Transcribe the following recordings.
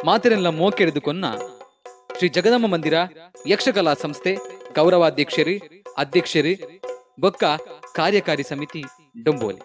ಮಾತೆರೆಲ್ಲ ಮೋಕೆರೆದುಕೊನ್ನ ಶ್ರೀ ಜಗದಾಂಬ ಮಂದಿರ ಯಕ್ಷಕಲಾ ಸಂಸ್ಥೆ ಗೌರವಾಧ್ಯಕ್ಷರು ಅಧ್ಯಕ್ಷರು ಬೊಕ್ಕ ಕಾರ್ಯಕಾರಿ ಸಮಿತಿ ಡೊಂಬೋಲಿ.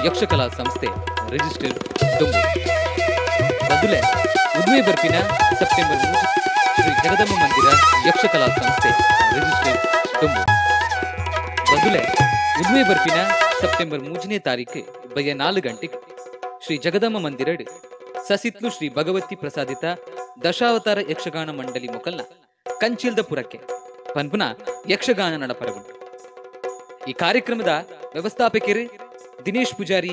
ಯಕ್ಷಕಲಾ ಸಂಸ್ಥೆ ರಿಜಿಸ್ಟರ್ ಡೊಂಬೂರು. ಬದುಲೆ ಉದ್ವೆ ಬರ್ಪಿನ ಸೆಪ್ಟೆಂಬರ್ 3 ಶ್ರೀ ಜಗದಂಬ ಮಂದಿರ ಯಕ್ಷಕಲಾ ಸಂಸ್ಥೆ ರಿಜಿಸ್ಟರ್ ಡೊಂಬೂರು. ಬದುಲೆ ಉದ್ವೆ ಬರ್ಪಿನ ಸೆಪ್ಟೆಂಬರ್ 3ನೇ ತಾರೀಕು ಬಯ್ಯ 4 ಗಂಟೆಗೆ ಶ್ರೀ ಜಗದಂಬ ಮಂದಿರಡ್ ಸಸಿತ್ಲು ಶ್ರೀ ಭಗವತಿ ಪ್ರಸಾದಿತ ದಶಾವತಾರ ಯಕ್ಷಗಾನ ಮಂಡಳಿ ಮೊಕಲ್ನ ಕಂಚಿಲ್ದ ಪುರಕ್ಕೆ ಪನ್ಪುನ ಯಕ್ಷಗಾನ ನಡಪರಗುಂಟು. ಈ ಕಾರ್ಯಕ್ರಮದ ವ್ಯವಸ್ಥಾಪಕರು ದಿನೇಶ್ ಪೂಜಾರಿ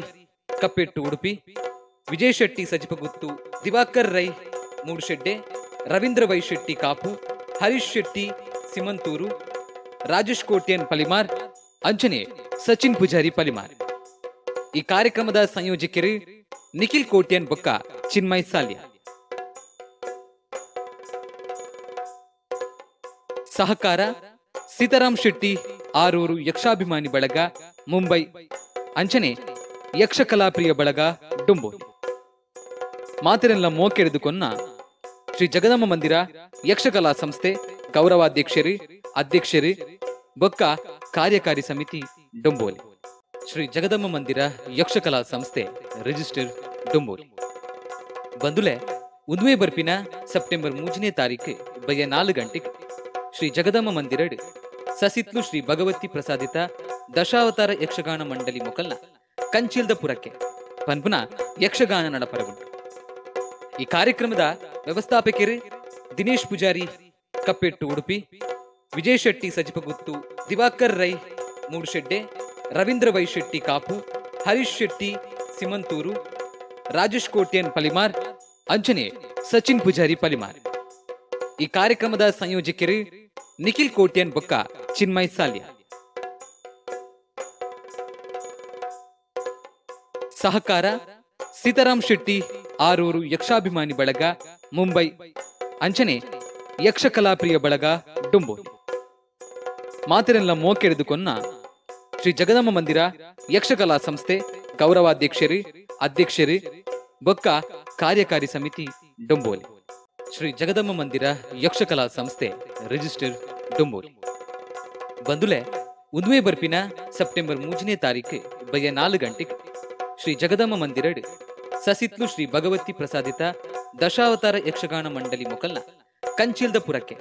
ಕಪ್ಪೆಟ್ಟು ಉಡುಪಿ, ವಿಜಯ್ ಶೆಟ್ಟಿ ಸಜಿಪಗುತ್ತು, ದಿವಾಕರ್ ರೈ ಮೂಡುಶೆಡ್ಡೆ, ರವೀಂದ್ರ ವೈ ಶೆಟ್ಟಿ ಕಾಪು, ಹರೀಶ್ ಶೆಟ್ಟಿ ಸಿಮಂತೂರು, ರಾಜೇಶ್ ಕೋಟ್ಯನ್ ಪಲಿಮಾರ್, ಅಂಚನೆ ಸಚಿನ್ ಪೂಜಾರಿ ಪಲಿಮಾರ್. ಈ ಕಾರ್ಯಕ್ರಮದ ಸಂಯೋಜಕರು ನಿಖಿಲ್ ಕೋಟ್ಯನ್ ಬೊಕ್ಕ ಚಿನ್ಮಯ್ ಸಾಲ್ಯ. ಸಹಕಾರ ಸೀತಾರಾಮ್ ಶೆಟ್ಟಿ ಆರೂರು ಯಕ್ಷಾಭಿಮಾನಿ ಬಳಗ ಮುಂಬೈ, ಅಂಚನೆ ಯಕ್ಷಕಲಾಪ್ರಿಯ ಬಳಗ ಡೊಂಬೋಲಿ. ಮಾತೆರೆಲ್ಲ ಮೋಕೆರೆದುಕೊನ್ನ ಶ್ರೀ ಜಗದಂಬ ಮಂದಿರ ಯಕ್ಷಕಲಾ ಸಂಸ್ಥೆ ಗೌರವಾಧ್ಯಕ್ಷರು ಅಧ್ಯಕ್ಷರು ಬೊಕ್ಕ ಕಾರ್ಯಕಾರಿ ಸಮಿತಿ ಡೊಂಬೋಲಿ. ಶ್ರೀ ಜಗದಂಬ ಮಂದಿರ ಯಕ್ಷಕಲಾ ಸಂಸ್ಥೆ ರಿಜಿಸ್ಟರ್ ಡೊಂಬೋಲಿ. ಬಂದುಲೆ ಉದ್ವೆ ಬರ್ಪಿನ ಸೆಪ್ಟೆಂಬರ್ 3ನೇ ತಾರೀಕು ಬಯ್ಯ 4 ಗಂಟೆಗೆ ಶ್ರೀ ಜಗದಂಬ ಮಂದಿರಡ್ ಸಸಿತ್ಲು ಶ್ರೀ ಭಗವತಿ ಪ್ರಸಾದಿತ ದಶಾವತಾರ ಯಕ್ಷಗಾನ ಮಂಡಳಿ ಮೊಕಲ್ನ ಕಂಚಿಲ್ದ ಪುರಕ್ಕೆ ಪನ್ಪುನ ಯಕ್ಷಗಾನ ನಡಪರಗುಂಟು. ಈ ಕಾರ್ಯಕ್ರಮದ ವ್ಯವಸ್ಥಾಪಕರು ದಿನೇಶ್ ಪೂಜಾರಿ ಕಪ್ಪೆಟ್ಟು ಉಡುಪಿ, ವಿಜಯ್ ಶೆಟ್ಟಿ ಸಜಿಪಗುತ್ತು, ದಿವಾಕರ್ ರೈ ಮೂಡುಶೆಡ್ಡೆ, ರವೀಂದ್ರ ವೈ ಶೆಟ್ಟಿ ಕಾಪು, ಹರೀಶ್ ಶೆಟ್ಟಿ ಸಿಮಂತೂರು, ರಾಜೇಶ್ ಕೋಟ್ಯನ್ ಪಲಿಮಾರ್, ಅಂಚನೆ ಸಚಿನ್ ಪೂಜಾರಿ ಪಲಿಮಾರ್. ಈ ಕಾರ್ಯಕ್ರಮದ ಸಂಯೋಜಕರು ನಿಖಿಲ್ ಕೋಟ್ಯನ್ ಬೊಕ್ಕ ಚಿನ್ಮಯ್ ಸಾಲ್ಯ. ಸಹಕಾರ ಸೀತಾರಾಮ್ ಶೆಟ್ಟಿ ಆರೂರು ಯಕ್ಷಾಭಿಮಾನಿ ಬಳಗ ಮುಂಬೈ ಅಂಚನೆ ಯಕ್ಷಕಲಾಪ್ರಿಯ ಬಳಗ ಡೊಂಬೋಲಿ. ಮಾತಿರೆಲ್ಲ ಮೋಕೆರೆದುಕೊನ್ನ ಶ್ರೀ ಜಗದಮ್ಮ ಮಂದಿರ ಯಕ್ಷಕಲಾ ಸಂಸ್ಥೆ ಗೌರವಾಧ್ಯಕ್ಷರಿ ಅಧ್ಯಕ್ಷರಿ ಬೊಕ್ಕ ಕಾರ್ಯಕಾರಿ ಸಮಿತಿ ಡೊಂಬೋಲಿ. ಶ್ರೀ ಜಗದಮ್ಮ ಮಂದಿರ ಯಕ್ಷಕಲಾ ಸಂಸ್ಥೆ ರಿಜಿಸ್ಟರ್ ಡೊಂಬೋಲಿ. ಬಂದುಲೆ ಉದ್ವೆ ಬರ್ಪಿನ ಸೆಪ್ಟೆಂಬರ್ 3ನೇ ತಾರೀಕು ಬಯ್ಯ 4 ಗಂಟೆಗೆ ಶ್ರೀ ಜಗದಮ್ಮ ಮಂದಿರಡ್ ಸಸಿತ್ಲು ಶ್ರೀ ಭಗವತಿ ಪ್ರಸಾದಿತ ದಶಾವತಾರ ಯಕ್ಷಗಾನ ಮಂಡಳಿ ಮೊಕಲ್ನ ಕಂಚಿಲ್ದ ಪುರಕ್ಕೆ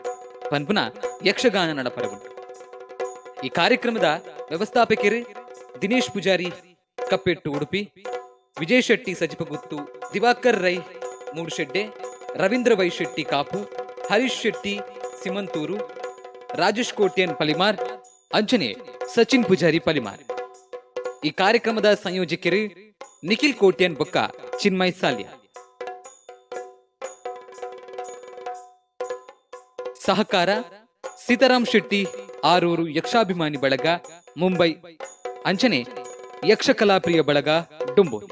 ಪನ್ಪುನ ಯಕ್ಷಗಾನ ನಡಪರಗುಂಟು. ಈ ಕಾರ್ಯಕ್ರಮದ ವ್ಯವಸ್ಥಾಪಕರು ದಿನೇಶ್ ಪೂಜಾರಿ ಕಪ್ಪೆಟ್ಟು ಉಡುಪಿ, ವಿಜಯ್ ಶೆಟ್ಟಿ ಸಜಿಪಗುತ್ತು, ದಿವಾಕರ್ ರೈ ಮೂಡುಶೆಡ್ಡೆ, ರವೀಂದ್ರ ವೈ ಶೆಟ್ಟಿ ಕಾಪು, ಹರೀಶ್ ಶೆಟ್ಟಿ ಸಿಮಂತೂರು, ರಾಜೇಶ್ ಕೋಟ್ಯನ್ ಪಲಿಮಾರ್, ಅಂಚನೆ ಸಚಿನ್ ಪೂಜಾರಿ ಪಲಿಮಾರ್. ಈ ಕಾರ್ಯಕ್ರಮದ ಸಂಯೋಜಕರು ನಿಖಿಲ್ ಕೋಟ್ಯನ್ ಬೊಕ್ಕ ಚಿನ್ಮಯ್ ಸಾಲ್ಯ. ಸಹಕಾರ ಸೀತಾರಾಮ್ ಶೆಟ್ಟಿ ಆರೂರು ಯಕ್ಷಾಭಿಮಾನಿ ಬಳಗ ಮುಂಬೈ ಅಂಚನೆ ಯಕ್ಷಕಲಾಪ್ರಿಯ ಬಳಗ ಡೊಂಬೋಲಿ.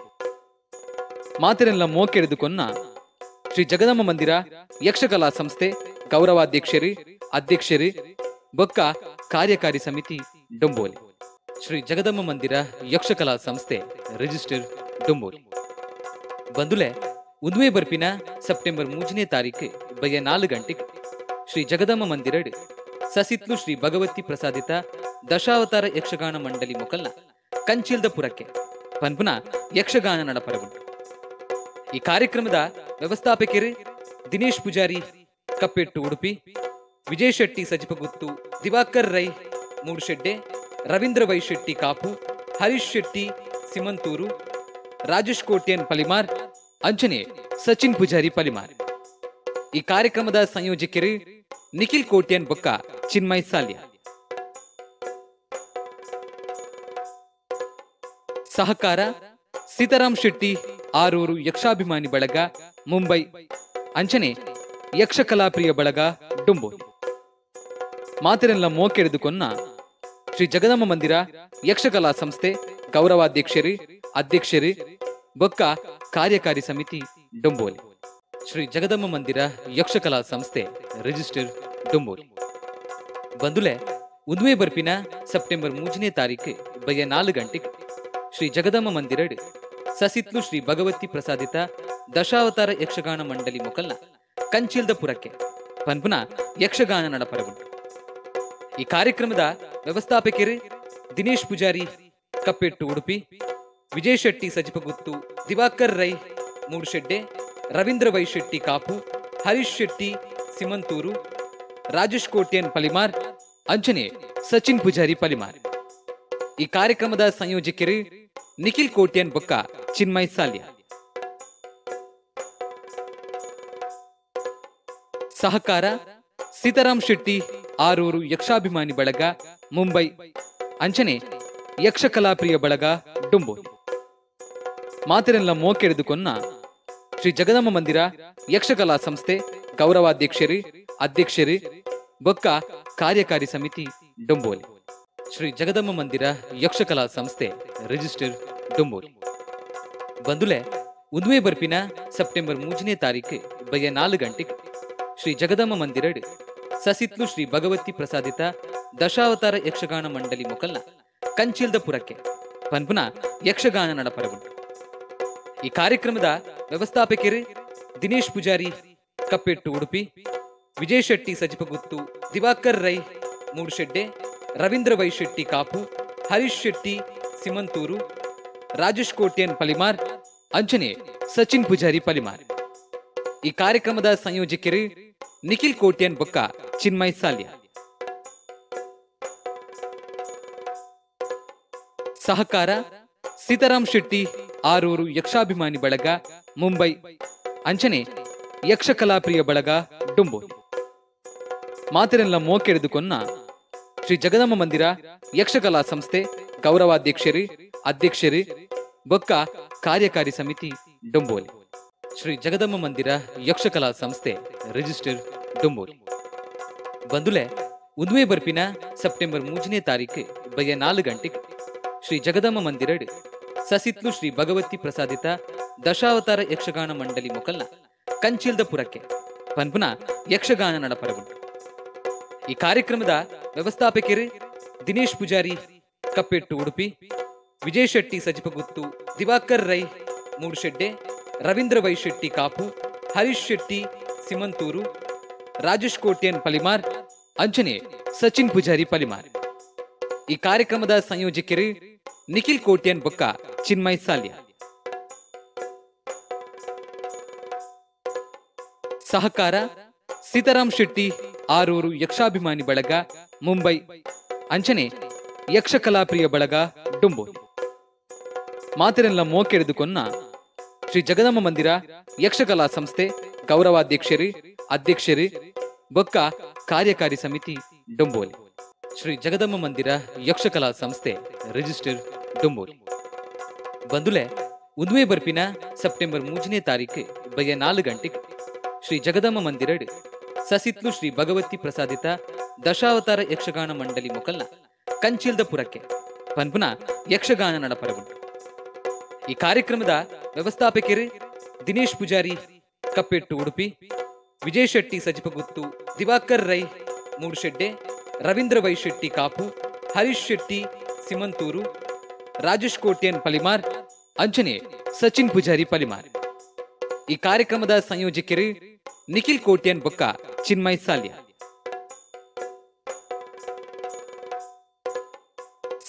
ಮಾತಿರೆಲ್ಲ ಮೋಕೆರೆದುಕೊನ್ನ ಶ್ರೀ ಜಗದಮ್ಮ ಮಂದಿರ ಯಕ್ಷಕಲಾ ಸಂಸ್ಥೆ ಗೌರವಾಧ್ಯಕ್ಷರಿ ಅಧ್ಯಕ್ಷರಿ ಬೊಕ್ಕ ಕಾರ್ಯಕಾರಿ ಸಮಿತಿ ಡೊಂಬೋಲಿ. ಶ್ರೀ ಜಗದಮ್ಮ ಮಂದಿರ ಯಕ್ಷಕಲಾ ಸಂಸ್ಥೆ ರಿಜಿಸ್ಟರ್ ಡೊಂಬೋಲಿ. ಬಂದುಲೆ ಉದ್ವೆ ಬರ್ಪಿನ ಸೆಪ್ಟೆಂಬರ್ 3ನೇ ತಾರೀಕು ಬಯ್ಯ 4 ಗಂಟೆಗೆ ಶ್ರೀ ಜಗದಮ್ಮ ಮಂದಿರಡ್ ಸಸಿತ್ಲು ಶ್ರೀ ಭಗವತಿ ಪ್ರಸಾದಿತ ದಶಾವತಾರ ಯಕ್ಷಗಾನ ಮಂಡಳಿ ಮೊಕಲ್ನ ಕಂಚಿಲ್ದ ಪುರಕ್ಕೆ ಪನ್ಪುನ ಯಕ್ಷಗಾನ ನಡಪರಗುಂಟು. ಈ ಕಾರ್ಯಕ್ರಮದ ವ್ಯವಸ್ಥಾಪಕರು ದಿನೇಶ್ ಪೂಜಾರಿ ಕಪ್ಪೆಟ್ಟು ಉಡುಪಿ, ವಿಜಯ್ ಶೆಟ್ಟಿ ಸಜಿಪಗುತ್ತು, ದಿವಾಕರ್ ರೈ ಮೂಡುಶೆಡ್ಡೆ, ರವೀಂದ್ರ ವೈ ಶೆಟ್ಟಿ ಕಾಪು, ಹರೀಶ್ ಶೆಟ್ಟಿ ಸಿಮಂತೂರು, ರಾಜೇಶ್ ಕೋಟ್ಯನ್ ಪಲಿಮಾರ್, ಅಂಚನೆ ಸಚಿನ್ ಪೂಜಾರಿ ಪಲಿಮಾರ್. ಈ ಕಾರ್ಯಕ್ರಮದ ಸಂಯೋಜಕರು ನಿಖಿಲ್ ಕೋಟ್ಯನ್ ಬೊಕ್ಕ ಚಿನ್ಮಯ್ ಸಾಲ್ಯ. ಸಹಕಾರ ಸೀತಾರಾಮ್ ಶೆಟ್ಟಿ ಆರೂರು ಯಕ್ಷಾಭಿಮಾನಿ ಬಳಗ ಮುಂಬೈ ಅಂಚನೆ ಯಕ್ಷಕಲಾಪ್ರಿಯ ಬಳಗ ಡೊಂಬೋಲಿ. ಮಾತಿರೆಲ್ಲ ಮೋಕೆರೆದುಕೊನ್ನ ಶ್ರೀ ಜಗದಮ್ಮ ಮಂದಿರ ಯಕ್ಷಕಲಾ ಸಂಸ್ಥೆ ಗೌರವಾಧ್ಯಕ್ಷರಿ ಅಧ್ಯಕ್ಷರಿ ಬೊಕ್ಕ ಕಾರ್ಯಕಾರಿ ಸಮಿತಿ ಡೊಂಬೋಲಿ. ಶ್ರೀ ಜಗದಮ್ಮ ಮಂದಿರ ಯಕ್ಷಕಲಾ ಸಂಸ್ಥೆ ರಿಜಿಸ್ಟರ್ ಡೊಂಬೋಲಿ. ಬಂದುಲೆ ಉದ್ವೆ ಬರ್ಪಿನ ಸೆಪ್ಟೆಂಬರ್ 3ನೇ ತಾರೀಕು ಬಯ್ಯ 4 ಗಂಟೆಗೆ ಶ್ರೀ ಜಗದಮ್ಮ ಮಂದಿರಡ್ ಸಸಿತ್ಲು ಶ್ರೀ ಭಗವತಿ ಪ್ರಸಾದಿತ ದಶಾವತಾರ ಯಕ್ಷಗಾನ ಮಂಡಳಿ ಮೊಕಲ್ನ ಕಂಚಿಲ್ದ ಪುರಕ್ಕೆ ಪನ್ಪುನ ಯಕ್ಷಗಾನ ನಡಪರಗುಂಟು. ಈ ಕಾರ್ಯಕ್ರಮದ ವ್ಯವಸ್ಥಾಪಕರು ದಿನೇಶ್ ಪೂಜಾರಿ ಕಪ್ಪೆಟ್ಟು ಉಡುಪಿ, ವಿಜಯ್ ಶೆಟ್ಟಿ ಸಜಿಪಗುತ್ತು, ದಿವಾಕರ್ ರೈ ಮೂಡುಶೆಡ್ಡೆ, ರವೀಂದ್ರ ವೈ ಶೆಟ್ಟಿ ಕಾಪು, ಹರೀಶ್ ಶೆಟ್ಟಿ ಸಿಮಂತೂರು, ರಾಜೇಶ್ ಕೋಟ್ಯನ್ ಪಲಿಮಾರ್, ಅಂಚನೆ ಸಚಿನ್ ಪೂಜಾರಿ ಪಲಿಮಾರ್. ಈ ಕಾರ್ಯಕ್ರಮದ ಸಂಯೋಜಕರು ನಿಖಿಲ್ ಕೋಟ್ಯನ್ ಬೊಕ್ಕ ಚಿನ್ಮಯ್ ಸಾಲ್ಯ. ಸಹಕಾರ ಸೀತಾರಾಮ್ ಶೆಟ್ಟಿ ಆರೂರು ಯಕ್ಷಾಭಿಮಾನಿ ಬಳಗ ಮುಂಬೈ ಅಂಚನೆ ಯಕ್ಷಕಲಾಪ್ರಿಯ ಬಳಗ ಡೊಂಬೋಲಿ. ಮಾತಿರೆಲ್ಲ ಮೋಕೆರೆದುಕೊನ್ನ ಶ್ರೀ ಜಗದಮ್ಮ ಮಂದಿರ ಯಕ್ಷಕಲಾ ಸಂಸ್ಥೆ ಗೌರವಾಧ್ಯಕ್ಷರಿ ಅಧ್ಯಕ್ಷರಿ ಬೊಕ್ಕ ಕಾರ್ಯಕಾರಿ ಸಮಿತಿ ಡೊಂಬೋಲಿ. ಶ್ರೀ ಜಗದಮ್ಮ ಮಂದಿರ ಯಕ್ಷಕಲಾ ಸಂಸ್ಥೆ ರಿಜಿಸ್ಟರ್ ಡೊಂಬೋಲಿ. ಬಂದುಲೆ ಉದ್ವೆ ಬರ್ಪಿನ ಸೆಪ್ಟೆಂಬರ್ 3ನೇ ತಾರೀಕು ಬಯ್ಯ 4 ಗಂಟೆಗೆ ಶ್ರೀ ಜಗದಮ್ಮ ಮಂದಿರಡ್ ಸಸಿತ್ಲು ಶ್ರೀ ಭಗವತಿ ಪ್ರಸಾದಿತ ದಶಾವತಾರ ಯಕ್ಷಗಾನ ಮಂಡಳಿ ಮೊಕಲ್ನ ಕಂಚಿಲ್ದ ಪುರಕ್ಕೆ ಪನ್ಪುನ ಯಕ್ಷಗಾನ ನಡಪರಗುಂಟು. ಈ ಕಾರ್ಯಕ್ರಮದ ವ್ಯವಸ್ಥಾಪಕರು ದಿನೇಶ್ ಪೂಜಾರಿ ಕಪ್ಪೆಟ್ಟು ಉಡುಪಿ, ವಿಜಯ್ ಶೆಟ್ಟಿ ಸಜಿಪಗುತ್ತು, ದಿವಾಕರ್ ರೈ ಮೂಡುಶೆಡ್ಡೆ, ರವೀಂದ್ರ ವೈ ಶೆಟ್ಟಿ ಕಾಪು, ಹರೀಶ್ ಶೆಟ್ಟಿ ಸಿಮಂತೂರು, ರಾಜೇಶ್ ಕೋಟ್ಯನ್ ಪಲಿಮಾರ್, ಅಂಚನೆ ಸಚಿನ್ ಪೂಜಾರಿ ಪಲಿಮಾರ್. ಈ ಕಾರ್ಯಕ್ರಮದ ಸಂಯೋಜಕರು ನಿಖಿಲ್ ಕೋಟ್ಯನ್ ಬೊಕ್ಕ ಚಿನ್ಮಯ್ ಸಾಲ್ಯ. ಸಹಕಾರ ಸೀತಾರಾಮ್ ಶೆಟ್ಟಿ ಆರೂರು ಯಕ್ಷಾಭಿಮಾನಿ ಬಳಗ ಮುಂಬೈ ಅಂಚನೆ ಯಕ್ಷಕಲಾಪ್ರಿಯ ಬಳಗ ಡೊಂಬೋಲಿ. ಮಾತಿರೆಲ್ಲ ಮೋಕೆರೆದುಕೊನ್ನ ಶ್ರೀ ಜಗದಮ್ಮ ಮಂದಿರ ಯಕ್ಷಕಲಾ ಸಂಸ್ಥೆ ಗೌರವಾಧ್ಯಕ್ಷರಿ ಅಧ್ಯಕ್ಷರಿ ಬೊಕ್ಕ ಕಾರ್ಯಕಾರಿ ಸಮಿತಿ ಡೊಂಬೋಲಿ. ಶ್ರೀ ಜಗದಮ್ಮ ಮಂದಿರ ಯಕ್ಷಕಲಾ ಸಂಸ್ಥೆ ರಿಜಿಸ್ಟರ್ ಡೊಂಬೋಲಿ. ಬಂದುಲೆ ಉದ್ವೆ ಬರ್ಪಿನ ಸೆಪ್ಟೆಂಬರ್ 3ನೇ ತಾರೀಕು ಬಯ್ಯ 4 ಗಂಟೆಗೆ ಶ್ರೀ ಜಗದಮ್ಮ ಮಂದಿರಡ್ ಸಸಿತ್ಲು ಶ್ರೀ ಭಗವತಿ ಪ್ರಸಾದಿತ ದಶಾವತಾರ ಯಕ್ಷಗಾನ ಮಂಡಳಿ ಮೊಕಲ್ನ ಕಂಚಿಲ್ದ ಪುರಕ್ಕೆ ಪನ್ಪುನ ಯಕ್ಷಗಾನ ನಡಪರಗುಂಟು. ಈ ಕಾರ್ಯಕ್ರಮದ ವ್ಯವಸ್ಥಾಪಕರು ದಿನೇಶ್ ಪೂಜಾರಿ ಕಪ್ಪೆಟ್ಟು ಉಡುಪಿ, ವಿಜಯ್ ಶೆಟ್ಟಿ ಸಜಿಪಗುತ್ತು, ದಿವಾಕರ್ ರೈ ಮೂಡುಶೆಡ್ಡೆ, ರವೀಂದ್ರ ವೈ ಶೆಟ್ಟಿ ಕಾಪು, ಹರೀಶ್ ಶೆಟ್ಟಿ ಸಿಮಂತೂರು, ರಾಜೇಶ್ ಕೋಟ್ಯನ್ ಪಲಿಮಾರ್, ಅಂಚನೆ ಸಚಿನ್ ಪೂಜಾರಿ ಪಲಿಮಾರ್. ಈ ಕಾರ್ಯಕ್ರಮದ ಸಂಯೋಜಕರು ನಿಖಿಲ್ ಕೋಟ್ಯನ್ ಬೊಕ್ಕ ಚಿನ್ಮಯ್ ಸಾಲ್ಯ. ಸಹಕಾರ ಸೀತಾರಾಮ್ ಶೆಟ್ಟಿ ಆರೂರು ಯಕ್ಷಾಭಿಮಾನಿ ಬಳಗ ಮುಂಬೈ, ಅಂಚನೆ ಯಕ್ಷಕಲಾಪ್ರಿಯ ಬಳಗ ಡುಂಬೋಲಿ. ಮಾತಿರೆಲ್ಲ ಮೋಕೆರೆದುಕೊನ್ನ ಶ್ರೀ ಜಗದಮ್ಮ ಮಂದಿರ ಯಕ್ಷಕಲಾ ಸಂಸ್ಥೆ ಗೌರವಾಧ್ಯಕ್ಷರು, ಅಧ್ಯಕ್ಷರು ಬೊಕ್ಕ ಕಾರ್ಯಕಾರಿ ಸಮಿತಿ ಡೊಂಬೋಲಿ. ಶ್ರೀ ಜಗದಮ್ಮ ಮಂದಿರ ಯಕ್ಷಕಲಾ ಸಂಸ್ಥೆ ರಿಜಿಸ್ಟರ್ ಡೊಂಬೋಲಿ. ಬಂದುಲೆ ಉದ್ವೆ ಬರ್ಪಿನ ಸೆಪ್ಟೆಂಬರ್ 3ನೇ ತಾರೀಕು ಬಯ್ಯ 4 ಗಂಟೆಗೆ ಶ್ರೀ ಜಗದಮ್ಮ ಮಂದಿರಡ್ ಸಸಿತ್ಲು ಶ್ರೀ ಭಗವತಿ ಪ್ರಸಾದಿತ ದಶಾವತಾರ ಯಕ್ಷಗಾನ ಮಂಡಳಿ ಮೊಕಲ್ನ ಕಂಚಿಲ್ದ ಪುರಕ್ಕೆ ಪನ್ಪುನ ಯಕ್ಷಗಾನ ನಡಪರಗುಂಟು. ಈ ಕಾರ್ಯಕ್ರಮದ ವ್ಯವಸ್ಥಾಪಕರು ದಿನೇಶ್ ಪೂಜಾರಿ ಕಪ್ಪೆಟ್ಟು ಉಡುಪಿ, ವಿಜಯ್ ಶೆಟ್ಟಿ ಸಜಿಪಗುತ್ತು, ದಿವಾಕರ್ ರೈ ಮೂಡುಶೆಡ್ಡೆ, ರವೀಂದ್ರ ವೈ ಶೆಟ್ಟಿ ಕಾಪು, ಹರೀಶ್ ಶೆಟ್ಟಿ ಸಿಮಂತೂರು, ರಾಜೇಶ್ ಕೋಟ್ಯನ್ ಪಲಿಮಾರ್, ಅಂಚನೆ ಸಚಿನ್ ಪೂಜಾರಿ ಪಲಿಮಾರ್. ಈ ಕಾರ್ಯಕ್ರಮದ ಸಂಯೋಜಕರು ನಿಖಿಲ್ ಕೋಟ್ಯನ್ ಬೊಕ್ಕ ಚಿನ್ಮಯ್ ಸಾಲ್ಯ.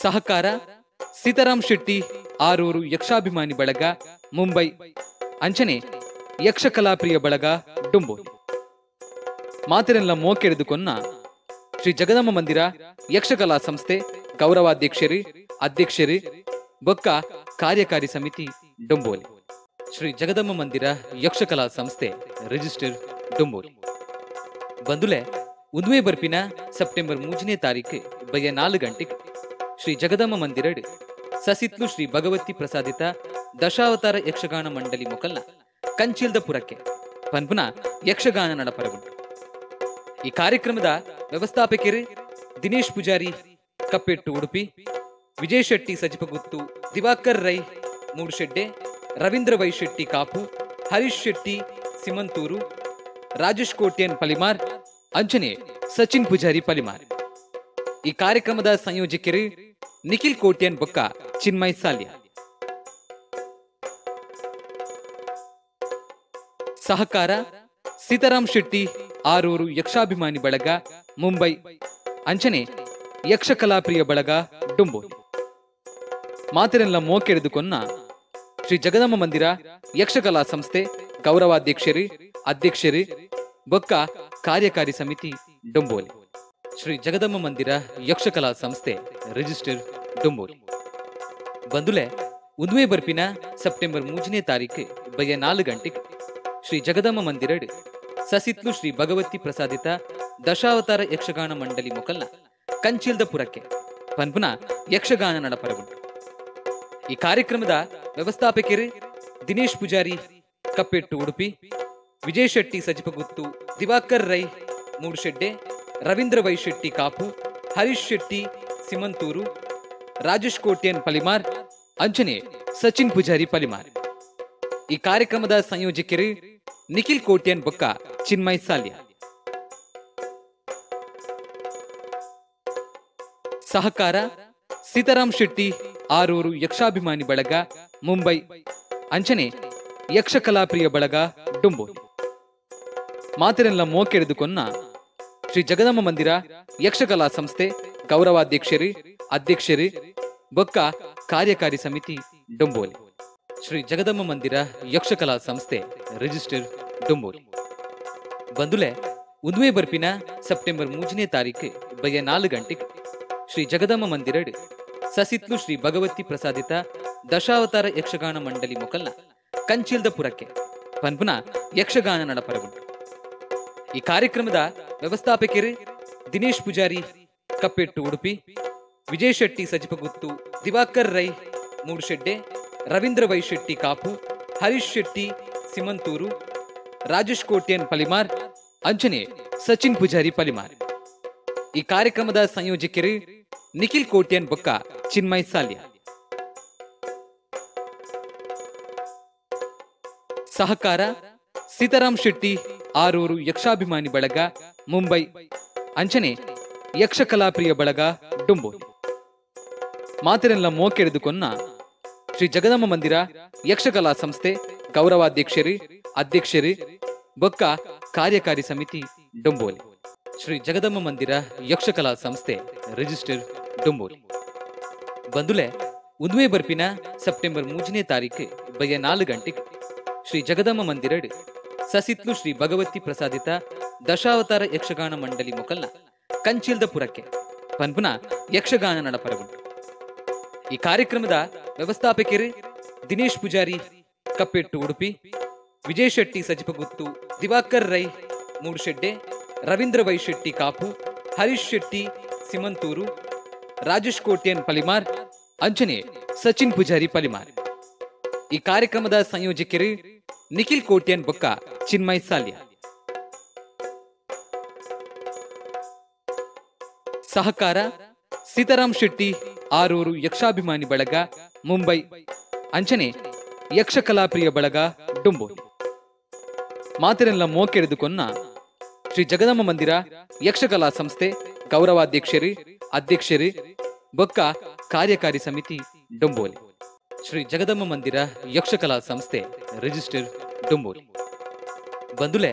ಸಹಕಾರ ಸೀತಾರಾಮ್ ಶೆಟ್ಟಿ ಆರೂರು ಯಕ್ಷಾಭಿಮಾನಿ ಬಳಗ ಮುಂಬೈ, ಅಂಚನೆ ಯಕ್ಷಕಲಾಪ್ರಿಯ ಬಳಗ ಡುಂಬೋಲಿ. ಮಾತಿರೆಲ್ಲ ಮೋಕೆರೆದುಕೊನ್ನ ಶ್ರೀ ಜಗದಮ್ಮ ಮಂದಿರ ಯಕ್ಷಕಲಾ ಸಂಸ್ಥೆ ಗೌರವಾಧ್ಯಕ್ಷರು, ಅಧ್ಯಕ್ಷರು ಬೊಕ್ಕ ಕಾರ್ಯಕಾರಿ ಸಮಿತಿ ಡೊಂಬೋಲಿ. ಶ್ರೀ ಜಗದಮ್ಮ ಮಂದಿರ ಯಕ್ಷಕಲಾ ಸಂಸ್ಥೆ ರಿಜಿಸ್ಟರ್ ಡೊಂಬೋಲಿ. ಬಂದುಲೆ ಉದ್ವೆ ಬರ್ಪಿನ ಸೆಪ್ಟೆಂಬರ್ 3ನೇ ತಾರೀಕು ಬಯ್ಯ 4 ಗಂಟೆಗೆ ಶ್ರೀ ಜಗದಮ್ಮ ಮಂದಿರಡ್ ಸಸಿತ್ಲು ಶ್ರೀ ಭಗವತಿ ಪ್ರಸಾದಿತ ದಶಾವತಾರ ಯಕ್ಷಗಾನ ಮಂಡಳಿ ಮೊಕಲ್ನ ಕಂಚಿಲ್ದ ಪುರಕ್ಕೆ ಪನ್ಪುನ ಯಕ್ಷಗಾನ ನಡಪರಗುಂಟು. ಈ ಕಾರ್ಯಕ್ರಮದ ವ್ಯವಸ್ಥಾಪಕರು ದಿನೇಶ್ ಪೂಜಾರಿ ಕಪ್ಪೆಟ್ಟು ಉಡುಪಿ, ವಿಜಯ್ ಶೆಟ್ಟಿ ಸಜಿಪಗುತ್ತು, ದಿವಾಕರ್ ರೈ ಮೂಡುಶೆಡ್ಡೆ, ರವೀಂದ್ರ ವೈ ಶೆಟ್ಟಿ ಕಾಪು, ಹರೀಶ್ ಶೆಟ್ಟಿ ಸಿಮಂತೂರು, ರಾಜೇಶ್ ಕೋಟ್ಯನ್ ಪಲಿಮಾರ್, ಅಂಚನೆ ಸಚಿನ್ ಪೂಜಾರಿ ಪಲಿಮಾರ್. ಈ ಕಾರ್ಯಕ್ರಮದ ಸಂಯೋಜಕರು ನಿಖಿಲ್ ಕೋಟ್ಯನ್ ಬೊಕ್ಕ ಚಿನ್ಮಯ್ ಸಾಲ್ಯ. ಸಹಕಾರ ಸೀತಾರಾಮ್ ಶೆಟ್ಟಿ ಆರೂರು ಯಕ್ಷಾಭಿಮಾನಿ ಬಳಗ ಮುಂಬೈ, ಅಂಚನೆ ಯಕ್ಷಕಲಾಪ್ರಿಯ ಬಳಗ ಡುಂಬೋಲಿ. ಮಾತಿರೆಲ್ಲ ಮೋಕೆರೆದುಕೊನ್ನ ಶ್ರೀ ಜಗದಮ್ಮ ಮಂದಿರ ಯಕ್ಷಕಲಾ ಸಂಸ್ಥೆ ಗೌರವಾಧ್ಯಕ್ಷರು, ಅಧ್ಯಕ್ಷರು ಬೊಕ್ಕ ಕಾರ್ಯಕಾರಿ ಸಮಿತಿ ಡೊಂಬೋಲಿ. ಶ್ರೀ ಜಗದಮ್ಮ ಮಂದಿರ ಯಕ್ಷಕಲಾ ಸಂಸ್ಥೆ ರಿಜಿಸ್ಟರ್ ಡೊಂಬೋಲಿ. ಬಂದುಲೆ ಉದ್ವೆ ಬರ್ಪಿನ ಸೆಪ್ಟೆಂಬರ್ 3ನೇ ತಾರೀಕು ಬಯ್ಯ 4 ಗಂಟೆಗೆ ಶ್ರೀ ಜಗದಮ್ಮ ಮಂದಿರಡ್ ಸಸಿತ್ಲು ಶ್ರೀ ಭಗವತಿ ಪ್ರಸಾದಿತ ದಶಾವತಾರ ಯಕ್ಷಗಾನ ಮಂಡಳಿ ಮೊಕಲ್ನ ಕಂಚಿಲ್ದ ಪುರಕ್ಕೆ ಪನ್ಪುನ ಯಕ್ಷಗಾನ ನಡಪರಗುಂಟು. ಈ ಕಾರ್ಯಕ್ರಮದ ವ್ಯವಸ್ಥಾಪಕರು ದಿನೇಶ್ ಪೂಜಾರಿ ಕಪ್ಪೆಟ್ಟು ಉಡುಪಿ, ವಿಜಯ್ ಶೆಟ್ಟಿ ಸಜಿಪಗುತ್ತು, ದಿವಾಕರ್ ರೈ ಮೂಡುಶೆಡ್ಡೆ, ರವೀಂದ್ರ ವೈ ಶೆಟ್ಟಿ ಕಾಪು, ಹರೀಶ್ ಶೆಟ್ಟಿ ಸಿಮಂತೂರು, ರಾಜೇಶ್ ಕೋಟ್ಯನ್ ಪಲಿಮಾರ್, ಅಂಚನೆ ಸಚಿನ್ ಪೂಜಾರಿ ಪಲಿಮಾರ್. ಈ ಕಾರ್ಯಕ್ರಮದ ಸಂಯೋಜಕರು ನಿಖಿಲ್ ಕೋಟ್ಯನ್ ಬೊಕ್ಕ ಚಿನ್ಮಯ್ ಸಾಲ್ಯ. ಸಹಕಾರ ಸೀತಾರಾಮ್ ಶೆಟ್ಟಿ ಆರೂರು ಯಕ್ಷಾಭಿಮಾನಿ ಬಳಗ ಮುಂಬೈ, ಅಂಚನೆ ಯಕ್ಷಕಲಾಪ್ರಿಯ ಬಳಗ ಡುಂಬೋಲಿ. ಮಾತಿರೆಲ್ಲ ಮೋಕೆರೆದುಕೊನ್ನ ಶ್ರೀ ಜಗದಮ್ಮ ಮಂದಿರ ಯಕ್ಷಕಲಾ ಸಂಸ್ಥೆ ಗೌರವಾಧ್ಯಕ್ಷರು, ಅಧ್ಯಕ್ಷರು ಬೊಕ್ಕ ಕಾರ್ಯಕಾರಿ ಸಮಿತಿ ಡೊಂಬೋಲಿ. ಶ್ರೀ ಜಗದಮ್ಮ ಮಂದಿರ ಯಕ್ಷಕಲಾ ಸಂಸ್ಥೆ ರಿಜಿಸ್ಟರ್ ಡೊಂಬೋಲಿ. ಬಂದುಲೆ ಉದ್ವೆ ಬರ್ಪಿನ ಸೆಪ್ಟೆಂಬರ್ 3ನೇ ತಾರೀಕು ಬಯ್ಯ 4 ಗಂಟೆಗೆ ಶ್ರೀ ಜಗದಮ್ಮ ಮಂದಿರಡ್ ಸಸಿತ್ಲು ಶ್ರೀ ಭಗವತಿ ಪ್ರಸಾದಿತ ದಶಾವತಾರ ಯಕ್ಷಗಾನ ಮಂಡಳಿ ಮೊಕಲ್ನ ಕಂಚಿಲ್ದ ಪುರಕ್ಕೆ ಪನ್ಪುನ ಯಕ್ಷಗಾನ ನಡಪರಗುಂಟು. ಈ ಕಾರ್ಯಕ್ರಮದ ವ್ಯವಸ್ಥಾಪಕರು ದಿನೇಶ್ ಪೂಜಾರಿ ಕಪ್ಪೆಟ್ಟು ಉಡುಪಿ, ವಿಜಯ್ ಶೆಟ್ಟಿ ಸಜಿಪಗುತ್ತು, ದಿವಾಕರ್ ರೈ ಮೂಡುಶೆಡ್ಡೆ, ರವೀಂದ್ರ ವೈ ಶೆಟ್ಟಿ ಕಾಪು, ಹರೀಶ್ ಶೆಟ್ಟಿ ಸಿಮಂತೂರು, ರಾಜೇಶ್ ಕೋಟ್ಯನ್ ಪಲಿಮಾರ್, ಅಂಚನೆ ಸಚಿನ್ ಪೂಜಾರಿ ಪಲಿಮಾರ್. ಈ ಕಾರ್ಯಕ್ರಮದ ಸಂಯೋಜಕರು ನಿಖಿಲ್ ಕೋಟ್ಯನ್ ಬೊಕ್ಕ ಚಿನ್ಮಯ್ ಸಾಲ್ಯ. ಸಹಕಾರ ಸೀತಾರಾಮ್ ಶೆಟ್ಟಿ ಆರೂರು ಯಕ್ಷಾಭಿಮಾನಿ ಬಳಗ ಮುಂಬೈ ಅಂಚನೆ ಯಕ್ಷಕಲಾಪ್ರಿಯ ಬಳಗ ಡೊಂಬೋಲಿ. ಮಾತಿರೆಲ್ಲ ಮೋಕೆರೆದುಕೊನ್ನ ಶ್ರೀ ಜಗದಾಂಬ ಮಂದಿರ ಯಕ್ಷಕಲಾ ಸಂಸ್ಥೆ ಗೌರವಾಧ್ಯಕ್ಷರಿ ಅಧ್ಯಕ್ಷರಿ ಬೊಕ್ಕ ಕಾರ್ಯಕಾರಿ ಸಮಿತಿ ಡೊಂಬೋಲಿ. ಶ್ರೀ ಜಗದಾಂಬ ಮಂದಿರ ಯಕ್ಷಕಲಾ ಸಂಸ್ಥೆ ರಿಜಿಸ್ಟರ್ ಡೊಂಬೋಲಿ. ಬಂದುಲೆ ಉದ್ವೆ ಬರ್ಪಿನ ಸೆಪ್ಟೆಂಬರ್ 3ನೇ ತಾರೀಕು ಬಯ್ಯ 4 ಗಂಟೆಗೆ ಶ್ರೀ ಜಗದಾಂಬ ಮಂದಿರಡ್ ಸಸಿತ್ಲು ಶ್ರೀ ಭಗವತಿ ಪ್ರಸಾದಿತ ದಶಾವತಾರ ಯಕ್ಷಗಾನ ಮಂಡಳಿ ಮೊಕಲ್ನ ಕಂಚಿಲ್ದ ಪುರಕ್ಕೆ ಪನ್ಪುನ ಯಕ್ಷಗಾನ ನಡಪರಗುಂಟು. ಈ ಕಾರ್ಯಕ್ರಮದ ವ್ಯವಸ್ಥಾಪಕರು ದಿನೇಶ್ ಪೂಜಾರಿ ಕಪ್ಪೆಟ್ಟು ಉಡುಪಿ, ವಿಜಯ್ ಶೆಟ್ಟಿ ಸಜಿಪಗುತ್ತು, ದಿವಾಕರ್ ರೈ ಮೂಡುಶೆಡ್ಡೆ, ರವೀಂದ್ರ ವೈ ಶೆಟ್ಟಿ ಕಾಪು, ಹರೀಶ್ ಶೆಟ್ಟಿ ಸಿಮಂತೂರು, ರಾಜೇಶ್ ಕೋಟ್ಯನ್ ಪಲಿಮಾರ್, ಅಂಚನೆ ಸಚಿನ್ ಪೂಜಾರಿ ಪಲಿಮಾರ್. ಈ ಕಾರ್ಯಕ್ರಮದ ಸಂಯೋಜಕರು ನಿಖಿಲ್ ಕೋಟ್ಯನ್ ಬೊಕ್ಕ ಚಿನ್ಮಯ್ ಸಾಲ್ಯ. ಸಹಕಾರ ಸೀತಾರಾಮ್ ಶೆಟ್ಟಿ ಆರೂರು ಯಕ್ಷಾಭಿಮಾನಿ ಬಳಗ ಮುಂಬೈ ಅಂಚನೆ ಯಕ್ಷಕಲಾಪ್ರಿಯ ಬಳಗ ಡೊಂಬೋಲಿ. ಮಾತಿರೆಲ್ಲ ಮೋಕೆರೆದುಕೊನ್ನ ಶ್ರೀ ಜಗದಾಂಬ ಮಂದಿರ ಯಕ್ಷಕಲಾ ಸಂಸ್ಥೆ ಗೌರವಾಧ್ಯಕ್ಷರಿ ಅಧ್ಯಕ್ಷರಿ ಬೊಕ್ಕ ಕಾರ್ಯಕಾರಿ ಸಮಿತಿ ಡೊಂಬೋಲಿ. ಶ್ರೀ ಜಗದಾಂಬ ಮಂದಿರ ಯಕ್ಷಕಲಾ ಸಂಸ್ಥೆ ರಿಜಿಸ್ಟರ್ ಡೊಂಬೋಲಿ. ಬಂದುಲೆ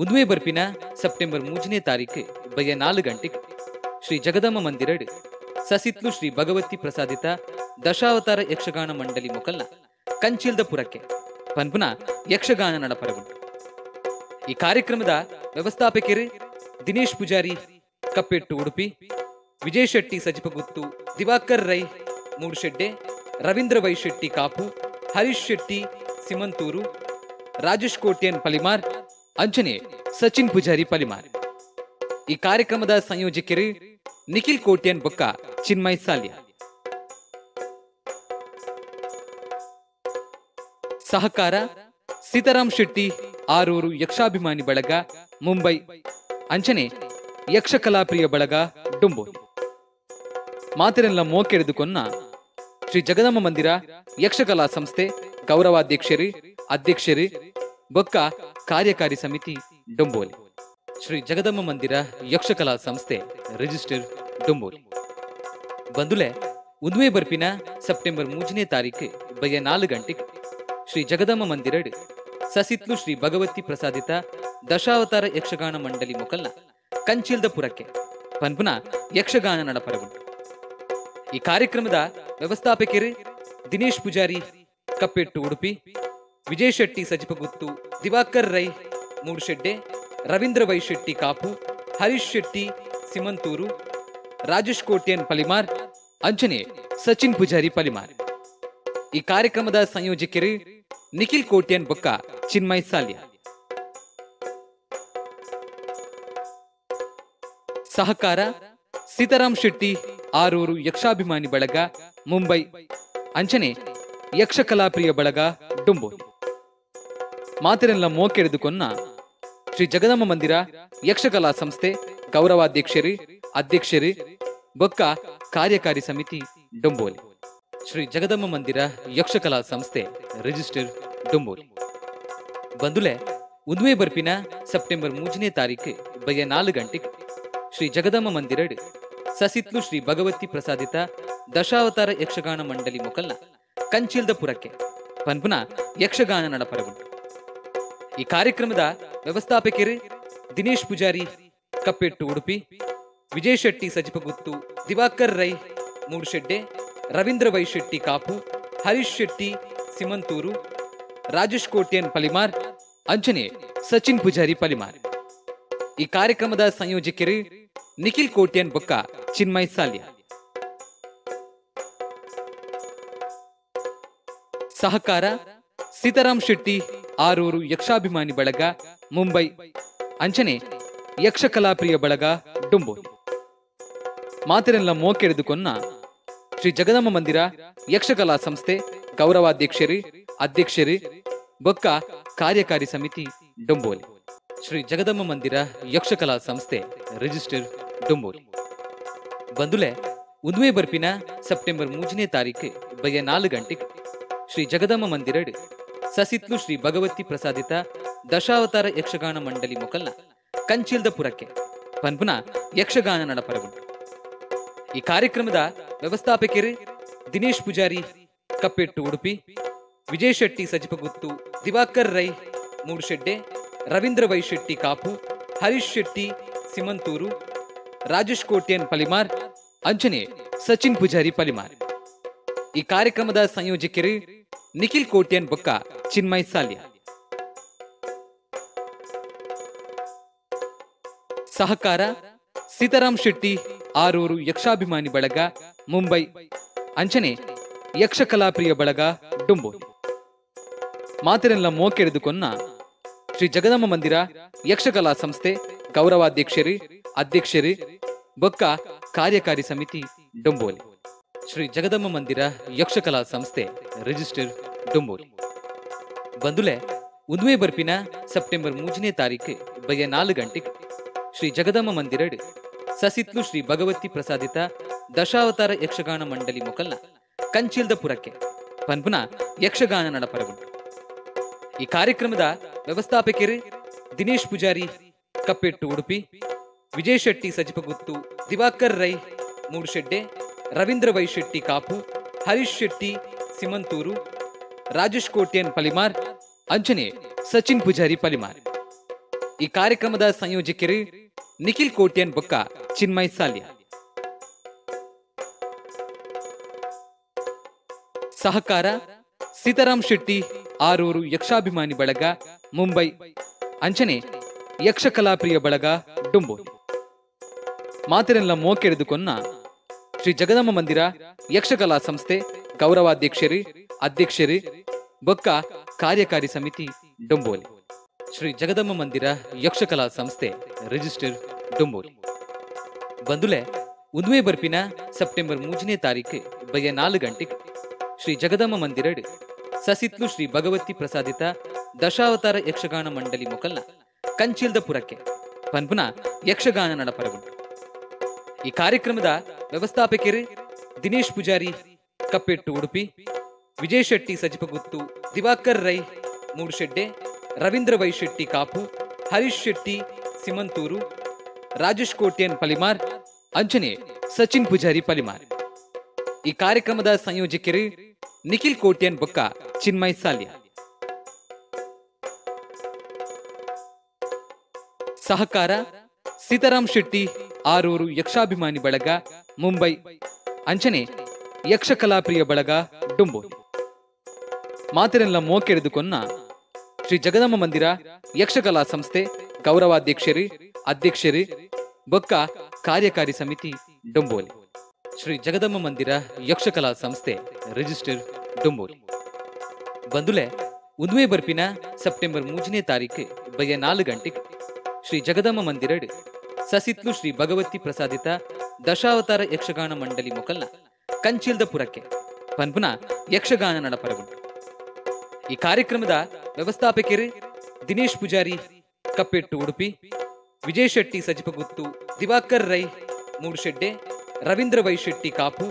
ಉದ್ವೆ ಬರ್ಪಿನ ಸೆಪ್ಟೆಂಬರ್ 3ನೇ ತಾರೀಕು ಬಯ್ಯ 4 ಗಂಟೆಗೆ ಶ್ರೀ ಜಗದಾಂಬ ಮಂದಿರಡ್ ಸಸಿತ್ಲು ಶ್ರೀ ಭಗವತಿ ಪ್ರಸಾದಿತ ದಶಾವತಾರ ಯಕ್ಷಗಾನ ಮಂಡಳಿ ಮೊಕಲ್ನ ಕಂಚಿಲ್ದ ಪುರಕ್ಕೆ ಪನ್ಪುನ ಯಕ್ಷಗಾನ ನಡಪರಗುಂಟು. ಈ ಕಾರ್ಯಕ್ರಮದ ವ್ಯವಸ್ಥಾಪಕರು ದಿನೇಶ್ ಪೂಜಾರಿ ಕಪ್ಪೆಟ್ಟು ಉಡುಪಿ, ವಿಜಯ್ ಶೆಟ್ಟಿ ಸಜಿಪಗುತ್ತು, ದಿವಾಕರ್ ರೈ ಮೂಡುಶೆಡ್ಡೆ, ರವೀಂದ್ರ ವೈ ಶೆಟ್ಟಿ ಕಾಪು, ಹರೀಶ್ ಶೆಟ್ಟಿ ಸಿಮಂತೂರು, ರಾಜೇಶ್ ಕೋಟ್ಯನ್ ಪಲಿಮಾರ್, ಅಂಚನೆ ಸಚಿನ್ ಪೂಜಾರಿ ಪಲಿಮಾರ್. ಈ ಕಾರ್ಯಕ್ರಮದ ಸಂಯೋಜಕರು ನಿಖಿಲ್ ಕೋಟ್ಯನ್ ಬೊಕ್ಕ ಚಿನ್ಮಯ್ ಸಾಲ್ಯ. ಸಹಕಾರ ಸೀತಾರಾಮ್ ಶೆಟ್ಟಿ ಆರೂರು ಯಕ್ಷಾಭಿಮಾನಿ ಬಳಗ ಮುಂಬೈ ಅಂಚನೆ ಯಕ್ಷಕಲಾಪ್ರಿಯ ಬಳಗ ಡೊಂಬೋಲಿ. ಮಾತಿರೆಲ್ಲ ಮೋಕೆರೆದುಕೊನ್ನ ಶ್ರೀ ಜಗದಾಂಬ ಮಂದಿರ ಯಕ್ಷಕಲಾ ಸಂಸ್ಥೆ ಗೌರವಾಧ್ಯಕ್ಷರಿ ಅಧ್ಯಕ್ಷರಿ ಬೊಕ್ಕ ಕಾರ್ಯಕಾರಿ ಸಮಿತಿ ಡೊಂಬೋಲಿ. ಶ್ರೀ ಜಗದಾಂಬ ಮಂದಿರ ಯಕ್ಷಕಲಾ ಸಂಸ್ಥೆ ರಿಜಿಸ್ಟರ್ ಡೊಂಬೋಲಿ. ಬಂದುಲೆ ಉದ್ವೆ ಬರ್ಪಿನ ಸೆಪ್ಟೆಂಬರ್ 3ನೇ ತಾರೀಕು ಬಯ್ಯ 4 ಗಂಟೆಗೆ ಶ್ರೀ ಜಗದಾಂಬ ಮಂದಿರಡ್ ಸಸಿತ್ಲು ಶ್ರೀ ಭಗವತಿ ಪ್ರಸಾದಿತ ದಶಾವತಾರ ಯಕ್ಷಗಾನ ಮಂಡಳಿ ಮೊಕಲ್ನ ಕಂಚಿಲ್ದ ಪುರಕ್ಕೆ ಪನ್ಪುನ ಯಕ್ಷಗಾನ ನಡಪರಗುಂಟು. ಈ ಕಾರ್ಯಕ್ರಮದ ವ್ಯವಸ್ಥಾಪಕರು ದಿನೇಶ್ ಪೂಜಾರಿ ಕಪ್ಪೆಟ್ಟು ಉಡುಪಿ, ವಿಜಯ್ ಶೆಟ್ಟಿ ಸಜಿಪಗುತ್ತು, ದಿವಾಕರ್ ರೈ ಮೂಡುಶೆಡ್ಡೆ, ರವೀಂದ್ರ ವೈ ಶೆಟ್ಟಿ ಕಾಪು, ಹರೀಶ್ ಶೆಟ್ಟಿ ಸಿಮಂತೂರು, ರಾಜೇಶ್ ಕೋಟ್ಯನ್ ಪಲಿಮಾರ್, ಅಂಚನೆ ಸಚಿನ್ ಪೂಜಾರಿ ಪಲಿಮಾರ್. ಈ ಕಾರ್ಯಕ್ರಮದ ಸಂಯೋಜಕರು ನಿಖಿಲ್ ಕೋಟ್ಯನ್ ಬೊಕ್ಕ ಚಿನ್ಮಯ್ ಸಾಲ್ಯ. ಸಹಕಾರ ಸೀತಾರಾಮ್ ಶೆಟ್ಟಿ ಆರೂರು ಯಕ್ಷಾಭಿಮಾನಿ ಬಳಗ ಮುಂಬೈ ಅಂಚನೆ ಯಕ್ಷಕಲಾಪ್ರಿಯ ಬಳಗ ಡೊಂಬೋಲಿ. ಮಾತಿರೆಲ್ಲ ಮೋಕೆರೆದುಕೊನ್ನ ಶ್ರೀ ಜಗದಾಂಬ ಮಂದಿರ ಯಕ್ಷಕಲಾ ಸಂಸ್ಥೆ ಗೌರವಾಧ್ಯಕ್ಷರಿ ಅಧ್ಯಕ್ಷರಿ ಬೊಕ್ಕ ಕಾರ್ಯಕಾರಿ ಸಮಿತಿ ಡೊಂಬೋಲಿ. ಶ್ರೀ ಜಗದಾಂಬ ಮಂದಿರ ಯಕ್ಷಕಲಾ ಸಂಸ್ಥೆ ರಿಜಿಸ್ಟರ್ ಡೊಂಬೋಲಿ. ಬಂದುಲೆ ಉದ್ವೆ ಬರ್ಪಿನ ಸೆಪ್ಟೆಂಬರ್ 3ನೇ ತಾರೀಕು ಬಯ್ಯ 4 ಗಂಟೆಗೆ ಶ್ರೀ ಜಗದಾಂಬ ಮಂದಿರಡ್ ಸಸಿತ್ಲು ಶ್ರೀ ಭಗವತಿ ಪ್ರಸಾದಿತ ದಶಾವತಾರ ಯಕ್ಷಗಾನ ಮಂಡಳಿ ಮೊಕಲ್ನ ಕಂಚಿಲ್ದ ಪುರಕ್ಕೆ ಪನ್ಪುನ ಯಕ್ಷಗಾನ ನಡಪರಗುಂಟು. ಈ ಕಾರ್ಯಕ್ರಮದ ವ್ಯವಸ್ಥಾಪಕರು ದಿನೇಶ್ ಪೂಜಾರಿ ಕಪ್ಪೆಟ್ಟು ಉಡುಪಿ, ವಿಜಯ್ ಶೆಟ್ಟಿ ಸಜಿಪಗುತ್ತು, ದಿವಾಕರ್ ರೈ ಮೂಡುಶೆಡ್ಡೆ, ರವೀಂದ್ರ ವೈ ಶೆಟ್ಟಿ ಕಾಪು, ಹರೀಶ್ ಶೆಟ್ಟಿ ಸಿಮಂತೂರು, ರಾಜೇಶ್ ಕೋಟ್ಯನ್ ಪಲಿಮಾರ್, ಅಂಚನೆ ಸಚಿನ್ ಪೂಜಾರಿ ಪಲಿಮಾರ್. ಈ ಕಾರ್ಯಕ್ರಮದ ಸಂಯೋಜಕರು ನಿಖಿಲ್ ಕೋಟ್ಯನ್ ಬೊಕ್ಕ ಚಿನ್ಮಯ್ ಸಾಲ್ಯ. ಸಹಕಾರ ಸೀತಾರಾಮ್ ಶೆಟ್ಟಿ ಆರೂರು ಯಕ್ಷಾಭಿಮಾನಿ ಬಳಗ ಮುಂಬೈ ಅಂಚನೆ ಯಕ್ಷಕಲಾಪ್ರಿಯ ಬಳಗ ಡೊಂಬೋಲಿ. ಮಾತಿರೆಲ್ಲ ಮೋಕೆರೆದುಕೊನ್ನ ಶ್ರೀ ಜಗದಾಂಬ ಮಂದಿರ ಯಕ್ಷಕಲಾ ಸಂಸ್ಥೆ ಗೌರವಾಧ್ಯಕ್ಷರಿ ಅಧ್ಯಕ್ಷರಿ ಬೊಕ್ಕ ಕಾರ್ಯಕಾರಿ ಸಮಿತಿ ಡೊಂಬೋಲಿ. ಶ್ರೀ ಜಗದಾಂಬ ಮಂದಿರ ಯಕ್ಷಕಲಾ ಸಂಸ್ಥೆ ರಿಜಿಸ್ಟರ್ ಡೊಂಬೋಲಿ. ಬಂದುಲೆ ಉದ್ವೆ ಬರ್ಪಿನ ಸೆಪ್ಟೆಂಬರ್ 3ನೇ ತಾರೀಕು ಬಯ್ಯ 4 ಗಂಟೆಗೆ ಶ್ರೀ ಜಗದಾಂಬ ಮಂದಿರಡ್ ಸಸಿತ್ಲು ಶ್ರೀ ಭಗವತಿ ಪ್ರಸಾದಿತ ದಶಾವತಾರ ಯಕ್ಷಗಾನ ಮಂಡಳಿ ಮೊಕಲ್ನ ಕಂಚಿಲ್ದ ಪುರಕ್ಕೆ ಪನ್ಪುನ ಯಕ್ಷಗಾನ ನಡಪರಗುಂಟು. ಈ ಕಾರ್ಯಕ್ರಮದ ವ್ಯವಸ್ಥಾಪಕರು ದಿನೇಶ್ ಪೂಜಾರಿ ಕಪ್ಪೆಟ್ಟು ಉಡುಪಿ, ವಿಜಯ್ ಶೆಟ್ಟಿ ಸಜಿಪಗುತ್ತು, ದಿವಾಕರ್ ರೈ ಮೂಡುಶೆಡ್ಡೆ, ರವೀಂದ್ರ ವೈ ಶೆಟ್ಟಿ ಕಾಪು, ಹರೀಶ್ ಶೆಟ್ಟಿ ಸಿಮಂತೂರು, ರಾಜೇಶ್ ಕೋಟ್ಯನ್ ಪಲಿಮಾರ್, ಅಂಚನೆ ಸಚಿನ್ ಪೂಜಾರಿ ಪಲಿಮಾರ್. ಈ ಕಾರ್ಯಕ್ರಮದ ಸಂಯೋಜಕರು ನಿಖಿಲ್ ಕೋಟ್ಯನ್ ಬೊಕ್ಕ ಚಿನ್ಮಯ್ ಸಾಲ್ಯ. ಸಹಕಾರ ಸೀತಾರಾಮ್ ಶೆಟ್ಟಿ ಆರೂರು ಯಕ್ಷಾಭಿಮಾನಿ ಬಳಗ ಮುಂಬೈ, ಅಂಚನೆ ಯಕ್ಷಕಲಾಪ್ರಿಯ ಬಳಗ ಡುಂಬು. ಮಾತಿರೆಲ್ಲ ಮೋಕೆರೆದುಕೊನ್ನ ಶ್ರೀ ಜಗದಮ್ಮ ಮಂದಿರ ಯಕ್ಷಕಲಾ ಸಂಸ್ಥೆ ಗೌರವಾಧ್ಯಕ್ಷರು, ಅಧ್ಯಕ್ಷರು ಬೊಕ್ಕ ಕಾರ್ಯಕಾರಿ ಸಮಿತಿ ಡೊಂಬೋಲಿ. ಶ್ರೀ ಜಗದಮ್ಮ ಮಂದಿರ ಯಕ್ಷಕಲಾ ಸಂಸ್ಥೆ ರಿಜಿಸ್ಟರ್ ಡೊಂಬೋಲಿ. ಬಂದುಲೆ ಉದ್ಮೆ ಬರ್ಪಿನ ಸೆಪ್ಟೆಂಬರ್ 3ನೇ ತಾರೀಕು ಬಯ್ಯ 4 ಗಂಟೆಗೆ ಶ್ರೀ ಜಗದಮ್ಮ ಮಂದಿರಡ್ ಸಸಿತ್ಲು ಶ್ರೀ ಭಗವತಿ ಪ್ರಸಾದಿತ ದಶಾವತಾರ ಯಕ್ಷಗಾನ ಮಂಡಳಿ ಮೊಕಲ್ನ ಕಂಚಿಲ್ದ ಪುರಕ್ಕೆ ಪನ್ಪುನ ಯಕ್ಷಗಾನ ನಡಪರಗುಂಟು. ಈ ಕಾರ್ಯಕ್ರಮದ ವ್ಯವಸ್ಥಾಪಕರು ದಿನೇಶ್ ಪೂಜಾರಿ ಕಪ್ಪೆಟ್ಟು ಉಡುಪಿ, ವಿಜಯ್ ಶೆಟ್ಟಿ ಸಜಿಪಗುತ್ತು, ದಿವಾಕರ್ ರೈ ಮೂಡುಶೆಡ್ಡೆ, ರವೀಂದ್ರ ವೈ ಶೆಟ್ಟಿ ಕಾಪು, ಹರೀಶ್ ಶೆಟ್ಟಿ ಸಿಮಂತೂರು, ರಾಜೇಶ್ ಕೋಟ್ಯನ್ ಪಲಿಮಾರ್, ಅಂಚನೆ ಸಚಿನ್ ಪೂಜಾರಿ ಪಲಿಮಾರ್. ಈ ಕಾರ್ಯಕ್ರಮದ ಸಂಯೋಜಕರು ನಿಖಿಲ್ ಕೋಟ್ಯನ್ ಬೊಕ್ಕ ಚಿನ್ಮಯ್ ಸಾಲ್ಯ. ಸಹಕಾರ ಸೀತಾರಾಮ್ ಶೆಟ್ಟಿ ಆರೂರು ಯಕ್ಷಾಭಿಮಾನಿ ಬಳಗ ಮುಂಬೈ, ಅಂಚನೆ ಯಕ್ಷಕಲಾಪ್ರಿಯ ಬಳಗ ಡುಂಬು. ಮಾತಿರೆಲ್ಲ ಮೋಕೆರೆದುಕೊನ್ನ ಶ್ರೀ ಜಗದಮ್ಮ ಮಂದಿರ ಯಕ್ಷಕಲಾ ಸಂಸ್ಥೆ ಗೌರವಾಧ್ಯಕ್ಷರು, ಅಧ್ಯಕ್ಷರು ಬೊಕ್ಕ ಕಾರ್ಯಕಾರಿ ಸಮಿತಿ ಡೊಂಬೋಲಿ. ಶ್ರೀ ಜಗದಮ್ಮ ಮಂದಿರ ಯಕ್ಷಕಲಾ ಸಂಸ್ಥೆ ರಿಜಿಸ್ಟರ್ ಡೊಂಬೋಲಿ. ಬಂದುಲೆ ಉದ್ಮೆ ಬರ್ಪಿನ ಸೆಪ್ಟೆಂಬರ್ 3ನೇ ತಾರೀಕು ಬಯ್ಯ 4 ಗಂಟೆಗೆ ಶ್ರೀ ಜಗದಮ್ಮ ಮಂದಿರಡ್ ಸಸಿತ್ಲು ಶ್ರೀ ಭಗವತಿ ಪ್ರಸಾದಿತ ದಶಾವತಾರ ಯಕ್ಷಗಾನ ಮಂಡಳಿ ಮೊಕಲ್ನ ಕಂಚಿಲ್ದ ಪುರಕ್ಕೆ ಪನ್ಪುನ ಯಕ್ಷಗಾನ ನಡಪರಗುಂಟು. ಈ ಕಾರ್ಯಕ್ರಮದ ವ್ಯವಸ್ಥಾಪಕರು ದಿನೇಶ್ ಪೂಜಾರಿ ಕಪ್ಪೆಟ್ಟು ಉಡುಪಿ, ವಿಜಯ್ ಶೆಟ್ಟಿ ಸಜಿಪಗುತ್ತು, ದಿವಾಕರ್ ರೈ ಮೂಡುಶೆಡ್ಡೆ, ರವೀಂದ್ರ ವೈ ಶೆಟ್ಟಿ ಕಾಪು, ಹರೀಶ್ ಶೆಟ್ಟಿ ಸಿಮಂತೂರು, ರಾಜೇಶ್ ಕೋಟ್ಯನ್ ಪಲಿಮಾರ್, ಅಂಚನೆ ಸಚಿನ್ ಪೂಜಾರಿ ಪಲಿಮಾರ್. ಈ ಕಾರ್ಯಕ್ರಮದ ಸಂಯೋಜಕರು ನಿಖಿಲ್ ಕೋಟ್ಯನ್ ಬೊಕ್ಕ ಚಿನ್ಮಯ್ ಸಾಲ್ಯ. ಸಹಕಾರ ಸೀತಾರಾಮ್ ಶೆಟ್ಟಿ ಆರೂರು ಯಕ್ಷಾಭಿಮಾನಿ ಬಳಗ ಮುಂಬೈ, ಅಂಚನೆ ಯಕ್ಷಕಲಾಪ್ರಿಯ ಬಳಗ ಡುಂಬು. ಮಾತಿರೆಲ್ಲ ಮೋಕೆರೆದುಕೊನ್ನ ಶ್ರೀ ಜಗದಮ್ಮ ಮಂದಿರ ಯಕ್ಷಕಲಾ ಸಂಸ್ಥೆ ಗೌರವಾಧ್ಯಕ್ಷರು, ಅಧ್ಯಕ್ಷರು ಬೊಕ್ಕ ಕಾರ್ಯಕಾರಿ ಸಮಿತಿ ಡೊಂಬೋಲಿ. ಶ್ರೀ ಜಗದಮ್ಮ ಮಂದಿರ ಯಕ್ಷಕಲಾ ಸಂಸ್ಥೆ ರಿಜಿಸ್ಟರ್ ಡೊಂಬೋಲಿ. ಬಂದುಲೆ ಉದ್ಮೆ ಬರ್ಪಿನ ಸೆಪ್ಟೆಂಬರ್ 3ನೇ ತಾರೀಕು ಬಯ್ಯ 4 ಗಂಟೆಗೆ ಶ್ರೀ ಜಗದಮ್ಮ ಮಂದಿರಡ್ ಸಸಿತ್ಲು ಶ್ರೀ ಭಗವತಿ ಪ್ರಸಾದಿತ ದಶಾವತಾರ ಯಕ್ಷಗಾನ ಮಂಡಳಿ ಮೊಕಲ್ನ ಕಂಚಿಲ್ದ ಪುರಕ್ಕೆ ಪನ್ಪುನ ಯಕ್ಷಗಾನ ನಡಪರಗುಂಟು. ಈ ಕಾರ್ಯಕ್ರಮದ ವ್ಯವಸ್ಥಾಪಕರು ದಿನೇಶ್ ಪೂಜಾರಿ ಕಪ್ಪೆಟ್ಟು ಉಡುಪಿ, ವಿಜಯ್ ಶೆಟ್ಟಿ ಸಜಿಪಗುತ್ತು, ದಿವಾಕರ್ ರೈ ಮೂಡುಶೆಡ್ಡೆ, ರವೀಂದ್ರ ವೈ ಶೆಟ್ಟಿ ಕಾಪು,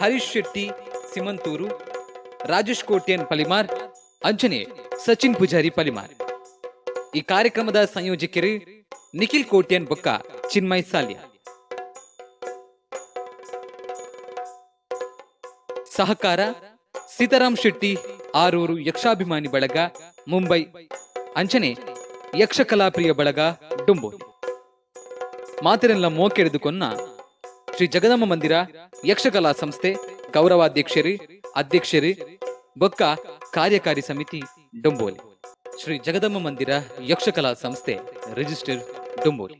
ಹರೀಶ್ ಶೆಟ್ಟಿ ಸಿಮಂತೂರು, ರಾಜೇಶ್ ಕೋಟ್ಯನ್ ಪಲಿಮಾರ್, ಅಂಚನೆ ಸಚಿನ್ ಪೂಜಾರಿ ಪಲಿಮಾರ್. ಈ ಕಾರ್ಯಕ್ರಮದ ಸಂಯೋಜಕರು ನಿಖಿಲ್ ಕೋಟ್ಯನ್ ಬೊಕ್ಕ ಚಿನ್ಮಯ್ ಸಾಲ್ಯ. ಸಹಕಾರ ಸೀತಾರಾಮ್ ಶೆಟ್ಟಿ ಆರೂರು ಯಕ್ಷಾಭಿಮಾನಿ ಬಳಗ ಮುಂಬೈ, ಅಂಚನೆ ಯಕ್ಷಕಲಾಪ್ರಿಯ ಬಳಗ ಡುಂಬು. ಮಾತಿರೆಲ್ಲ ಮೋಕೆರೆದುಕೊನ್ನ ಶ್ರೀ ಜಗದಮ್ಮ ಮಂದಿರ ಯಕ್ಷಕಲಾ ಸಂಸ್ಥೆ ಗೌರವಾಧ್ಯಕ್ಷರು, ಅಧ್ಯಕ್ಷರು ಬೊಕ್ಕ ಕಾರ್ಯಕಾರಿ ಸಮಿತಿ ಡೊಂಬೋಲಿ. ಶ್ರೀ ಜಗದಮ್ಮ ಮಂದಿರ ಯಕ್ಷಕಲಾ ಸಂಸ್ಥೆ ರಿಜಿಸ್ಟರ್ ಡೊಂಬೋಲಿ.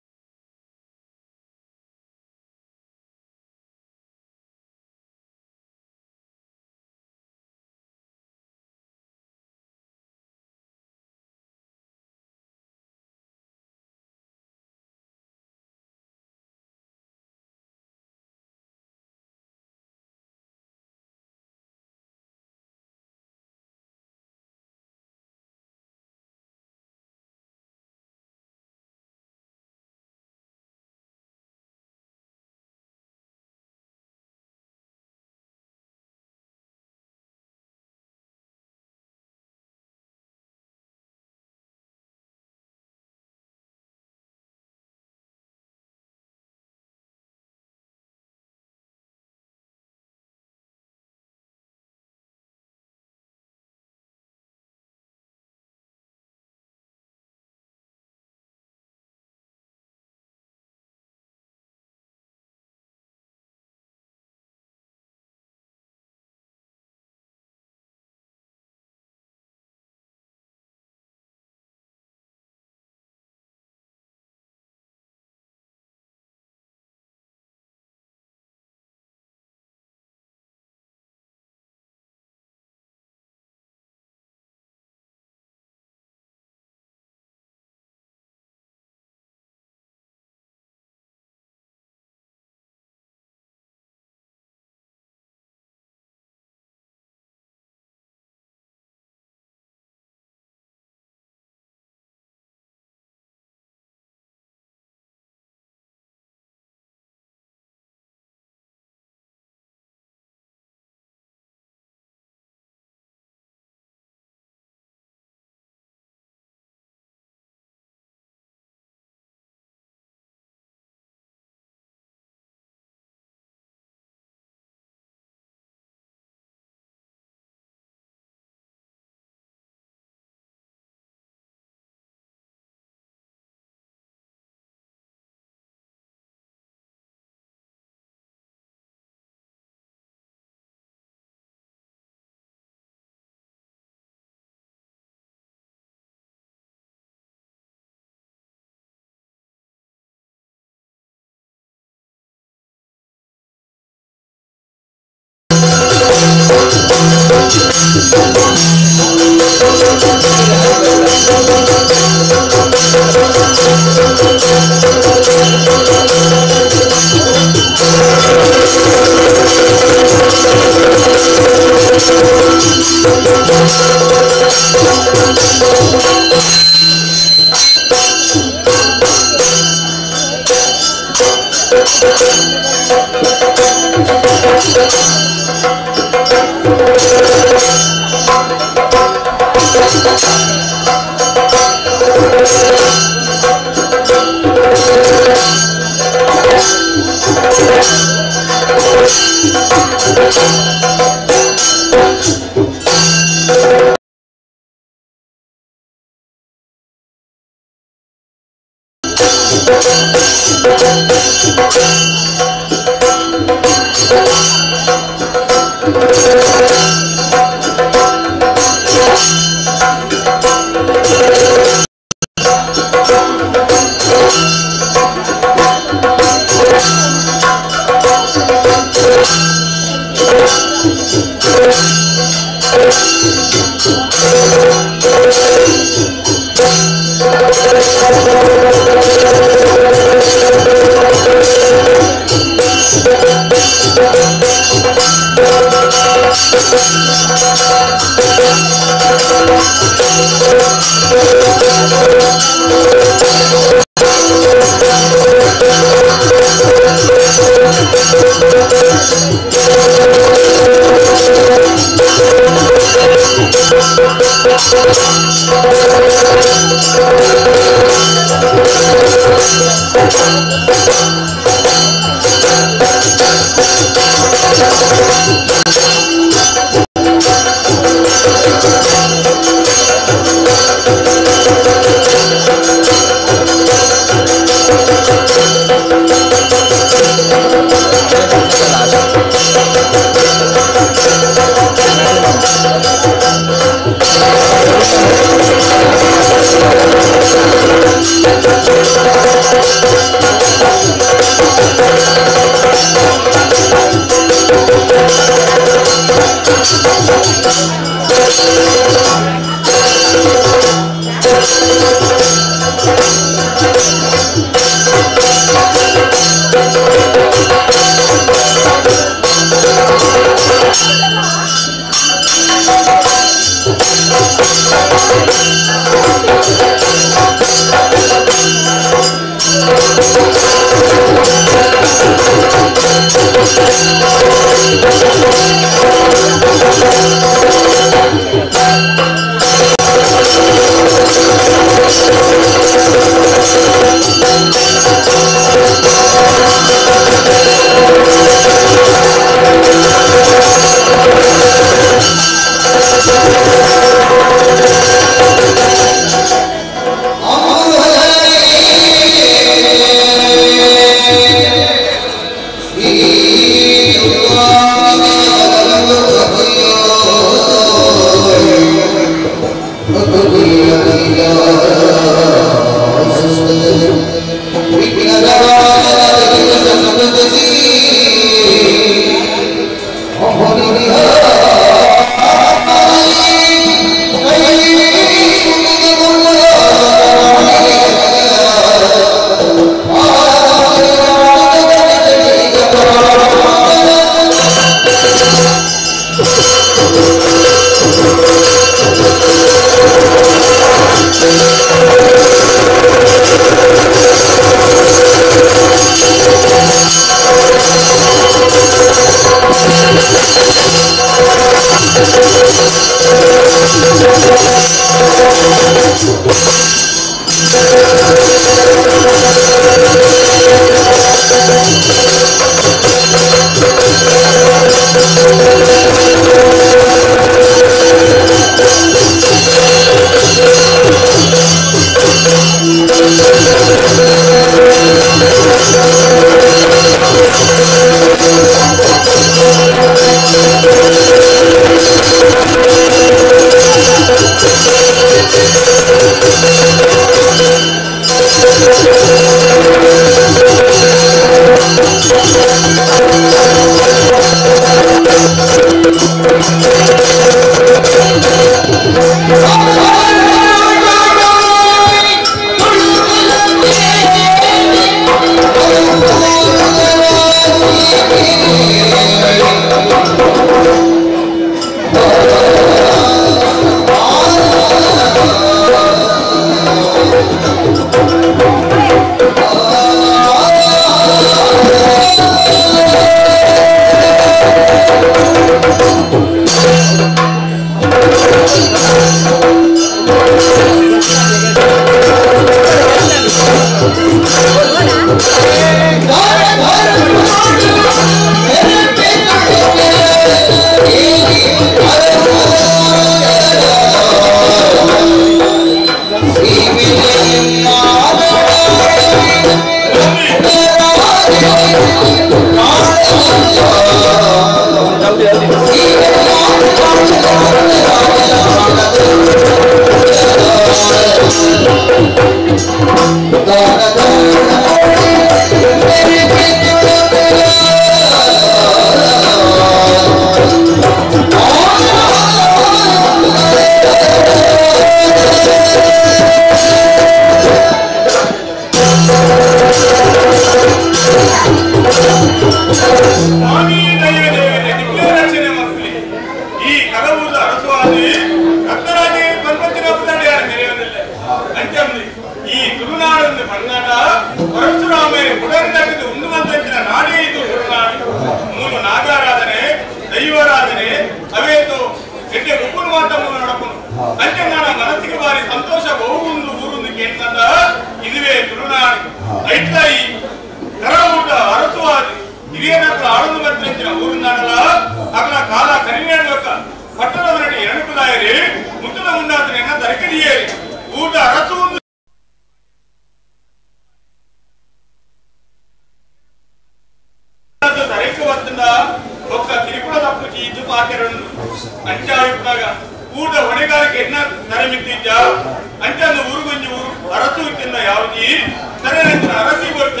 ಸರಿಯಾದ ಅರಸಿ ಕೊಟ್ಟ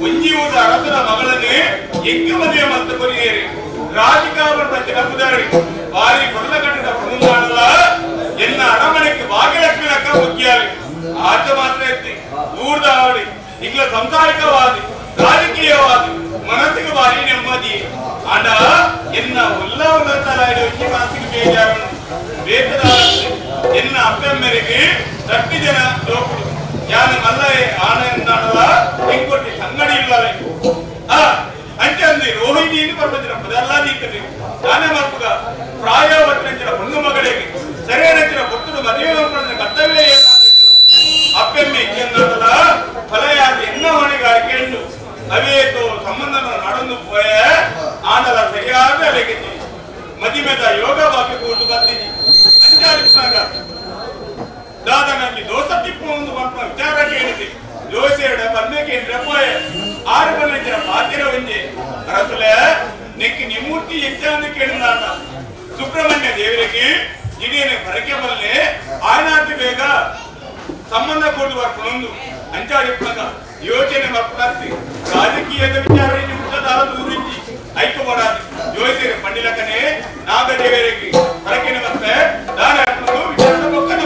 ಒಂಜಿ ಊರ ಅರಸನ ಮಗಳನ್ನೇ ಎಂಕು ಮದುವೆ ಮತ್ತು ಕೊರಿಯೇರಿ ರಾಜಕಾರಣ ಜನಪುದಾರಿ ಬಾರಿ ಕೊಡಲಗಟ್ಟಿದ ಪ್ರಮುಖ ಎನ್ನ ಅರಮನೆಗೆ ಭಾಗ್ಯಲಕ್ಷ್ಮಿ ಲಕ್ಕ ಮುಖ್ಯಾಲಿ ಆತ ಮಾತ್ರ ಎತ್ತಿ ಊರ್ದ ಆವಡಿ ಇಂಗ್ಲ ಸಂಸಾರಿಕವಾದಿ ರಾಜಕೀಯವಾದಿ ಮನಸ್ಸಿಗೆ ಭಾರಿ ನೆಮ್ಮದಿ ಆಂಡ ಎನ್ನ ಉಲ್ಲ ಉಲ್ಲತಲಾಯಿಡು ಒಂಜಿ ಮನಸ್ಸಿಗೆ ಬೇಜಾರು ಬೇಕದ ಎನ್ನ ಅಪ್ಪೆಮ್ಮೆರಿಗೆ ತಟ್ಟಿ ಜನ ಜೋಕುಡು ಯಾನ ಮಲ್ಲಯೇ ಆನ ಎಂದಾಣಲ ಇಂಕೊಟ್ಟಿ ಸಂಗಡಿ ಇಲ್ಲಲೆ ಆ ಅಂಚಂದಿ ರೋಹಿಣಿಯನ್ನು ಪರ್ವತಿನ ಪದಲ್ಲ ನೀಕದೆ ನಾನೇ ಮಲ್ಪುಗ ಪ್ರಾಯವತ್ತಿನ ಹೊಣ್ಣು ಮಗಳಿಗೆ ಸರಿಯಾದ ಪುಟ್ಟುಡು ಮದುವೆ ಮಲ್ಪುನ ಕರ್ತವ್ಯ ಅಪ್ಪೆಮ್ಮೆ ಎಂದಾಣಲ ಫಲಯಾದ ಎನ್ನ ಹೊಣೆಗಾರಿಕೆ ಉಂಡು ಅವೇತೋ ಸಂಬಂಧ നടന്നു പോയ ಆನಲ ಸರಿಯಾದ ಅಲೆಗೆಜಿ ಮದಿಮೆದ ಯೋಗ ಬಾಕಿ ಕೂಟು ಬರ್ತೀನಿ ಅಂಚಾಲಿಸಾಗ ದಾದನಲ್ಲಿ ದೋಸ ತಿಪ್ಪು ಒಂದು ಮಲ್ಪ ವಿಚಾರ ಕೇಳಿದೆ ದೋಸೆಯಡ ಬನ್ನೆ ಕೇಂದ್ರ ಪೋಯ ಆರು ಬನ್ನಿನ ಪಾತಿರ ಒಂಜೆ ಅರಸುಲೆ ನೆಕ್ಕಿ ನಿಮೂರ್ತಿ ಎಂಚಾಂದು ಕೇಳಿದಾನ ಸುಬ್ರಹ್ಮಣ್ಯ ದೇವರಿಗೆ ಜಿಡಿಯನೆ ಬರಕೆ ಬಲ್ಲೆ ಆಯನಾತಿ ಬೇಗ ಸಂಬಂಧ ಕೂಟು ಬರ್ಕೊಂಡು ಅಂಚಾಡಿಪ್ಪಗ ಯೋಚನೆ ಮರ್ಪಿ ರಾಜಕೀಯದ ವಿಚಾರ ಮುಖದಾರ ದೂರಿಂಜಿ ಐಕ್ಯಪಡಾದಿ ಯೋಚನೆ ಪಂಡಿಲಕನೆ ನಾಗದೇವರಿಗೆ ಬರಕೆನೆ ಮತ್ತೆ ದಾನ ವಿಚಾರ ಪಕ್ಕದ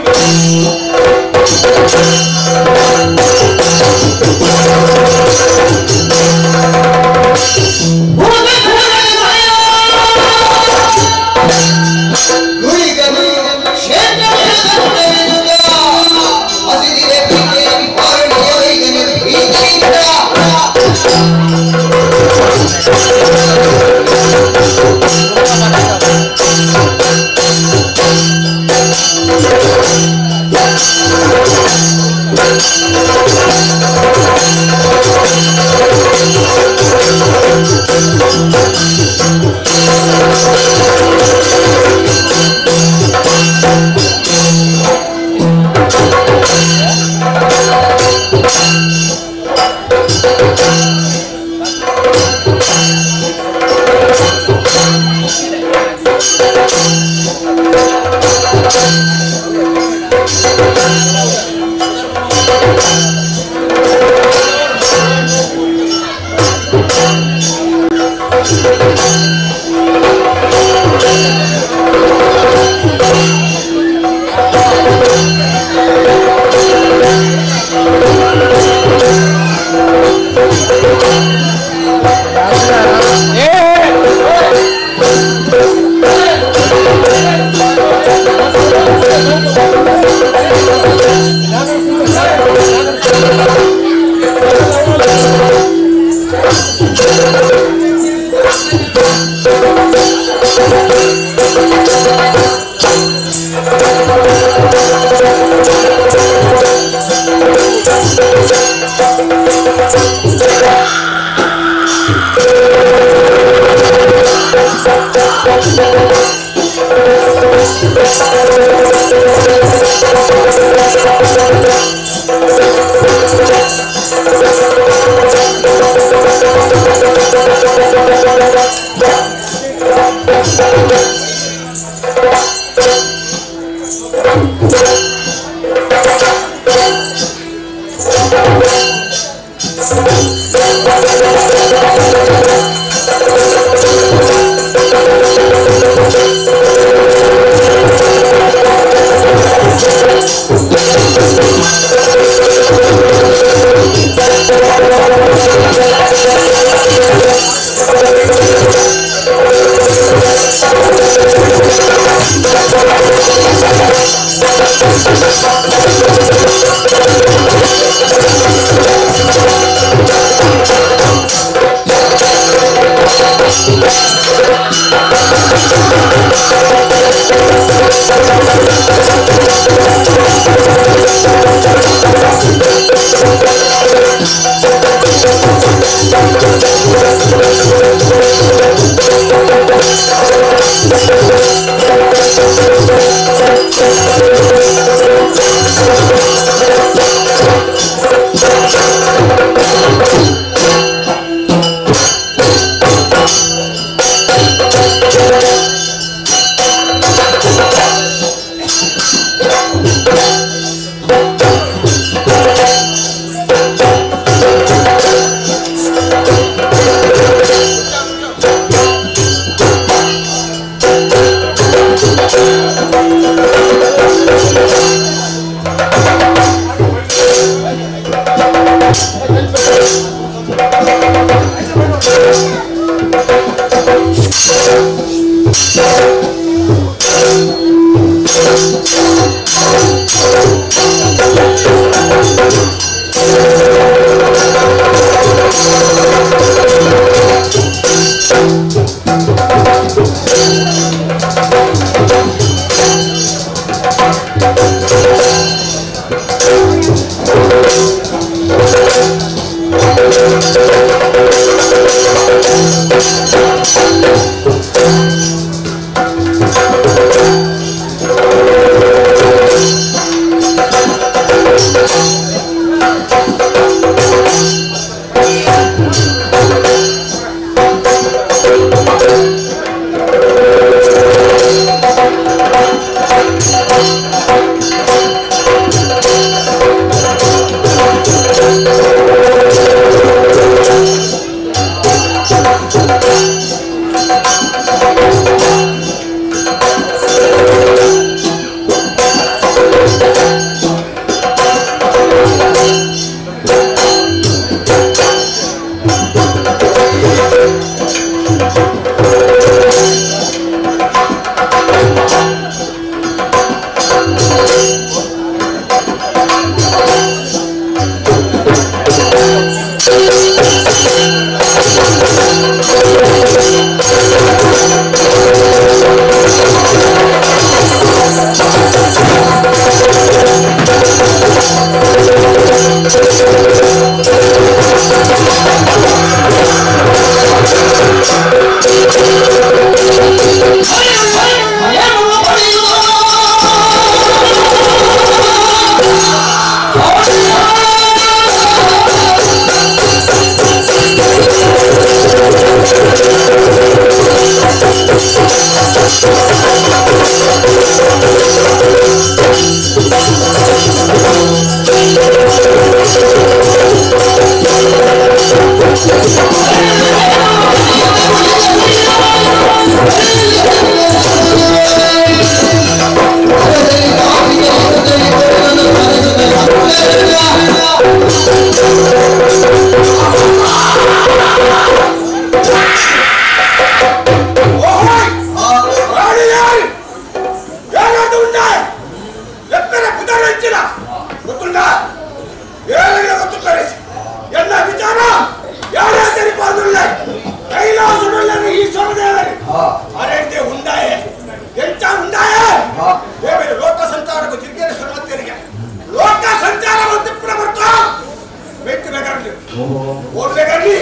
ಓಡ್ಬೇಕಾಗಿ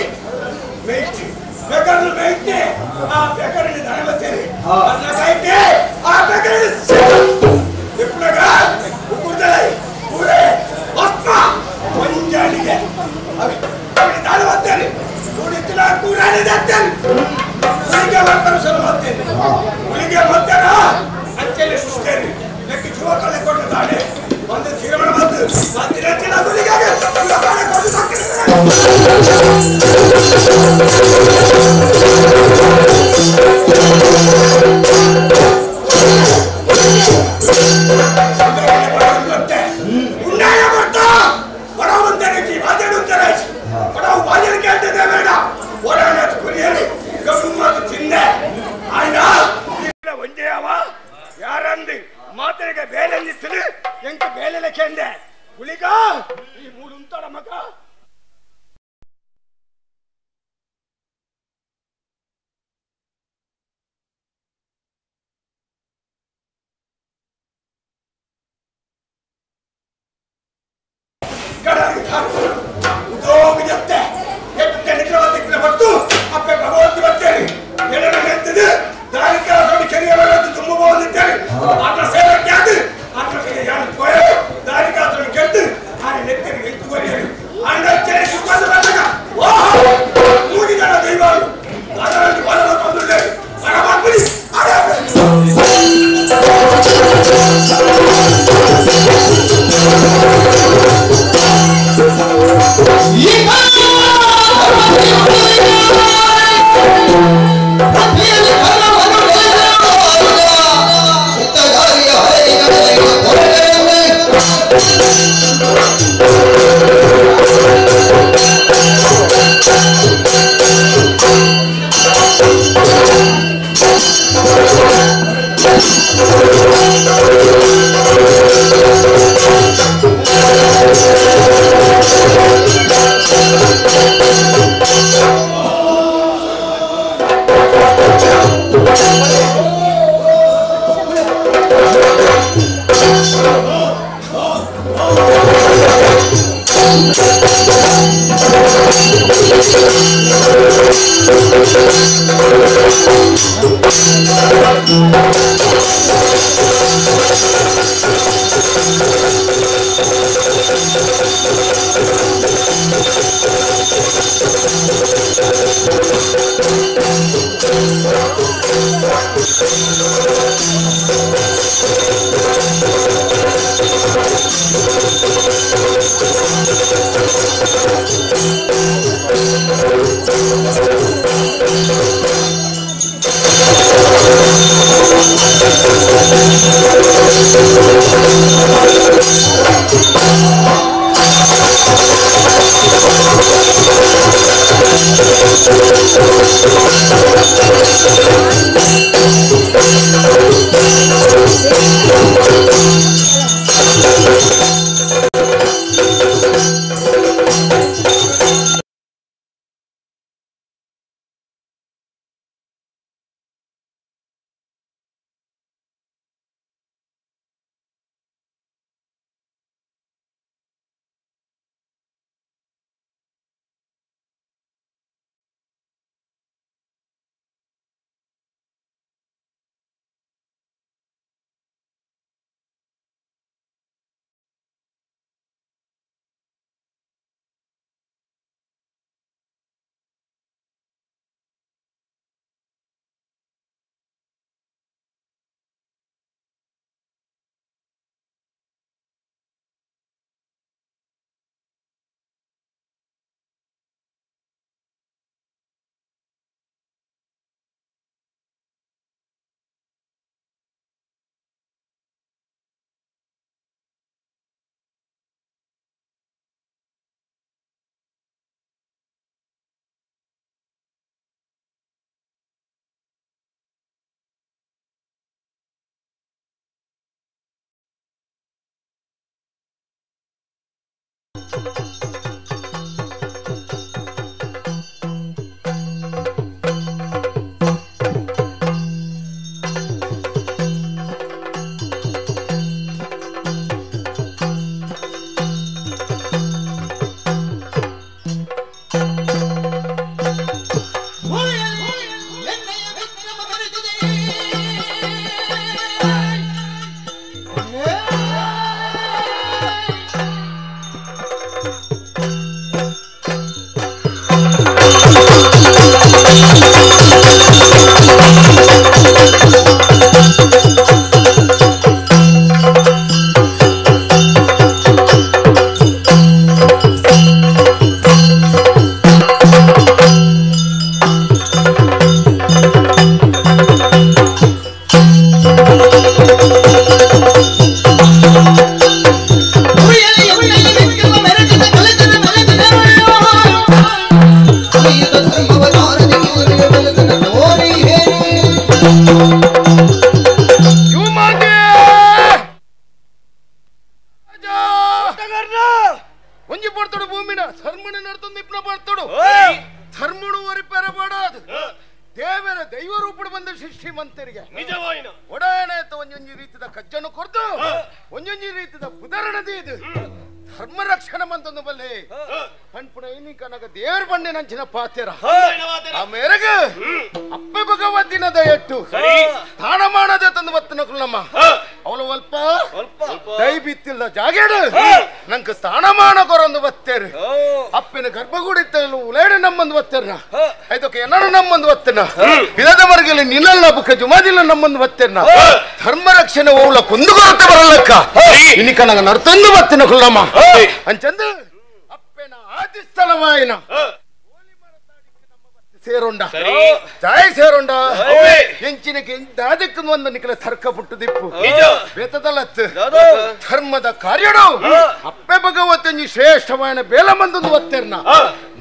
ಮೇಯ್ತಿ ಬೇಕಾದ್ರೆ ಮೇಯ್ತೆ ಆ ಬೇಕಾದ್ರೆ ದನ ಬರ್ತೇನೆ ಅದನ್ನ ಕಾಯ್ತೆ ಆ ಬೇಕಾದ್ರೆ ಎಪ್ಪುನಾಗ ಉಕ್ಕುಡ್ತಾಳೆ ಊರೇ ಭಸ್ಮ ಒಂಜಾಡಿಗೆ ಅವಳಿ ದಾನ ಮಾಡ್ತೇನೆ ಕುಡಿತಿನ ಕೂರಾಡಿ ದಾಗ್ತೇನೆ ಹುಳಿಗೆ ಮಾಡ್ತಾರೆ ಸಲ ಮಾಡ್ತೇನೆ ಹುಳಿಗೆ ಮಾಡ್ತಾರ ಅಂಚೆಲೆ ಸುಸ್ತೇನೆ ನೆಕ್ಕೆ ಜೀವಕಾಲ ಕೊಟ್ಟು ತಾನೆ ಒಂದು ತೀರ್ಮಾನ ಮಾತು ಮಾತಿನ ಗುಳಿಗೆ ಜೀವಕಾಲ ಕೊಟ್ಟು ಸಾಕ್ತೇನೆ. ಯಾರಂದು ಮಾತನಿಗೆ ಬೇಲೆ ನಿಂತಿರು ಎಂಕ ಬೇಲೆ ಕೆಂದೆ ಗುಳಿಗ ಈ ಮೂರು ಉಂತಾಡ ಮಗ ಉದೋಗಿದತ್ತೆ ಎಟ್ಟ ನಿಗ್ರಹ ಬತ್ತು ಅಪ್ಪೆ ಭಗವಂತ ಬರ್ತೇನೆ ಎಳೆನ ನೆತ್ತಿದು ದಾರಿಕ ಕೆರೆಯ ತುಂಬಬಹುದಿದ್ದೇನೆ ಆಟ ಸೇವಕ್ಕೆ ಅದು ಆಟ ಯಾರು ದಾರಿಕ ಕೆದ್ದು ಆನೆ ನೆತ್ತರಿ ನಿಂತು ಕೊರಿಯರು ಅಂಡಚ್ಚೆ ಸುಖದ ಬಂದಾಗ ಓಹೋ ಮೂಗಿದನ ದೈವರು ಅದರಲ್ಲಿ ಬಲ ತಂದುಳ್ಳೇರು ಪರಮಾತ್ಮನಿ ಅರೆ. Karna ಒಂಜಿ ಪಡ್ತೋಡು ಭೂಮಿನ ಧರ್ಮಣ ನಡ್ತೊಂದು ಇಪ್ನ ಪಡ್ತೋಡು ಧರ್ಮಣು ಒರಿಪೆರ ಪಡೋದು ದೇವರ ದೈವ ರೂಪಡು ಬಂದ ಸೃಷ್ಟಿ ಮಂತರಿಗೆ ನಿಜವಾಯಿನ ಒಡಾಯನ ಒಂಜೊಂಜಿ ರೀತಿದ ಕಜ್ಜನ್ನು ಕೊರ್ದು ಒಂಜೊಂಜಿ ರೀತಿದ ಉದಾಹರಣೆ ಇದು ಧರ್ಮ ರಕ್ಷಣೆ ಮಂತೊಂದು ಬಲ್ಲೆ ಪಣ್ಪುಣ ಇನಿ ಕನಕ ದೇವರ ಬಂಡೆ ನಂಚಿನ ಪಾತೆರ ಆ ಮೇರೆಗೆ ಅಪ್ಪೆ ಭಗವತಿನ ದಯಟ್ಟು ಸ್ಥಾನಮಾನದ ತಂದು ಬತ್ತನ ಕುಲ್ಲಮ್ಮ ಅವಳು ಅಲ್ಪ ದೈ ಬಿತ್ತಿಲ್ದ ಜಾಗೇಡು ನಂಗೆ ಸ್ಥಾನಮಾನ ಕೊರೊಂದು ಬತ್ತೇರು ಅಪ್ಪಿನ ಗರ್ಭಗುಡಿತ್ತಲು ಉಲೇಡು ನಮ್ಮಂದು ಬತ್ತೇರ್ನ ಐದಕ್ಕೆ ಎಲ್ಲರೂ ನಮ್ಮಂದು ಬತ್ತೇನ ಬಿದದ ಮರಗಲ್ಲಿ ನಿನ್ನಲ್ಲ ಬುಕ್ಕ ಜುಮಾದಿಲ್ಲ ನಮ್ಮಂದು ಬತ್ತೇರ್ನ ಧರ್ಮ ರಕ್ಷಣೆ ಓಲ ಕುಂದು ಕೊರತೆ ಬರಲ್ಲಕ್ಕ ಇನಿಕ ನಂಗೆ ನರ್ತಂದು ಬತ್ತಿನ ಕುಲ್ಲಮ್ಮ ಅಂಚಂದು ಅಪ್ಪೆನ ಆದಿಸ್ಥಳವಾಯಿನ ಸೇರೋಂಡ ಜಾಯ್ ಸೇರೋಂಡ ಎಂಚಿನಕ್ಕೆ ದಾದಕ್ಕೆ ಒಂದು ನಿಕಲ ತರ್ಕ ಪುಟ್ಟು ದಿಪ್ಪು ಬೇತದಲತ್ ಧರ್ಮದ ಕಾರ್ಯಡು ಅಪ್ಪೆ ಭಗವತಿ ಶ್ರೇಷ್ಠವಾಯನ ಬೇಲಮಂದೊಂದು ಒತ್ತೆರ್ನ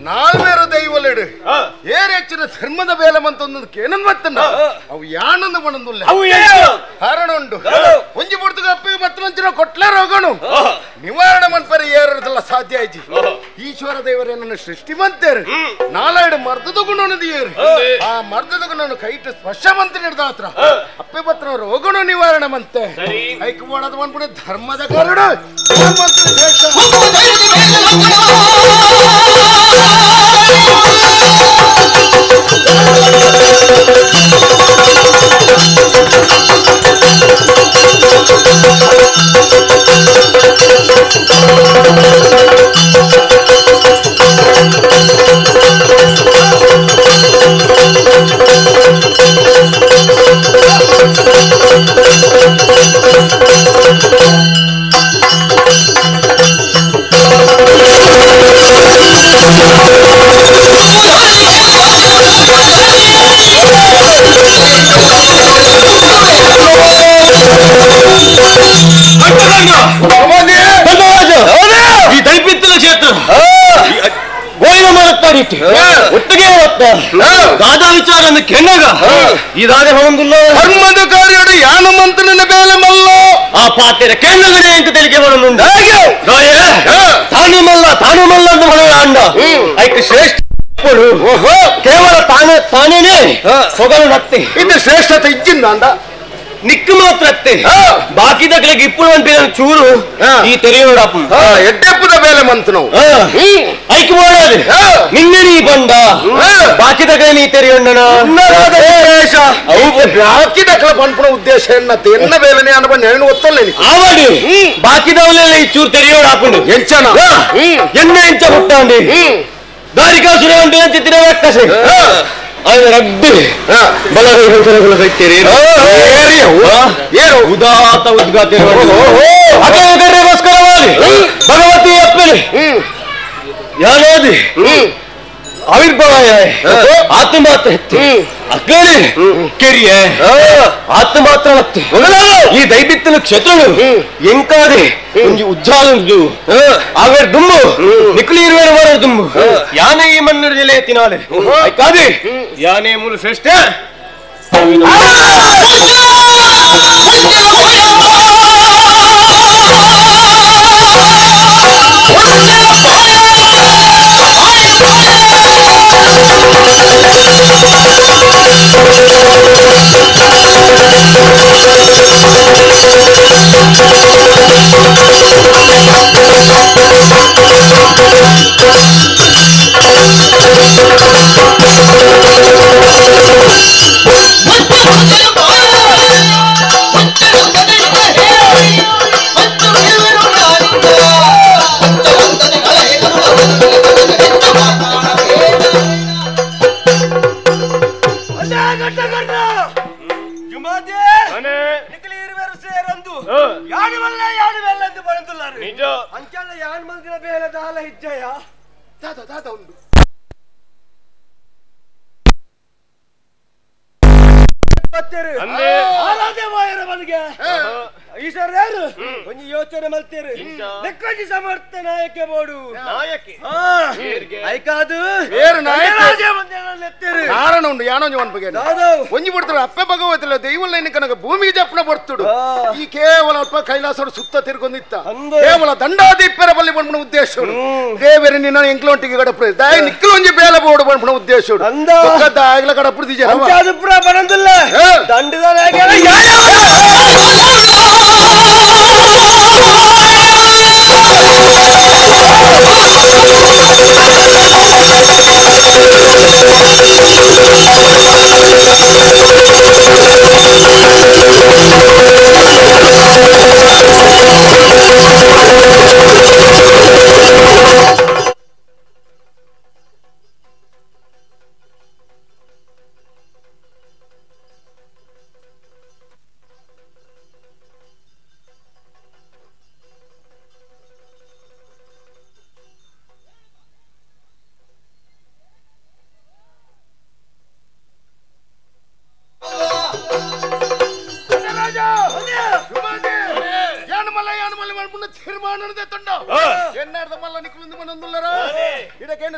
ನಾಲ್ವೇರ ದೈವಲೆಡು ಏರೆಚ್ಚಿನ ಧರ್ಮದ ಬೇಲಮಂತೊಂದು ಕೇನನ್ ಮತ್ತನ್ನ ಅವು ಯಾನಂದು ಬಣಂದುಲ್ಲ ಕಾರಣ ಉಂಡು ಒಂಜಿ ಪುಡ್ತುಗ ಅಪ್ಪೆ ಮತ್ತೊಂಚಿನ ಕೊಟ್ಲೆ ರೋಗನು ನಿವಾರಣೆ ಮನ್ಪರಿ ಏರದಲ್ಲ ಸಾಧ್ಯ ಆಯ್ತು ಈಶ್ವರ ದೇವರೇನನ್ನು ಸೃಷ್ಟಿ ಮಂತೇರು ನಾಲ್ಕು ಮರ್ದದ ಗುಣ ಆ ಮರ್ದದ ಗುಣನು ಕೈಟ್ ಸ್ಪರ್ಶ ಮಂತ್ರ ಹಿಡ್ದ ಹತ್ರ ಅಪ್ಪೆ ಪತ್ರ ರೋಗನು ನಿವಾರಣೆ ಮಂತೆ ಐಕ್ ಮಾಡೋದು ಬಂದ್ಬಿಟ್ಟು ಧರ್ಮದ ಕಾರಣ ಈ ದೈಪಿತ್ತಲ ಕ್ಷೇತ್ರ ಗೋಯಿನ ಮಾಡುತ್ತಾರೆ ಒಟ್ಟಿಗೆ ದಾದಾ ವಿಚಾರ ಕೆಣ್ಣಗ ಈ ದಾದೆ ಹೊಂದಿಲ್ಲ ಧರ್ಮದ ಕಾರ್ಯಡು ಯಾನು ಮಂತ್ರನ ಬೇಲೆ ಮಲ್ಲೋ ಆ ಪಾತ್ರೆ ಕೆಣ್ಣಗಡೆ ಅಂತ ತಿಳಿಕೆ ಬರನುಂಡು ತಾನು ಮಲ್ಲ ತಾನು ಮಲ್ಲ ಅಂತ ಮಾಡೋಣ ಅಂಡ ಐಕ್ ಶ್ರೇಷ್ಠ ಕೇವಲ ತಾನೇ ತಾನೇನೆ ಸೊಗಲು ನತ್ತಿ ಇದು ಶ್ರೇಷ್ಠತೆ ಇಜ್ಜಿಂದ ಅಂದ ನಿಕ್ಕು ಮಾತ್ರ ಅತ್ತೆ ಬಾಕಿದಗಳಿಗೆ ಇಪ್ಪು ಅಂತ ಚೂರು ಈ ತೆರೆಯೋಡಪ್ಪ ಎಡ್ಡೆಪ್ಪದ ಬೇಲೆ ಮಂತು ನಾವು ಐಕ್ ಮಾಡೋದು ನಿನ್ನೆ ನೀ ಬಂದ ಬಾಕಿದಗಳ ನೀ ತೆರೆಯೋಣ ಬಾಕಿದಗಳ ಪನ್ಪುಣ ಉದ್ದೇಶ ಎನ್ನತ್ತೆ ಎನ್ನ ಬೇಲೆನೆ ಅನ್ನ ಹೇಳು ಒತ್ತಲ್ಲ ಆವಡಿ ಬಾಕಿದವಲೆಲ್ಲ ಈ ಚೂರು ತೆರೆಯೋಡಾಪುಂಡು ಎಂಚನ ಎಣ್ಣೆ ಎಂಚ ಹುಟ್ಟಾಂಡಿ ದಾರಿಕಾಸುರ ಅಂತ ರಕ್ಕಸೆ ರಡ್ಡಿ ಉದಾತ್ತ ಉದ್ಗಾತಿ ಭಗವತಿ ಅಪ್ಪನೆ ಯಾನಾದಿ ಆವಿರ್ಭಾವ ಆತ್ಮ ಮಾತ್ರ ಅಕ್ಕಳಿ ಕೆರಿಯ ಆತ್ಮ ಮಾತ್ರ ಈ ದೈಬಿತ್ತನ ಕ್ಷೇತ್ರಗಳು ಎಂಕಾದೆ ಒಂಜಿ ಉಜ್ಜಾಲ ಆವೇರ್ ದುಂಬು ನಿಕ್ಲಿ ಇರುವೇರು ವಾರ ದುಂಬು ಯಾನೆ ಈ ಮನ್ನರ ಜಿಲ್ಲೆ ತಿನಾಲೆ ಐಕಾದೆ ಯಾನೆ ಮೂಲ ಶ್ರೇಷ್ಠ ಯೋಚನೆ ಮಲ್ತೇರು ಸಮರ್ಥ ನಾಯಕ ಬೋಡು ಐಕಾದು ಕಾರಣ ಉಂಡು ಯಾನೋ ಬಗ್ಗೆ ಒಂಜಿ ಬಿಡ್ತಾರೆ ಅಪ್ಪೆ ಭಗವತಿಲ್ಲ ದೈವಲ್ಲ ಕನಕ ಭೂಮಿಗೆ ಜಪ್ಪನ ಬರ್ತುಡು ಈ ಕೇವಲ ಅಲ್ಪ ಕೈಲಾಸ ಸುತ್ತ ತಿರ್ಗೊಂದಿತ್ತ ಕೇವಲ ದಂಡಾದೀಪರ ಬಲ್ಲಿ ಬಂದ್ಬಿಡ ಉದ್ದೇಶ ದೇವರ ನಿನ್ನ ಎಂಕ್ಲೊಂಟಿಗೆ ಗಡಪು ದಾಯ ನಿಕ್ಕಲೊಂಜಿ ಬೇಲೆ ಬೋಡು ಬಂದ್ಬಿಡ ಉದ್ದೇಶ ದಾಯಗ್ಲ ಗಡಪು ಬರಂದಿಲ್ಲ ದಂಡದ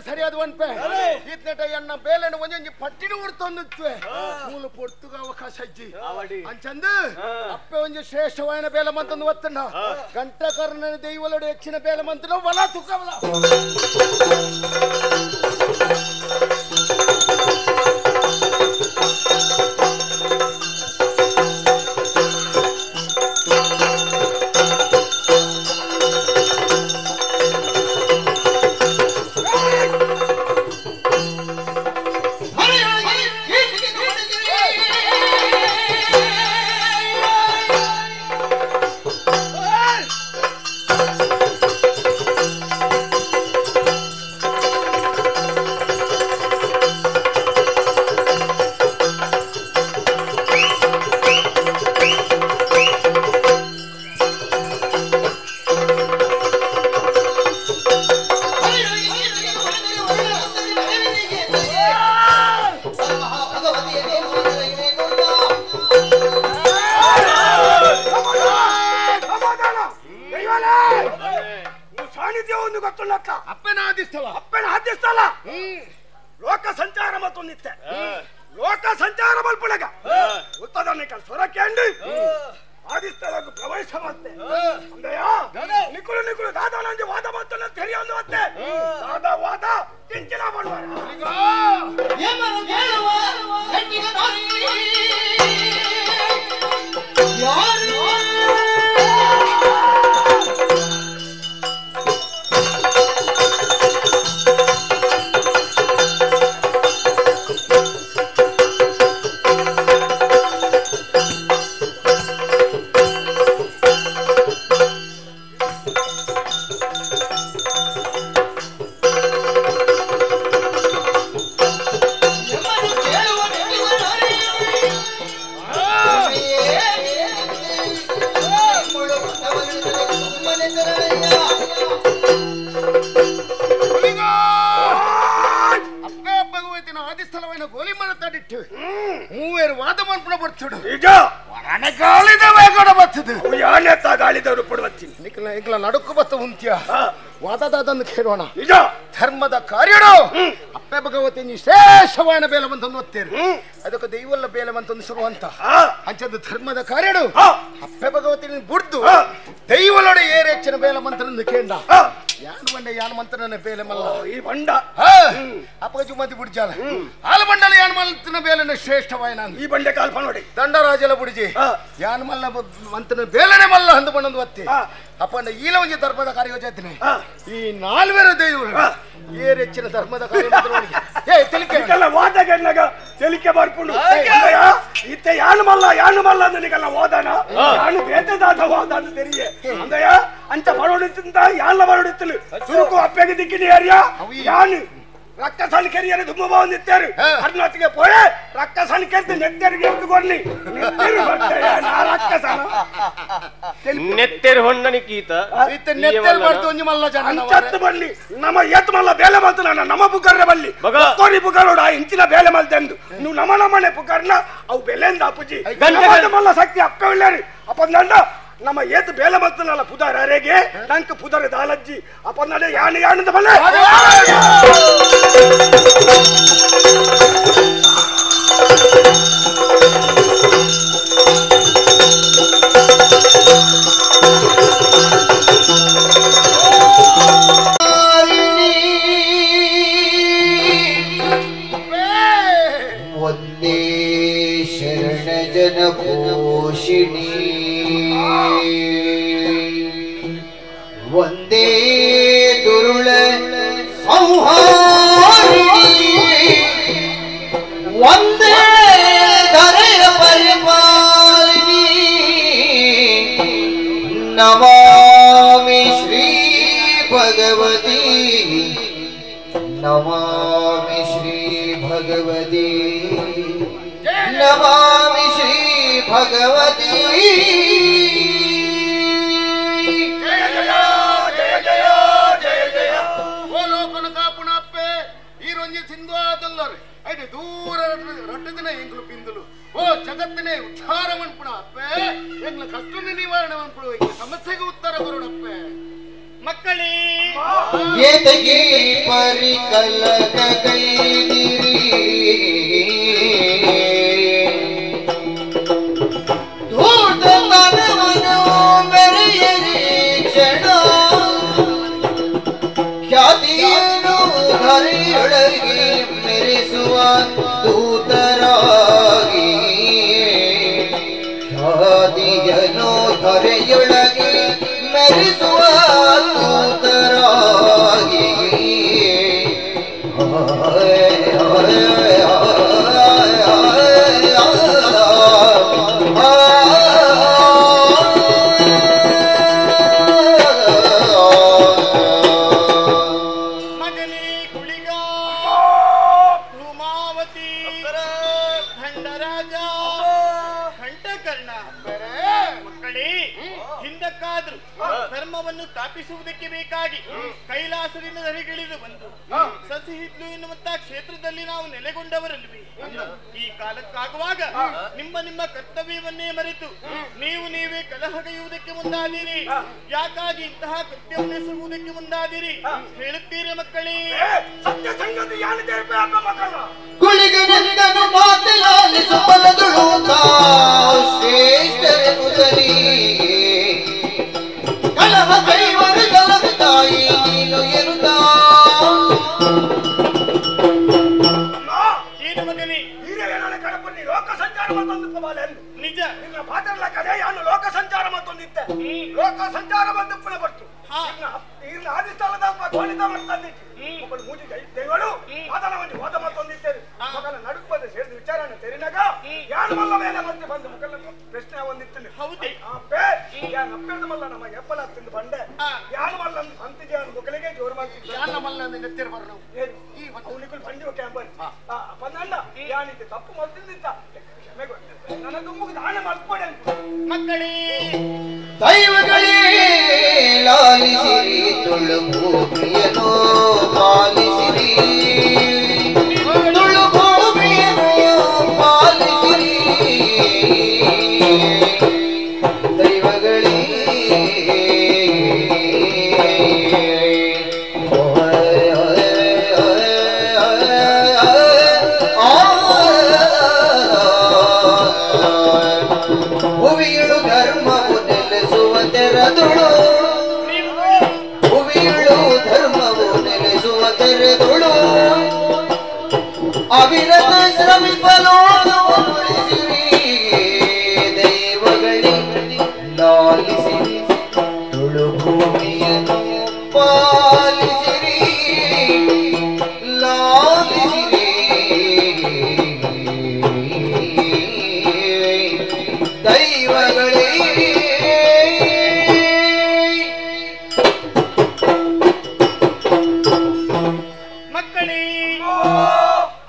ಸರಿಯಾದ ಒನ್ಪೆ ಇತ್ನೆಟ ಎನ್ನ ಬೇಲೆನ ಒಂಜೊಂಜಿ ಪಟ್ಟಿನ ಉಡ್ತೊಂದಿತ್ವೆ ಮೂಲ ಪೊರ್ತುಗ ಅವಕಾಶ ಅಜ್ಜಿ ಅಂಚಂದು ಅಪ್ಪೆ ಒಂಜಿ ಶ್ರೇಷ್ಠವಾಯನ ಬೇಲೆ ಮಂತಂದು ಒತ್ತಣ್ಣ ಗಂಟಕರ್ಣನ ದೈವಲೋಡು ಹೆಚ್ಚಿನ ಬೇಲೆ ಮಂತನ ಒಲ ತುಕ್ಕವಲ ಲೋಕ ಸಂಚಾರ ಮತ್ತು ನಿತ್ಯ ಲೋಕ ಸಂಚಾರ ಬಲ್ಪುಳಗ ಉತ್ತದನ್ನೇ ಸೊರಕೆಂಡು ಆದಿಸ್ಥಳಕ್ಕೆ ಪ್ರವೇಶ ಮತ್ತೆ ಅಂದಯ್ಯ ನಿಕುಲು ನಿಕುಲು ದಾದಾನಂಜಿ ವಾದ ಮಾತನ್ನ ತೆರೆಯೊಂದು ಮತ್ತೆ ದಾದ ವಾದ ಕಿಂಚಿನ ಮಾಡುವ ನಡುಕು ಬತ್ತ ಉಂತ್ಯ ವಾದದಾದನ್ನು ಕೇಳೋಣ ಧರ್ಮದ ಕಾರ್ಯಡು ಅಪ್ಪೆ ಭಗವತಿ ನೀ ಶ್ರೇಷ್ಠವಾದ ಬೇಲೆ ಬಂತಂದು ಒತ್ತೀರಿ ಅದಕ್ಕೆ ದೈವಲ್ಲ ಬೇಲೆ ಬಂತಂದು ಶುರುವಂತ ಅಂಚದ ಧರ್ಮದ ಕಾರ್ಯಡು ಅಪ್ಪೆ ಭಗವತಿ ಬುಡ್ದು ದೈವಲೊಡೆ ಏರೆಚ್ಚಿನ ಬೇಲೆ ಮಂತ್ರನ ಕೇಂಡ ಯಾನು ಬಂಡೆ ಯಾನು ಮಂತ್ರನ ಬೇಲೆ ಮಲ್ಲ ಈ ಬಂಡ ಅಪ್ಪಗ ಜುಮತಿ ಬುಡ್ಜಾಲ ಹಾಲು ಬಂಡಲ ಯಾನು ಮಲ್ತನ ಬೇಲೆನ ಶ್ರೇಷ್ಠವಾಯನ ಈ ಬಂಡೆ ಕಾಲ್ಪ ನೋಡಿ ದಂಡರಾಜಲ ಬುಡಿಜಿ ಯಾನು ಮಲ್ಲ ಮಂತ್ರನ ಬೇಲೆನೆ ಮಲ್ಲ ಅಂದು ಬಂಡಂದು ಒತ್ತಿ ಅಪ್ಪನ ಈಲ ಒಂಜಿ ಧರ್ಮದ ಕಾರ್ಯ ಈ ನಾಲ್ವೆರ ದೈವರು ಏರೆಚ್ಚಿನ ಧರ್ಮದ ಕಾರ್ಯ ವಾದಗನ್ನಾಗ ತೆಲಿಕೆ ಬರ್ಪುಂಡು ಇತ್ತೆ ಯಾನು ಮಲ್ಲ ಯಾನು ಮಲ್ಲ ಅಂದನಿಗೆಲ್ಲ ವಾದನ ಯಾನು ಬೇತದಾದ ವಾದ ಅಂತ ತೆರಿಯೆ ಅಂದಯ್ಯ ಅಂಚ ಬರೋಡಿತ್ತಿಂದ ಯಾನ್ಲ ಬರೋಡಿತ್ತಲು ಚುರುಕು ಅಪ್ಪೆಗೆ ದಿಕ್ಕಿನಿ ಯಾರ್ಯ ಯಾನು ರಕ್ತ ಸಣ್ಣ ದುಮ್ಮ ಬಂದಿತ್ತಾರು ಕರ್ನಾಟಕ ಪೋಯೆ ರಕ್ತ ಸಣ್ಣ ಕೆರೆದು ನೆತ್ತರಿಗೆ ಎತ್ತುಕೊಡ್ಲಿ ನೆತ್ತರು ಬರ್ತಾರೆ ನಾ ರಕ್ತ ಸಣ್ಣ ನೆತ್ತೇರು ಹೊಣ್ಣನಿ ಕೀತ ನೆತ್ತೇರು ಬರ್ತು ಒಂಜಿ ಮಲ್ಲ ಜನ ಅಂಚತ್ತು ಬರ್ಲಿ ನಮ್ಮ ಏತ್ ಮಲ್ಲ ಬೇಲೆ ಮಲ್ತು ನನ್ನ ನಮ್ಮ ಪುಕರ್ರೆ ಬಲ್ಲಿ ಕೋರಿ ಪುಕರೋಡ ಇಂಚಿನ ಬೇಲೆ ಮಲ್ತೆಂದು ನೀವು ನಮ್ಮ ನಮ್ಮನೆ ಪುಕರ್ನ ಅವು ಬೆಲೆಂದ ಅಪ್ಪುಜಿ ಗಂಟೆ ಮಲ್ಲ ಶಕ್ತಿ ಅಪ್ಪ ಒಳ್ಳೆರಿ ಅಪ್ಪ ನಮ್ಮ ಏತ್ ಬೇಲೆ ಮಲ್ತನಲ್ಲ ಪುದಾರ ಅರೆಗೆ ನಂಕ ಪುದಾರ ದಾಲಜ್ಜಿ ಅಪ್ಪ ನಡೆ ಯಾಣ ಯಾಣದ ಬಲ್ಲೆ. ಒಂದೇ ಶರಣ ಜನ ಪೋಷಿಣಿ ಒಂದೇ ದುರುಳ ಸಂಹಾರಿಣಿ ಒಂದೇ ಧರೆಯ ಪರಿಪಾಲಿನಿ ನಮಾಮಿ ಶ್ರೀ ಭಗವತಿ ನಮಾಮಿ ಶ್ರೀ ಭಗವತಿ ನಮಾಮಿ ಶ್ರೀ ಭಗವತಿ. ಜಯ ಜಯ ಜಯ ಜಯ ಓ ಲೋಕನ ಕಾಪುಣಪ್ಪೆ ಈ ರೊಂಜಿ ಸಿಂಧು ಆದಲ್ಲರೆ ಐದು ದೂರ ರೊಟ್ಟದಿನ ಎಂಗ್ಲು ಬಿಂದುಲು ಓ ಜಗತ್ತಿನೇ ಉದ್ಧಾರ ಮನ್ಪುಣ ಅಪ್ಪೆ ಎಂಗ್ಲ ಕಷ್ಟನ ನಿವಾರಣೆ ಮನ್ಪುಣ ಈ ಸಮಸ್ಯೆಗೆ ಉತ್ತರ ಕೊರಡಪ್ಪೆ. ಮಕ್ಕಳೇ ಏತಗೆ ಪರಿಕಲಕ ಕೈದಿರಿ ಧೂರ್ತನವನು ಮೆರೆಯರಿ ಕ್ಷಣ ಖ್ಯಾತಿಯನ್ನು ಧರೆಯೊಳಗೆ ಮೆರೆಸುವ ದೂತರಾಗಿ ಖ್ಯಾತಿಯನ್ನು ಧರೆಯೊಳಗೆ ಮೆರೆಸುವ ದೂತರಾಗಿ ಮಗನೇ ಗುಳಿಗ ಧೂಮಾವತಿ ದಂಡರಾಜ ಕಂಠಕರ್ಣ ಮಕ್ಕಳೇ, ಹಿಂದಕ್ಕಾದ್ರೂ ಧರ್ಮವನ್ನು ಸ್ಥಾಪಿಸುವುದಕ್ಕೆ ಬೇಕಾಗಿ ಕೈಲಾಸದಿಂದ ಧರೆಗಿಳಿದು ಬಂದು ಸಸಿಹಿದ್ಲು ಎನ್ನುವಂತಹ ಕ್ಷೇತ್ರದಲ್ಲಿ ನಾವು ನೆಲೆಗೊಂಡವರಲ್ವೇ. ಈ ಕಾಲಕ್ಕಾಗುವಾಗ ನಿಮ್ಮ ನಿಮ್ಮ ಕರ್ತವ್ಯವನ್ನೇ ಮರೆತು ನೀವು ನೀವೇ ಕಲಹಗೈಯುವುದಕ್ಕೆ ಮುಂದಾದಿರಿ. ಯಾಕಾಗಿ ಇಂತಹ ಕೃತ್ಯವನ್ನೆಸಗುವುದಕ್ಕೆ ಮುಂದಾದಿರಿ ಹೇಳುತ್ತೀರಿ ಮಕ್ಕಳೇ? ಸತ್ಯ ಸಂಗತಿ ಗುಳಿಗನಂದನು ಮಾತಲಾಲಿಸು ಬಲದುಳು ಶ್ರೇಷ್ಠರ ಕುದಲಿ ಕಲಹ ಕೈವರು ಕಲಹ ತಾಯಿ ನೀನು ಎನ್ನುತ್ತ. ಏನು ಮಗನೇ, ಲೋಕ ಸಂಚಾರ ಮತ್ತೊಂದು ನಿಜ ನಿನ್ನ ಪಾತ್ರಗಳ ಕಥೆ ಯಾನು ಲೋಕ ಸಂಚಾರ ಮತ್ತೊಂದಿತ್ತೆ. ಲೋಕ ಸಂಚಾರ ಬಂದು ಪುನಃ ಬರ್ತು ಆದಿಸ್ಥಳದ ಗೋಣಿತ ಮಾಡ್ತಂದಿತ್ತು. ಮಕ್ಕಳು ಮೂಜಿ ದೈವಳು ಆತನ ಒಂದು ವಾದ ಮತ್ತೊಂದಿತ್ತೇನೆ. ಮಗನ ನಡುಕು ಬಂದ ಸೇರಿದ ವಿಚಾರನ ತೆರಿನಾಗ ಯಾನು ಮಲ್ಲ ಮೇಲೆ ಮತ್ತೆ ಬಂದು ಮಕ್ಕಳ ಪ್ರಶ್ನೆ ಒಂದಿತ್ತು. ಹೌದೇ ಅಪ್ಪೆ ಯಾನ್ ಅಪ್ಪೆರ್ದ ಮಲ್ಲ ನಮ್ಮ ಎಪ್ಪಲ ತಿಂದು ಬಂಡೆ ಯಾನು ಮಲ್ಲ ಅಂತಿಗೆ ಮಕ್ಕಳಿಗೆ ಜೋರು ಮಾಡ್ತಿದ್ದೆ. ಯಾನ ಮಲ್ಲ ನೆತ್ತಿರ ಬರೋಣ ಏನು ಈ ಅವನಿಗೆ ಬಂಡಿ ಕ್ಯಾಂಬರ್ ಪಂದ ಯಾನಿದ್ದೆ ತಪ್ಪು ಮೊದಲಿದ್ದ ಕ್ಷಮೆ ನನ್ನ ದುಮ್ಮಿಗೆ ದಾನ ಮಾಡ್ಕೊಡೆ ಅಂತ. ಮಕ್ಕಳೇ ದೈವಗಳೇ ಲಾಲಿಸಿರಿ ತುಳು ಭೂಮಿಯನ್ನು ಪಾಲಿಸಿರಿ ತುಳು ಭೂಮಿಯನ್ನು ಪಾಲಿಸಿರಿ ದೈವಗಳೇ. ಭುವಿಯಳು ಧರ್ಮವು ನೆಲೆಸುವ ತೆರದುಳು ಭುವಿಯಳು ಧರ್ಮವು ನೆಲೆಸುವ ತೆರೆದುಳು ಅವಿರತ ಶ್ರಮಿಪಲೋಕವನ್ನುಳಿಸಿರಿ ದೈವಗಳೇ ಲಾಲಿಸಿರಿ ತುಳು ಭೂಮಿಯನ್ನು ಪಾಲಿಸಿರಿ ಲಾಲಿಸಿರಿ ದೈವಗಳೇ. ಮಕ್ಕಳೇ,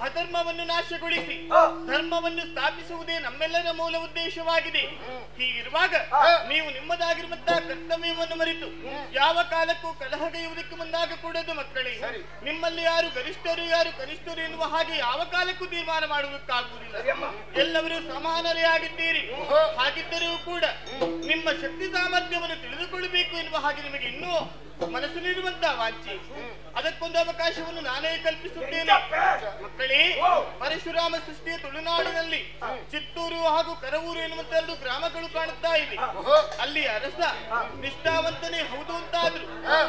ಅಧರ್ಮವನ್ನು ನಾಶಗೊಳಿಸಿ ಧರ್ಮವನ್ನು ಸ್ಥಾಪಿಸುವುದೇ ನಮ್ಮೆಲ್ಲರ ಮೂಲ ಉದ್ದೇಶವಾಗಿದೆ. ಹೀಗಿರುವಾಗ ನೀವು ನಿಮ್ಮದಾಗಿರುವಂತಹ ಕರ್ತವ್ಯವನ್ನು ಮರೆತು ಯಾವ ಕಾಲಕ್ಕೂ ಕಲಹಗೈಯುವುದಕ್ಕೆ ಮುಂದಾಗಕೂಡದು ಮಕ್ಕಳೇ. ನಿಮ್ಮಲ್ಲಿ ಯಾರು ಗರಿಷ್ಠರು ಯಾರು ಕನಿಷ್ಠರು ಎನ್ನುವ ಹಾಗೆ ಯಾವ ಕಾಲಕ್ಕೂ ತೀರ್ಮಾನ ಮಾಡುವುದಕ್ಕಾಗುವುದಿಲ್ಲ. ಎಲ್ಲರೂ ಸಮಾನರೇ ಆಗಿದ್ದೀರಿ. ಹಾಗಿದ್ದರೂ ಕೂಡ ನಿಮ್ಮ ಶಕ್ತಿ ಸಾಮರ್ಥ್ಯವನ್ನು ತಿಳಿದುಕೊಳ್ಳಬೇಕು ಎನ್ನುವ ಹಾಗೆ ನಿಮಗೆ ಇನ್ನೂ ಮನಸ್ಸಿನಲ್ಲಿರುವಂತಹ ವಾಂಛೆ, ಅದಕ್ಕೊಂದು ಅವಕಾಶವನ್ನು ನಾನೇ ಕಲ್ಪಿಸುತ್ತೇನೆ. ಮಕ್ಕಳೇ, ಪರಶುರಾಮ ಸೃಷ್ಟಿಯ ತುಳುನಾಡಿನಲ್ಲಿ ಚಿತ್ತೂರು ಹಾಗೂ ಕರವೂರು ಎನ್ನುವಂತ ಎರಡು ಗ್ರಾಮಗಳು ಕಾಣುತ್ತಾ ಇವೆ. ಅಲ್ಲಿ ಅರಸ ನಿಷ್ಠಾವಂತನೇ ಹೌದು ಅಂತಾದ್ರು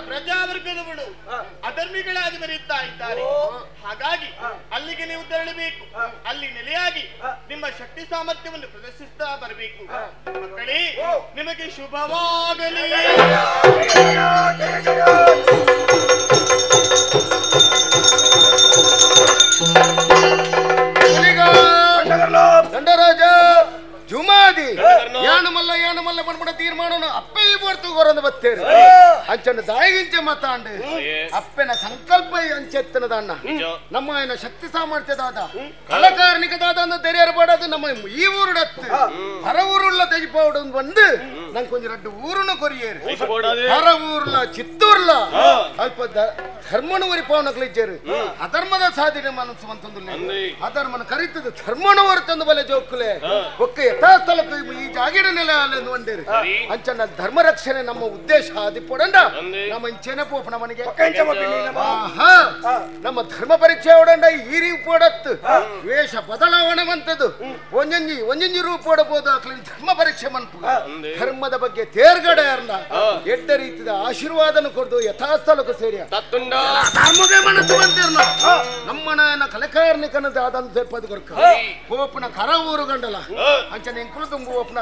ಪ್ರಜಾವರ್ಗದವಳು ಅಧರ್ಮಿಗಳಾಗಿ ಮೆರೆಯುತ್ತಾ ಇದ್ದಾರೆ. ಹಾಗಾಗಿ ಅಲ್ಲಿಗೆ ನೀವು ತೆರಳಬೇಕು. ಅಲ್ಲಿ ನೆಲೆಯಾಗಿ ನಿಮ್ಮ ಶಕ್ತಿ ಸಾಮರ್ಥ್ಯವನ್ನು ಪ್ರದರ್ಶಿಸ್ತಾ ಬರಬೇಕು. ಮಕ್ಕಳೇ, ನಿಮಗೆ ಶುಭವಾಗಲಿ. ದಂಡರಾಜ ಜುಮಾದಿ ಯಾನು ಮಲ್ಲ ಯಾನು ಮಲ್ಲ ಬಂದ್ಬಿಡ ತೀರ್ಮಾನ ಅಪ್ಪೆ ಈ ಬರ್ತು ಗೊರಂದು ಬತ್ತೇರು ಅಂಚನ ದಾಯಿಗಿಂಚೆ ಮಾತಾಂಡು ಅಪ್ಪೆನ ಸಂಕಲ್ಪ ಅಂಚೆತ್ತನದ ಅಣ್ಣ ನಮ್ಮ ಏನ ಶಕ್ತಿ ಸಾಮರ್ಥ್ಯದಾದ ಕಲಕಾರ್ಣಿಕದಾದ ಅಂದ ತೆರೆಯರ್ಬಾಡದು ನಮ್ಮ ಈ ಊರುಡತ್ತು ಹೊರ ಊರುಳ್ಳ ತೆಜಿಪಾವಡು ಬಂದು ನಂಗೆ ಕೊಂಚ ರಡ್ಡು ಊರುನು ಕೊರಿಯೇರು ಹೊರ ಊರ್ಲ ಚಿತ್ತೂರ್ಲ ಅಲ್ಪ ಧರ್ಮನು ಒರಿಪಾವನಕ್ಲು ಇಜ್ಜೇರು ಅಧರ್ಮದ ಸಾಧನೆ ಮನಸ್ಸು ಅಂತಂದು ಅಧರ್ಮನ ಕರಿತದ ಧರ್ಮನು ಹೊರತಂದು ಬಲೆ ಜೋಕುಲೆ ಒಕ್ಕ ಯಥಾಸ್ಥಳಕ್ಕೆ ಈ ಜಾಗಿಡ ನೆಲೆ ಅಲ್ಲ ಒಂದೇರು ಅಂಚನ ಧರ್ಮ ರಕ್ಷಣೆ ನಮ್ಮ ಉದ್ದೇಶ ಆದಿಪೊಡಂಡ ನಮ್ಮ ಇಂಚೆನೆ ಪೋಪ ನಮನಿಗೆ ನಮ್ಮ ಧರ್ಮ ಪರೀಕ್ಷೆ ಒಡಂಡ ಈ ರೂಪೋಡತ್ತು ವೇಷ ಬದಲಾವಣೆ ಮಂತದ್ದು ಒಂಜೊಂಜಿ ಒಂಜೊಂಜಿ ರೂಪೋಡಬಹುದು ಧರ್ಮ ಪರೀಕ್ಷೆ ಮನ್ಪು ಧರ್ಮದ ಬಗ್ಗೆ ತೇರ್ಗಡೆ ಅರ್ನ ಎಡ್ಡ ರೀತಿಯ ಆಶೀರ್ವಾದನ ಕೊಡ್ದು ಯಥಾಸ್ಥಳಕ್ಕೆ ಸೇರಿಯ ಧರ್ಮವೇ ಮನಸ್ಸು ಬಂದಿರ್ನ ನಮ್ಮನ ಕಲಕಾರ್ನಿಕನದ ಆದಂತ ಸೇರ್ಪದು ಕೊರ್ಕ ಪೋಪನ ಕರ ಊರು ಗಂಡಲ ಅಂಚನೆ ಎಂಕುಲು ತುಂಬು ಓಪನ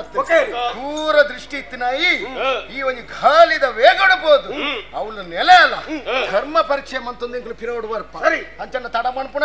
ಪೂರ ದೃಷ್ಟಿ ಇತ್ತಿನಾಯಿ ಈ ಒಂದು ಗಾಲಿದ ವೇಗಡಬಹುದು ಅವಳು ನೆಲೆ ಅಲ್ಲ ಧರ್ಮ ಪರೀಕ್ಷೆ ಮಂತೊಂದು ಎಂಕುಲು ಪಿರೋಡು ಬರ್ಪ ಅಂಚನ ತಡ ಮನ್ಪುಣ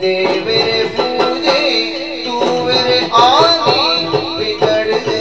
ದೇವರ ಪೂಜೆ ತೂವರ ಆನಿ ಬಿಗಡದೆ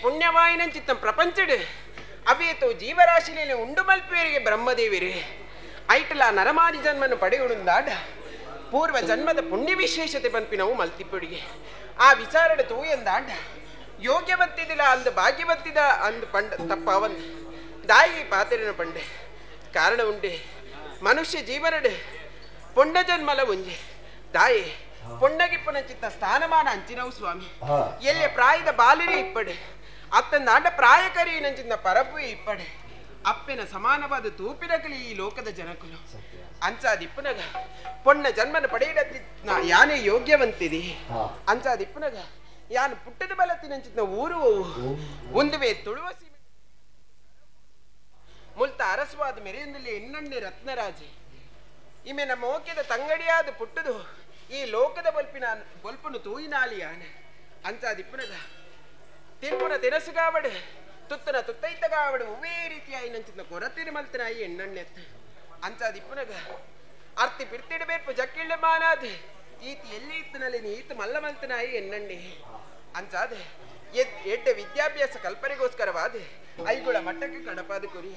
ಪುಣ್ಯವಾಯಿನಂಚಿತ್ತ ಪ್ರಪಂಚಡ್ ಅವೇತು ಜೀವರಾಶಿಲಿ ಉಂಡು ಮಲ್ಪೇರಿಗೆ ಬ್ರಹ್ಮದೇವಿರಿ ಐಟಲ ನರಮಾನಿ ಜನ್ಮನು ಪಡೆಯುವುದಾಡ ಪೂರ್ವ ಜನ್ಮದ ಪುಣ್ಯ ವಿಶೇಷತೆ ಪನ್ಪಿನವು ಮಲ್ತಿಪ್ಪುಡಿಗೆ ಆ ವಿಚಾರಡೆ ತೂಯಂದಾಂಡ ಯೋಗ್ಯವತ್ತಿದಿಲ್ಲ ಅಂದು ಭಾಗ್ಯವತ್ತಿದ ಅಂದು ಪಂಡ ತಪ್ಪವನ್ ದಾಯಿ ಪಾತೆರಿನ ಪಂಡೆ ಕಾರಣ ಉಂಡೆ ಮನುಷ್ಯ ಜೀವನಡೆ ಪೊಣ್ಣ ಜನ್ಮಲ ಒಂಜೆ ದಾಯಿ ಪೊಣ್ಣಗಿಪ್ಪನ ಚಿತ್ತ ಸ್ಥಾನಮಾನ ಅಂಚಿನವು ಸ್ವಾಮಿ ಎಲ್ಲೆ ಪ್ರಾಯದ ಬಾಲಿನೇ ಇಪ್ಪಡೆ ಅತ್ತಂದಾಂಡ ಪ್ರಾಯಕರಿ ನಂಚಿನ ಪರಪು ಇಪ್ಪಡೆ ಅಪ್ಪೆನ ಸಮಾನವಾದ ತೂಪಿನಕಲಿ ಈ ಲೋಕದ ಜನಕುಲು ಅಂಚಾದಿಪ್ಪನಗ ಪೊಣ್ಣ ಜನ್ಮನ ಪಡೆಯಡತ್ತಿ ಯಾನೇ ಯೋಗ್ಯವಂತಿದಿ ಅಂಚಾದಿಪ್ಪನಗ ಯಾನು ಪುಟ್ಟದ ಬಲತ್ತಿನಂಚಿನ ಊರು ಒಂದುವೇ ತುಳುವ ಸೀಮೆ ಮುಲ್ತ ಅರಸುವಾದ ಮೆರೆಯೊಂದಲ್ಲಿ ಎನ್ನಣ್ಣೆ ರತ್ನರಾಜೆ ಇಮೆ ನಮ್ಮ ಮೋಕ್ಯದ ತಂಗಡಿಯಾದ ಪುಟ್ಟದು ಈ ಲೋಕದ ಬಲ್ಪಿನ ಬಲ್ಪನು ತೂಯಿನಾಲಿ ಯಾನೆ ಅಂಚಾದಿಪ್ಪನಗ ತಿನ್ಪುನ ತಿನಸುಗಾವಡು ತುತ್ತನ ತುತ್ತೈತಗಾವಡು ಒವ್ವೇ ರೀತಿಯಾಯಿ ನಂಚಿನ ಕೊರತಿನ ಮಲ್ತನಾಯಿ ಎಣ್ಣೆತ್ತ ಅಂಚಾದಿಪ್ಪನಗ ಅರ್ತಿ ಪಿರ್ತಿಡಬೇರ್ಪು ಜಕ್ಕಿಳ್ಳ ಮಾನಾದ ಈತ ಎಲ್ಲಿ ಇತ್ತನಲ್ಲಿ ಈತ ಮಲ್ಲ ಮಲ್ತನಾಯಿ ಎನ್ನಣ್ಣೆ ಅಂಚಾದ ಎಡ್ಡೆ ವಿದ್ಯಾಭ್ಯಾಸ ಕಲ್ಪನೆಗೋಸ್ಕರವಾದ ಐಗುಳ ಮಟ್ಟಕ್ಕೆ ಕಡಪಾದ ಕುರಿ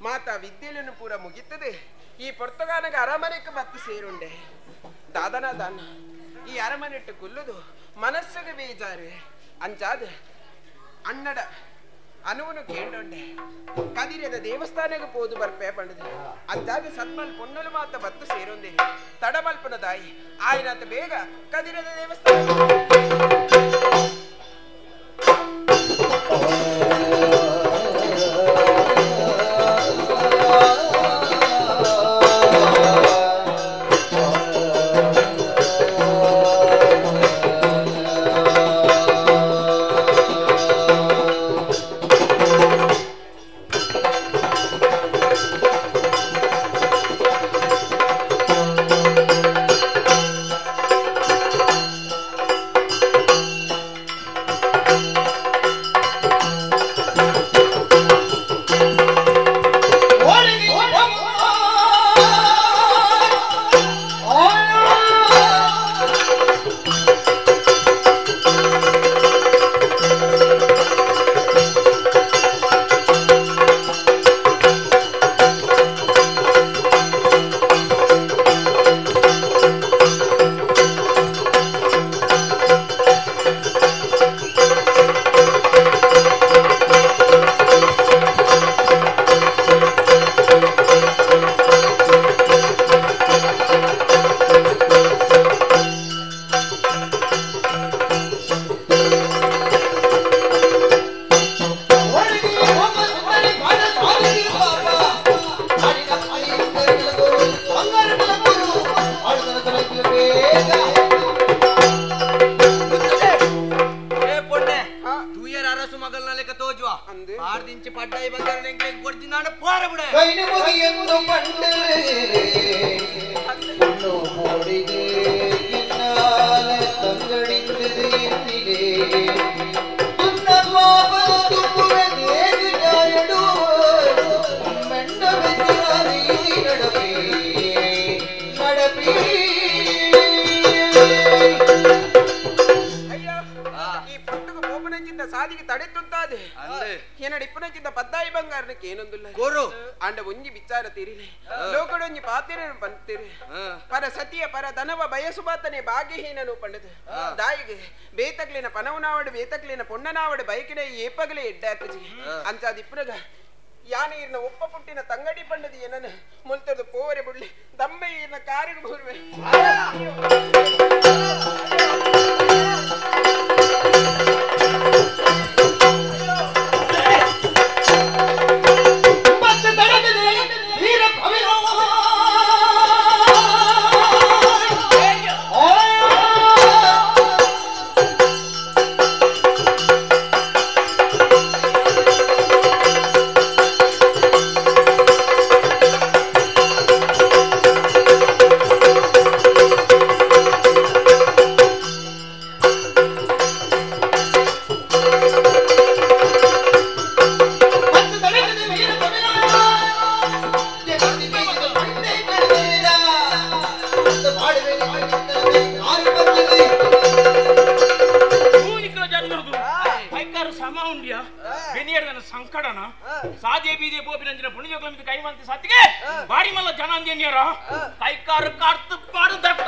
ಮಾತಾ ವಿದ್ಯೆಯನ್ನು ಪೂರ ಮುಗಿತದೆ ಈ ಪೊರ್ತುಗಾನಗ ಅರಮನೆಗೆ ಬತ್ತು ಸೇರುಂಡೆ ದಾದನ ದಾನ ಈ ಅರಮನೆಟ್ಟು ಕುಲ್ಲುದು ಮನಸ್ಸಿಗೆ ಬೇಜಾರು ಅಂಚಾದ ಅಣ್ಣಡ ಅನುವನು ಕೇಂಡೊಂಡೆ ಕದಿರದ ದೇವಸ್ಥಾನಕ್ಕೆ ಪೋದು ಬರ್ಪೆ ಪಂಡದು ಅಂಚಾದ ಸತ್ಮಲ್ ಪೊನ್ನಲು ಮಾತ ಬತ್ತು ಸೇರೊಂದೆ ತಡಮಲ್ಪನ ತಾಯಿ ಆಯ್ನಾತ ಬೇಗ ಕದಿರದ ದೇವಸ್ಥಾನ ಭಾಗ್ಯಹೀನನು ಪಂಡದು ದಾಯಿಗೆ ಬೇತಕ್ಲಿನ ಪನವನಾವಡು ಬೇತಕ್ಲಿನ ಪೊಣ್ಣನಾವಡು ಬೈಕಿನ ಏಪಗಲೇ ಎಡ್ಡಾತಜಿ ಅಂಚಾದಿಪ್ಪನಗ ಯಾನೆ ಇರ್ನ ಒಪ್ಪ ಪುಟ್ಟಿನ ತಂಗಡಿ ಪಂಡದು ಏನನು ಮುಲ್ತದು ಪೋವರೆ ಬುಡ್ಲಿ ದಮ್ಮೆ ಇರ್ನ ಕಾರಿಗೆ ಬೂರ್ವೆ ಜೋಕ್ಲ ಕೈ ಮಂತಿ ಸತ್ತಿಗೆ ಬಾರಿ ಮಲ್ಲ ಜನ ಅಂದೇನ್ಯಾರ ಕೈಕಾರು ಕಾರ್ತು ಪಾಡು ದಟ್ಟ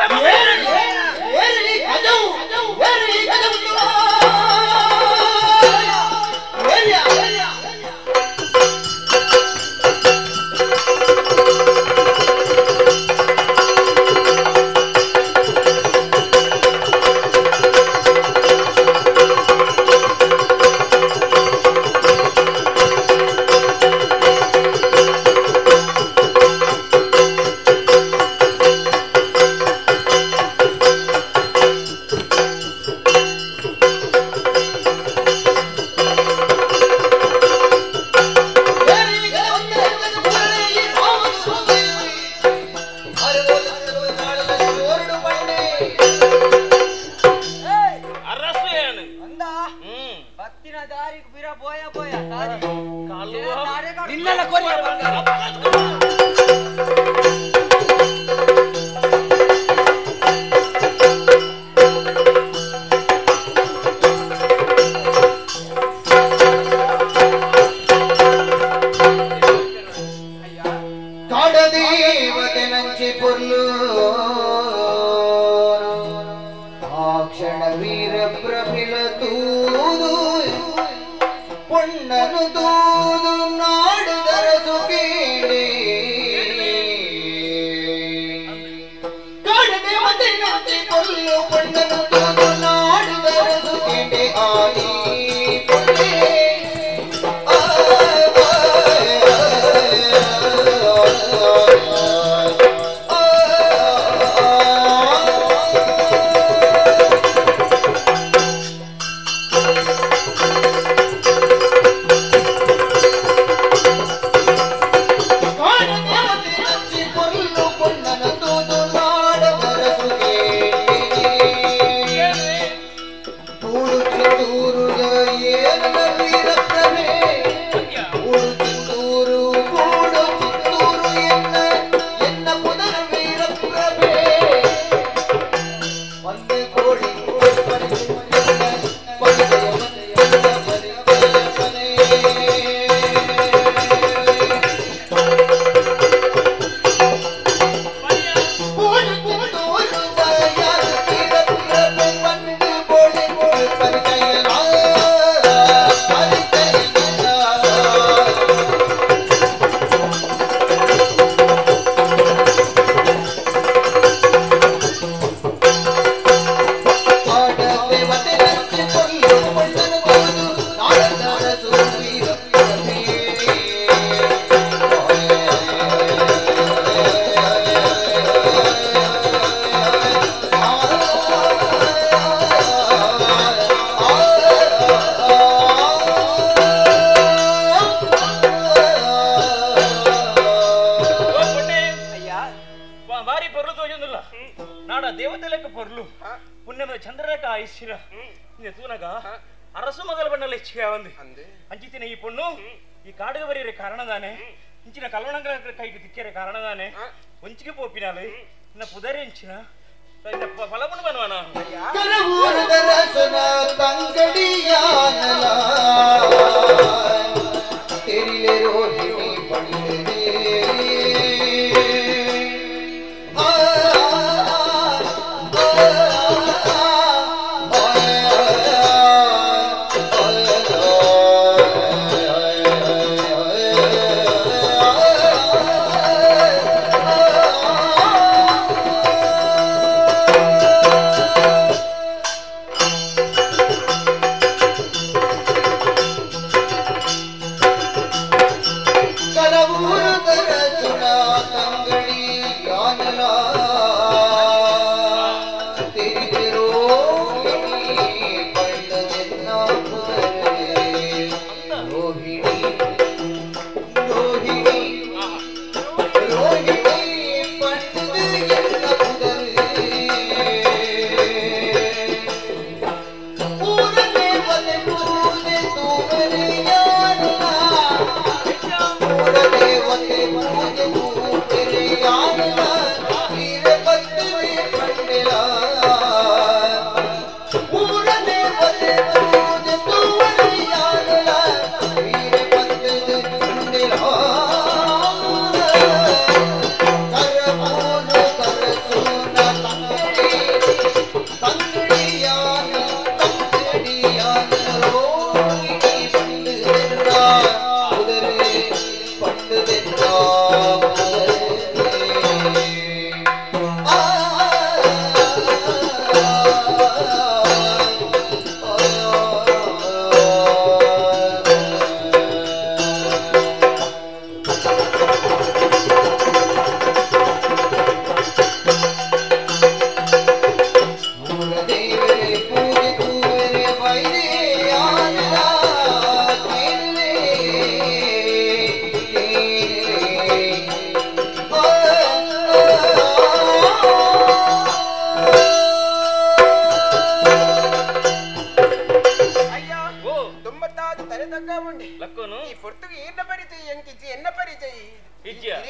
ಲಕ್ಕೊಂಡೆ ಲಕ್ಕೋನು ಈ ಪೊರ್ತುಗೆ ಏನ ಪರಿಚಯ ಎಂಕಿಜ್ಜಿ ಎನ್ನ ಪರಿಚಯ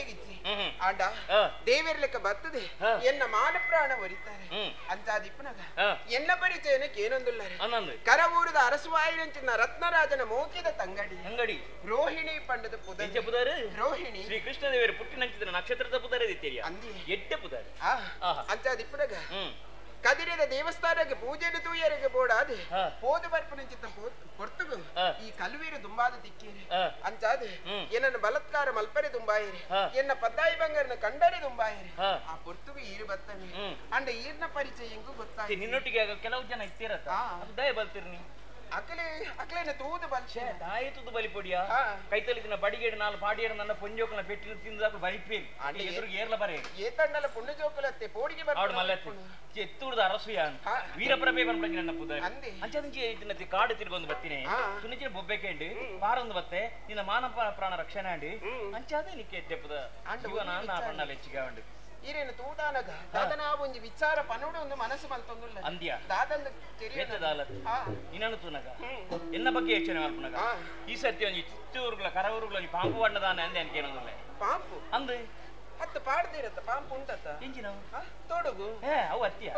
ಇಜ್ಜಿ ಆಂಡ ದೇವೆರ್ಲೆಕ್ಕ ಬರ್ತದೆ ಎನ್ನ ಮಾನ ಪ್ರಾಣ ಒರಿತಾರೆ ಅಂಚಾದಿಪ್ಪನಗ ಎನ್ನ ಪರಿಚಯನಕ್ಕೆ ಏನೊಂದುಲ್ಲಾರೆ ಕರವೂರದ ಅರಸುವಾಯಿನಂಚಿನ ರತ್ನರಾಜನ ಮೋಕಿದ ತಂಗಡಿ ಅಂಗಡಿ ರೋಹಿಣಿ ಪಂಡದ ಪುದರ್ ರೋಹಿಣಿ ಶ್ರೀ ಕೃಷ್ಣ ದೇವರು ಪುಟ್ಟಿನಂಚಿನ ನಕ್ಷತ್ರದ ಪುದರ್ ಅಂದಿ ಎಡ್ಡೆ ಪುದರ್ ಅಂಚಾದಿಪ್ಪನಗ ಕದಿರದ ದೇವಸ್ಥಾನಕ್ಕೆ ಪೂಜೆಯನ್ನು ತೂಯರಿಗೆ ಬೋಡಾದೆ ಪೋದು ಬರ್ಪುನಂಚಿತ್ತ ಪೊರ್ತುಗು ಈ ಕಲ್ವೀರು ದುಂಬಾದ ತಿಕ್ಕೇರಿ ಅಂಚಾದೆ ಏನನ್ನ ಬಲತ್ಕಾರ ಮಲ್ಪರೆ ದುಂಬಾಯಿರಿ ಎನ್ನ ಪದ್ದಾಯಿ ಬಂಗಾರನ ಕಂಡರೆ ದುಂಬಾಯಿರಿ ಆ ಪೊರ್ತುಗು ಈರು ಬತ್ತಾನೆ ಅಂಡ ಈರ್ನ ಪರಿಚಯ ಎಂಗೂ ಗೊತ್ತಾಯ್ತು ನಿನ್ನೊಟ್ಟಿಗೆ ಕೆಲವು ಜನ ಇತ್ತೀರತ್ತ ದಯ ಬಲ್ತಿರ್ ನೀ ಅಕಲೆ ಅಕಲೇನ ತೂದು ಬಲ್ಶೆ ದಾಯ ತೂದು ಬಲಿಪೊಡಿಯ ಕೈತಲಿದಿನ ಬಡಿಗೇಡು ನಾಲ್ ಪಾಡಿಯೇಡು ನನ್ನ ಪೊಂಜೋಕನ ಪೆಟ್ಟಿನ ತಿಂದಾಕ ಬಲಿಪೇರಿ ಎದುರಿಗೆ ಏರ್ಲ ಬರೆ ಏತಣ್ಣಲ ಪುಣ್ಯಜೋಕಲತ್ತೆ ಪೋಡಿಗೆ ಬರ್ತಾರೆ ಮಲ್ಲತ್ತೆ ಎತ್ತೂರ್ದ ಅರಸುಯಾನ್ ವೀರಪ್ರಭೆ ಬಂದ್ಬಿಡಿ ನನ್ನ ಪುದ ಅಂಚದಿಂಚಿ ತಿನ್ನತಿ ಕಾಡು ತಿರ್ಗೊಂದು ಬತ್ತೀನಿ ತುನಿಚಿನ ಬೊಬ್ಬೆ ಕೇಂಡು ಪಾರೊಂದು ಬತ್ತೆ ನಿನ್ನ ಮಾನ ಪ್ರಾಣ ರಕ್ಷಣೆ ಅಂಡಿ ಅಂಚಾದೆ ನಿಕ್ಕೆ ಎಡ್ಡೆ ಪುದ ಜೀವನ ನಾ ಪಣ್ಣಲ ಹೆಚ್ಚಿಗೆ ಉಂಡು ಈರೇನು ತೂದಾನಗ ದಾದನ ಒಂಜಿ ವಿಚಾರ ಪನುಡು ಒಂದು ಮನಸ್ಸು ಮಲ್ತೊಂದುಲ್ಲ ಅಂದ್ಯ ದಾದಂದು ಇನ್ನನು ತೂನಗ ಎನ್ನ ಬಗ್ಗೆ ಯೋಚನೆ ಮಾಡ್ಪುನಗ ಈ ಸರ್ತಿ ಒಂಜಿ ಚಿತ್ತೂರುಗಳ ಕರವೂರುಗಳ ಒಂಜಿ ಪಾಂಪು ಬಣ್ಣದಾನೆ ಅಂದೆ ಅನ್ಕೇನೊಂದುಲ್ಲ ಪಾಂಪು ಅಂದು ಹತ್ತು ಪಾಡ್ದಿರತ್ತ ಪಾಂಪು ಉಂಟತ್ತ ಎಂಜಿನ ತೋಡುಗು ಅವು ಅತ್ತಿಯ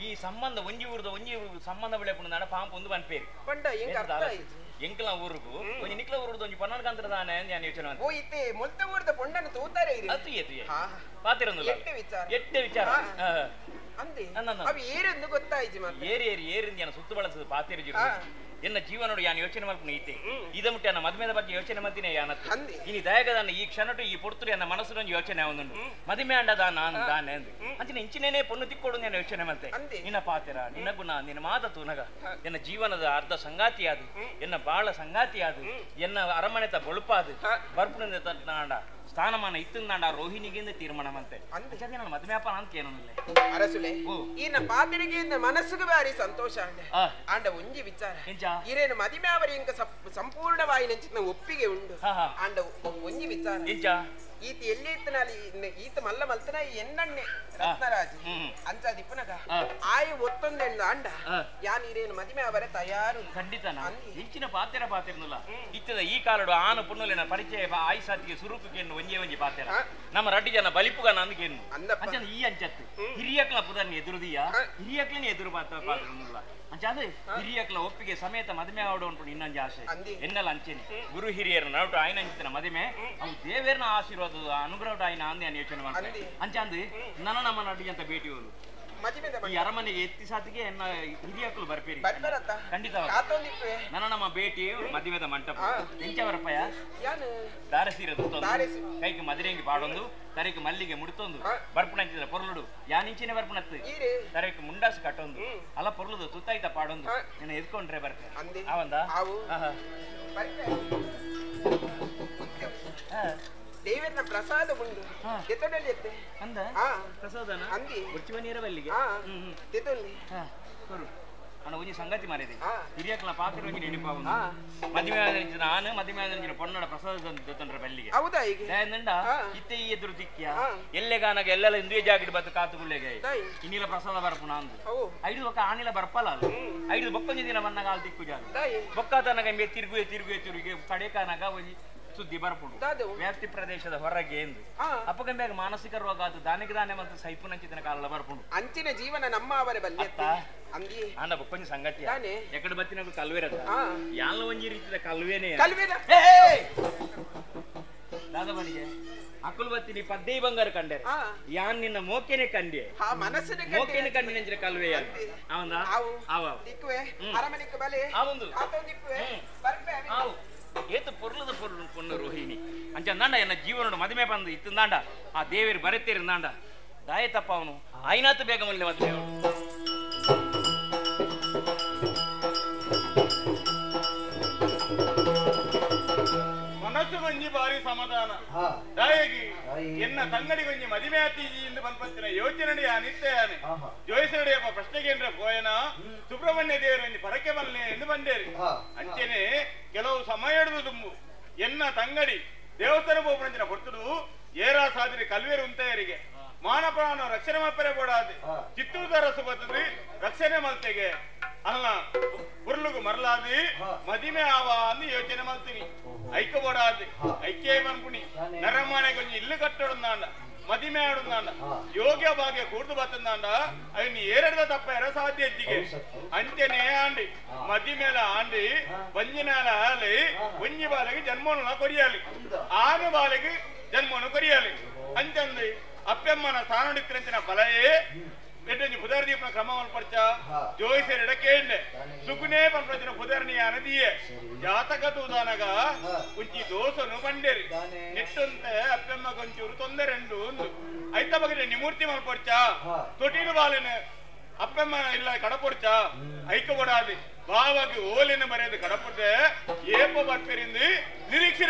ಈ ಸಂಬಂಧ ಒಂಜಿ ಊರ್ದ ಒಂಜಿ ಸಂಬಂಧ ಬೆಳೆಪುಂಡ ಪಾಂಪು ಒಂದು ಬನ್ಪೇರಿ ಪಂಡ ಎಂಕ ಅರ್ಥ ಆಯ್ತು ಎಂಕಲ ಊರುಗು ಒಂಜಿ ನಿಕ್ಲ ಊರುದ ಒಂಜಿ ಪನ್ನಡ್ಕಂತ್ರ ದಾನೆ ಅಂದೆ ನಾನು ಯೋಚನೆ ಓ ಇತ್ತೆ ಮೊಲ್ತ ಊರ್ದ ಪೊಂಡನ ತೂತಾರೆ ಇರಿ ಅದು ಎತ್ತು ಪಾತಿರೊಂದುಲ್ಲ ಎಟ್ಟೆ ವಿಚಾರ ಎಟ್ಟೆ ವಿಚಾರ ಅಂದೆ ಅವು ಏರೆಂದು ಗೊತ್ತಾಯ್ತು ಮತ್ತೆ ಏರಿ ಏರಿ ಏರಿಂದ ನಾನು ಸುತ್ತು ಬಳಸದು ಪಾತಿರ ಎನ್ನ ಜೀವನೋಡು ಯಾನು ಯೋಚನೆ ಮಾಡ್ಕೊಂಡು ಐತೆ ಇದ ಮುಟ್ಟ ನನ್ನ ಮದುವೆದ ಬಗ್ಗೆ ಯೋಚನೆ ಮಾಡ್ತೀನಿ ಯಾನತ್ತು ಇನಿ ದಯಗದಾನ ಈ ಕ್ಷಣಟು ಈ ಪೊರ್ತುಡು ಎನ್ನ ಮನಸ್ಸು ಯೋಚನೆ ಒಂದುಂಡು ಮದುವೆ ಅಂಡದ ನಾನು ದಾನೆ ಅಂದು ಅಂಚಿನ ಇಂಚಿನೇನೆ ಪೊಣ್ಣು ತಿಕ್ಕೊಡು ನಾನು ಯೋಚನೆ ಮಾಡ್ತೆ ನಿನ್ನ ಪಾತಿರ ನಿನ್ನ ಗುಣ ನಿನ್ನ ಮಾತ ತೂನಗ ಎನ್ನ ಜೀವನದ ಅರ್ಧ ಸಂಗಾತಿ ಅದು ಎನ್ನ ಬಾಳ ಸಂಗಾತಿ ಅದು ಎನ್ನ ಅರಮನೆತ ಬೊಳುಪಾದು ಬರ್ಪುಣಿಂದ ನಾಂಡ ಸ್ಥಾನಮಾನ ಇತ್ತಂದಾಂಡ ರೋಹಿಣಿಗೆ ತೀರ್ಮಾನ ಮಂತೆ ನಾನು ಮದುವೆ ಅಪ್ಪ ಅಂತ ಏನೊಂದಿಲ್ಲ ಅರಸುಲೆ ಈ ಪಾತಿರಿಗೆ ಮನಸ್ಸಿಗೆ ಬಾರಿ ಸಂತೋಷ ಆಂಡ ಒಂಜಿ ವಿಚಾರ ಇರೇನು ಮದಿಮೆ ಅವರ ಇಂಕ ಸಂಪೂರ್ಣವಾಗಿ ನೆಂಚಿನ ಒಪ್ಪಿಗೆ ಉಂಡು ಆಂಡ ಒಂಜಿ ವಿಚಾರ ಈತ ಎಲ್ಲಿ ಇತ್ತನಲ್ಲಿ ಈತ ಮಲ್ಲ ಮಲ್ತನ ಎನ್ನಣ್ಣೆ ರತ್ನರಾಜ್ ಅಂಚಾದಿಪ್ಪನಗ ಆಯಿ ಒತ್ತೊಂದೆಂದು ಅಂಡ ಯಾನ್ ಇರೇನು ಮದಿಮೆ ಅವರ ತಯಾರು ಖಂಡಿತ ಇಂಚಿನ ಪಾತಿರ ಪಾತಿರನುಲ್ಲ ಇತ್ತದ ಈ ಕಾಲಡು ಆನು ಪುಣ್ಣುಲಿನ ಪರಿಚಯ ಆಯಿ ಸಾತಿಗೆ ಸುರೂಪಕ್ಕೆ ಒಂಜೇ ಒಂಜಿ ಪಾತಿರ ನಮ್ಮ ರಡ್ಡಿ ಜನ ಬಲಿಪುಗ ನಂದಿಗೇನು ಅಂಚನ ಈ ಅಂಚತ್ತು ಹಿರಿಯಕ್ಲ ಪುದರ್ನ ಎದುರುದಿಯ ಹಿರಿಯಕ್ಲನೇ ಎದುರು ಪಾತ್ರನುಲ್ಲ ಅಂಚಾದ ಹಿರಿಯಕ್ಲ ಒಪ್ಪಿಗೆ ಸಮೇತ ಮದುವೆ ಆವಡು ಅನ್ಕೊಂಡು ಇನ್ನೊಂದು ಆಸೆ ಎನ್ನಲ್ಲ ಅಂಚೇನೆ ಗುರು ಹಿರಿಯರ ನಡುಟು ಆಯ್ನ ಅಂಚಿನ ಮದುವೆ ಅವು ದೇವೇರ್ನ ಆಶೀರ್ವಾದ ಅನುಗ್ರಹ ಆಯ್ನ ಅಂದೆ ನಾನು ಯೋಚನೆ ಮಾಡ್ತೇನೆ ಅಂಚಾಂದು ನನ್ನ ನಮ್ಮ ನಡಿ ಅಂತ ಭೇಟಿ ಹೋಲು ಈ ಅರಮನೆಗೆ ಎತ್ತಿ ಸಾತಿಗೆ ಎನ್ನ ಹಿರಿಯಕ್ಲು ಬರ್ಪೇರಿ ಖಂಡಿತ ನನ್ನ ನಮ್ಮ ಭೇಟಿ ಮದುವೆದ ಮಂಟಪ ಎಂಚವರಪ್ಪಯ್ಯ ದಾರಸೀರ ಕೈಗೆ ಮದುರೆಂಗಿ ಪಾಡೊಂದು ತರೆಗೆ ಮಲ್ಲಿಗೆ ಮುಡ್ತೊಂದು ಬರ್ಪುಣಂಚಿದ್ರ ಪೊರ್ಲುಡು ಯಾನಿಂಚಿನೇ ಬರ್ಪುಣತ್ತು ತರೆಗೆ ಮುಂಡಾಸು ಕಟ್ಟೊಂದು ಅಲ್ಲ ಪೊರ್ಲುದು ತುತ್ತಾಯ್ತ ಪಾಡೊಂದು ನಿನ್ನ ಎದ್ಕೊಂಡ್ರೆ ಬರ್ಪೆ ಆವಂದ ದೇವರನ ಪ್ರಸಾದ ಉಂಡು ಎತ್ತೊಡಲಿ ಎತ್ತೆ ಅಂದ ಪ್ರಸಾದನ ಅಂದಿ ಉಚ್ಚುವ ನೀರ ಬಲ್ಲಿಗೆ ತೆತ್ತೊಲ್ಲಿ ಅಣ್ಣ ಒಂಜಿ ಸಂಗತಿ ಮಾರಿದೆ ಹಿರಿಯಕ್ಲ ಪಾತ್ರ ಒಂಜಿ ನೆನಪಾವು ಮದುವೆ ಆದ ನಾನು ಮದುವೆ ಆದ ಪೊನ್ನಡ ಪ್ರಸಾದ ದತ್ತಂಡ್ರ ಬಲ್ಲಿಗೆ ಹೌದಾ ಈಗ ದಯನಂಡ ಇತ್ತೆ ಈ ಎದುರು ದಿಕ್ಕಿಯ ಎಲ್ಲೆಗಾನಾಗ ಎಲ್ಲೆಲ್ಲ ಇಂದುವೆ ಜಾಗಿಡ್ ಬತ್ತು ಕಾತುಗುಳ್ಳೆಗೆ ಇನ್ನಿಲ ಪ್ರಸಾದ ಬರ್ಪುಣ ಅಂದು ಐದು ಬೊಕ್ಕ ಆನಿಲ ಬರ್ಪಲ್ಲ ಅದು ಐದು ಬೊಕ್ಕೊಂಜಿ ದಿನ ಬನ್ನಾಗ ಆಲ್ ದಿಕ್ಕು ಜಾಗ ಬೊಕ್ಕಾತನಾಗ ಇಂಬೆ ತಿರುಗುವೆ ತಿರುಗುವೆ ತಿರುಗಿ ಕಡೆಕಾನಾಗ ಒಂಜಿ ಸುದ್ದಿ ಬರ್ಪುಂಡು ವ್ಯಾಪ್ತಿ ಪ್ರದೇಶದ ಹೊರಗೆ ಎಂದು ಅಪ್ಪಗಂಬ್ಯಾಗ ಮಾನಸಿಕ ರೋಗ ಅದು ದಾನಿಗೆ ದಾನೆ ಮತ್ತು ಸೈಪುನಂಚಿತನ ಕಾಲ ಬರ್ಪುಂಡು ಅಂಚಿನ ಜೀವನ ನಮ್ಮ ಅವರ ಬಲ್ಲಿ ಅಣ್ಣ ಬೊಕ್ಕೊಂಜಿ ಸಂಗತಿ ಎಕಡೆ ಬತ್ತಿನ ಕಲ್ವೇರ ಯಾಲ ಒಂಜಿ ರೀತಿಯ ಕಲ್ವೇನೆ ದಾದ ಬಲಿಗೆ ಅಕುಲ್ ಬತ್ತಿನಿ ಪದ್ದೇ ಬಂಗಾರ ಕಂಡೆ ಯಾನ್ ನಿನ್ನ ಮೋಕೆನೆ ಕಂಡೆ ಮನಸ್ಸಿನ ಮೋಕೆನೆ ಕಂಡಿನ ಕಲ್ವೆ ಅವಂದ ಆವ ಅರಮನೆಗೆ ಬಲೆ ಆವೊಂದು ಆವು ಏತು ಪೊರ್ಲದ ಪೊರ್ಲು ಪೊಣ್ಣು ರೋಹಿಣಿ ಅಂಚಂದಾಂಡ ಎನ್ನ ಜೀವನೋಡು ಮದುವೆ ಬಂದು ಇತ್ತಂದಾಂಡ ಆ ದೇವರು ಬರೆತೇರಿಂದಾಂಡ ದಾಯ ತಪ್ಪ ಅವನು ಆಯ್ನಾತು ಬೇಗ ಮಲ್ಲೆ ಮದುವೆ ಅವನು ಮನಸ್ಸು ಒಂಜಿ ಬಾರಿ ಸಮಾಧಾನ ದಾಯಗಿ ಎನ್ನ ತಂಗಡಿ ಒಂಜಿ ಮದುವೆ ಆತೀಜಿ ಎಂದು ಬಂದ್ಪತ್ತಿನ ಯೋಚನೆ ನಿತ್ಯಾನೆ ಜೋಯಿಸನಡಿಯಪ್ಪ ಪ್ರಶ್ನೆಗೆ ಏನ್ರ ಗೋಯನ ಸುಬ್ರಹ್ಮಣ್ಯ ದೇವರು ಒಂಜಿ ಪರಕೆ ಬಲ್ಲೆ ಎಂದು ಬಂದೇರಿ ಅಂಚೆನೆ ಕೆಲವು ಸಮಯ ಹಿಡಿದು ತುಂಬು ಎನ್ನ ತಂಗಡಿ ದೇವಸ್ಥಾನ ಬೋಪುರಂಚಿನ ಹೊರ್ತುಡು ಏರಾ ಸಾಧನೆ ಕಲ್ವೇರು ಉಂತೆಯರಿಗೆ ಮಾನಪ್ರಾಣ ರಕ್ಷಣೆ ಮಾಪರೆ ಬೋಡಾದೆ ಚಿತ್ತೂರು ಅರಸು ಬರ್ತದೆ ರಕ್ಷಣೆ ಮಲ್ತೆಗೆ ಅಲ್ಲ ಉರ್ಲು ಪೊರ್ಲುಗು ಮರಲಾದಿ ಮದಿಮೆ ಆವ ಅಂದು ಯೋಚನೆ ಮಾಡ್ತೀನಿ ಐಕ ಬೋಡಾದಿ ಐಕ್ಯ ಮನ್ಪುಣಿ ನರಮಾನೆ ಕೊಂಚ ಇಲ್ಲು ಕಟ್ಟೊಡುಂದಾಂಡ ಮದಿಮೆ ಆಡುಂದಾಂಡ ಯೋಗ್ಯ ಭಾಗ್ಯ ಕೂಡ್ದು ಬತ್ತಂದಾಂಡ ಅವನು ಏರೆಡ್ದ ತಪ್ಪ ಎರ ಸಾಧ್ಯ ಇದ್ದಿಗೆ ಅಂಚನೆ ಆಂಡಿ ಮದಿಮೇಲ ಆಂಡಿ ಬಂಜಿನಾಲ ಆಲಿ ಒಂಜಿ ಬಾಲೆಗೆ ಜನ್ಮನು ಕೊರಿಯಾಲಿ ಆನು ಬಾಲೆಗೆ ಜನ್ಮನು ಕೊರಿಯಾಲಿ ಅಂಚಂದು ಅಪ್ಪೆಮ್ಮನ ಸ್ಥಾನಡಿತ್ತಿರಂಚಿನ ಬಲಯೇ ಎಡ್ಡೊಂಜಿ ಬುಧರ ದೀಪನ ಕ್ರಮವನ್ನು ಪಡ್ಚ ಜೋಯಿಸೆರೆಡ ಕೇಂಡೆ ಸುಗುನೇ ಪನ್ಪಂಚಿನ ಬುಧರನಿಯ ನದಿಯೇ ಜಾತಕ ತೂದಾನಗ ಒಂಜಿ ದೋಸನು ಬಂಡೇರಿ ನೆಟ್ಟೊಂತೆ ಅಪ್ಪೆಮ್ಮ ಕೊಂಚೂರು ತೊಂದರೆ ಒಂದು ಐತ ಬಗ್ಗೆ ನಿಮೂರ್ತಿ ಮಲ್ಪೊಡ್ಚ ತೊಟಿಲು ಬಾಲೆನ ಅಪ್ಪೆಮ್ಮ ಇಲ್ಲ ಕಡಪೊಡ್ಚ ಐಕ ಕೊಡಾದಿ ಬಾವಾಗಿ ಓಲಿನ ಬರೆಯದು ಕಡಪೊಡ್ಡೆ ಏಪ ಬರ್ಪೆರಿಂದ ನಿರೀಕ್ಷೆ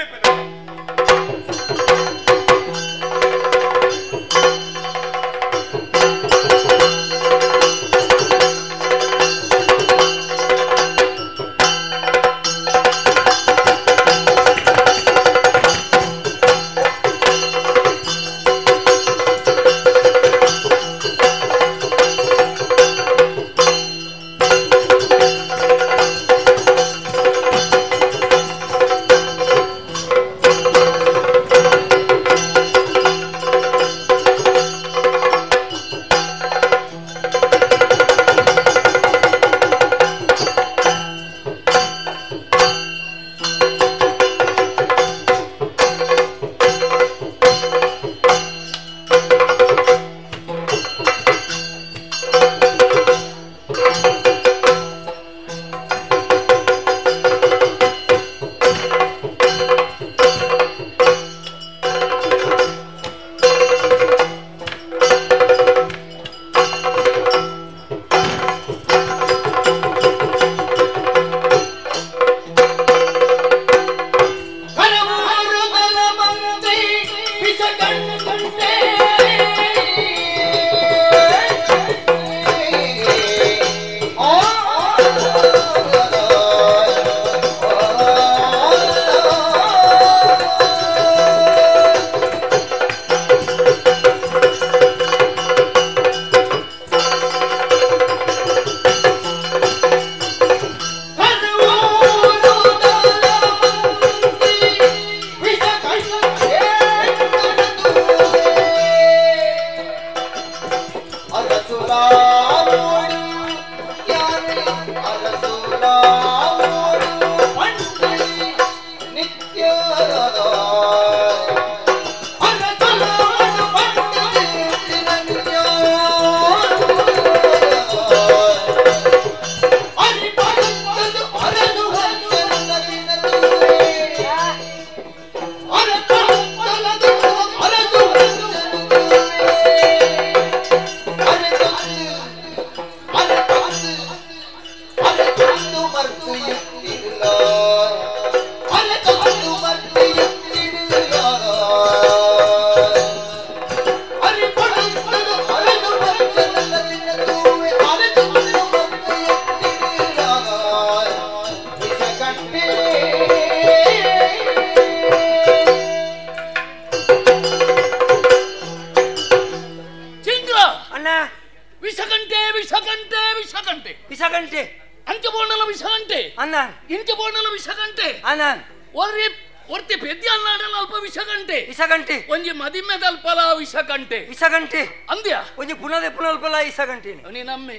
ವಿಷಗಂಟೆ ಅಂದ್ಯ ಒಂಜಿ ಪುನದೆ ಪುನಲ್ಪಲ ಇಸಗಂಟೆ ನೀನಮ್ಮೆ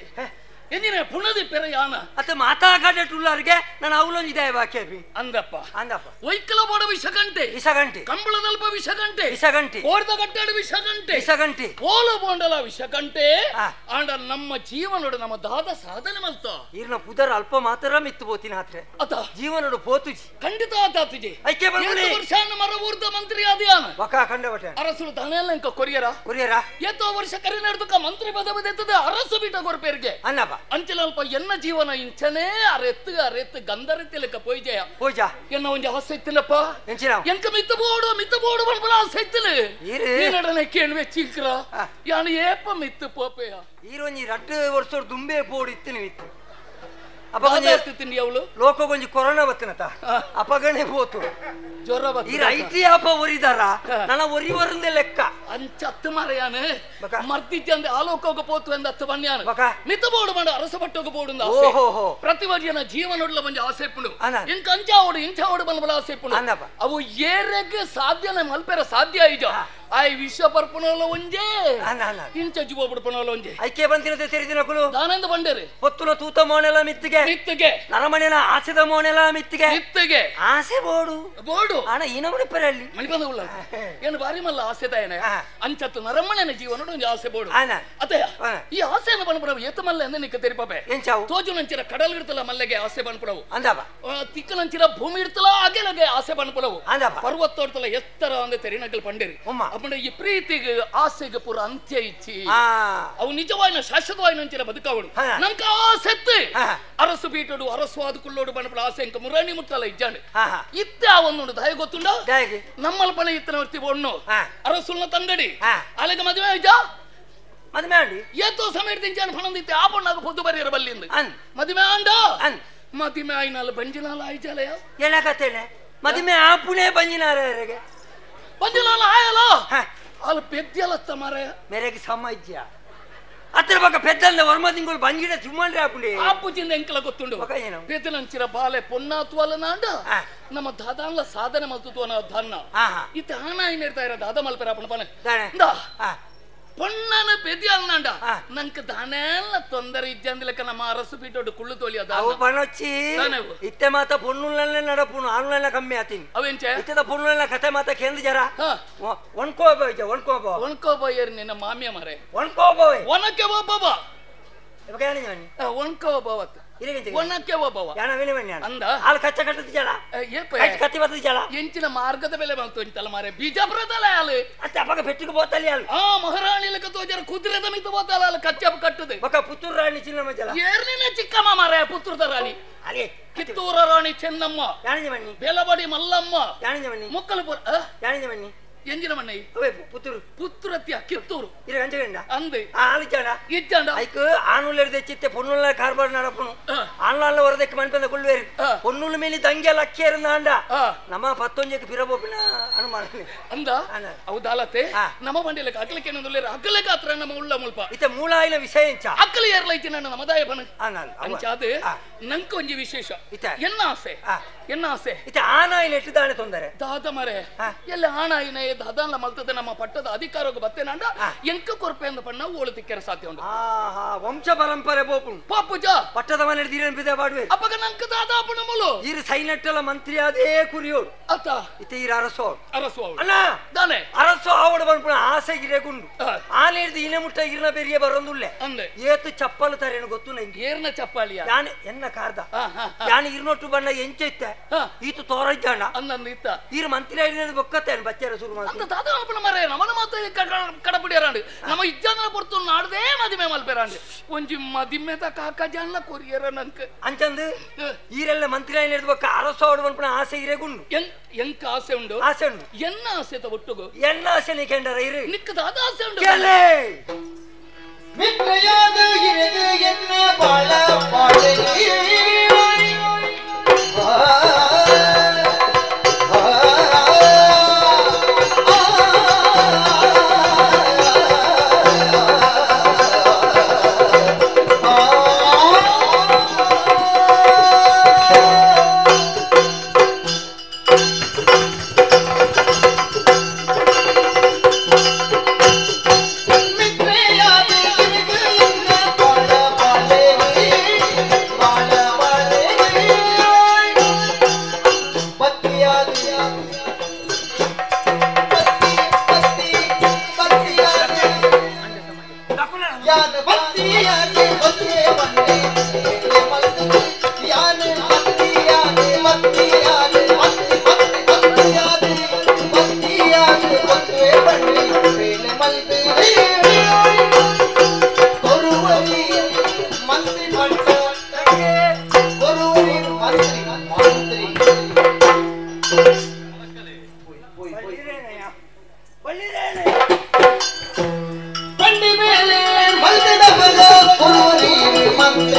ಎಂದಿನ ಪುನದೆ ಪೆರಯಾನ ಅತ್ತ ಮಾತಾ ಕಡೆ ಟುಲ್ಲರ್ಗೆ ನಾನು ಅವಲೊಂದು ಇದೆ ಬಾಕಿ ಅಂದಪ್ಪ ಅಂದಪ್ಪ ವೈಕಲ ಬೋಡ ವಿಷಗಂಟೆ ವಿಷಗಂಟೆ ಕಂಬಳದಲ್ಪ ವಿಷಗಂಟೆ ವಿಷಗಂಟೆ ಕೋರ್ದ ಕಟ್ಟಾಡ ವಿಷಗಂಟೆ ವಿಷಗಂಟೆ ಓಲ ಬೋಂಡಲ ವಿಷಗಂಟೆ ಆಂಡ ನಮ್ಮ ಜೀವನೋಡು ನಮ್ಮ ದಾದ ಸಾಧನೆ ಮಲ್ತ ಈರ್ನ ಪುದರ್ ಅಲ್ಪ ಮಾತ್ರ ಮಿತ್ತು ಬೋತಿನ ಹಾತ್ರೆ ಅತ ಜೀವನೋಡು ಪೋತುಜಿ ಖಂಡಿತ ಆತಾತುಜಿ ಐಕೆ ಬಂದ್ರಿ ವರ್ಷ ಮರ ಊರ್ದ ಮಂತ್ರಿ ಆದಿಯಾನ ವಕ ಕಂಡ ಬಟ್ಟೆ ಅರಸುಲು ತಾನೆಲ್ಲ ಇಂಕ ಕೊರಿಯರ ಕೊರಿಯರ ಏತೋ ವರ್ಷ ಕರಿ ನಡೆದಕ್ಕ ಮಂತ್ರಿ ಪದ ಬದೆತ್ತದೆ ಅರಸು ಬಿಟ್ಟ ಕೊರ್ಪೇರಿಗೆ ಅನ್ನಪ್ಪ ಅಂಚಲಲ್ಪ ಎನ್ನ ಜೀವನ ಇಂಚನೇ ಅರೆತ್ತು ಅರೆತ್ತು ಗಂಧರೆತ್ತಿಲಕ್ಕ ಪೋಯ್ಜಯ ಪೋಯ್ಜ ಎನ್ನ ಒಂಜಿ ಆಸೆ ಇತ್ತಿಲ್ಲಪ್ಪ ಎಂಚಿನ ಎಂಕ ಮಿತ್ತ ಬೋಡು ಮಿತ್ತ ಬೋಡು ಪನ್ಪುನ ಆಸೆ ಇತ್ತಿಲ್ಲ ನೀನಡನೆ ಕೇಳುವೆ ಚಿಕ್ರ ಯಾನು ಏಪ ಮಿತ್ತು ಪೋಪೆಯ ಈರೊಂಜಿ ರಡ್ಡು ವರ್ಷ ದುಂಬೆ ಬೋಡು ಇತ್ತು ನೀವು ಇತ್ತು ತಿಂಡಿ ಅವಳು ಲೋಕಗೊಂಜಿ ಕೊರೋನಾ ಬತ್ತಿನತ ಅಪಗಣೆ ಪೋತು ಜ್ವರ ಈ IT ಅಪ ಒರಿದಾರ ನನ್ನ ಒರಿ ವರಂದೆ ಲೆಕ್ಕ ಅಂಚತ್ತು ಮರೆಯಾನೆ ಮರ್ತಿದ್ದೆ ಆಲೋಕೋಗ ಪೋತು ಎಂದ ಅತ್ತು ಬನ್ಯಾನ ಮಿತ ಬೋಡು ಮಾಡ ಅರಸ ಪಟ್ಟೋಗ ಬೋಡು ಆಸೆ ಪ್ರತಿವರ್ಯನ ಜೀವನೊಡ್ಲ ಬಂಜ ಆಸೆ ಪುಂಡು ಇಂಕ ಅಂಚಾವಡು ಇಂಚಾವಡು ಬಂದ ಆಸೆ ಪುಂಡು ಅವು ಏರೆಗ್ ಸಾಧ್ಯನೆ ಮಲ್ಪೆರ ಸಾಧ್ಯ ಐಜ ಆಯ್ ವಿಶ್ವ ಪರ್ಪುನೋಲ ಒಂಜೆ ಇಂಚ ಜೀವ ಬಿಡ್ಪನೋಲ ಒಂಜೆ ಐಕೆ ಬಂದಿರದೆ ತೆರಿದಿನ ಕುಲು ದಾನಂದ ಬಂಡೇರಿ ಹೊತ್ತುನ ತೂತ ಮೋನೆಲ ಮಿತ್ತಿಗೆ ಮಿತ್ತಿಗೆ ನರಮನೆನ ಆಸೆದ ಮೋನೆಲ ಮಿತ್ತಿಗೆ ಮಿತ್ತಿಗೆ ಆಸೆ ಬೋಡು ಬೋಡು ಅಣ್ಣ ಈ ನಮನೆ ಪರಲ್ಲಿ ಮಣಿಬಂದ ಉಳ್ಳ ಏನು ಬಾರಿ ಮಲ್ಲ ಆಸೆ ತಾಯನೆ ಅಂಚತ್ತು ನರಮನೆನ ಜೀವನಡು ಒಂಜಿ ಆಸೆ ಬೋಡು ಅತಯ ಈ ಆಸೆಯನ್ನು ಬಂದ್ಬಿಡವು ಏತ ಮಲ್ಲ ಎಂದ ನಿಕ್ಕ ತೆರಿಪಪೆ ತೋಜುನಂಚಿರ ಕಡಲ್ ಇರ್ತಲ್ಲ ಮಲ್ಲೆಗೆ ಆಸೆ ಬಂದ್ಬಿಡವು ತಿಕ್ಕನಂಚಿರ ಭೂಮಿ ಇರ್ತಲ್ಲ ಅಗೆಲಗೆ ಆಸೆ ಬಂದ್ಬಿಡವು ಪರ್ವತ ಇರ್ತಲ್ಲ ಎತ್ತರ ಅಂದ ತೆರಿನಗಲ್ ಪಂಡೇರಿ ಅಪ್ಪಂಡ ಈ ಪ್ರೀತಿಗೆ ಆಸೆಗೆ ಪೂರ ಅಂತ್ಯ ಇಚ್ಚಿ ಅವು ನಿಜವಾಯಿನ ಶಾಶ್ವತವಾಯಿನ ಅಂಚಿನ ಬದುಕವಳು ನಂಕ ಆಸೆತ್ತು ಅರಸು ಪೀಟೋಡು ಅರಸು ಆದ ಕುಳ್ಳೋಡು ಬಂದ್ಬಿಡ ಆಸೆ ಇಂಕ ಮುರಾಣಿ ಮುಟ್ಟಲ್ಲ ಇಜ್ಜಾಂಡು ಇತ್ತೆ ಆ ಒಂದುಂಡು ದಯ ಗೊತ್ತುಂಡ ನಮ್ಮಲ್ಪಣ ಇತ್ತನ ವರ್ತಿ ಒಣ್ಣು ಅರಸುಲ್ನ ತಂಗಡಿ ಅಲ್ಲಿಗೆ ಮದುವೆ ಆಯ್ತಾ ಮದುವೆ ಆಂಡಿ ಏತೋ ಸಮಯ ತಿಂಚಾನ ಪಣಂದಿತ್ತೆ ಆ ಪಣ್ಣಾಗ ಪೊದ್ದು ಬರೆಯರ ಬಲ್ಲಿಂದ ಮದುವೆ ಆಂಡ ಮದುವೆ ಆಯ್ನಲ್ಲ ಬಂಜಿನಾಲ ಆಯ್ಜಾಲಯ ಏನಕತ್ತೇನೆ ಮದುವೆ ಆಪುಣೆ ಬಂಜಿನಾರ ಬಂಜಿನಾಲ ಆಯಲ್ಲ ಅಲ್ಲಿ ಪೆದ್ಯಲತ್ತ ಮಾರಾಯ ಮೇರೆಗೆ ಸಮಾಜ್ಯ ಅತ್ರ ಬಕ ಪೆದ್ದಂದ ವರ್ಮ ತಿಂಗಳು ಬಂಜಿಡ ಸುಮ್ಮನೆ ಆಪುಂಡೆ ಆಪುಜಿಂದ ಎಂಕಲ ಗೊತ್ತುಂಡು ಪೆದ್ದನಂಚಿರ ಬಾಲೆ ಪೊನ್ನಾತು ಅಲ್ಲ ನಾಂಡ ನಮ್ಮ ದಾದಾನ್ಲ ಸಾಧನೆ ಮಲ್ತು ಅನ್ನೋ ಧನ್ನ ಇತ್ತ ಆನ ಏನಿರ್ತಾ ಇರೋ ದಾದ ಮಲ್ಪೆರ ಅಪ್ಪನ ಪನೆ ಪೊಣ್ಣನ ಪೆದ್ಯಲ್ನಾಂಡ ನಂಗೆ ದಾನೆಲ್ಲ ತೊಂದರೆ ಇಜ್ಜಂದಿಲಕ್ಕ ನಮ್ಮ ಅರಸು ಪೀಟೋಡು ಕುಳ್ಳು ತೋಲಿ ಅವು ಪಣೊಚ್ಚಿ ಇತ್ತೆ ಮಾತ ಪೊಣ್ಣುಲ್ಲೇ ನಡಪುನು ಆನ್ಲೈನ್ ಕಮ್ಮಿ ಆತೀನಿ ಅವೆಂಚೆ ಇತ್ತೆದ ಪೊಣ್ಣುಲ್ಲ ಕತೆ ಮಾತ ಕೇಂದ್ರ ಜರ ಒಣ್ಕೋಬ ಒಣ್ಕೋಬ ಒಣ್ಕೋಬ ನಿನ್ನ ಮಾಮಿಯ ಮಾರೆ ಒಣ್ಕೋಬ ಒಣಕ್ಕೆ ಒಬ್ಬ ಒಣ್ಕೋ ಒಬ್ಬವತ್ತು ಎಂಚಿನ ಮಾರ್ಗದ ಬೆಲೆ ಬಂತು ಇಂತಲ್ಲ ಮಾರೆ ಬಿಜಾಪುರದಲ್ಲ ಅಲ್ಲಿ ಅತ್ತೆ ಅಪ್ಪಗ ಪೆಟ್ಟಿಗೆ ಬೋತಲ್ಲಿ ಅಲ್ಲಿ ಆ ಮಹಾರಾಣಿ ಲೆಕ್ಕ ತೋಜರ ಕುದುರೆದ ಮಿತ್ತು ಬೋತಲ್ಲ ಅಲ್ಲಿ ಕಚ್ಚಪ್ಪ ಕಟ್ಟುದೆ ಬಕ ಪುತ್ತೂರು ರಾಣಿ ಚಿನ್ನಮ್ಮ ಜಲ ಏರ್ನಿನ ಚಿಕ್ಕಮ್ಮ ಮಾರೆ ಪುತ್ತೂರದ ರಾಣಿ ಅಲ್ಲಿ ಕಿತ್ತೂರ ರಾಣಿ ಚೆನ್ನಮ್ಮ ಯಾಣಿಜ ಮಣ್ಣಿ ಬೆಲಬಡಿ ಮಲ್ಲಮ್ಮ ಯಾಣಿಜ ಮಣ್ಣಿ ಮುಕ್ಕಲಪುರ ಯಾಣಿಜ ಮಣ್ಣಿ ಎಂಜಿನ ಮಣ್ಣೈ ಅವೇ ಪುತ್ತೂರು ಪುತ್ತೂರತ್ಯ ಕಿತ್ತೂರು ಇರ ಅಂಜಗಂಡ ಅಂದೆ ಆಲಿಚಾಡ ಇಜ್ಜಾಂಡ ಐಕ್ ಆನುಲೆರ್ ದೆಚ್ಚಿತ್ತೆ ಪೊನ್ನುಲ್ಲ ಕಾರ್ಬಾರ್ ನಡಪುನು ಆನ್ಲಾಲ ಹೊರದಕ್ಕೆ ಮನ್ಪಂದ ಕುಳ್ವೇರು ಪೊನ್ನುಲ ಮೇಲೆ ದಂಗೆ ಲಕ್ಕೇರು ಅಂಡ ನಮ್ಮ ಪತ್ತೊಂಜಕ್ಕೆ ಪಿರಬೋಪಿನ ಅನುಮಾನ ಅಂದ ಹೌದಾಲತೆ ನಮ್ಮ ಬಂಡಿಲಕ್ಕೆ ಅಕಲಕ್ಕೆ ಏನಂದ್ರೆ ಅಕಲಕ್ಕೆ ಹತ್ರ ನಮ್ಮ ಉಳ್ಳ ಮುಲ್ಪ ಇತ್ತೆ ಮೂಲಾಯಿನ ವಿಷಯ ಎಂಚ ಅಕ್ಕಲಿ ಏರ್ಲೈತಿ ನನ್ನ ನಮದಾಯ ಬನ ಅಂಚಾದ ನಂಕ ಒಂಜಿ ವಿಶೇಷ ಎನ್ನ ಆಸೆ ಎನ್ನ ಆಸೆ ಇತ್ತೆ ಆನಾಯಿನ ಎಟ್ಟಿದಾನೆ ತೊಂದರೆ ದಾದ ಮರೆ ಎಲ್ಲ ಆನಾಯಿನ ದಾದಾನ್ಲ ಮಲ್ತದೆ ನಮ್ಮ ಪಟ್ಟದ ಅಧಿಕಾರಕ್ಕೆ ಬತ್ತೇನಾಂಡ ಎಂಕ ಕೊರ್ಪೆ ಅಂದ ಪಣ್ಣ ಓಳು ತಿಕ್ಕೆರ ಸಾಧ್ಯ ಉಂಟು ವಂಶ ಪರಂಪರೆ ಪೋಪುಂಡು ಪೋಪುಜ ಪಟ್ಟದ ಮನೆ ದೀರನ್ ಬಿದೆ ಬಾಡುವೆ ಅಪ್ಪಗ ನಂಕ ದಾದಾಪುಣ ಮುಲು ಈರು ಸೈನಟ್ಟಲ ಮಂತ್ರಿ ಅದೇ ಕುರಿಯೋಡು ಅತ್ತ ಇತ್ತೆ ಈರು ಅರಸೋ ಅರಸು ಅಣ್ಣ ದಾನೆ ಅರಸು ಆವಡ ಬಂದ್ಪುಣ ಆಸೆ ಗಿರೆಗುಂಡು ಆನೇರ್ದು ಇನೆ ಮುಟ್ಟ ಇರ್ನ ಬೆರಿಯ ಬರೋದುಲ್ಲೆ ಏತು ಚಪ್ಪಲು ತರೇನು ಗೊತ್ತು ನಂಗೆ ಏರ್ನ ಚಪ್ಪಾಳಿಯ ಯಾನೆ ಎನ್ನ ಕಾರ್ದ ಯಾನೆ ಇರ್ನೊಟ್ಟು ಬಣ್ಣ ಎಂಚ ಇತ್ತೆ ಈತು ತೋರಜ್ಜಾಣ ಅಂದಂದು ಇತ್ತ ಈರು ಮಂತ್ರಿ ಆಡಿದ ಬೊಕ್ಕತ್ತೇನು ಬಚ್ಚರ ಶುರು ಮಾಡಿ ಅಂತ ದಾದ ಅಪ್ಪನ ಮರೆ ನಮನ ಮಾತು ಕಡಪಡಿಯರಾಂಡು ನಮ್ಮ ಇಜ್ಜಾನ ಪೊರ್ತು ನಾಡ್ದೇ ಮದಿಮೆ ಮಲ್ಪೆರಾಂಡು ಒಂಜಿ ಮದಿಮೆದ ಕಾಕ ಜಾನ್ಲ ಕೊರಿಯರ ನಂಕ ಅಂಚಂದು ಈರೆಲ್ಲ ಮಂತ್ರಿ ಆಡಿದ ಬೊಕ್ಕ ಅರಸು ಆಡು ಬಂದ್ಪುಣ ಆಸೆ ಇರೆಗುಂಡು ಎಂಕ ಆಸೆ ಉಂಡು ಆಸೆ ಉಂಡು ಎನ್ನ ಆಸೆ ತ ಒಟ್ಟುಗು ಎನ್ನ ಆಸೆ ನೀ ಕೆಂಡರ ಇರು ನಿಕ್ಕ ದಾದ ಆಸೆ ಉಂಡು ಮಿತ್ರಯಾದ ಇರೆದು ಎನ್ನ ಬಾಳ ಬಾಳೆ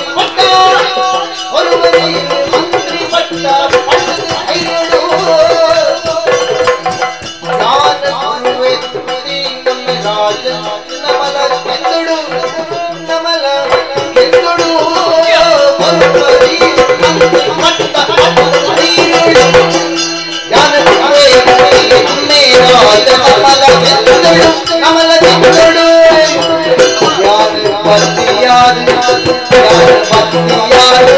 ಮಂತ್ರಿ ಬತ್ತಿಯಾದು ಯಾನು ಬತ್ತಿಯಾದು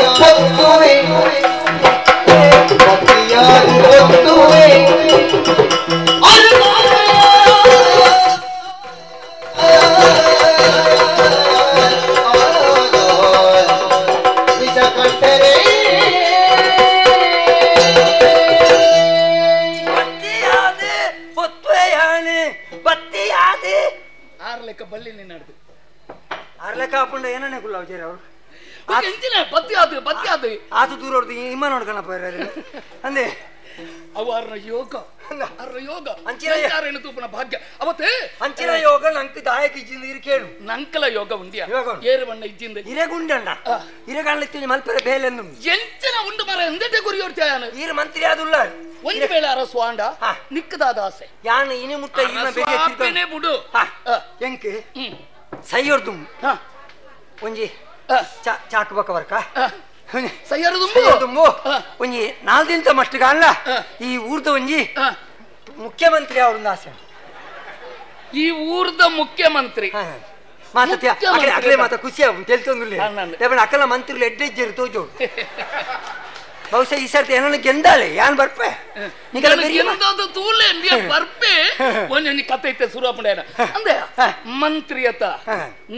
ಪೊತ್ತುವೆ ಬತ್ತಿಯಾದು ಪೊತ್ತುವೆ ಆತು ದೂರ ಇಮ್ಮ ನೋಡ್ಕಣಪ್ಪ ಅಂದೆ ಅವಾರ ಯೋಗ ಅರ ಯೋಗ ಅಂಚಿನ ತೂಪನ ಭಾಗ್ಯ ಅವತ್ತೇ ಅಂಚಿನ ಯೋಗ ನಂಕ್ ದಾಯಕ ಇಜ್ಜಿಂದ ಇರು ಕೇಳು ನಂಕಲ ಯೋಗ ಉಂಡಿಯ ಏರು ಬಣ್ಣ ಇಜ್ಜಿಂದ ಇರೆಗುಂಡಣ್ಣ ಇರೆಗಾಣ್ಲಿತ್ತೀನಿ ಮಲ್ಪರೆ ಬೇಲೆಂದು ಎಂಚಿನ ಉಂಡು ಮರ ಎಂದೆಟೆ ಗುರಿಯೋರ್ಚಾಯನ ಈರು ಮಂತ್ರಿ ಆದುಲ್ಲ ಒಂದು ವೇಳೆ ಅರಸು ಆಂಡ ನಿಕ್ಕದಾದ ಆಸೆ ಯಾನು ಇನಿ ಮುಟ್ಟ ಇನ್ನ ಬೇರೆ ಬುಡು ಎಂಕ್ ಸೈಯೊರ್ದು ಒಂಜಿ ಚಾಕು ಬಕ್ಕ ವರ್ಕ ಸೈಯರ್ದುಂಬು ಒಂಜಿ ನಾಲ್ ದಿನದ ಮಟ್ಟಿಗೆ ಅಲ್ಲ ಈ ಊರ್ದ ಒಂಜಿ ಮುಖ್ಯಮಂತ್ರಿ ಅವ್ರೊಂದು ಆಸೆ ಈ ಊರ್ದ ಮುಖ್ಯಮಂತ್ರಿ ಮಾತಾ ಮಾತಾ ಖುಷಿ ಆಗ ತೆಲ್ತೊಂದುಲ್ಲ ಅಕ್ಕಲ ಮಂತ್ರಿలు ಎಡ್ಡೆಜ್ಜರು ತೋಜೋಡು ಬಹುಶಃ ಈ ಸರ್ತಿ ಏನೋ ಗೆಂದಾಳೆ ಯಾನ್ ಬರ್ಪೆ ತೂಲೆ ಬರ್ಪೆ ಒಂಜಿ ಕತೆ ಐತೆ ಸುರಾಪುಂಡ ಅಂದೆ ಮಂತ್ರಿಯತ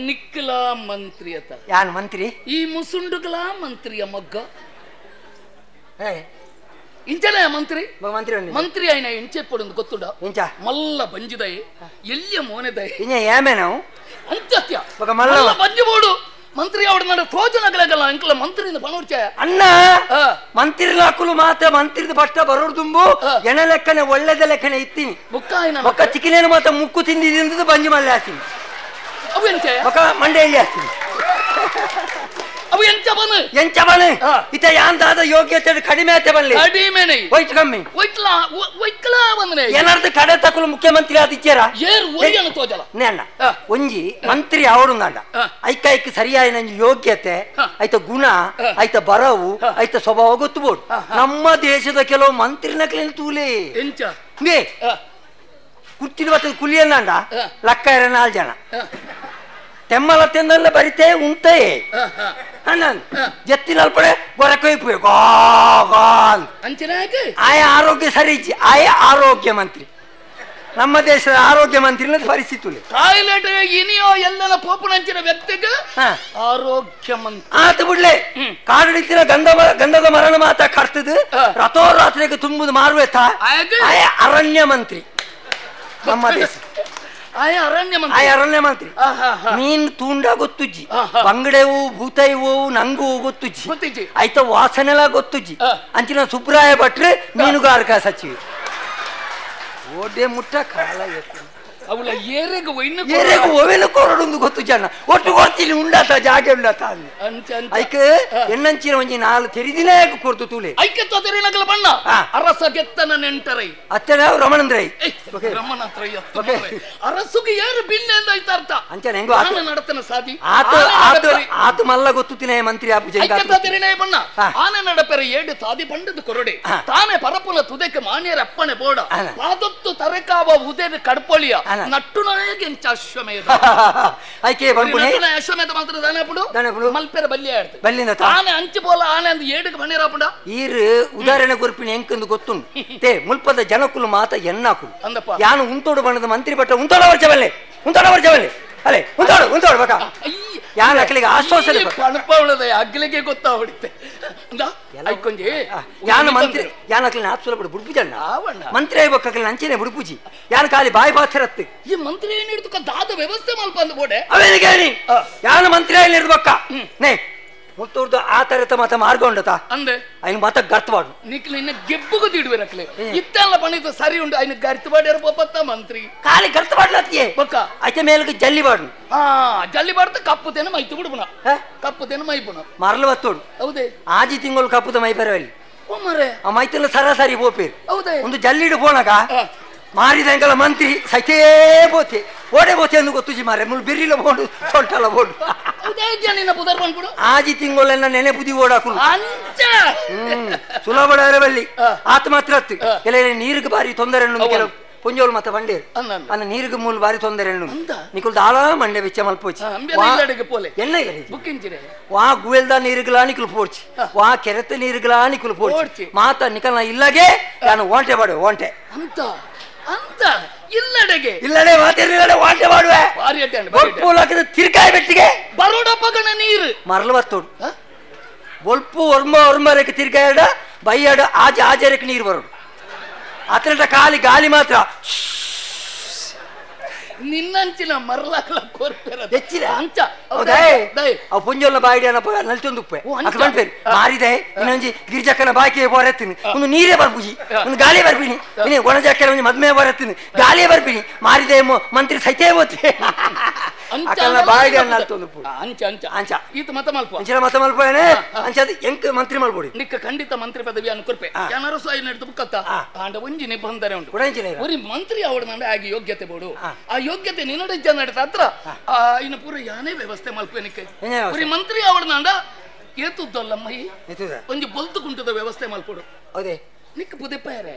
ನಿಕ್ಕಲ ಮಂತ್ರಿಯತ ಯಾನ್ ಮಂತ್ರಿ ಈ ಮುಸುಂಡುಗಳ ಮಂತ್ರಿಯ ಮಗ್ಗ ಇಂಚನೆ ಮಂತ್ರಿ ಮಂತ್ರಿ ಮಂತ್ರಿ ಆಯ್ನ ಎಂಚೆಪ್ಪಡು ಗೊತ್ತುಂಡ ಮಲ್ಲ ಬಂಜಿದೈ ಎಲ್ಲಿಯ ಮೋನೆದೈ ಏಮೆ ನಾವು ಅಂತ್ಯ ಮಲ್ಲ ಬಂಜಿ ಬೋಡು ಮಂತ್ರಿ ಅವಡ ನನ್ನ ತೋಜನಗಲಗಲ್ಲ ಅಂಕಲ ಮಂತ್ರಿಯಿಂದ ಪಣೋರ್ಚ ಅಣ್ಣ ಮಂತ್ರಿ ಲಾಕುಲು ಮಾತ್ರ ಮಂತ್ರಿದ ಪಟ್ಟ ಬರೋರ್ ದುಂಬು ಎಣ ಲೆಕ್ಕನೆ ಒಳ್ಳೆದ ಲೆಕ್ಕನೆ ಇತ್ತೀನಿ ಬೊಕ್ಕ ಚಿಕ್ಕಿನೇನು ಮಾತ್ರ ಮುಕ್ಕು ತಿಂದಿದ್ದು ಬಂಜಿ ಮಲ್ಲೆ ಹಾಕ್ತೀನಿ ಅವು ಎಂಚ ಬೊಕ್ಕ ಮಂಡೆಯಲ್ಲಿ ಹಾಕ್ತೀನಿ ಅವು ಎಂಚ ಬನ ಎಂಚ ಬನ ಇತ ಯಾಂದಾದ ಯೋಗ್ಯತೆ ಕಡಿಮೆ ಆತೆ ಬನ್ನಿ ಕಡಿಮೆನೆ ವೈಟ್ ಕಮ್ಮಿ ವೈಟ್ಲಾ ವೈಟ್ಲಾ ಬಂದ್ರೆ ಏನಾರ್ದು ಕಡೆ ತಕಲು ಮುಖ್ಯಮಂತ್ರಿ ಆದಿತ್ಯರ ಏರ್ ಒಯ್ಯನ ತೋಜಲ ನೇಣ್ಣ ಒಂಜಿ ಮಂತ್ರಿ ಅವರುಂದಾಂಡ ಐಕ ಐಕ್ ಸರಿಯಾದ ನಂಜಿ ಯೋಗ್ಯತೆ ಐತ ಗುಣ ಐತ ಬರವು ಐತ ಸ್ವಭಾವ ಗೊತ್ತುಬೋಡು ನಮ್ಮ ದೇಶದ ಕೆಲವು ಮಂತ್ರಿ ನಕಲಿನ ತೂಲೆ ಎಂಚ ನೇ ಕುರ್ಚಿನ ಬತ್ತದ ಕುಲಿಯನ್ನಾಂಡ ಲಕ್ಕ ಇರ ನಾಲ್ ಜನ ತೆಮ್ಮಲ ತೆಂದಲ್ಲ ಬರಿತೇ ಉಂಟೇ ಜತ್ತಿನಲ್ಪಡೆ ಗೊರಕೊಯ್ಪು ಗೋ ಗಾನ್ ಆಯ ಆರೋಗ್ಯ ಸರಿ ಆಯ ಆರೋಗ್ಯ ಮಂತ್ರಿ ನಮ್ಮ ದೇಶದ ಆರೋಗ್ಯ ಮಂತ್ರಿ ಪರಿಸ್ಥಿತಿ ಟಾಯ್ಲೆಟ್ ಇನಿಯೋ ಎಲ್ಲನ ಪೋಪುನಂಚಿನ ವ್ಯಕ್ತಿಗೆ ಆರೋಗ್ಯ ಮಂತ್ರಿ ಆತ ಬಿಡ್ಲೆ ಕಾಡಿನ ಗಂಧ ಗಂಧದ ಮರಣ ಮಾತ ಕರ್ತದ ರಥೋರಾತ್ರಿಗೆ ತುಂಬುದು ಮಾರುವೆತ ಆಯ ಅರಣ್ಯ ಮಂತ್ರಿ ನಮ್ಮ ದೇಶ ಆಯ ಅರಣ್ಯ ಮಂತ್ರಿ ಆಯ ಅರಣ್ಯ ಮಂತ್ರಿ ಮೀನ್ ತೂಂಡ ಗೊತ್ತುಜ್ಜಿ ಬಂಗಡೆವು ಭೂತೈವು ನಂಗು ಗೊತ್ತುಜ್ಜಿ ಗೊತ್ತಿಜ್ಜಿ ಆಯ್ತ ವಾಸನೆಲ್ಲ ಗೊತ್ತುಜ್ಜಿ ಅಂಚಿನ ಸುಬ್ರಾಯ ಭಟ್ರು ಮೀನುಗಾರಿಕಾ ಸಚಿವ ಓಡೆ ಮುಟ್ಟ ಕಾಲ ಅವಳ ಏರೆಗೆ ಏರೆಗೆ ಒವೆನ ಕೊರಡೊಂದು ಗೊತ್ತು ಜನ ಒಟ್ಟು ಕೊಡ್ತೀನಿ ಉಂಡಾತ ಜಾಗೆ ಉಂಡಾತ ಐಕ್ ಎನ್ನಂಚಿನ ಒಂಜಿ ನಾಲ್ ತೆರಿದಿನೇ ಕೊಡ್ತು ತೂಲೆ ಐಕೆ ತೊದರಿನಗಲ ಬಣ್ಣ ಅರಸ ಗೆತ್ತನ ನೆಂಟರೈ ಅತ್ತನ ರಮಣಂದ್ರೈ ರಮಣಂದ್ರೈ ಅರಸುಗೆ ಏರು ಬಿನ್ನೆ ಅಂತ ಐತ ಅರ್ಥ ಅಂಚನೆ ಹೆಂಗೋ ಆತ ನಡತನ ಸಾದಿ ಆತ ಆತ ಆತ ಮಲ್ಲ ಗೊತ್ತುತ್ತಿನ ಮಂತ್ರಿ ಆಪು ಐಕೆ ತೊದರಿನೇ ಬಣ್ಣ ಆನೆ ನಡಪೆರೆ ಏಡು ತಾದಿ ಬಂಡದ ಕೊರಡೆ ತಾನೆ ಪರಪುನ ತುದಕ್ಕೆ ಮಾನ್ಯರ ಅಪ್ಪಣೆ ಬೋಡ ಪಾದೊತ್ತು ತರಕಾವ ಉದೇದ ಕಡ್ಪೊಳಿಯ ನಟ್ಟುನಾಯಗೆ ಎಂಚ ಅಶ್ವಮೇಧ ಐಕೆ ಬಂಪುನೆ ಅಶ್ವಮೇಧ ಮಾತ್ರ ದಾನಪುಡು ದಾನಪುಡು ಮಲ್ಪೆರ ಬಲ್ಲಿ ಆಡ್ತು ಬಲ್ಲಿಂದ ಆನೆ ಅಂಚು ಬೋಲ ಆನೆ ಅಂದು ಏಡುಗೆ ಬಣ್ಣಿರಾಪುಂಡ ಈರು ಉದಾಹರಣೆ ಗುರುಪಿನ ಎಂಕಂದು ಗೊತ್ತುಂಡು ತೇ ಮುಲ್ಪದ ಜನಕುಲು ಮಾತ ಎನ್ನಾಕುಲು ಅಂದಪ್ಪ ಯಾನು ಉಂತೋಡು ಬಣ್ಣದ ಮಂತ್ರಿ ಭಟ್ಟ ಉಂತೋಡ ವರ್ಷ ಬಲ್ಲೆ ಉಂತೋಡ ವರ್ಷ ಬಲ್ಲೆ ಅಲೆ ಉಂತೋಡು ಉಂತೋಡು ಬಕ ಯಾನ್ ಅಕ್ಲಿಗೆ ಆಶ್ವಾಸನೆ ಪಣಪವಳದ ಅಗ್ಲಿಗೆ ಗೊತ್ತಾ ಹೊಡಿತೆ ಐಕೊಂಜಿ ಯಾನು ಮಂತ್ರಿ ಯಾನ್ ಅಕ್ಲಿನ ಆಪ್ಸುಲ ಬಿಡು ಬುಡ್ಪುಜಣ್ಣ ಮಂತ್ರಿ ಆಗ್ಬೇಕು ಅಕ್ಲಿನ ಅಂಚೆನೆ ಬುಡ್ಪುಜಿ ಯಾನ್ ಖಾಲಿ ಬಾಯಿ ಬಾಥರತ್ತು ಈ ಮಂತ್ರಿ ಏನು ಹಿಡಿದು ದಾದ ವ್ಯವಸ್ಥೆ ಮಲ್ಪ ಅಂದ ಬೋಡೆ ಅವೇನಿಗೆ ಹೇಳಿ ಯಾನು ಮಂತ್ರಿ ಆಗಿ ಹಿಡಿದು ನೇ ಮುತ್ತೂರ್ದು ಆ ತರತ ಮಾತ ಮಾರ್ಗ ಉಂಡತ ಅಂದೆ ಐನು ಮಾತ ಗರ್ತವಾಡು ನಿಕ್ಲ ಇನ್ನ ಗೆಬ್ಬುಗು ದಿಡುವೆ ರಕ್ಲೆ ಇತ್ತೆಲ್ಲ ಪಣಿತ ಸರಿ ಉಂಡು ಐನು ಗರ್ತವಾಡ್ಯಾರ ಪತ್ತ ಮಂತ್ರಿ ಖಾಲಿ ಗರ್ತವಾಡ್ಲತ್ತಿಯೇ ಬಕ್ಕ ಐತೆ ಮೇಲ್ಗೆ ಜಲ್ಲಿ ಬಾಡು ಹಾ ಜಲ್ಲಿ ಬಾಡ್ತ ಕಪ್ಪು ತೇನ ಮೈತು ಬಿಡುಪುನ ಕಪ್ಪು ತೇನ ಮೈಪುನ ಮರಲು ಬತ್ತೋಡು ಹೌದೇ ಆಜಿ ತಿಂಗಳು ಕಪ್ಪುದ ಮೈ ಬರವಲ್ಲಿ ಓ ಮರೆ ಆ ಮೈತೆಲ್ಲ ಸರಾಸರಿ ಪೋಪೇರು ಹೌದೇ ಒಂದು ಜಲ್ಲಿಡು ಪೋಣಗ ಮಾರಿದಂಗಲ ಮಂತ್ರಿ ಸೈತೇ ಬೋತೆ ಓಡೆ ಬೋತೆ ಅಂದು ಗೊತ್ತುಜಿ ಮಾರೆ ಮುಳು ಬಿರಿಲ ಬೋಂಡು ಸೊಂಟಲ ಬೋಂಡು ಆಜಿ ತಿಂಗಳೆಲ್ಲ ನೆನೆ ಬುದಿ ಓಡಾಕುಲು ಸುಲಭ ಬಲ್ಲಿ ಆತ ಮಾತ್ರ ಅತ್ತು ಕೆಲವು ನೀರಿಗೆ ಬಾರಿ ತೊಂದರೆ ಕೆಲವು ಪೊಂಜೋಲು ಮತ್ತ ಬಂಡೇರು ಅನ್ನ ನೀರಿಗೆ ಮೂಲ ಬಾರಿ ತೊಂದರೆ ನಿಕುಲ್ ದಾಳ ಮಂಡೆ ಬೆಚ್ಚ ಮಲ್ಪೋಚಿ ಎನ್ನ ಇಲ್ಲ ವಾ ಗುವೆಲ್ದ ನೀರುಗಳ ನಿಕುಲ್ ಪೋಡ್ಚಿ ವಾ ಕೆರೆತ ನೀರುಗಳ ನಿಕುಲ್ ಪೋಡ್ಚಿ ಮಾತ ನಿಕಲ್ನ ಇಲ್ಲಗೆ ನಾನು ವಾಂಟೆ ಮಾಡುವೆ ವಾಂಟೆ ಅಂತ ಅಂತ ಇಲ್ಲಡೆಗೆ ಇಲ್ಲಡೆ ಮಾತಿರಲಿಲ್ಲಡೆ ವಾಂಟೆ ಮಾಡುವೆ ಬೊಲ್ಪು ತಿರ್ಕಾಯಿ ಬೆಟ್ಟಿಗೆ ಬರೋಡಪ್ಪಗಣ ನೀರು ಮರಳು ಬತ್ತೋಡು ಬೊಲ್ಪು ಒರ್ಮ ಒರ್ಮರಕ್ಕೆ ತಿರ್ಗಾಯಡ ಬೈಯಾಡ ಆಜೆ ಆಜರಕ್ಕೆ ನೀರು ಬರೋಡು ಅತನಟ ಖಾಲಿ ಗಾಲಿ ಮಾತ್ರ ನಿನ್ನಂಚಿನ ಮರಲಾಗಲ ಕೋರ್ಪೇರ ಹೆಚ್ಚಿದ ಅಂಚ ಹೌದಾ ಅವು ಪುಂಜೋಲ್ನ ಬಾಯಿಡಿ ಅನ್ನಪ್ಪ ನಲ್ತೊಂದು ಉಪ್ಪೆ ಅಕ್ಕ ಬಂದ್ಪೇರು ಮಾರಿದೆ ಇನ್ನೊಂಜಿ ಗಿರಿಜಕ್ಕನ ಬಾಕಿ ಬೋರೆತ್ತೀನಿ ಒಂದು ನೀರೇ ಬರ್ಪುಜಿ ಒಂದು ಗಾಳಿ ಬರ್ಪಿನಿ ಇನ್ನೇ ಒಣಜಕ್ಕನ ಒಂಜಿ ಮದ್ಮೆ ಬೋರೆತ್ತೀನಿ ಗಾಳಿಯೇ ಬರ್ಪಿನಿ ಮಾರಿದೆ ಮಂತ್ರಿ ಸೈತೇ ಬೋತಿ ಅಕ್ಕನ ಬಾಯಿಡಿ ಅನ್ನ ನಲ್ತೊಂದು ಉಪ್ಪು ಅಂಚ ಅಂಚ ಅಂಚ ಈತ ಮತ ಮಲ್ಪ ಅಂಚಿನ ಮತ ಮಲ್ಪೇನೆ ಅಂಚ ಅದು ಎಂಕ್ ಮಂತ್ರಿ ಮಲ್ಪೊಡಿ ನಿಕ್ಕ ಖಂಡಿತ ಮಂತ್ರಿ ಪದವಿಯನ್ನು ಕೊರ್ಪೆ ಜನರು ಸಾಯಿ ನಡೆದು ಬುಕ್ಕತ್ತ ಆಂಡ ಒಂಜಿ ನಿಬಂಧನೆ ಉಂಟು ಒರಿ ಮಂತ್ರಿ ಅವಳು ನಂಡೆ ಆಗಿ ಯೋಗ್ಯತೆ ಬೋಡು ಆ ಯೋಗ್ಯತೆ ನಿನ್ನಡೆ ಜನ ಹತ್ರ ಇನ್ನು ಪೂರ ಯಾನೇ ವ್ಯವಸ್ಥೆ ಮಲ್ಪೇನಿಕ್ಕೆ ಒರಿ ಮಂತ್ರಿ ಅವಳು ನಂಡ ಏತುದ್ದಲ್ಲಮ್ಮ ಈ ಒಂಜಿ ಬೊಲ್ತು ಕುಂಟದ ವ್ಯವಸ್ಥೆ ಮಲ್ಪೊಡು ಹೌದೇ ನಿಕ್ಕ ಪುದೆಪ್ಪಾಯರೆ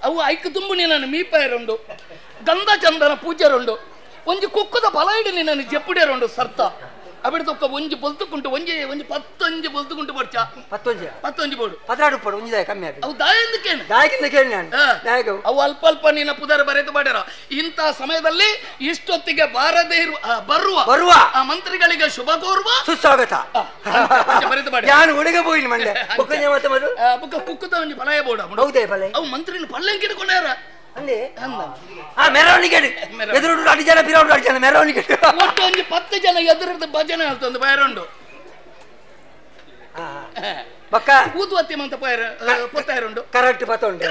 ಅವು ಐಕ್ ತುಂಬು ನಿನ್ನನ್ನು ಮೀಪಾಯರುಂಡು ಗಂಧ ಚಂದನ ಪೂಜೆರುಂಡು ಒಂಜಿ ಕುಕ್ಕದ ಬಲ ಇಡಿ ನಿನ್ನನ್ನು ಜಪ್ಪುಡಿಯರುಂಡು ಸರ್ತ ಅಬಿಡ್ತೊಕ್ಕ ಒಂಜಿ ಬೊಲ್ತು ಕುಂಟು ಒಂಜಿ ಒಂಜಿ ಪತ್ತೊಂಜಿ ಬೊಲ್ತು ಕುಂಟು ಬಡ್ಚ ಪತ್ತೊಂಜಿ ಪತ್ತೊಂಜಿ ಬೋಡು ಪತ್ರಾಡು ಪಡು ಒಂಜಿ ಕಮ್ಮಿ ಆಗಿ ಅವು ದಾಯಂದಕ್ಕೇನು ದಾಯಕಿಂದ ಕೇಳಿ ನಾನು ದಾಯಕ ಅವು ಅಲ್ಪ ಅಲ್ಪ ನಿನ್ನ ಪುದರ ಬರೆದು ಮಾಡ್ಯಾರ. ಇಂಥ ಸಮಯದಲ್ಲಿ ಇಷ್ಟೊತ್ತಿಗೆ ಬಾರದೇ ಇರುವ ಬರುವ ಬರುವ ಆ ಮಂತ್ರಿಗಳಿಗೆ ಶುಭ ಕೋರುವ ಸುಸ್ವಾಗತ ಬರೆದು ಮಾಡಿ ನಾನು ಹುಡುಗ ಹೋಗಿನಿ ಮಂಡೆ ಬೊಕ್ಕಂಜ ಮತ್ತೆ ಮದು ಬೊಕ್ಕ ಕುಕ್ಕದ ಒಂಜಿ ಫಲಯ ಬೋಡ ಹೌದೇ ಫಲ ಅವು ಮಂತ್ರಿನ ಪಲ್ಲೆಂಗೆ ಹಿಡ್ಕೊಂಡ್ಯಾರ ಅಂದೆ ಆ ಮೆರವಣಿಗೆ ಎದುರು ಅಡಿ ಜನ ಬಿರೌಡು ಅಡಿ ಜನ ಮೆರವಣಿಗೆ ಒಟ್ಟು ಒಂದು 10 ಜನ ಎದುರದ ಭಜನೆ ಆಗ್ತೊಂದು ಬೈರುಂಡು ಬಕ್ಕ ಊದುವತ್ತಿ ಮಂತ ಪೈರ ಪೊತ್ತಾಯರುಂಡು ಕರೆಕ್ಟ್ ಪತ್ತುಂಡು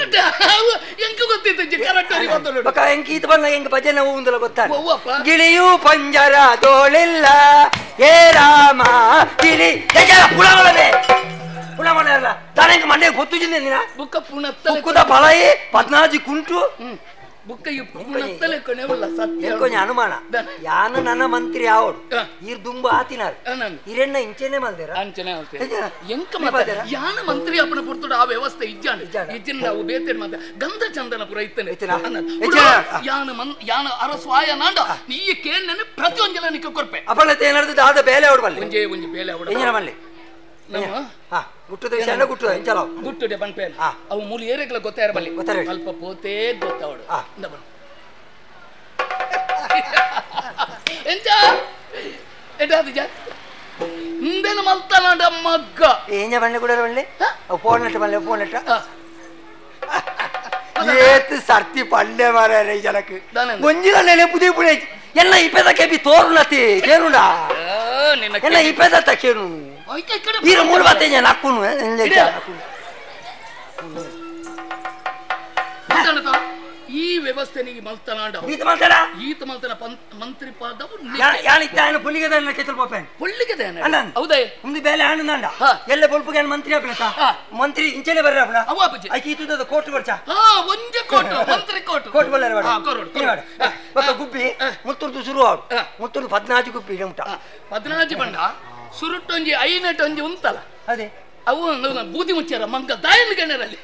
ಎಂಕ ಗೊತ್ತಿತ್ತು ಕರೆಕ್ಟ್ ಅರಿ ಗೊತ್ತುಂಡು ಬಕ್ಕ ಎಂಕ ಈತ ಬಂದ ಎಂಕ ಭಜನೆ ಹೂವುಂದಲ ಗೊತ್ತಾ ಗಿಳಿಯು ಪಂಜರ ದೋಳಿಲ್ಲ ಏ ರಾಮ ಗಿಳಿ ಜಜ ಪುಳಮಳವೆ ಪುಳಮಳಲ್ಲ ತಾನೆಂಕ ಮಂಡೆ ಗೊತ್ತು ಜಿಂದೆ ನಿನ ಬುಕ್ಕ ಪುಣತ್ತ ಕುಕ್ಕುದ ಫಲಯಿ ಪದ್ನಾಜಿ ಕುಂಟು ಬುಕ್ಕ ಪುಣತ್ತಲೆ ಕೊನೆವಲ್ಲ ಸತ್ಯ ಎಂಕೊಂಜ ಅನುಮಾನ ಯಾನು ನನ್ನ ಮಂತ್ರಿ ಯಾವಡು ಈರ್ ದುಂಬ ಆತಿನಾರು ಇರೆಣ್ಣ ಇಂಚೆನೆ ಮಲ್ದೇರ ಅಂಚನೆ ಎಂಕ ಮಾತ ಯಾನ ಮಂತ್ರಿ ಅಪ್ಪನ ಪುರ್ತುಡು ಆ ವ್ಯವಸ್ಥೆ ಇಜ್ಜಾಂಡ್ ಇಜ್ಜಿನ ನಾವು ಬೇತೇಡ್ ಮಾತ ಗಂಧ ಚಂದನ ಪುರ ಇತ್ತನೆ ಯಾನ ಯಾನ ಅರಸು ಆಯ ನಾಂಡ ನೀ ಕೇಣ್ಣನೆ ಪ್ರತಿಯೊಂಜಲ ನಿಕ್ಕ ಕೊರ್ಪೆ ಅಪಣತೆ ಏನಾದ್ರು ದಾದ ಬೇಲೆ ಅವಡು ಬಲ್ಲೆ ಒಂಜೇ ಒಂಜಿ ಬೇಲೆ ಅವಡು ಎಂಜನ ಮಲ್ಲೆ ನಮ್ಮ ಗುಟ್ಟದ ವಿಷಯ ಗುಟ್ಟು ಎಂಚಲ ಗುಟ್ಟುಡೆ ಬನ್ಪೇನ್ ಅವು ಮೂಲ ಏರೆಗಳ ಗೊತ್ತಾರ ಬಲ್ಲಿ ಅಲ್ಪ ಪೋತೇ ಗೊತ್ತಾವಡು ಇಂದ ಬನ್ ಎಂಚ ಎಟಾದ ಜ ಇಂದೆನ ಮಲ್ತನಾಡ ಮಗ್ಗ ಏಂಜ ಬನ್ನೆ ಕೂಡ ಬನ್ನೆ ಅವು ಫೋನ್ ನೆಟ್ ಬನ್ನೆ ಫೋನ್ ನೆಟ್ ಏತ್ ಸರ್ತಿ ಪಲ್ಲೆ ಮಾರಾರೆ ಈ ಜನಕ್ಕೆ ಒಂಜಿಲ ನೆನೆ ಪುದೇ ಪುಣೆ ಎಲ್ಲ ಇಪ್ಪದ ಕೆಬಿ ತೋರುನತಿ ಕೇರುಂಡ ಎಲ್ಲ ಇಪ್ಪದ ಕೇರು ಈರ ಮೂರು ಬಾತೆ ನಾಕುನು ಈ ವ್ಯವಸ್ಥೆ ನಿಗೆ ಮಲ್ತನಾಡ ಈತ ಮಲ್ತನ ಈತ ಮಲ್ತನ ಮಂತ್ರಿ ಪದವು ಯಾನಿತ್ತ ಆಯನ ಪುಲ್ಲಿಗೆ ಕೆತ್ತಲ್ ಪೋಪೆನ್ ಪುಲ್ಲಿಗೆ ದೇನ ಹೌದೇ ಒಂದು ಬೇಲೆ ಆನಂದ ಎಲ್ಲ ಬೊಲ್ಪುಗೆ ಮಂತ್ರಿ ಆಪಣತ ಮಂತ್ರಿ ಇಂಚನೆ ಬರ್ರ ಅಪಣ ಅವು ಅಪ್ಪಜಿ ಐಕಿ ಈತದ ಕೋಟ್ ಬರ್ಚ ಹಾ ಒಂಜೆ ಕೋಟ್ ಮಂತ್ರಿ ಕೋಟ್ ಕೋಟ್ ಬಲ್ಲರ ಬಾಡ ಹಾ ಕೊರಡು ಬಾಡ ಬಕ್ಕ ಗುಬ್ಬಿ ಮುತ್ತುರ್ದು ಶುರು ಆಡು ಮುತ್ತುರ್ದು 14 ಗುಬ್ಬಿ ಉಂಟ 14 ಬಂಡ ಸುರುಟ್ಟೊಂಜಿ ಐನೆಟೊಂಜಿ ಉಂಟಲ್ಲ ಅದೇ ಅವು ಬೂದಿ ಮುಚ್ಚಾರ ಮಂಗ ದಾಯನ್ ಗಣರಲ್ಲಿ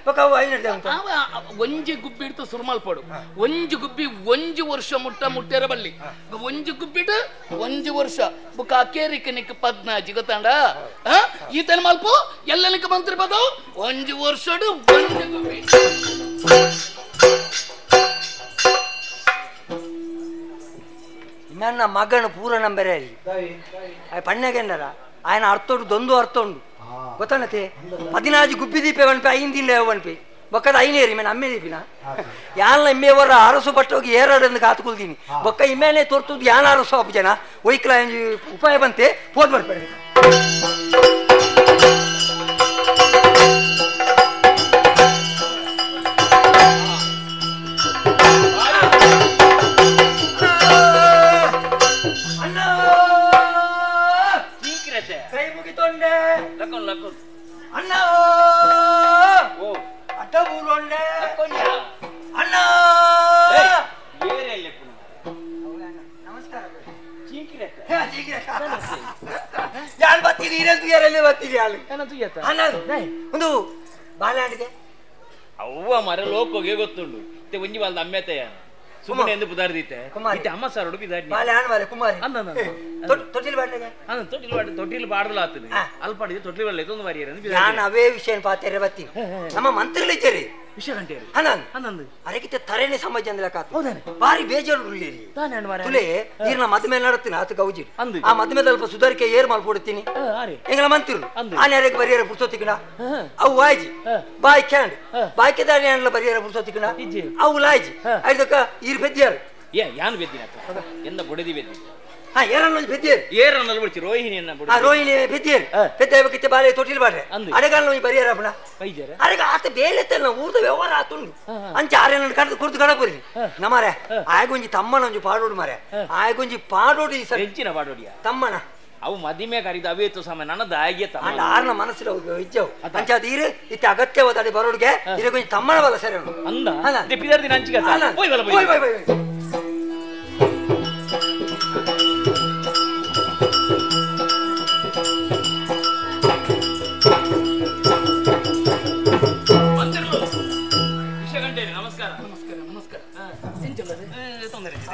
ಒಂಜಿ ಗುಬ್ಬಿ ಇಡ್ತು ಸುರುಮಲ್ಪಡು ಒಂಜಿ ಗುಬ್ಬಿ ಒಂಜಿ ವರ್ಷ ಮುಟ್ಟ ಮುಟ್ಟೆರ ಬಲ್ಲಿ ಒಂಜಿ ಗುಬ್ಬಿಟ್ಟು ಒಂಜಿ ವರ್ಷ ಬುಕ್ಕ ಅಕೇರಿಕೆ ನಿಕ್ ಪದ್ನಾಜಿ ಗೊತ್ತಾಂಡ ಈತನ ಮಲ್ಪು ಎಲ್ಲ ನಿಕ್ಕ ಮಂತ್ರಿ ಪದವು ಒಂಜಿ ವರ್ಷಡು ಒಂಜಿ ಗುಬ್ಬಿ ನನ್ನ ಮಗನ ಪೂರ ನಂಬರೇ ಅಲ್ಲಿ ಪಣ್ಣಗೆಂಡರ ఆయన ಅರ್ಥೋಡು ದೊಂದು ಅರ್ಥ ಉಂಡು ಗೊತ್ತಾನತೆ 14 ಗುಬ್ಬಿ ದೀಪೆ ಒನ್ಪೆ ಐಂದಿಲ್ಲ ಒನ್ಪೆ ಬೊಕ್ಕದ ಐನೇರಿ ಮೇನೆ ಅಮ್ಮೆ ದೀಪಿನ ಯಾನ ಇಮ್ಮೆ ಅವರ ಅರಸು ಪಟ್ಟೋಗಿ ಏರಾಡಂದು ಕಾತುಕೊಳ್ತೀನಿ ಬೊಕ್ಕ ಇಮ್ಮೇನೆ ತೋರ್ತದ್ದು ಯಾನ ಅರಸು ಅಪ್ಪು ಜನ ಒಯ್ಕಲ ಉಪಾಯ ಬಂತೆ ಪೋದ್ ಬರ್ಬೇಡ ಅಣ್ಣ ಅಡ್ಡ ಊರೊಂಡೆ ಅಣ್ಣ ನಮಸ್ಕಾರ ಯಾರು ಬರ್ತೀರಿ ಇರಂತು ಯಾರೆಲ್ಲ ಬರ್ತೀರಿ ಅಲ್ಲಿ ಅಣ್ಣ ಒಂದು ಬಾಲಾಂಡಿದೆ ಅವ್ವ ಮರ ಲೋಕೋಗೆ ಗೊತ್ತುಂಡು ಇತ್ತೆ ಒಂಜಿ ಬಾಲ್ದ ಅಮ್ಮೆತೆಯ ಸುಮ್ಮನೆ ಎಂದು ಪುದಾರ್ದಿತ್ತೆ ಇತ್ತೆ ಅಮ್ಮ ಸಾರ್ ಉಡುಪಿ ದಾಡಿ ಬಾಲೆ ಆಣ ಬಾಲೆ ಕುಮಾರಿ ತೊಟ್ಟಿಲ್ ಬಾಡ್ಲೆ ಅಂದ ತೊಟ್ಟಿಲ್ ಬಾಡ ತೊಟ್ಟಿಲ್ ಬಾಡಲ ಆತದೆ ಅಲ್ಪಾಡಿ ತೊಟ್ಟಿಲ್ ಬಾಡಲ ಇದೊಂದು ಬಾರಿ ನಾನು ಅವೇ ವಿಷಯ ಪಾತೆರೆ ಬತ್ತೀನಿ ನಮ್ಮ ಮಂತ್ರಿಗಳಿದ್ದೀರಿ ವಿಷಯ ಗಂಟೆ ಅನಂದ್ ಅನಂದ್ ಅರಕಿತೆ ತರೇನೆ ಸಮಾಜ ಅಂದ್ರೆ ಕಾತು ಬಾರಿ ಬೇಜಾರು ಉಳ್ಳೇರಿ ತುಲೆ ಈರ್ನ ಮದುವೆ ನಡತ್ತೀನಿ ಆತ ಗೌಜಿ ಆ ಮದುವೆ ಅಲ್ಪ ಸುಧಾರಿಕೆ ಏರ್ ಮಲ್ಪೊಡ್ತೀನಿ ಎಂಗಳ ಮಂತ್ರಿರು ಆನೆ ಬರಿಯರ ಪುರ್ಸೊತ್ತಿಕಣ ಅವು ಆಯ್ಜಿ ಬಾಯ್ ಕ್ಯಾಂಡ್ ಬಾಯ್ಕೆ ದಾರಿ ಆನ್ಲ ಬರಿಯರ ಪುರ್ಸೊತ್ತಿಕಣ ಅವು ಲಾಯ್ಜಿ ಐದಕ್ಕ ಈರ್ ಬೆದ್ದಿಯಾರು ಏ ಯಾನು ಬೆದ್ದಿನ ಎಂದ ಬೊಡೆದಿ ಬೆದ್ದಿ ಹಾ ಏರನ್ನು ಬೆದ್ದಿಯರು ಏರನ್ನು ಬಿಡ್ತಿ ರೋಹಿಣಿಯನ್ನ ಆ ರೋಹಿಣಿ ಬೆದ್ದಿಯರು ಬೆದ್ದ ಬಾಳೆ ತೊಟ್ಟಿಲ್ ಬಾಡ್ರೆ ಅಡೆಗಾಲ ಬರಿಯರ ಅಪ್ಪಣ ಅರೆಗ ಆತ ಬೇಲೆ ತನ್ನ ಊರ್ದ ವ್ಯವಹಾರ ಆತುಂಡು ಅಂಚ ಆರೇನ ಕಡ್ದು ಕುರ್ದು ಕಡಪುರಿ ನಮಾರೆ ಆಯಗೊಂಜಿ ತಮ್ಮನ ಒಂಜಿ ಪಾಡೋಡು ಮಾರೆ ಆಯಗೊಂಜಿ ಪಾಡೋಡು ಈ ಸರ್ ಹೆಚ್ಚಿನ ಪಾಡೋಡಿಯ ತಮ್ಮನ ಅವು ಮದಿಮೆ ಕರಿದ ಅವೇತು ಸಮಯ ನನ್ನದು ಆಗಿ ಅಂಡ ಆರ್ನ ಮನಸ್ಸಿನ ಇಜ್ಜವು ಅಂಚಾದ ಈರು ಇತ್ತೆ ಅಗತ್ಯವಾದ ಅಡಿ ಬರೋಡ್ಗೆ ಇದಕ್ಕೊಂಜಿ ತಮ್ಮನ ಬಲ ಸರಿ ಅಂದ ಪಿದರ್ದಿನ ಅಂಚಿಗೆ ಹೋಯ್ ಬಾಯ್ ಬಾಯ್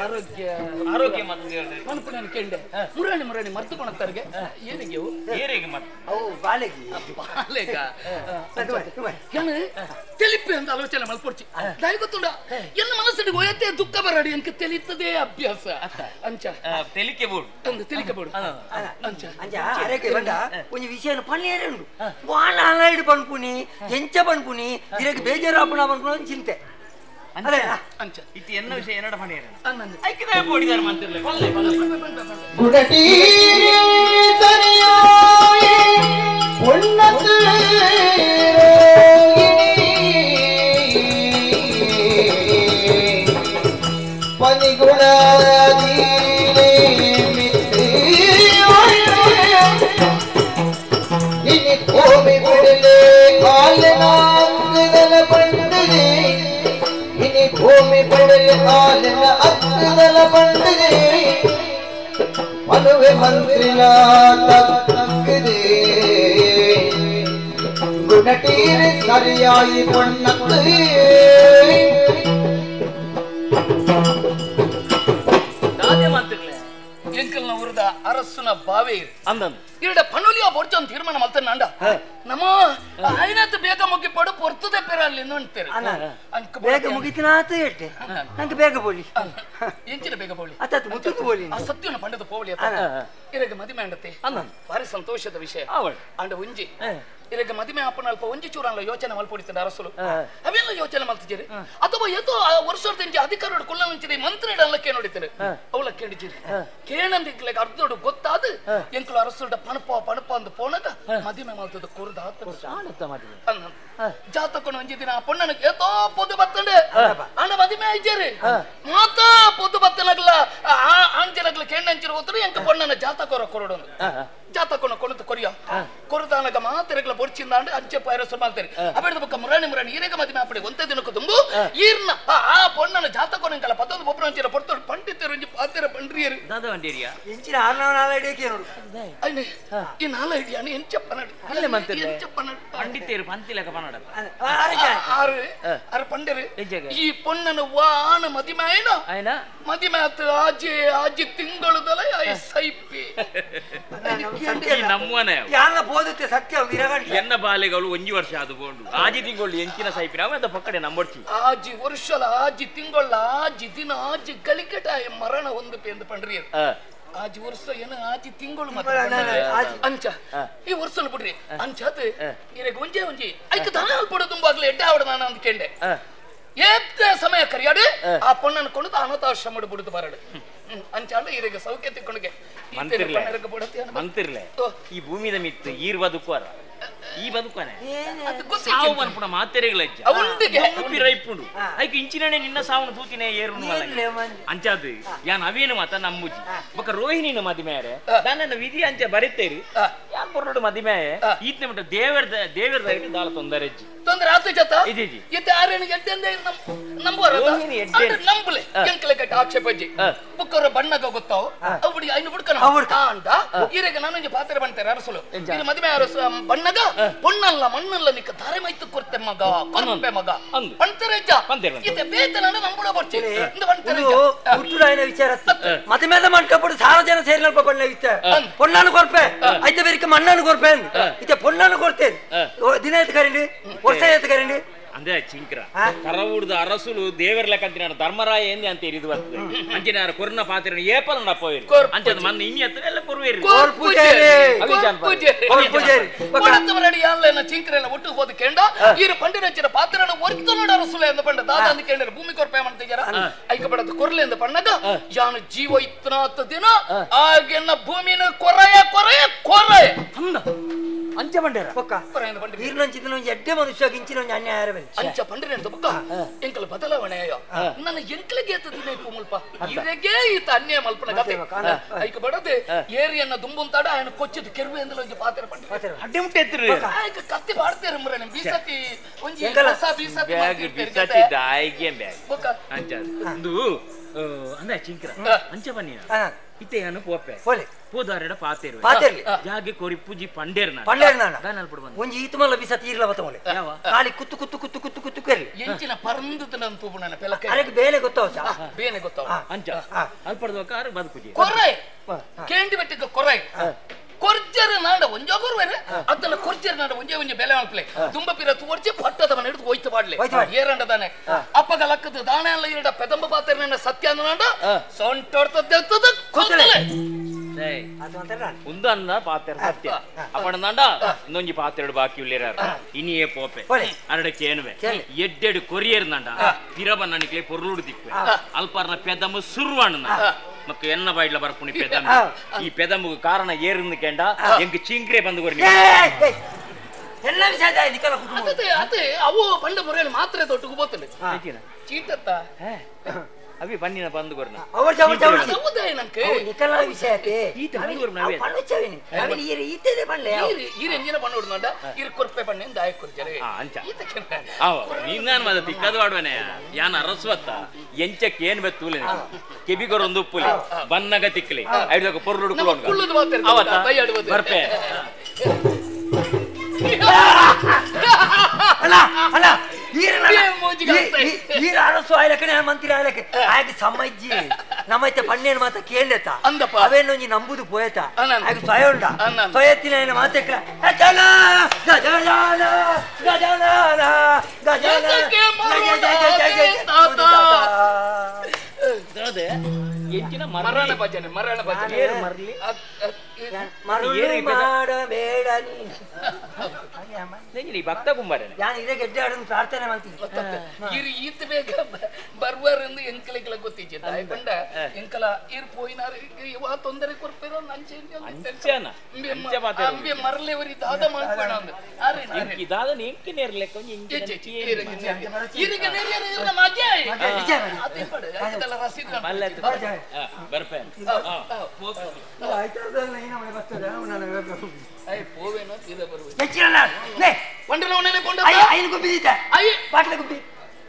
ಆರೋಗ್ಯ ಆರೋಗ್ಯ ಮನ್ಪು ಕೇಂಡೆ ಮುರಾಣಿ ಮುರಾಣಿ ಮರ್ತು ಕೊಣತ್ತಾರಿಗೆ ಏರಿಗೆ ಏರಿಗೆ ಮರ್ತು ಅವು ಬಾಲೆಗಿ ಬಾಲೆಗ ಏನು ತೆಲಿಪೆ ಅಂತ ಆಲೋಚನೆ ಮಲ್ಪೊಡ್ಚಿ ದಾಯಿ ಗೊತ್ತುಂಡ ಎನ್ನ ಮನಸ್ಸಿಗೆ ಒಯತೆ ದುಃಖ ಬರಡಿ ಅಂಕ ತೆಲಿತದೆ ಅಭ್ಯಾಸ ಅಂಚ ತೆಲಿಕೆ ಬೋಡು ಅಂದು ತೆಲಿಕೆ ಬೋಡು ಅಂಚ ಅಂಚ ಅರೆಗೆ ಬಂಡ ಒಂಜಿ ವಿಷಯನ ಪನ್ನೇರೆ ಉಂಡು ವಾನ ಅಲೈಡ್ ಪನ್ಪುನಿ ಎಂಚ ಪನ್ಪುನಿ ಇರಕ್ಕೆ ಬೇಜಾರಾಪಣ ಪನ್ಪುನ ಚಿಂತೆ ಅದೇ ಅಂಚ ಇತ್ತು ಎನ್ನ ವಿಷಯ ಏನಡ ಪಣಿಯರ ಐಕಿದ ಬೋಡಿದಾರ ಮಂತಿರ್ಲೆ ಪಲ್ಲೆ ಪಲ್ಲೆ ಗುಡಟೀರಿ ತನಿಯೋಯಿ ಉನ್ನತ ರೋಗಿಣಿ ಪನಿಗುಣದೀನೆ ಮಿತ್ರಿಯೋಯಿ ಇನಿ ಕೋಮಿ ಬಿಡಲೆ ಕಾಲನಾಂಗದಲ ಬಂಡಿದೆ ಇನಿ ಭೂಮಿ ಬಿಡಲೆ ಕಾಲಿನ ಅತ್ತದಲ ಬಂಡಿದೆ ಮನುವೆ ಮಂತ್ರಿನ ತಕ್ಕದೆ ಗುಣಟೀರಿ ಸರಿಯಾಯಿ ಪೊಣ್ಣಕ್ಕೆ ಎಂಕಲ್ನ ಊರದ ಅರಸುನ ಬಾವೆ ಇರಡ ಪನುಲಿಯ ಬೊಡ್ಚೊಂದು ತೀರ್ಮಾನ ಮಲ್ತನಾಂಡ ನಮ್ಮ ಆಯ್ನಾತ್ ಬೇಗ ಮುಗಿ ಪಡು ಪೊರ್ತದೆ ಪೆರಲ್ಲಿ ಅಂತಾರೆ ಬೇಗ ಮುಗಿತಿನಾತ ಎಟ್ಟೆ ನಂಗೆ ಬೇಗ ಬೋಲಿ ಎಂಚಿನ ಬೇಗ ಬೋಲಿ ಅತ್ತ ಮುತ್ತುಕು ಬೋಲಿ ಆ ಸತ್ಯನ ಪಂಡದ ಪೋಲಿ ಇರಗ ಮದಿಮೆ ಅಂಡತೆ ಭಾರಿ ಸಂತೋಷದ ವಿಷಯ ಅಂಡ ಒಂಜಿ ಇರಗ ಮದಿಮೆ ಅಪ್ಪನ ಅಲ್ಪ ಒಂಜಿ ಚೂರಲ್ಲ ಯೋಚನೆ ಮಲ್ಪೊಡಿತಂಡ ಅರಸುಲು ಅವೆಲ್ಲ ಯೋಚನೆ ಮಲ್ತಿದ್ದೀರಿ ಅಥವಾ ಏತೋ ವರ್ಷದ ಅಧಿಕಾರ ಕುಲ್ಲ ಮಂತ್ರಿ ಅಲ್ಲಕ್ಕೆ ನೋಡಿತಾರೆ ಅವಳ ಕೇಳಿದ್ದೀರಿ ಕೇಳಂದಿಗ್ಲೆ ಅರ್ಧೋಡು ಗೊತ್ತಾದ ಎಂಕಲು ಅರಸುಲ್ಡ ಪಣಪ ಪಣಪ ಅಂದ್ ಪೋಣಗ ಮದಿಮೆ ಮಲ್ತದ ಕುರ್ದ ಜಾತಕೊಂಡು ಒಂಜಿ ದಿನ ಆ ಪೊಣ್ಣನ ಏತೋ ಪೊದ್ದು ಬತ್ತಂಡೆ ಅಣ್ಣ ಮದಿಮೆ ಇದ್ದೀರಿ ಮಾತಾ ಪೊದ್ದು ಬತ್ತನಗ್ಲ ಆಂಜನಗ್ಲ ಕೇಂಡಂಚಿರು ಹೋದ್ರೆ ಎಂಕ ಪೊಣ್ಣನ ಜಾತಕೋರ ಕೊರಡೊಂದು ಜಾತಕೊಂಡು ಕೊಣತು ಕೊರಿಯ ಕೊರದಾನಗ ಮಾತೆರೆಗಳ ಬೊಡ್ಚಿಂದಾಂಡು ಅಂಚೆ ಪೈರಸು ಮಾಡ್ತಾರೆ ಅಬೇಡ ಬೊಕ್ಕ ಮುರಾಣಿ ಮುರಾಣಿ ಈರೆಗ ಮದಿಮೆ ಅಪ್ಪಡಿ ಒಂದೇ ದಿನಕ್ಕೂ ತುಂಬು ಈರ್ನ ಆ ಪೊಣ್ಣನ ಜಾತಕೋನಂಕಲ ಪತ್ತೊಂದು ಬೊಬ್ಬರ ಅಂಚಿನ ಪೊರ್ತೋಡು ಪಂಡಿತರು ಒಂಜಿ ಪಾತೆರ ಪಂಡ್ರಿಯರು ದಾದ ವಂಡೇರಿಯ ಎಂಚಿನ ಆರ್ನವ ನಾಲ ಐಡಿಯಕ್ಕೆ ನೋಡು ಅಯ್ನೆ ಈ ನಾಲ ಐಡಿಯಾನ ಎಂಚಪ್ಪ ನಡು ಅಲ್ಲೇ ಮಂತಿರ್ಲೆ ಎಂಚಪ್ಪ ನಡು ಪಂಡಿತರು ಪಂತಿಲಕ ಪನ್ನಡ ಆರು ಆರು ಪಂಡರು ಈ ಪೊಣ್ಣನ ವಾನ ಮದಿಮೆ ಆಯ್ನ ಆಯ್ನ ಮದಿಮೆ ಆತು ಆಜೆ ಆಜಿ ತಿಂಗಳುದಲ ಆಯ್ ಸೈಪಿ ನಮ್ಮನೆ ಸತ್ಯ ಎನ್ನ ಬಾಲೆಗಳು ಒಂಜಿ ವರ್ಷ ಅದು ಬೋಂಡು ಆಜಿ ತಿಂಗಳು ಎಂಚಿನ ಸೈಪಿನ ಅವ ಪಕ್ಕಡೆ ನಂಬೊಡ್ಚಿ ಆಜಿ ವರ್ಷಲ ಆಜಿ ತಿಂಗಳ ಆಜಿ ದಿನ ಆಜಿ ಗಳಿಕೆಟ ಮರಣ ಒಂದು ಎಂದು ಪಂಡ್ರಿಯರು ಆಜಿ ವರ್ಷ ಏನ ಆಜಿ ತಿಂಗಳು ಅಂಚ ಈ ವರ್ಷ ಬಿಡ್ರಿ ಅಂಚಾತ್ ಇರಗ ಒಂಜೆ ಒಂಜಿ ಐಕ ದಾನ ಪಡ ತುಂಬಾಗ್ಲೆ ಎಡ್ಡೆ ಆವಡ ನಾನು ಅಂತ ಕೇಂಡೆ ಏಪ್ತ ಸಮಯ ಕರಿಯಾಡು ಆ ಪೊಣ್ಣನ ಕೊಂಡು ಅನಾಥಾಶ್ರಮ ಬಿಡುದು ಬರಡು ಅಂಚಾಂಡ ಇರಗ ಸೌಖ್ಯ ತಿಕ್ಕೊಂಡಿಗೆ ಮಂತಿರ್ಲೆ ಈ ಭೂಮಿದ ಮಿತ್ತು ಈರ್ ಬದುಕುವಾರ ಈ ಬದುಕನೆ ಸಾವು ಮನ್ಪುಣ ಮಾತೆರೆಗಳ ರೈಪುಂಡು ಐಕ್ ಇಂಚಿನನೆ ನಿನ್ನ ಸಾವನು ತೂತಿನೇ ಏರು ಅಂಚಾದು ಯಾನ್ ಅವೇನು ಮಾತ ನಂಬುಜಿ ಬೊಕ ರೋಹಿಣಿನ ಮದಿಮೆಯಾರೆ ನನ್ನ ವಿಧಿ ಅಂಚೆ ಬರೆತೇರಿ ಯಾನ್ ಪೊರ್ಲೋಡು ಮದಿಮೆಯ ಈತ್ನೆ ಮಟ್ಟ ದೇವರ ದೇವರ ದಯವಿಟ್ಟು ದಾಲ ತೊಂದರೆ ಅಜ್ಜಿ ತೊಂದರೆ ಆತು ಜತ ಇತ್ತೆ ಆರೇನು ಎಡ್ಡೆಂದೇ ನಂಬುವಾರ ನಂಬುಲೆ ಎಂಕಲೆ ಕಟ್ಟ ಆಕ್ಷೇಪ ಅಜ್ಜಿ ಬುಕ್ಕವರ ಬಣ್ಣಗ ಗೊತ್ತಾವು ಅವು ಐನು ಬುಡ್ಕನ ಆಂಡ ಈರೆಗ ನಾನೊಂಜಿ ಪಾತ್ರೆ ಬಣ್ತಾರೆ ಅರಸುಲು ಇದು ಮದುವೆ ಅರಸು ಬಣ್ಣಗ ಪೊಣ್ಣಲ್ಲ ಮಣ್ಣಲ್ಲ ನಿಕ್ಕ ಧಾರೆ ಮೈತು ಕೊರ್ತೆ ಮಗ ಕೊರ್ಪೆ ಮಗ ಪಂತರೇಜ ಇತ್ತೆ ಬೇತನನ ನಂಬುಡ ಬರ್ಚೆ ಇಂದ ಪಂತರೇಜ ಹುಟ್ಟುಡಾಯನ ವಿಚಾರ ಮತ್ತೆ ಮೇಲೆ ಮಂಟಪಡು ಸಾರ ಜನ ಸೇರಿನಲ್ಪ ಬಣ್ಣ ವಿಚಾರ ಪೊಣ್ಣಾನು ಕೊರ್ಪೆ ಐತೆ ಬೇರಿಕೆ ಮಣ್ಣಾನು ಕೊರ್ಪೆ ಇತ್ತೆ ಪೊಣ್ಣಾನು ಕೊರ್ತೇನೆ ದಿನ ಎತ್ತು ಕರೀಂಡಿ ವರ್ಷ ಎತ್ತು ಕರೀಂಡಿ ಅಂದ್ರೆ ಚಿಂಕ್ರ ಕರವೂಡ್ದ ಅರಸುಲು ದೇವರ್ಲ ಕಂತಿನ ಧರ್ಮರಾಯ ಎಂದೆ ಅಂತ ಇದು ಬರ್ತದೆ ಅಂಚಿನ ಕೊರ್ನ ಪಾತ್ರ ಏಪಲ ನಪ್ಪವೇರು ಅಂಚದ ಮನ್ನ ಇನ್ನಿ ಹತ್ರ ಎಲ್ಲ ಕೊರುವೇರು ಚಿಂಕ್ರೆಲ್ಲ ಒಟ್ಟು ಹೋದ ಕೇಂಡ ಈರು ಪಂಡಿರಂಚಿನ ಪಾತ್ರನ ಒರ್ತನೋಡ ಅರಸುಲೆ ಎಂದ ಪಂಡ ದಾದ ಅಂದ ಕೇಂದ್ರ ಭೂಮಿ ಕೊರ್ಪೆ ಮಾಡ್ತಿದ್ದಾರ ಐಕ ಬಡದ ಕೊರ್ಲೆ ಎಂದ ಪಣ್ಣಗ ಯಾನು ಜೀವ ಇತ್ತನಾತ ದಿನ ಆಗೆನ್ನ ಭೂಮಿನ ಕೊರಯ ಕೊರಯ ಕೊರಯ ಅಂದ ಅಂಚ ಬಂಡೇರ ಪಕ್ಕ ಈರ್ನಂಚಿನ ಎಡ್ಡೆ ಮನುಷ್ಯ ಗಿಂಚಿನ ಅನ್ಯಾಯ ಅಂಚ ಪಂಡ್ರೆ ಅಂತ ಬುಕ್ಕ ಎಂಕಲ ಬದಲಾವಣೆ ಅಯ್ಯೋ ನನ್ನ ಎಂಕಲಿಗೆ ದಿನ ಇಪ್ಪು ಮುಲ್ಪ ಇರೆಗೆ ಈತ ಅನ್ಯಾಯ ಮಲ್ಪನ ಕತೆ ಐಕ ಬಡದೆ ಏರಿಯನ್ನ ದುಂಬುಂತಾಡ ఆయన ಕೊಚ್ಚಿದ ಕೆರ್ವೆ ಎಂದಲ ಒಂಜಿ ಪಾತ್ರ ಪಂಡ್ರೆ ಅಡ್ಡೆ ಮುಟ್ಟೆ ಎತ್ತಿರು ಆಯ್ಕ ಕತ್ತಿ ಬಾಡ್ತೇರು ಮುರನೆ ಬೀಸತಿ ಒಂಜಿ ಹೊಸ ಬೀಸತಿ ಬ್ಯಾಗ್ ಬೀಸತಿ ದಾಯಿಗೆ ಬ್ಯಾಗ್ ಬುಕ್ಕ ಅಂಚ ಒಂದು ಅಂದ ಚಿಂಕ್ರ ಅಂಚ ಬನ್ನಿನ ಇತ್ತೆ ಯಾನು ಪೋಪೆ ಪೋದಾರೆಡ ಪಾತೇರು ಪಾತೇರ್ಲಿ ಜಾಗೆ ಕೋರಿ ಪೂಜಿ ಪಂಡೇರ್ನ ಪಂಡೇರ್ನ ದಾನಲ್ ಪಡು ಬಂದ ಒಂಜಿ ಈತಮಲ್ಲ ಬಿಸತಿ ಇರ್ಲ ಬತ್ತಮಲೆ ಖಾಲಿ ಕುತ್ತು ಕುತ್ತು ಕುತ್ತು ಕುತ್ತು ಕುತ್ತು ಕೆರ್ಲಿ ಎಂಚಿನ ಪರಂದದ ನನ್ ತೂಬುಣನ ಪೆಲಕ ಅರೆಗೆ ಬೇನೆ ಗೊತ್ತಾವಚ ಬೇನೆ ಗೊತ್ತಾವ ಅಂಚ ಅಲ್ಪಡದ ಕಾರ್ ಬದುಕುಜಿ ಕೊರೈ ಕೇಂಡಿ ಬೆಟ್ಟಿಗೆ ಕೊರೈ ಕೊರ್ಜರ ನಾಡ ಒಂಜೋ ಕೊರ್ವೇರೆ ಅದಲ್ಲ ಕೊರ್ಜರ ನಾಡ ಒಂಜೇ ಒಂಜೆ ಬೆಲೆ ಅನ್ಪ್ಲೆ ತುಂಬ ಪಿರ ತುವರ್ಚಿ ಪಟ್ಟದ ಮನೆ ಹಿಡಿದು ಹೋಯ್ತು ಬಾಡ್ಲೆ ಏರಂಡ ದಾನೆ ಅಪ್ಪಗ ಲಕ್ಕದ ದಾನೆ ಅಲ್ಲ ಇರಡ ಪೆದಂಬ ಪಾತ್ರ ಸತ್ಯ ಅಂದ ಸೊಂಟೊಡ್ತದ ಕೊತ್ತಲೆ ಒಂದು ಅನ್ನ ಪಾತ್ರ ಸತ್ಯ ಅಪ್ಪಣಂದಾಂಡ ಇನ್ನೊಂಜಿ ಪಾತ್ರೆಡು ಬಾಕಿ ಉಳ್ಳೇರ ಇನಿಯೇ ಪೋಪೆ ಅರಡಕ್ಕೆ ಏನುವೆ ಎಡ್ಡೆಡು ಕೊರಿಯರ್ನಾಂಡ ಪಿರಬ ನನಿಕ್ಲೆ ಪೊರ್ಲುಡು ದಿಕ್ವೆ ಅಲ್ಪರ್ನ ಪೆದಮ್ಮ ಸುರ್ವಾಣ ಮಕ್ಕ ಎನ್ನ ಬಾಯಿಡ್ಲ ಬರ್ಪುಣಿ ಪೆದಮ್ಮ ಈ ಪೆದಮ್ಮಗ್ ಕಾರಣ ಏರಿಂದ ಕೇಂಡ ಎಂಕ್ ಚಿಂಕ್ರೆ ಬಂದು ಕೊರ್ನಿ ಎಲ್ಲ ವಿಷಯ ನಿಕಲ ಕುಟುಂಬ ಅದೇ ಅವು ಪಂಡ ಮುರೆಯಲ್ಲಿ ಮಾತ್ರ ತೊಟ್ಟುಕು ಬೋತಲೆ ಚೀಟತ್ತ ಅವಿ ಬನ್ನಿನ ಬಂದು ಕೊರ್ನ ಅವರ್ಜ ಅವರ್ಜ ಅವರ್ಜ ಹೌದಾ ನಂಗೆ ನಿಕಲ ವಿಷಯ ಅತೆ ಈತ ಬಂದು ಕೊರ್ನ ಅವೇ ಪಣ್ಣುಚ್ಚವಿನಿ ಅವಿನಿ ಈರೆ ಈತೇನೆ ಪಣ್ಣಲೆ ಈರೆ ಎಂಜಿನ ಪಣ್ಣುಡು ನೋಡ ಈರೆ ಕೊರ್ಪೆ ಪಣ್ಣೆ ದಾಯ ಕೊರ್ಜರೆ ಅಂಚ ಅವ ನೀನಾನ್ ಮದ ತಿಕ್ಕದು ಆಡುವನೆ ಯಾನ ಅರಸ್ವತ್ತ ಎಂಚಕ್ಕೆ ಏನ್ ಬೆತ್ತೂಲೆ ಕೆಬಿಗೊರೊಂದು ಉಪ್ಪುಲೆ ಬನ್ನಗ ತಿಕ್ಕಲೆ ಐದಕ ಪೊರ್ಲುಡು ಕುಲೋನ್ಗ ಕುಲ್ಲುದು ಮಾತ್ರ ಅವತ ಬರ್ಪೆ ಅಲ್ಲ ಅಲ್ಲ ಈರ ಅರಸು ಆಯ್ಲಕ್ಕೆ ಮಂತ್ರಿ ಆಯ್ಲಕ್ಕೆ ಆಯ್ಕೆ ಸಮಜ್ಜಿ ನಮ್ಮೈತೆ ಪಣ್ಣೇನು ಮಾತ ಕೇಳತ ಅಂದಪ್ಪ ಅವೇನೊಂಜಿ ನಂಬುದು ಪೋಯತ ಆಯ್ಕೆ ಸ್ವಯ ಉಂಡ ಸ್ವಯತ್ತಿನ ಏನ ಮಾತಕ್ಕ ಗಜಾನ ಗಜಾನ ಗಜಾನ ಮರಣ ಭಜನೆ ಮರಣ ಭಜನೆ ಮರಲಿ ಮರಳು ಮಾಡಬೇಡ ನೀನು ಭಕ್ತ ಕುಂಬಾರನೆ ನಾನು ಇದೇ ಗೆಡ್ಡೆ ಆಡೋದು ಪ್ರಾರ್ಥನೆ ಮಾಡ್ತೀನಿ ಇರು ಈತ ಬೇಗ ಬರ್ವಾರಂದು ಎಂಕಲಿಗೆಲ್ಲ ಗೊತ್ತಿದ್ದೆ ದಾಯಕೊಂಡ ಎಂಕಲ ಇರ್ ಪೋಯಿನಾರು ಇವ ತೊಂದರೆ ಕೊರ್ಪೇರೋ ಅಂಚನ ಅಂಬೆ ಮರಲೆವರಿ ದಾದ ಮಾಡ್ಬೇಡ ಅಂದು ಅರೆ ಇಂಕಿ ದಾದನ ಎಂಕಿ ನೇರ್ಲೆಕ್ಕ ಇರಿಗೆ ನೇರಿಯರ ಇರ್ನ ಮಜೆ ಅದೇ ಪಡೆ ಅದೆಲ್ಲ ರಸೀದ್ ಬರ್ಪೆ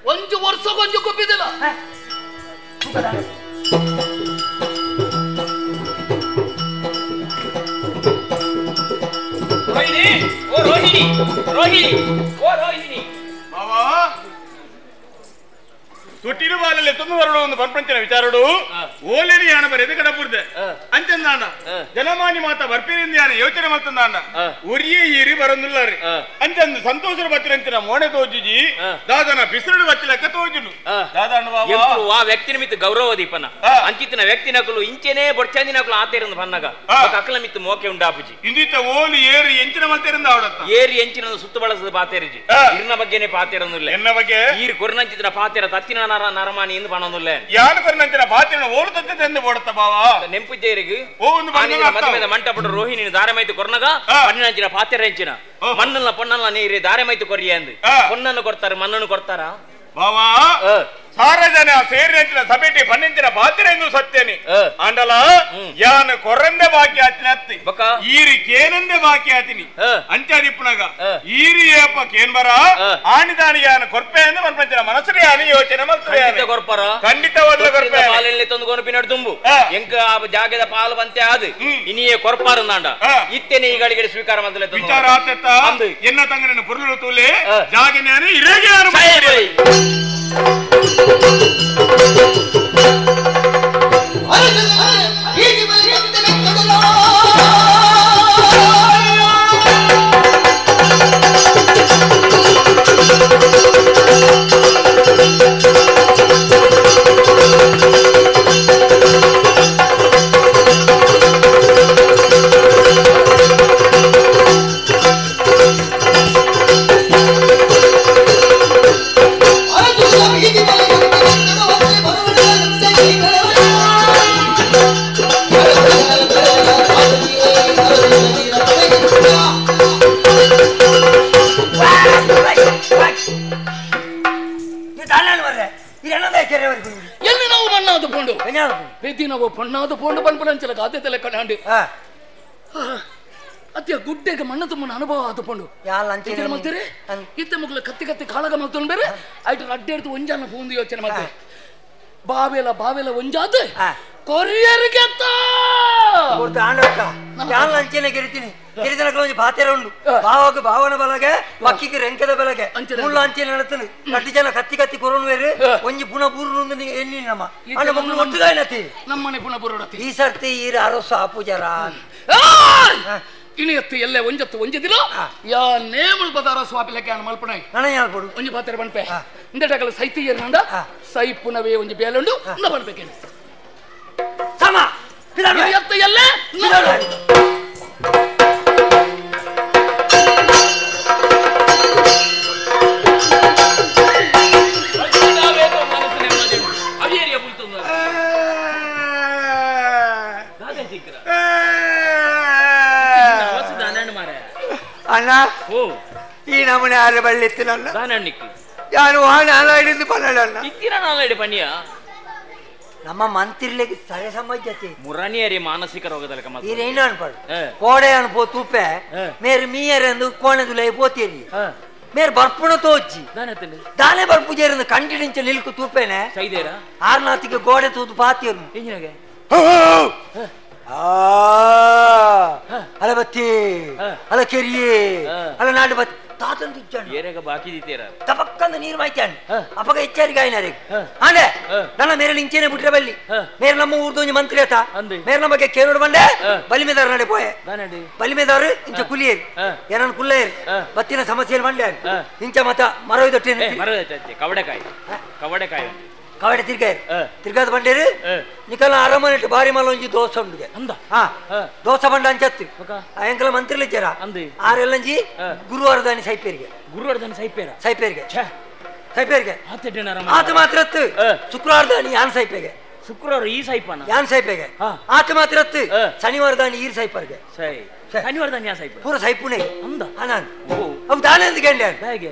ಒಂಜು ವರ್ಷ ಕೊಂಚ ಗುಬ್ಬಿದಿಲ್ಲ ರೋಹಿಣಿ ಓ ರೋಹಿಣಿ ರೋಹಿಣಿ ಓ ರೋಹಿಣಿ ಮಾವಾ ತೊಟ್ಟಿಲು ಬಾಲಲ್ಲಿ ತೊಂದು ಬರಡು ಒಂದು ಪರ್ಪಂಚಿನ ವಿಚಾರಡು ಓಲೇರಿ ಯಾನ ಬರೆದು ಕಡಪುರ್ದೆ ಅಂಚಂದಾಂಡ ಜನಮಾನಿ ಮಾತ ಬರ್ಪಿರಿಂದ ಯಾನ ಯೋಚನೆ ಮಲ್ತಂದಾಂಡ ಒರಿಯೇ ಈರಿ ಬರೊಂದುಲ್ಲಾರಿ ಅಂಚಂದು ಸಂತೋಷರ ಬತ್ತಿರಂಚಿನ ಮೋಣೆ ತೋಜುಜಿ ದಾದನ ಬಿಸಿಲು ಬತ್ತಿಲಕ್ಕ ತೋಜುನು ದಾದಾನು ವಾ ವ್ಯಕ್ತಿ ನಿಮಿತ್ತ ಗೌರವ ದೀಪನ ಅಂಚಿತ್ತಿನ ವ್ಯಕ್ತಿ ನಕಲು ಇಂಚೆನೇ ಬೊಡ್ಚಂದಿ ನಕಲು ಆತೇರಂದು ಬನ್ನಗ ಅಕಲ ಮಿತ್ತು ಮೋಕೆ ಉಂಡಾಪುಜಿ ಇಂದಿತ್ತ ಓಲಿ ಏರಿ ಎಂಚಿನ ಮಲ್ತೇರಿಂದ ಅವಡತ್ತ ಏರಿ ಎಂಚಿನ ಸುತ್ತು ಬಳಸದ ಪಾತೇರಿಜಿ ಇರ್ನ ಬಗ್ಗೆನೇ ಪಾತೇರೊಂದುಲ್ಲ ಎನ್ನ ಬಗ್ಗೆ ಈರು ಕೊರ್ನಂಚಿತ್ತಿನ ಪಾತೇರ ತತ್ತಿನ ನರಮಾನಿ ಎಂದು ಪಣೊಂದುಲ್ಲ ಯಾನು ಕೊರ್ನಂಚಿನ ಪಾತೇರನ ಓಲು ತತ್ತೆ ತಂದು ಬೋಡತ್ತ ಬಾವಾ ನೆಂಪುಜ್ಜೇರಿಗೆ ಓ ಒಂದು ಮದುವೆದ ಮಂಟಪಡು ರೋಹಿಣಿ ದಾರಮೈತು ಕೊರ್ನಗ ಪಣ್ಣಿನಂಚಿನ ಪಾತೇರ ಎಂಚಿನ ಮಣ್ಣಲ್ಲ ಪೊಣ್ಣಲ್ಲ ನೀರು ದಾರಮೈತು ಕೊರಿಯ ಅಂದು ಪೊಣ್ಣನ್ನು ಕೊಡ್ತಾರೆ ಮಣ್ಣನ್ನು ಕೊಡ್ತಾರಾ ಬಾವಾ ಸಾರ ಜನ ಸೇರಿನ ಸಭೆಟಿ ಪನ್ನಿಂಚಿನ ಪಾತ್ರ ಎಂದು ಸತ್ಯನಿ ಅಂಡಲ ಯಾನು ಕೊರಂದೆ ಬಾಕಿ ಆತಿನ ಅತ್ತಿ ಈರಿ ಕೇನಂದೆ ಬಾಕಿ ಆತಿನಿ ಅಂಚಾದಿಪ್ಪುನಗ ಈರಿ ಏಪ ಕೇನ್ ಬರ ಆನಿದಾನಿ ಯಾನು ಕೊರ್ಪೆ ಎಂದು ಮನ್ಪಂಚಿನ ಮನಸ್ಸು ಯಾನು ಯೋಚನೆ ಮಲ್ತದೆ ಕೊರ್ಪರ ಖಂಡಿತವಾದ ಕೊರ್ಪೆ ಪಾಲಲ್ಲಿ ತಂದು ಪಿನಡ್ ತುಂಬು ಎಂಕ ಆ ಜಾಗದ ಪಾಲು ಬಂತೆ ಆದು ಇನಿಯೇ ಕೊರ್ಪಾರಂದಾಂಡ ಇತ್ತೇನೆ ಈ ಗಳಿಗೆ ಸ್ವೀಕಾರ ಮಾಡಲೆ ವಿಚಾರ ಆತೆತ್ತ ಎನ್ನ ತಂಗನ ಪುರ್ಲು ತೂಲೆ ಜಾಗನೆ ಇರೇಗೆ ಯಾನು ಪಣ್ಣಾದ ಪೋಂಡು ಪನ್ಪುನಂಚಲ ಗಾದೆ ತಲೆ ಕಣಾಂಡು ಅತ್ಯ ಗುಡ್ಡೆಗೆ ಮಣ್ಣು ತುಂಬನ ಅನುಭವ ಆದ ಪೋಂಡು ಮಲ್ತೀರಿ ಇತ್ತ ಮಕ್ಕಳು ಕತ್ತಿ ಕತ್ತಿ ಕಾಳಗ ಮಲ್ತೊಂಡು ಬೇರೆ ಐಟು ಅಡ್ಡೆ എടുത്ത് ಒಂಜಾನ ಪೂಂದು ಯೋಚನೆ ಮಾಡ್ತಾರೆ ಬಾವೆಲ ಬಾವೆಲ ಒಂಜಾದ ಕೊರಿಯರ್ಗೆ ಅಂಚೆನೆ ಗೆರಿತೀನಿ ಗೆರಿತನಕ ಒಂಜಿ ಪಾತೆರ ಉಂಡು ಭಾವಕ್ಕೆ ಭಾವನ ಬಲಗೆ ಮಕ್ಕಿಗೆ ರೆಂಕದ ಬಲಗೆ ಮುಳ್ಳು ಅಂಚೆನೆ ನಡತನು ಕಟ್ಟಿ ಜನ ಕತ್ತಿ ಕತ್ತಿ ಕೊರೋನು ಬೇರೆ ಒಂಜಿ ಪುನ ಪೂರ್ಣ ಎಲ್ಲಿ ನಮ್ಮ ಅಂಡ ಮಕ್ಕಳು ಒಟ್ಟುಗಾಯಿನತಿ ನಮ್ಮನೆ ಪುನ ಪೂರ್ಣ ಈ ಸರ್ತಿ ಈರ ಅರಸು ಆಪುಜರ ಇಣಿಯತ್ತು ಎಲ್ಲೆ ಒಂಜತ್ತು ಒಂಜದಿಲ್ಲ ಯಾ ನೇಮಲ್ ಬದಾರ ಸ್ವಾಪಿಲಕ್ಕೆ ಅನ್ನ ಮಲ್ಪಣೈ ನನಯಾಲ್ಪಡು ಒಂಜಿ ಪಾತೆರ ಬನ್ಪೆ ಇಂದಟಕಲ ಸೈತಿಯರ್ನಂಡ ಸೈಪುನವೇ ಒಂಜಿ ಬೇಲುಂಡು ಇಂದ ಬನ್ಪೇಕೇನೆ ಸಮ ಇಣಿಯತ್ತು ಎಲ್ಲೆ ಅಣ್ಣ ಈ ನಮೂನೆ ಆರು ಬಳ್ಳಿತ್ತಿನಲ್ಲ ಯಾರು ನಾಲಾಡಿದ್ದು ಪನ್ನಡ ಇತ್ತಿನ ನಾಲಾಡಿ ಪನ್ನಿಯ ನಮ್ಮ ಮಂತ್ರಿಲೆಗೆ ಸರಿ ಸಮಜ್ಜತಿ ಮುರಣಿಯರಿ ಮಾನಸಿಕ ರೋಗದಲ್ಲಿ ಕಮ್ಮ ಈರೇನು ಅನ್ಪಡು ಕೋಡೆ ಅನ್ಪೋ ತೂಪೆ ಮೇರೆ ಮೀಯರೆಂದು ಕೋಣೆದುಲೈ ಪೋತೀರಿ ಮೇರೆ ಬರ್ಪುಣ ತೋಚಿ ದಾನೆ ಬರ್ಪುಜೇರಂದು ಕಂಟಿನಿಂಚ ನಿಲ್ಕು ತೂಪೇನೆ ಆರ್ನಾತಿಗೆ ಗೋಡೆ ತೂತು ಪಾತಿಯರು ಅಲ ಬತ್ತಿ ಅಲ ಕೆರಿಯೇ ಅಲ ನಾಡು ಬತ್ತಿ ತಾತನ್ ತುಚ್ಚಾಣ ಏರೆಗ ಬಾಕಿ ದಿತ್ತೀರ ತಪಕ್ಕಂದು ನೀರು ಮಾಯ್ತಾಣ ಅಪಗ ಎಚ್ಚರಿಕೆ ಆಯ್ನಾರೆ ಆಂಡೆ ನನ್ನ ಮೇರೆ ಇಂಚೇನೆ ಬಿಟ್ರೆ ಬಲ್ಲಿ ಮೇರೆ ನಮ್ಮ ಊರ್ದೊಂಜಿ ಮಂತ್ರಿ ಆತ ಮೇರೆ ನಮ್ಮ ಬಗ್ಗೆ ಕೇಳೋಡು ಬಂಡೆ ಬಲಿಮೆದಾರ ನಡೆ ಪೋಯೆ ಬಲಿಮೆದಾರು ಇಂಚ ಕುಲಿಯೇರಿ ಏನನ್ ಕುಲ್ಲೇರಿ ಬತ್ತಿನ ಸಮಸ್ಯೆಯಲ್ಲಿ ಬಂಡೆ ಇಂಚ ಮತ ಮರವಿದೊಟ್ಟೆ ಕವಡೆಕಾಯಿ ಕವಡೆಕಾಯಿ ಕವಡೆ ತಿರ್ಗಾಯರು ತಿರ್ಗಾದ ಬಂಡೇರು ನಿಕಲ ಅರಮನೆ ಬಾರಿ ಮಲ ಒಂಜಿ ದೋಸೆ ಉಂಡುಗೆ ಹಾ ದೋಸೆ ಬಂಡ ಅಂಚತ್ತು ಎಂಕಲ ಮಂತ್ರಿಲಿ ಜರ ಆರೆಲ್ಲಂಜಿ ಗುರುವಾರದಾನಿ ಸೈಪೇರಿಗೆ ಗುರುವಾರದಾನಿ ಸೈಪೇರ ಸೈಪೇರಿಗೆ ಸೈಪೇರಿಗೆ ಆತ ಮಾತ್ರ ಶುಕ್ರವಾರದಾನಿ ಯಾನ್ ಸೈಪೇಗೆ ಶುಕ್ರವಾರ ಈ ಸೈಪನ ಯಾನ್ ಸೈಪೇಗೆ ಆತ ಮಾತ್ರ ಶನಿವಾರದಾನಿ ಈರ್ ಸೈಪರ್ಗೆ ಸೈ ಶನಿವಾರದಾನಿ ಯಾ ಸೈಪ ಪೂರ ಸೈಪುನೆ ಅಂದ ಅನಾನ್ ಅವು ದಾನೆ ಅಂತ ಕೇಂದ್ರ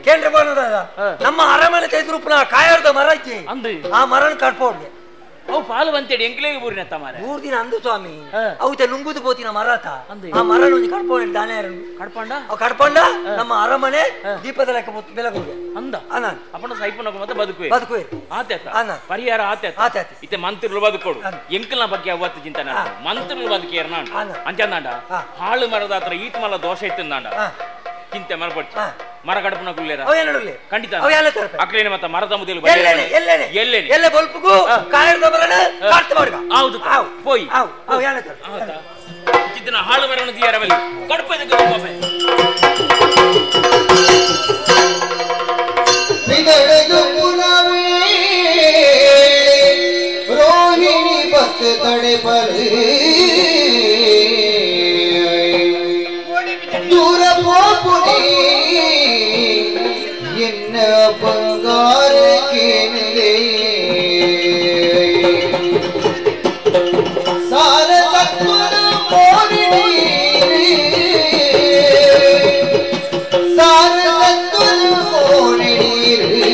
ಕೇಂದ್ರ ಬೋನದಾದ ನಮ್ಮ ಅರಮನೆ ತೈದ್ರೂಪನ ಕಾಯರ್ದ ಮರ ಇಜ್ಜಿ ಆ ಮರನ ಕಟ್ಪೋಡ್ಗೆ ಅವು ಪಾಲು ಬಂತೇಳಿ ಎಂಕ್ಲೇಗೆ ಬೂರಿನ ತಮಾರೆ ಮೂರು ದಿನ ಅಂದು ಸ್ವಾಮಿ ಅವು ನುಂಗುದು ಪೋತಿನ ಮರತ ಆ ಮರನ ಒಂಜಿ ಕಟ್ಪೋಣ ದಾನೆ ಕಡ್ಪಂಡ ಅವು ಕಡ್ಪಂಡ ನಮ್ಮ ಅರಮನೆ ದೀಪದ ಲೆಕ್ಕ ಬೆಳಗುಗೆ ಅಂದ ಅನಾನ್ ಅಪ್ಪನ ಸೈಪುನಗ ಮತ್ತೆ ಬದುಕುವೆ ಬದುಕುವೆ ಆತೆ ಪರಿಹಾರ ಆತೆ ಆತೆ ಇತ್ತೆ ಮಂತ್ರಿಲು ಬದುಕೋಡು ಎಂಕಲ್ನ ಬಗ್ಗೆ ಅವತ್ತು ಚಿಂತನೆ ಮಂತ್ರಿಲು ಬದುಕೇರ್ನ ಅಂಚಂದಾಂಡ ಹಾಳು ಮರದ ಹತ್ರ ಈತ ಮಲ್ಲ ದೋಷ ಇತ್ತಂದಾಂಡ ಚಿಂತೆ ಮರಪಟ್ಟು ಮರ ಕಡಪುನ ಕುಲ್ಲೇರ ಖಂಡಿತ ಅಕ್ಲೇನೆ ಮತ್ತೆ ಮರದ ಮುದಿಲು ಎಲ್ಲೇನೆ ಎಲ್ಲೆ ಬಲ್ಪುಗು ಕಾಯರ್ದ ಮರನ ಕಾಡ್ತ ಮಾಡ್ಗ ಹೌದು ಪೋಯ್ ಚಿಂತನ ಹಾಳು ಮರನ ದಿಯರವಲ್ಲಿ ಕಡಪ ರೋಹಿಣಿ ಬಸ್ ತಡೆ ಬಲಿ ದೂರ ಪೋಪುನಿ ಎನ್ನ ಬಂಗಾರ ಕೇನಲೇ ಸಾರ ಸತ್ವನ ಮೋರಿನಿ ಸಾರ ಸತ್ವನ ಮೋರಿನಿ.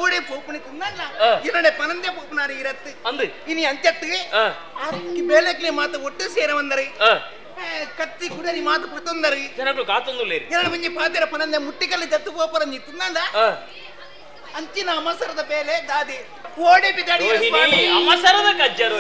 ಓಡೆ ಪೋಪುನಿ ತಿನ್ನಲ್ಲ ಎರಡನೇ ಪನಂದೇ ಪೋಪುನಾರು ಇರತ್ತು ಅಂದು ಇನಿ ಅಂಚತ್ತು ಆಕ್ಕೆ ಬೇಲೆಕ್ಲೆ ಮಾತು ಒಟ್ಟು ಸೇರ ಬಂದರೆ ಕತ್ತಿ ಕುಡರಿ ಮಾತು ಪತೊಂದರೆ ಜನಗಳು ಕಾತೊಂದುಲ್ಲೇರಿ ಎರಡು ಮಂಜಿ ಪಾತೆರ ಪನಂದೆ ಮುಟ್ಟಿಕಲ್ಲಿ ದತ್ತು ಪೋಪರ ನೀ ತಿನ್ನಂದ ಅಂಚಿನ ಅಮಸರದ ಬೇಲೆ ದಾದಿ ಓಡೆ ಬಿದಾಡಿ ರೋಹಿಣಿ ಅಮಸರದ ಕಜ್ಜರು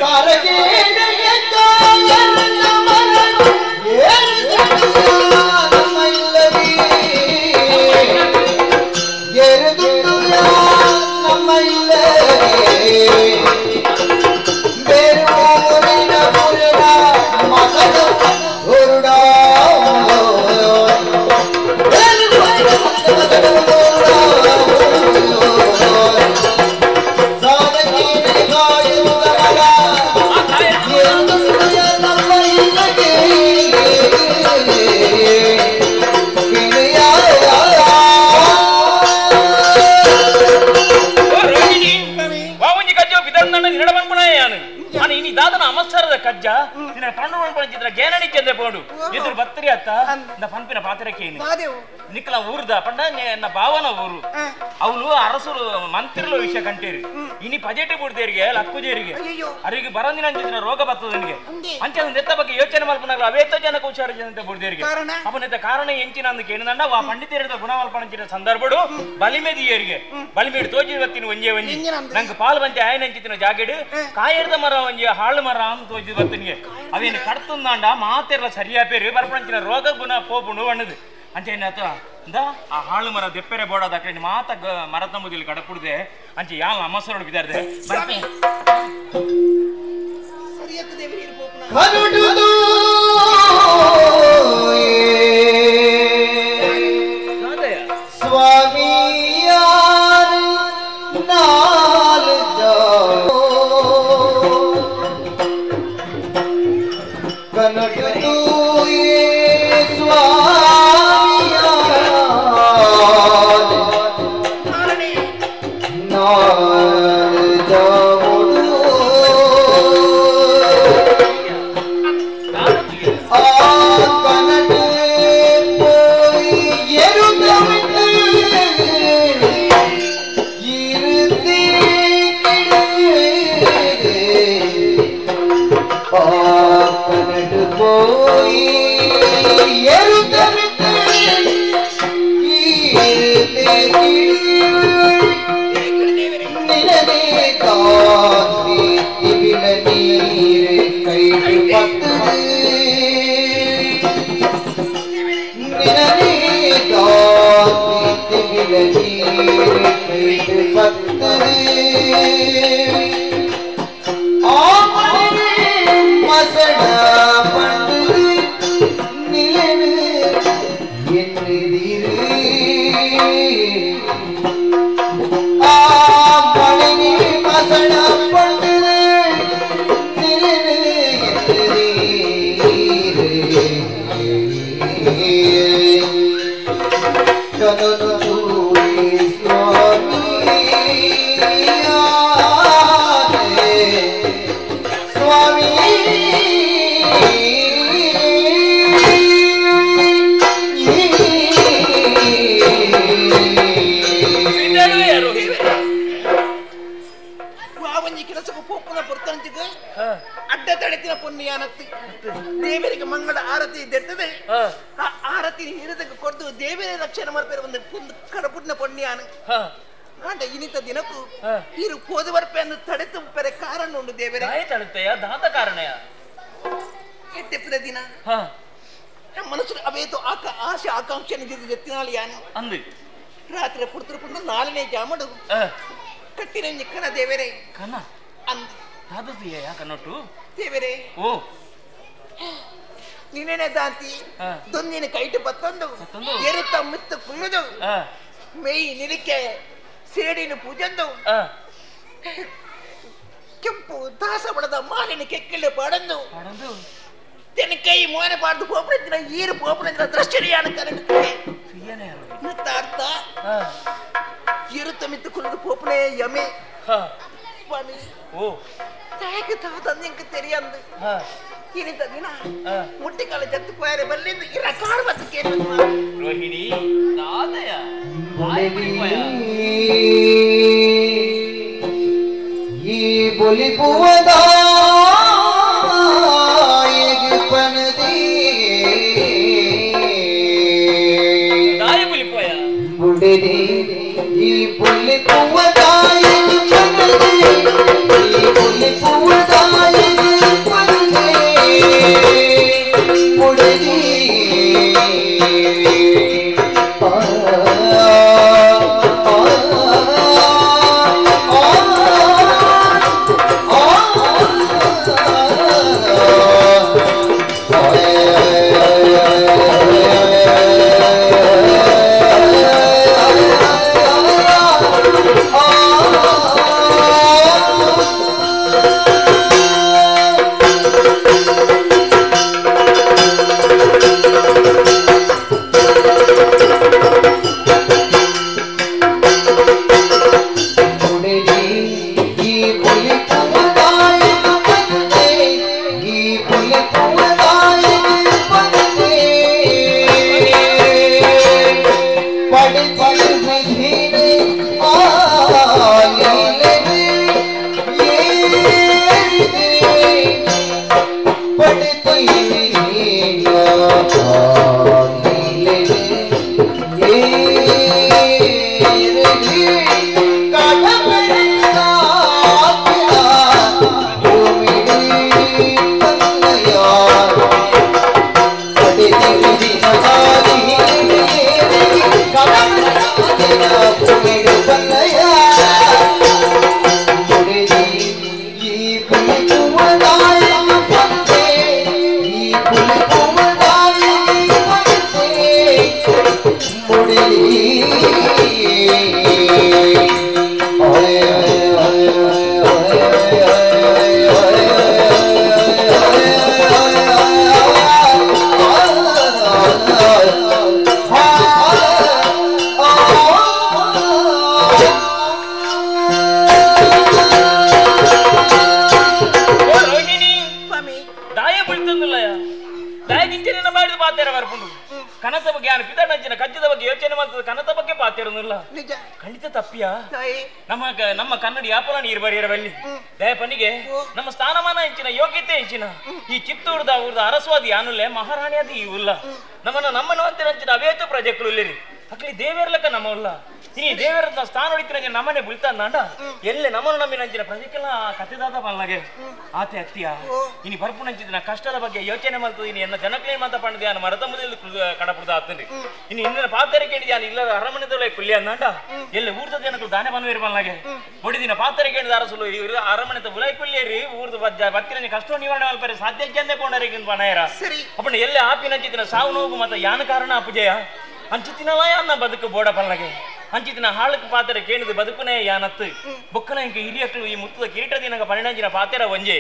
ಕಜ್ಜ ನಿನ್ನ ಪಂಡು ಪಂಚಿದ್ರ ಗೇನಣಿ ಚಂದೆ ಪೋಡು ಎದುರು ಬತ್ತರಿ ಅತ್ತ ಇಂದ ಪಂಪಿನ ಪಾತ್ರಕ್ಕೆ ನಿಕ್ಕಲ ಊರ್ದ ಪಂಡ ನನ್ನ ಭಾವನ ಊರು ಅವಳು ಅರಸರು ಮಂತ್ರಿಲ ವಿಷಯ ಕಂಟೇರಿ ಇನಿ ಪಜೆಟ್ ಬುಡ್ದೇರಿಗೆ ಲಕ್ಕುಜೇರಿಗೆ ಅರಿಗೆ ಬರಂದಿನ ಅಂಚಿನ ರೋಗ ಬರ್ತದ ನಿನಗೆ ಅಂಚೆ ನೆತ್ತ ಬಗ್ಗೆ ಯೋಚನೆ ಮಲ್ಪನಾಗಲ ಅವೇತ ಜನಕ್ಕೆ ಹುಷಾರು ಜನತೆ ಬುಡ್ದೇರಿಗೆ ಅವನೆತ್ತ ಕಾರಣ ಎಂಚಿನ ಅಂದಕ್ಕೆ ಏನಂದ ವಾ ಪಂಡಿತೇರಿದ ಗುಣಮಲ್ಪನಂಚಿನ ಸಂದರ್ಭಡು ಬಲಿಮೆದಿಯರಿಗೆ ಬಲಿಮೇಡು ತೋಜಿ ಬತ್ತಿನ ಒಂಜೆ ಒಂಜಿ ನಂಗೆ ಪಾಲ್ ಬಂತೆ ಆಯನ ಅಂಚಿನ ಜಾಗೆಡು ಕಾಯರ್ದ ಮರ ಒಂಜಿ ಹಾಳು ಮರ ಅಂತ ತೋಜಿ ಬತ್ತಿನಿಗೆ ಅವೇನು ಕಡ್ತುಂದಾಂಡ ಮಾತೆಲ್ಲ ಸರಿಯಾ ಪೇರು ಬರ್ಪಣಂಚಿನ ರೋಗ ಗುಣ ಪೋಪುಂಡು ಅಣ್ಣದು ಅಂಚೆ ಏನಾತ ಇಂದ ಆ ಹಾಳು ಮರ ದೆಪ್ಪೆರೆ ಬೋಡದ ಅಕಡೆ ಮಾತ ಮರ ತಂಬುದಿಲ್ಲ ಕಡಪುಡ್ದೆ ಅಂಚೆ ಯಾವ ಅಮಸರೋಡು ಬಿದಾರ್ದೆ ದೇವರಿಗೆ ಮಂಗಳ ಆರತಿ ದೆತ್ತದೆ ಆ ಆರತಿ ಹಿರಿದಕ್ಕೆ ಕೊಡ್ದು ದೇವರೇ ರಕ್ಷಣೆ ಮಾಡ್ತಾರೆ ಒಂದು ಕಡಪುಟ್ನ ಪುಣ್ಯಾನ ಆಂಡ ಇನಿತ ದಿನಕ್ಕೂ ಇರು ಕೋದು ಬರ್ಪೆ ಅನ್ನು ತಡೆತು ಪೆರೆ ಕಾರಣ ಉಂಟು ದೇವರೇ ತಡೆತೆಯ ದಾತ ಕಾರಣಯ ಎಟ್ಟೆಪ್ಪದ ದಿನ ಮನಸ್ಸು ಅವೇತು ಆಕ ಆಸೆ ಆಕಾಂಕ್ಷೆ ಎತ್ತಿನಾಳಿ ಯಾನು ಅಂದು ರಾತ್ರಿ ಪುಡ್ತರು ಪುಣ್ಣ ನಾಲ್ನೇ ಜಾಮಡು ಕಟ್ಟಿನ ನಿಕ್ಕನ ದೇವರೇ ಕನ ಅಂದು ದಾದತಿಯ ಕನ್ನೊಟ್ಟು ದೇವರೇ ಓ ನೀನೇನೆ ದಾಂತಿ ದೊಂದಿನ ಕೈಟು ಬತ್ತೊಂದು ಎರುತ್ತ ಮಿತ್ತು ಕುಳ್ಳುದು ಮೇಯ್ ನಿಲಿಕೆ ಸೇಡಿನ ಪೂಜಂದು ಕೆಂಪು ದಾಸಬಳದ ಮಾಲಿನ ಕೆಕ್ಕಿಳ್ಳು ಪಾಡಂದು ತೆನಕೈ ಮೋನೆ ಪಾಡ್ದು ಪೋಪಣಂಚಿನ ಈರು ಪೋಪಣಂಚಿನ ದೃಶ್ಯರಿಯಾನ ಕರೆಂಟ್ ಅರ್ಥ ಎರುತ್ತ ಮಿತ್ತು ಕುಳ್ಳುದು ಪೋಪಣೆ ಯಮೆ ಓ ತಾಯಕ್ಕೆ ತಾತಂದು தெரியாது ಇನಿತ ದಿನ ಮುಟ್ಟಿಕಾಲ ಜತ್ತು ಪೋಯರೆ ಬಲ್ಲಿಂದು ಇರ ಕಾಡು ಬತ್ತು ಕೇಳಿ ರೋಹಿಣಿ ದಾದಯ ಬಾಯಿ ಬಿಡಿ ಪೋಯ. ಬೊಲಿಪುವದಾಯಗ್ ಪನದಿ ದಾಯ ಬೊಲಿಪೋಯ ಬುಡೆದಿ ಈ ಬೊಲಿಪುವದಾಯಗ್ ಪನದಿ ಈ ಬೊಲಿಪುವದಾಯಗ್ ಪನದಿ ಬುಡೆದಿ ಖಂಡಿತ ತಪ್ಪಿಯಾ ನಮ್ಮ ನಮ್ಮ ಕನ್ನಡಿ ಯಾಪಲ ನೀರು ಬರಿಯರವಲ್ಲಿ ದಯಪನಿಗೆ ನಮ್ಮ ಸ್ಥಾನಮಾನ ಹೆಂಚಿನ ಯೋಗ್ಯತೆ ಹೆಂಚಿನ ಈ ಚಿತ್ತೂರ್ದ ಊರ್ದ ಅರಸ್ವಾದಿ ಯಾನುಲ್ಲೆ ಮಹಾರಾಣಿಯಾದ ಈ ಉಲ್ಲ ನಮ್ಮನ್ನ ನಮ್ಮನ್ನು ಅಂತಿನ ಅವೇತ ಪ್ರಜೆಗಳು ಇಲ್ಲಿರಿ ಅಕ್ಲಿ ದೇವೇರ್ಲಕ್ಕ ನಮ್ಮ ಉಲ್ಲ ಇನಿ ದೇವೇರ ಸ್ಥಾನ ಹೊಡಿತಿನ ನಮ್ಮನೆ ಬುಳ್ತಾಂಡ ಎಲ್ಲೆ ನಮ್ಮನ್ನು ನಂಬಿನ ಅಂಚಿನ ಪ್ರಜೆಕೆಲ್ಲ ಕತೆದಾದ ಮಲ್ಲಾಗೆ ಆತೆ ಅತ್ತಿಯ ಇನಿ ಬರ್ಪುನಂಚಿನ ಕಷ್ಟದ ಬಗ್ಗೆ ಯೋಚನೆ ಮಾಡ್ತದ ಎನ್ನ ಜನಕ್ಲೇನ್ ಮಾತ ಪಂಡದ ಯಾನು ಮರದ ಮೊದಲು ಕಡಪುದ ಆತನ್ರಿ ಇನ್ನು ಇನ್ನಿನ ಪಾತ್ರೆ ಕೇಳಿದ ಇಲ್ಲ ಅರಮನೆದೊಳೆ ಕುಲ್ಲಿ ಅಂದಾಂಡ ಎಲ್ಲಿ ಊರ್ದ ಜನಗಳು ದಾನೆ ಬನ್ವೇರು ಮಲ್ಲಾಗೆ ಹೊಡಿದಿನ ಪಾತ್ರೆ ಕೇಳಿದ ಅರಸುಲು ಅರಮನೆದ ಉಲೈ ಕುಲ್ಲೇರಿ ಊರ್ದ ಬತ್ತಿನ ಕಷ್ಟ ನಿವಾರಣೆ ಮಲ್ಪರೆ ಸಾಧ್ಯ ಜಂದೆ ಪೋಣರಿಗೆ ಬನಾಯರ ಅಪ್ಪಣ ಎಲ್ಲೆ ಆಪಿನಂಚಿನ ಸಾವು ನೋವು ಮತ್ತ ಯಾನ ಕಾರಣ ಅಪಜಯ ಅಂಚಿತಿನವ ಯಾನ ಬದುಕು ಬೋಡ ಪಲ್ಲಗೆ ಅಂಚಿತಿನ ಹಾಳಕ್ಕೆ ಪಾತ್ರೆ ಕೇಳಿದ ಬದುಕುನೇ ಯಾನತ್ತು ಬೊಕ್ಕನ ಇಂಕ ಹಿರಿಯಕ್ಲು ಈ ಮುತ್ತದ ಕಿರೀಟ ದಿನಗ ಪನ್ನಂಜಿನ ಪಾತ್ರೆ ಒಂಜೆ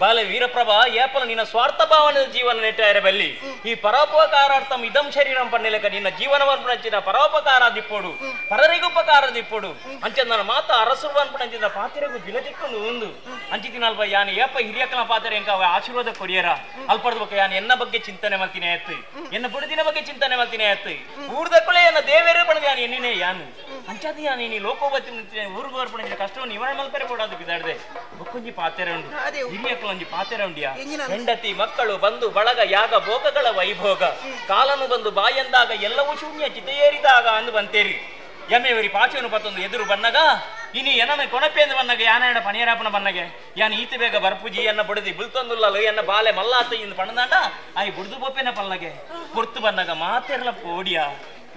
ಬಾಲ ವೀರಪ್ರಭಾ ಏಪಲ ನಿನ್ನ ಸ್ವಾರ್ಥ ಭಾವನದ ಜೀವನ ನೆಟ್ಟಾರೆ ಬಲ್ಲಿ ಈ ಪರೋಪಕಾರಾರ್ಥಂ ಇದಂ ಶರೀರಂ ಪನ್ನೆಲಕ ನಿನ್ನ ಜೀವನವನ್ಪುಣಂಚಿನ ಪರೋಪಕಾರ ದಿಪ್ಪೋಡು ಪರರಿಗುಪಕಾರ ದಿಪ್ಪೋಡು ಅಂಚ ನನ್ನ ಮಾತ ಅರಸುರು ಅನ್ಪುಣಂಚಿನ ಪಾತ್ರೆಗೂ ಬಿಲದಿಕ್ಕೊಂಡು ಒಂದು ಅಂಚಿತಿನಲ್ಪ ಯಾನು ಏಪ ಹಿರಿಯಕ್ಲ ಪಾತ್ರೆ ಇಂಕ ಅವ ಆಶೀರ್ವಾದ ಕೊರಿಯರ ಅಲ್ಪಡ್ದ ಬೊಕ್ಕ ಯಾನು ಎನ್ನ ಬಗ್ಗೆ ಚಿಂತನೆ ಮಲ್ತಿನೇ ಆಯ್ತು ಎನ್ನ ಬುಡದಿನ ಬಗ್ಗೆ ಚಿಂತನೆ ಮಲ್ತಿನೇ ಆಯ್ತು ಊರ್ದ ಕೊಳೆ ಎನ್ನ ದೇವೇರು ಪಣದ ಯಾನು ಎನ್ನಿನೇ ಯಾನು ಅಂಚಾದಿ ಯಾನು ನೀ ಲೋಕೋಬತ್ತಿ ಊರಿಗೆ ಬರ್ಪಣ ಕಷ್ಟವನ್ನು ನಿವಾರಣೆ ಮಲ್ಪರೆ ಬೋಡಾದು ಬಿದಾಡ್ದೆ ಬೊಕ್ಕೊಂಜಿ ಪಾತೆರೆ ಉಂಡು ಹಿರಿಯಕ್ಲೊಂಜಿ ಪಾತೆರೆ ಉಂಡಿಯಾ ಹೆಂಡತಿ ಮಕ್ಕಳು ಬಂದು ಬಳಗ ಯಾಗ ಭೋಗಗಳ ವೈಭೋಗ ಕಾಲನು ಬಂದು ಬಾಯಂದಾಗ ಎಲ್ಲವೂ ಶೂನ್ಯ ಚಿತೆಯೇರಿದಾಗ ಅಂದು ಬಂತೇರಿ ಯಮೆವರಿ ಪಾಚನು ಪತ್ತೊಂದು ಎದುರು ಬನ್ನಗ ಇನಿ ಎನನ ಕೊಣಪೆಂದು ಬನ್ನಗ ಯಾನಾಯಣ ಪಣಿಯರಾಪನ ಬನ್ನಗೆ ಯಾನ್ ಈತ ಬೇಗ ಬರ್ಪುಜಿ ಎನ್ನ ಬುಡದಿ ಬುಲ್ತೊಂದುಲ್ಲಲು ಎನ್ನ ಬಾಲೆ ಮಲ್ಲಾತ ಇಂದು ಪಣದಾಂಡ ಆಯ್ ಬುಡ್ದು ಬೋಪೆನ ಪಲ್ಲಗೆ ಪೊರ್ತು ಬನ್ನಗ ಮಾತೆರ್ಲ ಪೋಡಿಯಾ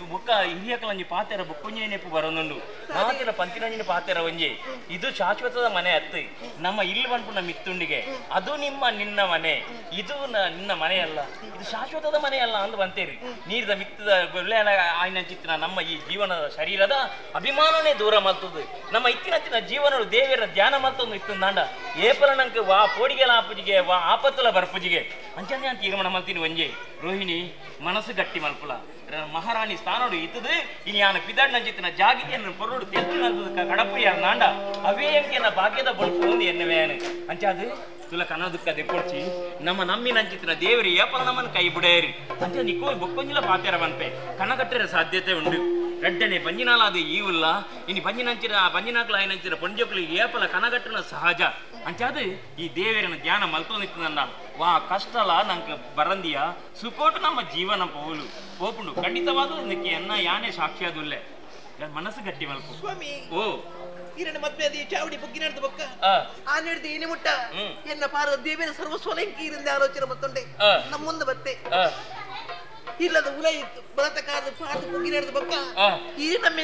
ಬೊಕ್ಕ ಹಿರಿಯಕಲಂಜಿ ಪಾತೆರ ಬೊಕ್ಕೊಂಜಿ ನೆಪು ಬರೋನುಂಡು ಮಾತಿನ ಪಂತಿನಂಜಿನ ಪಾತೆರ ಒಂಜಿ ಇದು ಶಾಶ್ವತದ ಮನೆ ಅತ್ತು ನಮ್ಮ ಇಲ್ಲಿ ಬಂದ್ಪುಣ ಮಿತ್ತುಂಡಿಗೆ ಅದು ನಿಮ್ಮ ನಿನ್ನ ಮನೆ ಇದು ನಿನ್ನ ಮನೆಯಲ್ಲ ಇದು ಶಾಶ್ವತದ ಮನೆಯಲ್ಲ ಅಂದು ಬಂತೇರಿ ನೀರಿದ ಮಿತ್ತದ ಆಯ್ನ ಚಿತ್ತಿನ ನಮ್ಮ ಈ ಜೀವನದ ಶರೀರದ ಅಭಿಮಾನನೇ ದೂರ ಮಲ್ತದು ನಮ್ಮ ಇತ್ತಿನ ಜೀವನ ದೇವರ ಧ್ಯಾನ ಮಲ್ತೊಂದು ಇತ್ತು ನಾಂಡ ಏಪಲ ನಂಗೆ ವಾ ಪೋಡಿಗೆಲ ಆಪುಜಿಗೆ ವಾ ಆಪತ್ತುಲ ಬರ್ಪುಜಿಗೆ ಅಂಚನೆ ಅಂತ ತೀರ್ಮಾನ ಮಲ್ತೀನಿ ಒಂಜೆ ರೋಹಿಣಿ ಮನಸ್ಸು ಗಟ್ಟಿ ಮಲ್ಪುಲ ಮಹಾರಾಣಿ ಸ್ಥಾನೋಡು ಇತ್ತದು ಇನಿ ಯಾನ ಪಿದಾಡ್ ನಂಜಿತ್ತಿನ ಜಾಗಿಗೆಯನ್ನು ಪೊರುಡು ತೆಲ್ತು ಕಡಪು ಯಾರು ನಾಂಡ ಅವೇ ಎಂಕೆನ ಭಾಗ್ಯದ ಬೊಳ್ಪು ಒಂದು ಎನ್ನುವೇನು ಅಂಚಾದು ತುಲ ಕನದುಕ್ಕ ದೆಪ್ಪೊಡ್ಚಿ ನಮ್ಮ ನಮ್ಮಿನಂಚಿತ್ತಿನ ದೇವರಿ ಏಪಲ ನಮ್ಮನ್ನು ಕೈ ಬಿಡೇರಿ ಅಂಚ ನಿಕ್ಕೋ ಬೊಕ್ಕೊಂಜಿಲ ಪಾತೆರ ಬನ್ಪೆ ಕನಕಟ್ಟರೆ ಸಾಧ್ಯತೆ ಉಂಡು. ರಡ್ಡನೆ ಬಂಜಿನಾಲಾದ ಈವುಲ್ಲ ಇನಿ ಬಂಜಿನಂಚಿನ ಬಂಜಿನಾಕ್ಲ ಐನಂಚಿನ ಪೊಂಜೋಕ್ಲು ಏಪಲ ಕನಗಟ್ಟನ ಸಹಜ ಅಂಚಾದ ಈ ದೇವರನ ಧ್ಯಾನ ಮಲ್ತೊಂದಿತ್ತನಲ್ಲ ವಾ ಕಷ್ಟಲ ನಂಗೆ ಬರಂದಿಯ ಸುಕೋಟು ನಮ್ಮ ಜೀವನ ಪೋಲು ಪೋಪುಂಡು ಖಂಡಿತವಾದ ಇದಕ್ಕೆ ಎನ್ನ ಯಾನೇ ಸಾಕ್ಷಿಯಾದುಲ್ಲೆ ಮನಸ್ಸು ಗಟ್ಟಿ ಮಲ್ಪು ಸ್ವಾಮಿ ಓ ಈರಣ್ಣ ಮದ್ವೆ ಅದು ಚಾವಡಿ ಬುಗ್ಗಿ ನಡೆದ ಬೊಕ್ಕ ಆ ನಡೆದ ಏನೇ ಮುಟ್ಟ ಎನ್ನ ಪಾರ ದೇವಿನ ಸರ್ವಸ್ವಲ ಈರಿಂದ ಆಲೋಚನೆ ಮತ್ತೊಂಡೆ ನಮ್ಮೊಂದು ಬತ್ತೆ ಇಲ್ಲದ ಉಲ ಇತ್ತು ಬಲತ ಕಾದ ಪಾದ ಬುಗ್ಗಿ ನಡೆದ ಬೊಕ್ಕ ಈ ನಮ್ಮ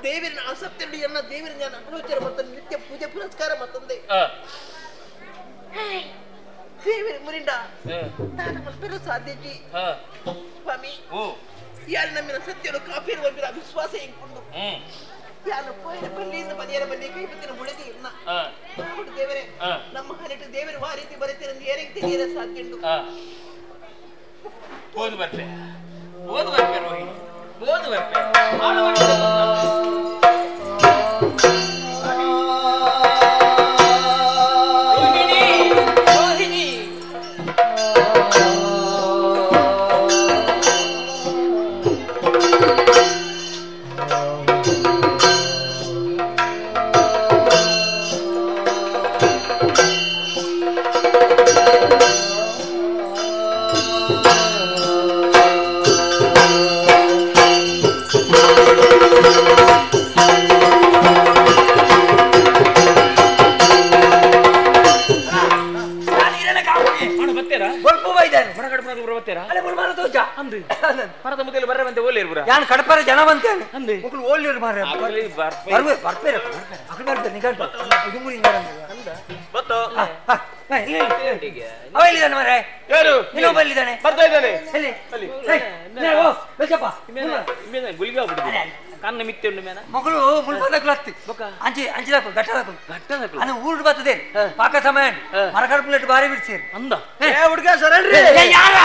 ದೇವರಿನ ಆಸಕ್ತಿ ಎನ್ನ ದೇವರ ಜ್ಞಾನ ಆಲೋಚನೆ ಮತ್ತೊಂದು ನಿತ್ಯ ಪೂಜೆ ಪುರಸ್ಕಾರ ಮತ್ತೊಂದೆ ದೇವರ ಮುರಿಂಡ ನಾನು ಮಲ್ಪೆರ ಸಾಧ್ಯಜಿ ಸ್ವಾಮಿ ಯಾರು ನಮ್ಮಿನ ಸತ್ಯನು ಕಾಪಿರುವ ವಿಶ್ವಾಸ ಇಂಕೊಂಡು ಯಾರು ಪೋಯರ ಬಲ್ಲಿಯಿಂದ ಬದಿಯರ ಬಲ್ಲಿ ಕೈ ಬತ್ತಿನ ಮುಳದಿ ಇಲ್ಲ ದೇವರೇ ನಮ್ಮ ಹನೆಟ್ಟು ದೇವರು ಆ ರೀತಿ ಬರೀತೀರಂದು ಏರಿಗೆ ತಿಳಿಯರ ಸಾಧ್ಯ ಉಂಟು ಓದು ಬರ್ಪೆ ಓದು ಬರ್ಪೆ ರೋಹಿಣಿ ಓದು ಬರ್ಪೆ ರೋಹಿಣಿ ರೋಹಿಣಿ ಯಾನ್ ಕಡಪರ ಜನ ಬಂತೇನೆ ಮಕ್ಕಳು ಓಲ್ಲೇರು ಮಾರ್ರೆ ಬರ್ವೆ ಬರ್ಪೇರೆ ಅಕಡೆ ಬರ್ತಾರೆ ನಿಗಂಟು ಇದು ಬತ್ತೋ ಅವ ಎಲ್ಲಿದ್ದಾನೆ ಮಾರ್ರೆ ಯಾರು ಇನ್ನೊಬ್ಬ ಎಲ್ಲಿದ್ದಾನೆ ಬರ್ತಾ ಇದ್ದಾನೆ ಎಲ್ಲಿ ಓ ಬೆಚ್ಚಪ್ಪ ಗುಳಿಗೆ ಆಗ್ಬಿಟ್ಟಿದೆ ಕಣ್ಣು ಮಿತ್ತೆ ಉಂಡು ಮೇನ ಮಗಳು ಮುಲ್ಪದಕ್ಲು ಹತ್ತಿ ಅಂಚಿ ಅಂಚಿದಾಕು ಗಟ್ಟದಾಕು ಗಟ್ಟದಾಕು ಅದು ಊರು ಬರ್ತದೆ ಪಾಕ ಸಮಯ ಮರ ಕಡಪುಲೆಟ್ ಬಾರಿ ಬಿಡ್ಸೀರಿ ಅಂದ ಹುಡುಗ ಸರಣ್ರಿ ಯಾರ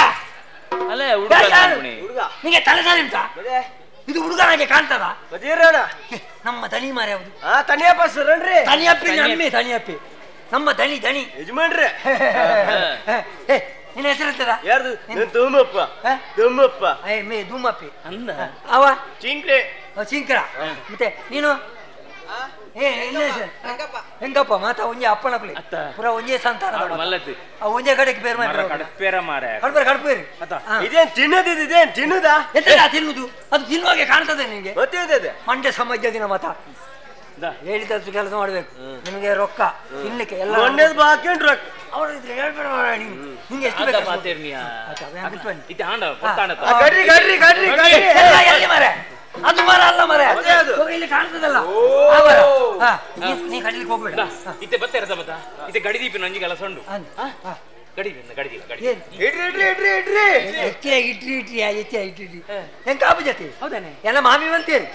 ಅಲ್ಲೇ ಹುಡುಗ ಹುಡುಗ ನಿಂಗೆ ತಲೆ ಸಾರಿ ಉಂಟಾ ಇದು ಹುಡುಗ ನನಗೆ ಕಾಣ್ತದ ನಮ್ಮ ದಣಿ ಮಾರೆ ಯಾವುದು ತನಿಯಪ್ಪ ಸರಣ್ರಿ ತನಿಯಪ್ಪಿ ನಮ್ಮೆ ತನಿಯಪ್ಪಿ ನಮ್ಮ ದಣಿ ದಣಿ ಯಜಮಾನ್ರೆ ನಿನ್ನ ಹೆಸರು ಎಂತದ ಯಾರ್ದು ಧೂಮಪ್ಪ ಧೂಮಪ್ಪ ಏ ಮೇ ಧೂಮಪ್ಪಿ ಅಂದ ಅವ ಚಿಂಕ್ರೆ ಚಿಂಕ್ರ ಮತ್ತೆ ನೀನು ಏ ಹೆಂಗಪ್ಪ ಮಾತಾ ಒಂಜೆ ಅಪ್ಪನ ಕುಲಿ ಪುರ ಒಂಜೆ ಸಂತಾನ ಒಂಜೆ ಕಡೆಗೆ ಬೇರೆ ಕಡಪೇರ ಮಾರೆ ಕಡಪೇರ ಕಡಪೇರಿ ಇದೇನ್ ತಿನ್ನೋದು ಇದೇನ್ ತಿನ್ನುದಾ ಎಂತ ತಿನ್ನುದು ಅದು ತಿನ್ನುವಾಗೆ ಕಾಣ್ತದೆ ನಿಮಗೆ ಮತ್ತೆ ಮಂಡ್ಯ ಸಮಾಜ ದಿನ ಮಾತಾ ಹೇಳಿದಷ್ಟು ಕೆಲಸ ಮಾಡ್ಬೇಕು ನಿಮಗೆ ರೊಕ್ಕ ತಿನ್ಲಿಕ್ಕೆ ಎಲ್ಲ ಮೊನ್ನೆದು ಬಾಕಿ ಉಂಟು ರೊಕ್ಕ ಅವ್ರ ಹೇಳ್ಬೇಡ ನಿಂಗೆ ಎಷ್ಟು ಬೇಕು ಮಾರೆ ಅದು ಮರ ಅಲ್ಲ ಮರ ಇಲ್ಲಿ ಕಾಣ್ತದಲ್ಲ ನೀ ಕಡಿಲಿಕ್ಕೆ ಹೋಗ್ಬೇಡ ಇತ್ತೆ ಬತ್ತೆ ರಸ ಬತ್ತ ಇತ್ತೆ ಗಡಿದೀಪಿ ನಂಜಿ ಕೆಲಸ ಉಂಡು ಗಡಿ ಗಡಿ ಗಡಿ ಇಡ್ರಿ ಇಡ್ರಿ ಇಡ್ರಿ ಇಡ್ರಿ ಹೆಚ್ಚೆ ಇಡ್ರಿ ಇಡ್ರಿ ಹೆಚ್ಚೆ ಇಡ್ರಿ ಇಡ್ರಿ ಹೆಂಗ್ ಕಾಪು ಜೊತೆ ಹೌದಾನೆ ಎಲ್ಲ ಮಾಮಿ ಬಂತೇರಿ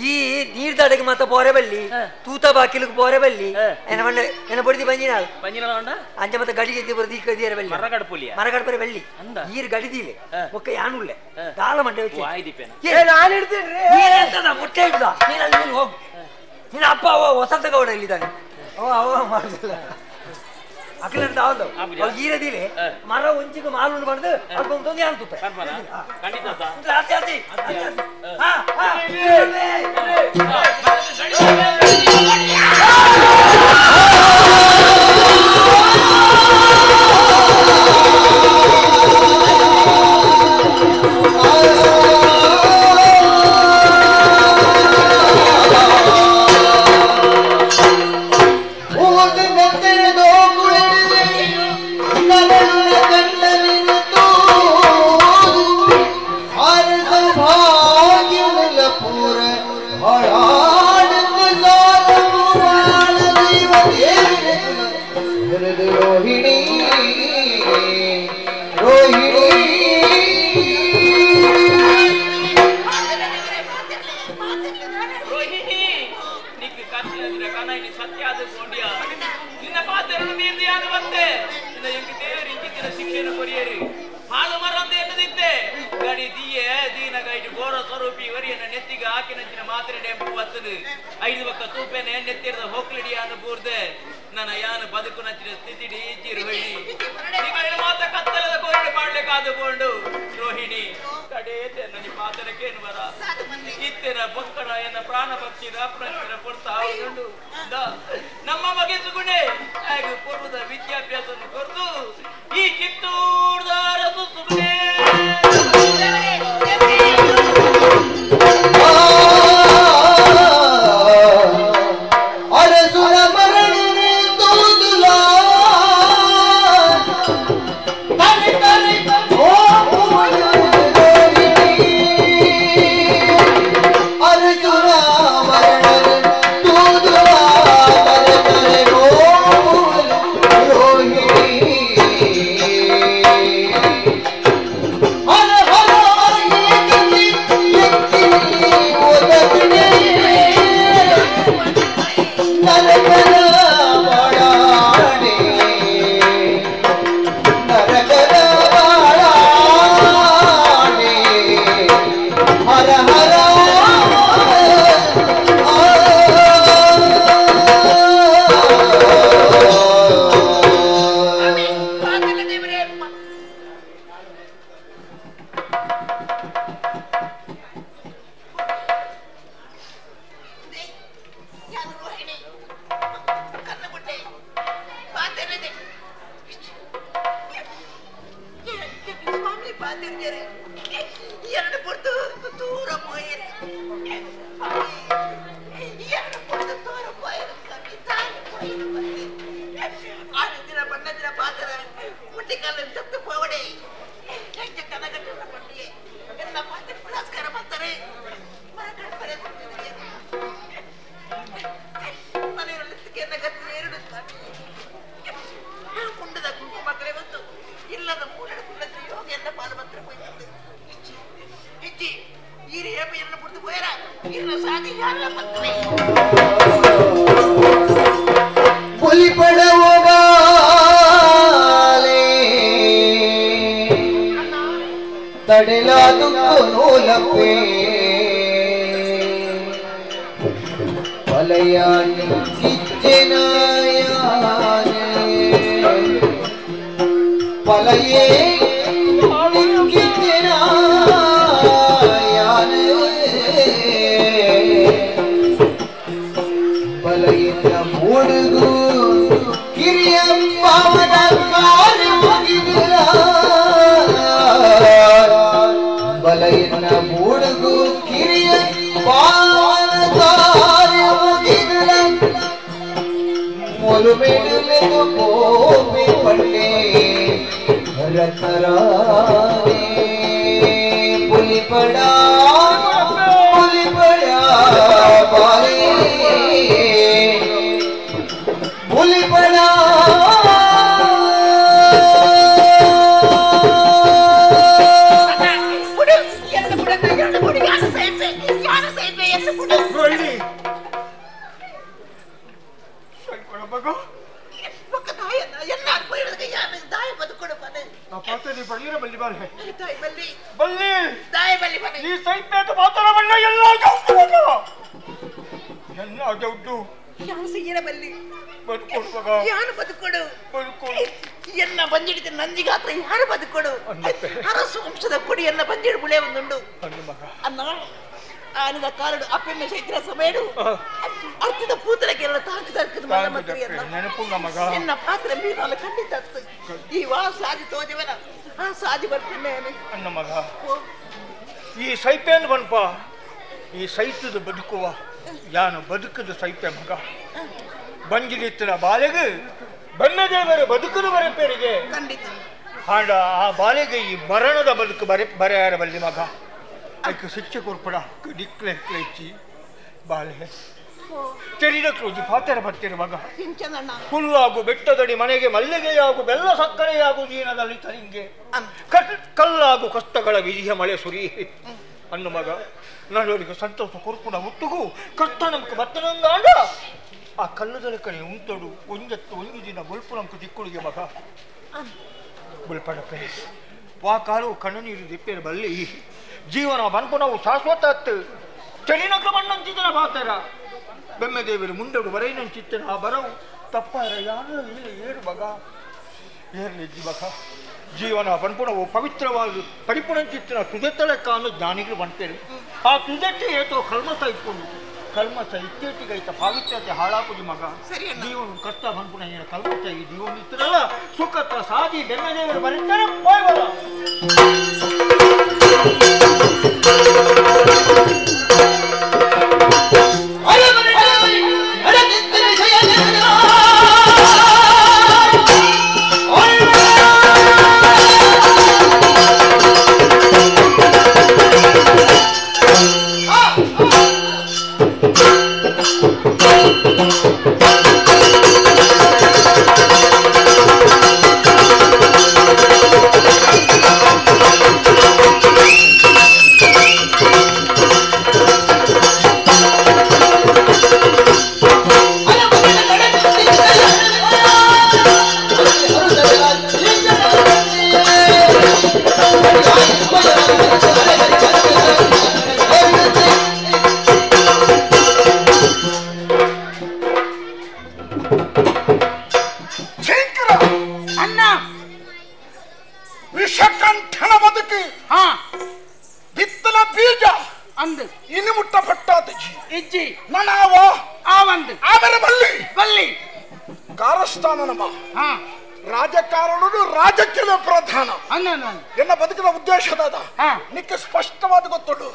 ಈ ನೀರ್ ದಾಡಗೆ ಮಾತ ಬೋರೆ ಬಲ್ಲಿ ತೂತ ಬಾಕಿಲಿಗೆ ಬೋರೆ ಬಲ್ಲಿ ಎನ್ನ ಮಣ್ಣೆ ಎನ್ನ ಬಡಿದಿ ಬಂಜಿನಾಳು ಬಂಜಿನಾಳ ಉಂಡ ಅಂಚ ಮತ್ತೆ ಗಡಿಗೆ ಬರದಿ ಕದಿಯರ ಬಲ್ಲಿ ಮರ ಕಡಪುಲಿಯ ಮರ ಕಡಪುರಿ ಬಲ್ಲಿ ನೀರ್ ಗಡಿದಿಲೆ ಒಕ್ಕ ಯಾನುಳ್ಳೆ ದಾಳ ಮಂಡೆ వచ్చి ನಾನು ಇಡ್ತೀನಿ ನೀನ್ ಎಂತದ ಮೊಟ್ಟೆ ಇಡ್ದ ನೀನ್ ಅಲ್ಲಿ ನೀನು ಹೋಗು ನಿನ್ನ ಅಪ್ಪ ಅವ ವಸಂತ ಗೌಡ ಎಲ್ಲಿದ್ದಾನೆ ಅವ ಅವ ಮಾಡುದಿಲ್ಲ ಅಖಿಲ ಹೌದು ಈರದಿಲೆ ಮರ ಒಂಚಿಗೆ ಮಾಲುಂಡು ಬಂದು ಅದಕ್ಕೊಂದು ಯಾನ್ ತುಪ್ಪ ಆತಿ ಆತಿ ಹಾ ಹಾ ರೋಹಿಣಿ ಕಡೇತೆ ನನಗೆ ಪಾತ್ರಕ್ಕೇನು ಬರ ಇತ್ತೆನ ಬೊಕ್ಕಡ ಎನ್ನ ಪ್ರಾಣ ಪಕ್ಷಿ ರಾಪ್ರಕ್ಷರ ಕೊಡ್ತಾ ಉಂಟು. ನಮ್ಮ ಮಗೆ ಸುಗುಣೆ ಹಾಗೆ ಪೂರ್ವದ ವಿದ್ಯಾಭ್ಯಾಸವನ್ನು ಕೊರದು ಈ ಕಿತ್ತೂರ್ದ ಅರಸು ಸುಗುಣೆ. ಅರಸುರ ಮರಣನೆ ತೋದುಲಾ ತರೆ ತರೆ ಓ ಅರಸುರ ಮರಣನೆ ತೋದುಲಾ ತರೆ ತರೆ ಓ ರೋಹಿಣಿ ಹರ ಹರ ನರಕನ ಬಾಳಾಣೆ ನರಕನ ಬಾಳಾಣೆ ಹರ ಹರ ಎರಡು ಪುಡ್ದು ದೂರ ಪೋಯಿರೆ ಎರಡು ಪುಡ್ದು ದೂರ ಪೋಯಿರು ತಾಯಿ ಪೋಯಿರು ಬಂದು ಆರು ದಿನ ಬಣ್ಣ ದಿನ ಪಾತ್ರ ಮುಟ್ಟಿಕಾಲ ಸತ್ತು ಪೋವಡೆ ಹೆಂಗೆ ಕನಗಟ್ಟಿನ ಪಟ್ಟಿಗೆ ಎಲ್ಲ ಪಾತ್ರ ಪುರಸ್ಕಾರ ಮಾಡ್ತಾರೆ ಮನೆಯಲ್ಲಿ ಎರಡು ಕುಂಡದ ಕುಂಕುಮಕ್ಕಳೇ ಬಂತು ಇಲ್ಲದ ಮೂರಡು ಕುಂಡದ ಯೋಗ ಎಲ್ಲ ಪಾಲು ಮಾತ್ರ போயிட்டு இச்சி ஈரு ஏப்ப என்ன புடுத்து போயிரா இருந்த சாதி யாரெல்லாம் பத்துவே புலிபடவோ ಬಾಲೆ ತಡೆಲಾದು ಕೊನೋಲಪೇ ವಲಯಾನಿ ಕಿಚ್ಚನಾಯಾನೆ ಪಲಯೇ ಕಿಚ್ಚನಾಯಾನೆ ಪಲಯಿನ ಮೂಡುಗು ಕಿರಿಯ ಪಾವನ ಕಾಲು ಮುಗಿದಿರ ಬಲಯಿನ ಮೂಡುಗು ಕಿರಿಯ ಪಾವನ ಕಾರ್ಯ ಮುಗಿದಿರ ಮೊಲುಮೆಡುಲೆದು ಕೋಪೆ ಪಟ್ಟೆ ರತರಾನೆ ಪುಲಿಪಡ ಪುಲಿಪಡ ಬಾಲೆ ಪುಲಿಪಡ ಎನ್ನ ಬಂದಿಡಿದ ನಂದಿಗಾತ್ರ ಯಾರು ಬದುಕೊಡು ಅರಸು ವಂಶದ ಕೊಡಿಯನ್ನ ಬಂದಿಡು ಬುಳೆ ಒಂದುಂಡು ಅನ್ನ ಆನದ ಕಾಲಡು ಅಪ್ಪೆಮ್ಮ ಚೈತ್ರ ಸಮಯಡು ಅರ್ಥದ ಪೂತಲಕ್ಕೆಲ್ಲ ತಾಕು ತಾಕದ ಎನ್ನ ಪಾತ್ರ ಮೀನಾಲ ಖಂಡಿತ ಈ ವಾ ಸಾಧಿ ತೋಜವನ ಆ ಸಾಧಿ ಬರ್ತೀನಿ ಅನ್ನ ಮಗ ಈ ಸೈಪೇನ್ ಬನ್ಪ ಈ ಸೈತದ ಬದುಕುವ ಯಾನು ಬದುಕದ ಸೈಪೆ ಮಗ ಬಂಜಿಲಿತ್ತಿನ ಬಾಲೆಗೆ ಬನ್ನದೇವರ ಬದುಕದು ಬರೆಪೇರಿಗೆ ಖಂಡಿತ ಹಾಡ ಆ ಬಾಲೆಗೆ ಈ ಮರಣದ ಬದುಕು ಬರೆ ಬರೆಯಾರ ಬಲ್ಲಿ ಮಗ ಅದಕ್ಕೆ ಶಿಕ್ಷೆ ಕೊರ್ಪಡ ದಿಕ್ಲೆ ಇಚ್ಚಿ ಬಾಲೆ ತೆರಿದ ಕ್ರೋಜಿ ಪಾತೆರ ಬರ್ತಿರ ಮಗ ಹುಲ್ಲಾಗು ಬೆಟ್ಟದಡಿ ಮನೆಗೆ ಮಲ್ಲಿಗೆಯಾಗು ಬೆಲ್ಲ ಸಕ್ಕರೆಯಾಗು ಜೀನದಲ್ಲಿ ತರಿಂಗೆ ಕಲ್ಲಾಗು ಕಷ್ಟಗಳ ವಿಧಿಯ ಮಳೆ ಸುರಿ ಅನ್ನು ಮಗ ನನ್ನವರಿಗೆ ಸಂತೋಷ ಕೊರ್ಪುಡ ಹುಟ್ಟುಗು ಕಷ್ಟ ನಮ್ಗೆ ಬತ್ತನಂಗಾಂಡ ಆ ಕಲ್ಲುದಲ ಕಡೆ ಉಂಟಡು ಒಂದತ್ತು ಒಂದು ದಿನ ಬೊಲ್ಪು ನಮ್ಗೆ ದಿಕ್ಕುಳಿಗೆ ಮಗ ಬುಲ್ಪಡಪೆ ವಾ ಕಾಲು ಕಣ್ಣು ನೀರು ದಿಪ್ಪೇರು ಬಲ್ಲಿ ಜೀವನ ಬನ್ಪುನವು ಶಾಶ್ವತ ಅತ್ತು ಚಲಿನಕ ಬಣ್ಣಂಚಿತನ ಬಾತರ ಬೆಮ್ಮೆದೇವರು ಮುಂಡಡು ಬರೈನಂಚಿತ್ತನ ಆ ಬರವು ತಪ್ಪಾರ ಯಾರು ಇಲ್ಲ ಏರು ಮಗ ಜೀವನ ಪನ್ಪುಣವು ಪವಿತ್ರವಾಗಿ ಪರಿಪುಣಂಚಿತ್ತಿನ ತುದೆತ್ತಲೆಕ್ಕಾನು ಜ್ಞಾನಿಗಳು ಬಂತೇನೆ ಆ ತುದೆಟ್ಟಿ ಏತೋ ಕಲ್ಮಸ ಇಟ್ಕೊಂಡು ಕಲ್ಮಸ ಇತ್ತೀಚೆಗೆ ಪಾವಿತ್ರ್ಯತೆ ಹಾಳಾಕುದು ಮಗ ಜೀವನ ಕಷ್ಟ ಪನ್ಪುಣ ಏನ ಕಲ್ಮಸ ಈ ಜೀವನ ಇತ್ತರಲ್ಲ ಸುಖತ್ತ ಸಾದಿ ಬೆನ್ನದೇವರು ಬರೀತಾರೆ ಪೋಯ್ಬಲ್ಲ ರಾಜಕಾರಣನು ರಾಜಕೀಯ ಪ್ರಧಾನ ಎನ್ನ ಬದುಕಿನ ಉದ್ದೇಶ ದಾದ ನಿಕ್ಕೆ ಸ್ಪಷ್ಟವಾದ ಗೊತ್ತುಂಟು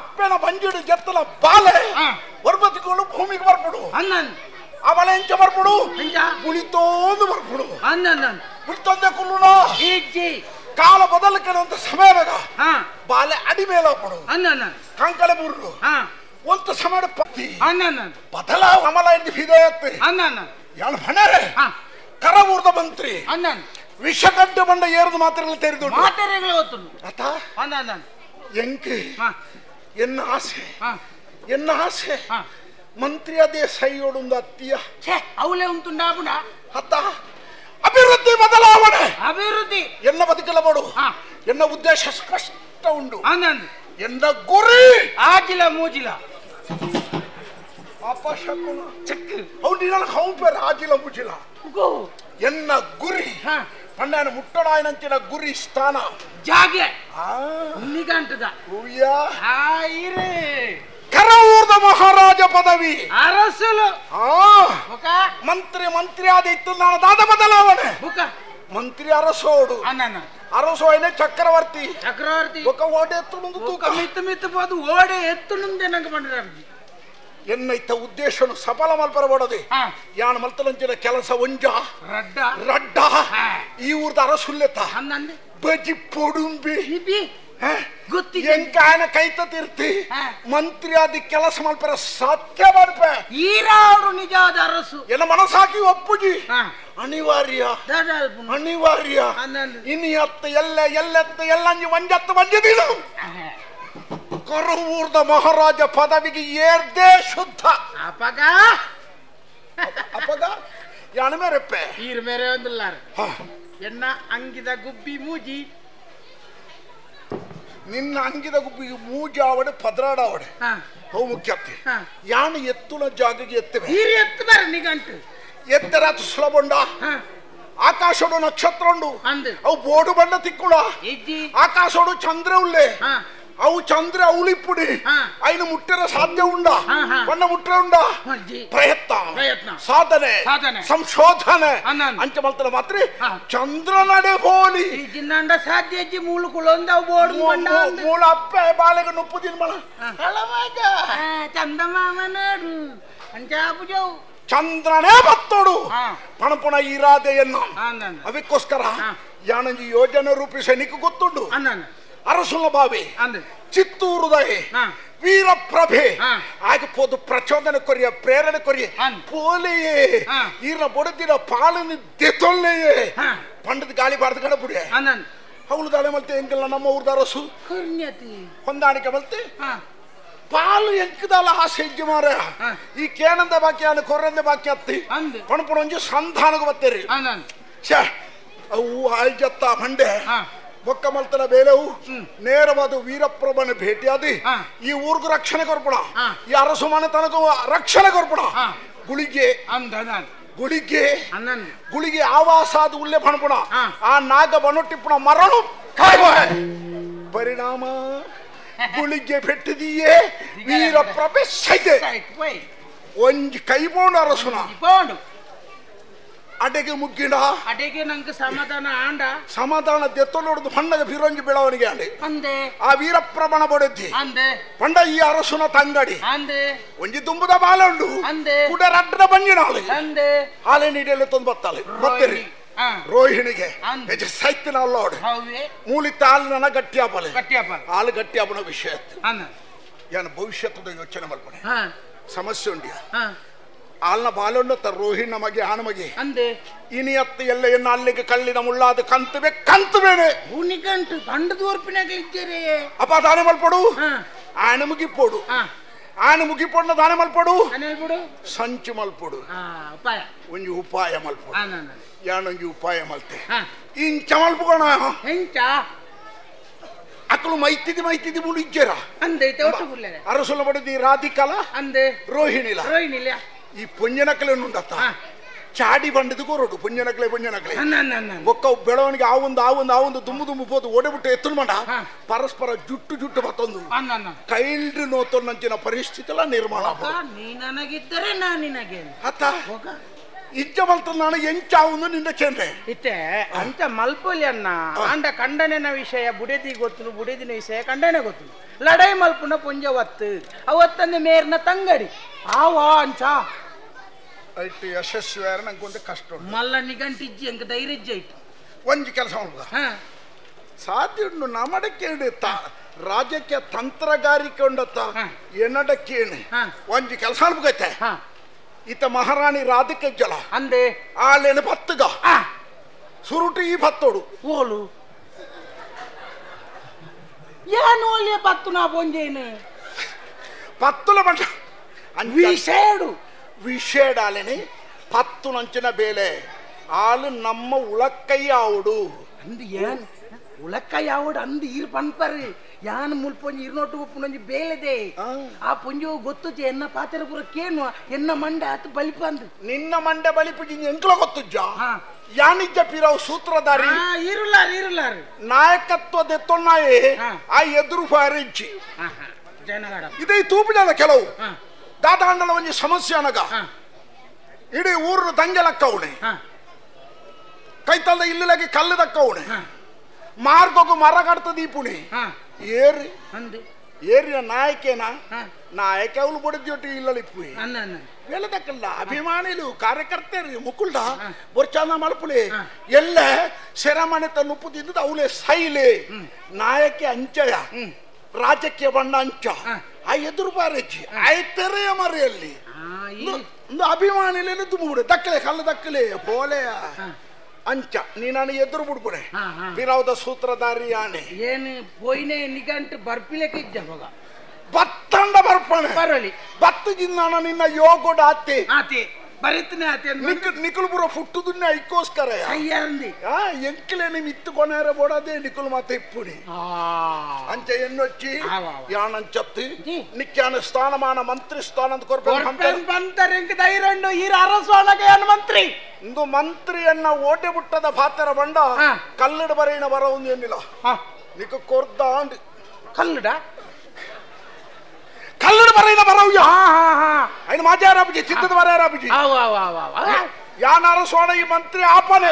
ಅಪ್ಪನ ಬಂಜಿಡು ಜತ್ತಲ ಬಾಲೆ ವರ್ಬತಿಗಳು ಭೂಮಿಗೆ ಬರ್ಬಿಡು ಅವಳ ಎಂಚ ಬರ್ಬಿಡು ಕುಳಿತೋಂದು ಬರ್ಬಿಡು ಕುಳಿತೊಂದೇ ಕುಲ್ಲುಣ ಕಾಲ ಬದಲಕ್ಕೆ ಸಮಯದಾಗ ಬಾಲೆ ಅಡಿ ಮೇಲೆ ಹೋಗ್ಬಿಡು ಕಂಕಳೆ ಬುರ್ರು ಒಂದು ಸಮಯ ಪತ್ತಿ ಬದಲಾವ ಅಮಲ ಹಣರೆ ಕರವೂರ್ದ ಮಂತ್ರಿ ವಿಷಕಂಠ ಬಂಡ ಏರದು ಮಾತ್ರ ತೆರೆದು ಎಂಕೆ ಎನ್ನ ಆಸೆ ಎನ್ನ ಆಸೆ ಮಂತ್ರಿ ಅದೇ ಸೈಯೋಡುಂದು ಅತ್ತಿಯ ಅವಲೇ ಉಂಟುಂಡಾಪುಣ ಅತ್ತ ಅಭಿವೃದ್ಧಿ ಬದಲಾವಣೆ ಅಭಿವೃದ್ಧಿ ಎನ್ನ ಬದುಕಲ ಮಾಡು ಎನ್ನ ಉದ್ದೇಶ ಸ್ಪಷ್ಟ ಉಂಟು ಎನ್ನ ಗುರಿ ಆಜಿಲ ಮೂಜಿಲ ಅಪಶಕುನ ಚೆಕ್ ಅವ್ನು ಹೌಪೇರ ಆಜಿಲ ಮುಜಿಲ ಎನ್ನ ಗುರಿ ಪಂಡಾನ ಮುಟ್ಟಡಾಯನಂಚಿನ ಗುರಿ ಸ್ಥಾನ ಜಾಗೆ ನಿಗಂಟದ ಕರವೂರ್ದ ಮಹಾರಾಜ ಪದವಿ ಅರಸಲು ಮಂತ್ರಿ ಮಂತ್ರಿ ಆದ ಇತ್ತು ನಾನು ದಾದ ಬದಲಾವಣೆ ಮಂತ್ರಿ ಅರಸೋಡು ಅರಸೋಯನೆ ಚಕ್ರವರ್ತಿ ಚಕ್ರವರ್ತಿ ఒక ಓಡೆ ಎತ್ತುಂದು ತೂಕ ಮಿತ್ತು ಮಿತ್ತು పోదు ಓಡೆ ಎತ್ತುಂದೆ ನಂಗೆ ಬಂದ್ರೆ ಎನ್ನೈತ ಉದ್ದೇಶನು ಸಫಲ ಮಲ್ಪರಬೋಡದೆ ಯಾನ ಮಲ್ತಲಂಚಿನ ಕೆಲಸ ಒಂಜ ರಡ್ಡ ರಡ್ಡ ಈ ಊರ್ದ ಅರಸುಲ್ಲೆತ ಬಜಿ ಪೊಡುಂಬಿ ಗೊತ್ತಿ ಎಂಕಾಯನ ಕೈತ ತೀರ್ತಿ ಮಂತ್ರಿ ಆದಿ ಕೆಲಸ ಮಲ್ಪರ ಸಾಧ್ಯ ಮಾಡ್ಪೆ ಈರಾವರು ನಿಜವಾದ ಅರಸು ಎನ್ನ ಮನಸ್ಸಾಕಿ ಒಪ್ಪುಜಿ ಅನಿವಾರ್ಯ ಅನಿವಾರ್ಯ ಇನಿ ಅತ್ತ ಎಲ್ಲ ಎಲ್ಲೆತ್ತ ಎಲ್ಲಂಜಿ ಒಂಜತ್ತ ಒಂಜದಿನು ಕರವೂರ್ದ ಮಹಾರಾಜ ಪದವಿಗೆ ಏರ್ದೇ ಶುದ್ಧ ಅಪಗ ಅಪಗ ಯಾನ ಮೇರೆಪ್ಪೆ ಈರ್ ಮೇರೆ ಒಂದಿಲ್ಲಾರ ಎನ್ನ ಅಂಗಿದ ಗುಬ್ಬಿ ಮೂಜಿ ನಿನ್ನ ಅಂಗಿದ ಗುಬ್ಬಿ ಮೂಜಿ ಆವಡೆ ಪದ್ರಾಡಾವಡೆ ಅವು ಮುಖ್ಯ ಯಾನು ಎತ್ತುನ ಜಾಗಗೆ ಎತ್ತವೆ ಎತ್ತು ಬರ ನಿಗಂಟು ಎತ್ತರ ಸುಲಭ ಆಕಾಶೋಡು ನಕ್ಷತ್ರ ಉಂಡು ಅವು ಬೋಡು ಬಣ್ಣ ತಿಕ್ಕುಳ ಆಕಾಶೋಡು ಚಂದ್ರ ಉಳ್ಳೆ ಅವು ಚಂದ್ರ ಅವಳಿಪ್ಪುಡಿ ಐನು ಮುಟ್ಟರ ಸಾಧ್ಯ ಉಂಡ ಬಣ್ಣ ಮುಟ್ಟರೆ ಉಂಡ ಪ್ರಯತ್ನ ಸಾಧನೆ ಸಂಶೋಧನೆ ಅಂಚ ಮಲ್ತನ ಮಾತ್ರ ಚಂದ್ರನಡೆ ಹೋಲಿ ಸಾಧ್ಯ ಮೂಳು ಕುಳೊಂದ ಮೂಲ ಅಪ್ಪೆ ಬಾಲೆಗೆ ನುಪ್ಪು ತಿನ್ಮಳ ಚಂದಮಾಮ ನೋಡು ಅಂಚಾಪುಜವು ಚಂದ್ರನೇ ಬತ್ತೋಡು ಪಣಪುಣ ಇರಾದೆಯನ್ನು ಅದಕ್ಕೋಸ್ಕರ ಯಾನಂಜಿ ಯೋಜನೆ ರೂಪಿಸ ನಿಕ್ಕು ಗೊತ್ತುಂಡು ಅರಸುಲ ಬಾವಿ ಚಿತ್ತೂರುದೈ ವೀರಪ್ರಭೆ ಆಗ ಪೋದು ಪ್ರಚೋದನೆ ಕೊರಿಯ ಪ್ರೇರಣೆ ಕೊರಿಯ ಪೋಲೆಯೇ ಈರ್ನ ಬೊಡದಿನ ಪಾಲನೆ ದೆತೊಲ್ಲೆಯೇ ಪಂಡದ ಗಾಳಿ ಬಾರ್ದು ಕಡಪುಡಿ ಅವಳು ದಾಳೆ ಮಲ್ತೆ ಎಂಕಲ್ಲ ನಮ್ಮ ಊರ್ದ ಅರಸು ಹೊಂದಾಣಿಕೆ ಮಲ್ತೆ ಪಾಲು ಎಂಕದಾಲ ಆಸೆ ಹೆಜ್ಜೆ ಮಾರ ಈ ಕೇನಂದ ಬಾಕಿ ಅನ್ನ ಕೊರಂದ ಬಾಕಿ ಅತ್ತಿ ಪಣಪುಣಂಜಿ ಸಂಧಾನಕ್ಕೆ ಬತ್ತೇರಿ ಛೇ ಅವು ಆಯ್ಜತ್ತ ಮಂಡೆ ಬೊಕ್ಕ ಮಲ್ತನ ಬೇಲೆವು ನೇರವಾದ ವೀರಪ್ರಭನ ಭೇಟಿಯಾದಿ ಈ ಊರ್ಗು ರಕ್ಷಣೆ ಕೊರ್ಪಣ ಈ ಅರಸು ಮನೆ ತನಗೂ ರಕ್ಷಣೆ ಕೊರ್ಪಣ ಗುಳಿಗೆ ಗುಳಿಗೆ ಗುಳಿಗೆ ಆವಾಸಾದ ಉಲ್ಲೆ ಪಣಪುಣ ಆ ನಾಗ ಬನೊಟ್ಟಿಪ್ಪುಣ ಮರಳು ಪರಿಣಾಮ ಗುಳಿಗೆ ಪೆಟ್ಟಿದೀಯೇ ವೀರ ಪ್ರವೇಶ ಒಂಜಿ ಕೈಬೋಂಡು ಅರಸುನ ಅಡೆಗೆ ಮುಗ್ಗಿಡ ಅಡೆಗೆ ನಂಗೆ ಸಮಾಧಾನ ಆಂಡ ಸಮಾಧಾನ ದೆತ್ತೊಲೊಡ್ದು ಬಣ್ಣದ ಫಿರೋಂಜಿ ಬೆಳವಣಿಗೆ ಆಂಡೆ ಅಂದೆ ಆ ವೀರಪ್ರಮಣ ಬೊಡೆದ್ದಿ ಅಂದೆ ಪಂಡ ಈ ಅರಸುನ ತಂಗಡಿ ಅಂದೆ ಒಂಜಿ ತುಂಬುದ ಬಾಲ ಉಂಡು ಅಂದೆ ಕುಡ ರಡ್ಡದ ಬಂಜಿನಾಳೆ ಅಂದೆ ಹಾಲೆ ನೀಡೆಲ್ಲ ತಂದು ಬತ್ತಾಳೆ ಬತ್ತರಿ ರೋಹಿಣಿಗೆ ಸೈತಿನ ಅಲ್ಲೋಡು ಮೂಲಿತ್ತ ಹಾಲು ಗಟ್ಟಿ ಆಪಲೆ ಹಾಲು ಗಟ್ಟಿ ಆಪನ ವಿಷಯ ಏನು ಭವಿಷ್ಯದ ಯೋಚನೆ ಮಲ್ಪಣೆ ಸಮಸ್ಯೆ ಉಂಡಿಯ ಆಲ್ನ ಬಾಲೊಂಡ ರೋಹಿಣ ಮಗೆ ಆಣ ಮಗೆ ಅಂದೆ ಇನಿ ಅತ್ತ ಎಲ್ಲ ಎನ್ನ ಅಲ್ಲಿಗೆ ಕಳ್ಳಿನ ಮುಳ್ಳಾದ ಕಂತುವೆ ಕಂತುವೇನೆ ಉನಿಗಂಟು ಬಂಡ ದೂರ್ಪಿನಾಗ ಇದ್ದೀರಿ ಅಪ್ಪ ದಾನೆ ಮಲ್ಪಡು ಆಣ ಮುಗಿಪೋಡು ಆಣ ಮುಗಿಪೋಡ್ನ ದಾನೆ ಮಲ್ಪಡು ಸಂಚು ಮಲ್ಪಡು ಉಪಾಯ ಒಂಜಿ ಉಪಾಯ ಮಲ್ಪಡು ಯಾನೊಂಜಿ ಉಪಾಯ ಮಲ್ತೆ ಇಂಚ ಮಲ್ಪುಕೋಣ ಎಂಚ ಅಕ್ಕಳು ಮೈತಿದಿ ಮೈತಿದಿ ಮುಳು ಇಜ್ಜರ ಅಂದೆ ಅರಸುಲ ಬಡದಿ ರಾಧಿಕಲ ಅಂದೆ ರೋಹಿಣಿಲ ರೋಹಿಣಿಲ ಈ ಪುಂಜನಕಲೆ ಉಂಡತ್ತ ಚಾಡಿ ಬಂಡದ ಕೋರೋಡು ಪುಂಜನಕಲೆ ಪುಂಜನಕಲೆ ಒಕ್ಕ ಬೆಳವಣಿಗೆ ಆವೊಂದು ಆವೊಂದು ಆವೊಂದು ದುಮ್ಮು ದುಮ್ಮು ಪೋದು ಓಡೆಬಿಟ್ಟು ಎತ್ತುನು ಮಂಡ ಪರಸ್ಪರ ಜುಟ್ಟು ಜುಟ್ಟು ಬತ್ತೊಂದು ಕೈಲ್ಡ್ ನೋತೊಂದಂಚಿನ ಪರಿಸ್ಥಿತಿ ಎಲ್ಲ ನಿರ್ಮಾಣ ನೀ ನನಗಿದ್ದರೆ ನಾ ನಿನಗೆ ಅತ್ತ ಇಜ್ಜ ಮಲ್ತ ನಾನು ಎಂಚಾವುಂದು ನಿನ್ನ ಚೇಂದ್ರೆ ಇತ್ತೆ ಅಂತ ಮಲ್ಪೊಲಿ ಅನ್ನ ಅಂಡ ಕಂಡನೆನ ವಿಷಯ ಬುಡೆದಿ ಗೊತ್ತು ಬುಡೆದಿನ ವಿಷಯ ಕಂಡನೆ ಗೊತ್ತು ಲಡೈ ಮಲ್ಪುನ ಪುಂಜ ಒತ್ತು ಅವತ್ತಂದೆ ಮೇರ್ನ ತಂಗಡಿ ಆವಾ ಅಂಚ ಐಟ್ ಯಶಸ್ವಿ ನಂಗೊಂದು ಕಷ್ಟ ಮಲ್ಲ ನಿಗಂಟಿಜ್ಜಿ ಅಂಕ ಧೈರ್ಯ ಇಟ್ಟು ಒಂಜಿ ಕೆಲಸ ಮಾಡ್ಬೋದ ಸಾಧ್ಯ ಉಂಟು ನಮಡಕ್ಕೆ ರಾಜ್ಯಕ್ಕೆ ತಂತ್ರಗಾರಿಕೆ ಉಂಡತ್ತ ಎನ್ನಡಕ್ಕೇನು ಒಂಜಿ ಕೆಲಸ ಮಾಡ್ಬೇಕೈತೆ ಈತ ಮಹಾರಾಣಿ ರಾಧಿಕೆ ಜಲ ಅಂದೆ ಆಲೇನು ಬತ್ತಗ ಸುರುಟು ಈ ಬತ್ತೋಡು ಓಲು ಏನು ಒಳ್ಳೆ ಪತ್ತು ನಾ ಪೊಂಜೇನು ಪತ್ತುಲ ಬಂಟ ವಿಷೇಡು ವಿಷೇಡಾಲೇನೆ ಪತ್ತು ನಂಚಿನ ಬೇಲೆ ಆಲು ನಮ್ಮ ಉಳಕ್ಕೈ ಆವುಡು ಅಂದು ಏನ್ ಉಳಕ್ಕೈ ಆವುಡು ಅಂದು ಈರ್ ಪನ್ಪರು ಯಾನ್ ಮುಲ್ಪೊಂಜಿ ಇರ್ನೋಟು ಉಪ್ಪುನೊಂಜಿ ಬೇಲೆದೆ ಆ ಪೊಂಜು ಗೊತ್ತುಜೆ ಎನ್ನ ಪಾತ್ರ ಪೂರ ಕೇನು ಎನ್ನ ಮಂಡೆ ಆತು ಬಲಿಪಂದು ನಿನ್ನ ಮಂಡೆ ಬಲಿಪುಜಿ ಎಂಕ್ಲ ಗೊತ್ತುಜ್ಜ ಯಾನಿಜ್ಜ ಪಿರಾವ್ ಸೂತ್ರಧಾರಿ ಇರುಲಾರು ಇರುಲಾರು ನಾಯಕತ್ವ ದೆತ್ತೊಣ್ಣಾಯೇ ಆ ಎದುರು ಫಾರಿಂಚಿ ಇದೇ ತೂಪು ಜನ ಕೆಲವು ದಾದಾಂಡಲ ಒಂಜಿ ಸಮಸ್ಯೆ ಅನಗ ಇಡೀ ಊರು ದಂಗೆಲಕ್ಕವಣೆ ಕೈತಲ್ದ ಇಲ್ಲಿಲಾಗಿ ಕಲ್ಲು ದಕ್ಕವಣೆ ಮಾರ್ಗೋಗು ಮರ ಕಡ್ತದ ಈ ಪುಣಿ ಏರಿ ಏರಿನ ನಾಯಕೇನ ನಾಯಕ ಅವಳು ಬಡಿದ್ಯೊಟ್ಟಿ ಇಲ್ಲಲಿ ಪುಯಿ ಹೇಳದಕ್ಕಲ್ಲ ಅಭಿಮಾನಿಲು ಕಾರ್ಯಕರ್ತರು ಮುಕುಲ್ಡ ಬೊರ್ಚಾನ ಮಲ್ಪುಲೆ ಎಲ್ಲ ಸೆರಮನೆ ತನ್ನ ಉಪ್ಪು ತಿಂದದ್ದು ಅವಳೇ ಸೈಲೆ ನಾಯಕೆ ಅಂಚಯ ರಾಜಕೀಯ ಬಣ್ಣ ಅಂಚ ಆ ಎದುರು ಬಾರಜ್ಜಿ ಆಯ್ತರೆಯ ಮರೆಯಲ್ಲಿ ಅಭಿಮಾನಿಲೇನು ದುಮ್ಮುಡೆ ದಕ್ಕಲೆ ಕಲ್ಲು ದಕ್ಕಲೆ ಪೋಲೆಯ ಅಂಚ ನೀನು ಎದುರು ಬಿಡ್ಬಿಡೆ ಪಿರಾವದ ಸೂತ್ರಧಾರಿ ಆಣೆ ಏನು ಪೋಯ್ನೆ ನಿಗಂಟು ಬರ್ಪಿಲಕ್ಕೆ ಇದ್ದ ಮಗ ಬತ್ತಂಡ ಬರ್ಪಣೆ ಬರಲಿ ಬತ್ತು ಜಿನ್ನಾನ ನಿನ್ನ ಯೋಗೋಡ ಆತೆ ಆತೆ ಬರಿತನೆ ಆತೆ ನಿಕುಲ್ ಬುರ ಫುಟ್ಟುದುನ್ನೆ ಐಕೋಸ್ಕರ ಅಯ್ಯಂದಿ ಎಂಕ್ಲೆ ನಿಮ್ ಇತ್ತು ಕೊನೆರ ಬೋಡದೆ ನಿಕುಲ್ ಮಾತೆ ಇಪ್ಪುಡಿ ಅಂಚ ಎನ್ನೊಚ್ಚಿ ಯಾನಂಚತ್ತಿ ನಿಕ್ಯಾನ ಸ್ಥಾನಮಾನ ಮಂತ್ರಿ ಸ್ಥಾನ ಅಂತ ಕೊರ್ಪೆ ಬಂತಾರೆ ಎಂಕ್ ಧೈರ್ಯ ಈ ಅರಸೊಳಗೆ ಯಾನ್ ಮಂತ್ರಿ ಇಂದು ಮಂತ್ರಿಯನ್ನ ಓಟೆ ಬಿಟ್ಟದ ಪಾತ್ರ ಬಂಡ ಕಲ್ಲಡ ಬರೆಯಿನ ಬರ ಒಂದು ಏನಿಲ್ಲ ನಿಕ್ಕ ಕೊರ್ದ ಅಂಡ್ ಕಲ್ಲಡ ಕಲ್ಲಡ ಬರೆಯಿನ ಬರವ್ಯ ಐನ ಮಾಜಾರಾಬುಜಿ ಚಿತ್ತದ ಬರೆಯರಾಬುಜಿ ಯಾನಾರ ಸೋಣ ಈ ಮಂತ್ರಿ ಆಪನೆ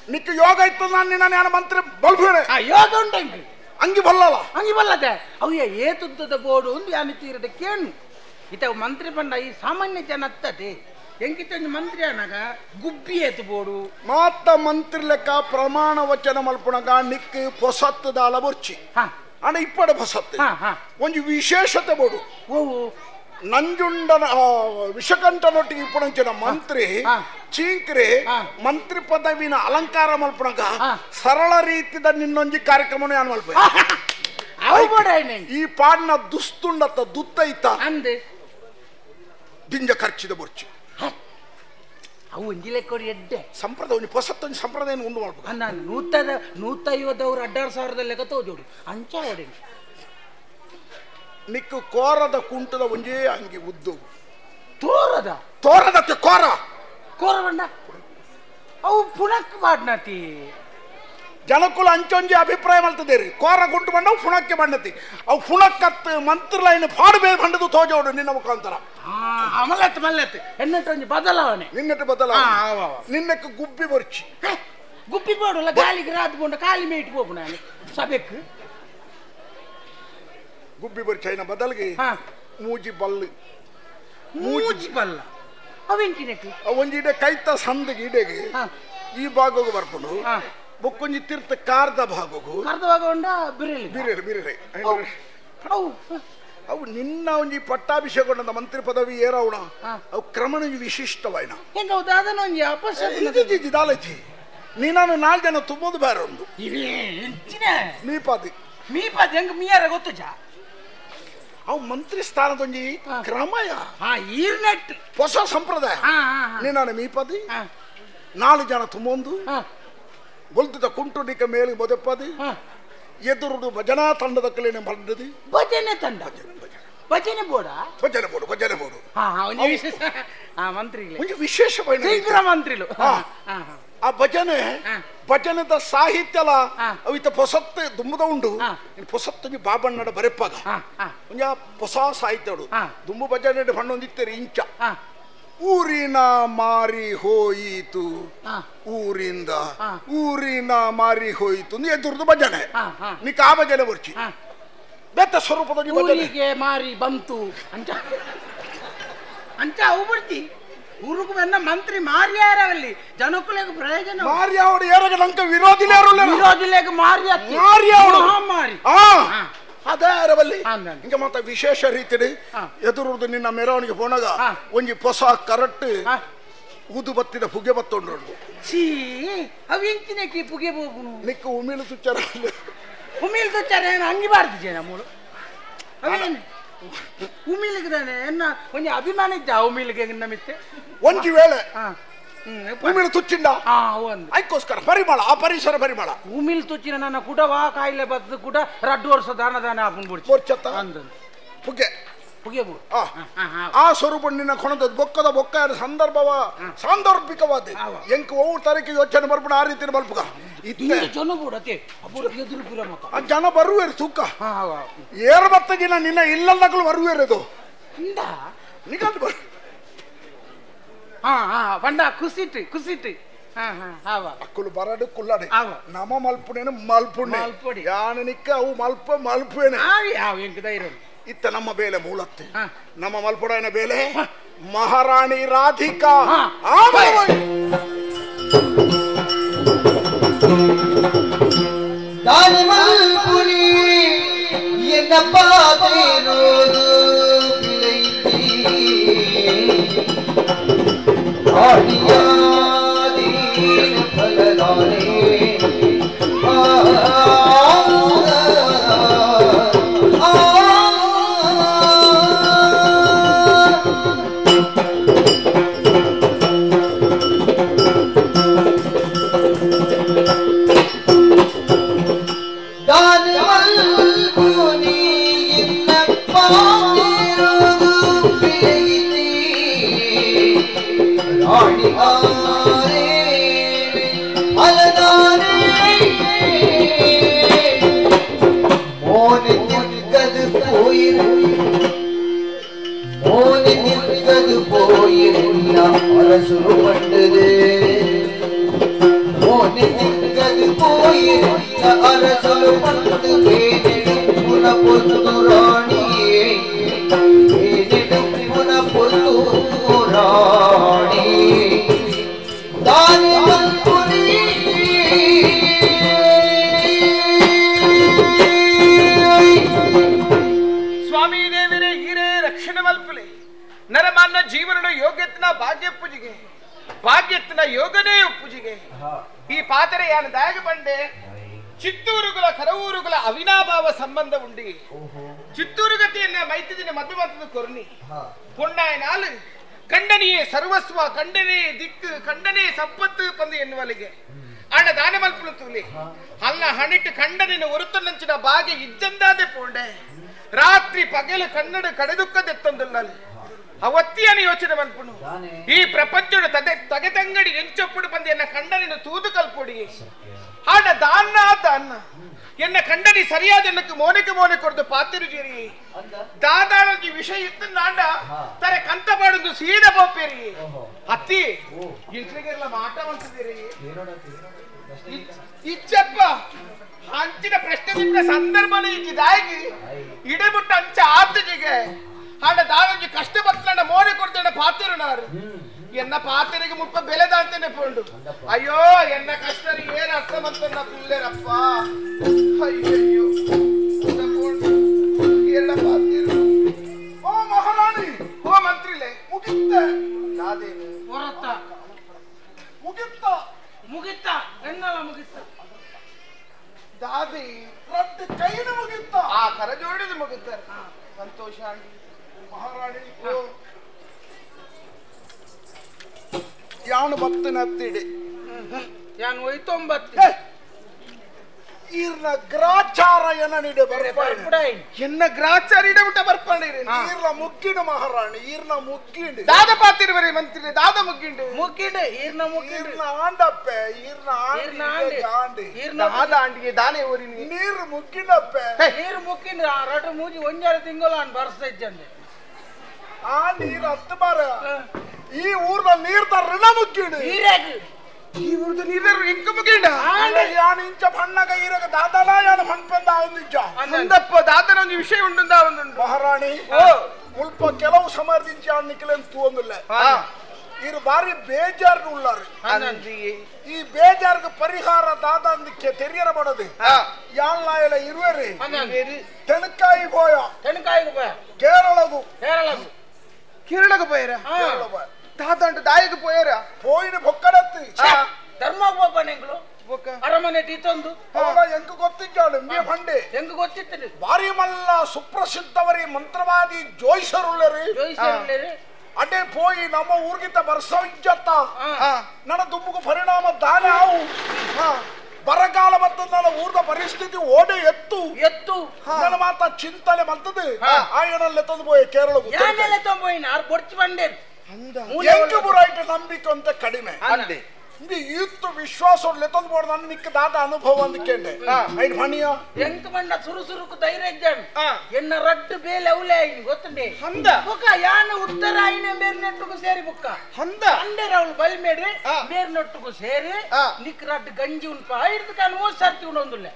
ನಿಕ್ಕ ಯೋಗ ಇತ್ತು ನಾನು ನಿನ್ನ ಯಾನ ಮಂತ್ರಿ ಬಲ್ಬೇನೆ ಯೋಗ ಉಂಟಂಗೆ ಅಂಗಿ ಬಲ್ಲಲ್ಲ ಅಂಗಿ ಬಲ್ಲದೆ ಅಯ್ಯ ಏತುದ್ದದ ಬೋರ್ಡು ಒಂದು ಯಾನ ತೀರಡ ಕೇಳು ಇತ ಮಂತ್ರಿ ಬಂಡ ಈ ಸಾಮಾನ್ಯ ಜನ ಅತ್ತದೆ ಎಂಕಿತೊಂದು ಮಂತ್ರಿ ಅನ್ನಾಗ ಗುಬ್ಬಿ ಏತು ಬೋಡು ಮಾತ ಮಂತ್ರಿ ಲೆಕ್ಕ ಪ್ರಮಾಣ ವಚನ ಮಲ್ಪುಣಗ ನಿಕ್ ಪೊಸತ್ತದಾಲ ಬೊರ್ಚಿ ಅಣ್ಣ ಇಪ್ಪಡ ಪೊಸತ್ತು ಒಂಜಿ ವಿಶೇಷತೆ ಬೋಡು ನಂಜುಂಡನ ವಿಷಕಂಠನೊಟ್ಟಿಗೆ ಇಪ್ಪಣಂಚಿನ ಮಂತ್ರಿ ಚೀಂಕ್ರೆ ಮಂತ್ರಿ ಪದವಿನ ಅಲಂಕಾರ ಮಲ್ಪುಣಗ ಸರಳ ರೀತಿದ ನಿನ್ನೊಂಜಿ ಕಾರ್ಯಕ್ರಮನ ಯಾನ್ ಮಲ್ಪ ಈ ಪಾಡ್ನ ದುಸ್ತುಂಡತ್ತ ದುತ್ತೈತ ಅಂದೆ ದಿಂಜ ಖರ್ಚಿದ ಬೊರ್ಚಿ ಅವು ಒಂಜಿ ಲೆಕ್ಕ ಎಡ್ಡೆ ಸಂಪ್ರದಾಯ ಒಂಜಿ ಪೊಸತ್ತೊಂಜಿ ಸಂಪ್ರದಾಯ ಉಂಡು ಮಾಡ್ಬೇಕು ನಾನು 150 1,500 ಲೆಕ್ಕ ತೋಜೋಡು ಅಂಚ ಹೊಡೆ ನಿಕ್ಕು ಕೋರದ ಕುಂಟದ ಒಂಜೇ ಅಂಗಿ ಉದ್ದು ತೋರದ ತೋರದ ಕೋರ ಕೋರ ಬಂಡ ಅವು ಪುಣಕ್ ಮಾಡ್ನತಿ ಜನಕುಲ ಅಂಚೊಂಜಿ ಅಭಿಪ್ರಾಯ ಮಲ್ತದೇರಿ ಕೋರ ಗುಂಟು ಬಂಡವು ಪುಣಕ್ಕೆ ಬಂಡತಿ ಅವು ಪುಣಕ್ಕತ್ ಮಂತ್ರಲೈನ್ ಪಾಡುಬೇ ಬಂಡದು ತೋಜೋಡು ನಿನ್ನ ಮುಖಾಂತರ ಮಲ್ಲತ್ತು ಮಲ್ಲತ್ತು ಎನ್ನಟ್ಟು ಒಂಜಿ ಬದಲಾವಣೆ ನಿನ್ನಟ್ಟು ಬದಲಾವಣೆ ನಿನ್ನಕ್ಕೆ ಗುಬ್ಬಿ ಬೊರ್ಚಿ ಗುಬ್ಬಿ ಬೋಡಲ್ಲ ಗಾಲಿಗೆ ರಾತ್ ಬೋಂಡ ಕಾಲಿ ಮೇಟ್ ಬೋಪು ನಾನು ಸಬೆಕ್ ಗುಬ್ಬಿ ಬೊರ್ಚಿ ಐನ ಬದಲಿಗೆ ಮೂಜಿ ಬಲ್ಲು ಮೂಜಿ ಬಲ್ಲ ಅವೆಂಚಿನಕ್ಕೆ ಒಂಜಿ ಇಡೆ ಕೈತ ಸಂದಗೆ ಇಡೆಗೆ ಈ ಭಾಗಕ್ಕೆ ಬರ್ಕೊಂಡು ಬೊಕ್ಕೊಂಜಿ ತೀರ್ಥ ಕಾರ್ದ ಭಾಗಗೂ ಕಾರ್ದ ಭಾಗ ಉಂಡ ಬಿರೆಲಿ ಬಿರೆಲಿ ಬಿರೆಲಿ ಅವು ನಿನ್ನ ಒಂಜಿ ಪಟ್ಟಾಭಿಷೇಕ ಮಂತ್ರಿ ಪದವಿ ಏರವಣ ಅವು ಕ್ರಮಣ ವಿಶಿಷ್ಟವಾಯ್ನ ದಾಲಜಿ ನೀನು ನಾಲ್ಕು ಜನ ತುಂಬೋದು ಬೇರೆ ಒಂದು ಮೀಪಾದಿ ಮೀಪಾದಿ ಹೆಂಗ್ ಮೀಯಾರ ಗೊತ್ತು ಜಾ ಅವು ಮಂತ್ರಿ ಸ್ಥಾನದೊಂಜಿ ಕ್ರಮಯ ಈರ್ನೆಟ್ ಹೊಸ ಸಂಪ್ರದಾಯ ನೀನು ಮೀಪಾದಿ ನಾಲ್ಕು ಜನ ತುಂಬೊಂದು ಬೊಲ್ತದ ಕುಂಟು ನಿಕ್ಕ ಮೇಲೆ ಮೊದಪ್ಪದಿ ಎದುರುಡು ಭಜನಾ ತಂಡದ ಕಲೆಯನ್ನು ಬಂದದಿ ಭಜನೆ ತಂಡ ಭಜನೆ ಬೋಡ ಭಜನೆ ಬೋಡು ಭಜನೆ ಬೋಡು ಮಂತ್ರಿಗಳು ಒಂದು ವಿಶೇಷ ಮಂತ್ರಿಲು ಆ ಭಜನೆ ಭಜನದ ಸಾಹಿತ್ಯಲ ಅವಿತ ಪೊಸತ್ತು ದುಂಬುದ ಉಂಡು ಪೊಸತ್ತು ಬಾಬಣ್ಣಡ ಬರೆಪ್ಪಾಗ ಒಂಜ ಹೊಸ ಸಾಹಿತ್ಯ ದುಂಬು ಭಜನೆ ಬಣ್ಣೊಂದಿತ್ತೇರಿ ಇಂಚ ಊರಿನ ಮಾರಿ ಹೋಯಿತು ಊರಿಂದ ಊರಿನ ಮಾರಿ ಹೋಯಿತು ಎದುರುದು ಭಜನೆ ನಿಕ್ಕ ಆ ಭಜನೆ ಬರ್ಚಿ ಬೆತ್ತ ಸ್ವರೂಪದ ಊರಿಗೆ ಮಾರಿ ಬಂತು ಅಂತ ಅಂತ ಅವು ಬರ್ತಿ ಊರುకు ಬೆನ್ನ ಮಂತ್ರಿ ಮಾರ್ಯಾರಲ್ಲಿ ಜನಕುಲೆಗೆ ಪ್ರಯೋಜನ ಮಾರ್ಯಾವಡು ಏರಗ ಲಂಕ ವಿರೋಧಿಲೇರು ವಿರೋಧಿಲೇಗ ಮಾರ್ಯ ಮಾರ್ಯಾವಡು ಮಾರಿ ಅದೇ ಅರವಲ್ಲಿ ಹಿಂಗೆ ಮಾತ ವಿಶೇಷ ರೀತಿಯಲ್ಲಿ ಎದುರುದು ನಿನ್ನ ಮೆರವಣಿಗೆ ಪೋನಾಗ ಒಂಜಿ ಹೊಸ ಕರಟ್ ಊದು ಬತ್ತಿದ ಪುಗೆ ಬತ್ತೊಂಡ್ರು ಚೀ ಅವು ಎಂಚಿನಕ್ಕೆ ಪುಗೆ ಬೋಪುನು ನಿಕ್ಕ ಉಮಿಳು ತುಚ್ಚಾರ ಉಮಿಳು ತುಚ್ಚಾರ ಏನು ಅಂಗಿ ಬಾರ್ದಿಜೆ ನಮ್ಮಳು ಅವೇನು ಉಮಿಳಿಗೆ ತಾನೆ ಎನ್ನ ಒಂಜಿ ಅಭಿಮಾನ ಇದ್ದ ಉಮಿಳಿಗೆ ನಮಿತ್ತೆ ಒಂಜಿ ವೇಳೆ ಉಮಿಳು ತುಚ್ಚಿಂಡ ಅದಕ್ಕೋಸ್ಕರ ಪರಿಮಳ ಆ ಪರಿಸರ ಪರಿಮಳ ಉಮಿಲ್ ತುಚ್ಚಿನ ನನ್ನ ಕುಡವಾ ಕಾಯಿಲೆ ಬದ್ದು ಕೂಡ ರಡ್ಡು ವರ್ಷ ದಾನ ದಾನ ಹಾಕೊಂಡು ಬಿಡ್ಚತ್ತ ಪುಗೆ ಪುಗೆ ಆ ಸ್ವರೂಪ ನಿನ್ನ ಕೊಣದ ಬೊಕ್ಕದ ಬೊಕ್ಕ ಸಂದರ್ಭವ ಸಾಂದರ್ಭಿಕವಾದ ಎಂಕ್ ಓ ತಾರೀಕು ಯೋಚನೆ ಬರ್ಬಿಡ ಆ ರೀತಿ ಬಲ್ಪುಗ ಜನ ಬಿಡತೆ ಎದುರು ಪುರ ಮತ ಜನ ಬರುವೇರು ತೂಕ ಏರು ಬತ್ತ ದಿನ ನಿನ್ನ ಇಲ್ಲದಗಳು ಬರುವೇರದು ನಿಗಂದು ಬರು ಹಾ ಹಾ ಬಂಡ ಕುಸಿಟ್ಟು ಕುಸಿಟ್ಟು ಅಕ್ಕುಲು ಬರಡು ಕುಲ್ಲಡೆ ನಮ ಮಲ್ಪುಣೇನು ಮಲ್ಪುಣೆ ಯಾನನಿಕ್ಕ ಅವು ಮಲ್ಪ ಮಲ್ಪುಣೆ ಇತ್ತ ನಮ್ಮ ಬೇಲೆ ಮೂಲತ್ತೆ ನಮ್ಮ ಮಲ್ಪುಡನ ಬೇಲೆ ಮಹಾರಾಣಿ ರಾಧಿಕಾ ಮಲ್ಪುಣಿ ಎನ್ನ ಪಾತೇನೋದು ಸ್ವಾಮಿ ದೇವರೇ ಹಿರೇ ರಕ್ಷಣೆ ಮಲ್ಪಲೆ ನರಮಾನ ಜೀವನದ ಯೋಗ್ಯತನ ಭಾಗ್ಯ ಪೂಜೆಗೆ ಭಾಗ್ಯತ್ನ ಯೋಗನೇ ಪೂಜೆಗೆ ಈ ಪಾತ್ರೆ ಯಾನ ದಾಗ ಬಂಡೆ ಚಿತ್ತೂರುಗಳ ಕರವೂರುಗಳ ಅವಿನಾಭಾವ ಸಂಬಂಧ ಉಂಡಿ ಚಿತ್ತೂರು ಗತಿಯನ್ನ ಮೈತಿದಿನ ಮದುವೆ ಕೊರ್ನಿ ಪೊಣ್ಣಾಯನಾಲು ಕಂಡನಿಯೇ ಸರ್ವಸ್ವ ಕಂಡನೇ ದಿಕ್ಕು ಕಂಡನೇ ಸಂಪತ್ತು ಪಂದು ಎನ್ನುವಲ್ಲಿಗೆ ಅಣ್ಣ ದಾನ ಮಲ್ಪುಲು ತೂಲಿ ಅಲ್ಲ ಹಣಿಟ್ಟು ಕಂಡನಿನ ಒರುತನಂಚಿನ ಬಾಗೆ ಇಜ್ಜಂದಾದೆ ಪೋಂಡೆ ರಾತ್ರಿ ಪಗಲು ಕನ್ನಡ ಕಡೆದುಕ್ಕದೆತ್ತೊಂದುಲ್ಲಲ್ಲಿ ಅವತ್ತಿಯನ್ನು ಯೋಚನೆ ಮನ್ಪುನು ಈ ಪ್ರಪಂಚದ ತದೆ ತಗೆತಂಗಡಿ ಎಂಚೊಪ್ಪುಡು ಬಂದು ಎನ್ನ ಕಂಡನಿನ ತೂದು ಕಲ್ಪೊಡಿ ಆಡ ದಾನ್ನ ದಾನ್ನ ಎನ್ನ ಕಂಡನಿ ಸರಿಯಾದ ಎನ್ನಕ್ಕೆ ಮೋನಿಗೆ ಮೋನೆ ಕೊಡ್ದು ಪಾತಿರು ಜೇರಿ ದಾದಾಳಂಜಿ ವಿಷಯ ಇತ್ತು ನಾಂಡ ತಾರೆ ಕಂತ ಪಾಡೊಂದು ಸೀದ ಬೋಪೇರಿ ಅತ್ತಿ ಇಂಟ್ರಿಗೆಲ್ಲ ಮಾಟ ಮಂತಿದ್ದೀರಿ ಇಚ್ಚಪ್ಪ ಅಂಚಿನ ಪ್ರಶ್ನೆ ನಿನ್ನ ಸಂದರ್ಭನೇ ಇದ್ದಾಗಿ ಇಡಬಿಟ್ಟು ಅಂಚ ಆತಜಿಗೆ ಆಡ ದಾದಂಜಿ ಕಷ್ಟ ಬರ್ತಂಡ ಮೋನೆ ಕೊಡ್ತಂಡ ಪಾತಿರು ನಾರು ಎನ್ನ ಪಾತಿರಿಗೆ ಮುಪ್ಪ ಬೆಲೆದಾಂತಾನೆ ಪೋಂಡು ಅಯ್ಯೋ ಎನ್ನ ಕಷ್ಟ ಏನ್ ಅರ್ಥ ಮಂತನ್ನ ಕುಲ್ಲೇರಪ್ಪ ಅಯ್ಯಯ್ಯೋ ಎಲ್ಲ ಪಾತಿರು ಓ ಮಹಾರಾಣಿ ಓ ಮಂತ್ರಿಲೆ ಮುಗಿತ್ತ ದಾದೇನು ಹೊರತ ಮುಗಿತ್ತ ಮುಗಿತ್ತ ಎನ್ನಲ ಮುಗಿತ್ತ ದಾದಿ ರಡ್ಡು ಕೈನ ಮುಗಿತ್ತ ಆ ಕರ ಜೋಡಿದ ಮುಗಿತ್ತ ಸಂತೋಷ ಆಗಿ ಮಹಾರಾಣಿ ಯಾನು ಬತ್ತನತ್ತಿಡೆ ಯಾನು ಒಯ್ತೊಂಬತ್ತು ಈರ್ನ ಗ್ರಾಚಾರ ಎನ್ನನಿಡೆ ಬರ್ಪಾಡಿ ಎನ್ನ ಗ್ರಾಚಾರ ಇಡ ಬಿಟ್ಟ ಬರ್ಪಾಡಿರಿ ಈರ್ನ ಮುಗ್ಗಿನ ಮಹಾರಾಣಿ ಈರ್ನ ಮುಗ್ಗಿಂಡು ದಾದ ಪಾತಿರುವರಿ ಮಂತ್ರಿ ದಾದ ಮುಗ್ಗಿಂಡು ಮುಗ್ಗಿಂಡು ಈರ್ನ ಮುಗ್ಗಿಂಡು ಈರ್ನ ಆಂಡಪ್ಪೆ ಈರ್ನ ಆಂಡಿ ಆಂಡಿ ಈರ್ನ ದಾದ ಆಂಡಿಗೆ ದಾನೆ ಓರಿನಿ ನೀರು ಮುಗ್ಗಿಂಡಪ್ಪೆ ನೀರು ಮುಗ್ಗಿಂಡು ಆ ರಡು ಮೂಜಿ ಒಂಜಾರು ತಿಂಗಳು ಆನ್ ಬರ್ಸ್ತಾ ಇದ್ದಂದೆ ಆ ನೀರು ಹತ್ತು ಬಾರ ಈ ಊರ್ನ ನೀರ್ ಋಣ ಮುಗ್ಗಿಂಡು ನೀರಾಗ ಈ ಊರ್ದ ನೀರು ಎಂಕ ಮುಗಿಂಡ ಯಾನು ಇಂಚ ಬಣ್ಣಗ ಈರಗ ದಾದನ ಯಾನು ಹಣ್ಪಂದ ಅವನಿಜ್ಜ ಅಂದಪ್ಪ ದಾದನ ಒಂದು ವಿಷಯ ಉಂಡುಂದ ಒಂದುಂಡು ಮಹಾರಾಣಿ ಮುಲ್ಪ ಕೆಲವು ಸಮಯದಿಂದ ಯಾನ್ ನಿಕ್ಕಲೇನು ತೂಂದಿಲ್ಲ ಇರು ಬಾರಿ ಬೇಜಾರು ಉಳ್ಳಾರು ಈ ಬೇಜಾರ್ಗೆ ಪರಿಹಾರ ದಾದ ಅಂದಕ್ಕೆ ತೆರಿಯರ ಮಾಡೋದು ಯಾನ್ ಇರುವರಿ ತೆಣಕಾಯಿ ಗೋಯ ತೆಣಕಾಯಿ ಗೋಯ ಕೇರಳಗು ಕೇರಳಗು ಕೇರಳಗು ಪೋಯರ ದಾದ ಅಂಟು ದಾಯಿಗೆ ಪೋಯರ ಪೋಯಿನ ಬೊಕ್ಕಡತ್ತಿ ಧರ್ಮ ಬೋಪನೆಂಗಳು ಅರಮನೆ ಟೀತೊಂದು ಎಂಕು ಗೊತ್ತಿದ್ದಾಳು ಮೇ ಬಂಡೆ ಎಂಕು ಗೊತ್ತಿತ್ತು ಬಾರಿ ಮಲ್ಲ ಸುಪ್ರಸಿದ್ಧವರಿ ಮಂತ್ರವಾದಿ ಜೋಯಿಸರುಳ್ಳರಿ ಜೋಯಿಸರುಳ್ಳರಿ ಅಡ್ಡೆ ಪೋಯಿ ನಮ್ಮ ಊರ್ಗಿಂತ ಬರ್ಸೋ ಇಜ್ಜತ್ತ ನನ್ನ ದುಂಬುಗು ಪರಿಣಾಮ ದಾನ ಆವು ಬರಗಾಲ ಮತ್ತು ನನ್ನ ಊರ್ದ ಪರಿಸ್ಥಿತಿ ಓಡೆ ಎತ್ತು ಎತ್ತು ನನ್ನ ಮಾತ ಚಿಂತನೆ ಬಂತದೆ ಆಯನಲ್ಲೇ ತಂದು ಪೋಯಿ ಕೇರಳಗು ಯಾನೆಲ್ಲ ತಂಬೋಯಿನ ಆರ್ ಬೊಡ್ಚಿ ಬಂಡೆ ಎಂಕು ಬುರಾಯ್ಟ ನಂಬಿಕೆ ಅಂತ ಕಡಿಮೆ ಇತ್ತು ವಿಶ್ವಾಸ ತಂದು ಬೋಡ ನನ್ನ ನಿಕ್ಕ ದಾದ ಅನುಭವ ಅಂದ್ಕೊಂಡೆ ಐನ್ ಮಣಿಯ ಎಂಕ್ ಬಂಡ ಸುರು ಸುರುಕು ಧೈರ್ಯ ಇದ್ದಾನೆ ಎನ್ನ ರಡ್ಡು ಬೇಲೆ ಅವಲೇ ಐನ್ ಗೊತ್ತುಂಡೆ ಹಂದ ಬುಕ್ಕ ಯಾನ ಉತ್ತರ ಐನ ಬೇರೆ ನೆಟ್ಟುಕು ಸೇರಿ ಬುಕ್ಕ ಹಂದ ಅಂಡೇರ ಅವಳು ಬಲಿ ಮೇಡ್ರಿ ಬೇರೆ ನೆಟ್ಟುಕು ಸೇರಿ ನಿಕ್ ರಡ್ಡು ಗಂಜಿ ಉಂಟು ಐದು ಕಾನು ಮೂರು ಸರ್ತಿ ಉಂಡೊಂದುಲ್ಲೆ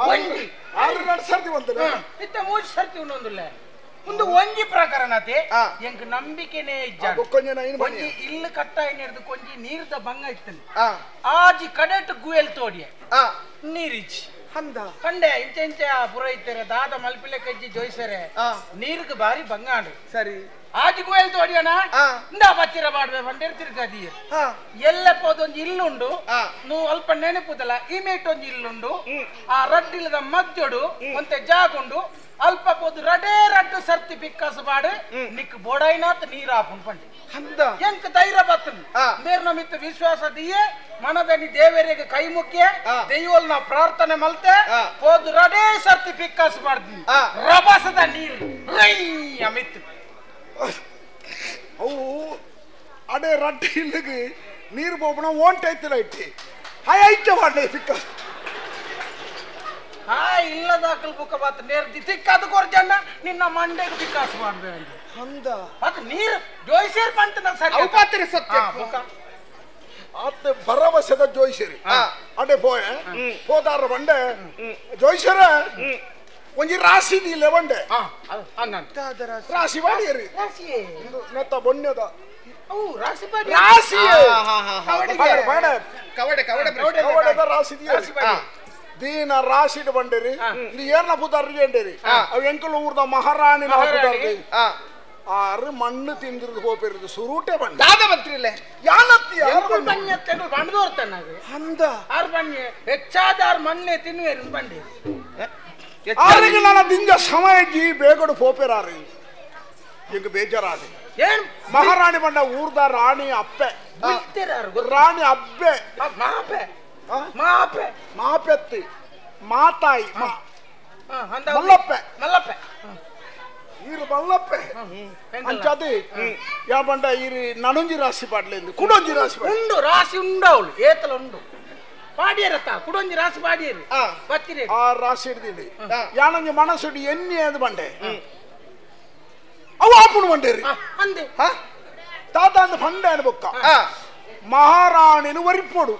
ಒಂಜಿ ಆರು ಎರಡು ಸರ್ತಿ ಒಂದು ಇತ್ತ ಮೂರು ಸರ್ತಿ ಉಂಡೊಂದುಲ್ಲೆ ಒಂದು ಒಂಜಿ ಪ್ರಕರಣತೆ ಎಂಕ್ ನಂಬಿಕೆನೇ ಇಜ್ಜ ಒಂಜಿ ಇಲ್ಲು ಕಟ್ಟ ಹಿಡಿದು ಕೊಂಜಿ ನೀರ್ದ ಬಂಗ ಇತ್ತು ಆಜಿ ಕಡೆಟ್ ಗುಯಲ್ ತೋಡಿಯ ನೀರಿಜ್ಜಿ ಅಂದ ಕಂಡೆ ಇಂಚ ಇಂಚ ಪುರೋಹಿತರೆ ದಾದ ಮಲ್ಪಿಲೆ ಕಜ್ಜಿ ಜೋಯಿಸರೆ ನೀರ್ಗ್ ಬಾರಿ ಬಂಗ ಸರಿ ಆಜಿ ಗುಯಲ್ ತೋಡಿಯಣ ಇಂದ ಬಚ್ಚಿರ ಬಾಡ್ವೆ ಬಂಡೇರ್ ತಿರ್ಗದಿ ಎಲ್ಲ ಪೋದೊಂಜಿ ಇಲ್ಲುಂಡು ನೀವು ಅಲ್ಪ ನೆನಪುದಲ್ಲ ಇಮೇಟ್ ಒಂಜಿ ಇಲ್ಲುಂಡು ಆ ರಡ್ಡಿಲ್ಲದ ಮದ್ಯೊಡು ಒಂತೆ ಜಾಗುಂಡು ಅಲ್ಪ ಪೋದು ರಡೇ ರಡ್ಡು ಸರ್ತಿ ಪಿಕ್ಕಾಸು ಬಾಡು ನಿಕ್ ಬೋಡೈನಾತ್ ನೀರ್ ಆಪುನ್ ಪಂಡೆ ಅಂದ ಎಂಕ್ ಧೈರ್ಯ ಬತ್ತನು ಮೇರ್ ನಮಿತ್ತ ವಿಶ್ವಾಸ ದಿಯೇ ಮನದನಿ ದೇವರಿಗೆ ಕೈ ಮುಖ್ಯ ದೈವಲ್ನ ಪ್ರಾರ್ಥನೆ ಮಲ್ತೆ ಪೋದು ರಡೇ ಸರ್ತಿ ಪಿಕ್ಕಾಸು ಮಾಡ್ತೀನಿ ರಭಸದ ನೀರು ರೈ ಅಮಿತ್ ಅವು ಅಡೆ ರಡ್ಡು ಇಲ್ಲಿಗೆ ನೀರು ಬೋಪಣ ಓಂಟೈತಿಲ್ಲ ಇಟ್ಟಿ ಹಾಯ್ ಐಚ ಮಾಡಿ ಪಿಕ್ಕಾಸು ಆ ಇಲ್ಲದಾಕಲ್ ಬುಕ್ಕ ಬಾತ್ ನೇರ್ದಿ ತಿಕ್ಕದು ಕೊರ್ಜಣ್ಣ ನಿನ್ನ ಮಂಡೆಗೆ ಪಿಕ್ಕಾಸು ಮಾಡ್ಬೇಡ ಅಂದ ಅದು ನೀರು ಜೋಯಿಸೇರ್ ಬಂತ ನಾನು ಸರಿ ಅವು ಸತ್ಯ ಬುಕ್ಕ ಆತ ಭರವಸೆದ ಜೋಯಿಸರಿ ಅಡೆ ಪೋಯ ಪೋದಾರ ಬಂಡೆ ಜೋಯಿಸರ ಒಂಜಿ ರಾಶಿ ದಿಲ್ಲ ಬಂಡೆ ರಾಶಿ ಬಾಡಿಯರಿ ನೆತ್ತ ಬೊಣ್ಯದ ರಾಶಿ ರಾಶಿ ಕವಡೆ ಕವಡೆ ಕವಡೆದ ರಾಶಿ ದೀನ ರಾಶಿಡ್ ಬಂಡೇರಿ ಇದು ಏರ್ನ ಪುದಾರ್ರಿ ಅಂಡೇರಿ ಅವು ಎಂಕಲ್ ಊರ್ದ ಮಹಾರಾಣಿ ಪುದಾರ್ರಿ ಆರು ಮಣ್ಣು ತಿಂದಿರೋದು ಹೋಪಿರೋದು ಸುರೂಟೆ ಬಂಡ ದಾದ ಮಂತ್ರಿಲೆ ಯಾನತ್ತಿ ಬಣ್ಣ ಬಂಡದೋರ್ತಾನ ಅಂದ ಆರು ಬಣ್ಣ ಹೆಚ್ಚಾದ ಆರು ಮಣ್ಣೆ ತಿನ್ನುವೇರು ಬಂಡಿ ಆರಿಗೆ ನನ್ನ ದಿಂಜ ಸಮಯ ಜಿ ಬೇಗಡು ಪೋಪೆರಾರಿ ಈಗ ಬೇಜಾರಾದಿ ಏನ್ ಮಹಾರಾಣಿ ಬಂಡ ಊರ್ದ ರಾಣಿ ಅಪ್ಪೆ ರಾಣಿ ಅಬ್ಬೆ ಮಾಪೆ ಮಾಪೆ ಮಾಪೆತ್ತಿ ಮಾತಾಯಿ ಮಲ್ಲಪ್ಪೆ ಮಲ್ಲಪ್ಪೆ ಈರು ಬಲ್ಲಪ್ಪೆ ಅಂಚಾದಿ ಯಾ ಬಂಡ ಈರು ನನೊಂಜಿ ರಾಶಿ ಪಾಡ್ಲೇಂದು ಕುಡೊಂಜಿ ರಾಶಿ ಉಂಡು ರಾಶಿ ಉಂಡು ಅವಳು ಏತಲ ಉಂಡು ಪಾಡಿಯರತ್ತ ಕುಡೊಂಜಿ ರಾಶಿ ಪಾಡಿಯರು ಬತ್ತಿರಿ ಆ ರಾಶಿ ಹಿಡ್ದಿಡಿ ಯಾನೊಂಜಿ ಮನಸ್ಸುಡಿ ಎಣ್ಣೆ ಅದು ಬಂಡೆ ಅವು ಆಪುಣು ಬಂಡೇರಿ ಅಂದೆ ತಾತ ಅಂದ ಪಂಡೆ ಅನ್ಬೊಕ್ಕ ಮಹಾರಾಣಿನ ಒರಿಪೋಡು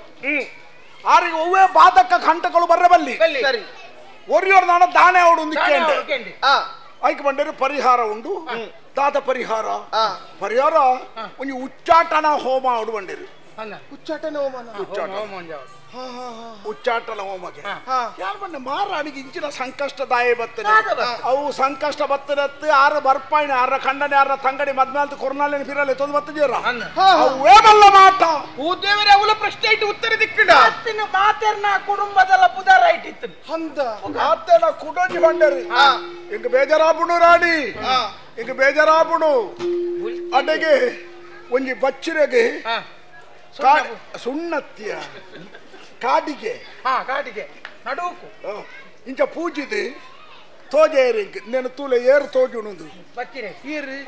ಆರಿಗೆ ಒವ್ವೇ ಬಾಧಕ ಕಂಟಗಳು ಬರ್ರಬಲ್ಲಿ ಸರಿ ಒರಿಯೋರ್ ನಾನ ದಾನೆ ಅವಡು ಒಂದು ಐಕ್ ಬಂಡೇರು ಪರಿಹಾರ ಉಂಡು ತಾತ ಪರಿಹಾರ ಪರಿಹಾರ ಒಂಜಿ ಉಚ್ಚಾಟನ ಹೋಮ ಅವಡು ಬಂಡೇರು ಉಚ್ಚಾಟನ ಹೋಮ ಉಚ್ಚಾಟನ ಹೋಮಗೆ ಯಾರು ಬಂಡೆ ಮಹಾರಾಣಿಗೆ ಇಂಚಿನ ಸಂಕಷ್ಟ ದಾಯ ಬರ್ತದೆ ಅವು ಸಂಕಷ್ಟ ಬರ್ತದತ್ತು ಆರ ಬರ್ಪಾಯಿನ ಆರ ಖಂಡನೆ ಆರ ತಂಗಡಿ ಮದ್ಮೇಲ್ತು ಕೊರ್ನಾಲೇನು ಫಿರಲೆ ತೊಂದು ಬರ್ತದೀರ ಅವೇಮಲ್ಲ ಮಾಟ ದೇವರೇ ಅವಳ ಪ್ರಶ್ನೆ ಇಟ್ಟು ಉತ್ತರ ದಿಕ್ಕಿಡ ಮಾತೇರ್ನ ಕುಟುಂಬದಲ್ಲ ಪುದಾರ ಇಟ್ಟಿತ್ತು ಅಂದ ಆತೇನ ಕುಡೊಂಜಿ ಬಂಡರಿ ಇಂಗ ಬೇಜಾರಾಪುಣು ರಾಣಿ ಇಂಗ ಬೇಜಾರಾಪುಣು ಅಡೆಗೆ ಒಂಜಿ ಬಚ್ಚಿರೆಗೆ ಸುಣ್ಣತ್ತಿಯ ಕಾಡಿಗೆ ಕಾಡಿಗೆ ನಡುಕು ಇಂಚ ಪೂಜಿದೆ ತೋಜೇರಿ నేను ತೂಲೆ ಏರು ತೋಜುಣುಂದು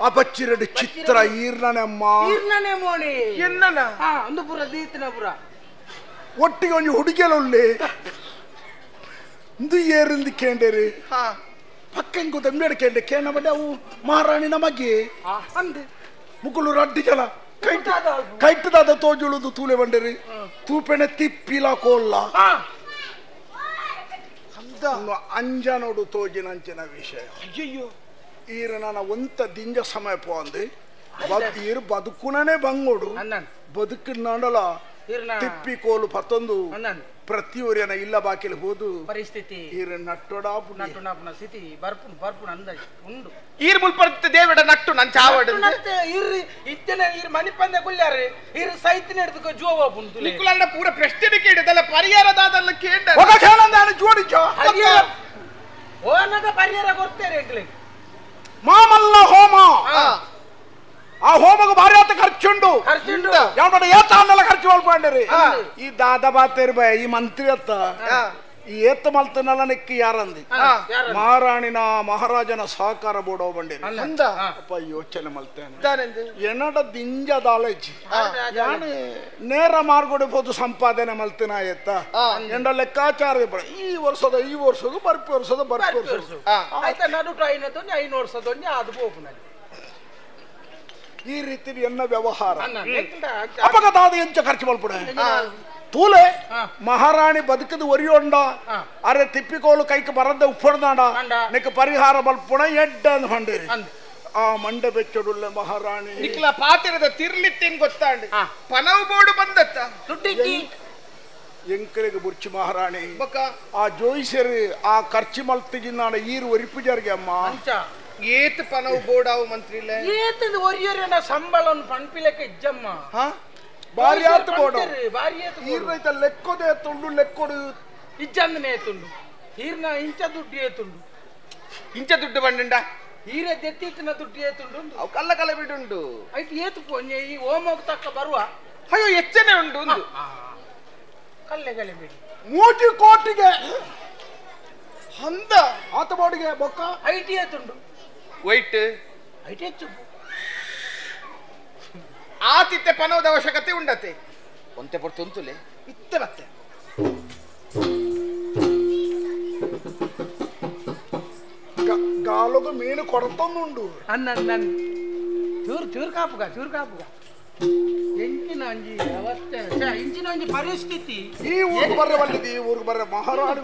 ಆ ಬಚ್ಚಿರೆಡು ಚಿತ್ರ ಈರ್ನನೆಮ್ಮ ಈರ್ನನೆ ಮೋಣಿ ಎನ್ನನ ಒಂದು ಪುರ ದೀತನ ಪುರ ಒಟ್ಟಿಗೆ ಒಂಜಿ ಹುಡುಗಿಯಲುಳ್ಳೆ ಇಂದು ಏರಿಂದು ಕೇಂಡೇರಿ ಪಕ್ಕ ಇಂಕು ದಮ್ಮೇಡು ಕೇಂಡೆ ಕೇಂಡ ಬಡ್ಡೆ ಅವು ಮಹಾರಾಣಿ ನಮಗೆ ಅಂದೆ ಮುಕುಲು ರಡ್ಡಿ ಜಲ ಕೈಟದಾದ ತೋಜುಳುದು ತೂಲೆ ಬಂಡೇರಿ ತೂಪೆಣೆ ತಿಪ್ಪಿಲ ಕೋಲ್ಲ ಅಂಜನೋಡು ತೋಜಿನ ಅಂಚಿನ ವಿಷಯ ಅಯ್ಯಯ್ಯೋ ಈರ ನನ್ನ ಒಂತ ದಿಂಜ ಸಮಯ ಪೋಂದು ಈರು ಬದುಕುನನೇ ಬಂಗೋಡು ಬದುಕಿನಾಡಲ ತಿಪ್ಪಿ ಕೋಲು ಪತ್ತೊಂದು ಪ್ರತಿಯೊರಿಯನ ಇಲ್ಲ ಬಾಕಿಲ್ ಹೋದು ಪರಿಸ್ಥಿತಿ ಈರ ನಟ್ಟೊಡಾಪು ನಟ್ಟುನಾಪುನ ಸ್ಥಿತಿ ಬರ್ಪುನ್ ಬರ್ಪುನ್ ಅಂದಾಜು ಉಂಡು ಈರ್ ಮುಲ್ಪರ್ತ ದೇವಡ ನಟ್ಟು ನನ್ ಚಾವಡು ಈರ್ ಇತ್ತನೆ ಈರ್ ಮಣಿಪಂದೆ ಕುಲ್ಯಾರೆ ಈರ್ ಸೈತಿನ ಹಿಡಿದುಕೋ ಜೋವ ಪುಂಡು ನಿಕುಲನ್ನ ಪೂರ ಪ್ರಶ್ನೆ ಕೇಳಿದಲ್ಲ ಪರಿಹಾರ ದಾದಲ್ಲ ಕೇಂಡ ಒಗ ಕೇಳಂದಾನೆ ಜೋಡಿಚೋ ಪರಿಹಾರ ಓನದ ಪರಿಹಾರ ಕೊಡ್ತೇರೆ ಎಂಕ್ಲೆ ಮಾಮಲ್ಲ ಹೋಮ ಆ ಹೋಮಗ ಭಾರಿ ಆತ ಖರ್ಚುಂಡು ಖರ್ಚುಂಡು ಯಾವ ಏತ ಅನ್ನೆಲ್ಲ ಖರ್ಚು ಮಾಡ್ಕೊಂಡ್ರಿ ಈ ದಾದ ಬಾತೇರಿ ಬಾಯ್ ಈ ಮಂತ್ರಿ ಅತ್ತ ಈ ಏತ ಮಲ್ತನಲ್ಲ ನೆಕ್ಕಿ ಯಾರಂದಿ ಮಹಾರಾಣಿನ ಮಹಾರಾಜನ ಸಹಕಾರ ಬೋಡೋ ಬಂಡಿರಿ ಅಪ್ಪ ಯೋಚನೆ ಮಲ್ತೇನೆ ಎನ್ನಡ ದಿಂಜ ದಾಳಜ್ಜಿ ಯಾನು ನೇರ ಮಾರ್ಗೋಡೆ ಹೋದು ಸಂಪಾದನೆ ಮಲ್ತನ ಎತ್ತ ಎಂಡ ಲೆಕ್ಕಾಚಾರ ಈ ವರ್ಷದ ಈ ವರ್ಷದ ಬರ್ಪಿ ವರ್ಷದ ಬರ್ಪಿ ವರ್ಷದ ಆಯ್ತಾ ನಡುಟ ಐನದೊಂದು ಐನು ವರ್ಷದೊಂದು ಅದು ಹೋಗು ಈ ರೀತಿ ಎನ್ನ ವ್ಯವಹಾರ ಅಪಗತಾದ ಎಂಚ ಖರ್ಚು ಮಲ್ಪುಡೆ ತೂಲೆ ಮಹಾರಾಣಿ ಬದುಕದು ಒರಿಯೊಂಡ ಅರೆ ತಿಪ್ಪಿಕೋಲು ಕೈಕ್ ಬರದ ಉಪ್ಪಡ್ದಾಂಡ ನಿಕ್ ಪರಿಹಾರ ಮಲ್ಪುಣ ಎಡ್ಡ ಅಂದ್ ಪಂಡೇರಿ ಆ ಮಂಡೆ ಬೆಚ್ಚಡುಲ್ಲ ಮಹಾರಾಣಿ ನಿಕ್ಲ ಪಾತಿರದ ತಿರ್ಲಿತ್ತೇನ್ ಗೊತ್ತಾಂಡ್ ಪನವು ಬೋರ್ಡು ಬಂದತ್ತ ದುಡ್ಡಿಕ್ಕಿ ಎಂಕಳಿಗೆ ಬುರ್ಚಿ ಮಹಾರಾಣಿ ಆ ಜೋಯಿಸರು ಆ ಖರ್ಚು ಮಲ್ತಿಗಿನ್ನಾಡ ಈರು ಒರಿಪು ಜರಿಗೆ ಅಮ್ಮ ಏತ್ ಪನವು ಬೋರ್ಡಾವು ಮಂತ್ರಿಲೆ ಏತದ ಒರಿಯರಿನ ಸಂಬಳವನ್ನು ಪನ್ಪಿಲಕ್ಕೆ ಇಜ್ಜಮ್ಮ ಬಾರಿ ಆತು ಬೋರ್ಡು ಬಾರಿ ಆತು ಈರ್ನೈತ ಲೆಕ್ಕೋದೆ ತುಂಡು ಲೆಕ್ಕೋಡು ಇಜ್ಜಂದನೆ ಏತುಂಡು ಈರ್ನ ಇಂಚ ದುಡ್ಡು ಏತುಂಡು ಇಂಚ ದುಡ್ಡು ಬಂಡುಂಡ ಈರ ದೆತ್ತಿತ್ತಿನ ದುಡ್ಡು ಏತುಂಡು ಅವು ಕಲ್ಲ ಕಲ್ಲ ಬಿಡುಂಡು ಆಯ್ತು ಏತು ಪೊಂಜೆ ಈ ಹೋಮೋಗ್ ತಕ್ಕ ಬರುವ ಅಯ್ಯೋ ಹೆಚ್ಚನೆ ಉಂಡು ಒಂದು ಕಲ್ಲೆ ಕಲೆ ಬಿಡಿ ಮೂಟಿ ಕೋಟಿಗೆ ಅಂದ ಆತ ಬೋರ್ಡಿಗೆ ಬೊಕ್ಕ IT ಏತುಂಡು ವೈಟ್ IT ಹೆಚ್ಚು ಆತಿಥ್ಯ ಪನೋದ ಅವಶ್ಯಕತೆ ಉಂಡತೆ ಒಂತೆ ಪೊರ್ತು ಉಂತುಲೆ ಇತ್ತೆ ಬತ್ತೆ ಗಾಲೊಗ ಮೀನು ಕೊರತೊಂದುಂಡು ಅನ್ನ ನನ್ ಚೂರು ಚೂರು ಕಾಪುಗ ಚೂರು ಕಾಪುಗ ಎಂಚಿನ ಅಂಜಿ ಅವಸ್ಥೆ ಇಂಚಿನ ಒಂಜಿ ಪರಿಸ್ಥಿತಿ ಈ ಊರಿಗೆ ಬರ್ರೆ ಬಲ್ಲಿದೆ ಈ ಊರಿಗೆ ಬರ್ರೆ ಮಹಾರಾಣಿ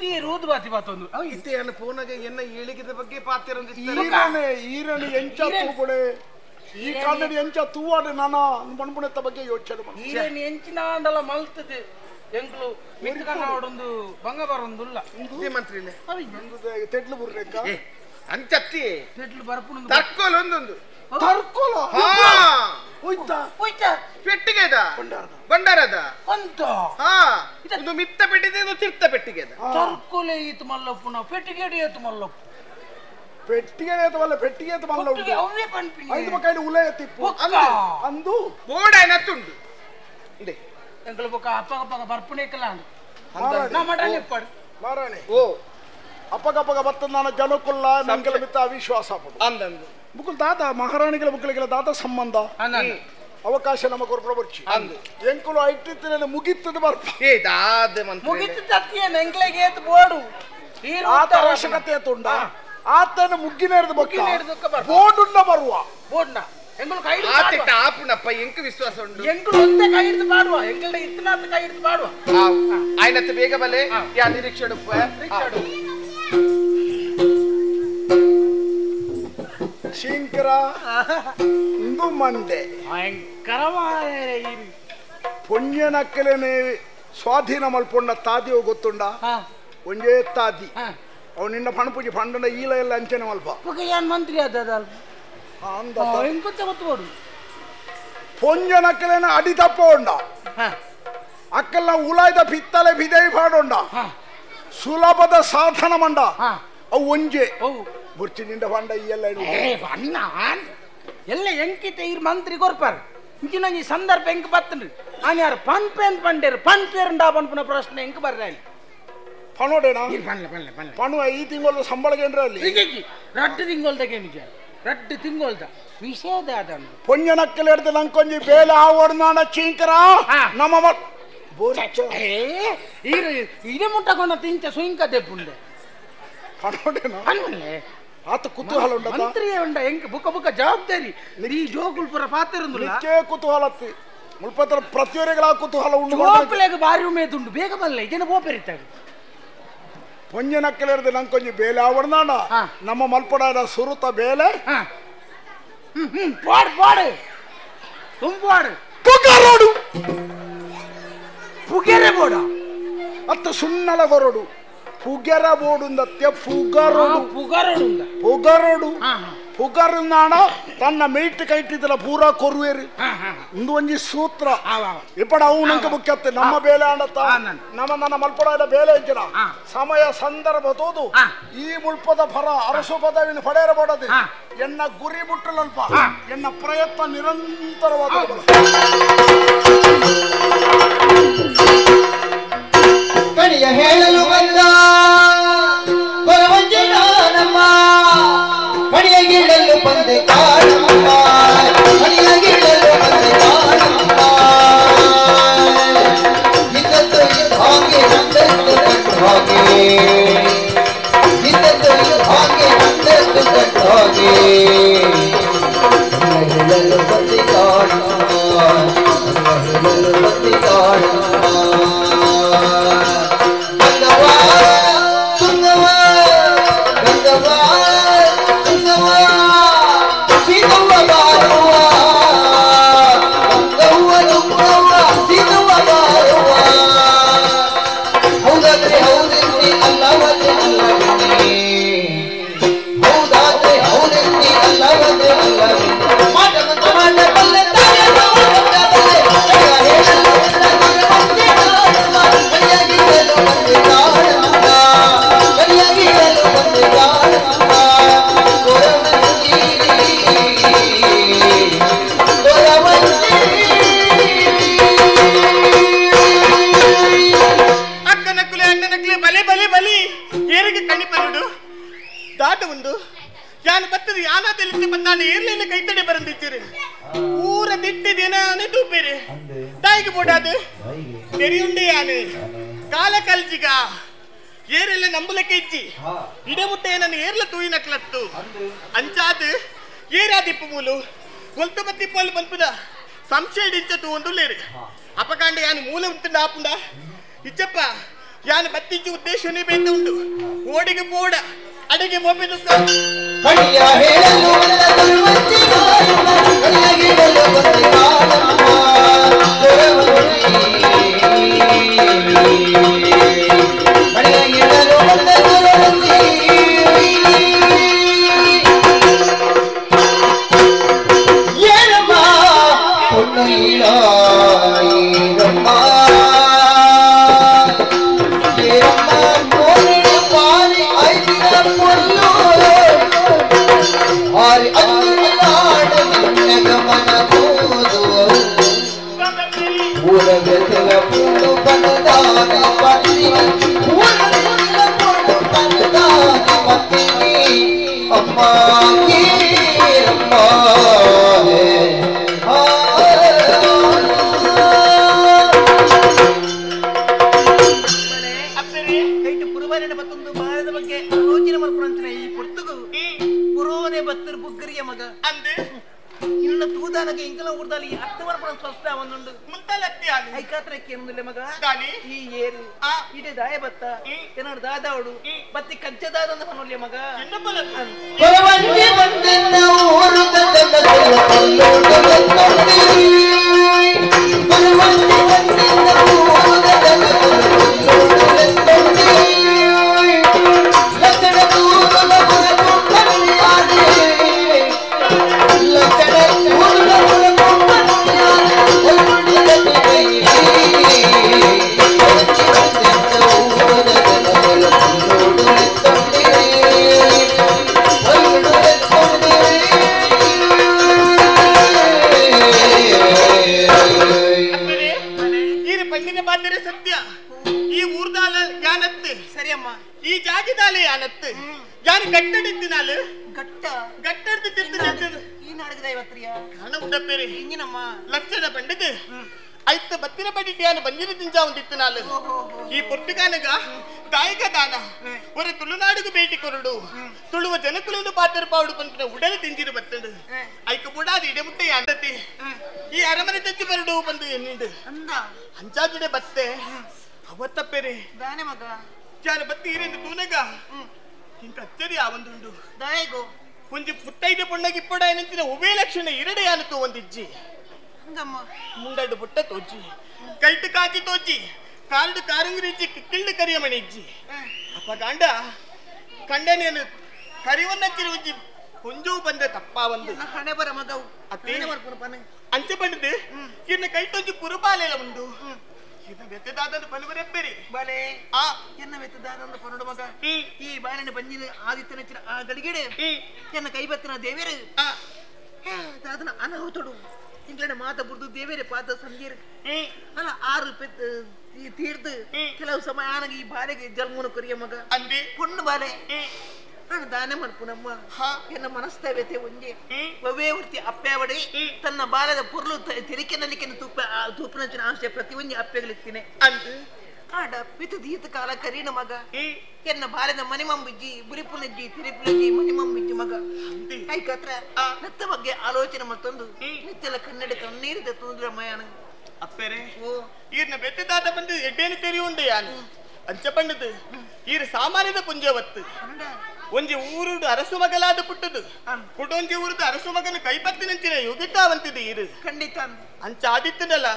ಈ ರೂದು ಬಾತಿ ಬಾತೊಂದು ಇತ್ತೆ ಅನ್ನ ಫೋನಾಗ ಎನ್ನ ಏಳಿಗೆದ ಬಗ್ಗೆ ಪಾತಿರಂದು ಈರನೆ ಈರನೆ ಎಂಚ ತೂಗುಡೆ ಈ ಕನ್ನಡಿ ಎಂಚ ತೂವಾಡೆ ನಾನ ಮಣ್ಪುಣೆತ್ತ ಬಗ್ಗೆ ಯೋಚನೆ ಮಾಡಿ ಈರನೆ ಎಂಚಿನ ಅಂಡಲ ಮಲ್ತದೆ ಎಂಕ್ಲು ಮಿತ್ಕನ್ನೋಡೊಂದು ಬಂಗ ಬರೊಂದುಲ್ಲ ಮಂತ್ರಿಲೆ ತೆಡ್ಲು ಬುರ್ರೆಕ್ಕ ಅಂಚತ್ತಿ ತೆಡ್ಲು ಬರ್ಪುಣ ತರ್ಕೋಲ ಒಂದೊಂದು ತರ್ಕೋಲ ಹೋಯ್ತಾ ಹೋಯ್ತಾ ಪೆಟ್ಟಿಗೆದ ಬಂಡಾರದ ಅಂತ ಹಾ ಒಂದು ಮಿತ್ತ ಪೆಟ್ಟಿಗೆ ಒಂದು ತಿರ್ತ ಪೆಟ್ಟಿಗೆದ ತರ್ಕೋಲೆ ಈತು ಮಲ್ಲಪ್ಪು ನಾವು ಪೆಟ್ಟಿಗೆ ಏತು ಮಲ್ಲಪ್ಪು ಪೆಟ್ಟಿಗೆ ಏತವಲ್ಲ ಪೆಟ್ಟಿಗೆ ಏತು ಮಲ್ಲ ಪೆಟ್ಟಿಗೆ ಅವೇ ಪನ್ಪಿನಿ ಐದು ಮಕ್ಕಳು ಉಲೆ ತಿಪ್ಪು ಅಂದು ಬೋಡ ಏನತ್ತುಂಡು ಇದೆ ಎಂಕಲು ಬೊಕ ಅಪ್ಪಗ ಪಗ ಬರ್ಪುಣೆ ಕಲಾಂಡು ನಾ ಮಡನೆ ಪಡ್ ಮಾರಾಣಿ ಓ ಅಪಗಪಗ ಬತ್ತನಾನ ಜನಕುಲ್ಲ ನಂಗೆಲ ಮಿತ್ತ ಅವಿಶ್ವಾಸ ಅಂದಂದು ಬುಕ್ಕುಲ್ ದಾದ ಮಹಾರಾಣಿಗಳ ಬುಕ್ಕಲಿಗೆಲ್ಲ ದಾದ ಸಂಬಂಧ ಅವಕಾಶ ನಮ ಕೊರ್ಪಡ ಬರ್ಚಿ ಎಂಕುಲು ಐಟಿತ್ತಿನ ಮುಗಿತ್ತದ ಬರ್ಪ ಏ ದಾದ ಮಂತ್ರಿ ಮುಗಿತ್ತದ ಎಂಕ್ಲೆಗೆ ಏತ್ ಬೋಡು ಆತ ಅವಶ್ಯಕತೆ ತುಂಡ ಆತನ ಮುಗ್ಗಿನೇರ್ದ ಬೊಕ್ಕ ಬೋಡುಂಡ ಬರುವ ಬೋಡ್ನ ಎಂಕುಲು ಕೈ ಆತಿಟ್ಟ ಆಪುನಪ್ಪ ಎಂಕು ವಿಶ್ವಾಸ ಉಂಡು ಎಂಕುಲು ಒಂದೇ ಕೈ ಹಿಡಿದು ಮಾಡುವ ಎಂಕಲ್ಡ ಇತ್ತನಾತ ಕೈ ಹಿಡಿದು ಮಾಡುವ ಆಯ್ನತ್ತು ಬೇಗ ಬಲೆ ಯಾ ನಿರೀಕ್ಷೆ ರಿಕ್ಷಾಡು ಶಂಕರ ಇಂದು ಮಂಡೆ ಪುಣ್ಯನಕ್ಕಲೇನೆ ಸ್ವಾಧೀನ ಮಲ್ಪೊಂಡ ತಾದಿಯೋ ಗೊತ್ತುಂಡ ಒಂಜೇ ತಾದಿ ಅವು ನಿನ್ನ ಪಣಪೂಜೆ ಪಂಡನ ಈಲ ಎಲ್ಲ ಅಂಚನೆ ಮಲ್ಪ ಏನ್ ಮಂತ್ರಿ ಆದ ಗೊತ್ತೋಡು ಪೊಂಜನಕ್ಕಲೇನ ಅಡಿ ತಪ್ಪ ಉಂಡ ಅಕ್ಕಲ್ಲ ಉಲಾಯ್ದ ಪಿತ್ತಲೆ ಬಿದೈ ಪಾಡೋಂಡ ಸುಲಭದ ಸಾಧನ ಮಂಡ ಅವು ಒಂಜೆ ಬುರ್ಚಿ ನಿಂಡ ಪಂಡ ಈ ಎಲ್ಲ ಅಣ್ಣ ಎಲ್ಲ ಎಂಕಿತ ಇರ್ ಮಂತ್ರಿ ಕೊರ್ಪಾರ್ ಇಂಚಿನ ಈ ಸಂದರ್ಭ ಎಂಕ್ ಬತ್ತನ್ರಿ ನಾನು ಯಾರು ಪನ್ಪೇನ್ ಪಂಡೇರು ಪನ್ಪೇರುಂಡಾ ಪನ್ಪುನ ಪ್ರಶ್ನೆ ಎಂಕ್ ಬರ್ರ ಇಲ್ಲಿ ಪಣೋಡೇನಾ ಪನ್ಲೆ ಪನ್ಲೆ ಪನ್ಲೆ ಪಣು ಈ ತಿಂಗಳ ಸಂಬಳಗೇನ್ರ ಅಲ್ಲಿ ರಡ್ಡು ತಿಂಗೊಳ್ದಾಗ ಏನಿಜ ರಡ್ಡು ತಿಂಗೊಳ್ದ ವಿಷಯದ ಅದನ್ನು ಪೊಂಜನಕ್ಕಲ್ ಹಿಡ್ದು ನಂಕೊಂಜಿ ಬೇಲೆ ಆವಡ್ನಾಣ ಚೀಂಕರ ನಮ್ಮ ಇದೇ ಮುಟ್ಟಕೊಂಡ ತಿಂಚ ಸುಂಕ ದೆಪ್ಪುಂಡೆ ಪಣೋಡೇನಾ ಪನ್ಲೆ ಆತ ಕುತೂಹಲ ಉಂಡ ಮಂತ್ರಿಯೇ ಉಂಡ ಎಂಕ್ ಬುಕ್ಕ ಬುಕ್ಕ ಜವಾಬ್ದಾರಿ ಈ ಜೋಕುಲ್ಪುರ ಪಾತ್ರ ನಿಕ್ಕೆ ಕುತೂಹಲ ಅತ್ತಿ ಮುಲ್ಪತ್ರ ಪ್ರತಿಯೊರಿಗಳ ಕುತೂಹಲ ಉಂಡು ಜೋಕುಲೆಗ್ ಬಾರಿ ಉಮೇದುಂಡು ಬೇಗ ಬಲ್ಲೆ ಇದನ್ನ ಬೋಪೆರಿತಾಗ ಪೊಂಜನಕ್ಕಲಿರ್ದು ನಂಕೊಂಜಿ ಬೇಲೆ ಆವಡ್ನಾಣ ನಮ್ಮ ಮಲ್ಪಡಾದ ಸುರುತ ಬೇಲೆ ಪಾಡು ಪಾಡು ತುಂಪಾಡು ಪುಗರೋಡು ಪುಗೆರೆ ಬೋಡ ಅತ್ತ ಸುಣ್ಣಲ ಗೊರಡು ಪುಗೆರ ಬೋಡುಂದತ್ಯ ಪುಗರೋಡು ಪುಗರೋಡುಂದ ಪುಗರೋಡು ಪುಗರುನಾಣ ತನ್ನ ಮೇಟ್ ಕೈಟಿದ್ದಲ ಪೂರಾ ಕೊರುವೇರು ಇಂದು ಒಂಜಿ ಸೂತ್ರ ಇಪ್ಪಡ ಅವು ನಂಕ ಮುಖ್ಯತ್ತೆ ನಮ್ಮ ಬೇಲೆ ಆಂಡತ್ತ ನಮ್ಮ ನನ್ನ ಮಲ್ಪಡಾದ ಬೇಲೆ ಇಂಚಿನ ಸಮಯ ಸಂದರ್ಭ ತೋದು ಈ ಮುಲ್ಪದ ಫರ ಅರಸು ಪದವಿನ ಪಡೆಯರ ಬೋಡದು ಎನ್ನ ಗುರಿ ಮುಟ್ಟಲಲ್ಪ ಎನ್ನ ಪ್ರಯತ್ನ ನಿರಂತರವಾದ ಕಣಿಯ ಹೇಳಲು ಬಂದ ನಮ್ಮ ಕಣಿಯ ಗೀಳಲು ಬಂದೆ ಕಾಣಮ್ಮ ಕಣಿಯ ಗೀಳಲು ಬಂದೆ ಕಾಣಮ್ಮ ಇದ್ದದ್ದು ಹಾಗೆ ನಂದದ್ದು ಹಾಗೆ ಇದ್ದದ್ದು ಹಾಗೆ ನಂದದ್ದು ಹಾಗೆ ಹೇಳಲು ಬಂದೆ ಕಾಣಮ್ಮ ಹೇಳಲು ಬಂದೆ ಕಾಣಮ್ಮ ಊರ ದಿಟ್ಟಿದೇನ ತೂಪೇರು ತಾಯಿಗೆ ಬೋಡಾದು ತೆರಿಯುಂಡೆ ಯಾನು ಕಾಲ ಕಲ್ಜಿಗ ಏರೆಲ್ಲ ನಂಬಲಕ್ಕೆ ಇಜ್ಜಿ ಇಡಮುಟ್ಟೆ ನನ್ನ ಏರ್ಲ ತೂಯಿನಕ್ಲತ್ತು ಅಂಚಾದು ಏರಾದಿಪ್ಪು ಮೂಲು ಗೊಲ್ತು ಬತ್ತಿಪ್ಪಲ್ಲಿ ಬಂಪುದ ಸಂಶಯ ಇಂಚ ತೂ ಒಂದುಲ್ಲೇರು ಅಪಕಾಂಡ ಯಾನು ಮೂಲ ಉಂಟು ಆಪುಂಡ ಇಚ್ಚಪ್ಪ ಯಾನು ಬತ್ತಿಂಚು ಉದ್ದೇಶನೇ ಬೇತ ಉಂಟು ಓಡಿಗೆ ಬೋಡ ಅಡಿಗೆ ಮೊಬೈಲ್ ಕಣಿಯ ಹೇಳಲು ಊರ ಬೆಸಲ ಪೂಡು ಬನದಾನ. ಪುರುಬಾಲಿನ ಬತ್ತೊಂದು ಬಾಲದ ಬಗ್ಗೆ ಆಲೋಚನೆ ಮಲ್ಪುನಂಚಿನ ಈ ಪೊರ್ತುಗು ಪುರೋನೆ ಬತ್ತರ್ ಬುಗ್ಗರಿಯ ಮಗ ಅಂದೆ ಇನ್ನ ತೂದಾನಗೆ ಇಂಕಲ ಊರ್ದಲ್ಲಿ ಅರ್ಥ ಮಲ್ಪುನ ಸ್ವಸ್ಥ ಒಂದುಂಡು ಐಕಾತ್ರಕ್ಕೆ ಏನುಂದಿಲ್ಲ ಮಗ ಈ ಏರು ಇಡೆ ದಾಯ ಬತ್ತ ಏನಾರು ದಾದಾವಡು ಬತ್ತಿ ಕಜ್ಜದಾದಂದ ಪನೊಲ್ಯ ಮಗ ಸತ್ಯ ಈ ಊರ್ದಾಲ ಯಾನತ್ತು ಸರಿಯಮ್ಮ ಈ ಜಾಗದಾಲೆ ಯಾನತ್ತು ಯಾನು ಗಟ್ಟಡಿತ್ತಿನಾಲು ಗಟ್ಟ ಗಟ್ಟಡ್ದು ತಿರ್ತು ಈ ನಾಡಗದ ಐವತ್ರಿಯ ಕಾಣ ಉಂಡಪ್ಪೇರಿ ಹಿಂಗಿನಮ್ಮ ಲಕ್ಷಣ ಪಂಡದು ಐತ ಬತ್ತಿನ ಪಡಿಟಿ ಯಾನು ಬಂಜಿನ ತಿಂಜಾ ಒಂದಿತ್ತಿನಾಲು ಈ ಪೊರ್ತುಗಾನಗ ದಾಯಕ ದಾನ ஒரு ತುಳುನಾಡುಗು ಭೇಟಿ ಕೊರಡು ತುಳುವ ಜನಕುಲನ್ನು ಪಾತ್ರ ಪಾಡು ಪಂಪಿನ ಉಡಲು ತಿಂಜಿರು ಬತ್ತಂಡು ಐಕ ಬುಡಾದ ಇಡೆಮುಟ್ಟೆ ಅಂದತಿ ಈ ಅರಮನೆ ತೆಚ್ಚಿ ಬರಡು ಬಂದು ಎನ್ನಿಂಡು ಅಂಚಾಜಿಡೆ ಬತ್ತೆ ಅವತ್ತಪ್ಪೇರಿ ದಾನೆ ಮಗ ಜಾನ ಬತ್ತಿ ಇರೆಂದು ತೂನಗ ಇಂಕ ಅಚ್ಚರಿ ಆವಂದುಂಡು ದಾಯಗೋ ಒಂಜಿ ಪುಟ್ಟೈದೆ ಪೊಣ್ಣಗೆ ಇಪ್ಪಡ ಏನಂತಿನ ಒವೇ ಲಕ್ಷಣ ಇರಡೆ ಯಾನತು ಒಂದಿಜ್ಜಿ ಮುಂಡಾಡು ಬುಟ್ಟ ತೋಜಿ ಕೈಟು ಕಾಚಿ ತೋಜಿ ಕಾರಡು ಕಾರಂಗಿರಿಜ್ಜಿ ಕಿಕ್ಕಿಳ್ಳು ಕರಿಯಮಣಿ ಇಜ್ಜಿ ಅಪ್ಪ ಗಾಂಡ ಕಂಡನೇನು ಕರಿವನ್ನಚ್ಚಿರುಜ್ಜಿ ಕೊಂಜೂ ಬಂದ ತಪ್ಪ ಒಂದು ಹಣೆ ಬರ ಮಗವು ಅತ್ತೆ ಅಂಚೆ ಬಂದಿದ್ದು ಇನ್ನು ಕೈಟೊಂಜಿ ಪುರುಪಾಲೆಲ್ಲ ಉಂಡು ಇನ್ನು ವ್ಯತ್ಯದಾದ ಪನುವರೆಪ್ಪೇರಿ ಬಾಲೆ ಆ ಎನ್ನ ವ್ಯತ್ಯದಾದ ಪನುಡು ಮಗ ಈ ಬಾಲೆನ ಬಂಜಿನ ಆದಿತ್ಯನ ಆ ಗಳಿಗೆಡೆ ಎನ್ನ ಕೈಬತ್ತಿನ ದೇವೇರು ದಾದನ ಅನಾಹುತಡು ಇಂಗ್ಲೆಂಡ್ ಮಾತ ಬುರ್ದು ದೇವೇರೆ ಪಾದ ಸಂಧಿಯರು ಅಲ್ಲ ಆರು ತೀರ್ದು ಕೆಲವು ಸಮಯ ಆನಗ ಈ ಬಾಲೆಗೆ ಜನ್ಮನ ಕೊರಿಯ ಮಗ ಅಂದಿ ಪೊಣ್ಣು ಬಾಲೆ ನಾನು ದಾನ ಮಲ್ಪುನಮ್ಮ ಎನ್ನ ಮನಸ್ತವ್ಯತೆ ಒಂಜೆ ಒವ್ವೇ ವೃತ್ತಿ ಅಪ್ಪೆವಡೆ ತನ್ನ ಬಾಲದ ಪೊರ್ಲು ತೆರಿಕೆ ನಲಿಕೆನ ತೂಪ ತೂಪಿನ ಆಶೆ ಪ್ರತಿ ಒಂಜಿ ಅಪ್ಪೆಗಳಿರ್ತೀನಿ ಅಂದು ಆಡ ಪಿತು ಕಾಲ ಕರೀನ ಮಗ ಎನ್ನ ಬಾಲದ ಮನಿಮಂಬಿಜ್ಜಿ ಬುರಿಪುನಜ್ಜಿ ತಿರಿಪುನಜ್ಜಿ ಮನಿಮಂಬಿಜ್ಜಿ ಮಗ ಐಕತ್ರ ನತ್ತ ಬಗ್ಗೆ ಆಲೋಚನೆ ಮತ್ತೊಂದು ನಿತ್ಯಲ ಕನ್ನಡ ಕಣ್ಣೀರು ತೊಂದ್ರೆ ಮಯಾನ ಅಪ್ಪೇರೆ ಈರ್ನ ಬೆತ್ತದಾದ ಬಂದು ಎಡ್ಡೇನು ತೆರಿಯುಂಡೆ ಯಾನು ಅಂಚ ಪಂಡದು ಈರು ಸಾಮಾನ್ಯದ ಪುಂಜವತ್ತು ಒಂಜಿ ಊರುಡು ಅರಸು ಮಗಲಾದ ಪುಟ್ಟದು ಕುಟೊಂಜಿ ಊರುದು ಅರಸು ಮಗನ ಕೈಪತ್ತಿನಂಚಿನ ಯೋಗಿತಾವಂತಿದೆ ಈರು ಖಂಡಿತ ಅಂಚ ಆದಿತ್ತನಲ್ಲ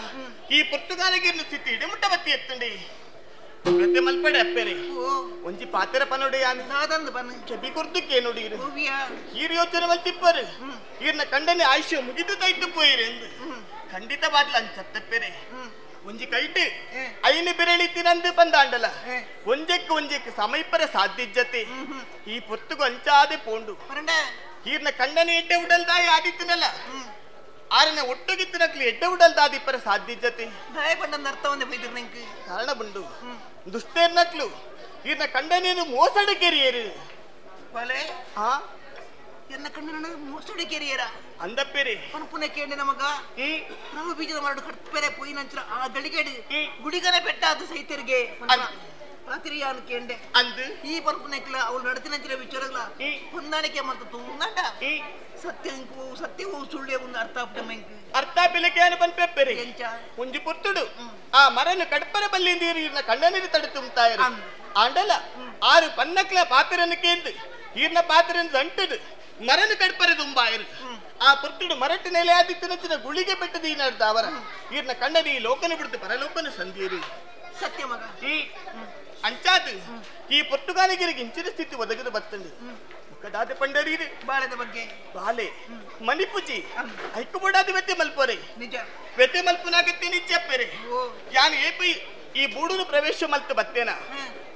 ಈ ಪುರ್ತುಗಾಲಿಗೆ ಸ್ಥಿತಿ ಇಡಮುಟ್ಟ ಬತ್ತಿ ಎತ್ತುಂಡೆ ಪ್ರತಿ ಮಲ್ಪಡೆ ಅಪ್ಪೇರೆ ಒಂಜಿ ಪಾತ್ರ ಪನೋಡೆ ಯಾನು ಕೆಬಿ ಕುರ್ದುಕ್ಕೆ ನೋಡಿ ಈರು ಯೋಚನೆ ಮಲ್ತಿಪ್ಪರು ಈರ್ನ ಕಂಡನೆ ಆಯುಷ್ಯ ಮುಗಿದು ತೈತು ಪೋಯಿರು ಎಂದು ಖಂಡಿತ ಬಾದ್ಲ ಅಂಚತ್ತಪ್ಪೇರೆ ಒಂಜಿ ಕೈಟು ಐನು ಬೆರಳಿ ತಿನಂದು ಬಂದಾಂಡಲ ಒಂಜಕ್ಕೆ ಒಂಜಕ್ಕೆ ಸಮೀಪರ ಸಾಧ್ಯತೆ ಈ ಪೊತ್ತುಗು ಅಂಚಾದೆ ಪೋಂಡು ಈರ್ನ ಕಂಡನೆ ಎಡ್ಡೆ ಉಡಲ್ದಾಯಿ ಆದಿತ್ತನಲ್ಲ ಆರನ ಒಟ್ಟುಗಿತ್ತಿನಕ್ಲಿ ಎಡ್ಡೆ ಉಡಲ್ದಾದಿಪ್ಪರ ಸಾಧ್ಯತೆ ಕಾರಣ ಬಂಡು ದುಷ್ಟೇರ್ನಕ್ಲು ಈರ್ನ ಕಂಡನೇನು ಮೋಸಡ ಕೆರಿಯರು ಎನ್ನ ಕಣ್ಣನ ಮೋಸಡಿ ಕೆರಿಯರ ಅಂದಪ್ಪೇರಿ ಪನ್ಪುನ ಕೇಂದ್ರ ಮಗ ನಾವು ಬೀಜದ ಮರಡು ಕಟ್ಪೆರೆ ಪೋಯಿನಂಚರ ಆ ಗಳಿಗೆಡು ಗುಡಿಗನ ಬೆಟ್ಟ ಅದು ಸೈತರಿಗೆ ರಾತ್ರಿಯಾನು ಕೇಂಡೆ ಅಂದು ಈ ಪನ್ಪುನಕ್ಲ ಅವಳು ನಡತಿನಂಚಿನ ವಿಚಾರಗಳ ಹೊಂದಾಣಿಕೆ ಮತ್ತು ತುಂಗಂಡ ಸತ್ಯಂಕು ಸತ್ಯವೂ ಸುಳ್ಳೆ ಒಂದು ಅರ್ಥ ಅರ್ಥ ಪಿಲಕೆಯನ್ನು ಪನ್ಪೆಪ್ಪೆರಿ ಒಂಜಿ ಪುರ್ತುಡು ಆ ಮರನು ಕಡ್ಪರ ಬಲ್ಲಿಂದೀರು ಈರ್ನ ಕಣ್ಣನೀರು ತಡೆ ತುಂಬುತ್ತಾಯರು ಆಂಡಲ ಆರು ಪನ್ನಕ್ಲ ಪಾತ್ರನ್ನು ಕೇಂದು ಈರ್ನ ಪಾತ್ರನ್ನು ಅಂಟುದು ಮರನು ಕಡ್ಪರೆ ತುಂಬಾಯರು ಆ ಪುರ್ತುಡು ಮರಟ್ಟು ನೆಲೆ ಆದಿತ್ತಿನ ಗುಳಿಗೆ ಬೆಟ್ಟದ ಈ ನಡೆದ ಅವರ ಈರ್ನ ಕಣ್ಣನ ಈ ಲೋಕನ ಬಿಡ್ತು ಪರಲೋಕನ ಸಂಧಿಯರು ಸತ್ಯ ಮಗ ಅಂಚಾದು ಈ ಪೊರ್ತುಗಾಲಿಗರಿಗೆ ಇಂಚಿನ ಸ್ಥಿತಿ ಒದಗದು ಬರ್ತಂಡು ಮುಖದಾದ ಪಂಡರೀರು ಬಾಳೆದ ಬಗ್ಗೆ ಬಾಲೆ ಮಣಿಪುಜಿ ಐಕುಬೋಡಾದ ವ್ಯತೆ ಮಲ್ಪೊರೆ ನಿಜ ವ್ಯತೆ ಮಲ್ಪುನಾಗತ್ತೆ ನಿಜಪ್ಪೆರೆ ಯಾನು ಏಪಿ ಈ ಬೂಡುನು ಪ್ರವೇಶ ಮಲ್ತು ಬತ್ತೇನ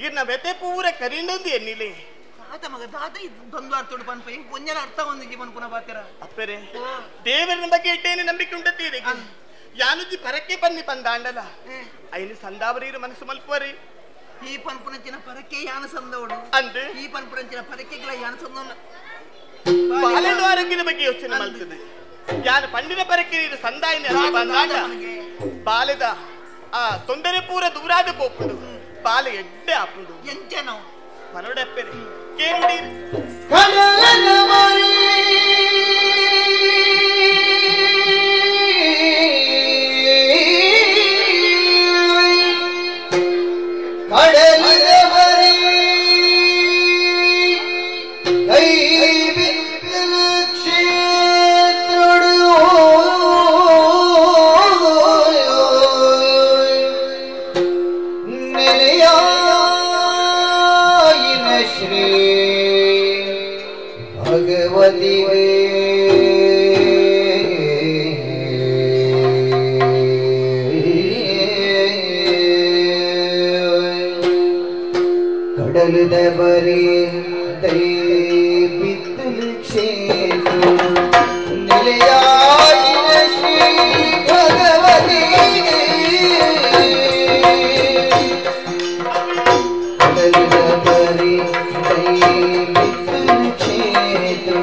ಈರ್ನ ವ್ಯತೆ ಪೂರ ಕರಿಂಡೊಂದು ಎನ್ನಿಲೆ ತಾತ ಮಗ ತಾತ ದ್ವಂದ್ವ ಅರ್ಥ ಪನ್ಪ ಒಂಜನ ಅರ್ಥ ಒಂದು ಜೀವನ ಪುನಃ ಬಾತಿರ ಅಪ್ಪೆರೆ ದೇವರನ ಬಗ್ಗೆ ಇಟ್ಟೇನೆ ನಂಬಿಕೆ ಉಂಟತ್ತೀರಿ ಯಾನುಜಿ ಪರಕ್ಕೆ ಬನ್ನಿ ಪಂದಾಂಡಲ ಐನು ಸಂದಾವರೀರು ಮನಸ್ಸು ಮಲ್ಪುವರಿ ಈ ಪನ್ಪುನಂಚಿನ ಪರಕ್ಕೆ ಯಾನ ಸಂದವಡು ಅಂದು ಈ ಪನ್ಪುನಂಚಿನ ಪರಕ್ಕೆಗಳ ಯಾನ ಸಂದವನ ಬಾಲೆಂಡು ಆರೋಗ್ಯದ ಬಗ್ಗೆ ಯೋಚನೆ ಮಾಡ್ತದೆ ಯಾನು ಪಂಡಿನ ಪರಕ್ಕೆ ನೀರು ಸಂದಾಯಿನ ಬಂದಾಂಡ ಬಾಲೆದ ಆ ತೊಂದರೆ ಪೂರ ದೂರಾದ ಪೋಪುಂಡು ಬಾಲೆ ಎಡ್ಡೆ ಆಪುಂಡು ಎಂಚನೋ ಪನೋಡಪ್ಪೆರೆ ಕೇನುಡಿ ಕಡಲದ ಮರಿ ಕಡಲದ ಮರಿ ದೈವಿತ್ಲ ಕ್ಷೇತ್ರಡು ನೆಲೆಯಾಯಿನ ಶ್ರೀ ಭಗವತಿ ಕಡಲದ ಬರಿ ದೈವಿತ್ಲ ಕ್ಷೇತ್ರ ನೆಲೆಯಾಯಿನ ಶ್ರೀ ಭಗವತಿ ಕಡಲದ ಬರಿ ದೈವಿತ್ಲ ಕ್ಷೇತ್ರ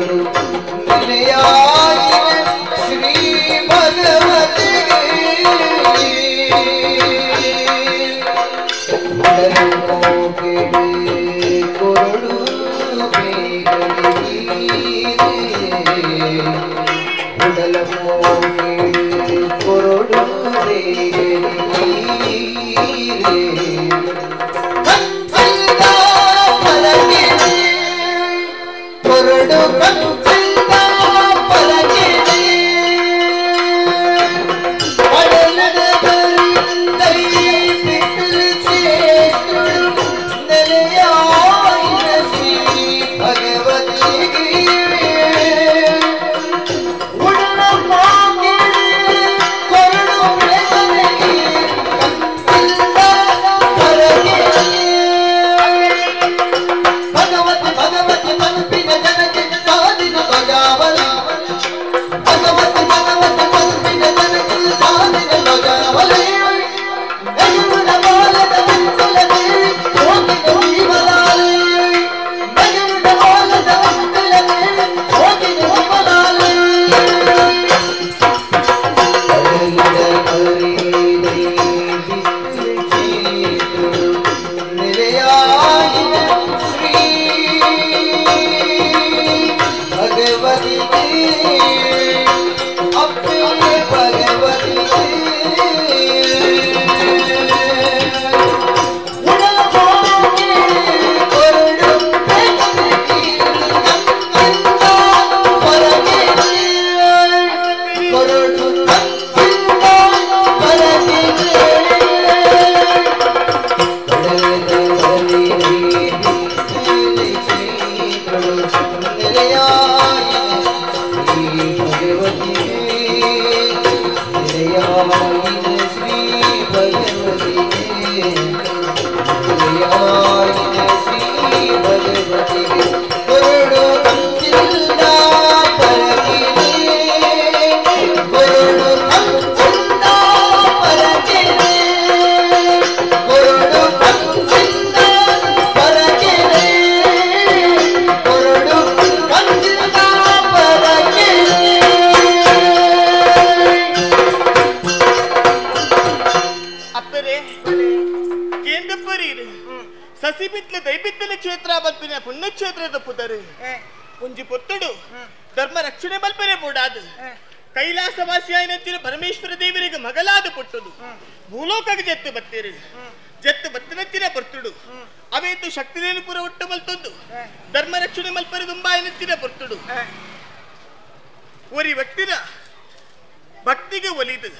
ನೆಲೆಯಾಯಿನ ಶ್ರೀ ಭಗವತಿ ಕೊರಡು ಉಡಲ ಕೊರಡು ಕೊರಡು ಪುಣ್ಯಕ್ಷೇತ್ರದ ಪುದರು ಒಂಜಿ ಪೊತ್ತುಡು ಧರ್ಮ ರಕ್ಷಣೆ ಮಲ್ಪರೆ ಬೋಡಾದು ಕೈಲಾಸವಾಸಿಯಾಯಿನಂಚಿನ ಪರಮೇಶ್ವರ ದೇವರಿಗೆ ಮಗಲಾದ ಪುಟ್ಟುದು ಭೂಲೋಕಕ್ಕೆ ಜೆತ್ತು ಬತ್ತೀರಿ ಜೆತ್ತು ಬತ್ತಿನಂಚಿನ ಪೊರ್ತುಡು ಅವೇತು ಶಕ್ತಿದೇನು ಪೂರ ಒಟ್ಟು ಮಲ್ತೊಂದು ಧರ್ಮ ರಕ್ಷಣೆ ಮಲ್ಪರೆ ದುಂಬಾಯಿನಂಚಿನ ಪೊರ್ತುಡು ಒರಿ ವ್ಯಕ್ತಿನ ಭಕ್ತಿಗೆ ಒಲಿದು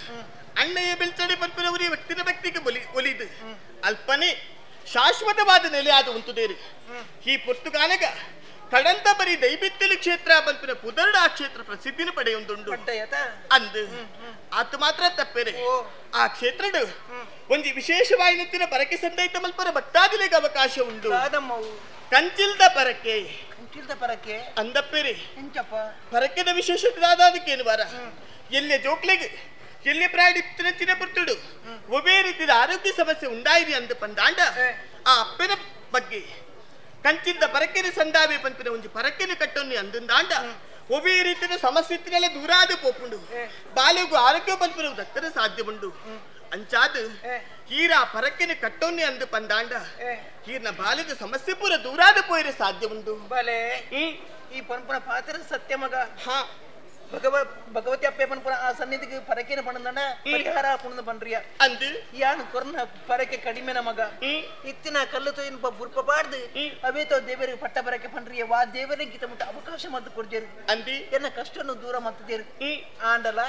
ಅಣ್ಣಯ್ಯ ಬೆಳ್ಚಡೆ ಪನ್ಪಿನ ಒರಿ ವ್ಯಕ್ತಿನ ಭಕ್ತಿಗೆ ಒಲಿದು ಅಲ್ಪನೆ ಶಾಶ್ವತವಾದ ನೆಲೆಯಾದ ಉಂಟುದೇರಿ ಈ ಪುರ್ತುಗಾನಗ ಕಡಂತ ಬರಿ ದೈಬಿತ್ತಲು ಕ್ಷೇತ್ರ ಬಂಪಿನ ಪುದರ್ಡ ಆ ಕ್ಷೇತ್ರ ಪ್ರಸಿದ್ಧಿನ ಪಡೆಯೊಂದುಂಡು ಅಂದು ಆತ ಮಾತ್ರ ತಪ್ಪೇರೆ ಆ ಕ್ಷೇತ್ರಡು ಒಂಜಿ ವಿಶೇಷವಾಯಿನತ್ತಿನ ಪರಕೆ ಸಂದೈತ ಮಲ್ಪರ ಭಕ್ತಾದಿಲೆಗೆ ಅವಕಾಶ ಉಂಡು ಕಂಚಿಲ್ದ ಪರಕೆ ಪರಕೆ ಅಂದಪ್ಪೇರಿ ಪರಕೆದ ವಿಶೇಷತೆ ಅದಕ್ಕೇನು ವಾರ ಎಲ್ಲಿ ಜೋಕ್ಲೆಗೆ ಎಲ್ಲಿ ಪ್ರಾಣಿತ್ತಿನ ಪುರ್ತುಡು ಒಬ್ಬೇ ರೀತಿಯ ಆರೋಗ್ಯ ಸಮಸ್ಯೆ ಉಂಡಾಯಿರಿ ಅಂದ ಪಂದಾಂಡ ಆ ಅಪ್ಪನ ಬಗ್ಗೆ ಕಂಚಿಂದ ಪರಕೆನೆ ಸಂದಾವೆ ಪಂಪಿನ ಒಂಜಿ ಪರಕೆನೆ ಕಟ್ಟೊನ್ನಿ ಅಂದಂದಾಂಡ ಒಬ್ಬೇ ರೀತಿಯ ಸಮಸ್ಯೆ ದೂರಾದ ಪೋಪುಂಡು ಬಾಲೆಗೂ ಆರೋಗ್ಯ ಪಂಪಿನ ದಕ್ಕರೆ ಸಾಧ್ಯ ಉಂಡು ಅಂಚಾದ ಹೀರಾ ಪರಕ್ಕೆನೆ ಕಟ್ಟೊನ್ನೆ ಅಂದು ಪಂದಾಂಡ ಹೀರ್ನ ಬಾಲ್ಯದ ಸಮಸ್ಯೆ ಪೂರ ದೂರಾದ ಪೋಯಿರೆ ಸಾಧ್ಯ ಉಂಟು ಬಲೆ ಈ ಪನ್ಪುನ ಪಾತ್ರ ಸತ್ಯ ಮಗ ಭಗವತಿ ಅಪ್ಪೆ ಪನ್ಪುನ ಆ ಸನ್ನಿಧಿಗೆ ಪರಕೆನ ಪಣಂದಣ ಪರಿಹಾರ ಪುಣದ ಪನ್ರಿಯ ಅಂದು ಯಾನು ಕೊರ್ನ ಪರಕೆ ಕಡಿಮೆನ ಮಗ ಇತ್ತಿನ ಕಲ್ಲು ತೊಯ್ನ ಬುರ್ಪ ಬಾಡ್ದು ಅವೇತೋ ದೇವರಿಗೆ ಪಟ್ಟ ಪರಕೆ ಪನ್ರಿಯ ವಾ ದೇವರಿಗೆ ಗಿತ ಮುಟ್ಟ ಅವಕಾಶ ಮತ್ತು ಕೊಡ್ಜೇರು ಅಂದಿ ಎನ್ನ ಕಷ್ಟನ್ನು ದೂರ ಮತ್ತದೇರು ಆಂಡಲ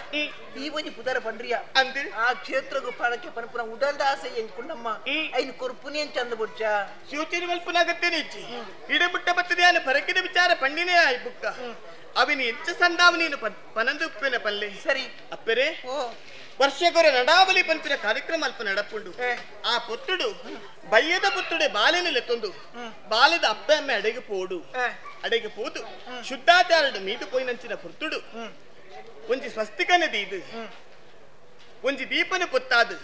ಈ ಒಂಜಿ ಪುದರ ಪನ್ರಿಯ ಅಂದು ಆ ಕ್ಷೇತ್ರಗೂ ಪರಕೆ ಪನ್ಪುನ ಉಡಲ್ದ ಆಸೆ ಎಂಕುಂಡಮ್ಮ ಐನು ಕೊರ್ಪುನಿ ಚಂದ ಬುಡ್ಚ ಶಿವಚಿನ ಮಲ್ಪನಾಗತ್ತೇನೆ ಇಚ್ಚಿ ಇಡಬುಟ್ಟ ಬತ್ತದೆ ಅನ್ನ ಪರಕಿನ ವಿಚಾರ ಪಂಡಿನೇ ಆಯ್ ಬುಕ್ಕ ಅವಿನ ಎಂಚ ಸಂದಾವ ನೀನು ಪನಂದು ಉಪ್ಪಿನ ಪಲ್ಲೆ ಸರಿ ಅಪ್ಪರೆ ವರ್ಷಗೊರ ನಡಾವಲಿ ಪಂಪಿನ ಕಾರ್ಯಕ್ರಮ ಅಲ್ಪ ನಡಪುಂಡು ಆ ಪೊತ್ತುಡು ಬಯ್ಯದ ಪುತ್ತುಡೆ ಬಾಲೆನ ಲೆತ್ತೊಂದು ಬಾಲದ ಅಪ್ಪೆ ಅಮ್ಮೆ ಅಡೆಗೆ ಪೋಡು ಅಡೆಗೆ ಪೋದು ಶುದ್ಧಾಚಾರಡು ಮೀದು ಪೋಯಿನಂಚಿನ ಪೊತ್ತುಡು ಒಂಜಿ ಸ್ವಸ್ತಿಕನ ದೀದು ಒಂಜಿ ದೀಪನ ಪೊತ್ತಾದು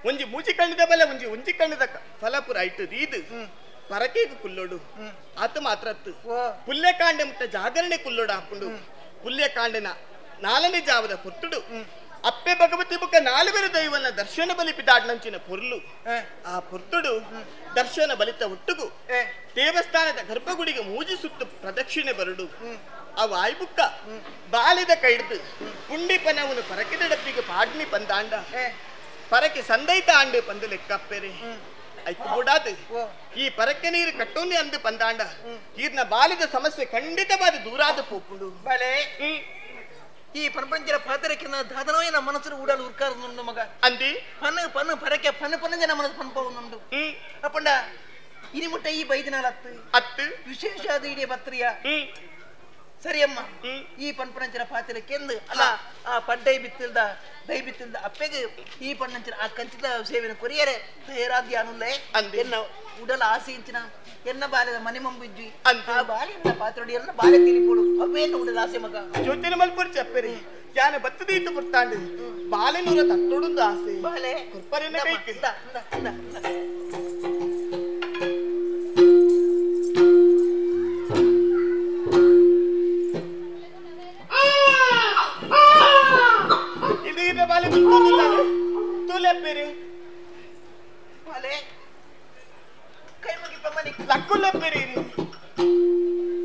ಒಂಜಿ ಮೂಜಿ ಕಣ್ಣದ ಬಲ ಒಂಜಿ ಒಂಜಿ ಕಣ್ಣದ ಫಲಪುರ ಐಟು ದೀದು ಪರಕೇಗ ಕುಲ್ಲೋಡು ಆತ ಮಾತ್ರತ್ತು ಪುಲ್ಯಕಾಂಡೆ ಮುಟ್ಟ ಜಾಗರಣೆ ಕುಲ್ಲೋಡು ಹಾಕೊಂಡು ಪುಲ್ಯಕಾಂಡನ ನಾಲ್ನೇ ಜಾವದ ಪೊತ್ತುಡು ಅಪ್ಪೆ ಭಗವತಿ ಬುಕ್ಕ ನಾಲ್ವರು ದೈವನ ದರ್ಶನ ಬಲಿ ಪಿದಾಡ್ನಂಚಿನ ಪೊರ್ಲು ಆ ಪೊರ್ತುಡು ದರ್ಶನ ಬಲಿತ ಒಟ್ಟುಗು ದೇವಸ್ಥಾನದ ಗರ್ಭಗುಡಿಗೆ ಮೂಜಿ ಸುತ್ತು ಪ್ರದಕ್ಷಿಣೆ ಬರುಡು ಆ ವಾಯ್ಬುಕ್ಕ ಬಾಲಿದ ಕೈಡ್ದು ಪುಂಡಿಪನವನು ಪರಕೆದಡಪ್ಪಿಗೆ ಪಾಡ್ನಿ ಪಂದಾಂಡ ಪರಕೆ ಸಂದೈತ ಆಂಡು ಪಂದು ಲೆಕ್ಕಪ್ಪೆರೆ ಐಕು ಬೂಡಾದು ಈ ಪರಕೆ ನೀರು ಕಟ್ಟೋನಿ ಅಂದು ಪಂದಾಂಡ ಈರ್ನ ಬಾಲಿದ ಸಮಸ್ಯೆ ಖಂಡಿತವಾದ ದೂರಾದ ಪೋಪುಂಡು ಬಲೆ ಈ ಪ್ರಪಂಚದ ಪಾತ್ರಕ್ಕೆ ದಾದನೋ ನಮ್ಮ ಮನಸ್ಸು ಊಡಲು ಉರ್ಕಾರದುಂಡು ಮಗ ಅಂದಿ ಪನ್ನು ಪನ್ನು ಪರಕೆ ಪನ್ನು ಪನ್ನು ಜನ ಮನಸ್ಸು ಪನ್ಪವುಂಡು ಅಪ್ಪಂಡ ಇನಿ ಮುಟ್ಟ ಈ ಬೈದಿನಾಲ ಅತ್ತು ಅತ್ತು ವಿಶೇಷ ಅದು ಇಡೀ ಪತ್ರಿಯ ಸರಿಯಮ್ಮ ಈ ಪನ್ಪನಂಚಿನ ಪಾತ್ರಕ್ಕೆಂದು ಅಲ್ಲ ಆ ಪಡ್ಡೈ ಬಿತ್ತಿಲ್ದ ದೈ ಬಿತ್ತಿಲ್ದ ಅಪ್ಪೆಗೆ ಈ ಪಣ್ಣಂಚಿನ ಆ ಕಂಚಿದ ಸೇವೆನ ಕೊರಿಯರೆ ತಯಾರಾದ್ಯ ಅನುಲ್ಲೇ ಎನ್ನ ಉಡಲ ಆಸೆ ಇಂಚಿನ ಎನ್ನ ಬಾಲ್ಯದ ಮನೆ ಮಂಬಿಜ್ಜಿ ಆ ಬಾಲ್ಯದ ಪಾತ್ರಡಿ ಎಲ್ಲ ಬಾಲ್ಯ ತಿರಿಪೋಡು ಅವೇನು ಉಡಲ ಆಸೆ ಮಗ ಜೊತೆನ ಮಲ್ಪುರ್ ಚಪ್ಪೆರಿ ಯಾನ ಬತ್ತದ ಇಟ್ಟು ಪುರ್ತಾಂಡು ಬಾಲೆನೂರ ತಟ್ಟೊಡುಂದು ಆಸೆ ಬಾಲೆ ಕುರ್ಪರೆನ ಕೈಕ್ ಬಾಲೆ ತುಲೆಪ್ಪೆರಿ ಬಾಲೆ ಕೈ ಮುಗಿಪಮ್ಮನಿ ಲಕ್ಕುಲೆಪ್ಪೆರಿ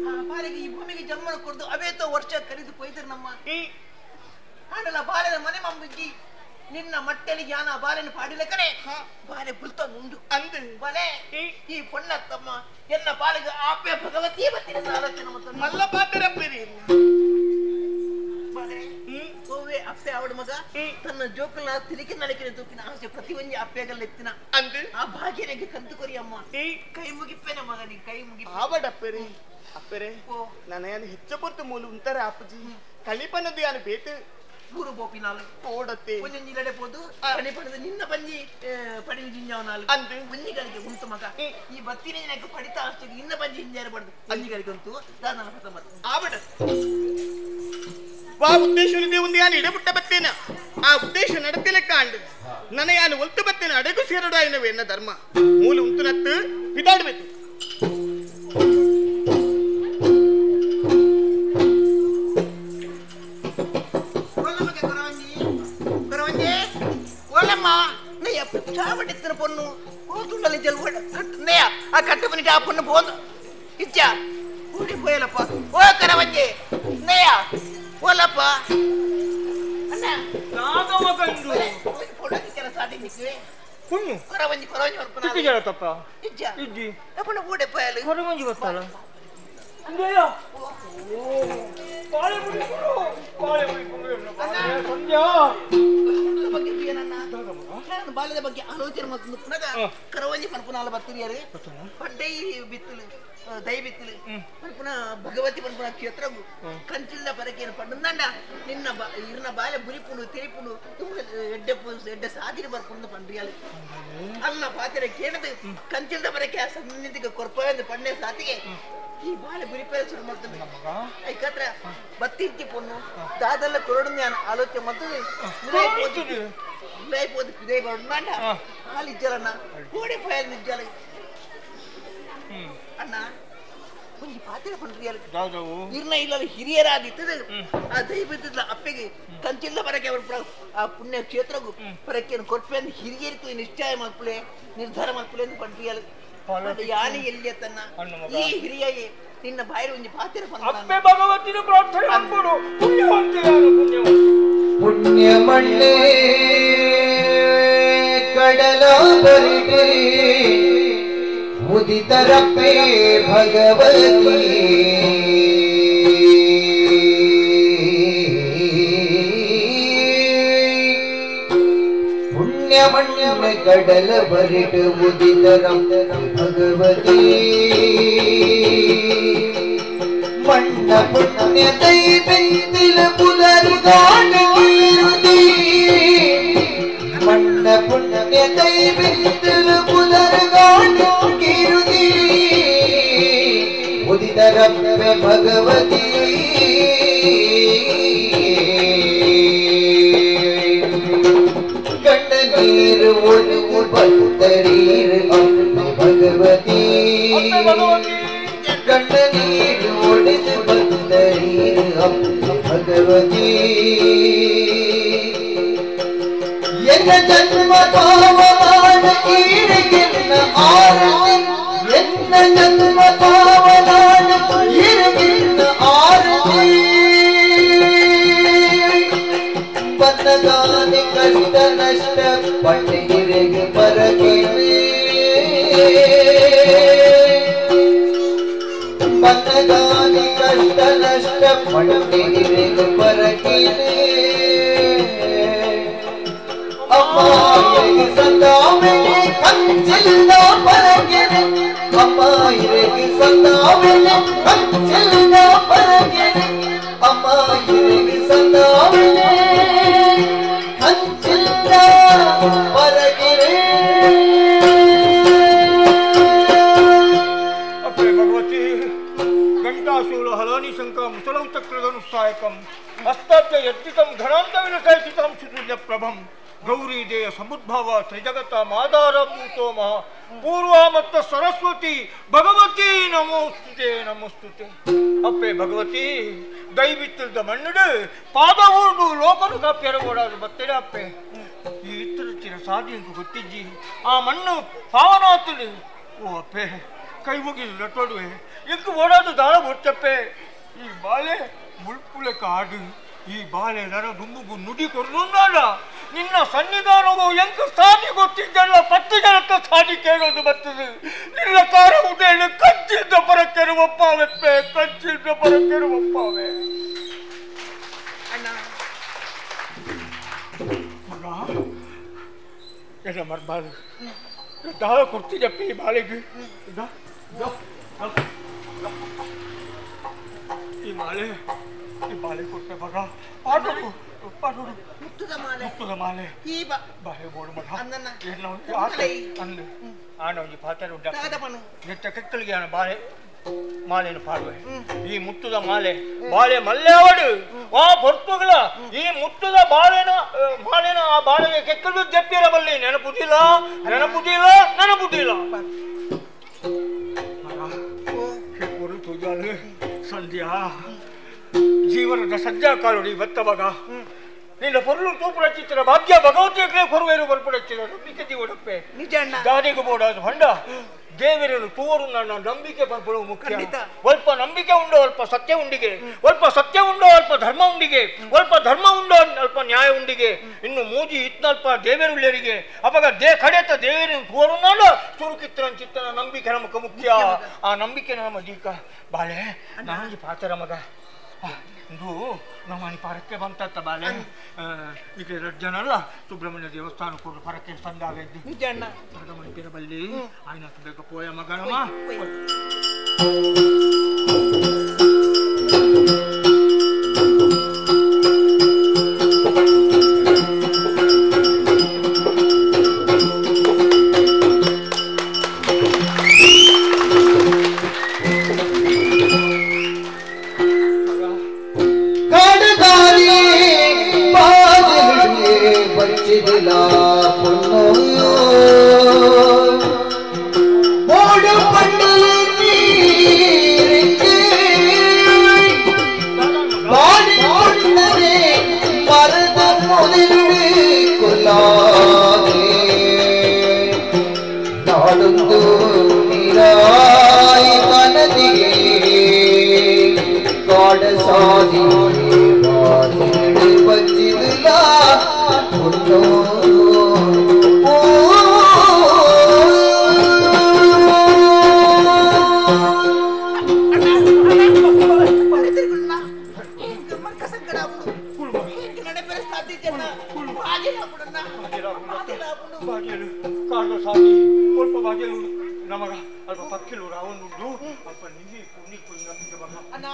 ಆ ಬಾಲೆಗೆ ಈ ಭೂಮಿಗೆ ಜನ್ಮನ ಕೊಡ್ದು ಅವೇತೋ ವರ್ಷ ಕರೆದು ಕೊಯ್ದರು ನಮ್ಮ ಆಡಲ ಬಾಲೆದ ಮನೆ ಮಂಬಿಜ್ಜಿ ನಿನ್ನ ಮಟ್ಟೆಲಿ ಯಾನ ಬಾಲೆನ ಪಾಡಿಲಕನೆ ಬಾಲೆ ಬುಲ್ತ ಉಂಡು ಅಂದು ಬಾಲೆ ಈ ಪೊಣ್ಣತ್ತಮ್ಮ ಎನ್ನ ಬಾಲೆಗೆ ಆಪೆ ಭಗವತಿಯೇ ಬತ್ತಿನ ಆಲೋಚನೆ ಮತ್ತು ಮಲ್ಲ ಪಾತ್ರಪ್ಪೆರಿ ಬಾಲೆ ಓವೆ ಅಪ್ಪೆ ಅವಳ ಮಗ ತನ್ನ ಜೋಕಲ್ನ ತಿಲಿಕೆ ನಲಿಕೆ ತೂಕಿನ ಆಸೆ ಪ್ರತಿಯೊಂದು ಅಪ್ಪೆಗಲ್ಲೆತ್ತಿನ ಅಂದು ಆ ಭಾಗ್ಯನಿಗೆ ಕಂತು ಕೊರಿ ಅಮ್ಮ ಕೈ ಮುಗಿಪ್ಪೆನ ಮಗ ನೀ ಕೈ ಮುಗಿ ಆವಡಪ್ಪೆರಿ ಅಪ್ಪೆರೆ ನನ್ನ ಹೆಚ್ಚ ಪೊರ್ತು ಮೂಲ ಉಂತಾರೆ ಅಪ್ಪಜಿ ಕಳಿಪನದು ಯಾನು ಬೇತು ಊರು ಬೋಪಿನಾಲು ಓಡತ್ತೆ ಒಂಜೊಂಜಿ ಇಲ್ಲಡೆ ಪೋದು ಕಳಿಪನದು ನಿನ್ನ ಬಂಜಿ ಪಡಿವು ಜಿಂಜಾವನಾಲು ಅಂದು ಒಂಜಿಗಳಿಗೆ ಉಂಟು ಮಗ ಈ ಬತ್ತಿನ ಜನಕ್ಕೆ ಪಡಿತಾ ಅಷ್ಟು ನಿನ್ನ ಬಂಜಿ ಹಿಂಜಾರ ಪಡೆದು ಒಂಜಿಗಳಿಗೆ ಉಂಟು ದಾದನ ಪತ್ತ ಆವಡ ವಾ ಉದ್ದೇಶ ಒಂದು ಯಾನು ಇಡಬುಟ್ಟ ಬತ್ತೇನ ಆ ಉದ್ದೇಶ ನಡತಿಲೆ ಕಾಂಡು ನನ್ನ ಯಾನು ಒಲ್ತು ಬತ್ತೇನ ಅಡಗು ಸೇರಡು ಆಯ್ನವೆ ಎನ್ನ ಧರ್ಮ ಮೂಲ ಉಂಟು ನತ್ತು ಬಿದಾಡ್ಬೇಕು ಪೊಣ್ಣು ಕೂತುಂಡಲ್ಲಿ ಜಲ್ ಆ ಕಟ್ಟು ಪನಿಟ ಆ ಪೊಣ್ಣು ಪೋದು ಇಚ್ಚ ಊಡಿ ಪೋಯಲಪ್ಪ ಓ ಕರವಂಜೆ ನೇಯ ಓಲಪ್ಪ ಅಣ್ಣ ನಾಗಮಗಂಡು ಪೊಣ್ಣು ಕೆಲಸ ಆಡಿನಿಕ್ಕೆ ಪೊಣ್ಣು ಕೊರವಂಜಿ ಕೊರವಂಜಿ ಬರ್ಪುನ ತಿಕ್ಕಿಜರ ತಪ್ಪ ಇಜ್ಜ ಇಜ್ಜಿ ಪೊಣ್ಣು ಊಡೆ ಪೋಯಲು ಕೊರವಂಜಿ ಗೊತ್ತಲ್ಲ ಇಂದೆಯ ಓ ಬಾಳೆ ಬಿಡಿಪುರು ಬಾಳೆ ಬಿಡಿಪುರು ಸಂಧ್ಯಾ ಬಗ್ಗೆ ನಾನು ಬಾಲ್ಯದ ಬಗ್ಗೆ ಆಲೋಚನೆ ಮತ್ತು ಪುನಃ ಕರವಂಜಿ ಪನ್ಪುನಾಲ ಬತ್ತಿರಿಯರು ಪಡ್ಡೈ ಬಿತ್ತಲು ದೈ ಬಿತ್ತಲು ಪನ್ಪುನ ಭಗವತಿ ಪನ್ಪುನ ಕ್ಷೇತ್ರಗು ಕಂಚಿಲ್ದ ಪರಕೇನು ಪಂಡಂದಾಂಡ ನಿನ್ನ ಇರ್ನ ಬಾಲ್ಯ ಬುರಿಪುಂಡು ತಿರಿಪುಂಡು ತುಂಬ ಎಡ್ಡೆ ಎಡ್ಡೆ ಸಾದಿರಿ ಬರ್ಪುಂಡು ಪಂಡ್ರಿಯಾಲು ಅನ್ನ ಪಾತ್ರೆ ಕೇಳದು ಕಂಚಿಲ್ದ ಪರಕೆ ಆ ಸನ್ನಿಧಿಗೆ ಕೊರ್ಪಂದು ಪಂಡೆ ಸಾತಿಗೆ ಈ ಬಾಳೆ ಬುರಿಪೇರೆ ಶುರು ಮಾಡ್ತದೆ ಐಕತ್ರ ಬತ್ತಿಂಚಿ ಪೊಣ್ಣು ದಾದಲ್ಲ ಕೊರಡು ನಾನು ಆಲೋಚನೆ ಮಾಡ್ತದೆ పోదు ఇదే పడుందంట వాళ్ళు ఇచ్చారన్న కోడి ఫైల్ ఇచ్చారు అన్న కొంచెం ಪಾತ್ರ ಪಂಡ್ರಿ ಇರ್ನ ಇಲ್ಲ ಹಿರಿಯರಾದಿತ್ತದ ಆ ದೈವದ ಅಪ್ಪೆಗೆ ಕಂಚಿಲ್ಲ ಬರಕ್ಕೆ ಅವರು ಆ ಪುಣ್ಯ ಕ್ಷೇತ್ರಗೂ ಪರಕ್ಕೆ ಕೊಟ್ಪೆ ಹಿರಿಯರಿತು ನಿಶ್ಚಯ ಮಲ್ಪಲೆ ನಿರ್ಧಾರ ಮಲ್ಪಲೆ ಅಂತ ಪಂಡ್ರಿ ಯಾನೆ ಎಲ್ಲಿಯ ತನ್ನ ಈ ಹಿರಿಯ ನಿನ್ನ ಬಾಯಿ ಒಂದು ಪಾತ್ರ ಅಪ್ಪೆ ಭಗವತಿನ ಪ್ರಾರ್ಥನೆ ಮಾಡ್ಕೊಡು ಪುಣ್ಯವಂತೆ ಯಾರು ಪುಣ್ಯವಂತೆ ಪುಣ್ಯ ಮಣ್ಣೆ ಕಡಲ ಬರಿದೆ ಉದಿತರಪ್ಪೆ ಭಗವತಿ ಪುಣ್ಯ ಮಣ್ಣೆ ಕಡಲ ಬರಿದು ಉದಿತರಪ್ಪೆ ಭಗವತಿ ಮಣ್ಣ ಪುಣ್ಯ ದೈವೆಂದಿಲ ಪುನರುಗಾಣೀರುದಿ ಮಣ್ಣ ಪುಣ್ಯ ದೈವೆಂದಿಲ ಪುನರುಗಾಣೀರುದಿ ಉದಿತರಪ್ಪೆ ಭಗವತಿ ಗಂಡ ನೀರು ಒಲಿದು ಭಕ್ತರೀರು ಅಪ್ಪೆ ಭಗವತಿ ಗಂಡ ನೀರು ಒಡೆದು ಬಂದರೀರು ಅಪ್ಪೆ ಭಗವತಿ ಎನ್ನ ಜನ್ಮ ಪಾವನಾನ ಈರಿಗೆನ್ನ ಆರತಿ ಎನ್ನ ಜನ್ಮ ಪಾವನಾನ ಈರಿಗೆನ್ನ ಆರತಿ ಬನ್ನಗಾನೆ ಕಷ್ಟ ನಷ್ಟ ಪಟ್ಟಿಗೆರೆಗೆ ಬರಕಿವೆ ಬನ್ನಗಾನೆ ಕಷ್ಟ ನಷ್ಟ ಪಟ್ಟಿಗೆರೆಗೆ ಬರಕಿವೆ ಅಪ್ಪ ಸದಾವೆನೆ ಕಂಚಿಲ್ಲ ಪರಗೆನೆ ಅಪ್ಪ ಇರಗಿ ಸದಾವೆನೆ ಕಂಚಿಲ್ಲ ಪರಗೆನೆ ಅಪ್ಪ ಇರಗಿ ಸದಾವೆನೆ ಕಂಚಿಲ್ಲ ಪರಗೆನೆ. ಅಪ್ಪೆ ಭಗವತಿ ಘಂಟಾಶೂಲ ಹಲಾನಿ ಶಂಕ ಮುಸಲಂ ಚಕ್ರಧನುಸ್ಸಾಯಕಂ ಹಸ್ತಾಬ್ಜ ಯಜ್ಜಿತಂ ಘನಾಂತ ವಿಲಸೈಸಿತಂ ಸುತುಲ್ಯ ಪ್ರಭಂ ಗೌರಿ ದೇಯ ಸಮುದ್ಭವ ತ್ರಿಜಗತ ಮಾದಾರ ಭೂತೋಮ ಪೂರ್ವ ಮತ್ತು ಸರಸ್ವತಿ ಭಗವತಿ ನಮೋಸ್ತುತೆ ನಮೋಸ್ತುತೆ. ಅಪ್ಪೆ ಭಗವತಿ ದೈವಿತ್ತದ ಮಣ್ಣುಡು ಪಾದ ಊರ್ದು ಲೋಕನು ಕಾಪ್ಯರಗೋಡಾದು ಬತ್ತೇನೆ ಅಪ್ಪೆ. ಈ ಇತ್ತಿರ ಸಾಧಿ ಗೊತ್ತಿಜ್ಜಿ ಆ ಮಣ್ಣು ಪಾವನಾತಲು. ಓ ಅಪ್ಪೆ ಕೈ ಮುಗಿದು ನಟೋಡುವೆ ಎಂಕು ಓಡಾದು ದಾಳ ಬರ್ತಪ್ಪೆ. ಈ ಬಾಳೆ ಮುಳ್ಪುಳೆ ಕಾಡು ಈ ಬಾಳೆ ನರ ದುಂಬುಗು ನುಡಿ ಕೊರ್ದುಂದಾಡ ನಿನ್ನ ಸನ್ನಿಧಾನವು ಎಂಕು ಸಾಧಿ ಗೊತ್ತಿದ್ದಲ್ಲ 10 ಜನಕ್ಕ ಸಾಧಿ ಕೇಳೋದು ಬರ್ತದೆ. ನಿನ್ನ ಕಾರ ಉಡೇಳು ಕಚ್ಚಿದ್ದ ಪರಕ್ಕೆರುವಪ್ಪಾವೆಪ್ಪೆ ಕಚ್ಚಿದ್ದ ಪರಕ್ಕೆರುವಪ್ಪಾವೆ. ಮಗ ಎಲ್ಲ ಮರ್ಬಾರ್ದು ದಾಳ ಕೊಡ್ತಿದ್ದಪ್ಪ ಈ ಬಾಳೆಗೆ. ಈ ಮಾಲೆ ಈ ಬಾಳೆ ಕೊಟ್ಟೆ ಮಗ ಪಾಡೋಡು ಪಾಡೋಡು ಮುತ್ತುದ ಮಾಲೆ ಮುತ್ತುದ ಮಾಲೆ ಈ ಬಾಳೆ ಬೋಡು ಮಗ ಅಂದು ಆನ ಒಂಜಿ ಪಾತ್ರ ಉಂಡ ನೆತ್ತ ಕೆಕ್ಕಳಿಗೆ ಆನ ಬಾಳೆ ಮಾಲೆಯನ್ನು ಪಾಡುವೆ. ಈ ಮುತ್ತುದ ಮಾಲೆ ಬಾಳೆ ಮಲ್ಲೆವಡು ಆ ಹೊರ್ತುಗಳ ಈ ಮುತ್ತುದ ಬಾಳೆನ ಮಾಲೆನ ಆ ಬಾಳೆಗೆ ಕೆಕ್ಕಲು ಜಪ್ಪಿರಬಲ್ಲಿ ನೆನಪುದಿಲ್ಲ ನೆನಪುದಿಲ್ಲ ನೆನಪುದಿಲ್ಲ. ಸಂಧ್ಯಾ ಜೀವನದ ಸಜ್ಜಾ ಕಾಲುಡಿ ಬತ್ತ ಮಗ ನಿನ್ನ ಪೊರ್ಲು ತೂಪುಡಚ್ಚಿತ್ತರ ಭಾಗ್ಯ ಭಗವತಿಯೇ ಕೊರುವೇರು ಬರ್ಪುಡಚ್ಚಿದ ನಂಬಿಕೆ ಜೀವನಪ್ಪೆ ದಾದಿಗೂ ಬೋಡಾದ ಹೊಂಡ ದೇವರನ್ನು ತೋರು ನನ್ನ ನಂಬಿಕೆ ಬರ್ಪಡು ಮುಖ್ಯ. ಅಲ್ಪ ನಂಬಿಕೆ ಉಂಡು ಅಲ್ಪ ಸತ್ಯ ಉಂಡಿಗೆ, ಅಲ್ಪ ಸತ್ಯ ಉಂಡು ಅಲ್ಪ ಧರ್ಮ ಉಂಡಿಗೆ, ಅಲ್ಪ ಧರ್ಮ ಉಂಡು ಅಲ್ಪ ನ್ಯಾಯ ಉಂಡಿಗೆ, ಇನ್ನು ಮೂಜಿ ಇತ್ನಲ್ಪ ದೇವರುಳ್ಳರಿಗೆ ಅವಾಗ they ಕಡೆತ ದೇವರನ್ನು ತೋರು ನಾನು ಚುರುಕಿತ್ರ ಚಿತ್ತನ ನಂಬಿಕೆ ನಮಕ ಮುಖ್ಯ. ಆ ನಂಬಿಕೆ ನಮ್ಮ ದೀಕ ಬಾಳೆ ನಾನು ಪಾತ್ರ ಮಗ ಇಂದು ನಮ್ಮ ಪರಕ್ಕೆ ಬಂತತ್ತ ಬಾಳೆ. ಈಗ ಎರಡು ಜನ ಅಲ್ಲ ಸುಬ್ರಹ್ಮಣ್ಯ ದೇವಸ್ಥಾನ ಕೂಡ ಪರಕ್ಕೆ ಸಂದಾವೆದ್ದು ಮಣಿಪೇರ ಬಲ್ಲಿ ಆಯ್ನ ಬೇಗ ಪೋಯ ಮಗನಮ್ಮ. ಪಂಡಲಿ ನೀರು ನಮಗ ಅಲ್ಪ ಪಕ್ಕಿಲು ರಾವಣುಂಡು ಅಲ್ಪ ನಿಂಗಿ ಪುಣಿ ಕುಂದ ಮಗ ಅಣ್ಣ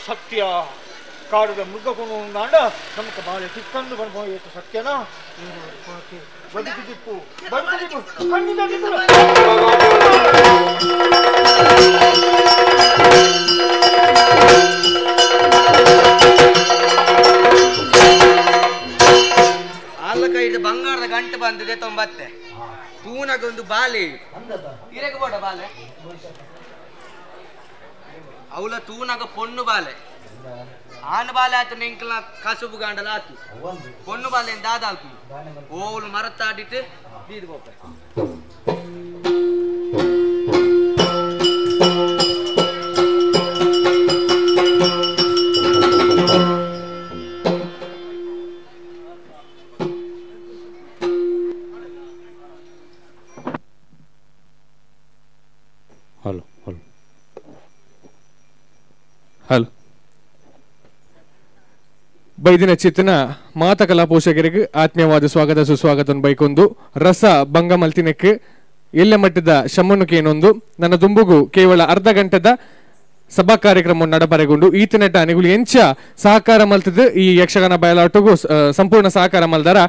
ಸತ್ಯ ಕಾಡುದ ಮೃಗಗುಣ ನಮಕ ಬಾಳೆ ತಿಕ್ಕಂದು ಬಂದ ಸತ್ಯನಾ ಬದುಕಿದಿಪ್ಪು ಬದುಕಿದಿಪ್ಪು ಖಂಡಿತ. ಅಲ್ಲ ಕೈದು ಬಂಗಾರದ ಗಂಟು ಬಂದಿದೆ ತೊಂಬತ್ತೆ ತೂನಗೊಂದು ಬಾಲೆ ಇರಗ ಬೋಡ ಬಾಲೆ ಅವಳ ತೂನಗ ಪೊಣ್ಣು ಬಾಲೆ ಆನ ಬಾಲೆ ಆತ ನೆಂಕಲ ಕಸುಬು ಗಾಂಡಲ ಆತು ಪೊಣ್ಣು ಬಾಲೆ ದಾದಾಲ್ಪು ಓಲು ಮರತ್ತಾಡಿಟ್ಟು ಬೀದು ಬೋಪ. Hello hello hello ಬೈದಿನ ಚಿತ್ತನ ಮಾತ ಕಲಾ ಪೋಷಕರಿಗೆ ಆತ್ಮೀಯವಾದ ಸ್ವಾಗತ ಸುಸ್ವಾಗತ ಬೈಕೊಂದು ರಸ ಭಂಗ ಮಲ್ತಿನಕ್ಕೆ ಎಲ್ಲೆ ಮಟ್ಟದ ಶಮ್ಮನುಕೇನೊಂದು ನನ್ನ ದುಂಬುಗು ಕೇವಲ ಅರ್ಧ ಗಂಟೆದ ಸಭಾ ಕಾರ್ಯಕ್ರಮ ನಡಬರೆಗೊಂಡು ಈತನೆಟ ನಿಗುಲು ಎಂಚ ಸಹಕಾರ ಮಲ್ತದ ಈ ಯಕ್ಷಗಾನ ಬಯಲಾಟಗೂ ಸಂಪೂರ್ಣ ಸಹಕಾರ ಮಲ್ದಾರ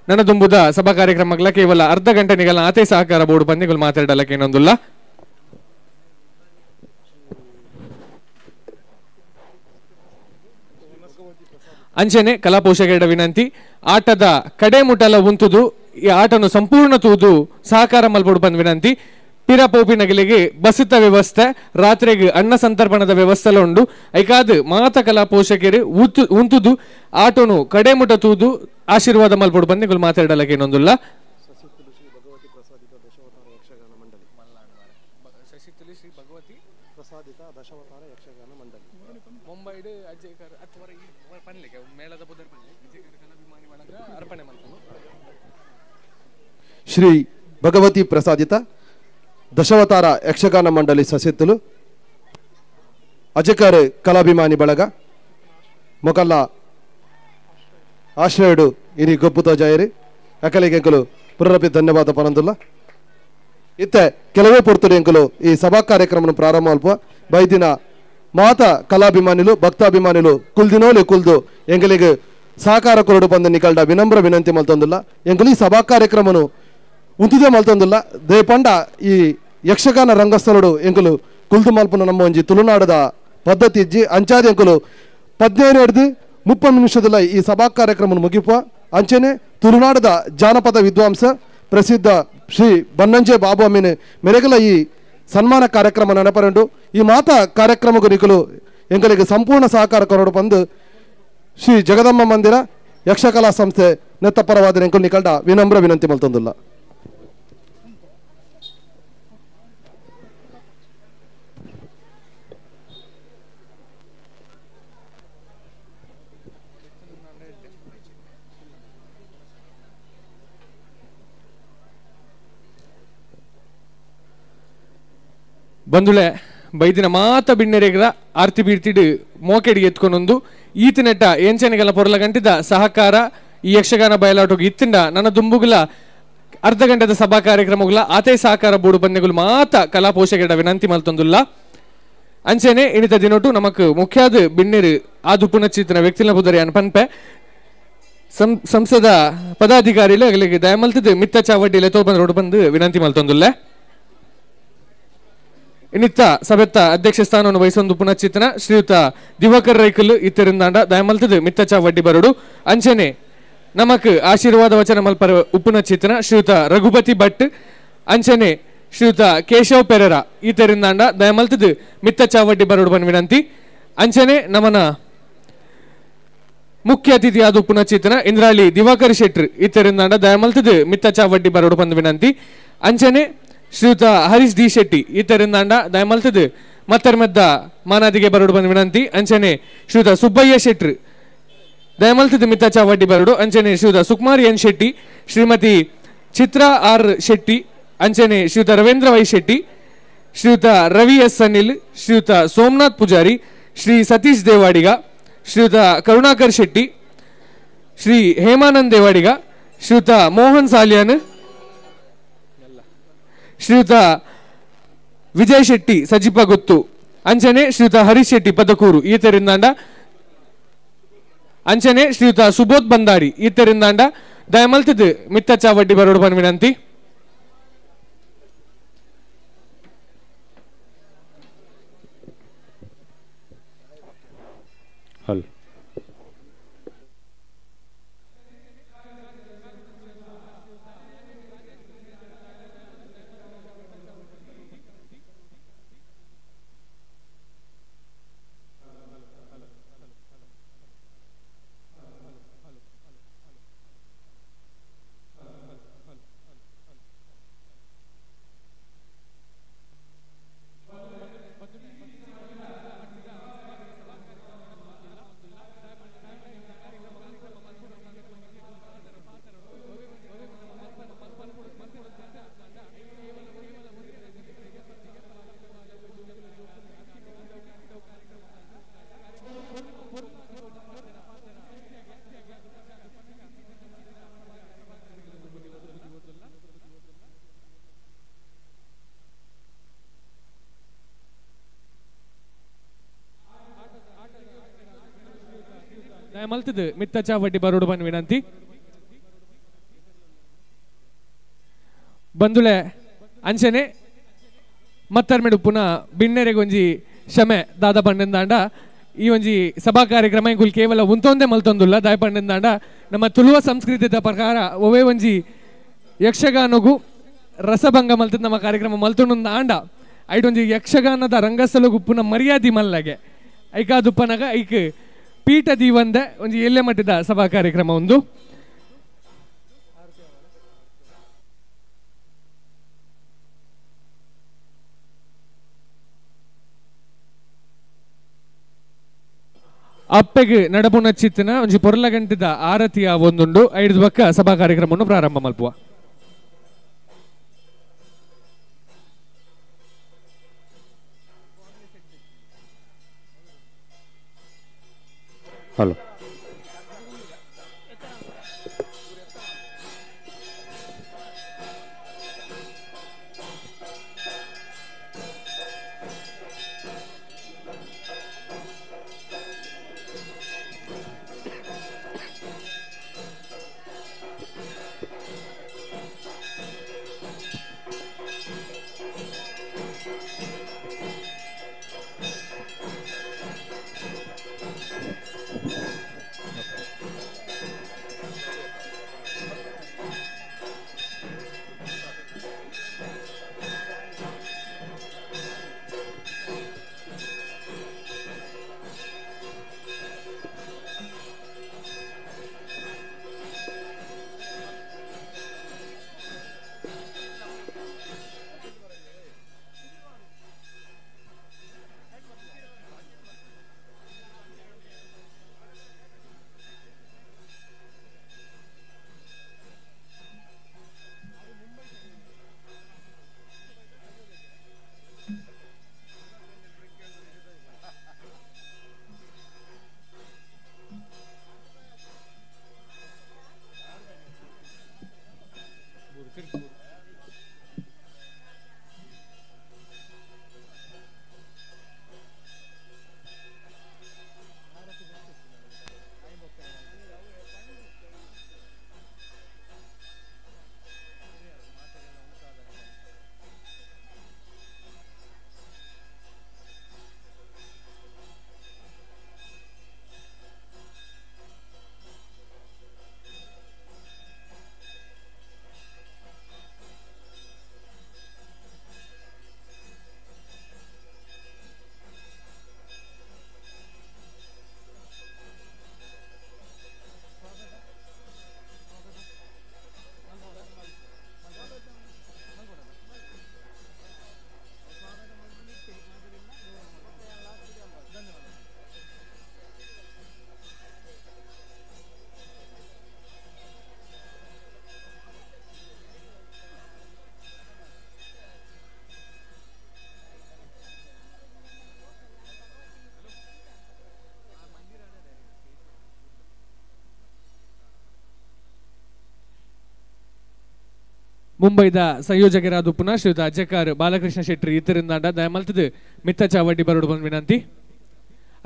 ನನ್ನ ದುಂಬುದ ಸಭಾ ಕಾರ್ಯಕ್ರಮಗಳ ಕೇವಲ ಅರ್ಧ ಗಂಟೆ ನಿಗಲ ಆತೇ ಸಹಕಾರ ಬೋರ್ಡ್ ಬಂದಿಗಳು ಮಾತಾಡಲಕ್ಕೇನೊಂದುಲ್ಲ. ಅಂಚನೆ ಕಲಾ ಪೋಷಕರ ವಿನಂತಿ ಆಟದ ಕಡೆ ಮುಟಲ ಉಂತುದು ಈ ಆಟನು ಸಂಪೂರ್ಣ ತೂದು ಸಹಕಾರ ಮಲ್ಬೋಡು ಬಂದ ವಿನಂತಿ. ಪಿರಪೋಪಿ ನಗಲಿಗೆ ಬಸಿತ ವ್ಯವಸ್ಥೆ ರಾತ್ರಿಗೆ ಅನ್ನ ಸಂತರ್ಪಣದ ವ್ಯವಸ್ಥೆ ಉಂಡು ಐಕಾದ್ ಮಾತ ಕಲಾ ಪೋಷಕರು ಉಂತುದು ಆಟನು ಕಡೆ ಮುಟ ತೂದು ಆಶೀರ್ವಾದ ಮಲ್ಬೋಡು ಬಂದು ಮಾತಾಡಲಕ್ಕೇನೊಂದುಲ್ಲ. ಶ್ರೀ ಭಗವತಿ ಪ್ರಸಾದಿತ ದಶಾವತಾರ ಯಕ್ಷಗಾನ ಮಂಡಳಿ ಸಸೆತ್ತಲು ಅಜಕರ್ ಕಲಾಭಿಮಾನಿ ಬಳಗ ಮೊಕಲ್ಲ ಆಶ್ರಯಡು ಇನಿ ಗೊಬ್ಬುತ ಜಾಯರಿ ಅಕಲಿಗೆ ಎಂಕಲು ಪುನರಪಿ ಧನ್ಯವಾದ ಪನಂದುಲ್ಲ. ಇತ್ತೆ ಕೆಲವೇ ಪೊರ್ತುಡು ಎಂಕಲು ಈ ಸಭಾ ಕಾರ್ಯಕ್ರಮ ಪ್ರಾರಂಭ ಅಲ್ಪ ಬೈದಿನ ಮಾತ ಕಲಾಭಿಮಾನಿಲು ಭಕ್ತಾಭಿಮಾನಿಲು ಕುಲ್ದಿನೋಲಿ ಕುಲ್ದು ಎಂಗಲಿಗೆ ಸಹಕಾರ ಕೊರಡು ಬಂದ ನಿಕಲ್ಡ ವಿನಮ್ರ ವಿನಂತಿ ಮಲ್ತೊಂದುಲ್ಲ. ಎಂಕಲು ಈ ಸಭಾ ಕಾರ್ಯಕ್ರಮನು ಉಂತುದೇ ಮಲ್ತೊಂದುಲ್ಲ ದೇಪಂಡ ಈ ಯಕ್ಷಗಾನ ರಂಗಸ್ಥಳಡು ಎಂಕುಲು ಕುಲ್ದು ಮಲ್ಪುನ ನಮ್ಮ ಒಂಜಿ ತುಳುನಾಡದ ಪದ್ಧತಿ ಇಜ್ಜಿ ಅಂಚಾದ ಎಂಕುಲು 15 ಹಿಡ್ದು 30 ನಿಮಿಷದಲ್ಲ ಈ ಸಭಾ ಕಾರ್ಯಕ್ರಮ ಮುಗಿಪ ಅಂಚೆನೆ ತುಳುನಾಡದ ಜಾನಪದ ವಿದ್ವಾಂಸ ಪ್ರಸಿದ್ಧ ಶ್ರೀ ಬನ್ನಂಜೆ ಬಾಬು ಅಮೀನ್ ಮೆರೆಗಲ ಈ ಸನ್ಮಾನ ಕಾರ್ಯಕ್ರಮ ನೆನಪರಂಡು ಈ ಮಾತಾ ಕಾರ್ಯಕ್ರಮಕ್ಕೂ ನಿಕಲು ಎಂಗಳಿಗೆ ಸಂಪೂರ್ಣ ಸಹಕಾರ ಕೊರಡು ಬಂದು ಶ್ರೀ ಜಗದಂಬ ಮಂದಿರ ಯಕ್ಷಕಲಾ ಸಂಸ್ಥೆ ನೆತ್ತಪರವಾದ ಎಂಕುಲು ನಿಕಲ್ಡ ವಿನಮ್ರ ವಿನಂತಿ ಮಲ್ತೊಂದುಲ್ಲ. ಬಂದುಳೆ ಬೈದಿನ ಮಾತ ಬಿಣ್ಣೆರೆಗ್ರ ಆರ್ತಿ ಬೀರ್ತಿಡು ಮೋಕೆಡಿಗೆ ಎತ್ಕೊಂಡೊಂದು ಈತನೆಟ್ಟ ಎಂಚನೆಗೆಲ್ಲ ಪೊರ್ಲ ಗಂಟಿದ ಸಹಕಾರ ಈ ಯಕ್ಷಗಾನ ಬಯಲಾಟೋಗಿ ಇತ್ತಿಂಡ ನನ್ನ ದುಂಬುಗುಲ ಅರ್ಧ ಗಂಟೆದ ಸಭಾ ಕಾರ್ಯಕ್ರಮಗುಲ ಆತೇ ಸಹಕಾರ ಬೋಡು ಬಂದೆಗುಲು ಮಾತ ಕಲಾ ಪೋಷಕರ ವಿನಂತಿ ಮಲ್ತೊಂದುಲ್ಲ. ಅಂಚೆನೆ ಇನಿತ ದಿನೊಟು ನಮಕ್ ಮುಖ್ಯಾದ ಬಿಣ್ಣೆರು ಆದು ಪುನಶ್ಚೇತನ ವ್ಯಕ್ತಿನ ಪುದರಿ ಅನ್ಪನ್ಪೆ ಸಂಸದ ಪದಾಧಿಕಾರಿಲು ಅಗಲಿಗೆ ದಯಮಲ್ತದ್ದು ಮಿತ್ತ ಚಾವಡ್ಡಿಲೆ ತೋಬಂದ್ ರೋಡ್ ಬಂದು ವಿನಂತಿ ಮಲ್ತೊಂದುಲ್ಲ. ಇನ್ನಿತ್ತ ಸಭೆತ್ತ ಅಧ್ಯಕ್ಷ ಸ್ಥಾನವನ್ನು ವಹಿಸೊಂದು ಪುನಶ್ಚೇತನ ಶ್ರೀಯುತ ದಿವಾಕರ್ ರೈಕಲ್ ಇತ್ತರಿಂದಾಂಡ ದಯಮಲ್ತದ್ದು ಮಿತ್ತ ಚಾವಡ್ಡಿ ಬರಡು. ಅಂಚೆನೆ ನಮಕ್ ಆಶೀರ್ವಾದ ವಚನ ಮಲ್ಪರ ಉಪುನಶ್ಚೇತನ ಶ್ರೀಯುತ ರಘುಪತಿ ಭಟ್ ಅಂಚೆನೆ ಶ್ರೀಯುತ ಕೇಶವ್ ಪೆರೆರ ಈತರಿಂದಾಂಡ ದಯಮಲ್ತದ್ದು ಮಿತ್ತ ಚಾವಡ್ಡಿ ಬರಡು ಬನ್ ವಿನಂತಿ. ಅಂಚೆನೆ ನಮನ ಮುಖ್ಯ ಅತಿಥಿಯಾದ ಪುನಶ್ಚೇತನ ಇಂದ್ರಾಳಿ ದಿವಾಕರ್ ಶೆಟ್ರ್ ಇತ್ತರಿಂದಾಂಡ ದಯಮಲ್ತದ್ದು ಮಿತ್ತ ಚಾವಡ್ಡಿ ಬರಡು ಬಂದು ವಿನಂತಿ. ಅಂಚೆನೆ ಶ್ರೀಯುತ ಹರೀಶ್ ಡಿ ಶೆಟ್ಟಿ ಇತ್ತರಿಂದಾಂಡ ದಯಮಲ್ತದ್ದು ಮತ್ತರ್ ಮೆದ್ದ ಮಾನಾದಿಗೆ ಬರಡು ಬಂದು ವಿನಂತಿ. ಅಂಚನೆ ಶ್ರೀಯುತ ಸುಬ್ಬಯ್ಯ ಶೆಟ್ರ್ ದಯಮಲ್ತದ್ದು ಮಿತ್ತ ಚಾವಡ್ಡಿ ಬರಡು. ಅಂಚನೆ ಶ್ರೀಯುತ ಸುಕುಮಾರ್ ಎನ್ ಶೆಟ್ಟಿ ಶ್ರೀಮತಿ ಚಿತ್ರಾ ಆರ್ ಶೆಟ್ಟಿ ಅಂಚನೆ ಶ್ರೀಯುತ ರವೀಂದ್ರ ವೈ ಶೆಟ್ಟಿ ಶ್ರೀಯುತ ರವಿ ಎಸ್ ಅನಿಲ್ ಶ್ರೀಯುತ ಸೋಮನಾಥ್ ಪೂಜಾರಿ ಶ್ರೀ ಸತೀಶ್ ದೇವಾಡಿಗ ಶ್ರೀಯುತ ಕರುಣಾಕರ್ ಶೆಟ್ಟಿ ಶ್ರೀ ಹೇಮಾನಂದ್ ದೇವಾಡಿಗ ಶ್ರೀಯುತ ಮೋಹನ್ ಸಾಲಿಯಾನ್ ಶ್ರೀಯುತ ವಿಜಯ್ ಶೆಟ್ಟಿ ಸಜಿಪ ಗುತ್ತು ಅಂಚನೆ ಶ್ರೀಯುತ ಹರೀಶ್ ಶೆಟ್ಟಿ ಪದಕೂರು ಈತರಿಂದಾಂಡ ಅಂಚನೆ ಶ್ರೀಯುತ ಸುಬೋಧ್ ಬಂದಾರಿ ಈತರಿಂದಾಂಡ ದಯಮಲ್ತದ್ದು ಮಿತ್ತ ಚಾವಡ್ಡಿ ಬರೋಡು ಬನ್ ವಿನಂತಿ. ಹಲ್ ಮಲ್ತದ್ದು ಮಿತ್ತ ಚಾವಡ್ಡಿ ಬರೋಡು ಬನ್ ವಿನಂತಿ. ಬಂದುಳೆ ಅಂಚನೆ ಮತ್ತರ್ಮೆಡು ಪುನಃ ಬಿನ್ನೆರೆಗೊಂಜಿ ಶಮೆ ದಾದ ಬಂಡೆಂದಾಂಡ ಈ ಒಂಜಿ ಸಭಾ ಕಾರ್ಯಕ್ರಮ ಇಂಕುಲು ಕೇವಲ ಉಂತೊಂದೇ ಮಲ್ತೊಂದುಲ್ಲ ದಾಯ ಪಂಡೆಂದಾಂಡ ನಮ್ಮ ತುಳುವ ಸಂಸ್ಕೃತಿದ ಪ್ರಕಾರ ಒವೇ ಒಂಜಿ ಯಕ್ಷಗಾನಗು ರಸಭಂಗ ಮಲ್ತದ ನಮ್ಮ ಕಾರ್ಯಕ್ರಮ ಮಲ್ತೊಂದು ಆಂಡ ಐಟೊಂಜಿ ಯಕ್ಷಗಾನದ ರಂಗಸ್ಥಳಗು ಪುನಃ ಮರ್ಯಾದೆ ಮಲ್ಲಗೆ ಐಕಾದುಪ್ಪನಗ ಐಕ್ ಪೀಠ ದೀವಂದೆ ಒಂಜಿ ಎಲ್ಲೆ ಮಟ್ಟದ ಸಭಾ ಕಾರ್ಯಕ್ರಮ ಒಂದು. ಅಪ್ಪೆಗೆ ನಡಪುನ ಚಿತ್ತನ ಒಂಜಿ ಪೊರ್ಲ ಗಂಟದ ಆರತಿಯ ಒಂದುಂಡು ಐದು ಬಕ್ಕ ಸಭಾ ಕಾರ್ಯಕ್ರಮವನ್ನು ಪ್ರಾರಂಭ ಮಲ್ಪುವ. ಹಲೋ ಮುಂಬೈದ ಸಂಯೋಜಕರಾದ ಪುನಃ ಶ್ರೀಯುತ ಅಜ್ಜಕಾರ್ ಬಾಲಕೃಷ್ಣ ಶೆಟ್ಟಿ ಇತರಿಂದಾಂಡ ದಯಮಲ್ತದು ಮಿತ್ತ ಚಾವಡಿ ಬರೋಡು ಬಂದ್ ವಿನಂತಿ.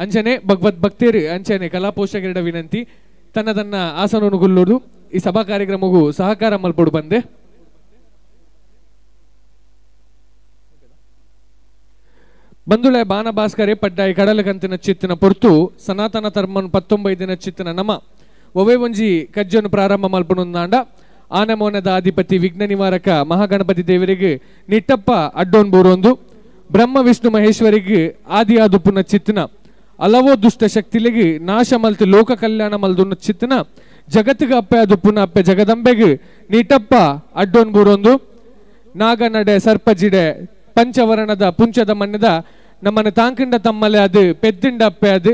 ಅಂಚನೆ ಭಗವದ್ ಭಕ್ತೇರು ಅಂಚನೆ ಕಲಾ ಪೋಷಕರ ವಿನಂತಿ ತನ್ನ ತನ್ನ ಆಸನವನ್ನು ಗುಲ್ಲೋಡು ಈ ಸಭಾ ಕಾರ್ಯಕ್ರಮಗೂ ಸಹಕಾರ ಮಲ್ಪೊಡು ಬಂದೆ. ಬಂದುಳೆ ಬಾನ ಭಾಸ್ಕರೆ ಪಡ್ಡಾಯಿ ಕಡಲಕಂತಿನ ಚಿತ್ತಿನ ಪೊರ್ತು ಸನಾತನ ಧರ್ಮನ್ 19 ಚಿತ್ತಿನ ನಮ ಒವೆ ಒಂಜಿ ಕಜ್ಜನ್ನು ಪ್ರಾರಂಭ ಮಲ್ಪುನೊಂದಾಂಡ ಆನೆಮೋನದ ಅಧಿಪತಿ ವಿಘ್ನ ನಿವಾರಕ ಮಹಾಗಣಪತಿ ದೇವರಿಗೆ ನಿಟ್ಟಪ್ಪ ಅಡ್ಡೋನ್ ಬೂರೊಂದು ಬ್ರಹ್ಮ ವಿಷ್ಣು ಮಹೇಶ್ವರಿಗೆ ಆದಿಯಾದುಪುನ ಚಿತ್ತಿನ ಅಲವೋ ದುಷ್ಟ ಶಕ್ತಿಲಿಗೆ ನಾಶ ಮಲ್ತು ಲೋಕ ಕಲ್ಯಾಣ ಮಲ್ದುನ್ನ ಚಿತ್ತಿನ ಜಗತ್ತಿಗೆ ಅಪ್ಪೆ ಅದುಪುನ ಅಪ್ಪೆ ಜಗದಂಬೆಗೆ ನಿಟ್ಟಪ್ಪ ಅಡ್ಡೋನ್ ಬೂರೊಂದು ನಾಗನಡೆ ಸರ್ಪಜಿಡೆ ಪಂಚವರ್ಣದ ಪುಂಚದ ಮಣ್ಣದ ನಮ್ಮನ ತಾಂಕಿಂಡ ತಮ್ಮಲೆ ಅದು ಪೆದ್ದಿಂಡ ಅಪ್ಪೆ ಅದು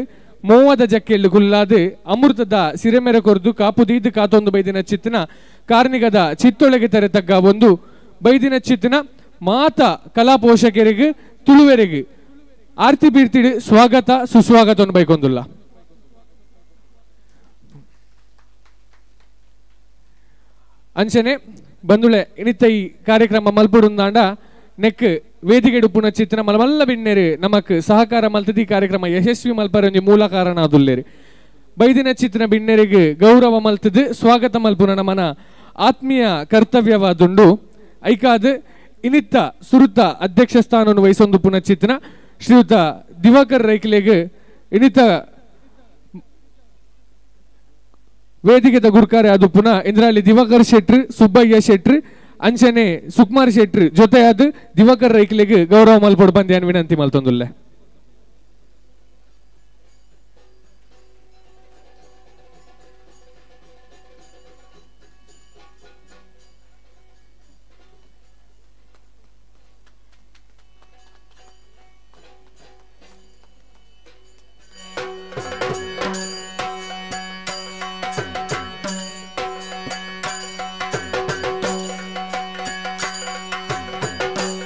ಮೋವದ ಜಕ್ಕೆಯಲ್ಲಿ ಗುಲ್ಲಾದು ಅಮೃತದ ಸಿರೆಮೆರೆ ಕೊರ್ದು ಕಾಪುದೀದು ಕಾತೊಂದು ಬೈದಿನ ಚಿತ್ತಿನ ಕಾರ್ನಿಗದ ಚಿತ್ತೊಳಗೆ ತೆರೆತಗ್ಗ ಒಂದು ಬೈದಿನ ಚಿತ್ತಿನ ಮಾತ ಕಲಾ ಪೋಷಕರಿಗೆ ತುಳುವೆರಿಗೆ ಆರ್ತಿ ಬೀರ್ತಿಡಿ ಸ್ವಾಗತ ಸುಸ್ವಾಗತವನ್ನು ಬೈಕೊಂದುಲ್ಲ. ಅಂಚನೆ ಬಂದುಳೆ ಇನ್ನಿತ್ತ ಈ ಕಾರ್ಯಕ್ರಮ ಮಲ್ಪುಡುಂದಾಂಡ ನೆಕ್ ವೇದಿಕೆ ಉಪ್ಪುನ ಚಿತ್ತಿನ ಮಲಮಲ್ಲ ಬಿನ್ನೇರು ನಮಕ್ ಸಹಕಾರ ಮಲ್ತದಿ ಕಾರ್ಯಕ್ರಮ ಯಶಸ್ವಿ ಮಲ್ಪರೊಂಜಿ ಮೂಲ ಕಾರಣ ಅದುಲ್ಲೇರು. ಬೈದಿನ ಚಿತ್ತಿನ ಬಿನ್ನೇರಿಗೆ ಗೌರವ ಮಲ್ತದು ಸ್ವಾಗತ ಮಲ್ಪುನ ನಮನ ಆತ್ಮೀಯ ಕರ್ತವ್ಯವಾದುಂಡು. ಐಕಾದ ಇನ್ನಿತ್ತ ಸುರುತ ಅಧ್ಯಕ್ಷ ಸ್ಥಾನವನ್ನು ವಹಿಸೊಂದು ಪುನ ಚಿತ್ತಿನ ಶ್ರೀಯುತ ದಿವಾಕರ್ ರೈಕ್ಲೆಗ್ ಇನ್ನಿತ್ತ ವೇದಿಕೆದ ಗುರ್ಕಾರೆ ಅದು ಪುನಃ ಇಂದ್ರಾಳಿ ದಿವಾಕರ್ ಶೆಟ್ರು ಸುಬ್ಬಯ್ಯ ಶೆಟ್ರು ಅಂಚನೆ ಸುಕುಮಾರ್ ಶೆಟ್ರು ಜೊತೆಯಾದ ದಿವಾಕರ್ ರೈಕ್ಲೆಗ್ ಗೌರವ ಮಲ್ಪೊಡು ಬಂದ್ಯಾನ್ ವಿನಂತಿ ಮಲ್ತೊಂದುಲ್ಲೆ.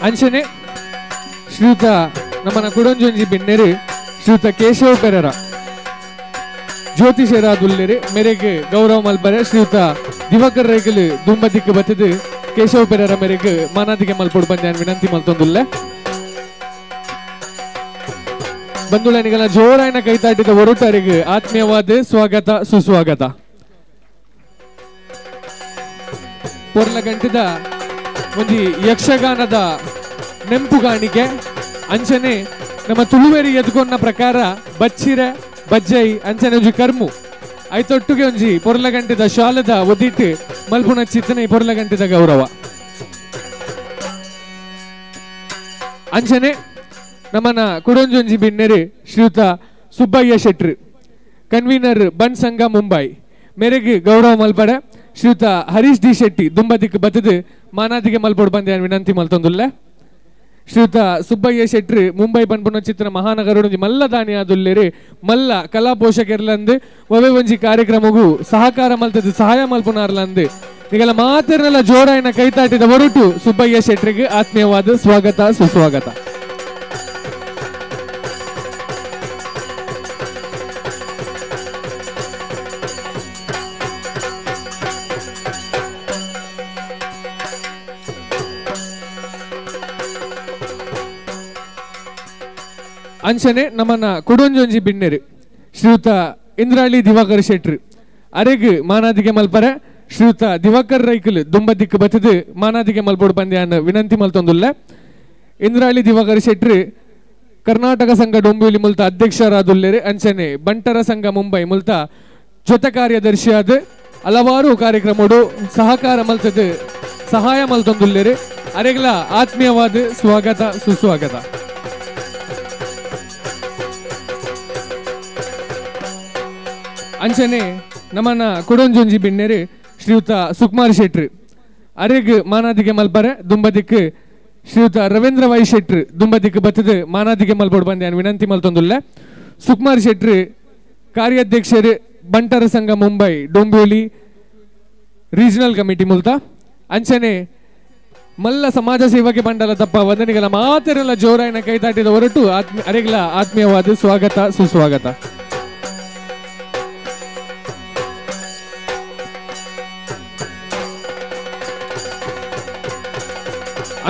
ಅಂಚನೆ ಶ್ರೀಯುತ ನಮ್ಮನ ಕುಡಂಜೊಂಜಿ ಬಿನ್ನೆರು ಶ್ರೀಯುತ ಕೇಶವ ಪೆರರ ಜ್ಯೋತಿಷರಾದುಲ್ಲೇರು ಮೇರೆಗೆ ಗೌರವ ಮಲ್ಪರೆ ಶ್ರೀಯುತ ದಿವಾಕರ್ ರೈಗಲು ದುಂಬದಿಕ್ಕು ಬತ್ತದು ಕೇಶವ ಪೆರರ ಮೇರೆಗೆ ಮಾನಾದಿಗೆ ಮಲ್ಪೊಡು ಬಂದ್ಯಾನ್ ವಿನಂತಿ ಮಲ್ತೊಂದುಲ್ಲೆ. ಬಂಧುಳನಿಗಲ ಜೋರಾಯನ ಕೈತಾಟಿದ ಒರಟರಿಗೆ ಆತ್ಮೀಯವಾದ ಸ್ವಾಗತ ಸುಸ್ವಾಗತ. ಪೊರ್ಲ ಗಂಟದ ಒಂಜಿ ಯಕ್ಷಗಾನದ ನೆಂಪುಗಾಣಿಕೆ ಅಂಚನೆ ನಮ್ಮ ತುಳುವೇರಿ ಎದ್ಕೊನ್ನ ಪ್ರಕಾರ ಬಚ್ಚಿರೆ ಬಜ್ಜೈ ಅಂಚನೆ ಒಂಜಿ ಕರ್ಮು ಐತೊಟ್ಟುಗೆ ಒಂಜಿ ಪೊರ್ಲಗಂಟದ ಶಾಲದ ಒದಿಟ್ಟು ಮಲ್ಪುನ ಚಿತ್ತನೆ ಪೊರ್ಲಗಂಟದ ಗೌರವ. ಅಂಚನೆ ನಮ್ಮನ ಕುಡೊಂಜೊಂಜಿ ಬಿನ್ನೆರು ಶ್ರೀಯುತ ಸುಬ್ಬಯ್ಯ ಶೆಟ್ರು ಕನ್ವೀನರ್ ಬನ್ ಸಂಘ ಮುಂಬೈ ಮೇರೆಗೆ ಗೌರವ ಮಲ್ಪಡೆ ಶ್ರೀಯುತ ಹರೀಶ್ ಡಿ ಶೆಟ್ಟಿ ದುಂಬದಿಕ್ ಬತ್ತದು ಮಾನಾದಿಗೆ ಮಲ್ಪೊಡು ಬಂದೆ ವಿನಂತಿ ಮಲ್ತೊಂದುಲ್ಲೆ. ಶ್ರೀಯುತ ಸುಬ್ಬಯ್ಯ ಶೆಟ್ರು ಮುಂಬೈ ಪನ್ಪುನ ಚಿತ್ರ ಮಹಾನಗರ ಮಲ್ಲ ದಾನಿ ಆದುಲ್ಲೇರು ಮಲ್ಲ ಕಲಾ ಪೋಷಕರ್ಲಂದು ಒವೆ ಒಂಜಿ ಕಾರ್ಯಕ್ರಮಗೂ ಸಹಕಾರ ಮಲ್ತದು ಸಹಾಯ ಮಲ್ಪುನಾರ್ಲಂದು ನಿಗಲ ಮಾತಿರ್ನೆಲ್ಲ ಜೋರಾಯಿನ ಕೈತಾಟಿದ ಹೊರಟು ಸುಬ್ಬಯ್ಯ ಶೆಟ್ರಿಗೆ ಆತ್ಮೀಯವಾದ ಸ್ವಾಗತ ಸುಸ್ವಾಗತ. ಅಂಚನೆ ನಮ್ಮನ್ನ ಕುಡೊಂಜೊಂಜಿ ಬಿನ್ನೆರು ಶ್ರೀಯುತ ಇಂದ್ರಾಳಿ ದಿವಾಕರ್ ಶೆಟ್ರು ಅರೆಗ್ ಮಾನಾದಿಗೆ ಮಲ್ಪರೆ ಶ್ರೀಯುತ ದಿವಾಕರ್ ರೈಕಲ್ ದುಂಬದಿಕ್ಕು ಬತ್ತದು ಮಾನಾದಿಗೆ ಮಲ್ಪೊಡು ಬಂದ್ಯಾನ್ ವಿನಂತಿ ಮಲ್ತೊಂದುಲ್ಲೆ. ಇಂದ್ರಾಳಿ ದಿವಾಕರ್ ಶೆಟ್ರು ಕರ್ನಾಟಕ ಸಂಘ ಡೊಂಬಿಲಿ ಮುಲ್ತ ಅಧ್ಯಕ್ಷರಾದುಲ್ಲೇರು ಅಂಚನೆ ಬಂಟರ ಸಂಘ ಮುಂಬೈ ಮುಲ್ತ ಜೊತೆ ಕಾರ್ಯದರ್ಶಿಯಾದ ಹಲವಾರು ಕಾರ್ಯಕ್ರಮಡು ಸಹಕಾರ ಮಲ್ತದು ಸಹಾಯ ಮಲ್ತೊಂದುಲ್ಲೇರು. ಅರೆಗ್ಲ ಆತ್ಮೀಯವಾದ ಸ್ವಾಗತ ಸುಸ್ವಾಗತ. ಅಂಚನೆ ನಮ್ಮನ ಕುಡೊಂಜೊಂಜಿ ಬಿನ್ನೆರು ಶ್ರೀಯುತ ಸುಕುಮಾರ್ ಶೆಟ್ರು ಅರೆಗ್ ಮಾನಾದಿಗೆ ಮಲ್ಪರೆ ದುಂಬದಿಕ್ ಶ್ರೀಯುತ ರವೀಂದ್ರ ವೈ ಶೆಟ್ರು ದುಂಬದಿಕ್ ಬತ್ತದು ಮಾನಾದಿಗೆ ಮಲ್ಪೊಡು ಬಂದೆ ವಿನಂತಿ ಮಲ್ತೊಂದುಲ್ಲೆ. ಸುಕುಮಾರ್ ಶೆಟ್ರು ಕಾರ್ಯಾಧ್ಯಕ್ಷರು ಬಂಟರ ಸಂಘ ಮುಂಬೈ ಡೊಂಬಿವಲಿ ರೀಜನಲ್ ಕಮಿಟಿ ಮುಲ್ತ ಅಂಚನೆ ಮಲ್ಲ ಸಮಾಜ ಸೇವಕೆ ಮಂಡಲ ತಪ್ಪ ವಂದನೆಗಳ ಮಾತೆರೆಲ್ಲ ಜೋರಾಯಿನ ಕೈತಾಟಿದ ಹೊರಟು ಅರೆಗ್ಲ ಆತ್ಮೀಯವಾದ ಸ್ವಾಗತ ಸುಸ್ವಾಗತ.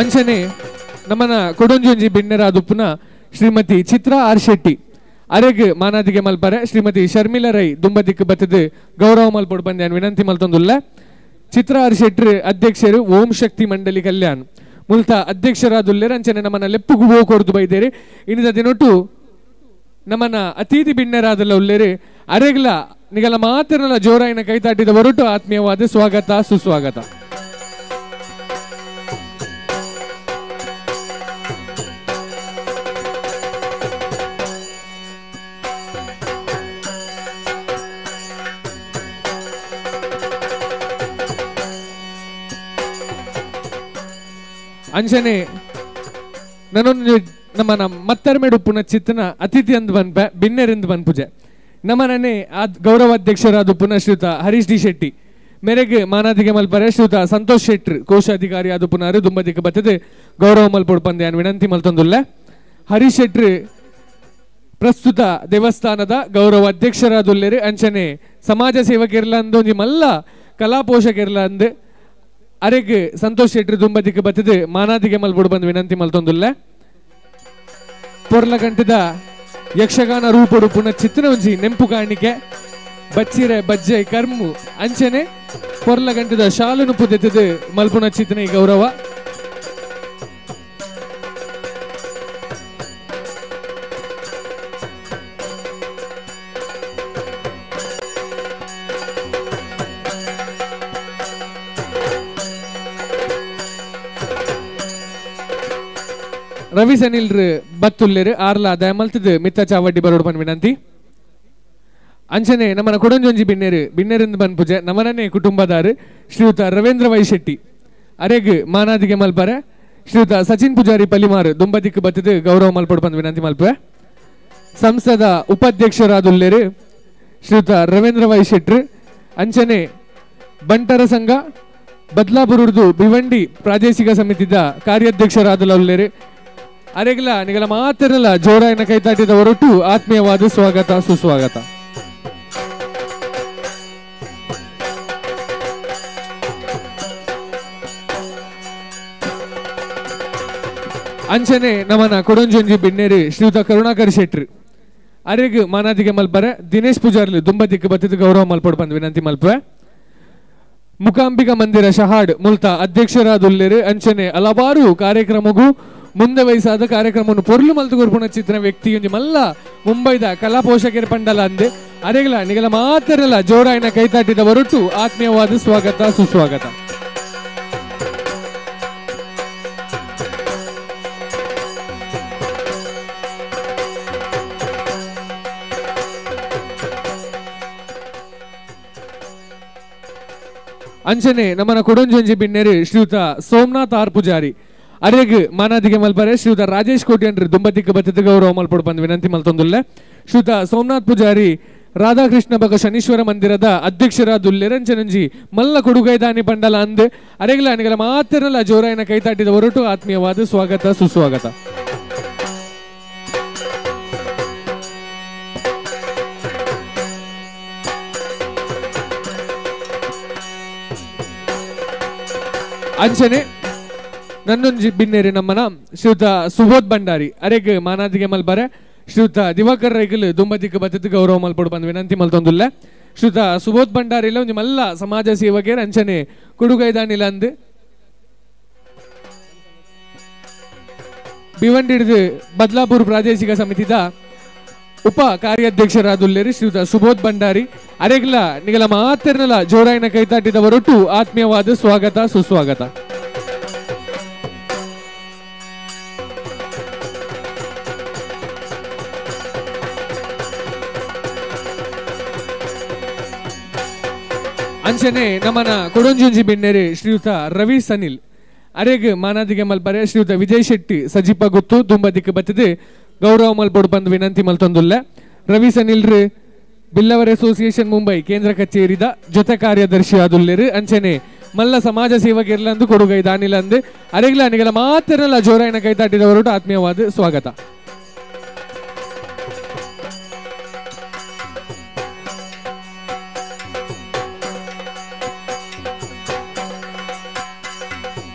ಅಂಚನೆ ನಮ್ಮನ ಕೊಡೊಂಜೊಂಜಿ ಬಿಣ್ಣೆರಾದುಪ್ಪುನ ಶ್ರೀಮತಿ ಚಿತ್ರಾ ಆರ್ ಶೆಟ್ಟಿ ಅರೆಗ್ ಮಾನಾದಿಗೆ ಮಲ್ಪರೆ ಶ್ರೀಮತಿ ಶರ್ಮಿಳಾ ರೈ ದುಂಬದಿಕ್ ಬತ್ತದು ಗೌರವ ಮಲ್ಪೊಡು ಬಂದೆ ವಿನಂತಿ ಮಲ್ತೊಂದುಲ್ಲ. ಚಿತ್ರಾ ಆರ್ ಶೆಟ್ಟಿ ಅಧ್ಯಕ್ಷರು ಓಂ ಶಕ್ತಿ ಮಂಡಳಿ ಕಲ್ಯಾಣ್ ಮುಲ್ತ ಅಧ್ಯಕ್ಷರಾದುಲ್ಲೇರು. ಅಂಚನೆ ನಮ್ಮನ ಲೆಪ್ಪುಗು ಹೋ ಕೊರ್ದು ಬೈದೇರಿ. ಇನ್ನಿದ ದಿನೊಟ್ಟು ನಮ್ಮನ ಅತಿಥಿ ಬಿಣ್ಣೆರಾದಲ್ಲ ಉಲ್ಲೇರಿ. ಅರೆಗ್ಲ ನಿಗಲ ಮಾತ್ರನಲ್ಲ ಜೋರಾಯಿನ ಕೈತಾಟಿದ ಹೊರಟು ಆತ್ಮೀಯವಾದ ಸ್ವಾಗತ ಸುಸ್ವಾಗತ. ಅಂಚನೆ ನನ್ನೊಂದು ನಮ್ಮನ ಮತ್ತರ್ಮೆಡುಪ್ಪುನ ಚಿತ್ತನ ಅತಿಥಿ ಅಂದ್ ಬನ್ಪೆ ಬಿನ್ನೆರೆಂದು ಬನ್ಪುಜೆ ನಮ್ಮನೇ ಗೌರವಾಧ್ಯಕ್ಷರಾದ ಪುನಃ ಶ್ರೀಯುತ ಹರೀಶ್ ಡಿ ಶೆಟ್ಟಿ ಮೇರೆಗೆ ಮಾನಾದಿಗೆ ಮಲ್ಪರೆ ಶ್ರೀಯುತ ಸಂತೋಷ್ ಶೆಟ್ಟಿ ಕೋಶಾಧಿಕಾರಿ ಆದ ಪುನಃ ದುಂಬದಿಗೆ ಬತ್ತದೆ ಗೌರವ ಮಲ್ಪೊಡು ಪಂದ್ಯಾನ್ ವಿನಂತಿ ಮಲ್ತೊಂದುಲ್ಲ. ಹರೀಶ್ ಶೆಟ್ಟಿ ಪ್ರಸ್ತುತ ದೇವಸ್ಥಾನದ ಗೌರವ ಅಧ್ಯಕ್ಷರಾದುಲ್ಲೇರು. ಅಂಚನೆ ಸಮಾಜ ಸೇವಕಿರ್ಲಂದು ಒಂಜಿ ಮಲ್ಲ ಕಲಾ ಪೋಷಕಿರ್ಲಂದು ಅರೆಗ್ ಸಂತೋಷ್ ಶೆಟ್ಟಿ ದುಂಬದಿಗೆ ಬತ್ತದೆ ಮಾನಾದಿಗೆ ಮಲ್ಪೊಡು ಬಂದು ವಿನಂತಿ ಮಲ್ತೊಂದುಲ್ಲ. ಪೊರ್ಲಗಂಟದ ಯಕ್ಷಗಾನ ರೂಪಡು ಪುನಃ ಚಿತ್ರನ ಒಂಜಿ ನೆಂಪು ಕಾಣಿಕೆ ಬಚ್ಚಿರೆ ಬಜ್ಜೆ ಕರ್ಮು ಅಂಚನೆ ಪೊರ್ಲಗಂಟದ ಶಾಲುನು ಪುದೆತದು ಮಲ್ಪುನ ಚಿತ್ರನ ಈ ಗೌರವ. ರವಿ ಸನಿಲ್ರು ಬತ್ತುಲ್ಲೇರು ಆರ್ಲ ದಯಮಲ್ತದು ಮಿತ್ತ ಚಾವಡ್ಡಿ ಬರೋಡು ಬನ್ ವಿನಂತಿ. ಅಂಚನೆ ನಮ್ಮನ ಕೊಡೊಂಜೊಂಜಿ ಬಿನ್ನೇರು ಬಿನ್ನೇರಿಂದ ಬನ್ ಪೂಜೆ ನಮ್ಮನೇ ಕುಟುಂಬದಾರು ಶ್ರೀಯುತ ರವೀಂದ್ರ ವೈ ಶೆಟ್ಟಿ ಅರೆಗ್ ಮಾನಾದಿಗೆ ಮಲ್ಪರೆ ಶ್ರೀಯುತ ಸಚಿನ್ ಪೂಜಾರಿ ಪಲಿಮಾರು ದುಂಬದಿಕ್ ಬತ್ತದು ಗೌರವ ಮಲ್ಪೊಡು ಬಂದ್ ವಿನಂತಿ ಮಲ್ಪೆ. ಸಂಸದ ಉಪಾಧ್ಯಕ್ಷರಾದುಲ್ಲೇರು ಶ್ರೀಯುತ ರವೀಂದ್ರ ವೈ ಶೆಟ್ರು. ಅಂಚನೆ ಬಂಟರ ಸಂಘ ಬದ್ಲಾಪುರದು ಭಿವಂಡಿ ಪ್ರಾದೇಶಿಕ ಸಮಿತಿದ ಕಾರ್ಯಾಧ್ಯಕ್ಷರಾದುಲ್ಲೇರು. ಅರೆಗ್ಲ ನಿಗಲ ಮಾತ್ರನಲ್ಲ ಜೋರಾಯಿನ ಕೈತಾಟಿದ ಹೊರಟು ಆತ್ಮೀಯವಾದ ಸ್ವಾಗತ ಸುಸ್ವಾಗತ. ಅಂಚನೆ ನಮನ ಕೊಡೊಂಜೊಂಜಿ ಬಿನ್ನೇರಿ ಶ್ರೀಯುತ ಕರುಣಾಕರ್ ಶೆಟ್ರು ಅರೆಗ್ ಮಾನಾದಿಗೆ ಮಲ್ಪರೆ ದಿನೇಶ್ ಪೂಜಾರ್ಲಿ ದುಂಬದಿಕ್ ಬತ್ತಿದ ಗೌರವ ಮಲ್ಪೊಡು ಬಂದ್ ವಿನಂತಿ ಮಲ್ಪೆ. ಮುಕಾಂಬಿಕಾ ಮಂದಿರ ಶಹಾಡ್ ಮುಲ್ತ ಅಧ್ಯಕ್ಷರಾದುಲ್ಲೇರು. ಅಂಚನೆ ಹಲವಾರು ಕಾರ್ಯಕ್ರಮಗೂ ಮುಂದೆ ವಯಸ್ಸಾದ ಕಾರ್ಯಕ್ರಮವನ್ನು ಪೊರ್ಲು ಮಲ್ತು ಕೊರ್ಪುಣ ಚಿತ್ರ ವ್ಯಕ್ತಿ ಒಂಜಿ ಮಲ್ಲ ಮುಂಬೈದ ಕಲಾ ಪೋಷಕರ ಪಂಡಲ ಅಂದೆ. ಅರೆಗ್ಲ ನಿಗಲ ಮಾತ್ರಲ್ಲ ಜೋರಾಯಿನ ಕೈತಾಟಿದ ಹೊರಟು ಆತ್ಮೀಯವಾದ ಸ್ವಾಗತ ಸುಸ್ವಾಗತ. ಅಂಚನೆ ನಮ್ಮನ ಕೊಡೊಂಜೊಂಜಿ ಬಿನ್ನೇರು ಶ್ರೀಯುತ ಸೋಮನಾಥ್ ಆರ್ ಪೂಜಾರಿ ಅರೆಗ್ ಮಾನಾದಿಗೆ ಮಲ್ಪರೆ ಶ್ರೀಯುತ ರಾಜೇಶ್ ಕೋಟ್ಯನ್ರು ದುಂಬದಿಕ್ ಬತ್ತದ ಗೌರವ ಮಲ್ಪೊಡು ಬಂದ್ ವಿನಂತಿ ಮಲ್ತೊಂದುಲ್ಲ. ಶ್ರೀಯುತ ಸೋಮನಾಥ್ ಪೂಜಾರಿ ರಾಧಾಕೃಷ್ಣ ಬಗ ಶನೀಶ್ವರ ಮಂದಿರದ ಅಧ್ಯಕ್ಷರಾದುಲ್ಲೆರಂಚನಂಜಿ ಮಲ್ಲ ಕೊಡುಗೈದಾನಿ ಬಂಡಲ ಅಂದ್ ಅರೆಗ್ಲ ಅನಿಗಲ ಮಾತ್ರನಲ್ಲ ಜೋರಾಯಿನ ಕೈತಾಟಿದ ಹೊರಟು ಆತ್ಮೀಯವಾದ ಸ್ವಾಗತ ಸುಸ್ವಾಗತ. ಅಂಚನೆ ನನ್ನೊಂಜಿ ಬಿನ್ನೇರಿ ನಮ್ಮನ ಶ್ರೀಯುತ ಸುಬೋಧ್ ಭಂಡಾರಿ ಅರೆಗ್ ಮಾನಾದಿಗೆ ಮಲ್ಬರೆ ಶ್ರೀಯುತ ದಿವಾಕರ್ ರೈಗಲ್ ದುಂಬದಿಕ್ ಬತ್ತದ ಗೌರವ ಮಲ್ಪೊಡು ಬಂದ್ ವಿನಂತಿ ಮಲ್ತೊಂದುಲ್ಲ. ಶ್ರೀಯುತ ಸುಬೋಧ್ ಭಂಡಾರಿ ಒಂಜಿ ಮಲ್ಲ ಸಮಾಜ ಸೇವಕರ ಅಂಚನೆ ಕೊಡುಗೈದಾನಿಲ ಅಂದ್ ಭಿವಂಡಿಡ್ದು ಬದ್ಲಾಪುರ್ ಪ್ರಾದೇಶಿಕ ಸಮಿತಿದ ಉಪ ಕಾರ್ಯಾಧ್ಯಕ್ಷರಾದುಲ್ಲೇರಿ ಶ್ರೀಯುತ ಸುಬೋಧ್ ಭಂಡಾರಿ ಅರೆಗ್ಲ ನಿಗಲ ಮಾತ್ರನಲ ಜೋರಾಯಿನ ಕೈತಾಟಿದ ಹೊರಟು ಆತ್ಮೀಯವಾದ ಸ್ವಾಗತ ಸುಸ್ವಾಗತ. ಅಂಚನೆ ನಮ್ಮನ ಕೊಡೊಂಜೊಂಜಿ ಬಿನ್ನೇರಿ ಶ್ರೀಯುತ ರವಿ ಸನಿಲ್ ಅರೆಗ್ ಮಾನಾದಿಗೆ ಮಲ್ಪರೆ ಶ್ರೀಯುತ ವಿಜಯ್ ಶೆಟ್ಟಿ ಸಜಿಪ ಗುತ್ತು ದುಂಬದಿಕ್ ಬತ್ತದೆ ಗೌರವ ಮಲ್ಪೊಡು ಬಂದು ವಿನಂತಿ ಮಲ್ತೊಂದುಲ್ಲ. ರವಿ ಸನಿಲ್ರು ಬಿಲ್ಲವರ್ ಅಸೋಸಿಯೇಷನ್ ಮುಂಬೈ ಕೇಂದ್ರ ಕಚೇರಿದ ಜೊತೆ ಕಾರ್ಯದರ್ಶಿ ಆದುಲ್ಲೇರು. ಅಂಚನೆ ಮಲ್ಲ ಸಮಾಜ ಸೇವಕಿರ್ಲಂದು ಕೊಡುಗೈ ದಾನಿಲಂದು ಅರೆಗ್ಲ ನಿಗಲ ಮಾತ್ರನಲ್ಲ ಜೋರಾಯಿನ ಕೈತಾಟಿದವರು ಆತ್ಮೀಯವಾದ ಸ್ವಾಗತ.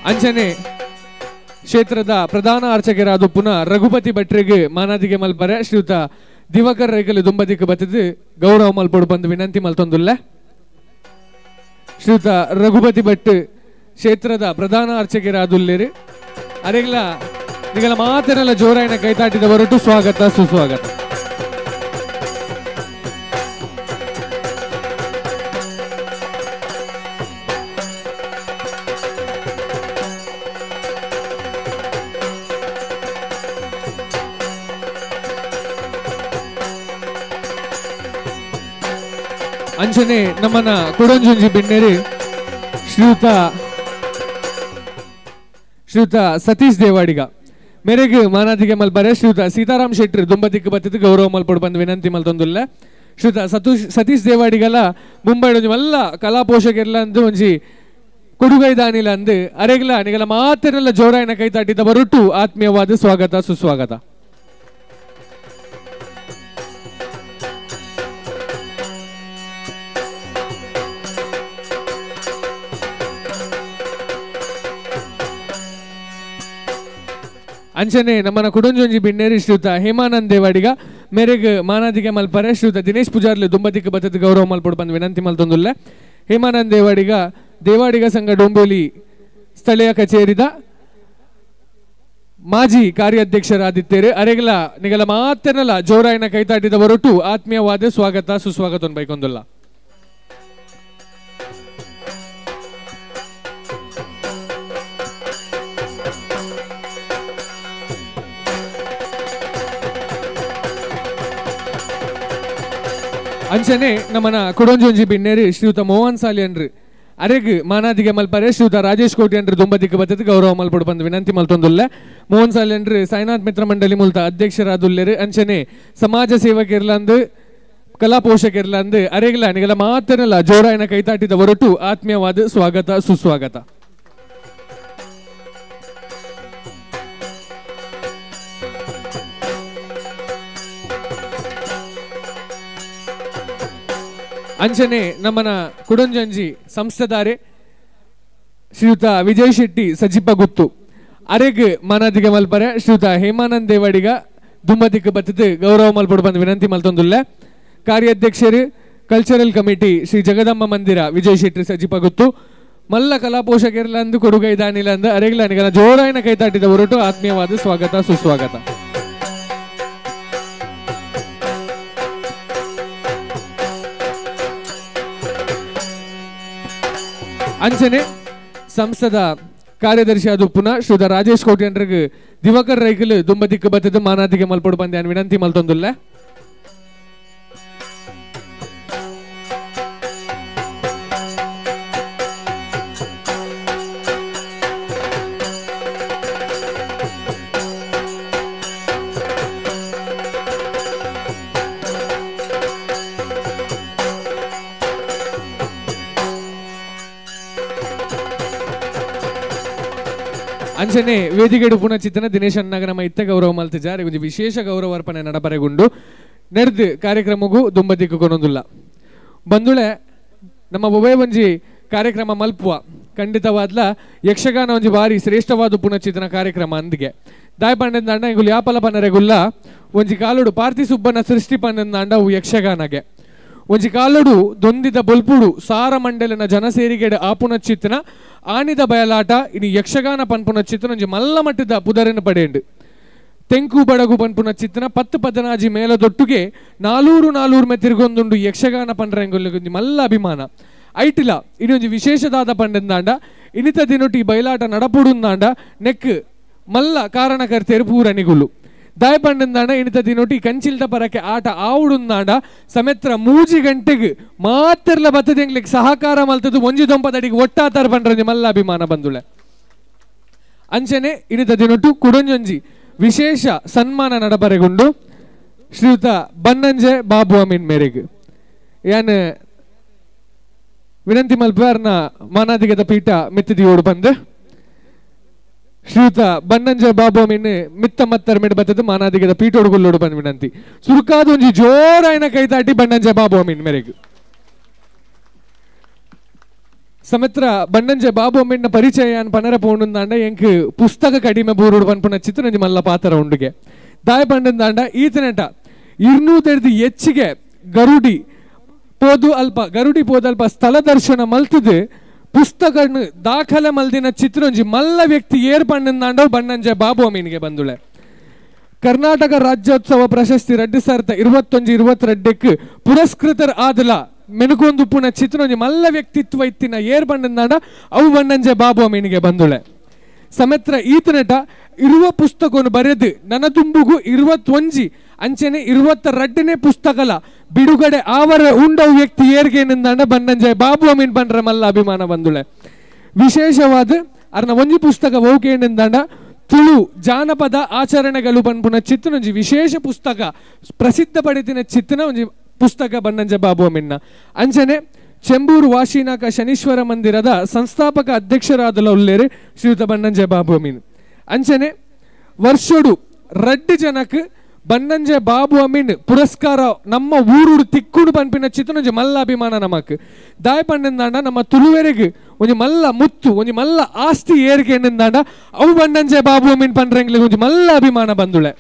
ಅಂಚನೆ ಕ್ಷೇತ್ರದ ಪ್ರಧಾನ ಅರ್ಚಕರಾದ ಪುನಃ ರಘುಪತಿ ಭಟ್ರಿಗೆ ಮಾನಾದಿಗೆ ಮಲ್ಪರೆ ಶ್ರೀಯುತ ದಿವಾಕರ್ ರೈಕಲ್ ದುಂಬದಿಕ್ಕೆ ಬತ್ತಿದ್ದು ಗೌರವ ಮಲ್ಪೊಡು ಬಂದು ವಿನಂತಿ ಮಲ್ತೊಂದುಲ್ಲ. ಶ್ರೀಯುತ ರಘುಪತಿ ಭಟ್ ಕ್ಷೇತ್ರದ ಪ್ರಧಾನ ಅರ್ಚಕರಾದುಲ್ಲೇರಿ ಅರೆಗ್ಲ ನಿಗಲ ಮಾತನೆಲ್ಲ ಜೋರಾಯಿನ ಕೈತಾಟಿದ ಹೊರಟು ಸ್ವಾಗತ ಸುಸ್ವಾಗತ. ಅಂಚನೆ ನಮ್ಮನ್ನ ಕೊಡಂಜುಂಜಿ ಬಿನ್ನೇರಿ ಶ್ರೀಯುತ ಶ್ರೀಯುತ ಸತೀಶ್ ದೇವಾಡಿಗ ಮೇರೆಗೆ ಮಾನಾದಿಗೆ ಮಲ್ಪರೆ ಶ್ರೀಯುತ ಸೀತಾರಾಮ್ ಶೆಟ್ಟಿ ದುಂಬದಿಕ್ಕೆ ಬತ್ತಿದ್ದು ಗೌರವ ಮಲ್ಪೊಡು ಬಂದು ವಿನಂತಿ ಮಲ್ತೊಂದುಲ್ಲ. ಶ್ರೀಯುತ ಸತೀಶ್ ದೇವಾಡಿಗಲ ಮುಂಬೈ ಒಂಜಿ ಮಲ್ಲ ಕಲಾ ಪೋಷಕರ್ಲ ಅಂದು ಒಂಜಿ ಕೊಡುಗೈ ದಾನಿಲ ಅಂದು ಅರೆಗ್ಲ ನಿಗಲ ಮಾತೆನೆಲ್ಲ ಜೋರಾಯಿನ ಕೈತಾಟಿದ ಬರುಟ್ಟು ಆತ್ಮೀಯವಾದ ಸ್ವಾಗತ ಸುಸ್ವಾಗತ. ಅಂಚನೆ ನಮ್ಮನ ಕುಡಂಜೊಂಜಿ ಬಿನ್ನೇರಿ ಶ್ರೀಯುತ ಹೇಮಾನಂದ್ ದೇವಾಡಿಗ ಮೇರೆಗ್ ಮಾನಾದಿಗೆ ಮಲ್ಪರೆ ಶ್ರೀಯುತ ದಿನೇಶ್ ಪೂಜಾರ್ಲಿ ದುಂಬದಿಕ್ಕೆ ಬತ್ತದ ಗೌರವ ಮಲ್ಪೊಡು ಬಂದು ವಿನಂತಿ ಮಲ್ತೊಂದುಲ್ಲ. ಹೇಮಾನಂದ್ ದೇವಾಡಿಗ ದೇವಾಡಿಗ ಸಂಘ ಡೊಂಬೋಲಿ ಸ್ಥಳೀಯ ಕಚೇರಿದ ಮಾಜಿ ಕಾರ್ಯಾಧ್ಯಕ್ಷರಾದಿತ್ತೇರು ಅರೆಗಲ ನಿಗಲ ಮಾತೆನಲ ಜೋರಾಯಿನ ಕೈತಾಟಿದ ಹೊರಟು ಆತ್ಮೀಯವಾದ ಸ್ವಾಗತ ಸುಸ್ವಾಗತ ಬೈಕೊಂದುಲ್ಲ. ಅಂಚನೆ ನಮ್ಮನ ಕೊಡಂಜೊಂಜಿ ಬಿನ್ನೇರಿ ಶ್ರೀಯುತ ಮೋಹನ್ ಸಾಲಿಯನ್ರು ಅರೆಗ್ ಮಾನಾದಿಗೆ ಮಲ್ಪರೆ ಶ್ರೀಯುತ ರಾಜೇಶ್ ಕೋಟಿ ಅನ್ರು ದುಂಬದಿಕ್ಕೆ ಬತ್ತದ ಗೌರವ ಮಲ್ಪೊಡು ಬಂದು ವಿನಂತಿ ಮಲ್ತೊಂದುಲ್ಲ. ಮೋಹನ್ ಸಾಲಿಯನ್ರು ಸಾಯಿನಾಥ್ ಮಿತ್ರ ಮಂಡಳಿ ಮೂಲತ ಅಧ್ಯಕ್ಷರಾದುಲ್ಲೇರು ಅಂಚನೆ ಸಮಾಜ ಸೇವಕಿರ್ಲಂದು ಕಲಾ ಪೋಷಕಿರ್ಲಂದು ಅರೆಗ್ಲ ನಿಗಲ ಮಾತನೆಲ್ಲ ಜೋರಾಯಿನ ಕೈತಾಟಿದ ಹೊರಟು ಆತ್ಮೀಯವಾದ ಸ್ವಾಗತ ಸುಸ್ವಾಗತ. ಅಂಚನೆ ನಮ್ಮನ ಕುಡಂಜಂಜಿ ಸಂಸ್ಥೆದಾರೆ ಶ್ರೀಯುತ ವಿಜಯ್ ಶೆಟ್ಟಿ ಸಜಿಪ ಗುತ್ತು ಅರೆಗ್ ಮಾನಾದಿಗೆ ಮಲ್ಪರೆ ಶ್ರೀಯುತ ಹೇಮಾನಂದ್ ದೇವಾಡಿಗ ದುಂಬದಿಕ್ಕೆ ಬತ್ತಿದ್ದು ಗೌರವ ಮಲ್ಪೊಡು ಬಂದು ವಿನಂತಿ ಮಲ್ತೊಂದುಲ್ಲ. ಕಾರ್ಯಾಧ್ಯಕ್ಷರು ಕಲ್ಚರಲ್ ಕಮಿಟಿ ಶ್ರೀ ಜಗದಂಬ ಮಂದಿರ ವಿಜಯ್ ಶೆಟ್ಟಿ ಸಜಿಪ ಗುತ್ತು ಮಲ್ಲ ಕಲಾ ಪೋಷಕರ್ಲಂದು ಕೊಡುಗೈ ದಾನಿಲಂದು ಅರೆಗ್ಲ ನಿಗಲ ಜೋರಾಯಿನ ಕೈತಾಟಿದ ಹೊರಟು ಆತ್ಮೀಯವಾದ ಸ್ವಾಗತ ಸುಸ್ವಾಗತ. ಅಂಚನೆ ಸಂಸ್ಥದ ಕಾರ್ಯದರ್ಶಿ ಅದು ಪುನಃ ಶ್ರೀಯುತ ರಾಜೇಶ್ ಕೋಟ್ಯನ್ರಿಗೆ ದಿವಾಕರ್ ರೈಕಲ್ ದುಂಬದಿಕ್ಕೆ ಬತ್ತದ ಮಾನಾದಿಗೆ ಮಲ್ಪೊಡು ಬಂದೆ ವಿನಂತಿ ಮಲ್ತೊಂದುಲ್ಲ. ಅಂಚನೆ ವೇದಿಕೆಡು ಪುನಃ ಚಿತ್ತನ ದಿನೇಶ್ ಅಣ್ಣಗ ನಮ್ಮ ಇತ್ತ ಗೌರವ ಮಲ್ತಿಜಾರೆ ಒಂಜಿ ವಿಶೇಷ ಗೌರವ ಅರ್ಪಣೆ ನಡಪರೆಗುಂಡು ನೆರ್ದು ಕಾರ್ಯಕ್ರಮಗೂ ದುಂಬದಿಕ್ಕು ಕೊನೊಂದುಲ್ಲ. ಬಂದುಳೆ ನಮ್ಮ ಒಬ್ಬೇ ಒಂಜಿ ಕಾರ್ಯಕ್ರಮ ಮಲ್ಪುವ ಖಂಡಿತವಾದ್ಲ ಯಕ್ಷಗಾನ ಒಂಜಿ ಬಾರಿ ಶ್ರೇಷ್ಠವಾದ ಪುನಃ ಕಾರ್ಯಕ್ರಮ ಅಂದಿಗೆ ದಾಯ್ ಪಂಡಂದಾಂಡ ಇಂಗುಲು ಯಾಪಲ ಪನರೆಗುಲ್ಲ ಒಂಜಿ ಕಾಲುಡು ಪಾರ್ಥಿ ಸುಬ್ಬನ ಸೃಷ್ಟಿ ಪಂಡಂದಾಂಡ ಅವು ಯಕ್ಷಗಾನಗೆ ಒಂಜಿ ಕಾಲುಡು ದೊಂದಿದ ಬೊಲ್ಪುಡು ಸಾರ ಮಂಡಲಿನ ಜನಸೇರಿಗೆಡೆ ಆಪುನಚ್ಚಿತ್ತನ ಆನಿದ ಬಯಲಾಟ ಇನಿ ಯಕ್ಷಗಾನ ಪನ್ಪುನಚ್ಚಿತ್ತನ ಒಂಜಿ ಮಲ್ಲ ಮಟ್ಟದ ಪುದರನ್ನು ಪಡೆಂಡು ತೆಂಕು ಬಡಗು ಪನ್ಪುನಚ್ಚಿತ್ತನ 10 ಪದನಾಜಿ ಮೇಲದೊಟ್ಟುಗೆ 400 ಮೆತಿರ್ಗೊಂದುಂಡು ಯಕ್ಷಗಾನ ಪನ್ರೆಂಗುಲ್ಗೆ ಮಲ್ಲ ಅಭಿಮಾನ ಐಟಿಲ ಇನ್ನೊಂಜಿ ವಿಶೇಷದಾದ ಪಂಡಂದಾಂಡ ಇನಿತ ದಿನೊಟಿ ಬಯಲಾಟ ನಡಪುಡುಂದಾಂಡ ನೆಕ್ ಮಲ್ಲ ಕಾರಣಕರ್ತೇರು ಪೂರನಿಗುಲು ದಾಯ ಪಂಡಂದಾಂಡ ಇನಿತ ದಿನೊಟಿ ಕಂಚಿಲ್ದ ಪರಕ್ಕೆ ಆಟ ಆವುಡುಂದಾಂಡ ಸಮೆತ್ರ 3 ಗಂಟೆಗೆ ಮಾತ್ರಲ ಬತ್ತದೆಂಗ್ಲಿಕ್ಕೆ ಸಹಕಾರ ಮಲ್ತದ್ದು ಒಂಜಿ ದೊಂಪದಡಿಗೆ ಒಟ್ಟಾತಾರ ಪಂಡ್ರಂಜಿ ಮಲ್ಲ ಅಭಿಮಾನ ಬಂದುಳೆ ಅಂಚನೆ ಇನಿತ ದಿನೊಟು ಕುಡೊಂಜೊಂಜಿ ವಿಶೇಷ ಸನ್ಮಾನ ನಡಬರೆಗುಂಡು ಶ್ರೀಯುತ ಬನ್ನಂಜೆ ಬಾಬು ಅಮೀನ್ ಮೇರೆಗೆ ಯಾನ್ ವಿನಂತಿ ಮಲ್ಪರ್ನ ಮಾನಾದಿಗದ ಪೀಠ ಮಿತ್ತಿದಿಯೋಡು ಬಂದು ಶ್ರೀಯುತ ಬನ್ನಂಜೆ ಬಾಬು ಅಮೀನ್ ಮಿತ್ತ ಮತ್ತರ ಮಿಡ್ ಬತ್ತದ ಮಾನಾದಿಗದ ಪೀಠೋಡುಗುಲ್ಲೋಡು ಬಂದು ವಿನಂತಿ ಸುರುಕಾದ ಒಂಜಿ ಜೋರಾಯನ ಕೈತಾಟಿ ಬನ್ನಂಜೆ ಬಾಬು ಅಮೀನ್ ಮೇರೆಗೆ. ಸಮಿತ್ರ ಬಣ್ಣಂಜೆ ಬಾಬು ಅಮ್ಮಿನ ಪರಿಚಯ ಪನರ ಪೋಣುಂದಾಂಡ ಎಂಕ್ ಪುಸ್ತಕ ಕಡಿಮೆ ಬೂರುಡು ಪನ್ಪುನ ಚಿತ್ರನಂಜಿ ಮಲ್ಲ ಪಾತ್ರ ಉಂಡುಗೆ ದಾಯ ಪಂಡಂದಾಂಡ ಈತನಟ 200 ಹೆಚ್ಚಿಗೆ ಗರುಡಿ ಪೋದು ಅಲ್ಪ ಗರುಡಿ ಪೋದಲ್ಪ ಸ್ಥಳ ದರ್ಶನ ಮಲ್ತದು ಪುಸ್ತಕ ದಾಖಲೆ ಮಲ್ದಿನ ಚಿತ್ರಂಜಿ ಮಲ್ಲ ವ್ಯಕ್ತಿ ಏರ್ ಪಂಡಂದಾಂಡ ಬಣ್ಣಂಜೆ ಬಾಬು ಅಮೀನ್ಗೆ ಬಂದುಳೆ. ಕರ್ನಾಟಕ ರಾಜ್ಯೋತ್ಸವ ಪ್ರಶಸ್ತಿ 2021-22 ಪುರಸ್ಕೃತರ್ ಆದಲ ಮೆನುಕೊಂದು ಪುಣ ಚಿತ್ರಂಜಿ ಮಲ್ಲ ವ್ಯಕ್ತಿತ್ವ ಇತ್ತಿನ ಏರ್ ಬಣ್ಣಂದಾಂಡ ಅವು ಬಣ್ಣಂಜೆ ಬಾಬು ಅಮೀನ್ಗೆ ಬಂದುಳೆ. ಸಮೇತ್ರ ಈತನಟ ಇರುವ ಪುಸ್ತಕವನ್ನು ಬರೆದು ನನ್ನ ತುಂಬುಗು 21 ಅಂಚನೆ 22ನೇ ಪುಸ್ತಕಲ ಬಿಡುಗಡೆ ಆವರ ಉಂಡವು ವ್ಯಕ್ತಿ ಏರ್ಗೇನಿಂದಾಂಡ ಬಣ್ಣಂಜೆ ಬಾಬು ಅಮೀನ್ ಪಂಡ್ರ ಮಲ್ಲ ಅಭಿಮಾನ ಬಂದುಳೆ. ವಿಶೇಷವಾದ ಅರ್ನ ಒಂಜಿ ಪುಸ್ತಕ ಓಕೇನಿಂದಾಂಡ ತುಳು ಜಾನಪದ ಆಚರಣೆಗಳು ಪನ್ಪುನ ಚಿತ್ರನೊಂಜಿ ವಿಶೇಷ ಪುಸ್ತಕ ಪ್ರಸಿದ್ಧ ಪಡೆದಿನ ಚಿತ್ರನ ಒಂಜಿ ಪುಸ್ತಕ ಬಣ್ಣಂಜೆ ಬಾಬು ಅಮೀನ್ನ. ಅಂಚನೆ ಚೆಂಬೂರು ವಾಶಿನಾಕ ಶನೀಶ್ವರ ಮಂದಿರದ ಸಂಸ್ಥಾಪಕ ಅಧ್ಯಕ್ಷರಾದಲ ಉಲ್ಲೇರು ಶ್ರೀಯುತ ಬಣ್ಣಂಜೆ ಬಾಬು ಅಮೀನ್. ಅಂಚನೆ ವರ್ಷೋಡು 2 ಜನಕ್ಕೆ ಬಣ್ಣಂಜೆ ಬಾಬು ಅಮೀನ್ ಪುರಸ್ಕಾರ ನಮ್ಮ ಊರುಡು ತಿಕ್ಕುಡು ಪನ್ಪಿನ ಚಿತ್ರನೊಂಜಿ ಮಲ್ಲ ಅಭಿಮಾನ ನಮಕ್. ದಾಯ ಪಂಡಂದಾಂಡ ನಮ್ಮ ತುಳುವೆರೆಗ್ ಒಂಜಿ ಮಲ್ಲ ಮುತ್ತು ಒಂಜಿ ಮಲ್ಲ ಆಸ್ತಿ ಏರಿಕೆ ಎನ್ನುಂದಾಂಡ ಅವು ಬಣ್ಣಂಜೆ ಬಾಬು ಅಮೀನ್ ಪಂಡ್ರೆಂಗ್ಲಿಗೆ ಒಂಜಿ ಮಲ್ಲ ಅಭಿಮಾನ ಬಂದುಳೆ.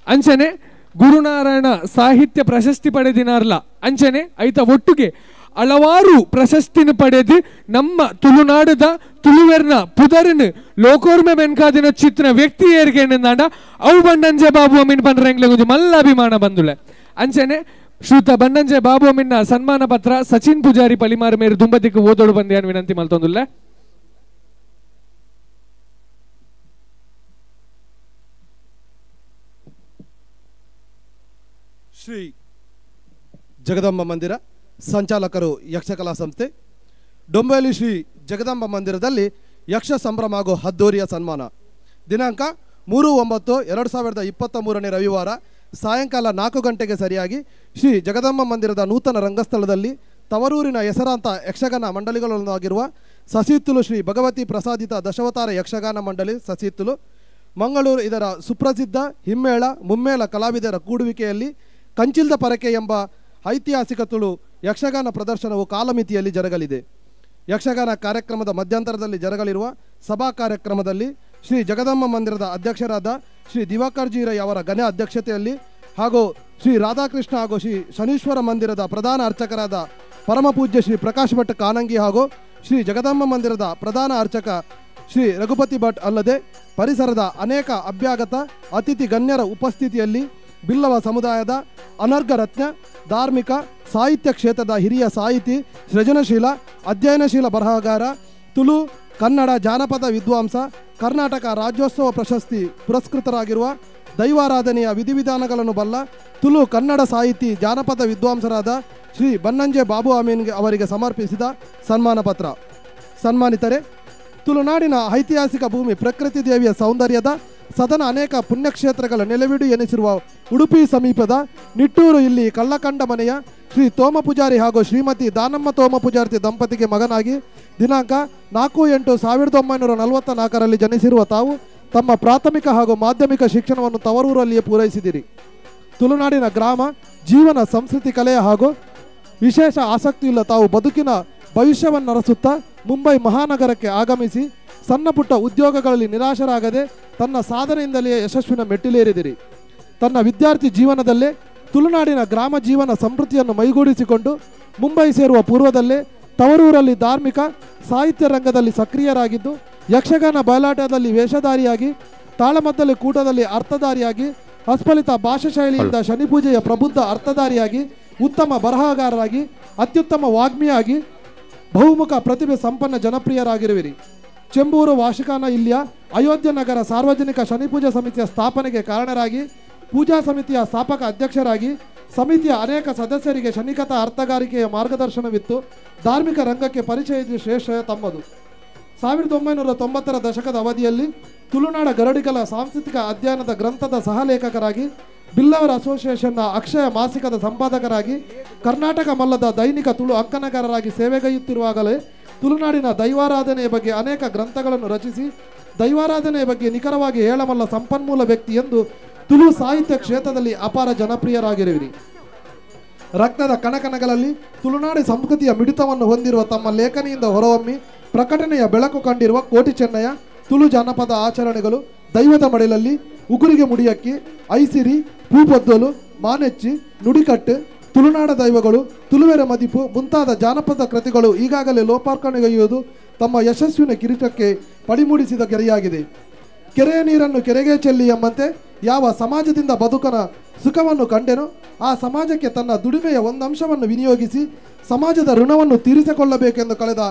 ಅಂಚನೆ ಗುರುನಾರಾಯಣ ಸಾಹಿತ್ಯ ಪ್ರಶಸ್ತಿ ಪಡೆದಿನಾರ್ಲ ಅಂಚನೆ ಐತ ಒಟ್ಟಿಗೆ ಹಲವಾರು ಪ್ರಶಸ್ತಿನ ಪಡೆದು ನಮ್ಮ ತುಳುನಾಡದ ತುಳುವೆರ್ನ ಪುದರಿನ ಲೋಕೋರ್ಮೆ ಬೆನ್ಕಾದಿನ ಚಿತ್ರ ವ್ಯಕ್ತಿ ಏರಿಗೆ ಎನ್ನುಂದಾಂಡ ಅವು ಬಣ್ಣಂಜೆ ಬಾಬು ಅಮೀನ್ ಪಂಡ್ರೆಂಗ್ಲೆ ಒಂಜಿ ಮಲ್ಲ ಅಭಿಮಾನ ಬಂದುಳೆ. ಅಂಚನೆ ಶ್ರೀಯುತ ಬಣ್ಣಂಜೆ ಬಾಬು ಅಮೀನ್ನ ಸನ್ಮಾನ ಪತ್ರ ಸಚಿನ್ ಪೂಜಾರಿ ಪಲಿಮಾರು ಮೇರು ದುಂಬದಿಕ್ಕು ಓದೋಡು ಬಂದೆ ವಿನಂತಿ ಮಲ್ತೊಂದುಲ್ಲೆ. ಶ್ರೀ ಜಗದಂಬ ಮಂದಿರ ಸಂಚಾಲಕರು ಯಕ್ಷಕಲಾ ಸಂಸ್ಥೆ ಡೊಂಬೇಲಿ ಶ್ರೀ ಜಗದಂಬ ಮಂದಿರದಲ್ಲಿ ಯಕ್ಷ ಸಂಭ್ರಮ ಹಾಗೂ ಹದ್ದೂರಿಯ ಸನ್ಮಾನ ದಿನಾಂಕ 3/9/2023 ರವಿವಾರ ಸಾಯಂಕಾಲ 4 ಗಂಟೆಗೆ ಸರಿಯಾಗಿ ಶ್ರೀ ಜಗದಂಬ ಮಂದಿರದ ನೂತನ ರಂಗಸ್ಥಳದಲ್ಲಿ ತವರೂರಿನ ಹೆಸರಾಂತ ಯಕ್ಷಗಾನ ಮಂಡಳಿಗಳೊಂದಾಗಿರುವ ಸಸಿತ್ತುಲು ಶ್ರೀ ಭಗವತಿ ಪ್ರಸಾದಿತ ದಶಾವತಾರ ಯಕ್ಷಗಾನ ಮಂಡಳಿ ಸಸಿತ್ತುಲು ಮಂಗಳೂರು ಇದರ ಸುಪ್ರಸಿದ್ಧ ಹಿಮ್ಮೇಳ ಮುಮ್ಮೇಳ ಕಲಾವಿದರ ಕೂಡುವಿಕೆಯಲ್ಲಿ ಕಂಚಿಲ್ದ ಪರಕೆ ಎಂಬ ಐತಿಹಾಸಿಕ ತುಳು ಯಕ್ಷಗಾನ ಪ್ರದರ್ಶನವು ಕಾಲಮಿತಿಯಲ್ಲಿ ಜರುಗಲಿದೆ. ಯಕ್ಷಗಾನ ಕಾರ್ಯಕ್ರಮದ ಮಧ್ಯಂತರದಲ್ಲಿ ಜರುಗಲಿರುವ ಸಭಾ ಕಾರ್ಯಕ್ರಮದಲ್ಲಿ ಶ್ರೀ ಜಗದಂಬ ಮಂದಿರದ ಅಧ್ಯಕ್ಷರಾದ ಶ್ರೀ ದಿವಾಕರ್ ಜೀರೈ ಅವರ ಘನ ಅಧ್ಯಕ್ಷತೆಯಲ್ಲಿ ಹಾಗೂ ಶ್ರೀ ರಾಧಾಕೃಷ್ಣ ಹಾಗೂ ಶ್ರೀ ಶನೀಶ್ವರ ಮಂದಿರದ ಪ್ರಧಾನ ಅರ್ಚಕರಾದ ಪರಮಪೂಜ್ಯ ಶ್ರೀ ಪ್ರಕಾಶ್ ಭಟ್ ಕಾನಂಗಿ ಹಾಗೂ ಶ್ರೀ ಜಗದಂಬ ಮಂದಿರದ ಪ್ರಧಾನ ಅರ್ಚಕ ಶ್ರೀ ರಘುಪತಿ ಭಟ್ ಅಲ್ಲದೆ ಪರಿಸರದ ಅನೇಕ ಅಭ್ಯಾಗತ ಅತಿಥಿ ಗಣ್ಯರ ಉಪಸ್ಥಿತಿಯಲ್ಲಿ ಬಿಲ್ಲವ ಸಮುದಾಯದ ಅನರ್ಘ ರತ್ನ ಧಾರ್ಮಿಕ ಸಾಹಿತ್ಯ ಕ್ಷೇತ್ರದ ಹಿರಿಯ ಸಾಹಿತಿ ಸೃಜನಶೀಲ ಅಧ್ಯಯನಶೀಲ ಬರಹಗಾರ ತುಳು ಕನ್ನಡ ಜಾನಪದ ವಿದ್ವಾಂಸ ಕರ್ನಾಟಕ ರಾಜ್ಯೋತ್ಸವ ಪ್ರಶಸ್ತಿ ಪುರಸ್ಕೃತರಾಗಿರುವ ದೈವಾರಾಧನೆಯ ವಿಧಿವಿಧಾನಗಳನ್ನು ಬಲ್ಲ ತುಳು ಕನ್ನಡ ಸಾಹಿತಿ ಜಾನಪದ ವಿದ್ವಾಂಸರಾದ ಶ್ರೀ ಬನ್ನಂಜೆ ಬಾಬು ಅಮೀನ್ ಅವರಿಗೆ ಸಮರ್ಪಿಸಿದ ಸನ್ಮಾನ ಪತ್ರ. ಸನ್ಮಾನಿತರೆ, ತುಳುನಾಡಿನ ಐತಿಹಾಸಿಕ ಭೂಮಿ ಪ್ರಕೃತಿ ದೇವಿಯ ಸೌಂದರ್ಯದ ಸದನ ಅನೇಕ ಪುಣ್ಯಕ್ಷೇತ್ರಗಳ ನೆಲೆವೀಡು ಎನಿಸಿರುವ ಉಡುಪಿ ಸಮೀಪದ ನಿಟ್ಟೂರು ಇಲ್ಲಿ ಕಳ್ಳಕಂಡ ಮನೆಯ ಶ್ರೀ ತೋಮ ಪೂಜಾರಿ ಹಾಗೂ ಶ್ರೀಮತಿ ದಾನಮ್ಮ ತೋಮ ಪೂಜಾರ್ತಿ ದಂಪತಿಗೆ ಮಗನಾಗಿ ದಿನಾಂಕ 4/8/1944ರಲ್ಲಿ ಜನಿಸಿರುವ ತಾವು ತಮ್ಮ ಪ್ರಾಥಮಿಕ ಹಾಗೂ ಮಾಧ್ಯಮಿಕ ಶಿಕ್ಷಣವನ್ನು ತವರೂರಲ್ಲಿಯೇ ಪೂರೈಸಿದಿರಿ. ತುಳುನಾಡಿನ ಗ್ರಾಮ ಜೀವನ ಸಂಸ್ಕೃತಿ ಕಲೆಯ ಹಾಗೂ ವಿಶೇಷ ಆಸಕ್ತಿಯುಳ್ಳ ತಾವು ಬದುಕಿನ ಭವಿಷ್ಯವನ್ನರಸುತ್ತಾ ಮುಂಬೈ ಮಹಾನಗರಕ್ಕೆ ಆಗಮಿಸಿ ಸಣ್ಣ ಪುಟ್ಟ ಉದ್ಯೋಗಗಳಲ್ಲಿ ನಿರಾಶರಾಗದೆ ತನ್ನ ಸಾಧನೆಯಿಂದಲೇ ಯಶಸ್ವಿನ ಮೆಟ್ಟಿಲೇರಿದಿರಿ. ತನ್ನ ವಿದ್ಯಾರ್ಥಿ ಜೀವನದಲ್ಲೇ ತುಳುನಾಡಿನ ಗ್ರಾಮ ಜೀವನ ಸಮೃದ್ಧಿಯನ್ನು ಮೈಗೂಡಿಸಿಕೊಂಡು ಮುಂಬೈ ಸೇರುವ ಪೂರ್ವದಲ್ಲೇ ತವರೂರಲ್ಲಿ ಧಾರ್ಮಿಕ ಸಾಹಿತ್ಯ ರಂಗದಲ್ಲಿ ಸಕ್ರಿಯರಾಗಿದ್ದು ಯಕ್ಷಗಾನ ಬಯಲಾಟದಲ್ಲಿ ವೇಷಧಾರಿಯಾಗಿ ತಾಳಮದ್ದಲೆ ಕೂಟದಲ್ಲಿ ಅರ್ಥಧಾರಿಯಾಗಿ ಹಸ್ಫಲಿತ ಭಾಷಾ ಶೈಲಿಯಿಂದ ಶನಿಪೂಜೆಯ ಪ್ರಬುದ್ಧ ಅರ್ಥಧಾರಿಯಾಗಿ ಉತ್ತಮ ಬರಹಗಾರರಾಗಿ ಅತ್ಯುತ್ತಮ ವಾಗ್ಮಿಯಾಗಿ ಬಹುಮುಖ ಪ್ರತಿಭೆ ಸಂಪನ್ನ ಜನಪ್ರಿಯರಾಗಿರುವಿರಿ. ಚೆಂಬೂರು ವಾರ್ಷಿಕಾನ ಇಲ್ಲಿಯ ಅಯೋಧ್ಯೆ ನಗರ ಸಾರ್ವಜನಿಕ ಶನಿಪೂಜಾ ಸಮಿತಿಯ ಸ್ಥಾಪನೆಗೆ ಕಾರಣರಾಗಿ ಪೂಜಾ ಸಮಿತಿಯ ಸ್ಥಾಪಕ ಅಧ್ಯಕ್ಷರಾಗಿ ಸಮಿತಿಯ ಅನೇಕ ಸದಸ್ಯರಿಗೆ ಶನಿಕಥಾ ಅರ್ಥಗಾರಿಕೆಯ ಮಾರ್ಗದರ್ಶನವಿತ್ತು. ಧಾರ್ಮಿಕ ರಂಗಕ್ಕೆ ಪರಿಚಯಿಸಿದ ಶ್ರೇಷ್ಠ ತಮ್ಮದು. 1990ರ ದಶಕದ ಅವಧಿಯಲ್ಲಿ ತುಳುನಾಡ ಗರಡಿಗಳ ಸಾಂಸ್ಕೃತಿಕ ಅಧ್ಯಯನದ ಗ್ರಂಥದ ಸಹಲೇಖಕರಾಗಿ ಬಿಲ್ಲವರ ಅಸೋಸಿಯೇಷನ್ನ ಅಕ್ಷಯ ಮಾಸಿಕದ ಸಂಪಾದಕರಾಗಿ ಕರ್ನಾಟಕ ಮಲ್ಲದ ದೈನಿಕ ತುಳು ಅಂಕಣಗಾರರಾಗಿ ಸೇವೆಗೈಯುತ್ತಿರುವಾಗಲೇ ತುಳುನಾಡಿನ ದೈವಾರಾಧನೆಯ ಬಗ್ಗೆ ಅನೇಕ ಗ್ರಂಥಗಳನ್ನು ರಚಿಸಿ ದೈವಾರಾಧನೆಯ ಬಗ್ಗೆ ನಿಖರವಾಗಿ ಹೇಳಬಲ್ಲ ಸಂಪನ್ಮೂಲ ವ್ಯಕ್ತಿ ಎಂದು ತುಳು ಸಾಹಿತ್ಯ ಕ್ಷೇತ್ರದಲ್ಲಿ ಅಪಾರ ಜನಪ್ರಿಯರಾಗಿರುವಿರಿ. ರಕ್ತದ ಕಣಕಣಗಳಲ್ಲಿ ತುಳುನಾಡು ಸಂಸ್ಕೃತಿಯ ಮಿಡಿತವನ್ನು ಹೊಂದಿರುವ ತಮ್ಮ ಲೇಖನಿಯಿಂದ ಹೊರಹೊಮ್ಮಿ ಪ್ರಕಟಣೆಯ ಬೆಳಕು ಕಂಡಿರುವ ಕೋಟಿ ಚೆನ್ನಯ್ಯ, ತುಳು ಜಾನಪದ ಆಚರಣೆಗಳು, ದೈವದ ಮಡಿಲಲ್ಲಿ, ಉಗುರಿಗೆ ಮುಡಿಯಕ್ಕಿ, ಐಸಿರಿ, ಪೂಪದ್ದೋಲು, ಮಾನೆಚ್ಚಿ, ನುಡಿಕಟ್ಟು, ತುಳುನಾಡ ದೈವಗಳು, ತುಳುವೆರ ಮದಿಪು ಮುಂತಾದ ಜಾನಪದ ಕೃತಿಗಳು ಈಗಾಗಲೇ ಲೋಪಾರ್ಪಣೆಗೈಯುವುದು ತಮ್ಮ ಯಶಸ್ವಿನ ಕಿರೀಟಕ್ಕೆ ಪಡಿಮೂಡಿಸಿದ ಕೆರೆಯಾಗಿದೆ. ಕೆರೆಯ ನೀರನ್ನು ಕೆರೆಗೆ ಚೆಲ್ಲಿ ಎಂಬಂತೆ ಯಾವ ಸಮಾಜದಿಂದ ಬದುಕನ ಸುಖವನ್ನು ಕಂಡೆನೋ ಆ ಸಮಾಜಕ್ಕೆ ತನ್ನ ದುಡಿಮೆಯ ಒಂದಂಶವನ್ನು ವಿನಿಯೋಗಿಸಿ ಸಮಾಜದ ಋಣವನ್ನು ತೀರಿಸಿಕೊಳ್ಳಬೇಕೆಂದು ಕಳೆದ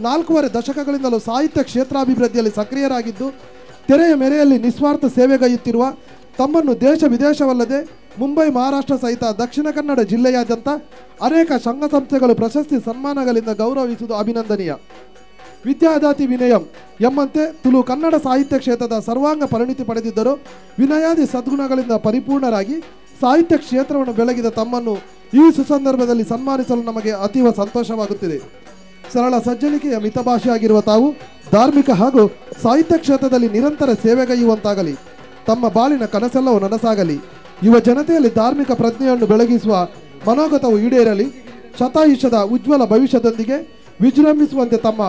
4.5 ದಶಕಗಳಿಂದಲೂ ಸಾಹಿತ್ಯ ಕ್ಷೇತ್ರಾಭಿವೃದ್ಧಿಯಲ್ಲಿ ಸಕ್ರಿಯರಾಗಿದ್ದು ತೆರೆಯ ಮೇರೆಯಲ್ಲಿ ನಿಸ್ವಾರ್ಥ ಸೇವೆಗೈಯುತ್ತಿರುವ ತಮ್ಮನ್ನು ದೇಶ ವಿದೇಶವಲ್ಲದೆ ಮುಂಬೈ, ಮಹಾರಾಷ್ಟ್ರ ಸಹಿತ ದಕ್ಷಿಣ ಕನ್ನಡ ಜಿಲ್ಲೆಯಾದ್ಯಂತ ಅನೇಕ ಸಂಘ ಸಂಸ್ಥೆಗಳು ಪ್ರಶಸ್ತಿ ಸನ್ಮಾನಗಳಿಂದ ಗೌರವಿಸುವುದು ಅಭಿನಂದನೀಯ. ವಿದ್ಯಾದಾತಿ ವಿನಯಂ ಎಂಬಂತೆ ತುಳು ಕನ್ನಡ ಸಾಹಿತ್ಯ ಕ್ಷೇತ್ರದ ಸರ್ವಾಂಗ ಪರಿಣಿತಿ ಪಡೆದಿದ್ದರು ವಿನಯಾದಿ ಸದ್ಗುಣಗಳಿಂದ ಪರಿಪೂರ್ಣರಾಗಿ ಸಾಹಿತ್ಯ ಕ್ಷೇತ್ರವನ್ನು ಬೆಳಗಿದ ತಮ್ಮನ್ನು ಈ ಸುಸಂದರ್ಭದಲ್ಲಿ ಸನ್ಮಾನಿಸಲು ನಮಗೆ ಅತೀವ ಸಂತೋಷವಾಗುತ್ತಿದೆ. ಸರಳ ಸಜ್ಜನಿಕೆಯ ಮಿತಭಾಷೆಯಾಗಿರುವ ತಾವು ಧಾರ್ಮಿಕ ಹಾಗೂ ಸಾಹಿತ್ಯ ಕ್ಷೇತ್ರದಲ್ಲಿ ನಿರಂತರ ಸೇವೆಗೈಯುವಂತಾಗಲಿ, ತಮ್ಮ ಬಾಳಿನ ಕನಸೆಲ್ಲವೂ ನನಸಾಗಲಿ, ಯುವ ಜನತೆಯಲ್ಲಿ ಧಾರ್ಮಿಕ ಪ್ರಜ್ಞೆಯನ್ನು ಬೆಳಗಿಸುವ ಮನೋಗತವು ಈಡೇರಲಿ, ಶತಾಯುಷದ ಉಜ್ವಲ ಭವಿಷ್ಯದೊಂದಿಗೆ ವಿಜೃಂಭಿಸುವಂತೆ ತಮ್ಮ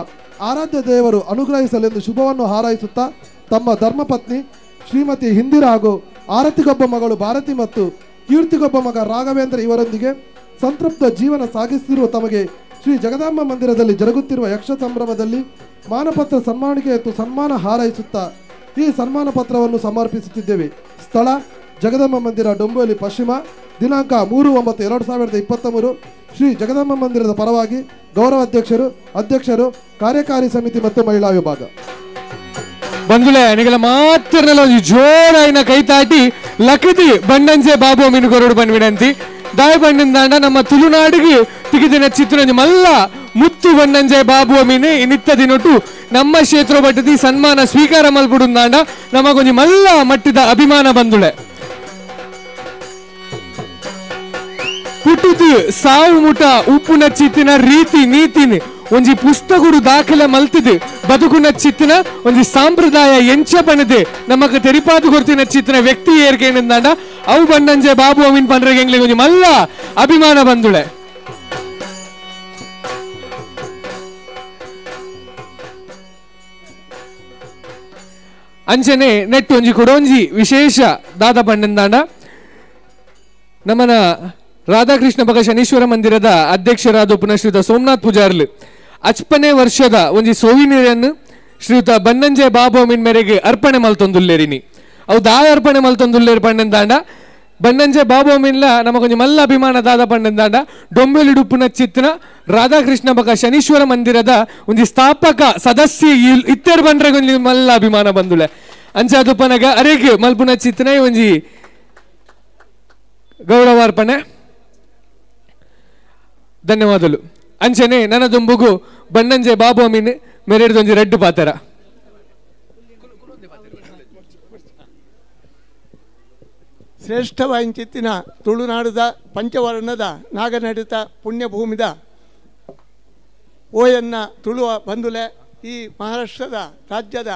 ಆರಾಧ್ಯ ದೇವರು ಅನುಗ್ರಹಿಸಲೆಂದು ಶುಭವನ್ನು ಹಾರೈಸುತ್ತಾ ತಮ್ಮ ಧರ್ಮಪತ್ನಿ ಶ್ರೀಮತಿ ಹಿಂದಿರಾ ಹಾಗೂ ಆರತಿಗೊಬ್ಬ ಮಗಳು ಭಾರತಿ ಮತ್ತು ಕೀರ್ತಿಗೊಬ್ಬ ಮಗ ರಾಘವೇಂದ್ರ ಇವರೊಂದಿಗೆ ಸಂತೃಪ್ತ ಜೀವನ ಸಾಗಿಸುತ್ತಿರುವ ತಮಗೆ ಶ್ರೀ ಜಗದಾಂಬ ಮಂದಿರದಲ್ಲಿ ಜರುಗುತ್ತಿರುವ ಯಕ್ಷ ಸಂಭ್ರಮದಲ್ಲಿ ಮಾನಪತ್ರ ಸನ್ಮಾನಿಕೆ ಮತ್ತು ಸನ್ಮಾನ ಹಾರೈಸುತ್ತಾ ಈ ಸನ್ಮಾನ ಪತ್ರವನ್ನು ಸಮರ್ಪಿಸುತ್ತಿದ್ದೇವೆ. ಸ್ಥಳ ಜಗದಾಂಬ ಮಂದಿರ, ಡೊಂಬೋಲಿ ಪಶ್ಚಿಮ, ದಿನಾಂಕ 3/9/2023. ಶ್ರೀ ಜಗದಾಂಬ ಮಂದಿರದ ಪರವಾಗಿ ಗೌರವಾಧ್ಯಕ್ಷರು, ಅಧ್ಯಕ್ಷರು, ಕಾರ್ಯಕಾರಿ ಸಮಿತಿ ಮತ್ತು ಮಹಿಳಾ ವಿಭಾಗ. ಬಂಧುಲೆ ನಿಗಲ ಮಾತ್ರ ಜೋರಾಯಿನ ಕೈತಾಟಿ ಲಕದಿ ಬಂಡಂಜೆ ಬಾಬು ಮೀನುಗೊರಡು ಬಂದ್ ವಿನಂತಿ. ದಾಯ ಬಂಡಿಂದಾಂಡ ನಮ್ಮ ತುಳುನಾಡಿಗೆ ತಿಗಿದಿನ ಚಿತ್ರ ಮಲ್ಲ ಮುತ್ತು ಬಂಡಂಜೆ ಬಾಬು ಮೀನು ನಿತ್ಯ ದಿನೊಟ್ಟು ನಮ್ಮ ಕ್ಷೇತ್ರ ಬಟ್ಟದಿ ಸನ್ಮಾನ ಸ್ವೀಕಾರ ಮಲ್ಪುಡುಂದಾಂಡ ನಮಗೊಂಜಿ ಮಲ್ಲ ಮಟ್ಟಿದ ಅಭಿಮಾನ ಬಂದುಳೆ. ಪುಟ್ಟುದು ಸಾವು ಮುಟ ಉಪ್ಪು ನಚ್ಚಿತ್ತಿನ ರೀತಿ ನೀತಿನಿ ಒಂಜಿ ಪುಸ್ತಕಡು ದಾಖಲೆ ಮಲ್ತಿದೆ ಬದುಕು ನಚ್ಚಿತ್ತಿನ ಒಂಜಿ ಸಾಂಪ್ರದಾಯ ಎಂಚ ಬಣದೆ ನಮಗ ತೆರಿಪಾದು ಕೊರ್ತಿ ನಚ್ಚಿತ್ತಿನ ವ್ಯಕ್ತಿ ಏರ್ಕೇನಂದಾಂಡ ಅವು ಬಂಡಂಜೆ ಬಾಬು ಅವಿನ್ ಪಂಡ್ರೆಗೆ ಎಂಗ್ಲಿಗೆ ಒಂಜಿ ಮಲ್ಲ ಅಭಿಮಾನ ಬಂದುಳೆ. ಅಂಚನೆ ನೆಟ್ಟು ಒಂಜಿ ಕೊಡೊಂಜಿ ವಿಶೇಷ ದಾದ ಬಂಡಂದಾಂಡ ನಮ್ಮನ ರಾಧಾಕೃಷ್ಣ ಭಗ ಶನೀಶ್ವರ ಮಂದಿರದ ಅಧ್ಯಕ್ಷರಾದ ಪುನಃ ಶ್ರೀಯುತ ಸೋಮನಾಥ್ ಪೂಜಾರ್ಲು ಅಚ್ಪನೆ ವರ್ಷದ ಒಂಜಿ ಸೋವಿನಿಯನ್ನು ಶ್ರೀಯುತ ಬನ್ನಂಜೆ ಬಾಬು ಅಮೀನ್ ಮೇರೆಗೆ ಅರ್ಪಣೆ ಮಲ್ತೊಂದುಲ್ಲೇರಿನಿ. ಅವು ದಾಯ ಅರ್ಪಣೆ ಮಲ್ತೊಂದುಲ್ಲೇರು ಪಂಡಂದಾಂಡ ಬನ್ನಂಜೆ ಬಾಬು ಅಮೀನ್ಲ ನಮಗೊಂಜಿ ಮಲ್ಲ ಅಭಿಮಾನ ದಾದ ಪಂಡಂದಾಂಡ ಡೊಂಬೆಲಿಡುಪ್ಪುನ ಚಿತ್ನ ರಾಧಾಕೃಷ್ಣ ಭಗ ಶನೀಶ್ವರ ಮಂದಿರದ ಒಂಜಿ ಸ್ಥಾಪಕ ಸದಸ್ಯ ಇತ್ತೆರ್ ಬಂಡ್ರೆ ಒಂಜಿ ಮಲ್ಲ ಅಭಿಮಾನ ಬಂದುಳೆ. ಅಂಚಾದುಪ್ಪನಗ ಅರೆಗೆ ಮಲ್ಪುನ ಚಿತ್ನ ಒಂಜಿ ಗೌರವಾರ್ಪಣೆ. ಧನ್ಯವಾದಗಳು. ಅಂಚನೆ ನನ್ನ ದುಂಬುಗು ಬಣ್ಣಂಜೆ ಬಾಬು ಅಮೀನ್ ಮೆರೆಡ್ದೊಂಜಿ ರೆಡ್ ಪಾತರ. ಶ್ರೇಷ್ಠವಾಯಿಂಚಿತ್ತಿನ ತುಳುನಾಡದ ಪಂಚವರ್ಣದ ನಾಗನಡಿತ ಪುಣ್ಯಭೂಮಿದ ಓಯನ್ನ ತುಳುವ ಬಂದುಲೆ ಈ ಮಹಾರಾಷ್ಟ್ರದ ರಾಜ್ಯದ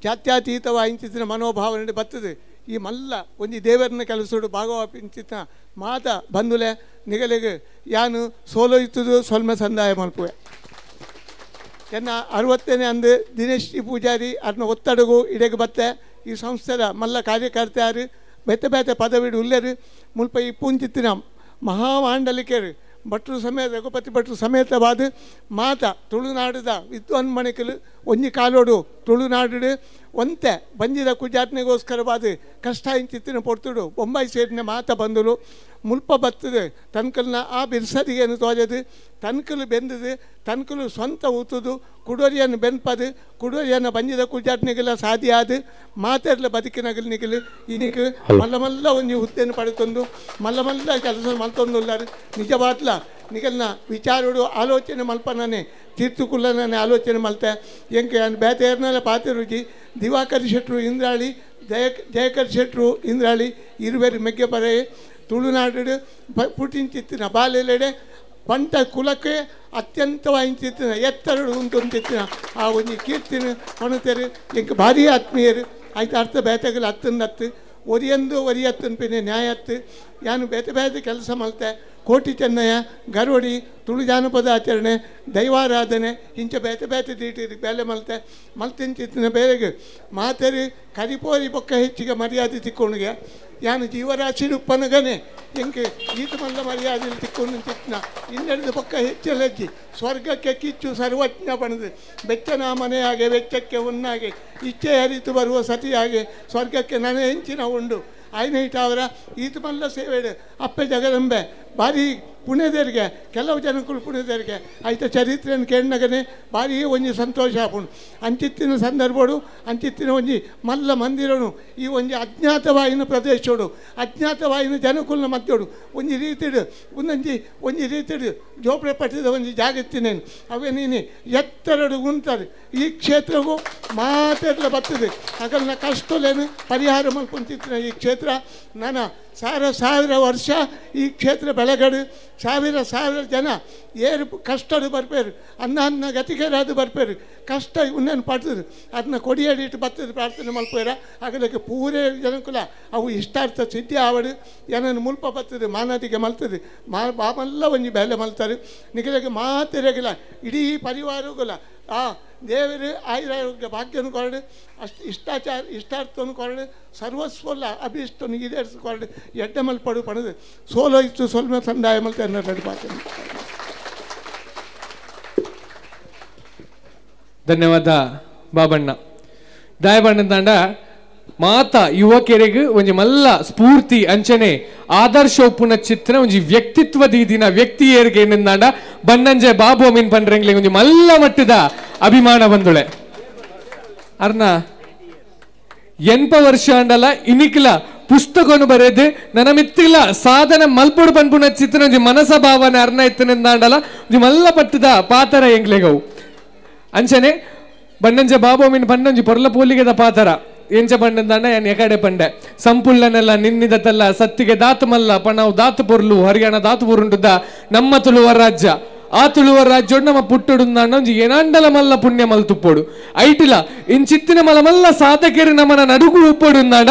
ಜಾತ್ಯತೀತವಾಯಿಂಚಿತ್ತಿನ ಮನೋಭಾವನೆ ಬರ್ತದೆ. ಈ ಮಲ್ಲ ಒಂಜಿ ದೇವರನ್ನ ಕೆಲಸಡು ಭಾಗವಾಪಿಂಚಿತ್ತಿನ ಮಾತ ಬಂದುಲೆ ನಿಗಲಿಗೆ ಯಾನು ಸೋಲೋ ಇತ್ತದು ಸೊಲ್ಮೆ ಸಂದಾಯ ಮಲ್ಪುವೆ. ಎನ್ನ 60ನೇ ಅಂದು ದಿನೇಶ್ ಪೂಜಾರಿ ಅರ್ನ ಒತ್ತಡಗು ಇಡೆಗೆ ಬತ್ತೆ ಈ ಸಂಸ್ಥೆದ ಮಲ್ಲ ಕಾರ್ಯಕರ್ತೆಯಾರು ಬೇತೆ ಬೇತೆ ಪದವಿಡು ಉಲ್ಲೇರು ಮುಲ್ಪ ಈ ಪುಂಚಿತ್ತಿನ ಮಹಾಮಾಂಡಲಿಕೆರು ಭಟ್ರು ಸಮೇತ ರಘುಪತಿ ಭಟ್ರು ಸಮೇತವಾದ ಮಾತ ತುಳುನಾಡದ ವಿದ್ವಾನ್ಮಣಿಕಲು ಒಂಜಿ ಕಾಲೋಡು ತುಳುನಾಡು ಒಂತೆ ಬಂಜಿದ ಕುಜಾತ್ನೆಗೋಸ್ಕರವಾದ ಕಷ್ಟ ಇಂಚಿತ್ತಿನ ಪೊರ್ತುಡು ಬೊಂಬಾಯಿ ಸೇರಿನ ಮಾತ ಬಂದಲು ಮುಲ್ಪ ಬರ್ತದೆ ತನ್ಕಲ್ನ ಆ ಬಿರ್ಸದಿಗೆಯನ್ನು ತೋಜದು ತನ್ಕಲು ಬೆಂದದು ತನ್ಕಲು ಸ್ವಂತ ಊತುದು ಕುಡೋರಿಯನ್ನು ಬೆನ್ಪದು ಕುಡೋರಿಯನ್ನು ಬಂಜಿದ ಕುಜಾತ್ನೆಗೆಲ್ಲ ಸಾಧ್ಯ ಆದು ಮಾತೆರ್ಲ ಬದುಕಿನಗಲು ನಿಗಲು ಇನ್ನಿಗೆ ಮಲ್ಲ ಮಲ್ಲ ಒಂಜಿ ಹುದ್ದೆಯನ್ನು ಪಡೆತೊಂದು ಮಲ್ಲ ಮಲ್ಲ ಕೆಲಸ ಮಲ್ತೊಂದುಲ್ಲಾರು ನಿಜವಾದ್ಲ ನಿಗಲ್ನ ವಿಚಾರಡು ಆಲೋಚನೆ ಮಲ್ಪನೇ ತೀರ್ಥಕುಲ್ಲನೇ ಆಲೋಚನೆ ಮಲ್ತೆ ಎಂಕೆ ಬೇತೆಯರ್ನೆಲ್ಲ ಪಾತೆ ರುಚಿ ದಿವಾಕರ್ ಶೆಟ್ರು ಇಂದ್ರಾಳಿ ಜಯಕರ್ ಶೆಟ್ರು ಇಂದ್ರಾಳಿ ಇರುವೆರು ಮೆಗ್ಗೆ ಪರೆ ತುಳುನಾಡು ಪುಟಿಂಚಿತ್ತಿನ ಬಾಲೆಲೆಡೆ ಪಂಟ ಕುಲಕ್ಕೆ ಅತ್ಯಂತವಾಯಿಂಚಿತ್ತಿನ ಎತ್ತರಡು ಉಂಟುಂಚಿತ್ತಿನ ಆ ಒಂಜಿ ಕೀರ್ತಿನ ಕೊಣತೆರು ಎಂಕ್ ಭಾರಿ ಆತ್ಮೀಯರು ಆಯ್ತು ಅರ್ಥ ಬೇತೆಗಳು ಹತ್ತಂದು ಹತ್ತು ಒರಿಯಂದು ಒರಿಯತ್ತನ್ ಪಿನ್ನೆ ನ್ಯಾಯತ್ತು ಯಾನು ಬೇತೆ ಬೇತೆ ಕೆಲಸ ಮಲ್ತೆ ಕೋಟಿ ಚೆನ್ನಯ್ಯ ಗರೋಡಿ ತುಳು ಜಾನಪದ ಆಚರಣೆ ದೈವಾರಾಧನೆ ಇಂಚ ಬೇತೆ ಬೇತೆ ದೀಟಿ ಬೇಲೆ ಮಲ್ತೆ ಮಲ್ತಿಂಚಿತ್ತಿನ ಬೇರೆಗೆ ಮಾತೆರಿ ಕರಿಪೋರಿ ಬೊಕ್ಕ ಹೆಚ್ಚಿಗೆ ಮರ್ಯಾದೆ ತಿಕ್ಕೊಂಡುಗೆ ಯಾನು ಜೀವರಾಶಿ ಉಪ್ಪನಗನೆ ಎಂಕೆ ಈತ ಮಲ್ಲ ಮರ್ಯಾದೆ ತಿಕ್ಕೊಂಡು ಚಿತ್ನ ಇನ್ನೆರಡು ಪಕ್ಕ ಹೆಚ್ಚಲಜ್ಜಿ ಸ್ವರ್ಗಕ್ಕೆ ಕಿಚ್ಚು ಸರ್ವಜ್ಞ ಬಣದು ಬೆಚ್ಚನ ಮನೆಯಾಗೆ ವೆಚ್ಚಕ್ಕೆ ಉನ್ನಾಗೆ ಇಚ್ಛೆ ಹರಿತು ಬರುವ ಸತಿಯಾಗೆ ಸ್ವರ್ಗಕ್ಕೆ ನನಗೆ ಹೆಂಚಿನ ಉಂಡು ಆಯ್ನ ಅವರ ಈತ ಮಲ್ಲ ಸೇವೆಡು ಅಪ್ಪೆ ಜಗದಂಬೆ ಭಾರಿ ಪುಣ್ಯದೇರಿಗೆ ಕೆಲವು ಜನಕ್ಕೂ ಪುಣ್ಯದೇರಿಗೆ ಆಯ್ತ ಚರಿತ್ರೆಯನ್ನು ಕೇಳಿನಾಗನೆ ಭಾರಿ ಒಂಜಿ ಸಂತೋಷ ಆಪುಂಡು ಅಂಚಿತ್ತಿನ ಸಂದರ್ಭಡು ಅಂಚಿತ್ತಿನ ಒಂಜಿ ಮಲ್ಲ ಮಂದಿರನು ಈ ಒಂಜಿ ಅಜ್ಞಾತವಾಯಿನ ಪ್ರದೇಶೋಡು ಅಜ್ಞಾತವಾಯಿನ ಜನಕುಲ್ನ ಮಧ್ಯೋಡು ಒಂಜಿ ರೀತಿಡು ಒಂದೊಂಜಿ ಒಂಜಿ ರೀತಿಡು ಜೋಪಡೆ ಪಟ್ಟಿದ ಒಂಜಿ ಜಾಗತ್ತಿನೇನು ಅವೇ ನೀನು ಎತ್ತರಡು ಉಂತಾರೆ ಈ ಕ್ಷೇತ್ರಗೂ ಮಾತೆಲ್ಲ ಬರ್ತದೆ ಅಗಲ್ನ ಕಷ್ಟಲೇನು ಪರಿಹಾರ ಮಲ್ಪುಂತಿತ್ತಿನ ಈ ಕ್ಷೇತ್ರ ನನ್ನ ಸಾವಿರ ಸಾವಿರ ವರ್ಷ ಈ ಕ್ಷೇತ್ರ ಬೆಳಗಡು ಸಾವಿರ ಸಾವಿರ ಜನ ಏರು ಕಷ್ಟಡು ಬರ್ಪೇರು ಅನ್ನ ಅನ್ನ ಗತಿಗೆರಾದು ಬರ್ಪೇರು ಕಷ್ಟ ಉನ್ನನ್ನು ಪಡ್ತದೆ ಅದನ್ನ ಕೊಡಿಯಡಿಟ್ಟು ಬರ್ತದೆ ಪ್ರಾರ್ಥನೆ ಮಲ್ಪೇರ ಆಗಲಿಕ್ಕೆ ಪೂರೇ ಜನಕುಲ ಅವು ಇಷ್ಟಾರ್ಥ ಸಿದ್ಧಿ ಆವಡು ಏನನ್ನು ಮುಲ್ಪ ಬರ್ತದೆ ಮಾನದಿಗೆ ಮಲ್ತದೆ ಮಾ ಬಾಮಲ್ಲ ಒಂಜಿ ಬೇಲೆ ಮಲ್ತಾರೆ ನಿಗಲಿಗೆ ಮಾತಿರಗಿಲ್ಲ ಇಡೀ ಪರಿವಾರಗುಲ ಆ ದೇವರು ಆಯುರಾರೋಗ್ಯ ಭಾಗ್ಯನು ಕೊರಡು ಅಷ್ಟು ಇಷ್ಟಾಚಾರ ಇಷ್ಟಾರ್ಥವನ್ನು ಕೊರಡು ಸರ್ವಸ್ವಲ್ಲ ಅಭಿಷ್ಟವನ್ನು ಈಡೇರಿಸಿ ಕೊರಡು ಎಡ್ಡೆ ಮಲ್ಪಡು ಪಣದು ಸೋಲೋ ಇತ್ತು ಸೊಲ್ಮೆ ಸಂದಾಯ ಮಲ್ತೆ ಅನ್ನೋ ಪಾತ್ರ. ಧನ್ಯವಾದ ಬಾಬಣ್ಣ. ದಾಯಬಣ್ಣ ತಾಂಡ ಮಾತ ಯುವಕರಿಗೆ ಒಂಜಿ ಮಲ್ಲ ಸ್ಫೂರ್ತಿ ಅಂಚನೆ ಆದರ್ಶ ಒಪ್ಪುನ ಚಿತ್ರ ಒಂಜಿ ವ್ಯಕ್ತಿತ್ವ ದೀದಿನ ವ್ಯಕ್ತಿಯರಿಗೆ ಏನಂದಾಂಡ ಬನ್ನಂಜೆ ಬಾಬು ಅಮೀನ್ ಪಂಡ್ರೆಂಗ್ಲೆ ಒಂಜಿ ಮಲ್ಲ ಮಟ್ಟದ ಅಭಿಮಾನ ಬಂದುಳೆ. ಅರ್ನ 80 ವರ್ಷ ಅಂಡಲ ಇನಿಕ್ಲ ಪುಸ್ತಕವನ್ನು ಬರೆದು ನನ್ನ ಮಿತ್ತಿಲ್ಲ ಸಾಧನೆ ಮಲ್ಪೊಡು ಪನ್ಪುನ ಚಿತ್ರ ಒಂಜಿ ಮನಸ ಭಾವನೆ ಅರ್ನ ಇತ್ತನೆಂದಾಂಡಲ ಒಂಜಿ ಮಲ್ಲ ಪಟ್ಟದ ಪಾತರ ಎಂಗ್ಲೆಗವು ಅಂಚನೆ ಬನ್ನಂಜೆ ಬಾಬು ಅಮೀನ್ ಪನ್ನೊಂಜಿ ಪೊರ್ಲ ಪೋಲಿಗೆದ ಪಾತರ ಎಂಚ ಪಂಡಂದಾಂಡ ಏನ್ ಎಕಡೆ ಪಂಡೆ ಸಂಪುಳ್ಳನೆಲ್ಲ ನಿನ್ನಿದತ್ತಲ್ಲ ಸತ್ತಿಗೆ ದಾತು ಮಲ್ಲ ಪಣವು ದಾತು ಪೊರ್ಲು ಹರಿಯಾಣ ದಾತು ಪೊರುಂಟುದ ನಮ್ಮ ತುಳುವ ರಾಜ್ಯ ಆ ತುಳುವ ರಾಜ್ಯೋಡು ನಮ್ಮ ಪುಟ್ಟುಡುಂದಾಂಡ ಒಂಜಿ ಏನಾಂಡಲ ಮಲ್ಲ ಪುಣ್ಯ ಮಲ್ತುಪ್ಪೋಡು ಐಟಿಲ ಇಂಚಿತ್ತಿನ ಮಲ ಮಲ್ಲ ಸಾಧಕರು ನಮ್ಮನ ನಡುಗು ಉಪ್ಪೋಡುಂದಾಂಡ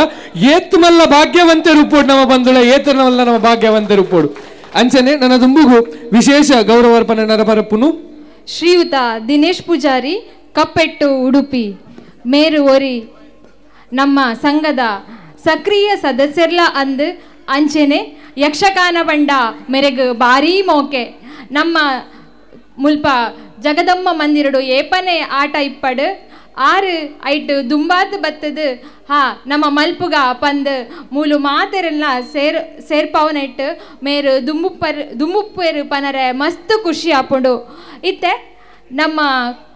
ಏತು ಮಲ್ಲ ಭಾಗ್ಯವಂತರು ಉಪ್ಪೋಡು ನಮ್ಮ ಬಂಧುಳ ಏತು ಮಲ್ಲ ನಮ್ಮ ಭಾಗ್ಯವಂತರು ಉಪ್ಪೋಡು. ಅಂಚನೆ ನನ್ನ ದುಂಬುಗು ವಿಶೇಷ ಗೌರವಾರ್ಪಣೆ ನರಪರಪ್ಪುನು ಶ್ರೀಯುತ ದಿನೇಶ್ ಪೂಜಾರಿ ಕಪ್ಪೆಟ್ಟು ಉಡುಪಿ ಮೇರು ಒರಿ ನಮ್ಮ ಸಂಘದ ಸಕ್ರಿಯ ಸದಸ್ಯರ್ಲ ಅಂದು ಅಂಚೆನೆ ಯಕ್ಷಗಾನ ಬಂಡ ಮೆರೆಗು ಭಾರೀ ಮೋಕೆ ನಮ್ಮ ಮುಲ್ಪ ಜಗದಮ್ಮ ಮಂದಿರಡು ಏಪನೆ ಆಟ ಇಪ್ಪಡು ಆರು ಐಟು ದುಂಬಾತು ಬತ್ತದು ಹಾ ನಮ್ಮ ಮಲ್ಪುಗ ಪಂದು ಮೂಲು ಮಾತೆರೆಲ್ಲ ಸೇರ್ಪಾವನೆಟ್ಟು ಮೇರು ದುಂಬುಪ್ಪೇರು ಪನರೆ ಮಸ್ತ್ ಖುಷಿ ಆಪುಂಡು. ಇತ್ತೆ ನಮ್ಮ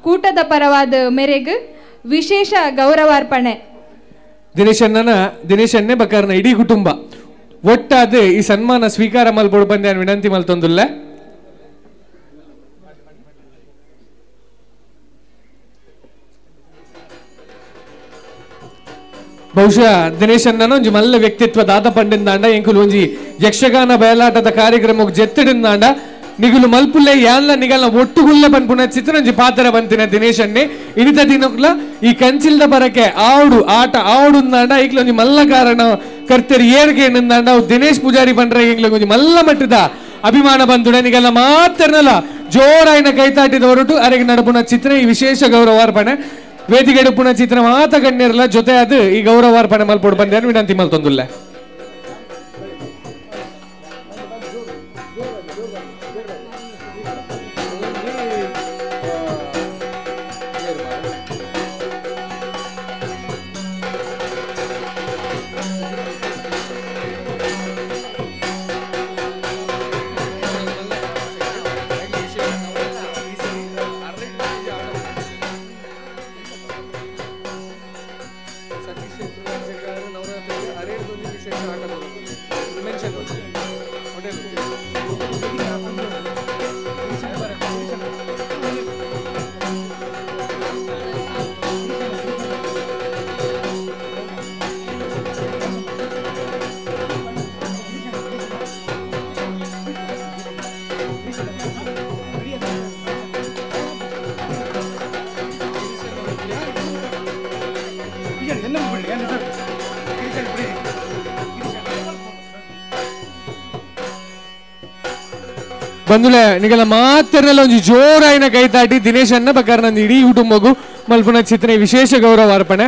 ಕೂಟದ ಪರವಾದ ಮೇರೆಗು ವಿಶೇಷ ಗೌರವಾರ್ಪಣೆ. ದಿನೇಶನ್ನೇ ಬಕಾರನ ಇಡೀ ಕುಟುಂಬ ಒಟ್ಟಾದ ಈ ಸನ್ಮಾನ ಸ್ವೀಕಾರ ಮಲ್ಪೊಡು ಬಂದೆ ವಿನಂತಿ ಮಲ್ತೊಂದುಲ್ಲ. ಬಹುಶಃ ದಿನೇಶನ್ನ ಒಂಜಿ ಮಲ್ಲ ವ್ಯಕ್ತಿತ್ವ ದಾದ ಪಂಡಿಂದಾಂಡ ಎಂಕುಲು ಒಂಜಿ ಯಕ್ಷಗಾನ ಬಯಲಾಟದ ಕಾರ್ಯಕ್ರಮಕ್ಕೆ ಜೆತ್ತಿಡಿಂದಾಂಡ ನಿಗುಲು ಮಲ್ಪುಲ್ಲೆ ಯಾನ್ಲ ನಿಗಲ್ನ ಒಟ್ಟುಗುಲ್ಲ ಪನ್ಪುನ ಚಿತ್ರ ಒಂಜಿ ಪಾತ್ರ ಬಂತಿನ ದಿನೇಶನ್ನೇ ಇನಿತ ದಿನಕ್ಲ ಈ ಕಂಚಿಲ್ದ ಬರಕೆ ಆವಡು ಆಟ ಆವಡುಂದಾಂಡ ಈಗ್ಲ ಒಂಜಿ ಮಲ್ಲ ಕಾರಣ ಕರ್ತೇರಿ ಏರ್ಗೆ ಏನಂದಾಂಡ ಅವು ದಿನೇಶ್ ಪೂಜಾರಿ ಪಂಡ್ರೆ ಎಂಗ್ಲ ಒಂಜಿ ಮಲ್ಲ ಮಟ್ಟದ ಅಭಿಮಾನ ಬಂದುಡ ನಿಗಲ್ಲ ಮಾತ್ರನಲ್ಲ ಜೋರಾಯಿನ ಕೈತಾಟಿದ ಹೊರಟು ಅರೆಗೆ ನಡಪುನ ಚಿತ್ರ ಈ ವಿಶೇಷ ಗೌರವಾರ್ಪಣೆ ವೇದಿಕೆ ಪುಣ ಚಿತ್ರ ಮಾತ ಗಣ್ಯರಲ್ಲ ಜೊತೆ ಅದು ಈ ಗೌರವಾರ್ಪಣೆ ಮಲ್ಪೊಡು ಬಂದೆ ವಿನಂತಿ ಮಲ್ತೊಂದುಲ್ಲ. ಬಂದುಲೆ ನಿಗಲ ಮಾತ್ರನೆಲ್ಲ ಒಂಜಿ ಜೋರಾಯಿನ ಕೈತಾಟಿ ದಿನೇಶ್ ಅನ್ನ ಬಕರ್ನಂದು ಇಡೀ ಕುಟುಂಬಗು ಮಲ್ಪುನ ಚಿತ್ರ ವಿಶೇಷ ಗೌರವ ಅರ್ಪಣೆ.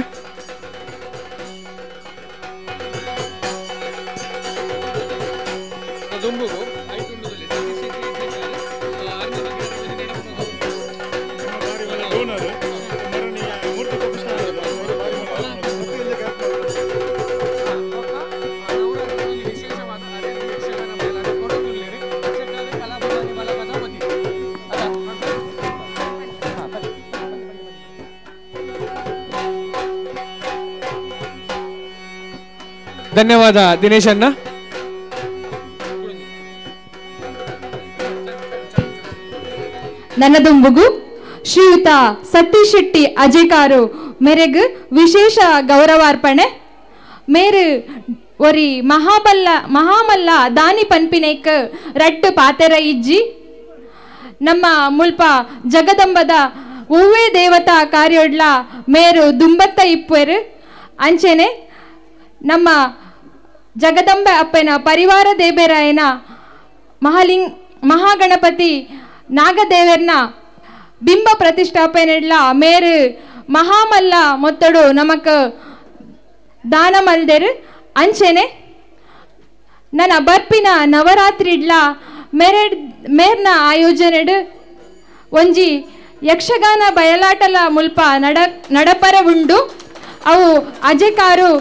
ಧನ್ಯವಾದ ದಿನೇಶ್ ಅಣ್ಣ. ನನ್ನದೊಂಬುಗು ಶ್ರೀಯುತ ಸತೀಶ್ ಶೆಟ್ಟಿ ಅಜೇಕಾರು ಮೇರೆಗ್ ವಿಶೇಷ ಗೌರವಾರ್ಪಣೆ. ಮೇರು ಒರಿ ಮಹಾಬಲ್ಲ ಮಹಾಮಲ್ಲ ದಾನಿ ಪನ್ಪಿನೇಕ್ ರಟ್ಟು ಪಾತೆರ ಇಜ್ಜಿ ನಮ್ಮ ಮುಲ್ಪ ಜಗದಂಬದ ಒವ್ವೇ ದೇವತಾ ಕಾರ್ಯೊಡ್ಲ ಮೇರು ದುಂಬತ್ತ ಇಪ್ಪೆರು. ಅಂಚೆನೆ ನಮ್ಮ ಜಗದಂಬ ಅಪ್ಪನ ಪರಿವಾರ ದೇಬೇರಾಯನ ಮಹಾಲಿಂಗ್ ಮಹಾಗಣಪತಿ ನಾಗದೇವರ್ನ ಬಿಂಬ ಪ್ರತಿಷ್ಠಾಪನೆಡ್ಲ ಮೇರು ಮಹಾಮಲ್ಲ ಮೊತ್ತಡು ನಮಕ್ ದಾನ ಮಲ್ದೆರು. ಅಂಚೆನೆ ನನ್ನ ಬರ್ಪಿನ ನವರಾತ್ರಿಡ್ಲ ಮೇರ್ನ ಆಯೋಜನೆಡು ಒಂಜಿ ಯಕ್ಷಗಾನ ಬಯಲಾಟಲ ಮುಲ್ಪ ನಡಪರ ಉಂಡು. ಅವು ಅಜೆಕಾರು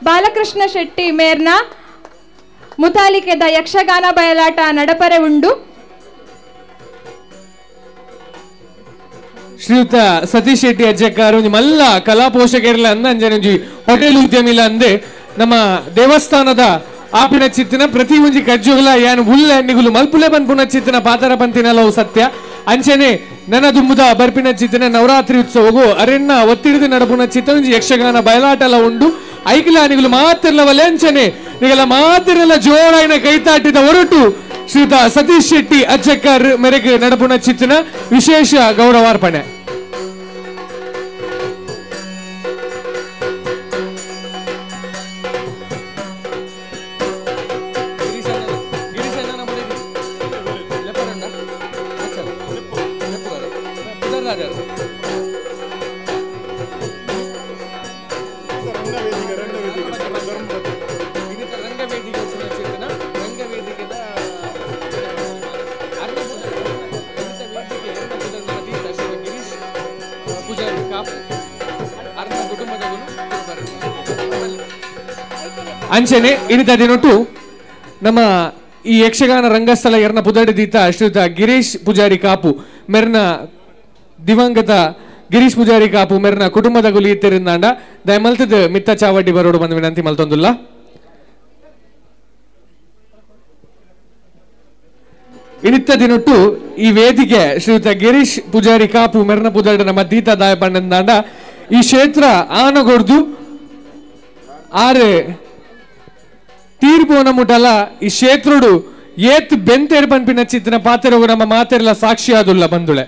ಬಾಲಕೃಷ್ಣ ಶೆಟ್ಟಿ ಮೇರ್ನ ಮುತಾಲಿಕೆದ ಯಕ್ಷಗಾನ ಬಯಲಾಟ ನಡಪರೆ ಉಂಡು. ಶ್ರೀಯುತ ಸತೀಶ್ ಶೆಟ್ಟಿ ಅಜ್ಜಕ್ಕಾರು ನಿಮ್ಮೆಲ್ಲ ಕಲಾ ಪೋಷಕರಿಲ್ಲ ಅಂದ ಅಂಜನಂಜಿ ಹೋಟೆಲ್ ಉದ್ಯಮಿಲ್ಲ ಅಂದೆ ನಮ್ಮ ದೇವಸ್ಥಾನದ ಆಪಿನ ಚಿತ್ತಿನ ಪ್ರತಿ ಒಂಜಿ ಕಜ್ಜುಗಳ ಯಾನು ಉಲ್ಲ ನಿಗುಲು ಮಲ್ಪುಲೆ ಪನ್ಪುನ ಚಿತ್ತಿನ ಪಾತರ ಪಂತಿನಲವು ಸತ್ಯ. ಅಂಚನೆ ನನ್ನ ದುಂಬುದ ಬರ್ಪಿನ ಚಿತ್ತಿನ ನವರಾತ್ರಿ ಉತ್ಸವಗೂ ಅರೆಣ್ಣ ಒತ್ತಿಡಿದು ನಡಪುನ ಚಿತ್ತ ಒಂಜಿ ಯಕ್ಷಗಾನ ಬಯಲಾಟಲ ಉಂಡು. ಐಕಿಲ ನಿಗುಲು ಮಾತಿರ್ಲವಲೆ ಅಂಚನೆ ನಿಗಲ ಮಾತಿರಲ್ಲ ಜೋರಾಯಿನ ಕೈತಾಟಿದ ಹೊರಟು ಶ್ರೀಯುತ ಸತೀಶ್ ಶೆಟ್ಟಿ ಅಜ್ಜಕ್ಕರ್ ಮೇರೆಗೆ ನಡಪುನ ಚಿತ್ತಿನ ವಿಶೇಷ ಗೌರವಾರ್ಪಣೆ. ಅಂಚನೆ ಇನಿತ ದಿನೊಟ್ಟು ನಮ್ಮ ಈ ಯಕ್ಷಗಾನ ರಂಗಸ್ಥಳ ಎರ್ನ ಪುದಡಿದೀತ ಶ್ರೀಯುತ ಗಿರೀಶ್ ಪೂಜಾರಿ ಕಾಪು ಮೆರ್ನ ದಿವಂಗತ ಗಿರೀಶ್ ಪೂಜಾರಿ ಕಾಪು ಮೆರ್ನ ಕುಟುಂಬದ ಗುಲಿ ಇತ್ತಿರಿಂದಾಂಡ ದಯಮಲ್ತದ ಮಿತ್ತ ಚಾವಡ್ಡಿ ಬರೋಡು ಬಂದ ವಿನಂತಿ ಮಲ್ತೊಂದುಲ್ಲ. ಇನಿತ ದಿನೊಟ್ಟು ಈ ವೇದಿಕೆ ಶ್ರೀಯುತ ಗಿರೀಶ್ ಪೂಜಾರಿ ಕಾಪು ಮೆರ್ನ ಪುದಡ ನಮ್ಮ ದೀತ ದಾಯ ಪಂಡಂದಾಂಡ ಈ ಕ್ಷೇತ್ರ ಆನಗೊಡ್ದು ಆರೆ ತೀರ್ಪೋನ ಮುಟಲ ಈ ಕ್ಷೇತ್ರೋಡು ಏತ್ ಬೆಂತೇರ್ ಪನ್ಪಿನ ಚಿತ್ತಿನ ಪಾತೆರಗು ನಮ್ಮ ಮಾತೆರೆಲ್ಲ ಸಾಕ್ಷಿ ಆದುಲ್ಲ ಬಂದುಳೆ.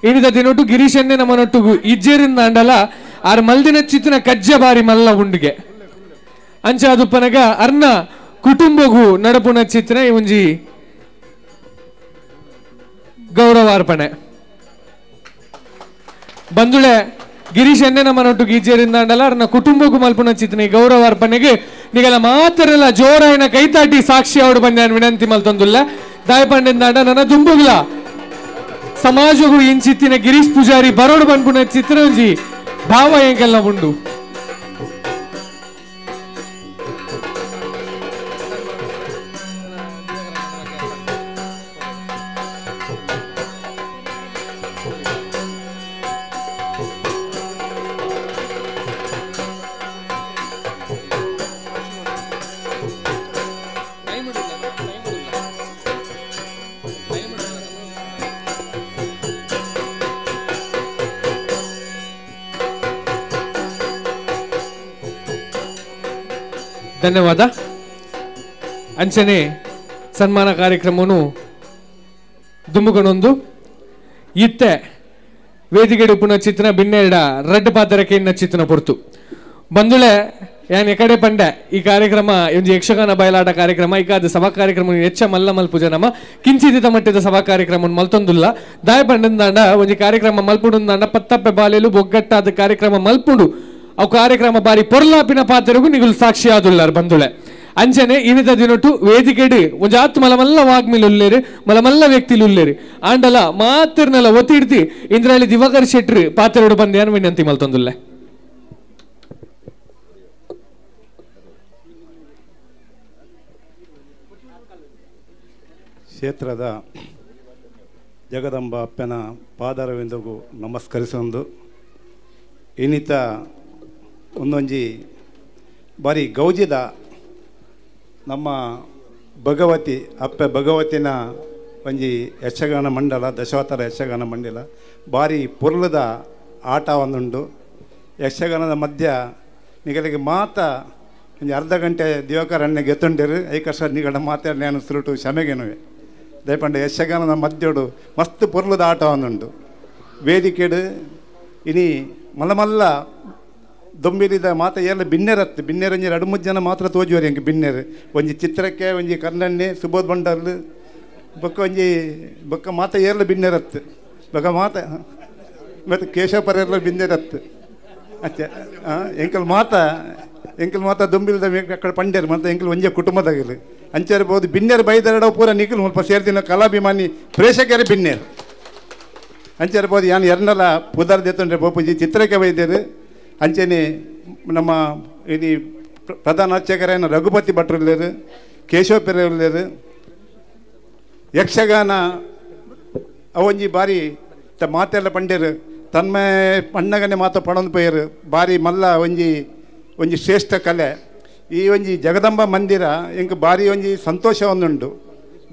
ಇನಿದ ದಿನೊಟ್ಟು ಗಿರೀಶನ್ನೇ ನಮ್ಮನೊಟ್ಟುಗು ಇಜ್ಜೇರಿಂದ ಅಂಡಲ ಆರ್ ಮಲ್ದಿನ ಚಿತ್ತಿನ ಕಜ್ಜ ಬಾರಿ ಮಲ್ಲ ಉಂಡಿಗೆ ಅಂಚ ಅದುಪ್ಪನಗ ಅರ್ನ ಕುಟುಂಬಗೂ ನಡಪುನ ಚಿತ್ತಿನ ಈ ಒಂಜಿ ಗೌರವಾರ್ಪಣೆ ಬಂದುಳೆ. ಗಿರೀಶನ್ನೇ ನಮ್ಮನೊಟ್ಟು ಗೀಜೇರಿಂದ ಅಂಡಲ ಅರ್ನ ಕುಟುಂಬಕ್ಕೂ ಮಲ್ಪುನ ಚಿತ್ತಿನ ಈ ಗೌರವಾರ್ಪಣೆಗೆ ನಿಗಲ ಮಾತರೆಲ್ಲ ಜೋರಾಯಿನ ಕೈತಾಟಿ ಸಾಕ್ಷಿ ಅವಡು ಬಂದ ವಿನಂತಿ ಮಲ್ತೊಂದುಲ್ಲ. ದಾಯಪಂಡಿಂದಾಂಡ ನನ್ನ ದುಂಬುಗ್ಲ ಸಮಾಜಗೂ ಇಂಚಿತ್ತಿನ ಗಿರೀಶ್ ಪೂಜಾರಿ ಬರೋಡು ಬನ್ಪುನ ಚಿತ್ರಂಜಿ ಭಾವ ಎಂಕೆಲ್ಲ ಉಂಡು. ಧನ್ಯವಾದ. ಅಂಚನೆ ಸನ್ಮಾನ ಕಾರ್ಯಕ್ರಮವನ್ನು ದುಂಬುಗಣೊಂದು ಇತ್ತೆ ವೇದಿಕೆ ಉಪ್ಪುನ ಚಿತ್ರ ಬಿನ್ನೆರಡ ರಡ್ಡ ಪಾತ್ರಕ್ಕೆ ಇನ್ನ ಚಿತ್ರನ ಪೊರ್ತು ಬಂದುಳೆ ಯಾನ್ ಎಕಡೆ ಪಂಡೆ ಈ ಕಾರ್ಯಕ್ರಮ ಒಂಜಿ ಯಕ್ಷಗಾನ ಬಯಲಾಟ ಕಾರ್ಯಕ್ರಮ ಇಕಾದ ಸಭಾ ಕಾರ್ಯಕ್ರಮ ಹೆಚ್ಚ ಮಲ್ಲ ಮಲ್ಪುಜ ನಮ ಕಿಂಚಿದಿತ ಮಟ್ಟದ ಸಭಾ ಕಾರ್ಯಕ್ರಮ ಮಲ್ತೊಂದುಲ್ಲ ದಾಯ ಪಂಡಂದಾಂಡ ಒಂಜಿ ಕಾರ್ಯಕ್ರಮ ಮಲ್ಪುಂಡುಂದಾಂಡ ಪತ್ತಪ್ಪೆ ಬಾಲೆಲು ಬೊಗ್ಗಟ್ಟಾದ ಕಾರ್ಯಕ್ರಮ ಮಲ್ಪುಂಡು ಅವು ಕಾರ್ಯಕ್ರಮ ಬಾರಿ ಪೊರ್ಲಾಪಿನ ಪಾತ್ರಗೂ ನಿಗುಲು ಸಾಕ್ಷಿ ಆದುಲ್ಲಾರ್ ಬಂಧುಳೆ ಅಂಚನೆ ಇನ್ನಿತ ದಿನೊಟ್ಟು ವೇದಿಕೆಡು ಒಂಜಿ ಆತ್ ಮಲಮಲ್ಲ ವಾಗ್ಮಿಲ್ ಉಲ್ಲೇರು ಮಲಮಲ್ಲ ವ್ಯಕ್ತಿಲು ಉಲ್ಲೇರು ಆಂಡಲ ಮಾತಿರ್ನೆಲ್ಲ ಒತ್ತಿಡ್ತಿ ಇಂದ್ರಾಳಿ ದಿವಾಕರ್ ಶೆಟ್ರು ಪಾತ್ರಡು ಬಂದೆ ವಿನಂತಿ ಮಲ್ತೊಂದುಲ್ಲೆ. ಕ್ಷೇತ್ರದ ಜಗದಂಬ ಅಪ್ಪನ ಪಾದರವಿಂದಗೂ ನಮಸ್ಕರಿಸೊಂದು ಇನ್ನಿತ ಒಂದೊಂಜಿ ಬಾರಿ ಗೌಜಿದ ನಮ್ಮ ಭಗವತಿ ಅಪ್ಪೆ ಭಗವತಿನ ಒಂಜಿ ಯಕ್ಷಗಾನ ಮಂಡಲ ದಶಾವತಾರ ಯಕ್ಷಗಾನ ಮಂಡಲ ಬಾರಿ ಪೊರ್ಲದ ಆಟ ಒಂದುಂಡು. ಯಕ್ಷಗಾನದ ಮಧ್ಯ ನಿಗಲಿಗೆ ಮಾತ ಒಂಜಿ ಅರ್ಧ ಗಂಟೆ ದಿವಾಕರ್ ಅಣ್ಣೆ ಗೆತ್ತುಂಡೇರು ಐಕರ್ಷ ನಿಗಡ ಮಾತಾಡಿ ನಾನು ಸುರುಟು ಶಮೆಗೆನುವೆ ದಯಪಂಡ ಯಕ್ಷಗಾನದ ಮಧ್ಯೋಡು ಮಸ್ತ್ ಪೊರ್ಲದ ಆಟ ಒಂದುಂಡು. ವೇದಿಕೆಡು ಇನಿ ಮಲ್ಲ ಮಲ್ಲ ದೊಂಬಿಲಿದ ಮಾತ ಎಲ್ಲ ಬಿನ್ನೆರತ್ತು ಬಿನ್ನೆರ್ ಒಂಜಿ ರಡು ಮೂರು ಜನ ಮಾತ್ರ ತೋಜುವರಿ ಅಂಕ ಬಿನ್ನೆರು ಒಂಜಿ ಚಿತ್ರಕ್ಕೆ ಒಂಜಿ ಕರ್ನಣ್ಣೆ ಸುಬೋಧ್ ಬಂಡರ್ಲು ಬೊಕ್ಕ ಒಂಜಿ ಬೊಕ್ಕ ಮಾತ ಏರ್ಲ ಬಿನ್ನೆರತ್ತು ಬೊಕ್ಕ ಮಾತ ಮತ್ತು ಕೇಶವ ಪರೇರ್ಲ ಬಿನ್ನೆರತ್ತು ಅಚ್ಚ ಎಂಕಲ್ ಮಾತ ಎಂಕಲ್ ಮಾತ ದೊಂಬಿಲ್ದ ಅక్కడ ಪಂಡ್ಯರು ಮತ್ತು ಎಂಕಲ್ ಒಂಜೆ ಕುಟುಂಬದಾಗಿರು ಅಂಚರ್ಬೋದು ಬಿನ್ನೆರು ಬೈದರಡ ಪೂರ ನಿಖಲ್ ಮುಲ್ಪ ಸೇರ್ದಿನ ಕಲಾಭಿಮಾನಿ ಪ್ರೇಕ್ಷಕರೇ ಬಿನ್ನೆರು ಅಂಚರ್ಬೋದು ಯಾನ್ ಎರನೆಲ್ಲ ಪುದರ್ ದೇತಂಡ್ರೆ ಬೋಪುಜಿ ಚಿತ್ರಕ್ಕೆ ಬೈದೇರು ಅಂಚೆನೆ ನಮ್ಮ ಇಲ್ಲಿ ಪ್ರಧಾನ ಅರ್ಚಕರೇನ ರಘುಪತಿ ಭಟ್ರುಲ್ಲೇರು ಕೇಶವ ಪೆರೇರುಲ್ಲೇರು ಯಕ್ಷಗಾನ ಅವೊಂಜಿ ಬಾರಿ ಮಾತೆಲ್ಲ ಪಂಡ್ಯರು ತನ್ಮೆ ಪಣ್ಣಗನೆ ಮಾತ ಪಡೊಂದು ಪೋಯರು ಬಾರಿ ಮಲ್ಲ ಒಂಜಿ ಒಂಜಿ ಶ್ರೇಷ್ಠ ಕಲೆ ಈ ಒಂಜಿ ಜಗದಂಬ ಮಂದಿರ ಎಂಕ್ ಬಾರಿ ಒಂಜಿ ಸಂತೋಷ ಒಂದುಂಡು.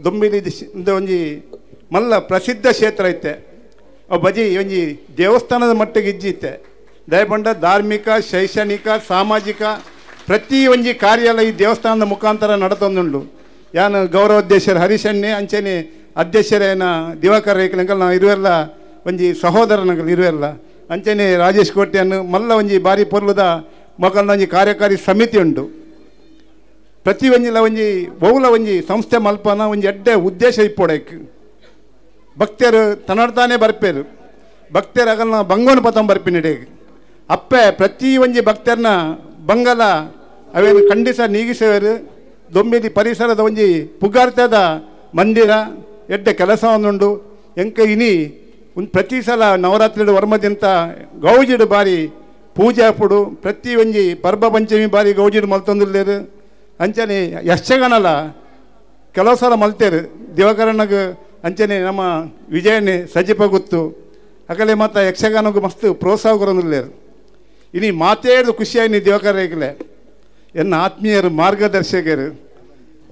ದೊಂಬಿಲಿ ಒಂಜಿ ಮಲ್ಲ ಪ್ರಸಿದ್ಧ ಕ್ಷೇತ್ರ ಐತೆ ಅವು ಬಜಿ ಒಂಜಿ ದೇವಸ್ಥಾನದ ಮಟ್ಟಿಗೆ ಇಜ್ಜಿತ್ತೆ ದಯಪಂಡ ಧಾರ್ಮಿಕ ಶೈಕ್ಷಣಿಕ ಸಾಮಾಜಿಕ ಪ್ರತಿ ಒಂಜಿ ಕಾರ್ಯಾಲಯ ಈ ದೇವಸ್ಥಾನದ ಮುಖಾಂತರ ನಡತೊಂದುಂಡು. ಯಾನು ಗೌರವಾಧ್ಯಕ್ಷರು ಹರೀಶಣ್ಣೆ ಅಂಚೆನೆ ಅಧ್ಯಕ್ಷರೇನ ದಿವಾಕರ್ ರೇಖಲಂಕಲ್ ನಾವು ಇರುವೆಲ್ಲ ಒಂಜಿ ಸಹೋದರನಂಕಲ್ ಇರುವೆಲ್ಲ ಅಂಚೆನೆ ರಾಜೇಶ್ ಕೋಟ್ಯನ್ ಮಲ್ಲ ಒಂಜಿ ಬಾರಿ ಪೊರ್ಲುದ ಮೊಕಲ್ನ ಒಂಜಿ ಕಾರ್ಯಕಾರಿ ಸಮಿತಿ ಉಂಡು. ಪ್ರತಿ ಒಂಜಿಲ ಒಂಜಿ ಬಹುಲ ಒಂಜಿ ಸಂಸ್ಥೆ ಮಲ್ಪನ ಒಂಜಿ ಎಡ್ಡೆ ಉದ್ದೇಶ ಇಪ್ಪೊಡೈಕ್ ಭಕ್ತರು ತನ್ನಡ್ತಾನೆ ಬರ್ಪೇರು ಭಕ್ತರು ಆಗಲ್ನ ಬಂಗೋನ ಪತಂ ಬರ್ಪಿನಿಡೆ ಅಪ್ಪೆ ಪ್ರತಿ ಒಂಜಿ ಭಕ್ತರನ್ನ ಬಂಗಲ ಅವೇನು ಖಂಡಿಸ ನೀಗಿಸುವರು. ದೊಂಬಿಲಿ ಪರಿಸರದ ಒಂಜಿ ಪುಗಾರ್ತದ ಮಂದಿರ ಎಡ್ಡೆ ಕೆಲಸ ಒಂದುಂಡು. ಎಂಕ ಇನಿ ಒಂದು ಪ್ರತಿ ಸಲ ನವರಾತ್ರಿ ವರ್ಮದಿಂತ ಗೌಜಿಡು ಬಾರಿ ಪೂಜೆ ಪುಡು ಪ್ರತಿ ಒಂಜಿ ಪರ್ಬ ಪಂಚಮಿ ಬಾರಿ ಗೌಜಿಡು ಮಲ್ತೊಂದುಲ್ಲೇರು ಅಂಚನೆ ಯಕ್ಷಗಾನಲ ಕೆಲವು ಸಲ ಮಲ್ತೇರು ದಿವಾಕರಣ್ಣಗೆ ಅಂಚನೆ ನಮ್ಮ ವಿಜಯಣ್ಣೆ ಸಜಿಪ ಗೊತ್ತು ಅಕಲೆ ಮಾತ ಯಕ್ಷಗಾನಗೂ ಮಸ್ತ್ ಪ್ರೋತ್ಸಾಹ ಕೊರೊಂದುಲ್ಲೇರು. ಇನಿ ಮಾತೇಡ್ದು ಖುಷಿಯಾಗಿ ದಿವಾಕರ ರೇಖಲೆ ಎನ್ನ ಆತ್ಮೀಯರು ಮಾರ್ಗದರ್ಶಕರು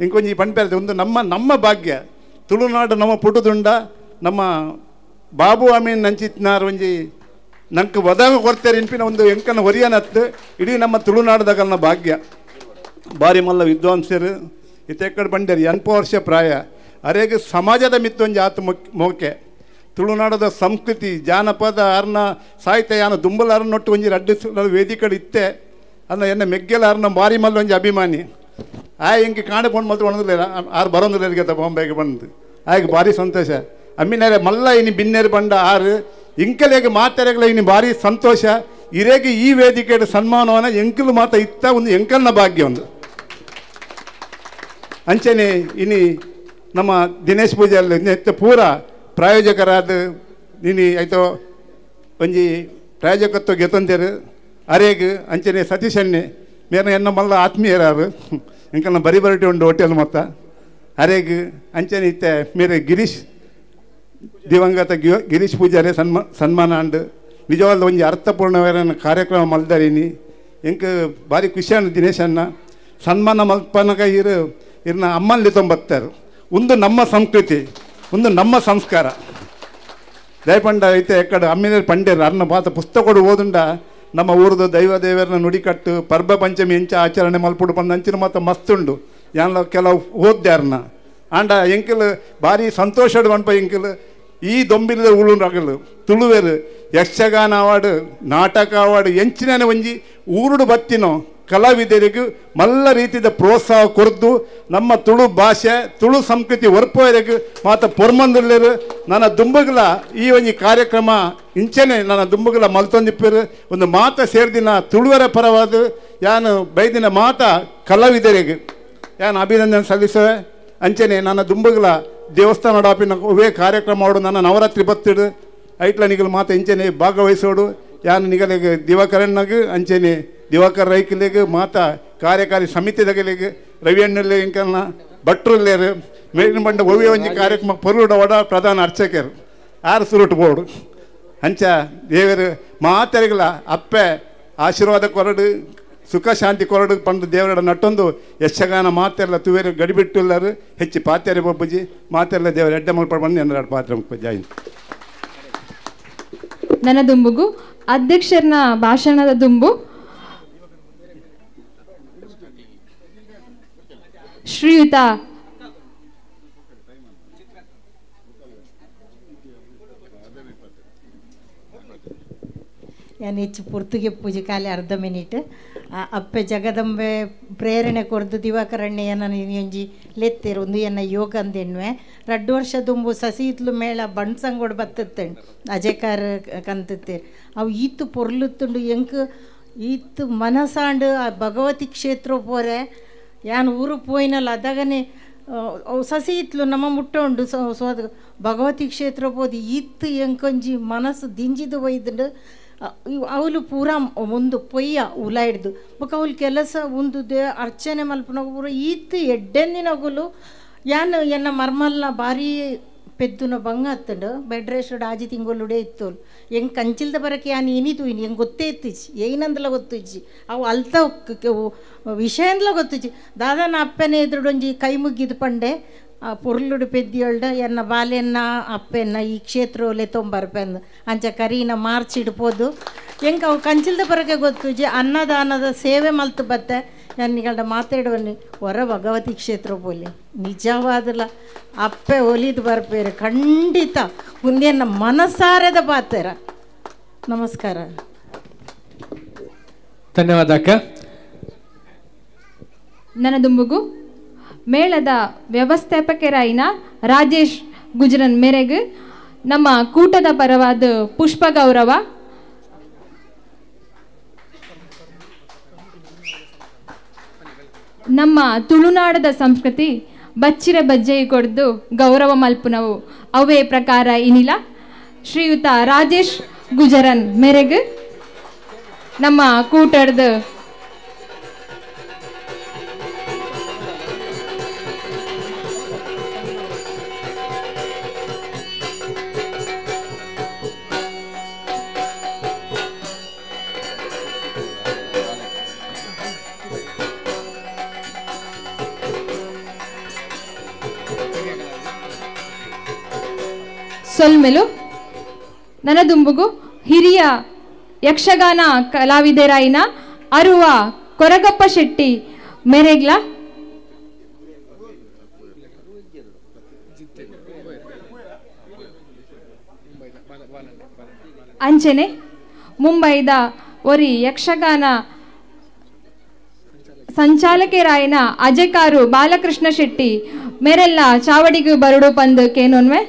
ಇಂಕೊಂಜಿ ಪಂಪೇರ್ದು ಒಂದು ನಮ್ಮ ನಮ್ಮ ಭಾಗ್ಯ ತುಳುನಾಡು ನಮ್ಮ ಪುಟುದುಂಡ ನಮ್ಮ ಬಾಬು ಅಮೀನ್ ನಂಚಿತ್ನಾರ್ ಒಂಜಿ ನಂಗೆ ಒದಾಗ ಕೊಡ್ತಾರೆ ಇನ್ಪಿನ ಒಂದು ಎಂಕನ ಹೊರಿಯನತ್ತು ಇಡೀ ನಮ್ಮ ತುಳುನಾಡದಾಗಲ್ನ ಭಾಗ್ಯ. ಬಾರಿ ಮಲ್ಲ ವಿದ್ವಾಂಸರು ಇತ್ತೆಕ್ಕಡೆ ಬಂಡೇರು 80 ವರ್ಷ ಪ್ರಾಯ ಅರೇಗ ಸಮಾಜದ ಮಿತ್ತೊಂಜಿ ಆತ ಮೋಕೆ ತುಳುನಾಡದ ಸಂಸ್ಕೃತಿ ಜಾನಪದ ಅರ್ನ ಸಾಹಿತ್ಯ ಯಾನ ದುಂಬಲ ಅರ್ನೊಟ್ಟು ಒಂಜಿ ರಡ್ಡು ವೇದಿಕೆಡು ಇತ್ತೆ ಅನ್ನ ಎನ್ನ ಮೆಗ್ಗೆಲ ಅರ್ನ ಬಾರಿ ಮಲ್ಲ ಒಂಜಿ ಅಭಿಮಾನಿ ಆ ಹಿಂಗೆ ಕಾಣಕೊಂಡು ಮಾತ್ರ ಒಣದಿಲ್ಲ ಆರು ಬರೋದಿಲ್ಲ ಗತ ಬಾಂಬೆಗೆ ಬಂದು ಆಗ ಭಾರಿ ಸಂತೋಷ ಅಮ್ಮಿನೇರೆ ಮಲ್ಲ ಇನಿ ಬಿನ್ನೇರು ಬಂಡ ಆರು ಇಂಕಲೇಗೆ ಮಾತೆರೆಗಳ ಇನಿ ಭಾರಿ ಸಂತೋಷ ಇರೇಗೆ ಈ ವೇದಿಕೆಯ ಸನ್ಮಾನವನ್ನ ಎಂಕಲು ಮಾತ ಇತ್ತ ಒಂದು ಎಂಕಲ್ನ ಭಾಗ್ಯ ಒಂದು ಅಂಚನೆ ಇನಿ ನಮ್ಮ ದಿನೇಶ್ ಪೂಜಾರಿ ಇತ್ತ ಪೂರ ಪ್ರಾಯೋಜಕರಾದ ನಿನಿ ಆಯ್ತೋ ಒಂಜಿ ಪ್ರಾಯೋಜಕತ್ವ ಗೆತ್ತೊಂದೇರು ಅರೇಗ್ ಅಂಚನೆ ಸತೀಶ್ ಅಣ್ಣೆ ಮೇರೆ ಎನ್ನ ಮಲ್ಲ ಆತ್ಮೀಯರಾರು ಎಂಕಲ್ನ ಬರಿ ಬರಟಿ ಉಂಡು ಹೋಟೆಲ್ ಮೊತ್ತ ಅರೇಗ್ ಅಂಚನೆ ಇತ್ತೆ ಮೇರೆ ಗಿರೀಶ್ ದಿವಂಗತ ಗಿರೀಶ್ ಪೂಜಾರಿ ಸನ್ಮಾನ ಅಂಡ್ ನಿಜವಾದ ಒಂಜಿ ಅರ್ಥಪೂರ್ಣವೇರನ ಕಾರ್ಯಕ್ರಮ ಮಲ್ದರಿನಿ ಎಂಕ್ ಭಾರಿ ಖುಷಿಯಾನ ದಿನೇಶ್ ಅಣ್ಣ ಸನ್ಮಾನ ಮಲ್ಪನಕ ಇರು ಇರ್ನ ಅಮ್ಮಲ್ಲಿ ತೊಂಬತ್ತಾರು ಒಂದು ನಮ್ಮ ಸಂಸ್ಕೃತಿ ಒಂದು ನಮ್ಮ ಸಂಸ್ಕಾರ ದಯಪಂಡ ಐತೆ ಎಕ್ಕಡ ಅಮ್ಮಿನ ಪಂಡೇರು ಅರ್ನ ಪಾತ ಪುಸ್ತಕಡು ಓದುಂಡ ನಮ್ಮ ಊರದ ದೈವ ದೇವರನ್ನ ನುಡಿಕಟ್ಟು ಪರ್ಬ ಪಂಚಮಿ ಎಂಚ ಆಚರಣೆ ಮಲ್ಪುಡು ಬಂದ ಅಂಚಿನ ಮಾತ ಮಸ್ತುಂಡು ಯಾನ್ಲ ಕೆಲವು ಓದ್ದೆ ಅರ್ನ ಆಂಡ ಎಂಕಲ್ ಭಾರಿ ಸಂತೋಷಡು ಪನ್ಪ ಎಂಕಲ್ ಈ ದೊಂಬಿಲದ ಉಳುನಗಲು ತುಳುವೆರು ಯಕ್ಷಗಾನ ಅವಾರ್ಡು ನಾಟಕ ಅವಾರ್ಡು ಎಂಚಿನ ಒಂಜಿ ಊರುಡು ಬತ್ತಿನೋ ಕಲಾವಿದರಿಗೂ ಮಲ್ಲ ರೀತಿಯ ಪ್ರೋತ್ಸಾಹ ಕೊರದು ನಮ್ಮ ತುಳು ಭಾಷೆ ತುಳು ಸಂಸ್ಕೃತಿ ಒರ್ಪೋಯರಿಗೆ ಮಾತ ಪೊರ್ಮಂದುಲ್ಲೇರು ನನ್ನ ದುಂಬುಗಲ ಈ ಒಂಜಿ ಕಾರ್ಯಕ್ರಮ ಇಂಚನೆ ನನ್ನ ದುಂಬುಗಲ ಮಲ್ತೊಂದಿಪ್ಪರು ಒಂದು ಮಾತ ಸೇರ್ದಿನ ತುಳುವರ ಪರವಾದ ಯಾನು ಬೈದಿನ ಮಾತ ಕಲಾವಿದರಿಗೆ ಯಾನು ಅಭಿನಂದನೆ ಸಲ್ಲಿಸುವೆ. ಅಂಚನೆ ನನ್ನ ದುಂಬುಗಲ ದೇವಸ್ಥಾನ ಡಾಪಿನ ಒವೇ ಕಾರ್ಯಕ್ರಮ ಮಾಡು ನನ್ನ ನವರಾತ್ರಿ ಬತ್ತಿಡು ಐಟ್ಲ ನಿಗಲು ಮಾತ ಇಂಚನೆ ಭಾಗವಹಿಸೋಡು ಯಾನು ನಿಗಲಿಗೆ ದಿವಾಕರಣ್ಣಗೆ ಅಂಚನೆ ದಿವಾಕರ್ ರೈಕಲಿಗೆ ಮಾತಾ ಕಾರ್ಯಕಾರಿ ಸಮಿತಿದಗಲಿಗೆ ರವಿಯಣ್ಣಲ್ಲಿ ಇಂಕನ್ನ ಭಟ್ರುಲ್ಲೇರು ಮೇಲಿನ ಬಂಡ ಒವ್ವೇ ಒಂಜಿ ಕಾರ್ಯಕ್ರಮ ಪೊರುಡ ವಡ ಪ್ರಧಾನ ಅರ್ಚಕರು ಆರು ಸುರುಟು ಬೋರ್ಡು ಅಂಚ ದೇವರು ಮಾತೆರಿಗಲ ಅಪ್ಪೆ ಆಶೀರ್ವಾದ ಕೊರಡು ಸುಖ ಶಾಂತಿ ಕೊರಡು ಪಂಡು ದೇವರ ನಟ್ಟೊಂದು ಯಕ್ಷಗಾನ ಮಾತೆಲ್ಲ ತುವೇರು ಗಡಿಬಿಟ್ಟುಲ್ಲರು ಹೆಚ್ಚು ಪಾತ್ಯಾರಿ ಬೊಬ್ಬುಜಿ ಮಾತೆಲ್ಲ ದೇವರ ಎಡ್ಡೆ ಮಲ್ಪ ಬಂದು ಎರಡು ಪಾತ್ರ ಜಾಯಿನ್. ನನ್ನ ದುಂಬುಗು ಅಧ್ಯಕ್ಷರನ ಭಾಷಣದ ದುಂಬು ಶ್ರೀಯುತ ಯಾನ್ ಹೆಚ್ಚು ಪೊರ್ತುಗೆ ಪೂಜೆ ಖಾಲಿ ಅರ್ಧ ಮಿನಿಟ್ ಅಪ್ಪೆ ಜಗದಂಬೆ ಪ್ರೇರಣೆ ಕೊರ್ದು ದಿವಾಕರಣ್ಣಯ್ಯ ನಾನು ಒಂಜಿ ಲೆತ್ತೇರು ಒಂದು ಎನ್ನ ಯೋಗ ಅಂದೆನ್ನುವೆ ರಡ್ಡು ವರ್ಷ ದುಂಬು ಸಸಿ ಇತ್ಲು ಮೇಳ ಬಣ್ಸಂಗೋಡು ಬತ್ತತ್ತೇನು ಅಜೆಕಾರ ಕಂತತ್ತೇರು ಅವು ಈತು ಪೊರ್ಲುತ್ತುಂಡು ಎಂಕ್ ಈತು ಮನಸಾಂಡು ಆ ಭಗವತಿ ಕ್ಷೇತ್ರ ಪೋರೆ ಯಾನ್ ಊರು ಪೋಯಿನಲ್ಲ ಅದಾಗನೆ ಅವು ಸಸಿ ಇತ್ಲು ನಮ್ಮ ಮುಟ್ಟ ಉಂಡು ಸೊ ಅದು ಭಗವತಿ ಕ್ಷೇತ್ರ ಪೋದು ಈತು ಎಂಕೊಂಜಿ ಮನಸ್ಸು ದಿಂಜಿದು ಒಯ್ದುಂಡು ಅವಳು ಪೂರ ಒಂದು ಪೊಯ್ಯ ಉಲ ಹಿಡ್ದು ಬೊಕ ಅವ್ಲು ಕೆಲಸ ಒಂದು they ಅರ್ಚನೆ ಮಲ್ಪುನ ಪೂರ ಈತ್ ಎಡ್ಡೆಂದಿನಗುಲು ಯಾನ್ ಎನ್ನ ಮರ್ಮಲ್ನ ಭಾರಿ ಪೆದ್ದುನ ಬಂಗ ಹತ್ತಂಡು ಬೆಡ್ ರೆಸ್ಟ್ ಆಜಿ ತಿಂಗೊಲುಡೆ ಇತ್ತು ಹೆಂಗೆ ಕಂಚಿಲ್ದ ಬರಕ್ಕೆ ಯಾನ್ ಏನಿ ತೂಯಿನಿ ಹೆಂಗೆ ಗೊತ್ತೇ ಇತ್ತಿಜ್ಜಿ ಏನಂದಲ ಗೊತ್ತಿಜ್ಜಿ ಅವು ಅಲ್ತ ವಿಷಯ ಅಂದಲ ಗೊತ್ತಿಜ್ಜಿ ದಾದಾನ ಅಪ್ಪನೇ ಎದುರುಡೊಂಜಿ ಕೈ ಮುಗ್ಗಿದು ಪಂಡೆ ಆ ಪೊರ್ಲುಡು ಪೆದ್ದಿಯೊಳ್ಡ ಎನ್ನ ಬಾಲೆನ್ನ ಅಪ್ಪೆನ್ನ ಈ ಕ್ಷೇತ್ರಲೆ ತೊಂಬರ್ಪೆಂದು ಅಂಚ ಕರೀನ ಮಾರ್ಚ್ ಇಡ್ಬೋದು ಹೆಂಗೆ ಅವು ಕಂಚಿಲ್ದ ಬರಕ್ಕೆ ಗೊತ್ತುಜಿ ಅನ್ನದಾನದ ಸೇವೆ ಮಲ್ತು ಬತ್ತೆ ನನ್ನಿಗಳ್ಡ ಮಾತಾಡುವಲ್ಲಿ ಹೊರ ಭಗವತಿ ಕ್ಷೇತ್ರ ಪೋಲಿ ನಿಜವಾದಲ ಅಪ್ಪೆ ಒಲಿದು ಬರ್ಪೇರು ಖಂಡಿತ ಮುಂದೆನ್ನ ಮನಸಾರದ ಪಾತ್ರ. ನಮಸ್ಕಾರ. ಧನ್ಯವಾದ ಅಕ್ಕ. ನನ್ನ ದುಂಬುಗು ಮೇಳದ ವ್ಯವಸ್ಥಾಪಕರಾಯಿನ ರಾಜೇಶ್ ಗುಜರನ್ ಮೇರೆಗೆ ನಮ್ಮ ಕೂಟದ ಪರವಾದ ಪುಷ್ಪ ಗೌರವ. ನಮ್ಮ ತುಳುನಾಡದ ಸಂಸ್ಕೃತಿ ಬಚ್ಚಿರ ಬಜ್ಜೆ ಕೊಡ್ದು ಗೌರವ ಮಲ್ಪುನವು ಅವೇ ಪ್ರಕಾರ ಇನಿಲ ಶ್ರೀಯುತ ರಾಜೇಶ್ ಗುಜರನ್ ಮೇರೆಗೆ ನಮ್ಮ ಕೂಟದ ಸೊಲ್ಮೆಲು. ನನದುಂಬುಗು ಹಿರಿಯ ಯಕ್ಷಗಾನ ಕಲಾವಿದರಾಯಿನ ಅರುವ ಕೊರಗಪ್ಪ ಶೆಟ್ಟಿ ಮೆರೆಗ್ಲ ಅಂಚನೆ ಮುಂಬೈದ ಒರಿ ಯಕ್ಷಗಾನ ಸಂಚಾಲಕರಾಯಿನ ಅಜೆಕಾರು ಬಾಲಕೃಷ್ಣ ಶೆಟ್ಟಿ ಮೇರೆಲ್ಲ ಚಾವಡಿಗು ಬರಡು ಪಂದು ಕೇನೋನ್ವೆ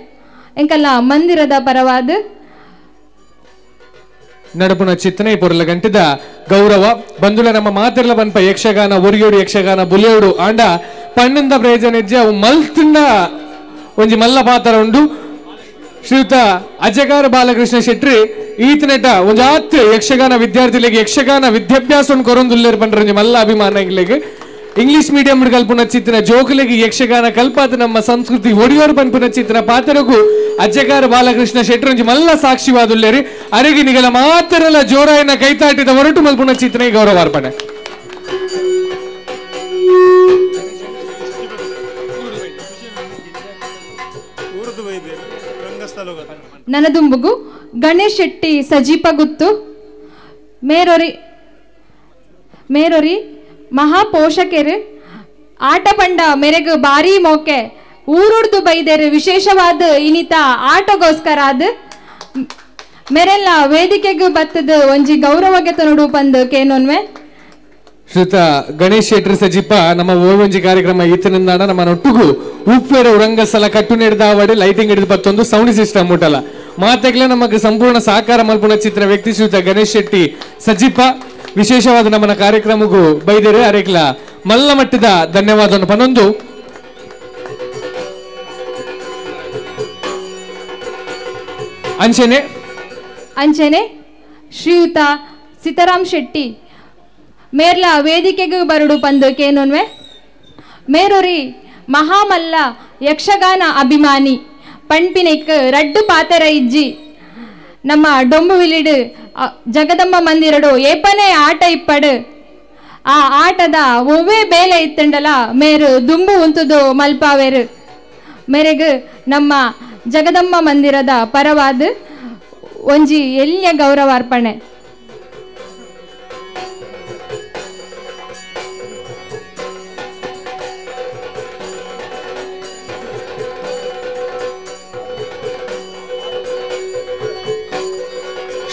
ಎಂಕಲ್ಲ ಮಂದಿರದ ಪರವಾದ ನಡಪುನ ಚಿತ್ತನೆ ಪೊರ್ಲ ಗಂಟದ ಗೌರವ ಬಂಧುಲ ನಮ್ಮ ಮಾತಿರ್ಲ ಬನ್ಪ ಯಕ್ಷಗಾನ ಒರಿಯೋಡು ಯಕ್ಷಗಾನ ಬುಲಿಯೋಡು ಆಂಡ ಪಣ್ಣಿಂದ ಪ್ರಯೋಜನ ಇಜ್ಜೆ ಅವು ಮಲ್ತಿಂದ ಒಂಜಿ ಮಲ್ಲ ಪಾತ್ರ ಉಂಡು. ಶ್ರೀಯುತ ಅಜಗಾರ ಬಾಲಕೃಷ್ಣ ಶೆಟ್ಟಿ ಈತನೆಟ ಒಂಜಾತ್ ಯಕ್ಷಗಾನ ವಿದ್ಯಾರ್ಥಿಗಳಿಗೆ ಯಕ್ಷಗಾನ ವಿದ್ಯಾಭ್ಯಾಸ ಕೊರೊಂದುಲ್ಲೇರ್ ಪಂಡ್ರ ಒಂಜಿ ಮಲ್ಲ ಅಭಿಮಾನ ಎಂಗ್ಲೆಗ್. ಇಂಗ್ಲಿಷ್ ಮೀಡಿಯಂ ಕಲ್ಪುನ ಚಿತ್ತಿನ ಜೋಕುಲೆಗೆ ಯಕ್ಷಗಾನ ಕಲ್ಪಾತ ನಮ್ಮ ಸಂಸ್ಕೃತಿ ಒಡಿಯೋರು ಪನ್ಪುನ ಚಿತ್ತಿನ ಪಾತ್ರಗೂ ಅಜ್ಜಗಾರ ಬಾಲಕೃಷ್ಣ ಶೆಟ್ಟರಂಜಿ ಮಲ್ಲ ಸಾಕ್ಷಿವಾದುಲ್ಲೇರಿ ಅರೆಗಿ ನಿಗಲ ಮಾತ್ರಲ್ಲ ಜೋರಾಯನ ಕೈತಾಟಿದ ಹೊರಟು ಮಲ್ಪುನ ಚಿತ್ತನೆ ಗೌರವಾರ್ಪಣೆ. ನನದುಂಬುಗು ಗಣೇಶ್ ಶೆಟ್ಟಿ ಸಜೀಪ ಗುತ್ತು ಮೇರೊರಿ ಮೇರೊರಿ ಮಹಾಪೋಷಕರು ಆಟ ಪಂಡ ಮೇರೆಗು ಭಾರಿ ಮೋಕೆ ಊರುಡ್ದು ಬೈದೇರು ವಿಶೇಷವಾದ ಇನಿತ ಆಟಗೋಸ್ಕರ ಅದು ಮೇರೆಲ್ಲ ವೇದಿಕೆಗೆ ಬತ್ತದ ಒಂಜಿ ಗೌರವಕ್ಕೆ ತನುಡು ಪಂದು ಕೇನೊನ್ವೆ. ಶ್ರೀಯುತ ಗಣೇಶ್ ಶೆಟ್ಟಿ ಸಜಿಪ ನಮ್ಮ ಓವಂಜಿ ಕಾರ್ಯಕ್ರಮ ಈತನಿಂದಾಣ ನಮ್ಮ ಒಟ್ಟುಗು ಉಪ್ಪೇರ ಉರಂಗಸ್ಥಲ ಕಟ್ಟು ನಡೆದಾವಡಿ ಲೈಟಿಂಗ್ ಹಿಡಿದು ಬತ್ತೊಂದು ಸೌಂಡ್ ಸಿಸ್ಟಮ್ ಮುಟ್ಟಲ್ಲ ಮಾತೆಗ್ಲೆ ನಮಗೆ ಸಂಪೂರ್ಣ ಸಹಕಾರ ಮಲ್ಪುಣ ಚಿತ್ರ ವ್ಯಕ್ತಿ ಶ್ರೀಯುತ ಗಣೇಶ್ ಶೆಟ್ಟಿ ಸಜಿಪ ವಿಶೇಷವಾದ ನಮ್ಮನ ಕಾರ್ಯಕ್ರಮಕ್ಕೂ ಬೈದೇರೆ ಅರೆಕ್ಲ ಮಲ್ಲ ಮಟ್ಟದ ಧನ್ಯವಾದವನ್ನು ಪನೊಂದು. ಅಂಚನೆ ಅಂಚನೆ ಶ್ರೀಯುತ ಸೀತಾರಾಮ್ ಶೆಟ್ಟಿ ಮೇರ್ಲ ವೇದಿಕೆಗೂ ಬರುಡು ಪಂದು ಕೇನೊನ್ವೆ ಮೇರೊರಿ ಮಹಾಮಲ್ಲ ಯಕ್ಷಗಾನ ಅಭಿಮಾನಿ ಪಣ್ಪಿನೆಕ್ ರಡ್ಡು ಪಾತೆರ ಇಜ್ಜಿ ನಮ್ಮ ಡೊಂಬುವಿಲಿಡು ಜಗದಂಬ ಮಂದಿರಡು ಏಪನೇ ಆಟ ಇಪ್ಪಡು ಆ ಆಟದ ಒವ್ವೇ ಬೇಲೆ ಇತ್ತಂಡಲ ಮೇರು ದುಂಬು ಉಂತುದು ಮಲ್ಪಾವೇರು ಮೇರೆಗು ನಮ್ಮ ಜಗದಂಬ ಮಂದಿರದ ಪರವಾದ ಒಂಜಿ ಎಲ್ಲಿಯ ಗೌರವಾರ್ಪಣೆ.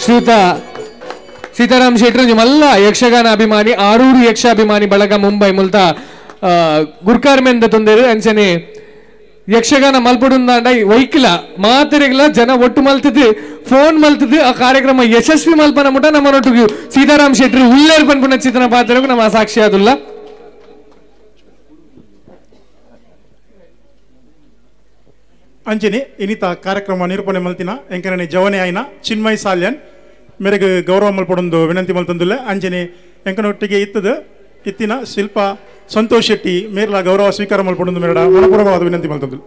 ಶ್ರೀಯುತ ಸೀತಾರಾಮ್ ಶೆಟ್ಟರು ನಿಮ್ಮೆಲ್ಲ ಯಕ್ಷಗಾನ ಅಭಿಮಾನಿ ಆರೂರು ಯಕ್ಷಾಭಿಮಾನಿ ಬಳಗ ಮುಂಬೈ ಮುಲ್ತ ಗುರ್ಕಾರ್ಮೆಂದ ತೊಂದರೆ ಅಂಚನೆ ಯಕ್ಷಗಾನ ಮಲ್ಪಡುಂದಾಂಡ ವೈಕಿಲ ಮಾತೆರೆಗ್ಲ ಜನ ಒಟ್ಟು ಮಲ್ತದ್ದು ಫೋನ್ ಮಲ್ತದ್ದು ಆ ಕಾರ್ಯಕ್ರಮ ಯಶಸ್ವಿ ಮಲ್ಪನ ಮುಟ ನಮ್ಮನೊಟ್ಟಿಗೆ ಸೀತಾರಾಮ್ ಶೆಟ್ಟರು ಉಲ್ಲೇರ್ ಪನ್ಪುನ ಚಿತ್ರನ ಪಾತ್ರಕ್ಕೂ ನಮ್ಮ ಸಾಕ್ಷಿ ಆದುಲ್ಲ. ಅಂಚನೆ ಇನ್ನಿತ ಕಾರ್ಯಕ್ರಮ ನಿರೂಪಣೆ ಮಲ್ತಿನ ಎಂಕರನೆ ಜವನೆ ಆಯ್ನ ಚಿನ್ಮಯ್ ಸಾಲ್ಯನ್ ಮೇರೆಗೆ ಗೌರವ ಮಲ್ಪಡೊಂದು ವಿನಂತಿ ಮಲ್ತಂದುಲ್ಲ. ಅಂಚನೆ ಎಂಕನೊಟ್ಟಿಗೆ ಇತ್ತದ ಇತ್ತಿನ ಶಿಲ್ಪ ಸಂತೋಷ್ ಶೆಟ್ಟಿ ಮೇರ್ಲ ಗೌರವ ಸ್ವೀಕಾರ ಮಲ್ಪಡೊಂದು ಮೇರಡ ಮನಪೂರ್ವಕವಾದ ವಿನಂತಿ ಮಲ್ತಂದುಲ್ಲ.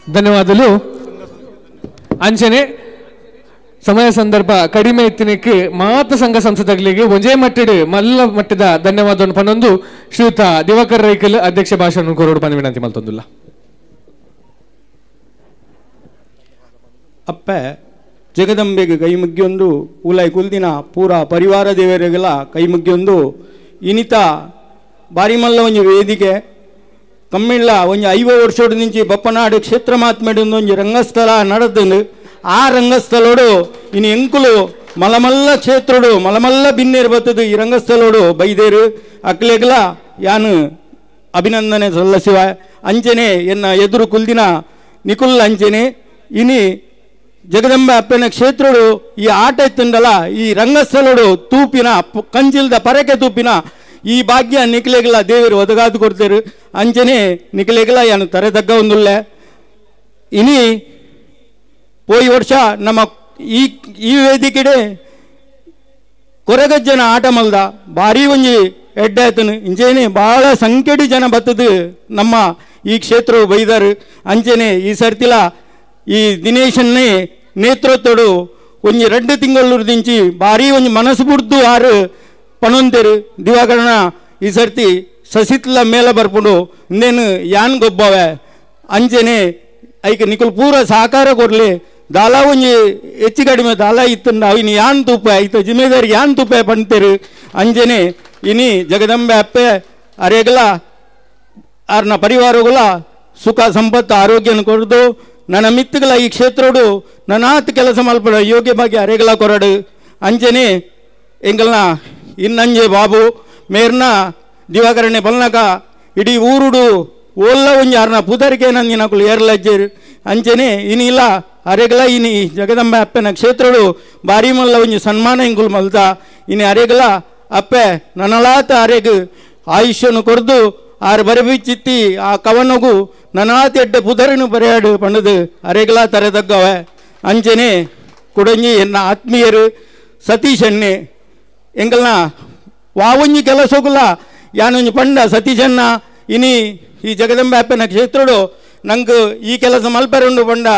ಧನ್ಯವಾದಗಳು. ಅಂಚನೆ ಸಮಯ ಸಂದರ್ಭ ಕಡಿಮೆ ಇತ್ತಿನಕ್ಕೆ ಮಾತ ಸಂಘ ಸಂಸ್ಥೆಗಳಿಗೆ ಒಂಜೇ ಮಟ್ಟದ ಮಲ್ಲ ಮಟ್ಟದ ಧನ್ಯವಾದವನ್ನು ಪನೊಂದು ಶ್ರೀಯುತ ದಿವಾಕರ್ ರೈಕಲ್ ಅಧ್ಯಕ್ಷ ಭಾಷಣ ಕೊರೋಡು ಪನ ವಿನಂತಿ ಮಲ್ತೊಂದುಲ್ಲ. ಅಪ್ಪೆ ಜಗದಂಬೆಗೆ ಕೈ ಮುಗ್ಗಿಯೊಂದು ಉಲಾಯ್ ಕುಲ್ದಿನ ಪೂರಾ ಪರಿವಾರ ದೇವರಿಗೆಲ್ಲ ಕೈ ಮುಗ್ಗಿಯೊಂದು ಇನಿತ ಬಾರಿ ಮಲ್ಲ ಒಂಜಿ ವೇದಿಕೆ ಕಮ್ಮಿಳ್ಳ ಒಂಜಿ 50 ವರ್ಷೋಡು ನಿಂಚಿ ಬಪ್ಪನಾಡು ಕ್ಷೇತ್ರ ಮಾತ್ಮೇಡು ಒಂಜಿ ರಂಗಸ್ಥಳ ನಡೆದು ಆ ರಂಗಸ್ಥಳೋಡು ಇನ್ನು ಎಂಕುಲು ಮಲಮಲ್ಲ ಕ್ಷೇತ್ರೋಡು ಮಲಮಲ್ಲ ಬಿನ್ನೇರು ಬತ್ತದು ಈ ರಂಗಸ್ಥಳೋಡು ಬೈದೇರು ಅಕ್ಲೆಗ್ಲ ಯಾನು ಅಭಿನಂದನೆ ಸಲ್ಲಿಸುವ ಅಂಚನೆ ಎನ್ನ ಎದುರು ಕುಲ್ದಿನ ನಿಕುಲ್ ಅಂಚನೆ ಇನಿ ಜಗದಂಬ ಅಪ್ಪನ ಕ್ಷೇತ್ರೋಡು ಈ ಆಟ ಇತ್ತಂಡಲ ಈ ರಂಗಸ್ಥಳೋಡು ತೂಪಿನ ಕಂಚಿಲ್ದ ಪರಕೆ ತೂಪಿನ ಈ ಭಾಗ್ಯ ನಿಕ್ಲೆಗ್ಲ ದೇವರು ಒದಗಾದು ಕೊಡ್ತೇರು ಅಂಚನೆ ನಿಕ್ಲೆಗ್ಲ ಯಾನು ತರೆ ತಗ್ಗ ಒಂದುಳ್ಳೆ ಇನಿ ಪೋಯಿ ವರ್ಷ ನಮ್ಮ ಈ ಈ ವೇದಿಕೆಡೆ ಕೊರಗಜ್ಜನ ಆಟ ಮಲ್ದ ಭಾರಿ ಒಂಜಿ ಎಡ್ಡಾಯ್ತನು ಇಂಚೇನೆ ಭಾಳ ಸಂಖ್ಯೆಡಿ ಜನ ಬತ್ತದು ನಮ್ಮ ಈ ಕ್ಷೇತ್ರವು ಬೈದಾರು ಅಂಚನೆ ಈ ಸರ್ತಿಲ ಈ ದಿನೇಶನ್ನೇ ನೇತೃತ್ವಡು ಒಂಜಿ 2 ತಿಂಗಳೂರು ದಿಂಚಿ ಭಾರಿ ಒಂಜಿ ಮನಸ್ಸು ಬುಡ್ದು ಆರು ಪಣೊಂದೇರು ದಿವಾಕರಣ ಈ ಸರ್ತಿ ಸಸಿತ್ಲ ಮೇಲೆ ಬರ್ಪುಂಡು ಇನ್ನೇನು ಯಾನ್ ಗೊಬ್ಬವೆ ಅಂಚನೆ ಐಕೆ ನಿಕುಲ್ ಪೂರ ಸಹಕಾರ ಕೊಡಲಿ ದಾಲ ಒಂಜಿ ಹೆಚ್ಚು ಕಡಿಮೆ ದಾಲ ಇತ್ತಂಡ ಇನಿ ಯಾನ್ ತೂಪ ಐತ ಜಿಮ್ಮೆದಾರಿ ಯಾನ್ ತೂಪೆ ಪಂತೇರು ಅಂಚನೆ ಇನಿ ಜಗದಂಬೆ ಅಪ್ಪೆ ಅರೆಗಲ ಆರ್ನ ಪರಿವಾರಗಳ ಸುಖ ಸಂಪತ್ತು ಆರೋಗ್ಯನ ಕೊರದು ನನ್ನ ಮಿತ್ತುಗಳ ಈ ಕ್ಷೇತ್ರೋಡು ನನ್ನಾತ್ ಕೆಲಸ ಮಲ್ಪಡ ಯೋಗ್ಯ ಬಗ್ಗೆ ಅರೆಗಲ ಕೊರಡು ಅಂಚನೆ ಎಂಗಲ್ನ ಇನ್ನಂಜೆ ಬಾಬು ಮೇರ್ನ ದಿವಾಕರಣೆ ಬಲ್ನಕ ಇಡೀ ಊರುಡು ಓಲ್ಲ ಒಂಜಿ ಆರ್ನ ಪುದರಿಕೆ ನಂದಿನಕುಲು ಏರ್ಲಜ್ಜೇರು ಅಂಚನೆ ಇನಿಲ್ಲ ಅರೆಗಲ ಇನಿ ಜಗದಂಬ ಅಪ್ಪನ ಕ್ಷೇತ್ರಡು ಭಾರಿ ಮಲ್ಲ ಒಂಜಿ ಸನ್ಮಾನ ಇಂಗುಲ್ ಮಲ್ತ ಇನಿ ಅರೆಗಲ ಅಪ್ಪೆ ನನಲಾತ ಅರೆಗ್ ಆಯುಷ್ಯನು ಕೊರ್ದು ಆರು ಬರಬಿಚ್ಚಿತ್ತಿ ಆ ಕವನಗು ನನಾತಿ ಎಡ್ಡೆ ಪುದರನು ಬರೆಯಾಡು ಪಂಡದು ಅರೆಗಲ ತರೆದಗ್ಗವೆ. ಅಂಚನೆ ಕುಡಂಜಿ ಎನ್ನ ಆತ್ಮೀಯರು ಸತೀಶ್ ಅಣ್ಣೆ ಎಂಗಲ್ನ ವಾವೊಂಜಿ ಕೆಲಸಗುಲ ಯಾನೊಂಜಿ ಪಂಡ ಸತೀಶಣ್ಣ ಇನಿ ಈ ಜಗದಂಬೆ ಅಪ್ಪನ ಕ್ಷೇತ್ರಡು ನಂಗೆ ಈ ಕೆಲಸ ಮಲ್ಪೆರುಂಡು ಪಂಡ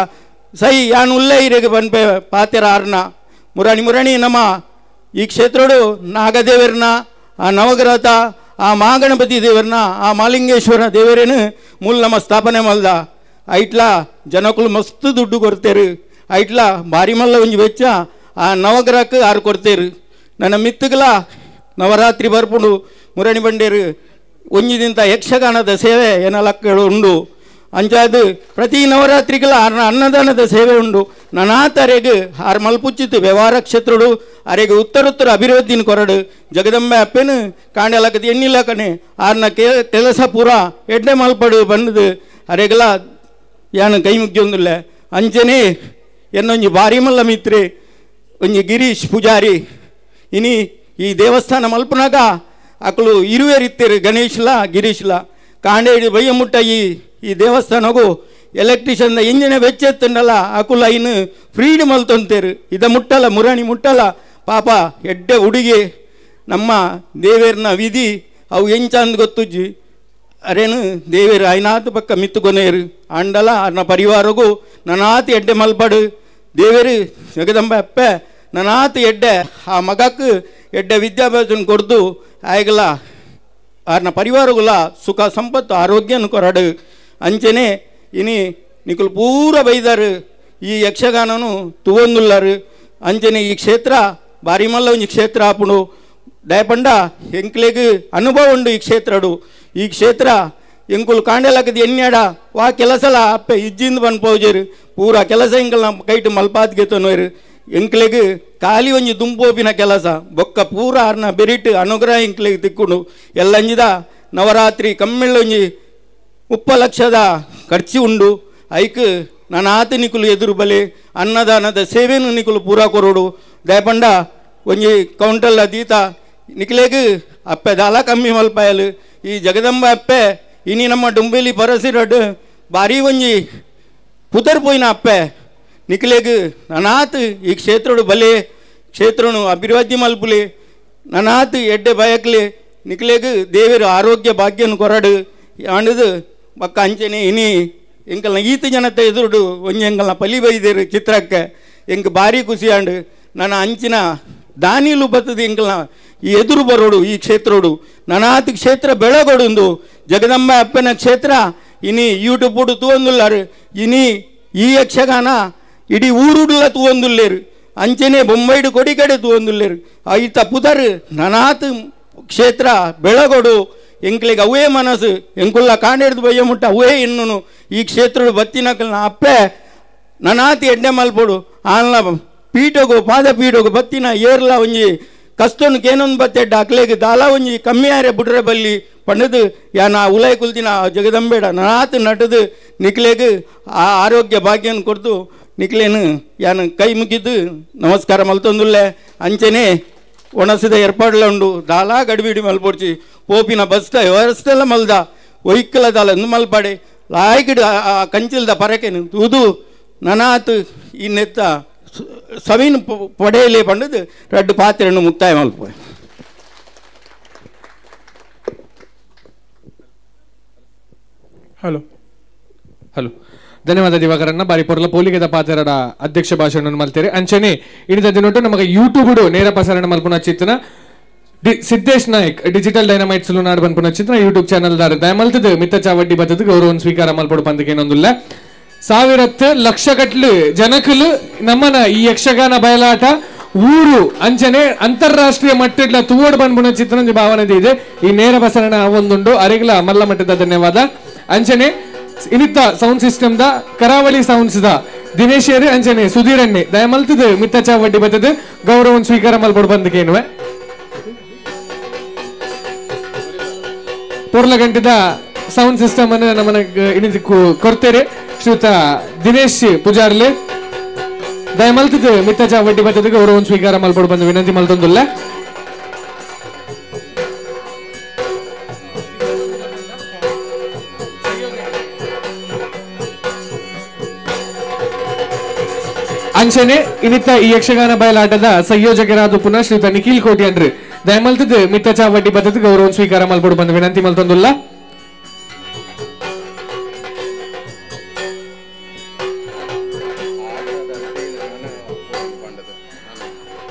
ಸೈ ಯಾನು ಉಲ್ಲೇ ಇರೆಗೆ ಪನ್ಪೆ ಪಾತೆರ ಆರ್ನ ಮುರಾಣಿ ಮುರಾಣಿ ನಮ್ಮ ಈ ಕ್ಷೇತ್ರಡು ನಾಗದೇವರನ್ನ ಆ ನವಗ್ರಹ ಆ ಮಹಾಗಣಪತಿ ದೇವರನ್ನ ಆ ಮಾಲಿಂಗೇಶ್ವರ ದೇವರೇನು ಮೂಲ ನಮ್ಮ ಸ್ಥಾಪನೆ ಮಲ್ದ ಐಟ್ಲ ಜನಕುಲು ಮಸ್ತ್ ದುಡ್ಡು ಕೊಡ್ತೇರು ಐಟ್ಲ ಭಾರಿ ಮಲ್ಲ ಒಂಜಿ ವೆಚ್ಚ ಆ ನವಗ್ರಹಕ್ಕೆ ಆರು ಕೊಡ್ತೇರು. ನನ್ನ ಮಿತ್ತುಗಳ ನವರಾತ್ರಿ ಬರ್ಪುಂಡು ಮುರಣಿ ಬಂಡೇರು ಒಂಜಿದಿಂತ ಯಕ್ಷಗಾನದ ಸೇವೆ ಏನಲಕ್ಕಳು ಉಂಡು. ಅಂಚಾದು ಪ್ರತಿ ನವರಾತ್ರಿಗಳ ಅನ್ನದಾನದ ಸೇವೆ ಉಂಡು. ನನಾತರೆಗೆ ಆರು ಮಲ್ಪುಚ್ಚಿತ್ತು ವ್ಯವಹಾರ ಕ್ಷೇತ್ರಡು ಅರೆಗೆ ಉತ್ತರೋತ್ತರ ಅಭಿವೃದ್ಧಿನ ಕೊರಡು ಜಗದಂಬೆ ಅಪ್ಪೇನು ಕಾಂಡಲಕದ ಎಣ್ಣಿಲ್ಲ ಕಣೆ ಆರ್ನ ಕೆಲಸ ಪೂರ ಎಡ್ಡೆ ಮಲ್ಪಡು ಬಂದದು ಅರೆಗೆಲ್ಲ ಯಾನು ಕೈ ಮುಗ್ಯೊಂದಿಲ್ಲ. ಅಂಚನೆ ಎನ್ನೊಂಜಿ ಭಾರಿ ಮಲ್ಲ ಮಿತ್ರೆ ಒಂಜಿ ಗಿರೀಶ್ ಪೂಜಾರಿ ಇನಿ ಈ ದೇವಸ್ಥಾನ ಮಲ್ಪನಾಗ ಅಕಲು ಇರುವೇರಿತ್ತೇರು ಗಣೇಶ್ಲ ಗಿರೀಶ್ಲ ಕಾಂಡೇಡಿ ಬಯ್ಯ ಮುಟ್ಟ ಈ ಈ ದೇವಸ್ಥಾನಗೂ ಎಲೆಕ್ಟ್ರಿಷಿಯನ್ ಇಂಜಿನ ವೆಚ್ಚೆತ್ತುಂಡಲ್ಲ ಅಕುಲ ಇನ್ನು ಫ್ರೀಡ್ ಮಲ್ತೊಂತೇರು ಇದ ಮುಟ್ಟಲ್ಲ ಮುರಾಣಿ ಮುಟ್ಟಲ್ಲ ಪಾಪ ಎಡ್ಡೆ ಹುಡುಗಿ ನಮ್ಮ ದೇವೇರ್ನ ವಿಧಿ ಅವು ಎಂಚಂದ್ ಗೊತ್ತುಜ್ಜಿ ಅರೇನು ದೇವೇರು ಐನಾತು ಪಕ್ಕ ಮಿತ್ತುಕೊನೇರು ಅಂಡಲ ಅನ್ನ ಪರಿವಾರಗೂ ನನಾತಿ ಎಡ್ಡೆ ಮಲ್ಪಡು ದೇವೇರು ಜಗದಂಬ ಅಪ್ಪೆ ನನಾತಿ ಎಡ್ಡೆ ಆ ಮಗಕ್ಕೆ ಎಡ್ಡೆ ವಿದ್ಯಾಭ್ಯಾಸ ಕೊಡ್ದು ಆಯಗಲ ಆರ್ನ ಪರಿವಾರಗುಲ ಸುಖ ಸಂಪತ್ತು ಆರೋಗ್ಯನ ಕೊರಡು. ಅಂಚನೆ ಇನಿ ನಿಕುಲು ಪೂರ ಬೈದಾರು ಈ ಯಕ್ಷಗಾನನು ತುವಂದುಲ್ಲಾರು. ಅಂಚನೆ ಈ ಕ್ಷೇತ್ರ ಭಾರಿ ಮಲ್ಲ ಒಂಜಿ ಕ್ಷೇತ್ರ ಆಪುಂಡು ದಯಪಂಡ ಎಂಕ್ಲೆಗ್ ಅನುಭವ ಉಂಡು ಈ ಕ್ಷೇತ್ರಡು. ಈ ಕ್ಷೇತ್ರ ಎಂಕುಲು ಕಾಂಡೆಲಕದ ಎನ್ಯಾಡ ವಾ ಕೆಲಸಲ ಅಪ್ಪೆ ಇಜ್ಜಿಂದ ಪನ್ಪೋಜೇರು ಪೂರ ಕೆಲಸ ಎಂಕಲ್ ನಮ್ಮ ಕೈಟು ಮಲ್ಪಾತ್ಗೆ ತೊನೋರು ಎಂಕ್ಲೆಗ್ ಖಾಲಿ ಒಂಜಿ ದುಂಪೋಪಿನ ಕೆಲಸ ಬೊಕ್ಕ ಪೂರ ಆರ್ನ ಬೆರಿಟ್ ಅನುಗ್ರಹ ಎಂಕ್ಲೆಗ್ ತಿಕ್ಕುಂಡು. ಎಲ್ಲಂಜಿದ ನವರಾತ್ರಿ ಕಮ್ಮಿಳ್ಳೊಂಜಿ 30 ಲಕ್ಷದ ಖರ್ಚು ಉಂಡು. ಐಕ್ ನಾನು ನಿಕುಲು ಎದುರು ಬಲೆ ಅನ್ನದಾನದ ಸೇವೆನು ನಿಕುಲು ಪೂರ ಕೊರೋಡು ದಯಪಂಡ ಒಂಜಿ ಕೌಂಟಲ್ ದೀತ ನಿಕ್ಲೆಗ್ ಅಪ್ಪೆ ದಾಲ ಕಮ್ಮಿ ಮಲ್ಪಾಯಲು ಈ ಜಗದಂಬ ಅಪ್ಪೆ ಇನಿ ನಮ್ಮ ಡುಂಬೇಲಿ ಪರಸಿರಡ್ ಭಾರಿ ಒಂಜಿ ಪುದರ್ ಪೋಯಿನ ಅಪ್ಪೆ ನಿಕ್ಲೆಗ್ ನನಾತ್ ಈ ಕ್ಷೇತ್ರಡು ಬಲೆ ಕ್ಷೇತ್ರನು ಅಭಿವೃದ್ಧಿ ಮಲ್ಪುಲೆ ನನಾತ್ ಎಡ್ಡೆ ಬಯಕ್ಲೆ ನಿಕ್ಲೆಗ್ ದೇವರು ಆರೋಗ್ಯ ಭಾಗ್ಯನು ಕೊರಡು ಅಂಡದು ಬಕ್ಕ ಅಂಚನೆ ಇನಿ ಎಂಕಲ್ನ ಈತ ಜನತೆ ಎದುರುಡು ಒಂಜಿ ಎಂಕಲ್ನ ಪಲಿ ಬೈದೇರು ಚಿತ್ರಕ್ಕೆ ಎಂಕ್ ಭಾರಿ ಖುಷಿ ಆಂಡು. ನನ್ನ ಅಂಚಿನ ದಾನಿಲು ಬತ್ತದ ಎಂಕಲ್ನ ಈ ಎದುರು ಬರೋಡು ಈ ಕ್ಷೇತ್ರೋಡು ನನಾತ್ ಕ್ಷೇತ್ರ ಬೆಳಗೊಡುಂದು ಜಗದಂಬ ಅಪ್ಪನ ಕ್ಷೇತ್ರ ಇನಿ ಯೂಟ್ಯೂಬ್ ತೂವೊಂದುಲ್ಲಾರು ಇನಿ ಈ ಯಕ್ಷಗಾನ ಇಡೀ ಊರುಡುಲ ತೂವೊಂದುಲ್ಲೇರು ಅಂಚನೆ ಬೊಂಬೈಡು ಕೊಡಿಕಡೆ ತೂವೊಂದುಲ್ಲೇರು ಐತ ಪುದರ್ ನನಾತ್ ಕ್ಷೇತ್ರ ಬೆಳಗೊಡು ಎಂಕ್ಲೆಗ್ ಅವೇ ಮನಸ್ಸು ಎಂಕುಲ್ಲ ಕಾಂಡೆಡ್ದು ಬಯ್ಯ ಮುಟ್ಟ ಅವೇ ಇನ್ನುನು ಈ ಕ್ಷೇತ್ರದ ಬತ್ತಿನಕಲ್ನ ಅಪ್ಪೆ ನನಾತಿ ಎಡ್ಡೆ ಮಲ್ಪೊಡು ಆನ್ಲ ಪೀಠಗು ಪಾದ ಪೀಠಗು ಬತ್ತಿನ ಏರ್ಲ ಒಂಜಿ ಕಸ್ತೊನು ಕೇನೊಂದು ಬತ್ತೆಡ್ಡ ಅಕ್ಲೆಗ್ ದಾಲ ಒಂಜಿ ಕಮ್ಮಿ ಆರೆ ಬುಡ್ರೆ ಬಲ್ಲಿ ಪಂಡದು ಯಾನ ಉಲೈ ಕುಲ್ದಿನ ಜಗದಂಬೇಡ ನನಾತ್ ನಟದು ನಿಕ್ಲೆಗ್ ಆ ಆರೋಗ್ಯ ಭಾಗ್ಯನ ಕೊಡ್ದು ನಿಕ್ಲೇನು ಯಾನ ಕೈ ಮುಗಿದು ನಮಸ್ಕಾರ ಮಲ್ತೊಂದುಲ್ಲೆ. ಅಂಚನೆ ಒಣಸಿದ ಏರ್ಪಾಡ್ಲ ಉಂಡು ದಾಲ ಗಡಿಬಿಡಿ ಮಲ್ಪೊಡ್ಚಿ ಪೋಪಿನ ಬಸ್ತ ವ್ಯವಸ್ಥೆಲ್ಲ ಮಲ್ದ ಒಯ್ಕಲ ದಾಲ ಮಲ್ಪಾಡೆ ಲಾಯ್ಕಿಡ್ ಆ ಕಂಚಿಲ್ದ ಪರಕೆನು ತೂದು ನನಾತ್ ಈ ನೆತ್ತ ಸವೀನ್ ಪಡೆಯಲೇ ಪಂಡದು ರಡ್ಡು ಪಾತ್ರೆಯನ್ನು ಮುಕ್ತಾಯ ಮಲ್ಪ. ಹಲೋ ಹಲೋ ಧನ್ಯವಾದ ದಿವಾಕರನ್ನ ಬಾರಿ ಪೊರ್ಲ ಪೋಲಿಗೆದ ಪಾತೆರಡ ಅಧ್ಯಕ್ಷ ಭಾಷಣ ಮಲ್ತೇರೆ. ಅಂಚನೆ ಇನಿತ ದಿನೊಟ್ಟು ನಮಗೆ ಯೂಟ್ಯೂಬ್ ನೇರ ಪ್ರಸಾರಣ ಮಲ್ಪುನ ಚಿತ್ತನ ಸಿದ್ದೇಶ್ ನಾಯ್ಕ್ ಡಿಜಿಟಲ್ ಡೈನಮೈಟ್ ಸುಲುನಾಡ್ ಬನ್ಪುನ ಚಿತ್ರ ಯೂಟ್ಯೂಬ್ ಚಾನಲ್ ದಾರ ದಯಮಲ್ತದ ಮಿತ್ತ ಚಾವಡ್ಡಿ ಬತ್ತದ ಗೌರವನ್ ಸ್ವೀಕಾರ ಮಲ್ಪೊಡು ಪಂದಕೇನೊಂದುಲ್ಲ. ಸಾವಿರತ್ತು ಲಕ್ಷ ಗಟ್ಲು ಜನಕಲು ನಮ್ಮನ ಈ ಯಕ್ಷಗಾನ ಬಯಲಾಟ ಊರು ಅಂಚನೆ ಅಂತಾರಾಷ್ಟ್ರೀಯ ಮಟ್ಟದ ತೂವಡ್ ಬನ್ಪುನ ಚಿತ್ರ ಭಾವನೆ ಇದೆ. ಈ ನೇರ ಪ್ರಸಾರಣ ಒಂದುಂಡು ಅರೆಗ್ಲ ಮಲ್ಲ ಮಟ್ಟದ ಧನ್ಯವಾದ. ಅಂಚನೆ ಇನ್ನಿತ್ತ sound system the Karavali sounds the Dinesh ಅಂಚನೆ ಸುಧೀರಣ್ಣೆ ದಯಮಲ್ತದ ಮಿತ್ತ ಚಾವಡ್ಡಿ ಬತ್ತದ ಗೌರವನ್ ಸ್ವೀಕಾರ ಮಲ್ಪೊಡು ಪಂದಕೇನುವೆ. ಪೊರ್ಲಗಂಟದ ಸೌಂಡ್ ಸಿಸ್ಟಮ್ ಅನ್ನು ನಮ್ಮನ ಇನ್ನಿತ ಕೊಡ್ತೇರೆ ಶ್ರೀಯುತ ದಿನೇಶ್ ಪೂಜಾರ್ಲೆ ದಯಮಲ್ತದ ಮಿತ್ತ ಚಾವಡ್ಡಿ ಬತ್ತದ ಗೌರವನ್ ಸ್ವೀಕಾರ ಮಲ್ಪೊಡು ಬಂದು ವಿನಂತಿ ಮಲ್ತೊಂದುಲ್ಲ. ಅಂಚನೆ ಇನ್ನಿತ್ತ ಈ ಯಕ್ಷಗಾನ ಬಯಲಾಟದ ಸಂಯೋಜಕರಾದ ಪುನಃ ಶ್ರೀಯುತ ನಿಖಿಲ್ ಕೋಟ್ಯನ್ರು ದಯಮಲ್ತದ ಮಿತ್ತ ಚಾವಡ್ಡಿ ಬದ್ಧತೆ ಗೌರವ ಸ್ವೀಕಾರ ಮಲ್ಪಡು ಬಂದ ವಿನಂತಿ ಮಲ್ತೊಂದುಲ್ಲ.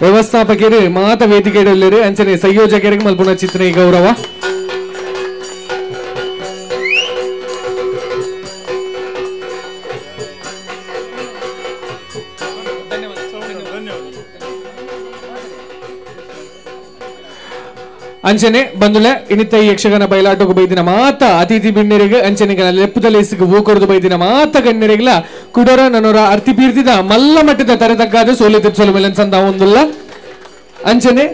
ವ್ಯವಸ್ಥಾಪಕರು ಮಾತ ವೇದಿಕೆಯಲ್ಲಿ ಅಂಚನೆ ಸಂಯೋಜಕರಿಗೆ ಮಲ್ಪುಣ ಚಿತ್ರ ಈ ಗೌರವ. ಅಂಚನೆ ಬಂದುಲೆ ಇನ್ನಿತ್ತ ಈ ಯಕ್ಷಗಾನ ಬಯಲಾಟಕ್ಕೆ ಬೈದಿನ ಮಾತ ಅತಿಥಿ ಬಿಣ್ಣರಿಗೆ ಅಂಚನೆಗಳ ಲೆಪ್ಪುದಲೇಸಿಗೆ ಹೂ ಬೈದಿನ ಮಾತ ಗಣ್ಯರಿಗೆಲ್ಲ ಕುಡೋರ ನನೋರ ಅರ್ತಿ ಪೀರ್ತಿದ ಮಲ್ಲ ಮಟ್ಟದ ತರೆತಗ್ಗಾದ ಸೋಲಿತ ಸೋಲು ಮೇಲೆ ಸಂದ ಒಂದುಲ್ಲ. ಅಂಚನೆ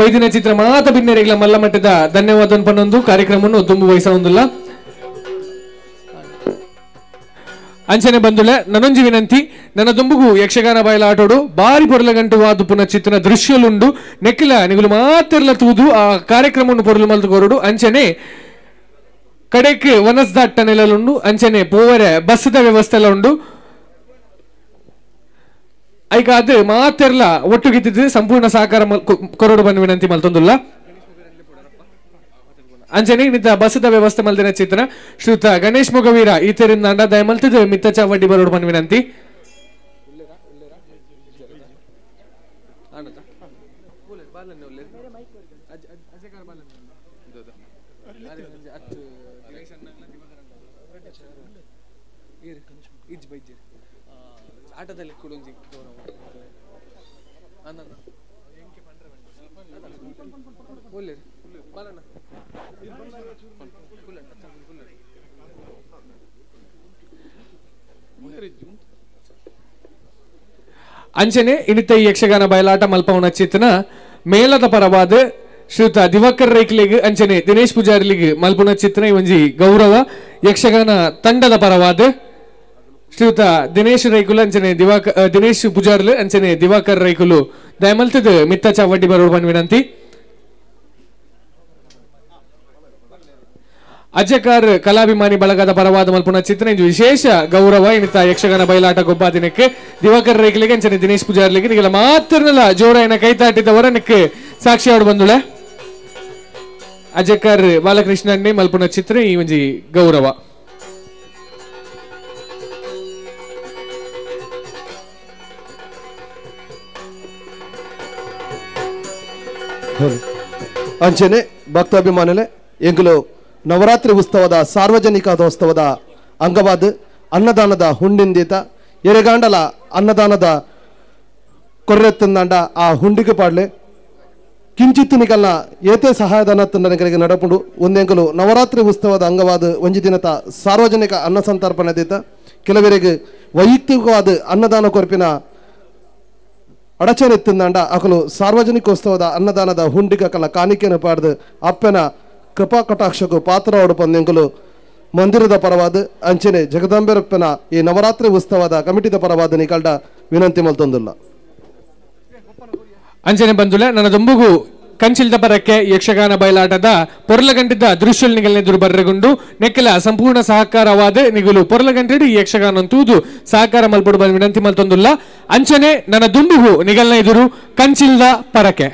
ಬೈದಿನ ಚಿತ್ರ ಮಾತ ಬಿಣ್ಣರಿಗೆಲ್ಲ ಮಲ್ಲ ಮಟ್ಟದ ಧನ್ಯವಾದ ಪನ್ನೊಂದು ಕಾರ್ಯಕ್ರಮವನ್ನು ತುಂಬು ವಹಿಸ ಒಂದುಲ್ಲ. ಅಂಚನೆ ಬಂದುಲೆ ನನೊಂಜಿ ವಿನಂತಿ, ನನ್ನ ದುಂಬುಗು ಯಕ್ಷಗಾನ ಬಯಲಾಟೋಡು ಬಾರಿ ಪೊರಲಗಂಟು ವಾದು ಪುನಃ ಚಿತ್ರನ ದೃಶ್ಯಲುಂಡು ನೆಕ್ಕಿಲ ನಿಗುಲು ಮಾತೆರ್ಲ ತೂದು ಆ ಕಾರ್ಯಕ್ರಮವನ್ನು ಪೊರಲು ಮಲ್ತುಕೊರಡು. ಅಂಚನೆ ಕಡೆಕ್ ವನಸ್ದಾಟ್ಟ ನೆಲಲುಂಡು, ಅಂಚನೆ ಪೋವರೆ ಬಸ್ಸದ ವ್ಯವಸ್ಥೆ ಎಲ್ಲ ಉಂಡು. ಐಕಾದ್ ಮಾತೆರ್ಲ ಒಟ್ಟುಗಿತ್ತಿದ್ದು ಸಂಪೂರ್ಣ ಸಹಕಾರ ಕೊರಡು ಬಂದು ವಿನಂತಿ ಮಲ್ತೊಂದುಲ್ಲ. ಅಂಚನೆ ನಿಂತ ಬಸದ ವ್ಯವಸ್ಥೆ ಮಲ್ದಿನ ಚಿತ್ರ ಶ್ರೀಯುತ ಗಣೇಶ್ ಮುಗವೀರ ಈತರಿಂದ ಅಂಡ ದಯಮಲ್ತದ ಮಿತ್ತ ಚಾವಡ್ಡಿ ಬರೋಡು ಬಂದ ವಿನಂತಿ. ಆಟದಲ್ಲಿ ಅಂಚನೆ ಇನ್ನಿತ ಈ ಯಕ್ಷಗಾನ ಬಯಲಾಟ ಮಲ್ಪವನ ಚಿತ್ರನ ಮೇಲದ ಪರವಾದ ಶ್ರೀಯುತ ದಿವಾಕರ್ ರೈಕ್ಲಿಗ್ ಅಂಚನೆ ದಿನೇಶ್ ಪೂಜಾರಿಲಿಗ್ ಮಲ್ಪುನ ಚಿತ್ರನ ಈ ಒಂಜಿ ಗೌರವ ಯಕ್ಷಗಾನ ತಂಡದ ಪರವಾದ ಶ್ರೀಯುತ ದಿನೇಶ್ ರೈಕುಲು ಅಂಚನೆ ದಿನೇಶ್ ಪೂಜಾರ್ಲು ಅಂಚನೆ ದಿವಾಕರ್ ರೈಕುಲು ದಯಮಲ್ತದ ಮಿತ್ತ ಚಾವಡ್ಡಿ ಬರೋಡು ಬಂದ್ ವಿನಂತಿ. ಅಜ್ಜಕಾರ್ ಕಲಾಭಿಮಾನಿ ಬಳಗದ ಪರವಾದ ಮಲ್ಪುಣ ಚಿತ್ರ ಇಂದು ವಿಶೇಷ ಗೌರವ ಇನ್ನಿತ ಯಕ್ಷಗಾನ ಬಯಲಾಟ ಗೊಬ್ಬ ದಿನಕ್ಕೆ ದಿವಾಕರ್ ರೈಕಲಿಗೆ ಅಂಚನೆ ದಿನೇಶ್ ಪೂಜಾರ್ಲಿಗೆ ನಿಗೆಲ್ಲ ಮಾತ್ರನಲ್ಲ ಜೋರಾಯನ ಕೈತಾಟಿದವರ ನಿಕ್ಕೆ ಸಾಕ್ಷಿಯಾಡು ಬಂದುಳೆ ಅಜ್ಜಕಾರ್ ಬಾಲಕೃಷ್ಣನ್ನೇ ಮಲ್ಪುಣ ಚಿತ್ರ ಈ ಒಂಜಿ ಗೌರವ. ಅಂಚನೆ ಭಕ್ತಾಭಿಮಾನಲೆ ಎಂಗುಲು ನವರಾತ್ರಿ ಉತ್ಸವದ ಸಾರ್ವಜನಿಕೋತ್ಸವದ ಅಂಗವಾದ ಅನ್ನದಾನದ ಹುಂಡಿಂದೀತ ಎರೆಗಾಂಡಲ ಅನ್ನದಾನದ ಕೊರ್ರೆತ್ತಂದಾಂಡ ಆ ಹುಂಡಿಗೆ ಪಾಡ್ಲೆ ಕಿಂಚಿತ್ತು ನಿಗಲ್ನ ಏತೆ ಸಹಾಯಧನ ತಂಡನಿಗರಿಗೆ ನಡಪುಂಡು ಒಂದೆಂಕಲು ನವರಾತ್ರಿ ಉತ್ಸವದ ಅಂಗವಾದ ಒಂಜಿ ದಿನದ ಸಾರ್ವಜನಿಕ ಅನ್ನ ಸಂತರ್ಪಣೆ ದೀತ ಕೆಲವರಿಗೆ ವೈಯಕ್ತಿಕವಾದ ಅನ್ನದಾನ ಕೊರ್ಪಿನ ಅಡಚಣೆ ತಿಂದಾಂಡ ಅಕಲು ಸಾರ್ವಜನಿಕೋತ್ಸವದ ಅನ್ನದಾನದ ಹುಂಡಿಗೆ ಕಲ ಕಾಣಿಕೆಯನ್ನು ಪಾಡ್ದು ಅಪ್ಪನ ಕೃಪಾ ಕಟಾಕ್ಷಕ್ಕೂ ಪಾತ್ರ ಪಂದೆಂಕಲು ಮಂದಿರದ ಪರವಾದ ಅಂಚನೆ ಜಗದಾಂಬೆರಪ್ಪನ ಈ ನವರಾತ್ರಿ ಉತ್ಸವದ ಕಮಿಟಿದ ಪರವಾದ ನಿಕಲ್ಡ ವಿನಂತಿ ಮಲ್ತೊಂದುಲ್ಲ. ಅಂಚನೆ ಬಂದುಲೆ ನನ್ನ ದುಂಬುಗು ಕಂಚಿಲ್ದ ಪರಕ್ಕೆ ಯಕ್ಷಗಾನ ಬಯಲಾಟದ ಪೊರ್ಲಗಂಟಿದ್ದ ದೃಶ್ಯಲ್ ನಿಗಲ್ನೆದುರು ಬರ್ರೆಗುಂಡು ನೆಕ್ಕಲ ಸಂಪೂರ್ಣ ಸಹಕಾರವಾದ ನಿಗುಲು ಪೊರ್ಲಗಂಟಿಡು ಈ ಯಕ್ಷಗಾನ ತೂದು ಸಹಕಾರ ಮಲ್ಪಡು ಬಂದ ವಿನಂತಿ ಮಲ್ತೊಂದುಲ್ಲ. ಅಂಚನೆ ನನ್ನ ದುಂಬುಗು ನಿಗಲ್ನ ಎದುರು ಕಂಚಿಲ್ದ ಪರಕ್ಕೆ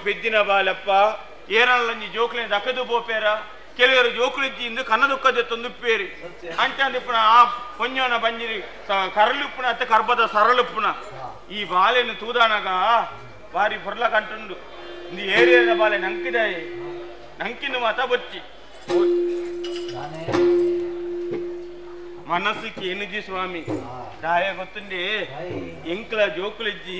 ಪೆದ್ದಿನ ಬಾಲಪ್ಪ ಏರಲ್ಲಂಜಿ ಜೋಕ್ಲೆ ದಕ್ಕದು ಪೋಪೇರ ಕೆಲವರು ಜೋಕುಲಿಜ್ಜಿ ಇಂದು ಕನ್ನದುಕ್ಕ ಕಂಡಿಪ್ಪುನ ಆ ಪೊಂಜೋನ ಬಂಜಿರಿ ಕರಳುಪ್ಪುನ ಅತ್ತ ಕರ್ಬದ ಸರಳುಪ್ಪುನ ಈ ಬಾಲೆನು ತೂದಾನಗ ಬಾರಿ ಪೊರ್ಲ ಕಂಟುಂಡು ಇಂದು ಏರಿಯಾದ ಬಾಲೆ ನಂಕಿದಾಯಿ ನಂಕಿನ ಮಾತ ಬೊಚ್ಚಿ ಮನಸ್ಸಿಗೆ ಏನುಜಿ ಸ್ವಾಮಿ ದಾಯ ಗೊತ್ತುಂಡಿ ಎಂಕ್ಲ ಜೋಕುಲಿಜ್ಜಿ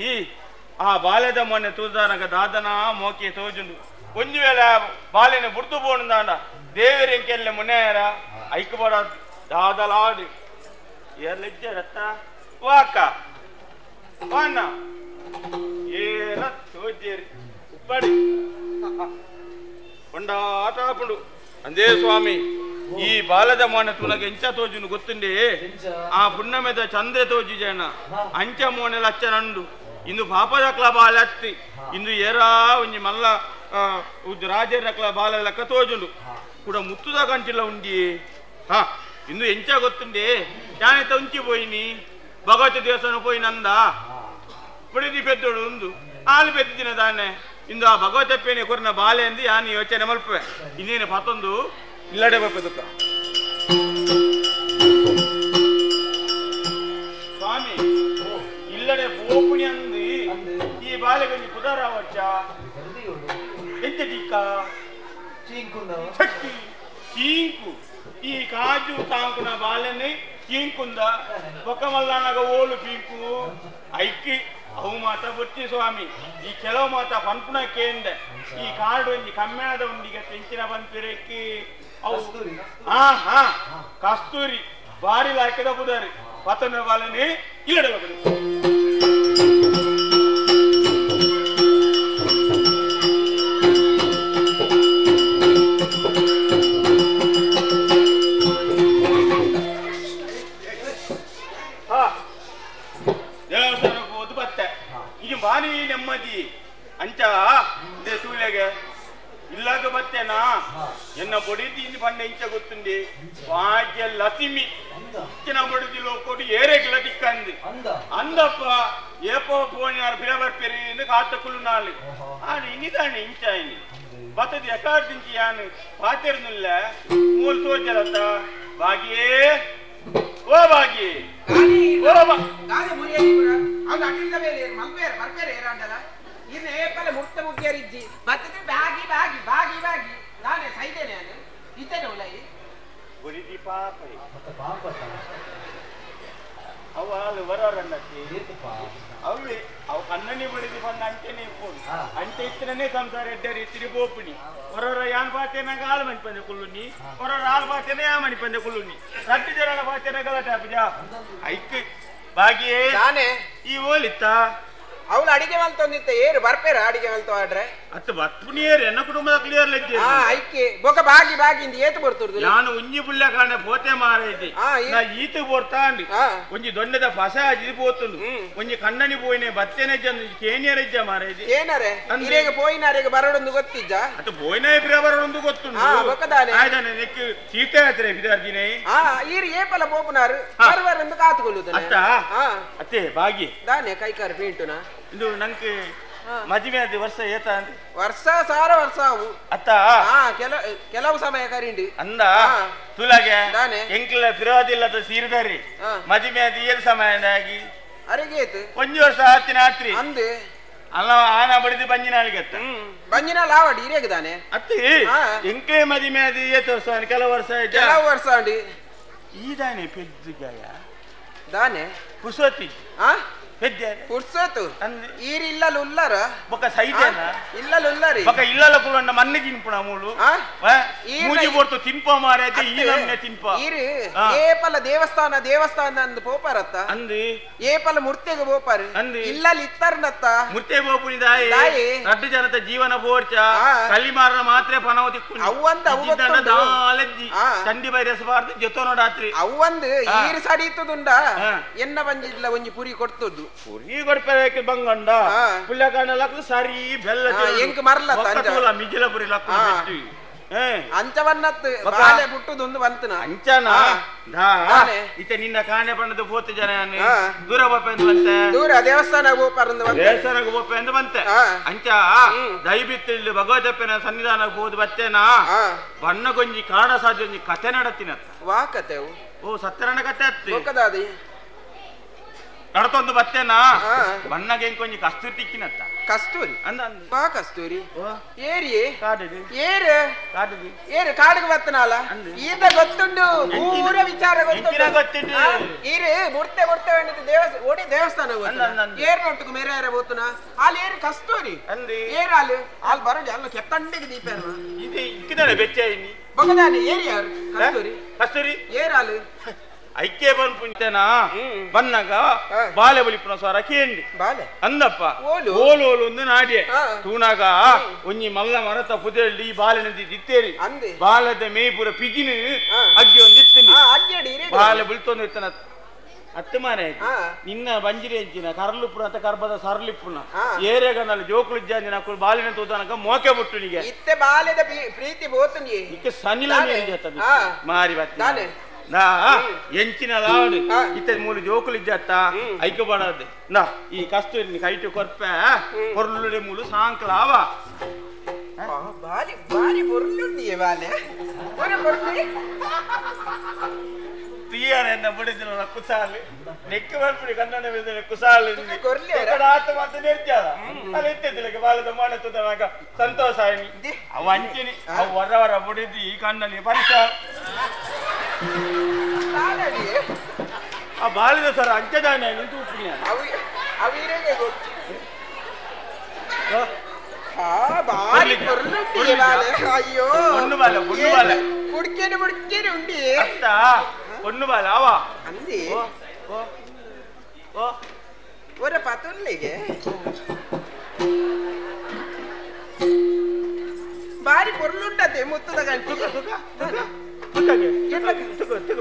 ಆ ಬಾಲೆದ ಮೊನ್ನೆ ತೂದಾನಗ ದಾದನ ಮೋಕೆ ತೋಜುಂಡು ಒಂಜಿ ವೇಳೆ ಬಾಲೆನ ಬುಡ್ದು ಬೋಣುದಾಂಡ ದೇವರ ಎಂಕೆಲ್ಲ ಮುನ್ನೇರ ಐಕ್ಯಬಡ ದಾದಲಾಡಿ ಏರ್ಲಿಜ್ಜ ರತ್ತ ವಾಕ ವಾನ ಏರ ತೋಜೇರಿ ಉಪ್ಪಡಿ కొండాటాపుడు అందే స్వామి ఈ బాలద మోన తునగ ఎంచ తోజును ಗೊತ್ತುಂಡೆ ಆ ಪುಣ್ಯಮೆದ ಚಂದ್ರ ತೋಜು ಜನ ಅಂಚ ಮೋನೆ ಲಚ್ಚనండు ಇಂದು ಪಾಪದಕ್ಲ ಬಾಲತ್ತಿ ಇಂದು ಏರಾ ಒಂಜಿ ಮಲ್ಲ ರಾಜರಕ್ಲ ಬಾಲ ಲಕ್ಕ ತೋಜುಂಡು ಕೂಡ ಮುತ್ತುದ ಕಂಟಿಲ ಉಂಡಿ ಹಾ ಇಂದು ಎಂಚ ಗೊತ್ತುಂಡೆ ಜಾನೆತ ಉಂಚಿ ಪೋಯಿನಿ ಭಗವತಿ ದೇವಸ್ಥಾನ ಪೋಯಿನಂದ ಪುಡಿದಿ ಪೆದ್ದೋಡು ಉಂದು ಆಲು ಪೆದ್ದಿನ ದಾನೆ ಇಂದು ಆ ಭಗವತಪ್ಪೇನೆ ಕೊರ್ನ ಬಾಲೆ ಅಂದು ಯಾನು ಯೋಚನೆ ಮಲ್ಪೆ ಇನ್ನೇನು ಪತ್ತೊಂದು ಇಲ್ಲಡೆ ಬಪ್ಪದಕ್ಕ ಸ್ವಾಮಿ ಇಲ್ಲಡೆ ಪೋಪುಣಿ ಅಂದು ಈ ಬಾಲೆ ಕೊಂಚ ಪುದಾರ ವಚ್ಚ ಎಂತ ಟೀಕ ಚಕ್ಕಿ ಚೀಂಕು ಈ ಕಾಜು ತಾಂಕುನ ಬಾಲೆನೆ ಚೀಂಕುಂದ ಬೊಕ್ಕ ಮಲ್ಲಾನಗ ಓಲು ಪೀಂಕು ಐಕ್ಕಿ ಅವು ಮಾತ ಬೊಚ್ಚಿ ಸ್ವಾಮಿ ಈ ಕೆಲವು ಮಾತ ಪನ್ಪುನ ಕೇಂದ ಈ ಕಾರ್ಡ್ ಒಂಜಿ ಕಮ್ಮೇಣದ ಉಂಡಿಗೆ ತೆಂಚಿನ ಪನ್ಪಿರಕ್ಕಿ ಅವು ಹಾ ಹಾ ಕಸ್ತೂರಿ ಬಾರಿ ಲಾಯ್ಕದ ಬುದಾರಿ ಪತನ ಬಾಲನೆ ಇಲ್ಲಡೆ ಬರ್ತದೆ ಬಾರಿ ನೆಮ್ಮದಿ ಅಂಚ ಸೂಲೆಗೆ ಇಲ್ಲಾಗ ಬತ್ತೇನಾ ಎನ್ನ ಬೊಡಿದಿ ಇನ್ನು ಪಂಡ ಇಂಚ ಗೊತ್ತುಂಡಿ ಭಾಗ್ಯ ಲಸಿಮಿ ಇಚ್ಚಿನ ಬೊಡಿದಿ ಲೋಕೋಡು ಏರೆಗಿಲ ತಿಕ್ಕಂದು ಅಂದಪ್ಪ ಏಪೋ ಪೋಣಿಯಾರು ಪಿರಬರ್ಪೆರಿ ಕಾತಕುಲು ನಾಳು ಆನು ಇನ್ನಿದಾನೆ ಇಂಚ ಇನಿ ಬತ್ತದ ಎಕಾರ್ದಿಂಚಿ ಯಾನು ಪಾತೆರ್ನುಲ್ಲ ಮೂಲು ತೋಜಲತ್ತ ಭಾಗಿಯೇ ಓ ಭಾಗಿ ಓ ಬಾ ದಾದೆ ಮುರಿಯಲಿ ಪುರ ಅವ್ನು ಅಟಿಲ್ದ ಮೇಲೆ ಮಲ್ಪೇರ್ ಬರ್ಪೇರ್ ಏರಾಂಡಲ ಇನ್ನು ಏಪಲ ಮುಕ್ತ ಮುಗ್ಯರಿಜ್ಜಿ ಬತ್ತದ ಬಾಗಿ ಬಾಗಿ ಬಾಗಿ ಬಾಗಿ ನಾನೇ ಸೈದೇನೆ ನಾನು ಇದ್ದೇನೆ ಉಲೈ ಬುಡಿದಿ ಪಾಪ ಅವ ಅಲ್ಲಿ ಬರೋರನ್ನತ್ತಿ ಅವೇ ಅವು ಕಣ್ಣನಿ ಬಡಿದಿ ಬಂದ ಅಂಚೆನೆ ಇಪ್ಪೋಡು ಅಂಚೆ ಇತ್ತನೇ ಸಂಸಾರ ಎಡ್ಡ ರೀತಿ ಬೋಪಿಣಿ ಹೊರರ ಯಾನ್ ಪಾತೇನಾಗ ಆಳು ಮಣಿ ಪಂದೆ ಕುಳ್ಳುನಿ ಹೊರರ ಆಳು ಪಾತೇನೆ ಯಾ ಮಣಿ ಪಂದೆ ಕುಳ್ಳುನಿ ರಡ್ಡು ಜನ ಪಾತೇನ ಗಲಾಟೆ ಆಪುಜ ಐಕ್ ಬಾಗಿಯೇ ನಾನೇ ಈ ಓಲಿತ್ತ ಅವಳು ಅಡಿಗೆ ಮಲ್ತೊಂದಿತ್ತ ಏರು ಬರ್ಪೇರ ಅಡಿಗೆ ಮಲ್ತು ಆಡ್ರೆ ಅತ್ತ ಬತ್ಪುನಿಯೇರು ಎನ್ನ ಕುಟುಂಬದ ಕ್ಲಿಯರ್ ಲೆಜ್ಜೆ ಆ ಐಕೆ ಬೊಕ ಬಾಗಿ ಬಾಗಿ ಇಂದ ಏತು ಬರ್ತುರ್ದು ನಾನು ಉಂಜಿ ಪುಳ್ಳ ಕಾರಣ ಪೋತೆ ಮಾರೈತಿ ನಾ ಈತು ಬೋರ್ತಾಂಡಿ ಒಂಜಿ ದೊಣ್ಣದ ಪಸ ಅಜಿ ಪೋತುಂಡು ಒಂಜಿ ಕಣ್ಣನಿ ಪೋಯಿನೆ ಬತ್ತೇನೆ ಜನ ಕೇನಿಯರೆಜ್ಜ ಮಾರೈತಿ ಏನರೆ ಇರೇಗ ಪೋಯಿನಾರೆಗೆ ಬರೋಡೊಂದು ಗೊತ್ತಿಜ್ಜ ಅತ್ತ ಪೋಯಿನ ಇಬ್ರೆ ಬರೋಡೊಂದು ಗೊತ್ತುಂಡು ಆ ಬೊಕದಾನೆ ಆಯ್ದಾನೆ ನೆಕ್ ತೀರ್ಥಯಾತ್ರೆ ವಿದ್ಯಾರ್ಥಿನೇ ಆ ಈರು ಏಪಲ ಪೋಪುನಾರು ಬರುವರೆಂದು ಕಾತುಕೊಳ್ಳುದನೆ ಅತ್ತ ಅತ್ತೆ ಬಾಗಿ ದಾನೆ ಕೈಕಾರು ಪೀಂಟುನಾ ಇದು ನಂಗೆ ಮದುವೆ ಆದ ವರ್ಷ ಏತ ವರ್ಷ ಸಾರ ವರ್ಷ ಅವು ಅತ್ತ ಕೆಲವು ಸಮಯ ಕರಿಂಡಿ ಅಂದ ತುಲಾಗೆ ಎಂಕ್ಲ ಫಿರೋದಿಲ್ಲದ ಸೀರಿದಾರಿ ಮದುವೆ ಆದ ಏಳು ಸಮಯ ಆಗಿ ಅರೆಗೇತು ಒಂಜಿ ವರ್ಷ ಆತಿನ ಆತ್ರಿ ಅಂದು ಅಲ್ಲ ಆನ ಬಡಿದು ಬಂಜಿನಾಳಿಗೆ ಅತ್ತ ಬಂಜಿನಾಲ್ ಆವಡಿ ಇರೇಗದಾನೆ ಅತ್ತಿ ಎಂಕ್ಲೆ ಮದುವೆ ಆದ ಏತು ವರ್ಷ ಕೆಲವು ವರ್ಷ ಕೆಲವು ವರ್ಷ ಅಂಡಿ ಈದಾನೆ ಪೆದ್ದುಗಾಯ ದಾನೆ ಪುಸತಿ ಆ ಪುರ್ಸೊತ್ತು ಈರ್ ಇಲ್ಲಲ್ ಉಲ್ಲರ ಬೊಕ ಸೈದೇನ ಇಲ್ಲಲ್ ಉಲ್ಲರಿ ಬೊಕ ಇಲ್ಲಲ ಕುಲಂಡ ಮಣ್ಣು ತಿನ್ಪುಣ ಮೂಲು ಮೂಜಿ ಬೋರ್ತು ತಿನ್ಪ ಮಾರೈತೆ ಈ ನಮ್ನೆ ತಿನ್ಪ ಈರು ಏಪಲ ದೇವಸ್ಥಾನ ದೇವಸ್ಥಾನ ಅಂದ್ ಪೋಪಾರತ್ತ ಅಂದು ಏಪಲ ಮೂರ್ತಿಗೆ ಪೋಪಾರು ಅಂದು ಇಲ್ಲಲ್ ಇತ್ತರ್ನತ್ತ ಮೂರ್ತಿ ಬೋಪುನಿ ದಾಯಿ ರಡ್ಡು ಜನತ ಜೀವನ ಬೋರ್ಚ ಕಲ್ಲಿಮಾರನ ಮಾತ್ರ ಪನವ ತಿಕ್ಕು ಅವಂದು ಅವು ದಾಲಜ್ಜಿ ಚಂಡಿ ಬೈರಸಬಾರ್ದು ಜೊತೆ ನೋಡಾತ್ರಿ ಅವಂದು ಈರು ಸಡಿತದುಂಡ ಎನ್ನ ಬಂಜಿಲ್ಲ ಒಂಜಿ ಪುರಿ ಕೊಡ್ತದ್ದು ಪುರಿ ಕೊಡ್ಪೇಕೆ ಬಂಗಂಡ ಪುಲ್ಯ ಲಕ್ಕು ಸರಿ ಬೆಲ್ಲ ಎಂಕ್ ಮರ್ಲ ಮಿಜಿಲ ಪುರಿ ಲಕ್ಕು ಅಂಚವನ್ನತ್ ಬಾಲೆ ಪುಟ್ಟುದೊಂದು ಬಂತನ ಅಂಚನ ಇತ್ತೆ ನಿನ್ನ ಕಾಣೆ ಬಣ್ಣದ ಪೋತು ಜನ ದೂರ ಬೋಪೆ ಬಂತೆ ದೂರ ದೇವಸ್ಥಾನ ಗೋಪಾರಂದು ದೇವಸ್ಥಾನಕ್ಕೆ ಬೋಪೆ ಅಂತ ಬಂತೆ ಅಂಚ ದಯಬಿತ್ತಿಳ್ಳಿ ಭಗವತಪ್ಪನ ಸನ್ನಿಧಾನಕ್ಕೆ ಹೋದ್ ಬತ್ತೇನಾ ಬಣ್ಣ ಗೊಂಜಿ ಕಾಡ ಸಾಧ್ಯ ಒಂಜಿ ಕತೆ ನಡತಿನ ವಾ ಕತೆ ಓ ಸತ್ಯರಣ ಕತೆ ಅತ್ತೆ ಬೊಕ್ಕದಾದಿ ನಡತೊಂದು ಬತ್ತೇನಾ ಬಣ್ಣಗೆ ಇಂಕೊಂಜಿ ಕಸ್ತೂರಿ ತಿಕ್ಕಿನತ್ತ ಕಸ್ತೂರಿ ಅಂದ ಬಾ ಕಸ್ತೂರಿ ಏರಿ ಕಾಡಿಡಿ ಏರು ಕಾಡಿಡಿ ಏರು ಕಾಡಿಗೆ ಬತ್ತನಾಲ ಈತ ಗೊತ್ತುಂಡು ಪೂರ ವಿಚಾರ ಗೊತ್ತುಂಡು ಈರು ಮುರ್ತೆ ಮುರ್ತೆ ದೇವಸ್ಥಾನ ಓಡಿ ದೇವಸ್ಥಾನ ಏರ್ ನೊಟ್ಟುಕು ಮೇರೆ ಏರ ಬೋತುನ ಅಲ್ಲಿ ಏರು ಕಸ್ತೂರಿ ಏರು ಅಲ್ಲಿ ಅಲ್ಲಿ ಬರೋಡಿ ಅಲ್ಲ ಕೆತ್ತಂಡಿಗೆ ದೀಪ ಇದು ಇಕ್ಕಿದಾನೆ ಬೆಚ್ಚ ಇನಿ ಬೊಕ್ಕದಾನೆ ಏರಿ ಯಾರು ಕಸ್ತೂರಿ ಕಸ್ತೂರಿ ಏರು ಅಲ್ಲಿ ಐಕ್ಯ ಬಂದ್ಪುಂಚನಾ ಬನ್ನಗ ಬಾಲೆ ಬಲಿಪುನ ಸ್ವರ ಕೇಂಡಿ ಬಾಲೆ ಅಂದಪ್ಪ ಓಲು ಓಲು ಒಂದು ನಾಡಿಯೆ ತೂನಾಗ ಒಂಜಿ ಮಲ್ಲ ಮರತ ಪುದೆಳ್ಳಿ ಈ ಬಾಲೆ ನದಿ ದಿತ್ತೇರಿ ಬಾಲದ ಮೇಯ್ಪುರ ಪಿಜಿನ ಅಗ್ಗಿ ಒಂದು ಇತ್ತಿನಿ ಬಾಲೆ ಬುಲ್ತೊಂದು ಇತ್ತನ ಅತ್ತು ಮಾನೆ ನಿನ್ನ ಬಂಜಿರಿ ಅಂಚಿನ ಕರ್ಲುಪುನ ಅಂತ ಕರ್ಬದ ಸರ್ಲಿಪ್ಪುನ ಏರಿಯಾಗನಲ್ಲಿ ಜೋಕುಲು ಜಾಂಜಿನ ಬಾಲಿನ ತೂತನಕ ಮೋಕೆ ಬಿಟ್ಟು ನಿಗೆ ಇತ್ತೆ ಬಾಲೆದ ಪ್ರೀತಿ ಬೋತುನಿ ಇಕ್ಕೆ ಸನಿಲ ಮಾರಿ ಬತ್ತಿ ನಾ ಎಂಚಿನ ಲಾಡು ಇತ್ತ ಮೂಲು ಜೋಕುಲು ಇಜ್ಜತ್ತ ಐಕೆ ಬಾಡದೆ ನಾ ಈ ಕಸ್ತೂರಿ ಕೈಟು ಕೊರ್ಪೆ ಪೊರ್ಲುಡೆ ಮೂಲು ಸಾಂಕಲಾವ ಬಾರಿ ಬಾರಿ ಪೊರ್ಲುಂಡಿಯೇ ಬಾಲೆ ಒರೆ ಪೊರ್ಲಿ ತೀಯನ ಬುಡಿದಿನ ಕುಸಾಲಿ ನೆಕ್ಕು ಬರ್ಪುಡಿ ಕನ್ನಡ ಬಿಡಿದಿನ ಕುಸಾಲಿ ಕೊರ್ಲಿ ಆತ ಮಾತ ನಿರ್ಜಾದ ಅಲ್ಲಿ ಇತ್ತಿದ್ದಲಿಕ್ಕೆ ಬಾಲದ ಮಾಡ ತುದನಾಗ ಸಂತೋಷ ಆಯ್ನಿ ಅವ ಅಂಚಿನಿ ಅವು ವರ ವರ ಬುಡಿದಿ ಈ ಕಣ್ಣಲ್ಲಿ ಪರಿಚಯ ಆ ಬಾಲಿದ ಸರ್ ಅಂಚದಾನೆ ನಿಂತು ಉಪ್ಪಿನ ಅವಿರೇಗೆ ಗೊತ್ತು ಬಾರಿ ಪೊರ್ಲುಂಡಿ ಬಾಲೆ ಅಯ್ಯೋ ಒಂದು ಬಾಲೆ ಒಂದು ಬಾಲೆ ಬುಡ್ಕೇನೆ ಬುಡ್ಕೇನೆ ಉಂಡಿ ಅತ್ತ ಒಂದು ಬಾಲೆ ಅವ ಅಂದಿ ಓ ಓ ಒರ ಪತುರ್ಲಿಗೆ ಬಾರಿ ಪೊರ್ಲುಂಡತೆ ಮುತ್ತದ ಗಂಟು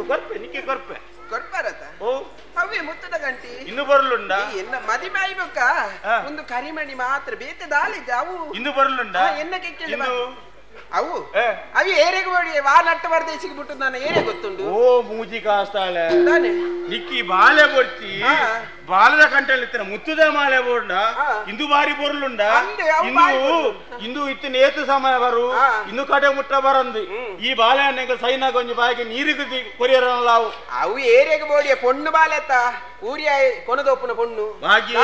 ಕೊರ್ಪೆ ನಿಕ್ಕೆ ಕೊರ್ಪೆ ಕೊರ್ಪರತ ಓ ಅವೇ ಮುತ್ತದ ಗಂಟಿ ಇನ್ನು ಬರ್ಲುಂಡ ಎನ್ನ ಮದಿಮೆ ಆಯ್ಬೇಕ ಒಂದು ಕರಿಮಣಿ ಮಾತ್ರ ಬೇತೆ ದಾಲಿದ್ದ ಅವು ಇನ್ನು ಬರ್ಲುಂಡ ಎನ್ನ ಕೆಕ್ಕೆಲ್ಲ ಅವು ಅವಿ ಏರೆಗೆ ಬೋಡಿ ವಾ ನಟ್ಟು ಬರ್ದೇಶಿಗೆ ಬಿಟ್ಟು ನಾನು ಏರೆ ಗೊತ್ತುಂಡು ಓ ಮೂಜಿ ಕಾಸ್ತಾಳೆ ನಿಕ್ಕಿ ಬಾಲೆ ಬೊಡ್ತಿ ಬಾಲದ ಕಂಟಲ್ಲಿ ಇತ್ತಿನ ಮುತ್ತುದ ಮಾಲೆ ಬೋಂಡ ಇಂದು ಬಾರಿ ಬೊರ್ಲುಂಡ ಇಂದು ಇಂದು ಇತ್ತಿನ ಏತು ಸಮಯ ಬರು ಇಂದು ಕಡೆ ಮುಟ್ಟ ಬರಂದು ಈ ಬಾಲೆ ಹಣ್ಣೆಗೆ ಸೈನಾಗ ಒಂಜಿ ಬಾಯಿಗೆ ನೀರಿಗೆ ಕೊರಿಯರಲ್ಲ ಅವು ಅವು ಏರೆಗೆ ಬೋಡಿಯ ಪೊಣ್ಣು ಬಾಲೆತ್ತ ಊರಿಯ ಕೊನದೊಪ್ಪುನ ಪೊಣ್ಣು ಬಾಗಿ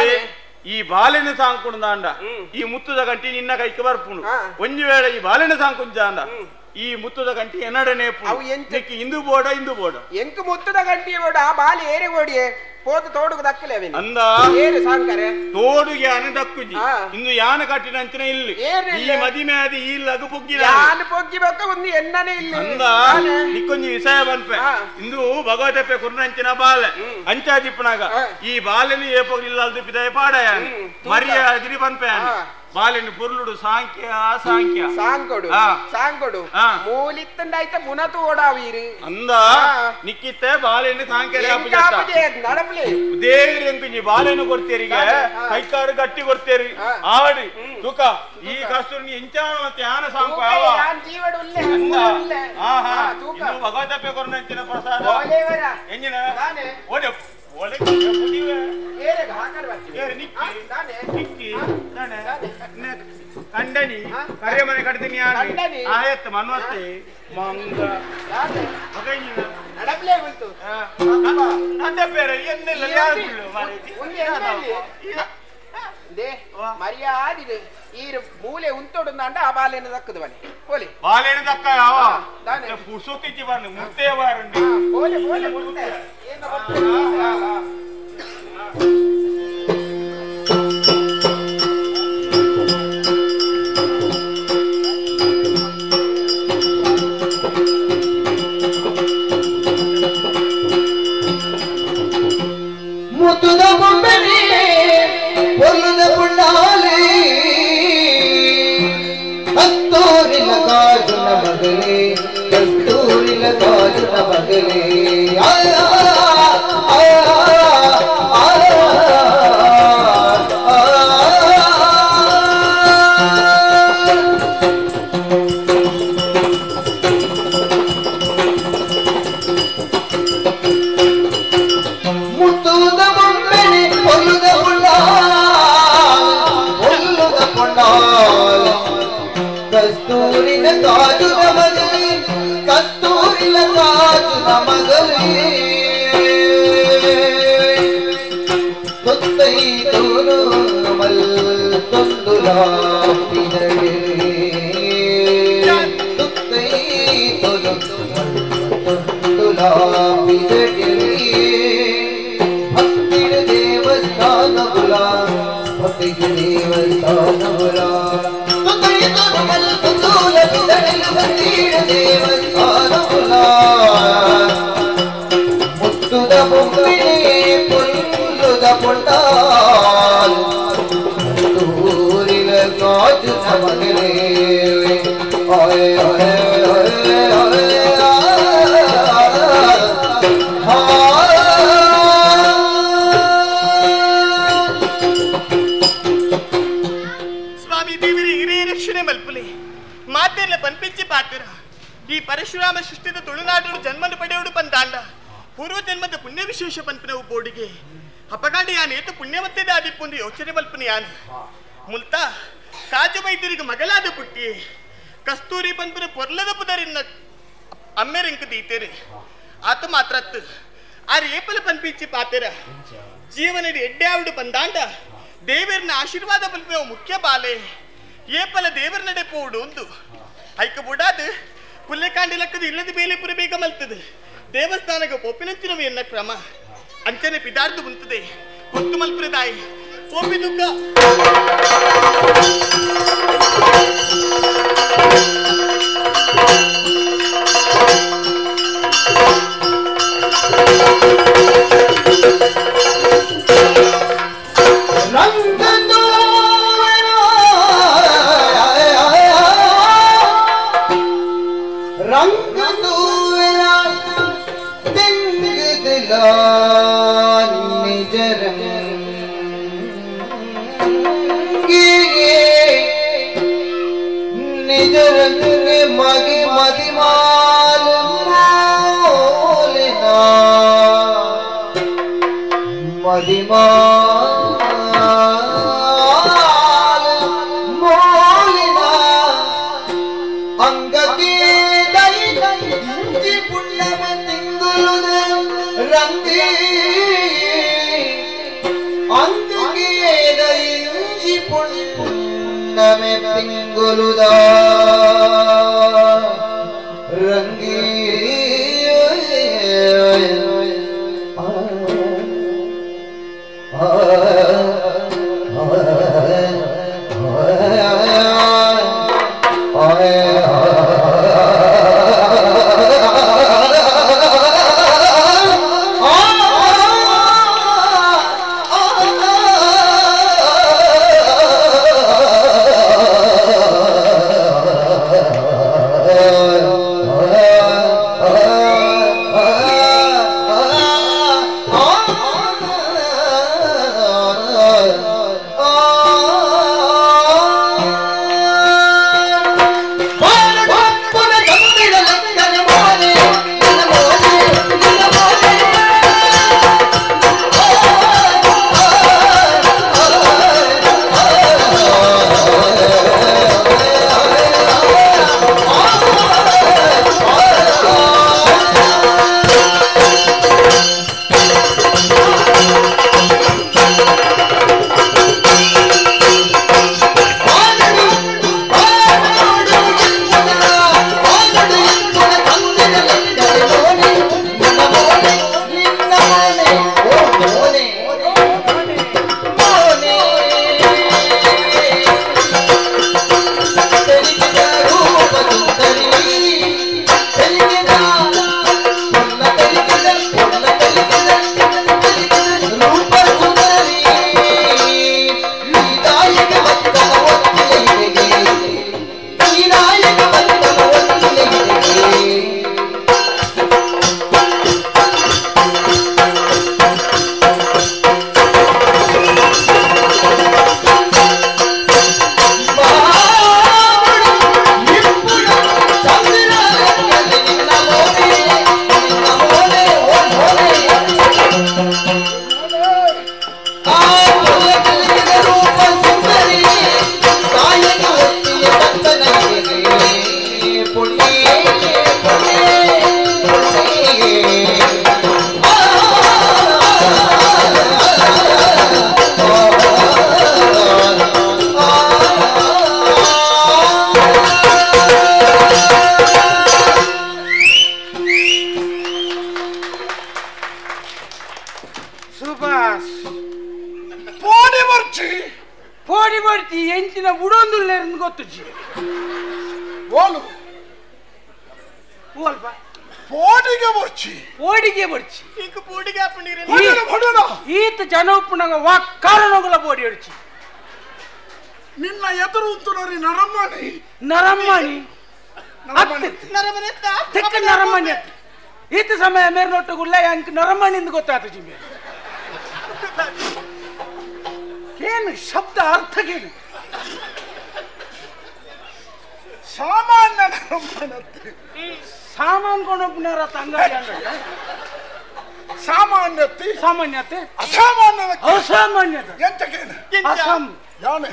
ಈ ಬಾಲೆನ ಸಾಂಕುಂದಾಂಡ ಈ ಮುತ್ತುದ ಗಂಟಿ ನಿನ್ನ ಕೈಗೆ ಬರ್ಪುಂಡು ಒಂಜಿ ವೇಳೆ ಈ ಬಾಲೆನ ಸಾಂಕುಂಜಾಂಡ ಈ ಮುತ್ತುದ ಗಂಟಿ ಎನ್ನಡನೆ ಇಂದು ಬೋಡ ಇಂದು ಬೋಡ ಎಂಕ್ ಮುತ್ತುದ ಗಂಟಿ ಬೋಡ ಆ ಬಾಲೆ ಏರೆ ಬೋಡಿಯೆ ಪೋದು ತೋಡುಗು ದಕ್ಕಲೆ ಅವೇನು ಅಂದ ಏರು ಸಾಂಕರೆ ತೋಡುಗೆ ಯಾನ ದಕ್ಕುಜಿ ಇಂದು ಯಾನ ಕಟ್ಟಿನ ಅಂಚಿನ ಇಲ್ಲಿ ಈ ಮದಿಮೆ ಆದಿ ಈ ಲಗು ಪೊಗ್ಗಿ ಯಾನ ಪೊಗ್ಗಿ ಬೊಕ್ಕ ಒಂದು ಎನ್ನನೆ ಇಲ್ಲಿ ಅಂದ ನಿಕ್ಕೊಂಜಿ ವಿಷಯ ಬನ್ಪೆ ಇಂದು ಭಗವತಪ್ಪೆ ಕುರ್ನಂಚಿನ ಬಾಲೆ ಅಂಚಾದಿಪ್ಪನಾಗ ಈ ಬಾಲೆನು ಏಪೋಗ್ ಇಲ್ಲ ಪಿದಾಯ ಪಾಡ ಯಾನ ಮರ್ಯಾದಿರಿ ಬನ್ಪೆ ಯಾನ ಬಾಲೆನು ಪೊರ್ಲುಡು ಸಾಂಖ್ಯ ಸಾಂಖ್ಯ ಸಾಂಕೊಡು ಸಾಂಕೊಡು ಮೂಲಿತ್ತಂಡಾಯ್ತ ಪುನತು ಓಡಾವೀರು ಅಂದ ನಿಕ್ಕಿತ್ತೆ ಬಾಲೆನು ಸಾಂಖ್ಯ ನಡಪ್ಲಿ ದೇವ್ರಿ ಎಂಕುಂಜಿ ಬಾಲೆನು ಕೊಡ್ತೇರಿ ಕೈಕಾರು ಗಟ್ಟಿ ಕೊಡ್ತೇರಿ ಆಡಿ ತುಕ ಈ ಕಸ್ತೂರಿ ಎಂಚಾಣ ಮತ್ತೆ ಯಾನ ಸಾಂಕು ಭಗವತಪ್ಪೆ ಕೊರ್ನಂಚಿನ ಪ್ರಸಾದ ಎಂಜಿನ ಓಡೆ ಒಳ್ಳೆ ಕಂಡನಿ ಕರೆ ಮನೆ ಕಡ್ತೀನಿ ಆಯತ್ ಮನ್ವತ್ತೆ ಮಂಗ ನಡಪ್ಲೇ ಬೀಳ್ತು ನಂದ ಬೇರೆ ಎನ್ನೆಲ್ಲ they ಮರ್ಯಾದಿದೆ ಈ ಮೂಲೆ ಉಂತೊಡುಂದಾಂಡ ಆ ಬಾಲೆನ ದಕ್ಕದು ಬನ್ನಿ ಹೋಲಿ ಬಾಲೆನ ದಕ್ಕ ಯಾವ ಪುಸುತಿಚ್ಚಿ ಬನ್ನಿ ಮುತ್ತೇ ಬಾರಂಡಿ ಹೋಲಿ ಹೋಲಿ ಮುತ್ತೆ ಏನು ಮುತ್ತುದ ಬೊಂಬೆನೆ ಪೊಲ್ಲುದ ಪುಳ್ಳಾಲೆ ಕಸ್ತೂರಿನ ಕಾಜುನ ಮಗಲೇ ಕಸ್ತೂರಿನ ಕಾಜುನ ಮಗಲೇ ಆ ಆ ಆ ಮುತ್ತುದ ಬೊಂಬೆನೆ ಪೊಲ್ಲುದ ಪುಳ್ಳಾಲ್ ಪೊಳ್ಳಾಲ್ ಕಸ್ತೂರಿನ ಕಾಜುನ ಮಗಲೇ ಕಸ್ತೂರಿನ ಕಾಜುನ ಮಗಲೇ ತೊತ್ತೈತೋನು ಮಲ್ತೊಂದುಲಾ ಬಿದಡೆ ತೊತ್ತೈತೋನು ಮಲ್ತೊಂದುಲಾ ಬಿದಡೆ ಭಕ್ತಿಡ ದೇವಸ್ಥಾನಗುಲಾ ಭಕ್ತಿಡ ದೇವಸ್ಥಾನಗುಲಾ ತೊತ್ತೈತೋನು ಮಲ್ತೊಂದುಲಾ ಬಿದಡೆ ಭಕ್ತಿಡ ದೇವಸ್ಥಾನಗುಲಾ ಮುತ್ತುದ ಬೊಂಬಿನೆ ಪೊಲ್ಲುದ ಪೊಂಡಾಲ್ ತೂರಿನ ಗಾಜುನ ಮಗಲೇ ಆಯ್ ಆಯ್ ಆಯ್ ಸ್ವಾಮಿ ದೇವರೇ ಹಿರಿಯ ರಕ್ಷಣೆ ಮಲ್ಪುಲೆ ಮಾತೆರ್ಲ ಪನ್ಪಿಂಚಿ ಪಾತ್ರ ಈ ಪರಶುರಾಮ ಸೃಷ್ಟಿದ ತುಳುನಾಡು ಜನ್ಮನು ಪಡೆಯೋಡು ಪಂದಾಂಡ ಪೂರ್ವ ಜನ್ಮದ ಪುಣ್ಯ ವಿಶೇಷ ಪನ್ಪಿನವು ಬೋಡಿಗೆ ಅಪಗಾಂಡ ಯಾನ್ ಏತು ಪುಣ್ಯವಂತಿದ ಆದಿಪ್ಪೊಂದು ಯೋಚನೆ ಮಲ್ಪುನ ಯಾನ್ ಮುಲ್ತ ಕಾಜು ವೈದ್ಯರಿಗೆ ಮಗಲಾದ ಪುಟ್ಟಿ ಕಸ್ತೂರಿ ಪನ್ಪಿನ ಪೊರ್ಲದ ಪುದರಿನ್ನ ಅಮ್ಮೆರಿಂಕ್ ದೀತೇರು ಆತ ಮಾತ್ರತ್ತು ಆರ್ ಏಪಲ ಪನ್ಪಿಂಚಿ ಪಾತೆರ ಜೀವನದ ಎಡ್ಡೆ ಪಂದಾಂಡ ದೇವರನ್ನ ಆಶೀರ್ವಾದ ಪನ್ಪಿನವು ಮುಖ್ಯ ಬಾಲೆ ಏಪಲ ದೇವರ ನಡೆ ಪೋಡು ಒಂದು ಐಕ ಬುಡಾದು ಪುಲ್ಲೆಕಾಂಡಿ ಲಕ್ಕದ ಇಲ್ಲದ ಬೇಲೆ ಪುರ ಬೇಗ ಮಲ್ತದೆ ದೇವಸ್ಥಾನಕ್ಕೆ ಪೊಪ್ಪಿನಂತಿನವು ಎನ್ನ ಕ್ರಮ ಅಂಚನೆ ಪಿದಾರ್ದು ಮುಂತದೆ ಹೊತ್ತು ಮಲ್ಪುರದಾಯಿ ಪೋಪಿ ದುಗ್ಗ ರಂಗ ತೂವೆಲ ತೆಂಗುದಿಲ ನಿಜರಂಗಿ ನಿಜರಂಗಿ ಮಗಿ ಮದಿಮಾಲ ಮೋಲಿನ ಮದಿಮಾಲ ಮೋಲಿನ ಅಂಗಕ್ಕೆ ದೈ ಇಂಜಿ ಪುಣ್ಯಮ ತಿಂಗುಲುದ ರಂಗಿ ಅಂಗಕ್ಕೆ ದೈ ಇಂಜಿ ಪುಣ್ಯಮೆ ತಿಂಗುಲುದ ರಂಗಿ ಆ ಪೋಡಿ ಪೋಡ್ತಿ ಎಂಚಿನ ಬುಡೊಂದುಲ್ಲೇರಂದು ಗೊತ್ತುಜಿ ಓಲು ಅಲ್ಪ ಪೋಡಿಗೆ ಬರ್ಚಿ ಪೋಡಿಗೆ ಬರ್ಚಿ ಇಂಕ ಪೋಡಿಗೆ ಆಪುಂಡಿರೆ ಈತ ಜನ ಉಪ್ಪುನಗ ವಾ ಕಾರಣಗಳ ಪೋಡಿ ಹೊಡ್ಚಿ ನಿನ್ನ ಎದುರು ಉಂತುನರಿ ನರಮ್ಮಣಿ ನರಮ್ಮಣಿ ತೆಕ್ಕ ನರಮ್ಮಣಿ ಅತ್ತ ಈತ ಸಮಯ ಮೇರ್ನೊಟ್ಟುಗುಲ್ಲ ಅಂಕ ನರಮ್ಮಣಿಂದ ಗೊತ್ತಾತು ಜಿಮ್ಮೆ ಏನು ಶಬ್ದ ಅರ್ಥಕ್ಕೇನು ಸಾಮಾನ್ಯ ನರಮ್ಮಣತ್ತೆ ಸಾಮಾನ್ ಕೊಂಡೊಬ್ಬನಾರ ತಂಗಾಡಿ ಸಾಮಾನ್ಯತೆ ಸಾಮಾನ್ಯತೆ ಅಸಾಮಾನ್ಯ ಅಸಾಮಾನ್ಯತೆ ಎಂತಕೇನು ಅಸಂ ಯಾನೆ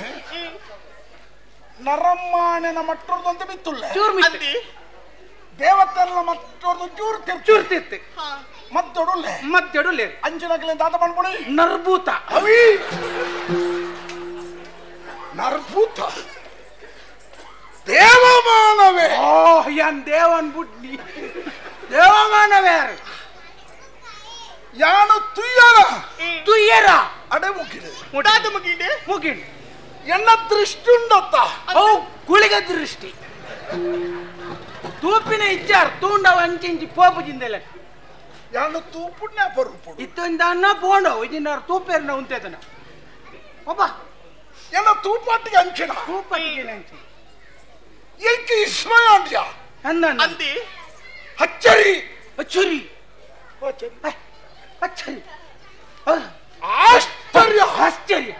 ನರಮ್ಮಾಣನ ಮಟ್ಟದಂತೆ ಬಿತ್ತುಲ್ಲ ಚೂರು ಮಿತ್ತು ದೇವತೆಲ್ಲ ಮಟ್ಟೋರ್ದು ಚೂರು ತಿರ್ ಚೂರು ತಿರ್ತೆ ಮತ್ತೊಡುಲ್ಲೆ ಮತ್ತೆಡುಲ್ಲೆ ಅಂಚಿನಕಲೆ ದಾತ ಮಾಡ್ಬಿಡಿ ನರ್ಭೂತ ಅವಿ ನರ್ಭೂತ ದೇವಮಾನವೇ ಓ ಯಾನ್ ದೇವನ್ ಬುಡ್ನಿ ದೇವಮಾನವೇ ಯಾರು ಯಾನು ತುಯ್ಯರ ತುಯ್ಯರ ಅಡೆ ಮುಗಿಡು ಮುಗಿಂಡೆ ಮುಗಿಂಡು ಎನ್ನ ದೃಷ್ಟಿ ಉಂಡತ್ತ ಓ ಗುಳಿಗ ದೃಷ್ಟಿ ತೂಪಿನ ಇಚ್ಚಾರ್ ತೂಂಡವ ಅಂಚಿಂಚಿ ಪೋಪು ಜಿಂದೆಲ್ಲ ಯಾನು ತೂಪುಣ್ಯ ಪರುಪುಡು ಇತ್ತೊಂದು ಅನ್ನ ಬೋಂಡೋ ಇಜಿನಾರು ತೂಪೇರ್ನ ಉಂತೇತನ ಒಬ್ಬ ಎನ್ನ ತೂಪಾಟಿಗೆ ಅಂಚಿನ ತೂಪಾಟಿಗೆ ಅಂಚಿನ ಎಂಕಿ ವಿಸ್ಮಯ ಅಂದ್ಯಾ ಅಂದಿ ಅಚ್ಚರಿ ಅಚ್ಚರಿ ಅಚ್ಚರಿ ಆಶ್ಚರ್ಯ ಆಶ್ಚರ್ಯ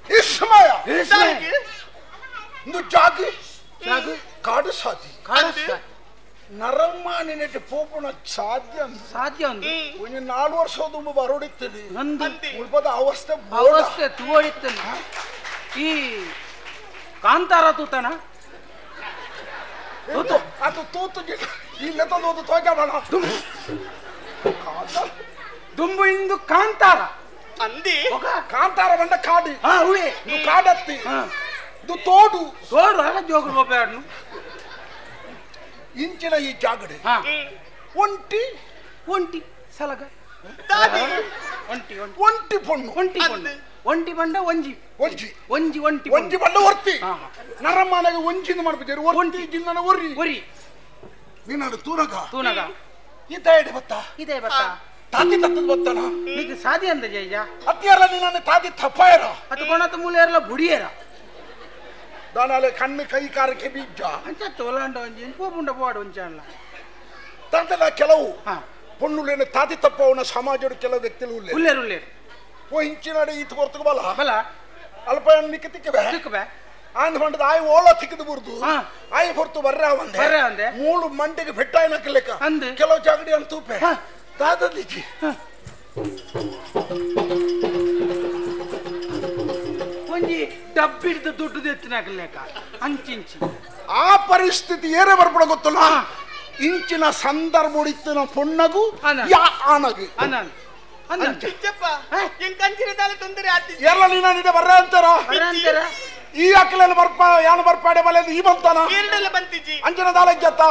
ವಿಸ್ಮಯ ವಿಸ್ಮಯ ಜಾಗ ಜಾಗ ಕಾಡು ಸಾಧಿ ಕಾಡು ಸಾಧಿ ನರಮಾನಿನೆಟ್ ಪೋಪುಣ ಸಾಧ್ಯ ಸಾಧ್ಯ ಒಂಜಿ 4 ವರ್ಷ ದುಂಬು ಬರೋಡಿತ್ತೀನಿ ಮುಲ್ಪದ ಅವಸ್ಥೆ ಅವಸ್ಥೆ ತೂವಡಿತ್ತಲ್ಲ ಈ ಕಾಂತಾರ ತೂತನ ಅದು ತೂತು ಇಲ್ಲ ತಂದು ತೋಜ ಮಾಡ ದುಂಬು ಇಂದು ಕಾಂತಾರ ಅಂದಿ ಕಾಂತಾರ ಬಂದ ಕಾಡು ಇದು ಕಾಡತ್ತಿ ಇದು ತೋಡು ತೋಡು ಅಲ್ಲ ಜೋಗರು ಒಬ್ಬ ಇಂಚಿನ ಈ ಜಾಗಡೆ ಒಂಟಿ ಒಂಟಿ ಸಲಗ ಒಂಟಿ ಒಂಟಿ ಪೊಣ್ಣು ಒಂಟಿ ಪೊಣ್ಣು ಒಂಟಿ ಬಂಡ ಒಂಜಿ ಒಂಜಿ ಒಂಜಿ ಒಂಟಿ ಒಂಜಿ ಬಂಡ ಒರ್ತಿ ನರಮ್ಮನಾಗ ಒಂಜಿಂದ ಮಾಡ್ಬಿಟ್ಟಿರು ಒಂಟಿ ಜಿನ್ನನ ಒರಿ ಒರಿ ನೀನು ತೂನಗ ತೂನಗ ಇದೇ ಬತ್ತ ಇದೇ ಬತ್ತ ತಾತಿ ತತ್ತದ ಬತ್ತನ ನಿಗೆ ಸಾದಿ ಅಂದ ಜೈಜ ಅತ್ತಿಯರ ನೀನು ತಾತಿ ತಪ್ಪಾಯರ ಅದು ಕೊಣತ ಮೂಲೆಯರಲ್ಲ ಬುಡಿಯರ ದಾನಾಲೆ ಕಣ್ಣು ಕೈ ಕಾರಕ್ಕೆ ಬೀಜ ಅಂಚ ತೋಲಾಂಡ ಒಂಜಿ ಪೋಪುಂಡ ಪೋಡು ಒಂಚಾನ್ಲ ತಂತದ ಕೆಲವು ಪೊಣ್ಣುಲೇನು ತಾತಿ ತಪ್ಪವನ ಸಮಾಜದ ಕೆಲವು ವ್ಯಕ್ತಿಗಳು ಉಲ್ಲೇರು ಉಲ್ಲೇರು ಉಲ್ಲೇರು ಓ ಇಂಚಿನಾಡೆ ಈತ ಹೊರ್ತಕ ಬಲ ಬಲ ಅಲ್ಪ ನಿಕ್ಕ ತಿಕ್ಕಬೆ ತಿಕ್ಕಬೆ ಆಂದ್ ಬಂಡದ ಆಯ್ ಓಲ ತಿಕ್ಕದು ಬುರ್ದು ಆಯ್ ಹೊರ್ತು ಬರ್ರ ಒಂದೆ ಬರ್ರ ಒಂದೆ ಮೂಳು ಮಂಡಿಗೆ ಬೆಟ್ಟಾಯನಕ್ಕೆ ಲೆಕ್ಕ ಅಂದು ಕೆಲವು ಜಾಗಡಿ ಅಂತೂಪೆ ದಾದಲಿಜಿ ಒಂಜಿ ಡಬ್ಬಿಡ್ದು ದುಡ್ಡು ಎತ್ತಿನಾಕಲೇಕ ಅಂಚಿಂಚಿ ಆ ಪರಿಸ್ಥಿತಿ ಏರೇ ಬರ್ಬಿಡ ಗೊತ್ತಲ್ಲ ಇಂಚಿನ ಸಂದರ್ಭ ಇತ್ತಿನ ಪೊಣ್ಣಗು ಯಾ ಆನಗು ಎಲ್ಲ ನೀನ ಬರ್ರ ಅಂತಾರ ಈ ಅಕ್ಕಲೆಲ್ಲ ಬರ್ಪ ಯಾನು ಬರ್ಪಾಡೆ ಬಲೆ ಈ ಬಂತಾನ ಅಂಚಿನ ದಾಲಜ್ಜತ್ತ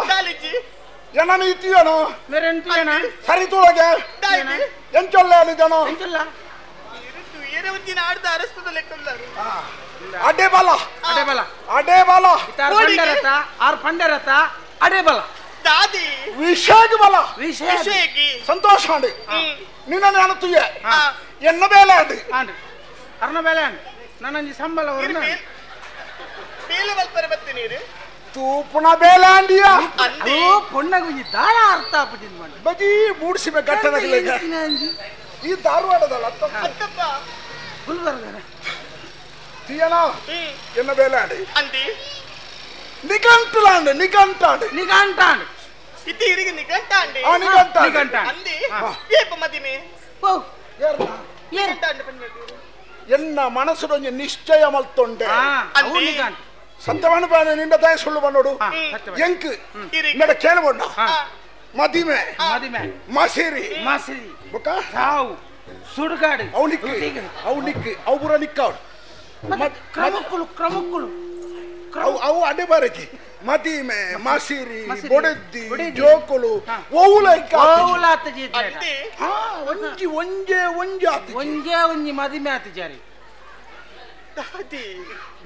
ಏನನು ಇತ್ತೀಯನು ಸರಿ ತೂಳಗೆ ಎಂಚೊಲ್ಲ ಜನ ಅಡೆ ಬಲ ಅಡೆ ಬಲ ಅಡೆ ಬಲ ಪಂಡರತ ಆರ್ ಪಂಡರತ ಅಡೆ ಬಲ ದಾದಿ ವಿಷಯಕ್ಕೆ ಬಲ ವಿಷಯಕ್ಕೆ ಸಂತೋಷ ಅಂಡಿ ನಿನ್ನ ನಾನು ತುಯ್ಯ ಎನ್ನ ಬೇಲೆ ಅಂಡಿ ಅಂಡಿ ಅರ್ನ ಬೇಲೆ ಅಂಡಿ ನನ್ನಂಜಿ ಸಂಬಳ ಬೇಲೆ ಬಲ್ಪರೆ ಬತ್ತಿ ತೂಪುಣ ಬೇಲೆ ಅಂಡಿಯ ಓ ಪೊಣ್ಣಗುಂಜಿ ದಾಳ ಅರ್ಥ ಆಪುಜಿನ್ ಮಂಡಿ ಬಜಿ ಮೂಡಿಸಿಬೆ ಗಟ್ಟದ ಈ ಧಾರವಾಡದಲ್ಲ ಅತ್ತಪ್ಪ ಗುಲ್ಬರ್ಗನ తీయనా ఎన్న ಬೇಲಾಡಿ ಅಂದಿ ನಿಘಂಟುಲಾಂಡ್ ನಿಘಂಟಾಂಡ್ ನಿಘಂಟಾಂಡ್ ఇది ఇరిగి నిఘంటాండి ఆ నిఘంటాండి నిఘంటాండి అంది ఏಪ ಮದಿಮೆ ಓ ಏರ್ನ ನಿಘಂಟಾಂಡ್ ಪನ್ನೆದು ಎನ್ನ ಮನಸ್ಸುಡೊಂಜಿ ನಿಶ್ಚಯ ಮಲ್ತೊಂಡೆ ಅವು ನಿಘಂಟ್ ಸತ್ಯವಾನ ಬಾನೆ ನಿಂಡ ತಾಯಿ ಸುಳ್ಳು ಬನ್ನೋಡು ಎಂಕ್ ನಡ ಕೇಳಬೊಂಡ ಮದಿಮೆ ಮದಿಮೆ ಮಸಿರಿ ಮಸಿರಿ ಬೊಕ್ಕ ಸಾವು ಸುಡುಗಾಡು ಅವು ನಿಕ್ಕು ಅವು ನಿಕ್ಕು ಅವು ಪೂರ ನಿಕ್ಕವ್ರು ಕ್ರಮಕ್ಕುಲು ಕ್ರಮಕ್ಕುಲು ಅವು ಅವು ಅಡೆ ಬರಕಿ ಮದಿಮೆ ಮಸಿರಿ ಬೊಡೆದ್ದಿ ಜೋಕುಲು ಓವುಲ ಓವುಲ ಆತ ಜೀತೆ ಹಾ ಒಂಜಿ ಒಂಜೆ ಒಂಜಿ ಆತ ಒಂಜೆ ಒಂಜಿ ಮದಿಮೆ ಆತ ಜಾರಿ ದಾದಿ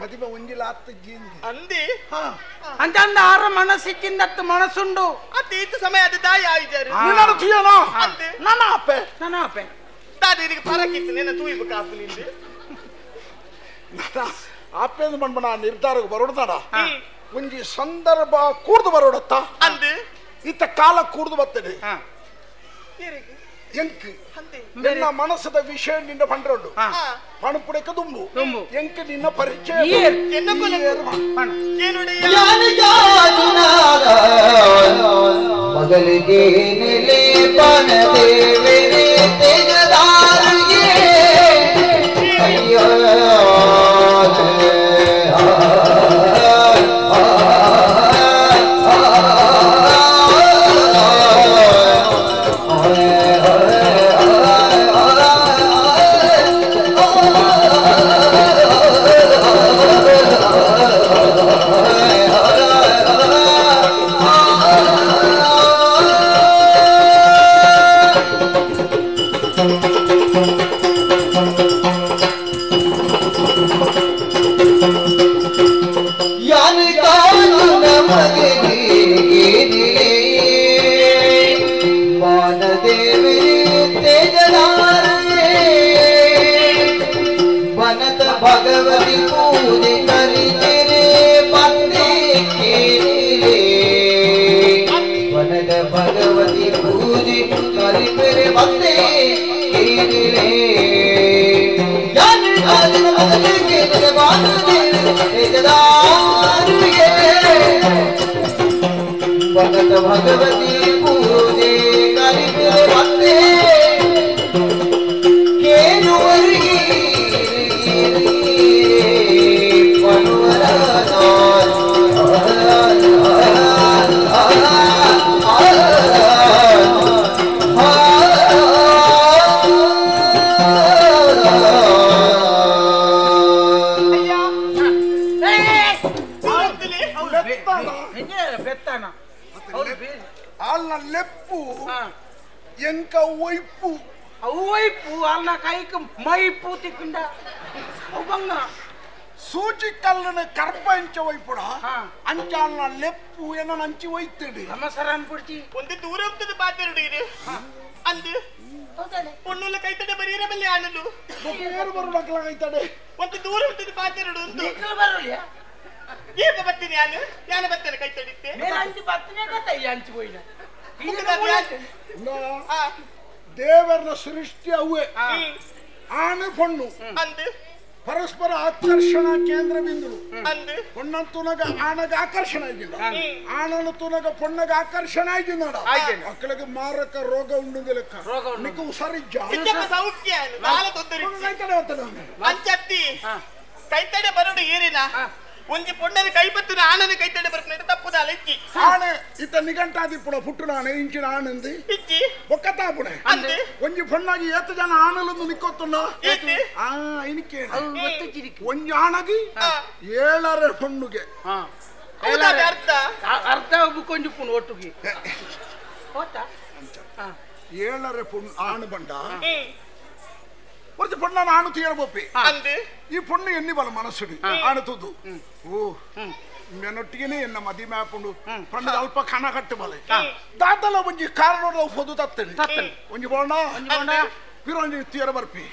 ಮದಿಮೆ ಒಂಜಿಲ ಆತ್ಜಿ ಅಂದಿ ಅಂತಂದ ಆರ ಮನಸ್ಸಿಕ್ಕಿಂದತ್ತು ಮನಸ್ಸುಂಡು ಅತಿ ಇತ್ತು ಸಮಯ ಅದು ದಾಯಿ ಆಯಿಜಾರು ನಿನ್ನನ್ನು ತುಯನೋ ಅಂದೆ ನನ್ನ ಅಪ್ಪೆ ನನ್ನ ಅಪ್ಪೆ ದಾದಿ ನಿನಗೆ ಪರಕಿತ್ತು ನಿನ್ನ ತೂಯಿಬು ಕಾಪು ನಿಂದು ಅಪ್ಪೆಂದು ಮಣ್ಮಣ ನಿರ್ಧಾರಕ್ಕೆ ಬರೋಡ್ದಾಡ ಒಂಜಿ ಸಂದರ್ಭ ಕೂರ್ದು ಬರೋಡತ್ತ ಅಂದು ಇತ್ತ ಕಾಲ ಕೂರ್ದು ಬರ್ತದೆ ಎಂಕ್ ನಿನ್ನ ಮನಸ್ಸದ ವಿಷಯ ನಿನ್ನ ಪಂಡ್ರೊಂಡು ಪಣಪುಡಕ್ಕೆ ದುಂಬು ಎಂಕ್ ನಿನ್ನ ಪರಿಚಯ ಮಗಳಿಗೆ ನೆಲೆ ಪನದೇವರೇ ತೇಜದಾರಿಗೆ ಅಯ್ಯೋ भगवती पूजे करी तेरे पत्ते के वनद भगवती पूजे करी तेरे पत्ते के भगत भगवती पूजे करी तेरे पत्ते के ಲೆಪ್ಪು ಎಂಕ ಒಯ್ಪು ಒಯ್ಪು ಅಲ್ಲ ಕೈಕ್ ಮೈಪು ತಿಕ್ಕಿಂಡ ಬಂಗ ಸೂಜಿ ಕಲ್ಲನ ಕರ್ಪ ಅಂಚ ಒಯ್ಪುಡ ಅಂಚಾಲ್ನ ಲೆಪ್ಪು ಏನೋ ಅಂಚಿ ಒಯ್ತಡಿ ನಮಸ್ಕಾರ ಅನ್ಬಿಡ್ತಿ ಒಂದು ದೂರ ಹೋಗ್ತದೆ ಬಾತೆರಡು ಇದೆ ಅಂದು ಪೊಣ್ಣುಲ್ಲ ಕೈತಡೆ ಬರೀರ ಬಲ್ಲಿ ಆನಲು ಏರು ಬರುಡಕ್ಲ ಕೈತಡೆ ಒಂದು ದೂರ ಹೋಗ್ತದೆ ಬಾತೆರಡು ಒಂದು ಬರುಲಿಯಾ ಏಪ ಬತ್ತೀನಿ ಯಾನು ಯಾನು ಬತ್ತೇನೆ ಕೈ ತಡಿತ್ತೆ ಅಂಚು ಬತ್ತನೆ ಕೈ ಅಂಚು ಹೋಯ್ನ ದೇವರ ಸೃಷ್ಟಿ ಅವೇ ಆನೆ ಪೊಣ್ಣು ಪರಸ್ಪರ ಆಕರ್ಷಣ ಕೇಂದ್ರ ಬಿಂದು ಪೊಣ್ಣನ ತುನಗ ಆನಗ ಆಕರ್ಷಣ ಆಗಿಲ್ಲ ಆನನ ತುನಗ ಪೊಣ್ಣಗ ಆಕರ್ಷಣ ಆಗಿ ನೋಡ ಮಕ್ಕಳಿಗೆ ಮಾರಕ ರೋಗ ಉಂಡು ಲೆಕ್ಕ ನಿಕ್ಕ ಹುಷಾರಿಜ್ಜ ಕೈತಡೆ ಬರೋಡು ಏರಿನ ಒಂಜಿ ಪೊಣ್ಣನ ಕೈ ಬತ್ತಿನ ಆನನ ಕೈ ತಡೆ ಬರ್ಪುನ ತಪ್ಪುದಾಲ ಇಜ್ಜಿ ಆನೆ ಇತ್ತ ನಿಗಂಟಾದಿ ಪುಡ ಪುಟ್ಟುನ ಆನೆ ಇಂಚಿನ ಆನಂದಿ ಇಜ್ಜಿ ಬೊಕ್ಕತಾಪುಣೆ ಒಂಜಿ ಪೊಣ್ಣಾಗಿ ಏತ ಜನ ಆನಲೊಂದು ನಿಕ್ಕೊತ್ತುಂಡ ಆ ಇನಿಕೆ ಒಂಜಿ ಆನಗಿ ಏಳರೆ ಪೊಣ್ಣುಗೆ ಅರ್ಧ ಅರ್ಧ ಬುಕ್ಕೊಂಜಿ ಪುಣ್ ಒಟ್ಟುಗೆ ಏಳರೆ ಪೊಣ್ಣು ಆಣು ಬಂಡ ಒಂದು ಪೊಣ್ಣ ಆಣು ತೀರಬೋಪಿ ಈ ಪೊಣ್ಣು ಎನ್ನಿ ಬಲ ಮನಸ್ಸುಡಿ ಆಣು ತುದು ಓ ಮೆನೊಟ್ಟಿಗೆನೆ ಎನ್ನ ಮದಿ ಮ್ಯಾಪುಂಡು ಪಣ್ಣದ ಅಲ್ಪ ಕಣ ಕಟ್ಟು ಬಲೆ ದಾತಲ ಒಂಜಿ ಕಾರಣದ ಹೊದು ತತ್ತೇನೆ ಒಂಜಿ ಬೋಣ ಪಿರೊಂಜಿ ತೀರ ಬರ್ಪಿ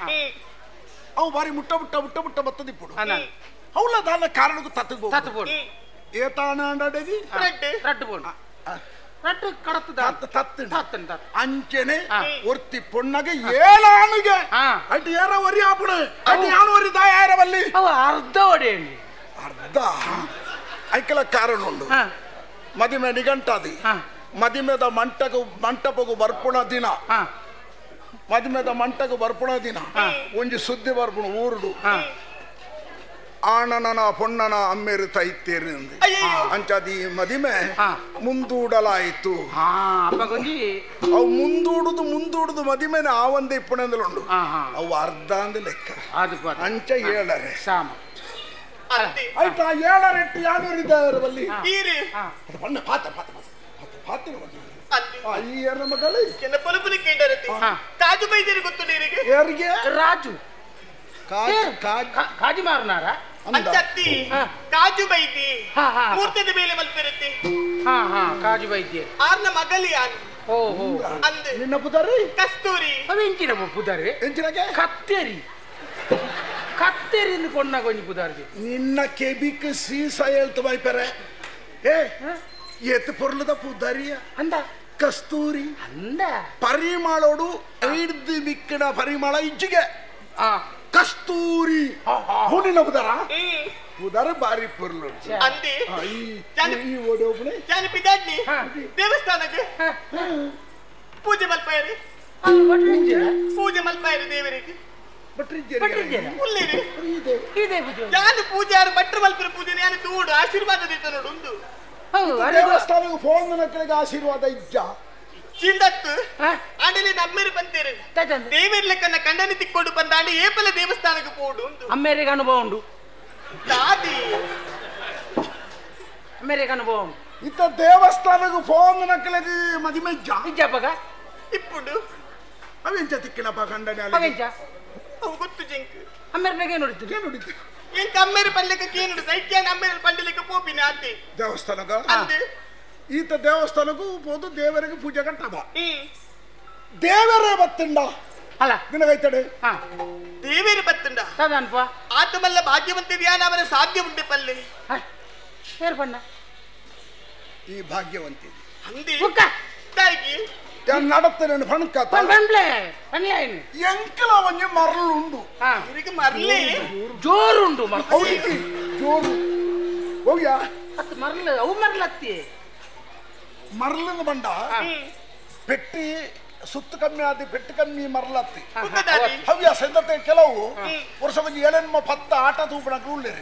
ಅವು ಬಾರಿ ಮುಟ್ಟ ಮುಟ್ಟ ಮುಟ್ಟ ಮುಟ್ಟ ಬತ್ತದಿಪ್ಪುಡು ಅವಳ ದಾನ ಕಾರಣಕ್ಕೂ ತತ್ತಬೋದು ತತ್ತಬೋದು ಏತಾಣ ಅಂಡಡೆದಿ ರಡ್ಡು ಬೋಣ ರಟ್ಟು ಕಡತದ ತತ್ತು ಅಂಚೆನೆ ಒರ್ತಿ ಪೊಣ್ಣಗೆ ಏಳಾನುಗೆ ಅಟ್ ಏರ ಒರಿ ಆಪುಣೆ ಅಟ್ ಯಾನು ಒರಿ ದಾಯಾರವಲ್ಲಿ ಅವ ಅರ್ಧ ಒಡೆಯಂಡಿ ಅರ್ಧ ಐಕಲ ಕಾರಣ ಉಂಡು ಮದಿಮೆ ನಿಗಂಟಾದಿ ಮದಿಮೆದ ಮಂಟಗು ಮಂಟಪಗು ಬರ್ಪುಣ ದಿನ ಮದಿಮೆದ ಮಂಟಗು ಬರ್ಪುಣ ದಿನ ಒಂಜಿ ಸುದ್ದಿ ಬರ್ಪುಣ ಊರುಡು ಆಣನ ಪೊಣ್ಣನ ಅಮ್ಮೇರು ತೈತೇರಿ ಅಂಚಾದಿ ಮದಿಮೆ ಮುಂದೂಡಲಾಯಿತು ಅವು ಮುಂದೂಡುದು ಮುಂದೂಡುದು ಮದಿಮೆನ ಆ ಒಂದೇ ಇಪ್ಪಣೆಂದಲುಂಡು ಅವು ಅರ್ಧ ಅಂದ ಲೆಕ್ಕ ಅಂಚ ಏಳರೆ ಆಯ್ತಾ ಏಳರೆಟ್ಟು ಯಾನೂರಿದ್ದಾರೆ ಬಲ್ಲಿ ಪಣ್ಣ ಪಾತ ಪಾತ ಪಾತ ಪಾತಿನ ಈ ಏರ ಮಗಳು ಕಾಜು ಬೈದೇರಿ ಗೊತ್ತು ನೀರಿಗೆ ಯಾರಿಗೆ ರಾಜು ಕಾಜು ಮಾರುನಾರ ಅಂಚತ್ತಿ ಕಾಜು ಬೈದಿ ಮೂರ್ತದ ಮೇಲೆ ಮಲ್ಪೆರತ್ತೆ. ಹಾ ಹಾ ಕಾಜು ಬೈದ್ಯ ಆರ್ನ ಮಗಲಿ ಯಾನು. ಓ ಹೋ ಅಂದೆ ನಿನ್ನ ಪುದಾರಿ ಕಸ್ತೂರಿ. ಅವ ಎಂಚಿನ ಪುದಾರಿ ಎಂಚಿನಗೆ ಕತ್ತೇರಿ ಕತ್ತೇರಿ ಕೊಂಡಾಗ ಒಂಜಿ ಪುದಾರಿಗೆ ನಿನ್ನ ಕೆಬಿಕ್ ಸೀಸ ಹೇಳ್ತು ಬೈಪರೆ. ಏ ಎತ್ತು ಪೊರ್ಲದ ಪುದಾರಿಯ ಅಂದ ಕಸ್ತೂರಿ ಅಂದ ಪರಿಮಳೋಡು ಐದು ಮಿಕ್ಕನ ಪರಿಮಳ ಇಜ್ಜಿಗೆ ಕಸ್ತೂರಿ. ನಿನ್ನ ಪುದಾರ ಪುದಾರ ಬಾರಿ ಪೊರ್ಲು ಅಂದೆ ದೇವಸ್ಥಾನಕ್ಕೆ ಪೂಜೆ ಮಲ್ಪಾಯರಿ ಪೂಜೆ ಮಲ್ಪಾಯರಿ ದೇವರಿಗೆ ಪೂಜೆ ಭಟ್ರು ಮಲ್ಪರ ಪೂಜೆ ನಾನು ತೂಡು ಆಶೀರ್ವಾದ ನೋಡು ಉಂದು. ದೇವಸ್ಥಾನಕ್ಕೆ ಫೋನ್ ನಕ್ಕಳಿಗೆ ಆಶೀರ್ವಾದ ಇಜ್ಜ ಚಿಂದತ್ತು ಆಂಡಲಿ ನಮ್ಮೇರು ಬಂತೇರು ದೇವರ ಲೆಕ್ಕನ ಕಂಡನಿ ತಿಕ್ಕೊಂಡು ಬಂದಾಂಡ ಏಪಲ ದೇವಸ್ಥಾನಕ್ಕೆ ಪೋಡು ಉಂದು. ಅಮ್ಮೇರಿಗೆ ಅನುಭವ ಉಂಡು ದಾದಿ ಅಮ್ಮೇರಿಗೆ ಅನುಭವ ಉಂಡು. ಇತ್ತ ದೇವಸ್ಥಾನಕ್ಕೆ ಫೋನ್ ನಕ್ಕಳಿಗೆ ಮದಿಮೆ ಇಜ್ಜ ಇಜ್ಜಪ್ಪಗ ಇಪ್ಪುಂಡು. ಅವೆಂಚ ತಿಕ್ಕಿನಪ್ಪ ಕಂಡನಿ ಅವೆಂಚ ಅವು ಗೊತ್ತು ಜಂಕ್ ಅಮ್ಮೇರ್ನಾಗ ನೋಡಿತ್ತು ನೋಡಿತ್ತು ಎಂಕ ಅಮ್ಮೇರು ಪಲ್ಲೆಕ್ಕ ಕೇನುಡು ಸೈಕ್ಯಾನ ಅಮ್ಮೇರು ಪಂಡಲೆಕ್ಕ ಪೋಪಿನ ಆತೆ ದೇವಸ್ಥಾನಕ್ಕ ಅಂದೆ. ಈತ ದೇವಸ್ಥಾನಕ್ಕೂ ಹೋದು ದೇವರಿಗೆ ಪೂಜೆ ಕಟ್ಟವ ದೇವರೇ ಬತ್ತಂಡ ಅಲ್ಲ ನಿನಗೈತಡೆ ದೇವೇರು ಬತ್ತಂಡ ತದನ್ಪ ಆತಮಲ್ಲ ಭಾಗ್ಯವಂತ ಧ್ಯಾನ ಅವರ ಸಾಧ್ಯ ಉಂಟೆ ಪಲ್ಲೆ ಏರ್ ಬಣ್ಣ ಈ ಭಾಗ್ಯವಂತಿ ಅಂದೆ ತಾಯಿಗೆ നടത്തലാണ് ಎಂಕಲ ಮರಳುಂಡು ಮರಳಿ ಜೋರುಂಡು ಜೋರು ಹೋಗ್ಯಾ ಮರಳು ಅವು ಮರಳತ್ತಿ ಮರಳನ್ನು ಬಂಡ ಪೆಟ್ಟಿ ಸುತ್ತು ಕಮ್ಮಿ ಆದಿ ಪೆಟ್ಟು ಕಮ್ಮಿ ಮರಳತ್ತಿ ಹವ್ಯಾಸ ಎಂತ ಕೆಲವು ವರ್ಷ ಒಂಜಿ ಏಳೆನ್ಮ ಪತ್ತ ಆಟ ತೂಪಣಕ್ಕೆ ಉಳ್ಳೇರಿ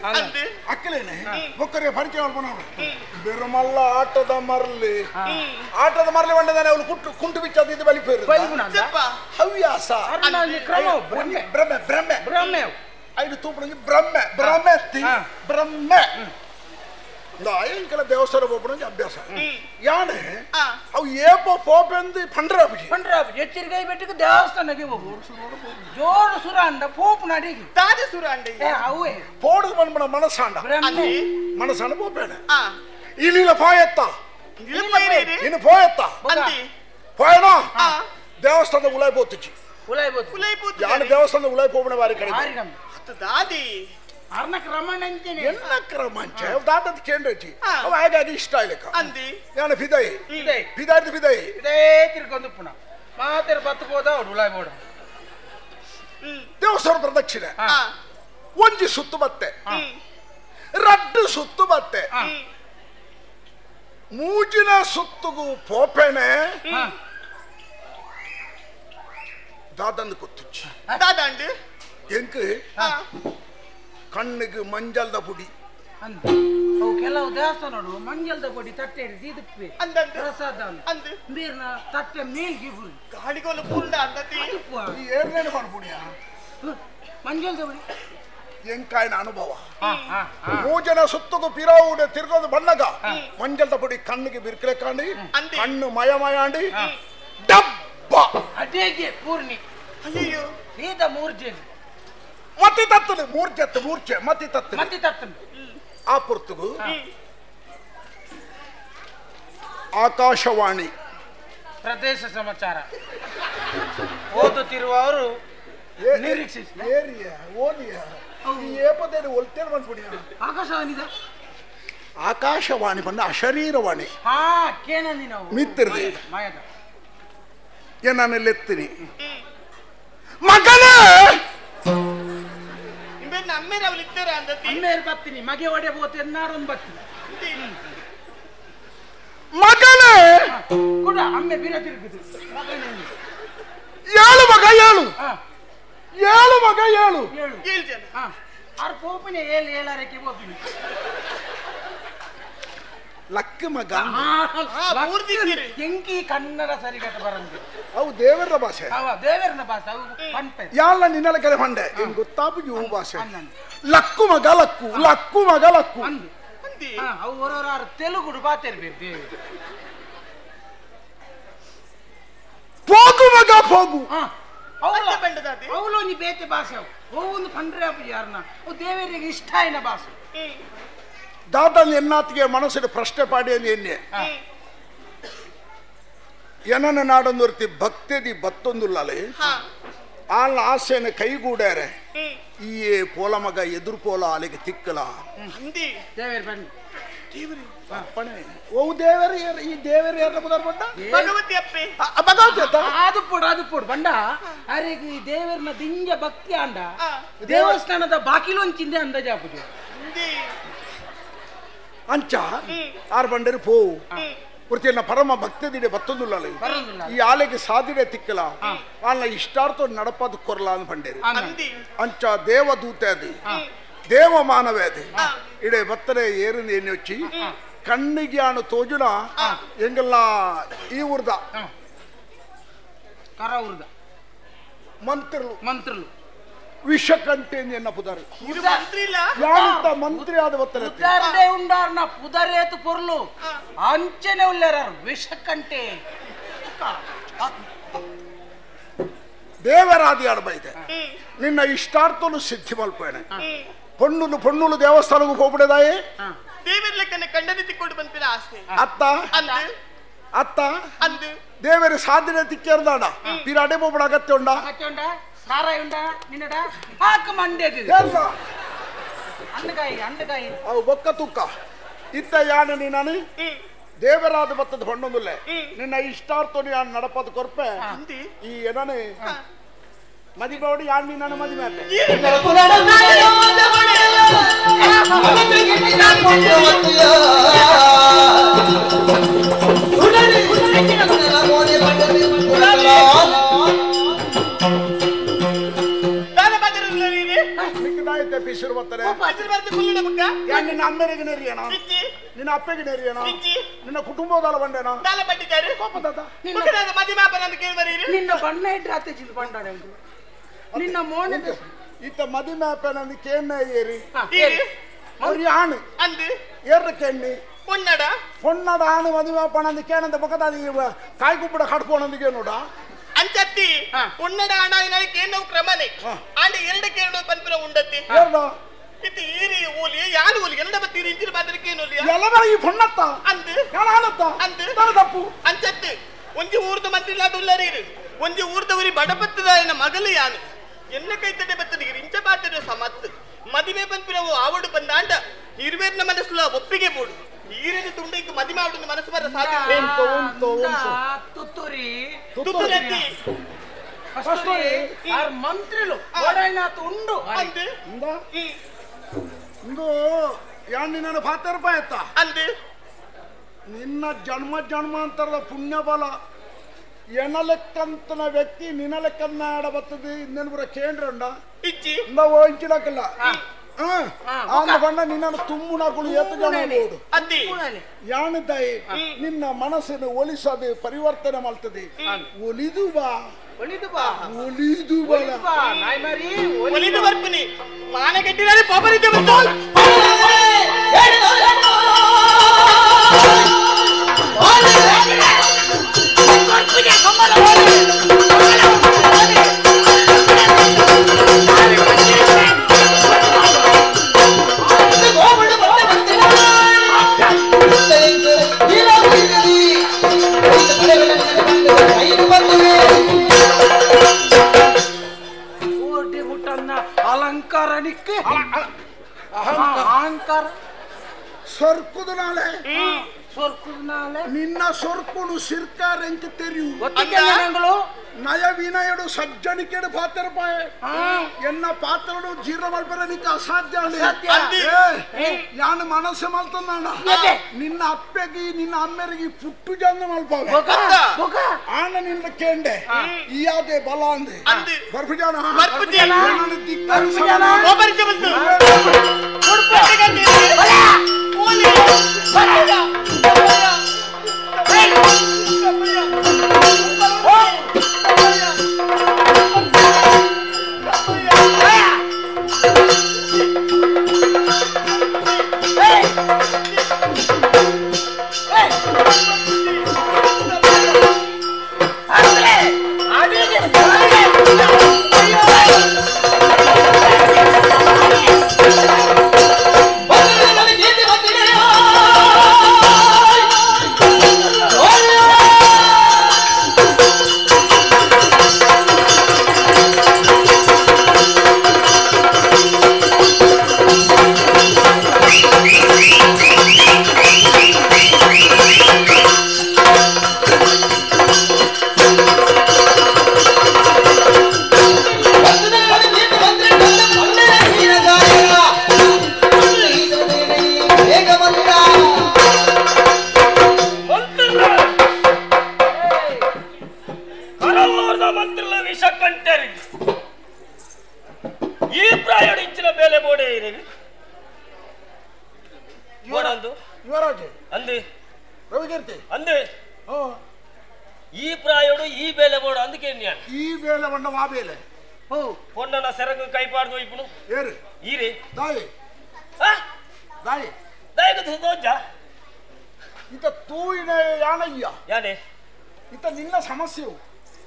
ಅಕ್ಕಲೇನೆ ಬೊಕ್ಕರಿಗೆ ಪರಿಚಯ ಮಾಡ್ಕೊಂಡು ಬಿರುಮಲ್ಲ ಆಟದ ಮರಲಿ ಆಟದ ಮರಲಿ ಬಂಡದಾನೆ ಅವಳು ಕುಟ್ಟು ಕುಂಟು ಬಿಚ್ಚದ ಇದು ಬಲಿಪೇರು ಹವ್ಯಾಸ ಭ್ರಮೆ ಭ್ರಮೆ ಭ್ರಮೆ ಐದು ತೂಪಣಂಗೆ ಭ್ರಮೆ ಭ್ರಮೆ ಭ್ರಮೆ ಎಂಕಲ ದೇವಸ್ಥಾನ ಹೋಗ್ಬಿಡಂಗೆ ಅಭ್ಯಾಸ ಯಾನೆ ಅವು ಏಪೋ ಪೋಪೆಂದು ಪಂಡ್ರಾಪುಜಿ ಪಂಡ್ರಾಪುಜಿ ಎಚ್ಚರಿಕೆ ಬೆಟ್ಟಕ್ಕೆ ದೇವಸ್ಥಾನಕ್ಕೆ ಹೋಗು ಜೋರು ಸುರಾಂಡ ಪೋಪು ನಡಿಗೆ ದಾದ ಸುರಾಂಡ ಅವೇ ಪೋಡುದು ಬಂದ್ಬಿಡ ಮನಸ್ಸಾಂಡ ಮನಸ್ಸಾಂಡ ಪೋಪೇಣ ಇಲ್ಲಿಲ್ಲ ಪೋಯತ್ತ ಇನ್ನು ಪೋಯತ್ತ ಪೋಯಣ ದೇವಸ್ಥಾನದ ಉಲಾಯ್ ಪೋತುಚಿ ಉಲಾಯ್ ಪೋತು ಯಾನೆ ದೇವಸ್ಥಾನದ ಉಲಾಯ್ ಪೋಪಣ ಬಾರಿ ಕಡೆ ದಾದಿ ಅರ್ನ ಕ್ರಮಣಂಚನೆ ಎಲ್ಲ ಕ್ರಮಂಚೆ ದಾಟದ ಕೇಂದ್ರಚಿ ಅವ ಹಾಗಾಗಿ ಇಷ್ಟ ಇಲ್ಲ ಅಂದಿ ಯಾನ ಫಿದಾಯಿ ಫಿದಾಯಿ ಫಿದಾಯಿ ಇದೇ ತಿರ್ಕೊಂಡು ಪುನಃ ಮಾತೆರ ಬತ್ತು ಹೋದ ಉಲಾಯ್ ಬೋಡ ದೇವಸ್ಥಾನ ಪ್ರದಕ್ಷಿಣೆ ಒಂಜಿ ಸುತ್ತು ಬತ್ತೆ ರಡ್ಡು ಸುತ್ತು ಬತ್ತೆ ಮೂಜಿನ ಸುತ್ತುಗು ಪೋಪೆಣೆ ದಾದಂದು ಕೊತ್ತುಚ್ಚಿ ದಾದಂಡು ಎಂಕ್ ಕಣ್ಣಿಗೆ ಮಂಜಲ್ದ ಪುಡಿ ಅವು ಕೆಲವು ದೇವಸ್ಥಾನ ನೋಡು ಮಂಜಲ್ದ ಪುಡಿ ತಟ್ಟೆ ಹಿಡಿದು ಪ್ರಸಾದ ನೀರ್ನ ತಟ್ಟೆ ಮೇಲ್ಗೆ ಗಾಡಿಗೋಲು ಪುಂಡ ಅಂದತಿ ಏರ್ನೇನು ಮಾಡ್ಪುಡಿಯ ಮಂಜಲ್ದ ಪುಡಿ ಎಂಕಾಯಿನ ಅನುಭವ ಮೂಜನ ಸುತ್ತಗೂ ಪಿರಾವುಡೆ ತಿರ್ಗೋದು ಬಣ್ಣಗ ಮಂಜಲ್ದ ಪುಡಿ ಕಣ್ಣಿಗೆ ಬಿರ್ಕಲೆ ಕಾಂಡಿ ಕಣ್ಣು ಮಯ ಮಯಾಂಡಿ ಡಬ್ಬ ಅದೇಗೆ ಪೂರ್ಣಿ ಅಯ್ಯೋ ಸೀದಾ ಮೂರ್ಜೆ ಮತಿ ತತ್ತಲು ಮೂರ್ಛೆ ಮೂರ್ಛೆ ಮತಿ ತತ್ತಲು ಮತಿ ತತ್ತಲು ಆ ಪುರ್ತುಗು ಆಕಾಶವಾಣಿ ಪ್ರದೇಶ ಸಮಾಚಾರ ಓದುತ್ತಿರುವವರು ನಿರೀಕ್ಷಿಸಿ ಆಕಾಶವಾಣಿ ಆಕಾಶವಾಣಿ ಬಂದ ಅಶರೀರವಾಣಿ ಹಾ ಕೇನಂದಿ ನಾವು ಮಿತ್ರದೆ ಏನಾನೆಲ್ಲೆತ್ತೀನಿ ಮಗನೇ ಅಮ್ಮೇರು ಬತ್ತೀನಿ ಮಗೆ ಒಡೆ ಬೋತೆ ಎನ್ನಾರೊಂದು ಬತ್ತೀನಿ ಮಗನೇ ಕೂಡ ಅಮ್ಮೆ ಬೀರ ತಿರುಗುದು ಏಳು ಮಗ ಏಳು ಏಳು ಮಗ ಏಳು ಏಳು ಏಳು ಜನ ಆರು ಪೋಪಿನ ಏಳು ಏಳಾರಕ್ಕೆ ಪೋಪಿನ ಲಕ್ಕ ಮಗ ಎಂಕಿ ಕನ್ನಡ ಸರಿಗಟ್ಟ ಬರಂದು ಅವು ದೇವರ ಭಾಷೆ ಅವ ದೇವರನ ಭಾಷೆ ಅವು ಪಂಪೆ ಯಾಲ್ಲ ನಿನ್ನೆಲ್ಲ ಕರೆ ಪಂಡೆ ಇಂಗ್ ಗೊತ್ತಾಪು ಇವು ಭಾಷೆ ಲಕ್ಕು ಮಗ ಲಕ್ಕು ಲಕ್ಕು ಮಗ ಲಕ್ಕು ಅವು ಹೊರವರ ತೆಲುಗುಡು ಬಾತಿರ್ಬೇಕು ದೇವರು ಪೋಗು ಮಗ ಪೋಗು ಅವಳು ಒಂಜಿ ಬೇತೆ ಭಾಷೆ ಅವು ಒಂದು ಪಂಡ್ರೆ ಯಾರನ್ನ ಅವು ದೇವರಿಗೆ ಇಷ್ಟ ಆಯ್ನ ಭಾಷೆ ದಾದನ್ ಎನ್ನಾತಿಗೆ ಮನಸ್ಸಿನ ಪ್ರಶ್ನೆ ಪಾಡಿ ಎನ್ನೆ ಏನನ್ನ ನಾಡೊಂದು ಭಕ್ತಿದಿ ಬತ್ತೊಂದುಲ್ಲಲೆ ಆಲ್ನ ಆಸೆನ ಕೈಗೂಡ್ಯಾರೆ ಈ ಪೋಲ ಮಗ ಎದುರು ಪೋಲ ಅಲೆಗೆ ತಿಕ್ಕಲ ಓ ದೇವರು ಈ ದೇವರು ಯಾರ ಬಂಡ ಭಗವತಿ ಅಪ್ಪೆ ಭಗವತಿ ಅದು ಪೋಡು ಅದು ಪೋಡು ಬಂಡ ಅರೆಗೆ ಈ ದೇವರನ್ನ ದಿಂಜ ಭಕ್ತಿ ಅಂಡ ದೇವಸ್ಥಾನದ ಬಾಕಿಲೊಂಚಿಂದೆ ಅಂದಾಜಾಪುಜು ಅಂಚ ಆರ್ ಬಂಡರು ಪೋವು ವೃತ್ತಿಯನ್ನ ಪರಮ ಭಕ್ತಿದಿಡೆ ಬತ್ತೊಂದುಲ್ಲಲೆ ಈ ಆಲೆಗೆ ಸಾದಿಡೆ ತಿಕ್ಕಲ ಆಲ್ನ ಇಷ್ಟಾರ್ಥ ನಡಪದ ಕೊರ್ಲ ಅಂತ ಬಂಡೇರಿ ಅಂಚ ದೇವದೂತೆ ಅದು ದೇವ ಮಾನವೇ ಅದು ಇಡೆ ಬತ್ತರೆ ಏರಿನ ಎಣ್ಣೆ వచ్చి ಕಣ್ಣಿಗೆ ಆನು ತೋಜುನ ಎಂಗಲ್ಲ ಈ ಊರ್ದ ಕರ ಊರ್ದ ಮಂತ್ರುಲು ಮಂತ್ರುಲು ವಿಷಕಂಠೆ ಎನ್ನ ಪುದಾರಿ ಯಾವಂತ ಮಂತ್ರಿ ಆದ ಬತ್ತರೆ ಪುದಾರ್ಡೆ ಉಂಡಾರ್ನ ಪುದರೇತು ಪೊರ್ಲು ಅಂಚನೆ ಉಲ್ಲೇರಾರು ವಿಷಕಂಠೆ ದೇವರಾದಿ ಆಡಬೈತೆ ನಿನ್ನ ಇಷ್ಟಾರ್ಥನು ಸಿದ್ಧಿ ಮಲ್ಪೇನೆ ಪೊಣ್ಣುಲು ಪೊಣ್ಣುಲು ದೇವಸ್ಥಾನಕ್ಕೂ ಹೋಗ್ಬಿಡದಾಯೇ ದೇವರ ಕಂಡನೆ ತಿಕ್ಕೊಂಡು ಬಂತಿನ ಆಸೆ ಅತ್ತ ಅತ್ತ ಅಂದು ದೇವರ ಸಾಧನೆ ತಿಕ್ಕೇರ್ದಾಡ ಪಿರಾಡೆ ಹೋಗ್ಬಿಡ ಅಗತ್ಯ ಉಂಡ ಅಗತ್ಯ ಉಂಡ ಸಾರಾಯಿ ಉಂಡ ನಿನ್ನಡ ಹಾಕ ಮಂಡೆ ಅಂಡಕಾಯಿ ಅಂಡಕಾಯಿ ಅವು ಬೊಕ್ಕ ತುಕ್ಕ ಇತ್ತ ಯಾನ ನೀನು ದೇವರಾದ ಬತ್ತದ ಹೊಣ್ಣೊಂದುಲ್ಲೆ ನಿನ್ನ ಇಷ್ಟಾರ್ಥೋ ಯಾನ್ ನಡಪದ ಕೊರ್ಪೆ ಈ ಏನನೆ ಮದಿಬೋಡಿ ಯಾನ್ ನಿನ್ನ ಮದಿಮೆ ನಿನ್ನ ಅಮ್ಮೆರಿಗೆ ನೆರಿಯಣ ನಿನ್ನ ಅಪ್ಪಗೆ ನೆರಿಯಣ ನಿನ್ನ ಕುಟುಂಬದಲ್ಲ ಬಂಡೇನ ನಿನ್ನ ಬಣ್ಣ ಇಟ್ರೆ ಅತ್ತೆ ಚಿಂತ ಬಂಡಾನೆ ನಿನ್ನ ಮೋನೆ ಇತ್ತ ಮದಿಮೆ ಅಪ್ಪನ ಕೇಣ್ಣ ಏರಿ ಅವ್ರಿ ಆಣು ಏರ್ರ ಕೆಣ್ಣಿ ಪೊನ್ನಡ ಪೊನ್ನಡ ಆಣು ಮದಿಮೆ ಅಪ್ಪನ ಕೇಣಂದ ಪಕ್ಕದ ಕಾಯಿ ಗುಬ್ಬಡ ಕಟ್ಕೊಂಡಂದಿಗೆ ನೋಡ ಅಂಚತ್ತಿ ಪೊನ್ನಡ ಆಣ ಕೇನವು ಕ್ರಮನೆ ಆಂಡ ಎರಡು ಕೇರಳು ಪನ್ಪಿನ ಉಂಡತ್ತಿ ಇತ್ತು ಈರಿ ಓಲಿ ಯಾನು ಓಲಿ ಎನ್ನಡ ಬತ್ತೀರಿ ಇಂಚಿನ ಬಾದರಿಕೆ ಏನೋಲಿ ಎಲ್ಲವರ ಈ ಪೊನ್ನತ್ತ ಅಂದು ಯಾನತ್ತ ಅಂದು ತಪ್ಪು ಅಂಚತ್ತಿ ಒಂಜಿ ಊರ್ದ ಮಂತ್ರಿ ಇಲ್ಲದುಲ್ಲರೀರು ಒಂಜಿ ಊರ್ದವರಿ ಬಡಪತ್ತದಾಯನ ಮಗಲು ಯಾನು ಎನ್ನ ಕೈ ತಡೆ ಬತ್ತದಿಗೆ ಇಂಚ ಬಾತರೆ ಸಮತ್ತು ಮದಿಮೆ ಪನ್ಪಿನವು ಆವಡು ಬಂದಾಂಡ ಇರುವೇರ್ನ ಮನಸ್ಸುಲ ಒಪ್ಪಿಗೆ ಬೋಡು ಈರಿನ ತುಂಡಕ್ಕೆ ಮದಿಮೆ ಆವಡು ಮನಸ್ಸು ಬರ ಸಾಧ್ಯ ತುತ್ತೂರಿ ತುತ್ತೂರಿ ಕಸ್ತೂರಿ ಆರ್ ಮಂತ್ರಿಲು ಓಡೈನಾಥ ಉಂಡು ಅಂದು ಇಂದು ಯಾನ್ ನಿನ್ನ ಪಾತ್ರ ರೂಪಾಯಿ ಅಂದು ನಿನ್ನ ಜನ್ಮ ಜನ್ಮಾಂತರದ ಪುಣ್ಯ ಬಲ ಎನಲೆಕ್ಕಂತನ ವ್ಯಕ್ತಿ ನಿನಲೆಕ್ಕನ್ನ ಬರ್ತದೆ ಇನ್ನೇನು ಕೇಂದ್ರ ಇಚ್ಚಿ ನಾವು ಇಂಚಿಡಕ್ಕಲ್ಲ ಆಂದ ಬಣ್ಣ ನಿನ್ನನ್ನು ತುಮ್ಮುನಗಳು ಏತು ಜನ ಯಾನಿದ್ದಾಯಿ ನಿನ್ನ ಮನಸ್ಸನ್ನು ಒಲಿಸದೆ ಪರಿವರ್ತನೆ ಮಾಡ್ತದೆ ಒಲಿದು ಬಾ ಒಲಿದು ಬಾ ಒಲಿದು ಬಾ ನಾಯ್ಮರಿ ಒಲಿದು ಬರ್ಪಿನಿ ಮಾನಗಟ್ಟಿನಲ್ಲಿ ಪಾಪರಿದ್ದೆ ಬಂತು ಅಲಂಕಾರ ನಿಕ್ಕೆ ಅಹಂಕಾರ ಸೊರ್ಕುದು ನಾಳೆ ಸೊರ್ಕುದು ನಾಳೆ ನಿನ್ನ ಸೊರ್ಕುಡು ಸಿರ್ಕಾರ ಎಂಕ ತೆರಿಯು ನಯ ವಿನಯಡು ಸಜ್ಜನಿಕೆಡು ಪಾತ್ರ ಪಾಯ ಎನ್ನ ಪಾತ್ರಡು ಜೀರ್ಣ ಮಲ್ಪರ ನಿಕ್ಕ ಅಸಾಧ್ಯ ಯಾನು ಮನಸ್ಸು ಮಲ್ತಂದಾಣ ನಿನ್ನ ಅಪ್ಪೆಗೆ ನಿನ್ನ ಅಮ್ಮೆರಿಗೆ ಪುಟ್ಟು ಜನ ಮಲ್ಪ ಆಣ ನಿನ್ನ ಕೇಂಡೆ ಇಯಾದೆ ಬಲ ಅಂದೆ ಬರ್ಪುಜಾನ Hey! ಊರ್ದ ಮಂತ್ರಿಲ ವಿಷ ಕಂಟರಿ ಈ ಪ್ರಾಯಡು ಇಂಚಿನ ಬೇಲೆ ಬೋಡೆ ಇರೇವಿ ಬೋಡಂದು ಯುವರಾಜೆ ಅಂದೆ ರವಿಕೀರ್ತಿ ಅಂದೆ ಈ ಪ್ರಾಯಡು ಈ ಬೇಲೆ ಬೋಡ ಅಂದಕ್ಕೆ ಈ ಬೇಲೆ ಬಣ್ಣ ಆ ಬೇಲೆ ಪೊನ್ನನ ಸೆರಗು ಕೈಪಾಡ್ದು ಇಪ್ಪನು ಏರು ಈರೆ ದಾಯಿ ದಾಯಿ ದಾಯಿಗೆ ತೋಜ ಇತ ತೂಯಿನ ಯಾನಯ್ಯ ಯಾನೆ ಇತ ನಿನ್ನ ಸಮಸ್ಯೆವು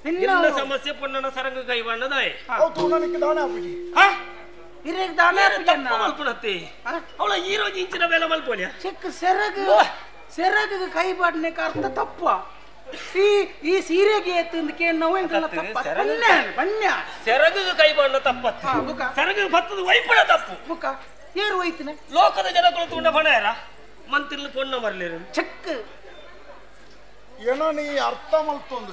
ನಿನ್ನ ಸಮಸ್ಯೆ ಪೊನ್ನನ ಸರಂಗ ಕೈವಾಣ ದಾಯಿ ಅವು ತೂನನಿಕ್ಕೆ ದಾನ ಆಪುಜಿ ಇರೆಗ್ ದಾನ ತಪ್ಪು ಮಲ್ಪುನತ್ತೆ ಅವಳ ಈ ರೋಜ್ ಇಂಚಿನ ಬೇಲೆ ಮಲ್ಪೋಲಿಯ ಚೆಕ್ ಸೆರಗು ಸೆರಗು ಕೈ ಬಾಡ್ನೆಕ ಅರ್ಥ ತಪ್ಪ ಈ ಈ ಸೀರೆಗೆ ಎತ್ತಂದಕ್ಕೆ ನಾವು ಎಂಕಲ್ಲ ತಪ್ಪ ಬನ್ಯ ಬನ್ಯ ಸೆರಗು ಕೈ ಬಾಡ್ನ ತಪ್ಪತ್ತು ಸೆರಗು ಬತ್ತದ ವೈಪುಣ ತಪ್ಪು ಬುಕ ಏರು ಹೋಯ್ತನೆ ಲೋಕದ ಜನಗಳು ತುಂಡ ಬಣಯರ ಮಂತಿರ್ಲು ಪೊನ್ನ ಮರಲಿರು ಚೆಕ್ ಏನೋ ನೀ ಅರ್ಥ ಮಲ್ತೊಂದು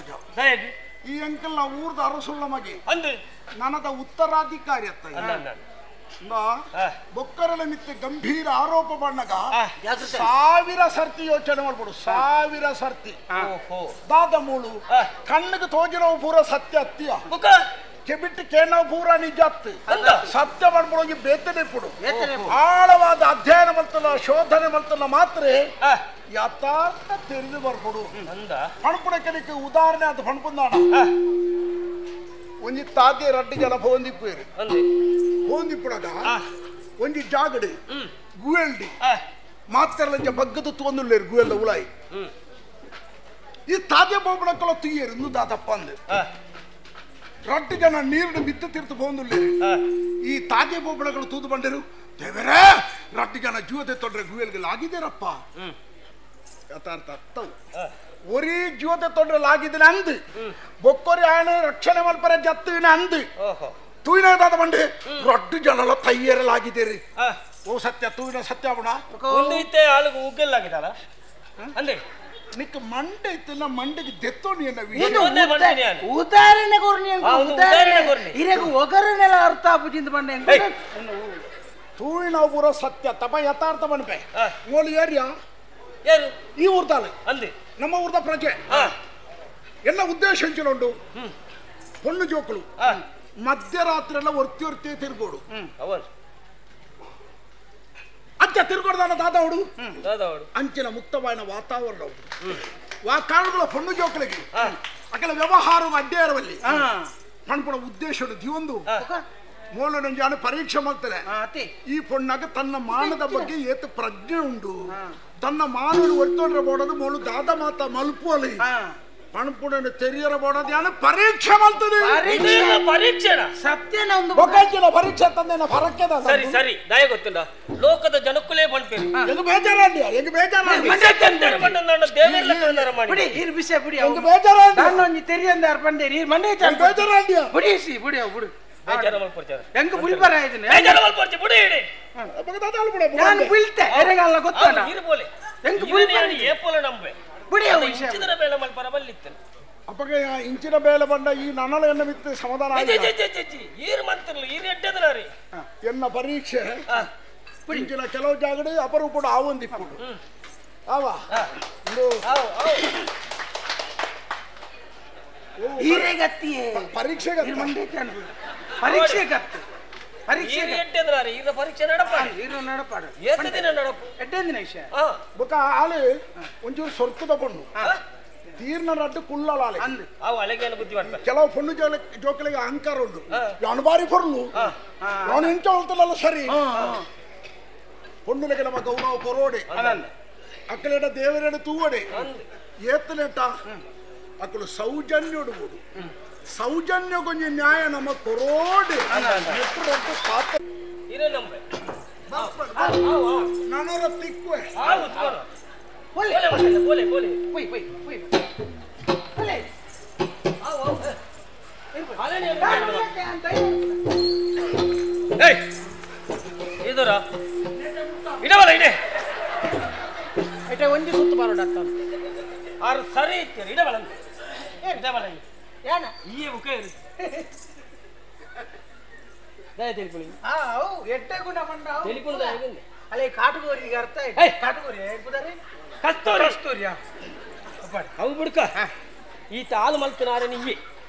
ಈ ಅಂಕಲ್ ನಾ ಊರ್ದ ಅರಸುಳ್ಳ ಮಗೆ ಅಂದು ನನದ ಉತ್ತರಾಧಿಕಾರಿ ಅತ್ತ ಬೊಕ್ಕರಲ ಮಿತ್ತೆ ಗಂಭೀರ ಆರೋಪ ಬಣ್ಣಗ ಸಾವಿರ ಸರ್ತಿ ಯೋಚನೆ ಮಾಡ್ಬೋದು ಸಾವಿರ ಸರ್ತಿ ದಾದ ಮೂಳು ಕಣ್ಣಿಗೆ ತೋಜಿನವು ಪೂರ ಸತ್ಯ ಅತ್ತಿಯ ಕೆಬಿಟ್ಟು ಕೇನವು ಪೂರ ನಿಜ ಅತ್ತು ಸತ್ಯ ಮಾಡ್ಬಿಡೋಗಿ ಬೇತನೆ ಪುಡು ಆಳವಾದ ಅಧ್ಯಯನ ಮಲ್ತಲ್ಲ ಶೋಧನೆ ಮಲ್ತಲ್ಲ ಮಾತ್ರ ಯಥಾರ್ಥ ತಿಳಿದು ಬರ್ಬಿಡು ಪಣಪುಡಕ್ಕೆ ಉದಾಹರಣೆ ಅದು ಪಣಪುಂದಾಣ ಒಂಜಿ ತಾದೆ ರಡ್ಡು ಜನ ಪೋಂದಿಪ್ಪೇರು ಪೋಂದಿಪ್ಪುಡಗ ಒಂಜಿ ಜಾಗಡು ಗುವೆಲ್ಡಿ ಮಾತ್ರಲಂಚ ಬಗ್ಗದ ತೋಂದುಳ್ಳೇರು ಗುವೆಲ್ಲ ಉಳಾಯಿ ಈ ತಾದೆ ಬೋಬಡಕ್ಕಲ ತುಯ್ಯರು ಇಂದು ದಾತಪ್ಪ ಅಂದು ರಡ್ಡು ಜನ ನೀರು ಬಿತ್ತು ತೀರ್ತು ಪೋಂದುಳ್ಳೇರು ಈ ತಾದೆ ಬೋಬಡಗಳು ತೂದು ಬಂಡರು ದೇವರೇ ರಡ್ಡು ಜನ ಜೀವತೆ ತೊಂದರೆ ಗುವೆಲ್ಗೆ ಆಗಿದ್ದೀರಪ್ಪ ಯಥಾರ್ಥ ಅತ್ತವು ಒರಿ ಜೀವತೆ ತೊಂದರೆ ಆಗಿದ್ದೀನಿ ಅಂದು ಬೊಕ್ಕೊರಿ ಆಣೆ ರಕ್ಷಣೆ ಮಲ್ಪರ ಜತ್ತಿನ ಅಂದು ತೂಯಿನ ಬಂಡೆ ರಡ್ಡು ಜನಲ ತಯ್ಯರಲಾಗಿದ್ದೀರಿ ಓ ಸತ್ಯ ತೂಯಿನ ಸತ್ಯ ಅವಣ ಒಂದು ಇತ್ತೆ ಆಳುಗು ಉಗ್ಗಲ್ಲಾಗಿದ್ದಾರ ಅಂದೆ ನಿಕ್ಕ ಮಂಡೆ ಇತ್ತಿಲ್ಲ ಮಂಡೆಗೆ ದೆತ್ತೋಣಿ ಉದಾಹರಣೆ ಕೊರ್ನಿ ಉದಾಹರಣೆ ಇರೆಗು ಒಗರನೆಲ್ಲ ಅರ್ಥ ಆಪುಜಿಂದ ಬಂಡೆ ತೂಯಿನ ಪೂರ ಸತ್ಯ ತಪ ಯಥಾರ್ಥ ಬನ್ಪೆ ಮೋಲು ಏರಿಯಾ ಯಾರು ಈ ಊರ್ದಾಳೆ ಅಂದೆ ನಮ್ಮ ಊರ್ದ ಪ್ರಜೆ ಎಲ್ಲ ಉದ್ದೇಶ ಉಂಟು ಪೊಣ್ಣು ಜೋಕುಲು ಮಧ್ಯರಾತ್ರಿ ಎಲ್ಲ ಒರ್ತಿ ಒರ್ತಿ ತಿರುಗೋಡು ಅಂಚ ತಿರುಗೋಡ್ದಾನ ದಾದಾವಡು ಅಂಚಿನ ಮುಕ್ತವಾದ ವಾತಾವರಣ ವಾ ಕಾರಣಗಳ ಪೊಣ್ಣು ಜೋಕುಲಿಗೆ ಅಕಲ ವ್ಯವಹಾರ ಅಡ್ಡೇರವಲ್ಲಿ ಪಣ್ಪುಣ ಉದ್ದೇಶ ದಿವೊಂದು ಮೋಲನಂಜಾನು ಪರೀಕ್ಷೆ ಮಾಡ್ತಾರೆ ಈ ಪೊಣ್ಣಾಗ ತನ್ನ ಮಾನದ ಬಗ್ಗೆ ಏತು ಪ್ರಜ್ಞೆ ಉಂಟು ತನ್ನ ಮಾನವರು ಒತ್ತೊಡ್ರೆ ಬೋಡೋದು ಮೋಳು ದಾದ ಮಾತ ಮಲ್ಪುವಲಿ ಪಣಪುಣನ ತೆರಿಯರ ಬೋಡೋದು ಯಾನು ಪರೀಕ್ಷೆ ಮಾಡ್ತದೆ ಪರೀಕ್ಷೆ ಸತ್ಯನ ಒಂದು ಪರೀಕ್ಷೆ ತಂದೆ ಫರಕ್ಕದ ಸರಿ ಸರಿ ದಯ ಗೊತ್ತಿಲ್ಲ ಲೋಕದ ಜನಕ್ಕುಲೇ ಬಂಡ್ಪೇರಿ ಹೆಂಗ್ ಬೇಜಾರಾಡ್ಲಿ ಹೆಂಗ್ ಬೇಜಾರಾಡ್ಲಿ ಇರು ಬಿಸಿ ಬಿಡಿ ಹೆಂಗ್ ಬೇಜಾರಾಡ್ಲಿ ನಾನು ಒಂಜಿ ತೆರಿಯಂದಾರ್ ಬಂಡೇರಿ ಮಂಡೆ ಬೇಜಾರಾಡ್ಲಿ ಬಿಡಿಸಿ ಬಿಡಿ ಬಿಡು ಬೇಜಾರ ಮಲ್ಪೊರ್ಚಾರ ಹೆಂಗ್ ಬುಲ್ಬರ ಇದನ್ನ ಬೇಜಾರ ಮಲ್ಪೊರ್ಚಿ ಬುಡಿ ಇಡಿ ನಾನು ಬೀಳ್ತೆ ಎರೆಗಲ್ಲ ಗೊತ್ತಲ್ಲ ಇರ್ಬೋಲೆ ಹೆಂಗ್ ಬುಲ್ಬರ ಏಪೋಲ ನಂಬೆ ಬಿಡಿ ಇಂಚಿನ ಬೇಲೆ ಮಲ್ಪರ ಬಲ್ಲಿತ್ತನೆ ಅಪ್ಪಗೆ ಇಂಚಿನ ಬೇಲೆ ಬಂಡ ಈ ನನ್ನಲ ಎನ್ನ ಮಿತ್ತು ಸಮಾಧಾನ ಈರ್ ಮಂತಿರ್ಲು ಈರ್ ಎಡ್ಡೆದನಾರಿ ಎನ್ನ ಪರೀಕ್ಷೆ ಇಂಚಿನ ಕೆಲವು ಜಾಗಡೆ ಅಪರೂಪಡು ಆವೊಂದಿಪ್ಪುಡು ಆವ ಹೀರೆಗತ್ತಿಯೇ ಪರೀಕ್ಷೆ ಪರೀಕ್ಷೆ ಗತ್ತು ಪರೀಕ್ಷೆ ಈರ ಪರೀಕ್ಷೆ ನಡಪಾಡು ಈರ ನಡಪಾಡು ಏತ ದಿನ ನಡಪು ಎಡ್ಡೆ ದಿನ ವಿಷಯ ಬೊಕ ಆಳು ಒಂಚೂರು ಸೊರ್ತದ ಪೊಣ್ಣು ತೀರ್ನ ರಡ್ಡು ಕುಳ್ಳಲಾಲೆ ಅವು ಅಲೆಗೇನು ಬುದ್ಧಿ ಮಾಡ್ತಾರೆ ಕೆಲವು ಪೊಣ್ಣು ಜೋಕಲಿಗೆ ಅಹಂಕಾರ ಉಂಟು ಯಾನು ಬಾರಿ ಪೊರ್ಲು ಯಾನು ಎಂಚ ಹೇಳ್ತಲ್ಲ ಸರಿ ಪೊಣ್ಣುಲಗೆ ನಮ್ಮ ಗೌರವ ಕೊರೋಡೆ ಅಕ್ಕಲೇಟ ದೇವರೇಡ ತೂವಡೆ ಏತಲೇಟ ಅಕ್ಕಳು ಸೌಜನ್ಯೋಡು ಬೋಡು ಸೌಜನ್ಯ ಕೊಂಚ ನ್ಯಾಯ ನಮ್ಮ ಕೊರೋಡೆ ಪಾತ್ರ ನಾನೋರ ತಿಕ್ಕುವೆ ಇದರ ಇಡವಲ್ಲ ಇಡೆ ಇಟ್ಟೆ ಒಂಜಿ ಸುತ್ತು ಬರೋಡ ಆರು ಸರಿ ಇತ್ತೀರಿ ಇಡವಲ್ಲ ಇಡವಲ್ಲ ಏನ ಈ ಮುಖ ಇರು ದಯ ತಿಳಿಪುಳಿ ಆ ಅವು ಎಡ್ಡೆ ಗುಣ ಬಂಡ ತಿಳಿಪುಳಿ ಅಲ್ಲೇ ಕಾಟುಗೋರಿಗೆ ಅರ್ಥ ಕಾಟುಗೋರಿ ಹೇಳ್ಬೋದಾರೆ ಕಸ್ತೂರಿ ಕಸ್ತೂರಿಯಾ ಅವು ಬಿಡ್ಕ ಈತ ಹಾಲು ಮಲ್ತನಾರೆ ನಿಯ್ಯಿ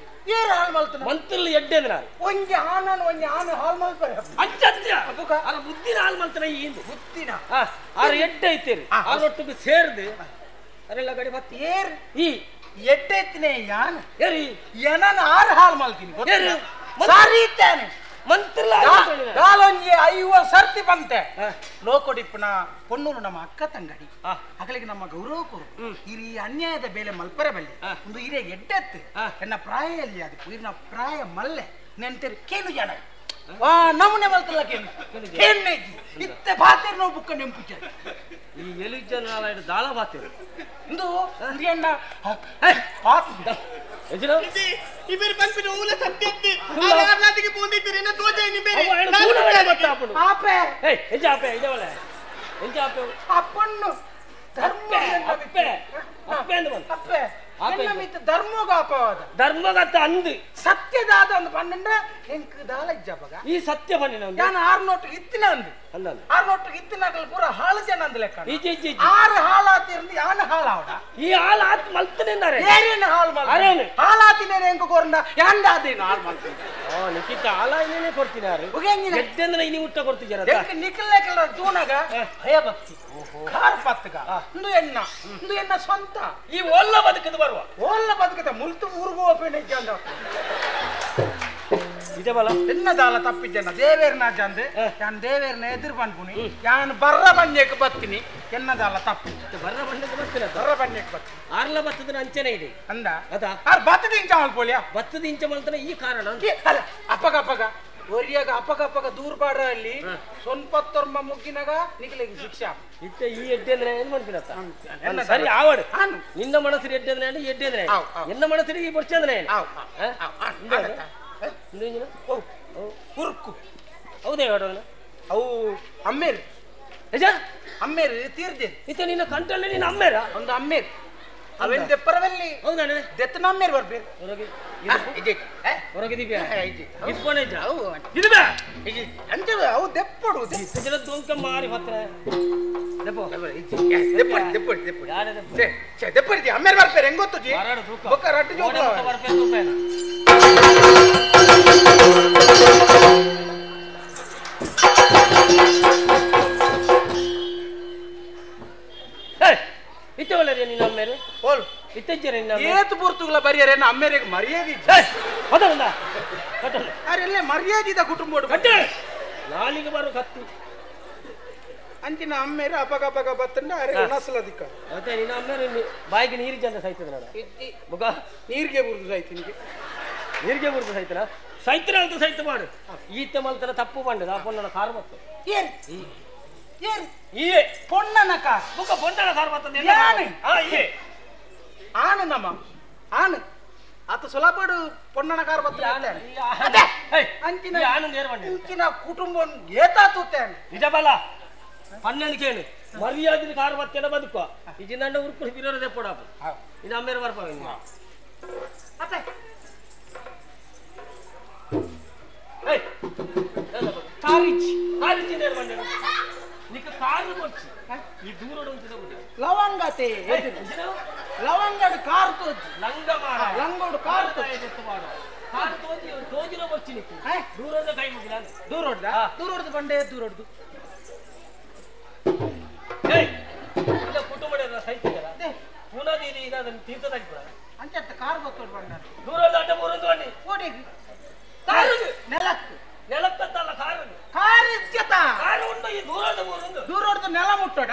ಏರ್ ಹಾಳು ಮಲ್ತನ ಮಂತಲ್ ಎಡ್ಡೆಂದ್ರ ಒಂಜಿ ಆನನ್ ಒಂಜಿ ಆನ ಹಾಳು ಮಲ್ಪರೆ ಅಂಚತ್ಯ ಅಪುಕ ಅರ ಬುದ್ಧಿನ ಹಾಳು ಮಲ್ತನ ಈ ಇಂದು ಬುದ್ಧಿನ ಆರ್ ಎಡ್ಡೆ ಐತೇರಿ ಆರೊಟ್ಟಿಗೆ ಸೇರ್ದು ಅರೆಲ್ಲ ಗಡಿ ಬತ್ತಿ ಏರ್ ಈ ಎಡ್ಡೆ ಐತಿನೇ ಯಾನ್ ಏರಿ ಏನನ ಆರ್ ಹಾಳು ಮಲ್ತೀನಿ ಏರು ಸಾರಿ ಇತ್ತಾನೆ ಮಂತ್ರಲ ದಾಲೊಂಜಿ ಐವ ಸರ್ತಿ ಬಂತೆ ಲೋಕೊಡಿಪ್ಪನ ಪೊನ್ನೂರು ನಮ್ಮ ಅಕ್ಕ ತಂಗಡಿ ಅಗಲಿಗೆ ನಮ್ಮ ಗೌರವ ಕೊರು ಇರಿ ಅನ್ಯಾಯದ ಬೇಲೆ ಮಲ್ಪರೆ ಬಲ್ಲೆ ಒಂದು ಹಿರಿಯ ಎಡ್ಡೆತ್ತು ಎನ್ನ ಪ್ರಾಯಲ್ಲಿ ಅದು ಇರಿನ ಪ್ರಾಯ ಮಲ್ಲೆ ನೆಂತೇರಿ ಕೇನು ಜನ ವಾ ನಮೂನೆ ಮಲ್ತಲ್ಲ ಕೇನು ಕೇನ್ನೆ ಇತ್ತೆ ಬಾತೇರು ನಾವು ಬುಕ್ಕ ನೆಂಪುಚ ಈ ಎಲು ಜನ ದಾಳ ಬಾತೇರು ಇಂದು ಹಿರಿಯಣ್ಣ ಇವರು ಪನ್ಪಿನ ಊಲ ಸತ್ಯತ್ತಿ ಆರ್ನಾದಿಗೆ ಪೋಂದಿದ್ದೀರಿ ಎನ್ನ ತೋಜೆ ನಿಂಬೇರೆ ಆಪೆ ಏಯ್ ಎಂಜ ಆಪೆ ಇದವಳೆ ಎಂಜ ಆಪೆ ಅಪ್ಪಣ್ಣು ಧರ್ಮ ಅಪ್ಪೆ ಅಪ್ಪೆ ಅಂದ ಬಂದ ಅಪ್ಪೆ ಎನ್ನ ಮಿತ್ತ ಧರ್ಮಗ ಅಪವಾದ ಧರ್ಮಗತ್ತ ಅಂದು ಸತ್ಯದಾದ ಅಂದು ಪನ್ನಂಡ್ರೆ ಎಂಕ್ ದಾಲ ಇಜ್ಜಪಗ ಈ ಸತ್ಯ ಬನ್ನಿ ನಾನು ಆರು ನೋಟ್ ಇತ್ತಿನ ಅಂದು ಆರು ನೋಟ್ ಇತ್ತಿನಾಗಲ್ ಪೂರ ಹಾಳು ಜನ ಅಂದ ಲೆಕ್ಕ ಇಜ್ಜಿ ಆರು ಹಾಳಾತಿರಂದು ಯಾನ ಹಾಳಾವಡ ಈ ಹಾಳು ಆತ್ ಮಲ್ತನೆ ಏನೇನು ಹಾಳು ಮಲ್ ಹಾಳಾತಿನೇನೆ ಎಂಕ ಕೊರಂಡ ಯಾಂದಾದೇನು ಹಾಳು ಮಲ್ತೀನಿ ನಿಖಿತ ಹಾಳಾಯಿನೇ ಕೊಡ್ತೀನಿ ಯಾರು ಎಡ್ಡೆಂದ್ರೆ ಇನಿ ಊಟ ಕೊಡ್ತಿದ್ದೀರ ಎಂಕ್ ನಿಖಲ್ಲೆಕಲ್ಲ ತೂನಗ ಭಯಭಕ್ತಿ ಕಾರ್ ಪತ್ತಗ ಇಂದು ಎಣ್ಣ ಇಂದು ಎಣ್ಣ ಸ್ವಂತ ಈ ಒಲ್ಲ ಬದುಕದು ಬರುವ ಓಲ್ಲ ಬದುಕದ ಮುಲ್ತು ಊರ್ಗೂ ಒಪ್ಪೇನೆ ಇದ್ದ ಇದೇ ಬಲ ಎನ್ನದಾಲ ತಪ್ಪಿದ್ದೆನ್ನ ದೇವೇರ್ನ ಜಂದು ಯಾನ್ ದೇವೇರ್ನ ಎದುರು ಪನ್ಪುನಿ ಯಾನ್ ಬರ್ರ ಬಂಜೆಕ್ ಬತ್ತೀನಿ ಎನ್ನದಾಲ ತಪ್ಪಿ ಬರ್ರ ಬಂಜೆಕ್ ಬತ್ತೀನಿ ಬರ್ರ ಬಂಜೆಕ್ ಬತ್ತೀನಿ ಆರ್ಲ ಬತ್ತದ ಅಂಚನೆ ಇದೆ ಅಂದ ಅದ ಆರ್ ಬತ್ತದ ಇಂಚ ಮಲ್ಪೋಲಿಯಾ ಬತ್ತದ ಇಂಚ ಮಲ್ತನ ಈ ಕಾರಣ ಅಲ್ಲ ಅಪ್ಪಗ ಅಪ್ಪಗ ಒರಿಯಾಗ ಅಪ್ಪಗ ಅಪ್ಪಗ ದೂರ ಪಾಡ್ರ ಅಲ್ಲಿ ಸೊನ್ಪತ್ತೊರ್ಮ ಮುಗ್ಗಿನಾಗ ನಿಖಲಿಗೆ ಶಿಕ್ಷೆ ಇತ್ತೆ ಈ ಎಡ್ಡೆ ಅಂದ್ರೆ ಏನ್ ಮಾಡ್ತೀನತ್ತ ಸರಿ ಆವಡು ನಿನ್ನ ಮನಸ್ಸಿನ ಎಡ್ಡೆ ಅಂದ್ರೆ ಎಡ್ಡೆ ಅಂದ್ರೆ ಎನ್ನ ಮನಸ್ಸಿನ ಈ ಬರ್ಚೆ ಅಂದ್ರೆ ಹುರ್ಕು ಹೌದೇ ಹೇಳೋಣ ಅವು ಅಮ್ಮೇರು ನಿಜ ಅಮ್ಮೇರು ತೀರ್ದೇರು ಇತ್ತ ನಿನ್ನ ಕಂಟ್ರೋಲ್ ನಿನ್ನ ಅಮ್ಮೇರ ಒಂದು ಅಮ್ಮೇರು ಅವೆನ್ ದೆಪ್ಪರವಲ್ಲಿ ಹೌದಾನೆ ದೆತ್ತನ ಅಮ್ಮೇರು ಬರ್ಬೇಕು ಹೊರಗೆ ಹೊರಗಿದೀವಿ ಇದು ಅವು ದೆಪ್ಪಡು ದೊಂಕ ಮಾರಿ ಹೊತ್ತರೆ ದೆಪ್ಪು ದೆಪ್ಪಡಿ ದೆಪ್ಪಡಿ ದೆಪ್ಪಡಿ ದೆಪ್ಪಡಿ ಅಮ್ಮೇರು ಬರ್ಪೇರು ಹೆಂಗ್ ಗೊತ್ತು ಜಿ ಬೊಕ್ಕ ರಟ್ಟು ಜೋಗ ಇತ್ತವಲ್ಲರೇ ನಿನ್ನ ಅಮ್ಮೇರು ಓಲ್ ಇತ್ತೆಜ್ಜರೆ ನಿನ್ನ ಏತು ಪೂರ್ತುಗಳ ಬರಿಯರೆ ಅಮ್ಮೇರಿಗೆ ಮರ್ಯಾದೆ ಹೌದಲ್ಲ ಅರೆಲ್ಲ ಮರ್ಯಾದಿದ ಕುಟುಂಬ ಕಟ್ಟೆ ನಾಲಿಗೆ ಬರೋ ಕತ್ತಿ ಅಂಚಿನ ಅಮ್ಮೇರು ಅಪಗ ಅಪಗ ಬತ್ತಂಡ ಅರೆ ಉಣಸಲದಿಕ್ಕ ಮತ್ತೆ ನಿನ್ನ ಅಮ್ಮೇರು ಬಾಯಿಗೆ ನೀರು ಜನ ಸಾಯ್ತದ ನೋಡ ಬುಗ ನೀರಿಗೆ ಬುರ್ದು ಸಾಯ್ತೀನಿ ನೀರಿಗೆ ಬುರ್ದು ಸಾಯ್ತನ ಸೈತ್ರ ಅಂತ ಸೈತ ಮಾಡು ಈತ ಮಲ್ತನ ತಪ್ಪು ಬಂಡದ ಆ ಪೊನ್ನನ ಕಾರು ಬತ್ತು ಏರ್ ಏರ್ ಈ ಪೊನ್ನನ ಕಾರ್ ಬುಕ್ಕ ಪೊನ್ನನ ಕಾರು ಬತ್ತದ ಯಾನೆ ಆ ಈ ಆನು ನಮ್ಮ ಆನು ಆತ ಸುಲಭಡು ಪೊನ್ನನ ಕಾರ್ ಬತ್ತ ಅಂಚಿನ ಆನಂದ ಏರ್ ಬಂಡೆ ಅಂಚಿನ ಕುಟುಂಬ ಏತಾ ತೂತೇನೆ ನಿಜ ಬಲ ಪನ್ನನ ಕೇಳು ಮರ್ಯಾದಿನ ಕಾರು ಬತ್ತೇನ ಬದುಕುವ ಈ ಜಿನ್ನಂಡ ಉರ್ಕು ಬಿರೋದೇ ಪೊಡಾಪು ಇದು ಅಮ್ಮೇರು ಬರ್ಪ ಅತ್ತೆ ಕಾರಿಚ್ ಕಾರಿಚ್ ನೇರ್ ಬಂಡೆ ನಿಕ್ಕ ಕಾರು ಕೊಚ್ಚಿ ಈ ದೂರ ಲವಂಗತೆ ಲವಂಗಡು ಕಾರ್ ತೋಜಿ ಲಂಗ ಮಾಡ ಲಂಗೋಡು ಕಾರ್ ತೋಜಿ ಕಾರ್ ತೋಜಿ ತೋಜಿನ ಬೊಚ್ಚಿ ನಿಕ್ಕು ದೂರದ ಕೈ ಮುಗಿಲ್ಲ ದೂರ ಹೊಡ್ದ ದೂರ ಹೊಡ್ದು ಬಂಡೆ ದೂರ ಹೊಡ್ದು ಇಲ್ಲ ಕುಟುಂಬ ಸೈತಿದಲ್ಲ ಪುನಃ ಇದನ್ನ ತೀರ್ಥದಾಗಿ ಅಂಚ ಕಾರ್ ಗೊತ್ತೋಡು ಬಂಡ ದೂರದ ಅಡ್ಡ ಮೂರೊಂದು ಬಂಡಿ ಓಡಿ ಕಾರು ನೆಲಕ್ಕು ನೆಲಕ್ಕತ್ತಲ್ಲ ಕಾರು ಕಾರ್ ಇಜ್ಜತ ಕಾರು ಉಂಟು ಈ ದೂರದ ಮೂರೊಂದು ದೂರ ಹೊಡ್ದು ನೆಲ ಮುಟ್ಟೋಡ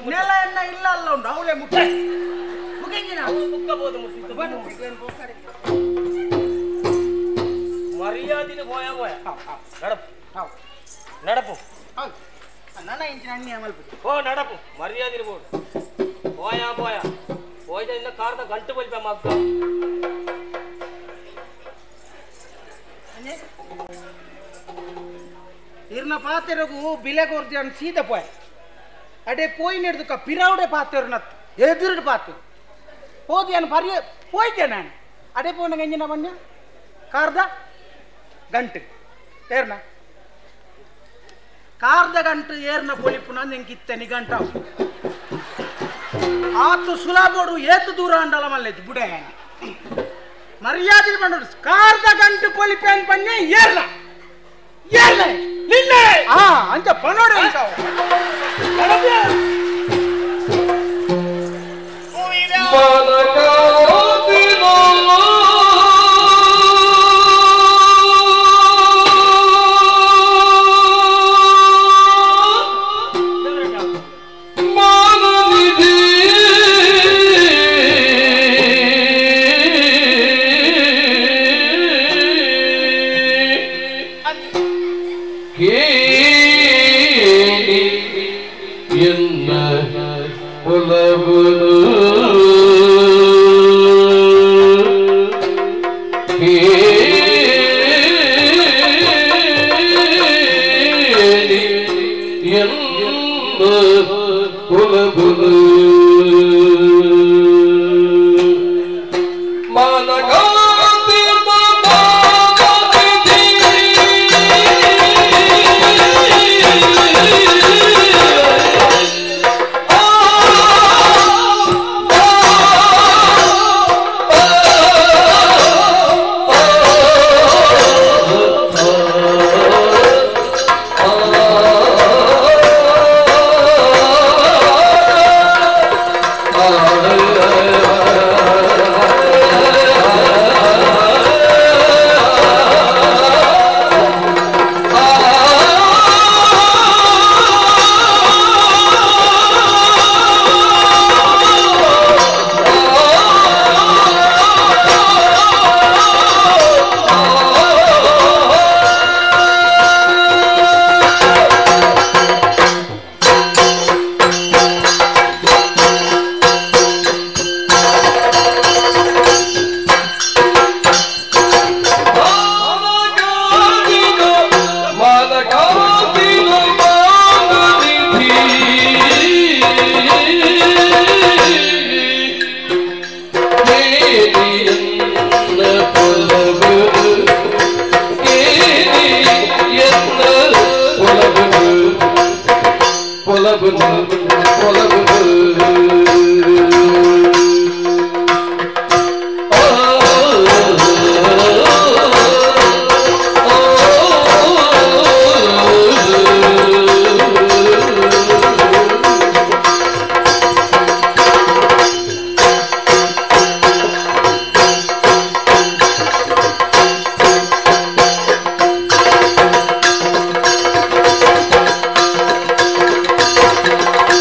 ನೆಲ ಎನ್ನ ಇಲ್ಲ ಅಲ್ಲ ಉಂಟು ಅವಳೇ ಮುಟ್ಟ ಮುಗಿಂಗಿನ ಮುಕ್ಕಬಹುದು ಮುಟ್ಟಿತ್ತು ಮರ್ಯಾದಿನ ಬೋಯ ಬೋಯ ನಡಪು ನಡಪು ನನ್ನ ಇಂಚಿನ ಅಣ್ಣಿ ಮಲ್ಪು ಓ ನಡಪು ಮರ್ಯಾದಿನ ಬೋಡು ಬೋಯ ಬೋಯ ಬೋಯ್ದ ಇನ್ನ ಕಾರ್ದ ಗಂಟು ಬಲ್ಪೆ ಮಗ್ಗ ಇರ್ನ ಪಾತೆರಗು ಬಿಲೆ ಕೊರ್ದಿ ಅನ್ ಸೀದ ಪೋಯ್ ಅಡೆ ಪೋಯ್ ನೆಡ್ದುಕ ಪಿರೌಡೆ ಪಾತೆರು ನತ್ ಎದುರುಡು ಪಾತೆರು ಹೋದಿ ಅನ್ ಪರ್ಯ ಪೋಯ್ದೆ ನಾನು ಅಡೆ ಪೋನ ಗಂಜಿನ ಬನ್ಯ ಕಾರ್ದ ಗಂಟು ಏರ್ನ ಕಾರ್ದ ಗಂಟು ಏರ್ನ ಪೊಲಿಪುನ ನಿಂಕಿತ್ತೆ ನಿಗಂಟಾವು ಆತು ಸುಲಭೋಡು ಏತು ದೂರ ಅಂಡಲ ಮಲ್ಲೆಜ್ಜು ಬುಡೆ ಮರ್ಯಾದೆ ಪಂಡೋಡು ಕಾರ್ದ ಗಂಟು ಪೊಲಿಪೇನ್ ಪನ್ನೆ ಏರ್ಲ ಏರ್ಲ ನಿನ್ನೆ ಆ ಅಂಚ ಪನೋಡು ಅಂತ Thank you.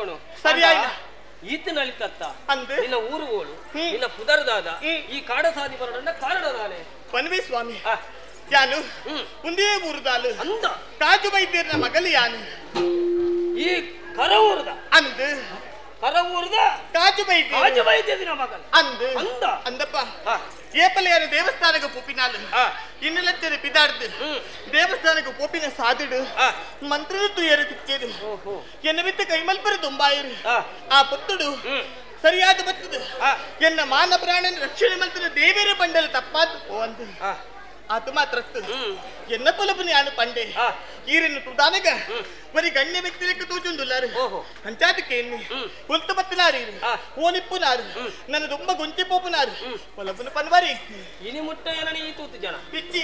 ತಿಕ್ಕೋಣು ಸರಿಯಾಯಿನ ಈತ ನಳಿತತ್ತ ನಿನ್ನ ಊರು ಓಳು ನಿನ್ನ ಪುದರ್ದಾದ ಈ ಕಾಡ ಸಾದಿ ಬರೋಣ ಕಾರಣದಾನೆ ಪನ್ವಿ ಸ್ವಾಮಿ ಯಾನು ಒಂದೇ ಊರುದಾಲು ಅಂದ ಕಾಜು ವೈದ್ಯರ ಮಗಲು ಯಾನು ಈ ಕರವೂರದ ಅಂದು ಕರವೂರದ ಕಾಜು ವೈದ್ಯ ಕಾಜು ವೈದ್ಯನ ಮಗಲು ಅಂದು ಅಂದ ಅಂದಪ್ಪ ಏಪಲೆಯಾರು ದೇವಸ್ಥಾನಕ್ಕೆ ಪೋಪಿನಾಲು ಇನ್ನಲಚ್ಚರಿ ಪಿದಾಡ್ದು ದೇವಸ್ಥಾನಕ್ಕೆ ಪೋಪಿನ ಸಾದಿಡು ಮಂತ್ರದ ತುಯರು ತಿಕ್ಕೇದು ಎನ್ನ ಬಿತ್ತ ಕೈಮಲ್ಪರ ದುಂಬಾಯರು ಆ ಪೊತ್ತುಡು ಸರಿಯಾದ ಬತ್ತದು ಎನ್ನ ಮಾನ ಪ್ರಾಣನ ರಕ್ಷಣೆ ಮಲ್ತದ ದೇವೇರ ಬಂಡಲ ತಪ್ಪಾದು ಪೋ ಅಂದು ಅದು ಮಾತ್ರ ಎನ್ನ ಪೊಲಪು ಯಾನು ಪಂಡೆ ಈರನ್ನು ತುದಾನಗ ಬರೀ ಗಣ್ಯ ವ್ಯಕ್ತಿలకు ತೂಚುಂದುಲ್ಲಾರು ಅಂಚಾದಕ್ಕೆ ಎನ್ನಿ ಉಲ್ತು ಬತ್ತಿನಾರು ಓನಿಪ್ಪುನಾರು ನನ್ನ ತುಂಬ ಗೊಂಚಿ ಪೋಪುನಾರು ಪೊಲಪುನ ಪನ್ವಾರಿ ಇನಿ ಮುಟ್ಟ ಏನನ ಈ ತೂತು ಜನ ಪಿಚ್ಚಿ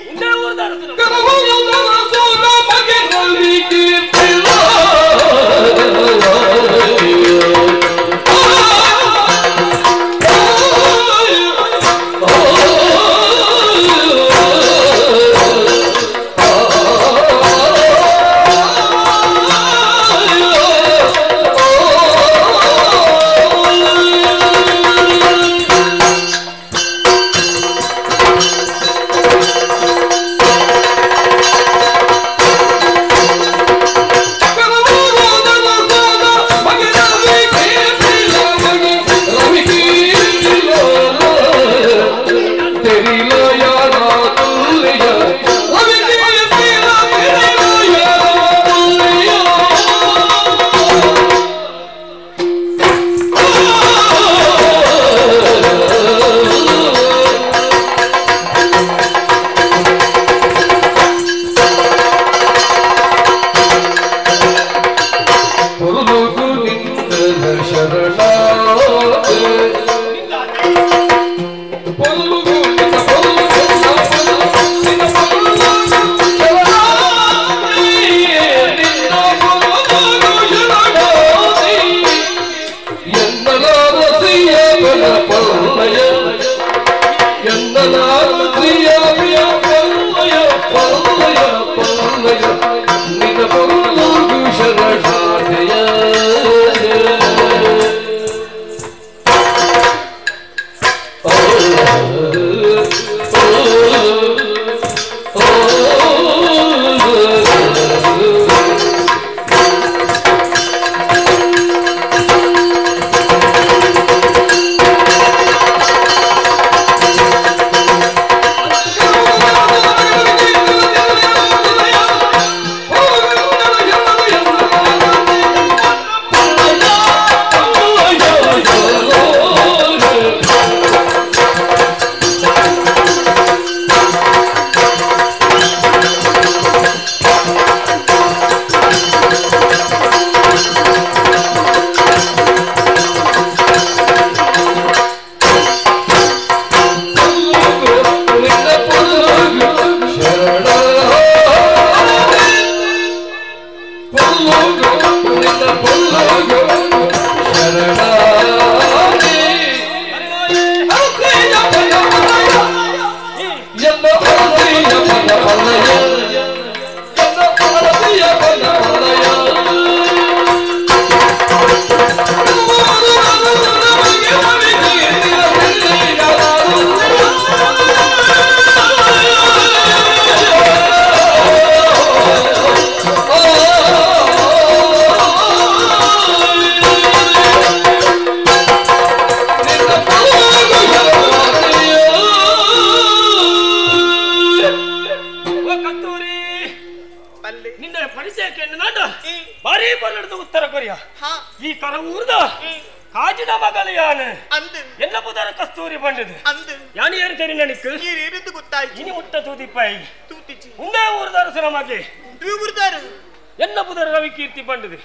ಎನ್ನ ಪುದರ ರವಿ ಕೀರ್ತಿ ಬಂಡದು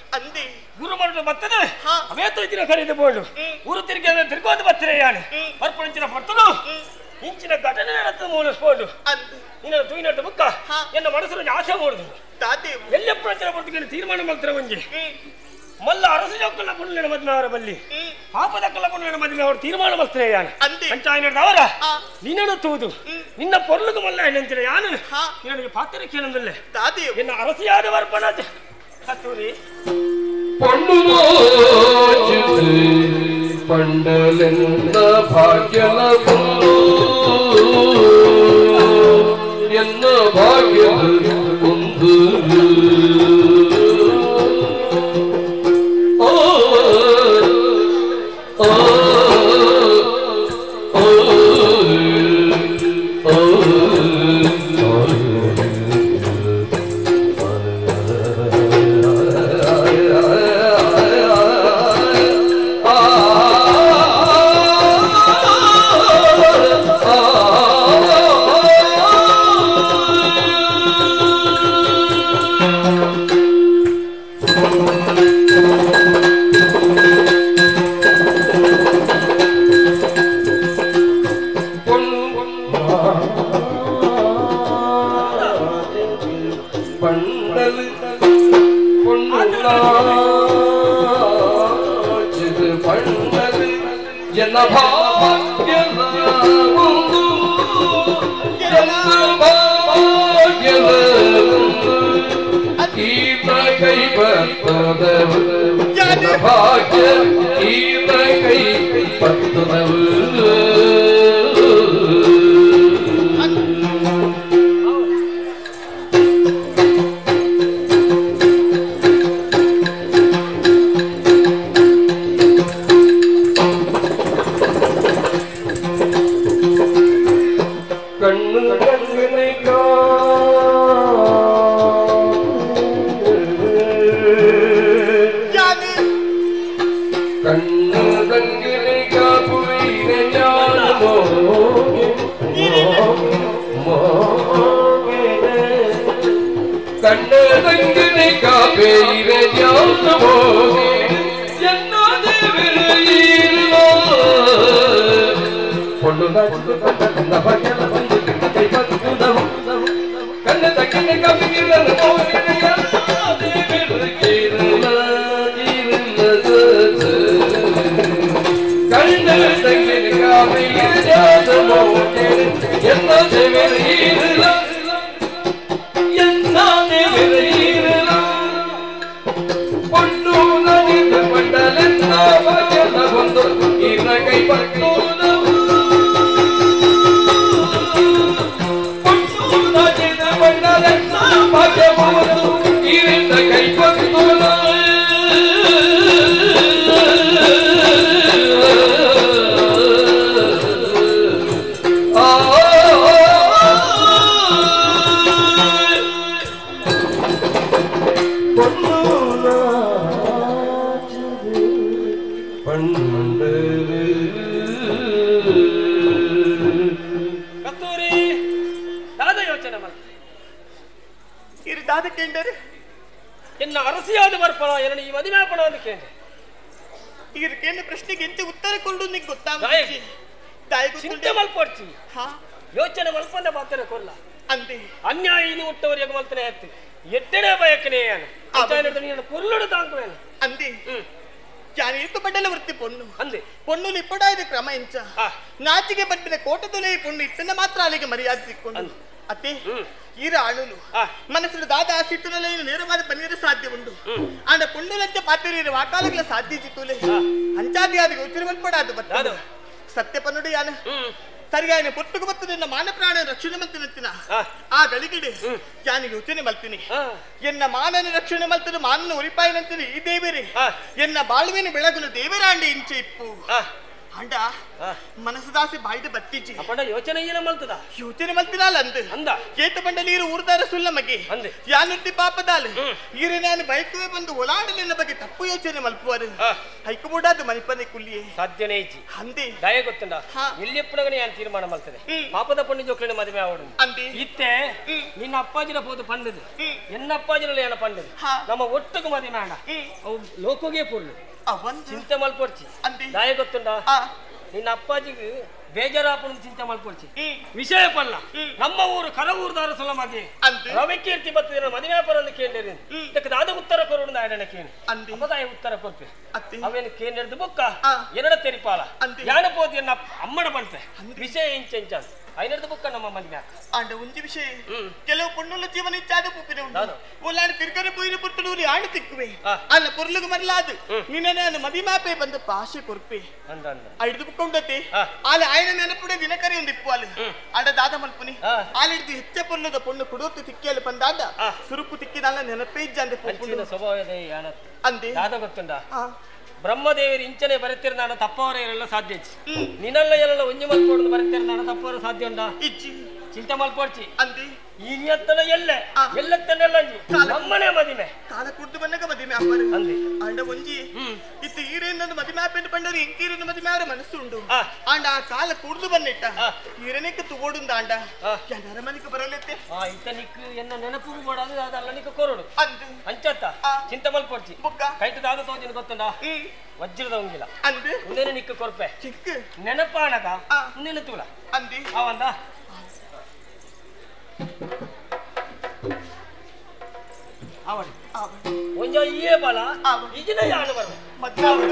ಗುರು ಮರಣ ಬರ್ತದೆ ಅವೇತೋ ಇದ್ದಿನ ಖರೀದಿ ಬೋಳು ಊರು ತಿರುಗಿ ತಿರ್ಗೋದು ಬರ್ತಾರೆ ಯಾನೆ ಬರ್ಪಣಿಂಚಿನ ಬರ್ತದು ಇಂಚಿನ ಘಟನೆ ನಡೆದ ಮೂಲಿಸ್ಬೋದು ನಿನ್ನ ತೂಯಿನಟ್ಟು ಬುಕ್ಕ ಎನ್ನ ಮನಸ್ಸು ಆಸೆ ಮೂಡುದು ಎಲ್ಲೆಪ್ಪಳ ಬರ್ತೀನಿ ತೀರ್ಮಾನ ಮಾಡ್ತಾರೆ ಒಂಜಿ ಮಲ್ಲ ಅರಸು ಜೋಕ್ಕಲ್ಲ ಪುಣ್ಯನ ಮದುವೆ ಅವರ ಬಲ್ಲಿ ಪಾಪದಕ್ಕಲ್ಲ ಪುಣ್ಯನ ಮದುವೆ ಅವರು ತೀರ್ಮಾನ ಮಾಡ್ತಾರೆ ಯಾನು ಪಂಚಾಯತ್ ಅವರ ನಿನ್ನನ್ನು ತೂದು ನಿನ್ನ ಪೊರ್ಲುಗು ಮಲ್ಲ ಏನಂತೀರ ಯಾನು ನಿನಗೆ ಪಾತ್ರ ಕೇಳಂದಲ್ಲೇ ಎನ್ನ ಅರಸಿಯಾದ ವರ್ಪಣ ಕಸ್ತೂರಿ. ಪೊಣ್ಣು ಪಂಡಲೆನ್ನ ಭಾಗ್ಯಲವು ಎನ್ನ ಭಾಗ್ಯದ ಒಂದು ಓ ಓ ಓ ನಾಚಿಗೆ ಬಂದಿನ ಕೋಟದೊಲೆ ಪೊಣ್ಣು ಇಟ್ಟನ್ನ ಮಾತ್ರ ಅಲ್ಲಿಗೆ ಮರ್ಯಾದೆ ಸಿಕ್ಕೊಂಡು ಅತ್ತೆ ಈರ ಅಳುಲು ಮನಸ್ಸು ದಾದ ಸಿಟ್ಟುನಲ್ಲ ನೇರವಾದ ಪನ್ನೀರು ಸಾಧ್ಯ ಉಂಟು ಆಂಡ ಪೊಣ್ಣು ಲಂಚ ಪಾತ್ರೆ ವಾಕಾಲಗಳ ಸಾಧ್ಯ ಚಿತ್ತುಲೆ ಅಂಚಾದಿ ಆದ ಯೋಚನೆ ಮಲ್ಪಡಾದು ಬತ್ತ ಸತ್ಯ ಪನ್ನುಡಿ ಯಾನು ಸರಿಯಾಗಿ ಪೊಟ್ಟುಕು ಮತ್ತು ನಿನ್ನ ಮಾನ ಪ್ರಾಣ ರಕ್ಷಣೆ ಮಲ್ತಿನ ಆ ಗಳಿಗೆಡೆ ಜಾನು ಯೋಚನೆ ಮಲ್ತೀನಿ ಎನ್ನ ಮಾನನ ರಕ್ಷಣೆ ಮಲ್ತನು ಮಾನನ ಉರಿಪಾಯಿನಂತೀನಿ ಈ ದೇವರೇ ಎನ್ನ ಬಾಳುವಿನ ಬೆಳಗುನು ದೇವರಾಂಡೆ ಇಂಚೆ ಇಪ್ಪು ಅಂಡ ಮನಸ್ಸುದಾಸೆ ಬಾಯ್ದ ಬತ್ತಿಜಿ ಅಪ್ಪಂಡ ಯೋಚನೆ ಏನ ಮಲ್ತದ ಯೋಚನೆ ಮಲ್ತಿನಾಲ ಅಂದ ಅಂದ ಕೇತ ಬಂಡಲಿ ಈರು ಊರ್ದಾರ ಸುಲ್ಲ ಮಗೆ ಯಾನುಟ್ಟಿ ಪಾಪದಾಲ ಈರೆ ನಾನು ಬೈಕುವೆ ಬಂದು ಒಲಾಡಲಿನ ಬಗ್ಗೆ ತಪ್ಪು ಯೋಚನೆ ಮಲ್ಪುವರು ಹೈಕಬೋಡಾದ ಮನಿಪನೆ ಕುಲ್ಲಿಯೇ ಸಾಧ್ಯನೇ ಇಜ್ಜಿ ಅಂದೆ ದಯ ಗೊತ್ತುಂಡ ಎಲ್ಲಿ ಯಾನ್ ತೀರ್ಮಾನ ಮಲ್ತದೆ ಪಾಪದ ಪಣ್ಣು ಜೋಕ್ಲಿನ ಮದುವೆ ಆವಡು ಅಂದೆ ಇತ್ತೆ ನಿನ್ನ ಅಪ್ಪಾಜಿನ ಪೋದು ಪಂಡದು ಎನ್ನ ಅಪ್ಪಾಜಿನ ಏನ ಪಂಡದು ನಮ್ಮ ಒಟ್ಟುಕು ಮದುವೆ ಮಾಡ ಅವು ಲೋಕೋಗೆ ಪುರ್ಲು ಚಿಂತೆ ಮಲ್ಪೊಡ್ಚಿ ದಾಯ ಗೊತ್ತುಂಡ ನಿನ್ನ ಅಪ್ಪಾಜಿಗೆ ಬೇಜಾರಾಪಣ ಚಿಂತೆ ಮಾಡ್ಕೊಳ್ಸಿ ವಿಷಯ ಪಲ್ಲ ನಮ್ಮ ಊರು ಕರವೂರುದಾರ ಸಲ ಮದಿ ರವಿಕೀರ್ತಿ ಬತ್ತಿದ ಮದುವೆ ವ್ಯಾಪಾರ ಕೇಂದ್ರ ಇದಕ್ಕೆ ದಾದ ಉತ್ತರ ಕೊರೋಣ ಆಡಣ ಕೇಳಿ ಅಪ್ಪದಾಯ ಉತ್ತರ ಕೊರ್ಪೆ ಅವೇನು ಕೇಂದ್ರದ ಬುಕ್ಕ ಎರಡ ತೆರಿಪಾಲ ಯಾನ ಪೋತಿ ಎನ್ನ ಅಮ್ಮಡ ಬಂತೆ ವಿಷಯ ಇಂಚ ಇಂಚ ಐನರ್ದು ಬುಕ್ಕ ನಮ್ಮ ಮದುವೆ ಆಂಡ ಒಂಜಿ ವಿಷಯ ಕೆಲವು ಪೊಣ್ಣುಲ ಜೀವನ ಇಚ್ಚಾದ ಪೂಪಿನ ಉಂಡು ಒಲ್ಲಾಂಡ ತಿರ್ಗರೆ ಪೋಯಿನ ಪುಟ್ಟನೂರಿ ಆಂಡ ತಿಕ್ಕುವೆ ಅಲ್ಲ ಪೊರ್ಲುಗು ಮರಲಾದು ನಿನ್ನ ನಾನು ಮದಿ ಮಾಪೆ ಬಂದ ಪಾಶೆ ಕೊರ್ಪೆ ಐದು ಬುಕ್ಕ ಉಂಡತೆ ಆಲ ಆಯ್ನ ನೆನಪುಡೆ ದಿನಕರಿ ಒಂದು ಇಪ್ಪು ಅಲ್ಲ ಆಡ ದಾದ ಮಲ್ಪುನಿ ಆಲಿಡ್ದು ಹೆಚ್ಚ ಪೊರ್ಲುದ ಪೊಣ್ಣು ಕುಡೋತು ತಿಕ್ಕಿಯಲ್ಲಿ ಬಂದಾದ ಸುರುಕು ತಿಕ್ಕಿದಲ್ಲ ನೆನಪೇ ಇಜ್ಜಂದೆ ಪೊಪ್ಪುಂಡು ಸ್ವಭಾವದ ಅಂದೆ ದಾದ ಗೊತ್ತುಂಡ ಬ್ರಹ್ಮದೇವರು ಇಂಚನೆ ಬರೆತಿರ್ದಾಣ ತಪ್ಪವರ ಎಲ್ಲ ಸಾಧ್ಯ ನಿನ್ನಲ್ಲ ಎಲ್ಲ ಒಂಜಿ ಮಲ್ಪೋಡು ಬರೆತಿರ್ದಾಣ ತಪ್ಪವರ ಸಾಧ್ಯ ಉಂಟಾ ಚಿಂತೆ ಮಲ್ಪೋಡ್ಚಿ ಈ ನಿಯತ್ತನ ಎಲ್ಲೆ ಎಲ್ಲತ್ತನೆಲ್ಲ ನಮ್ಮನೆ ಮದಿಮೆ ಕಾಲ ಕುಡ್ದು ಬಂದಾಗ ಮದಿಮೆ ಅಪ್ಪರು ಅಂಡ ಒಂಜಿ ಇತ್ತು ಈರೇನೊಂದು ಮದಿಮೆ ಆಪೆಂದು ಬಂಡರು ಎಂಕೀರನ್ನು ಮದಿಮೆ ಅವರ ಮನಸ್ಸು ಉಂಡು ಆಂಡ ಆ ಕಾಲ ಕುಡ್ದು ಬಂದಿಟ್ಟ ಈರನೆಕ್ಕೆ ತುಗೋಡುಂದ ಆಂಡ ಅರಮನೆಗೆ ಬರಲೆತ್ತೆ ಇತ್ತ ನಿಕ್ ಎನ್ನ ನೆನಪು ಮಾಡೋದು ಅದಲ್ಲ ನಿಕ್ಕ ಕೊರಡು ಅಂಚತ್ತ ಚಿಂತೆ ಮಲ್ಪೋಡ್ಚಿ ಕೈಟು ದಾದ ತೋಜಿನ ಗೊತ್ತುಂಡ ವಜ್ರದ ಉಂಗಿಲ್ಲ ಉಂದೇನೆ ನಿಕ್ಕ ಕೊರ್ಪೆ ಚಿಕ್ಕ ನೆನಪಾನಗ ಉಂದೇನೆ ತೂಲ ಅಂದಿ ಅವಂದ ಒಂಜ ಈಯೇ ಬಲ ಈಜಿನ ಯಾನು ಬರ ಮದ್ದಾವಡ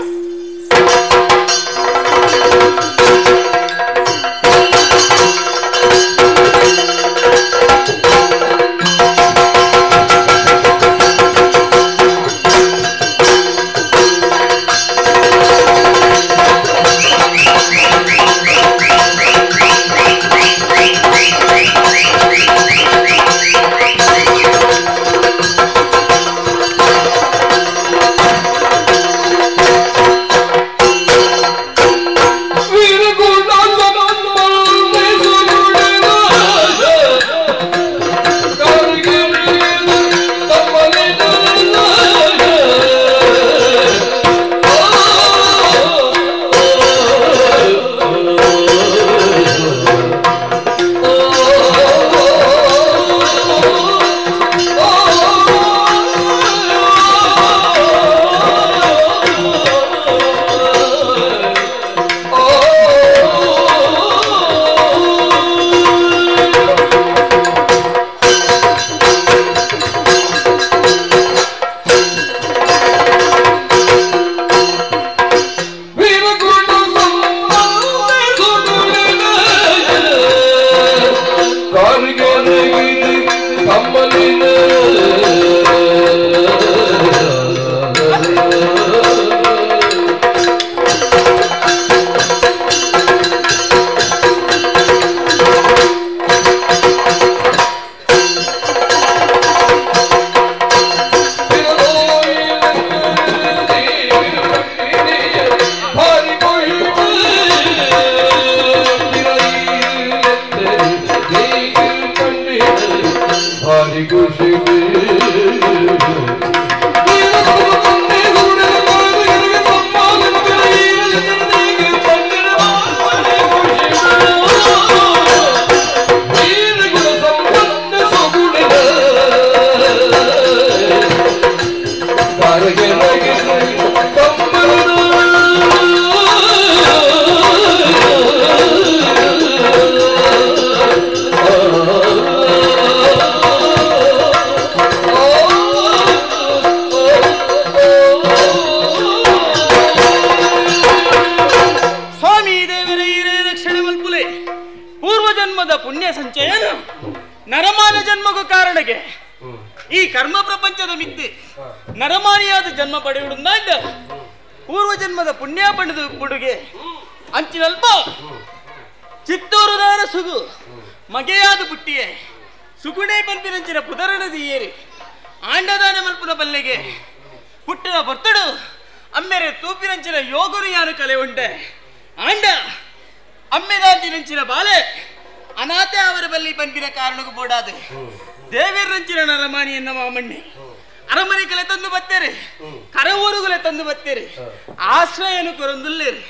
ಆಶ್ರಯನು ಕೊರೊಂದುಲ್ಲೇರಿ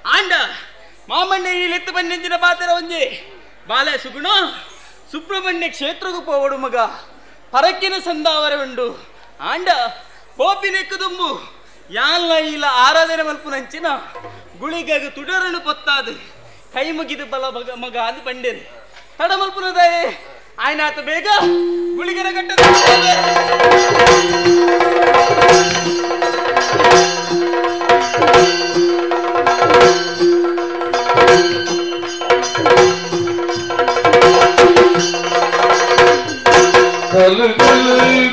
ಆಂಡ ಮಾಮಣ್ಣ ಈ ಲೆತ್ತು ಬನ್ನೆಂಚಿನ ಪಾತ್ರ ಒಂಜೆ ಬಾಲ ಸುಗುಣ ಸುಬ್ರಹ್ಮಣ್ಯ ಕ್ಷೇತ್ರಗೂ ಪೋವಡು ಮಗ ಪರಕ್ಕಿನ ಸಂದಾವರ ಉಂಡು ಆಂಡ ಪೋಪಿನೆಕ್ಕು ದುಂಬು ಯಾಲ್ಲ ಇಲ್ಲ ಆರಾಧನೆ ಮಲ್ಪುನಂಚಿನ ಗುಳಿಗಾಗ ತುಡರನು ಪೊತ್ತಾದು ಕೈ ಮುಗಿದು ಬಲ ಮಗ ಅಂದ್ ಬಂಡೇರಿ ತಡಮಲ್ಪುನದಾಯೇ ಆಯ್ನಾತ ಬೇಗ ಗುಳಿಗೆರ ಕಟ್ಟದ ಕಲು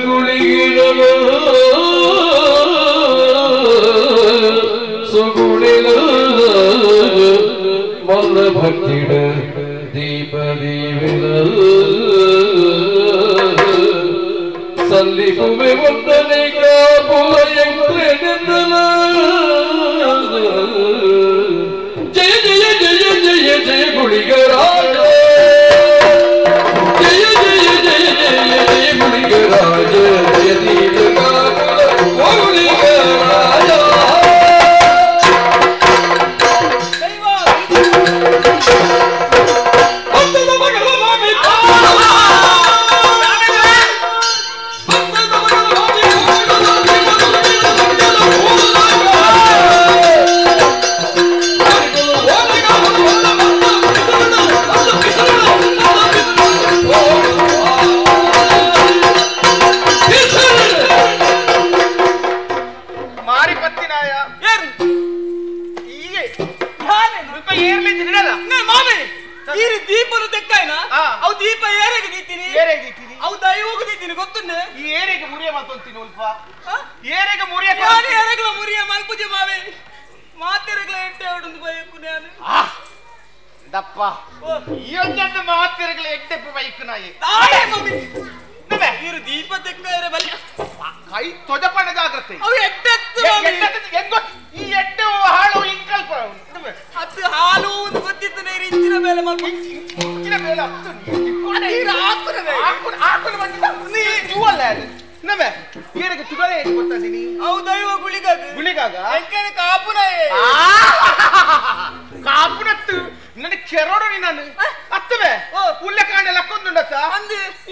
ಗುಳಿಗಿಡಲು ಸುಗುಳಿಲು ಮಲ್ಲ ಭಕ್ತಿಡ ದೀಪ ದೀವಿಲು ಸಲ್ಲಿಪುವೆ ಒಂದನೆ ಕಾಪುವ ಎಂಕ್ಲೆನೆಂದಲ ಜಯ ಜಯ ಜಯ ಜಯ ಜಯ ಗುಳಿಗರಾಜ ಜಯ ಜಯ ಜಯ ಜಯ ಜಯ ಗುಳಿಗರಾಜ ಜಯ ದೀಪ ಕಾಪುವ ಗುಳಿಗರಾಜ. ದೀಪ ಏರೆಗೆ ದೀತೀನಿ ಏರೆಗೆ ದೀತೀನಿ ಅವು ದೈವಕ್ಕೆ ದೀತೀನಿ ಗೊತ್ತುಂಡೆ ಈ ಏರೆಗೆ ಮುರಿಯ ಮಾತೊಂತೀನಿ ಉಲ್ಪ ಏರೆಗೆ ಮುರಿಯ ಯಾರು ಏರೆಗ್ಲ ಮುರಿಯ ಮಲ್ಪುಜೆ ಮಾವೆ ಮಾತೆರೆಗ್ಲ ಎಟ್ಟೆ ಅವಡೊಂದು ಬಯಕು ನಾನು ದಪ್ಪ ಈ ಒಂದೊಂದು ಮಾತೆರೆಗ್ಲ ಎಟ್ಟೆ ಬೈಕು ನಾಯಿ ತಾಳೆ ಮಮ್ಮಿ ಇರು ದೀಪ ತೆಕ್ಕಾರೆ ಬಲ್ಯ ಕೈ ತೊಜಪಣ ಜಾಗ್ರತೆ ಅವು ಎಟ್ಟೆತ್ತು ಈ ಎಟ್ಟೆ ಹಾಳು ಇಂಕಲ್ಪ ಅದು ಹಾಲು ಒಂದು ಗೊತ್ತಿತ್ತು ನೀರು ಇಂಚಿನ ಮೇಲೆ ಮಲ್ಪ ಇಂಚಿನ ಮೇಲೆ ಹತ್ತು ಕಾಪುನತ್ತು ನನ್ನ ಕೆರೋಡು ನಾನು ಅತ್ತವೆ ಉಲ್ಲೆ ಕಾಂಡ ಲಕ್ಕೊಂದುಂಡತ್ತ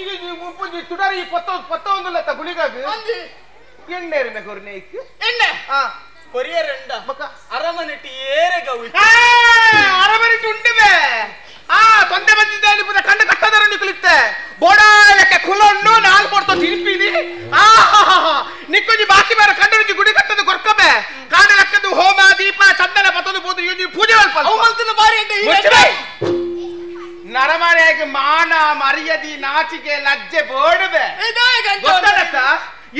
ಈಗ ತುಡಾರಿ ಈ ಪತ್ತ ಪತ್ತ ಒಂದುಲ್ಲತ್ತ ಗುಳಿಗಾಗ ಎಣ್ಣೆ ಮೆಗೊರ್ನೆ ಇಕ್ಕು ಎಣ್ಣೆ ಕೊರಿಯರಂಡ ಅರಮನೆಟ್ಟಿ ಏರೆಗವು ಅರಮನೆಟ್ಟಿ ಉಂಡುವೆ ಆ ತೊಂದೆ ಬಂದಿದ್ದೆ ಪುನಃ ಕಣ್ಣು ಕಟ್ಟದರ ನಿಕ್ಕಲಿತ್ತೆ ಬೋಡ ಲೆಕ್ಕ ಕುಲೊಂಡು ನಾಲ್ಕು ಕೊಡ್ತೋ ತಿರುಪಿದಿ ಆ ನಿಕ್ಕೊಂಜಿ ಬಾಕಿ ಬೇರೆ ಕಂಡು ಗುಡಿ ಕಟ್ಟದು ಕೊರ್ಕಬೆ ಕಾಡು ಲೆಕ್ಕದು ಹೋಮ ದೀಪ ಚಂದನ ಪತ್ತದು ಬೋದು ಇವು ಪೂಜೆ ಮಲ್ಪ ನರಮನೆಯಾಗಿ ಮಾನ ಮರ್ಯಾದಿ ನಾಚಿಕೆ ಲಜ್ಜೆ ಬೋಡುವೆ ಗೊತ್ತದತ್ತ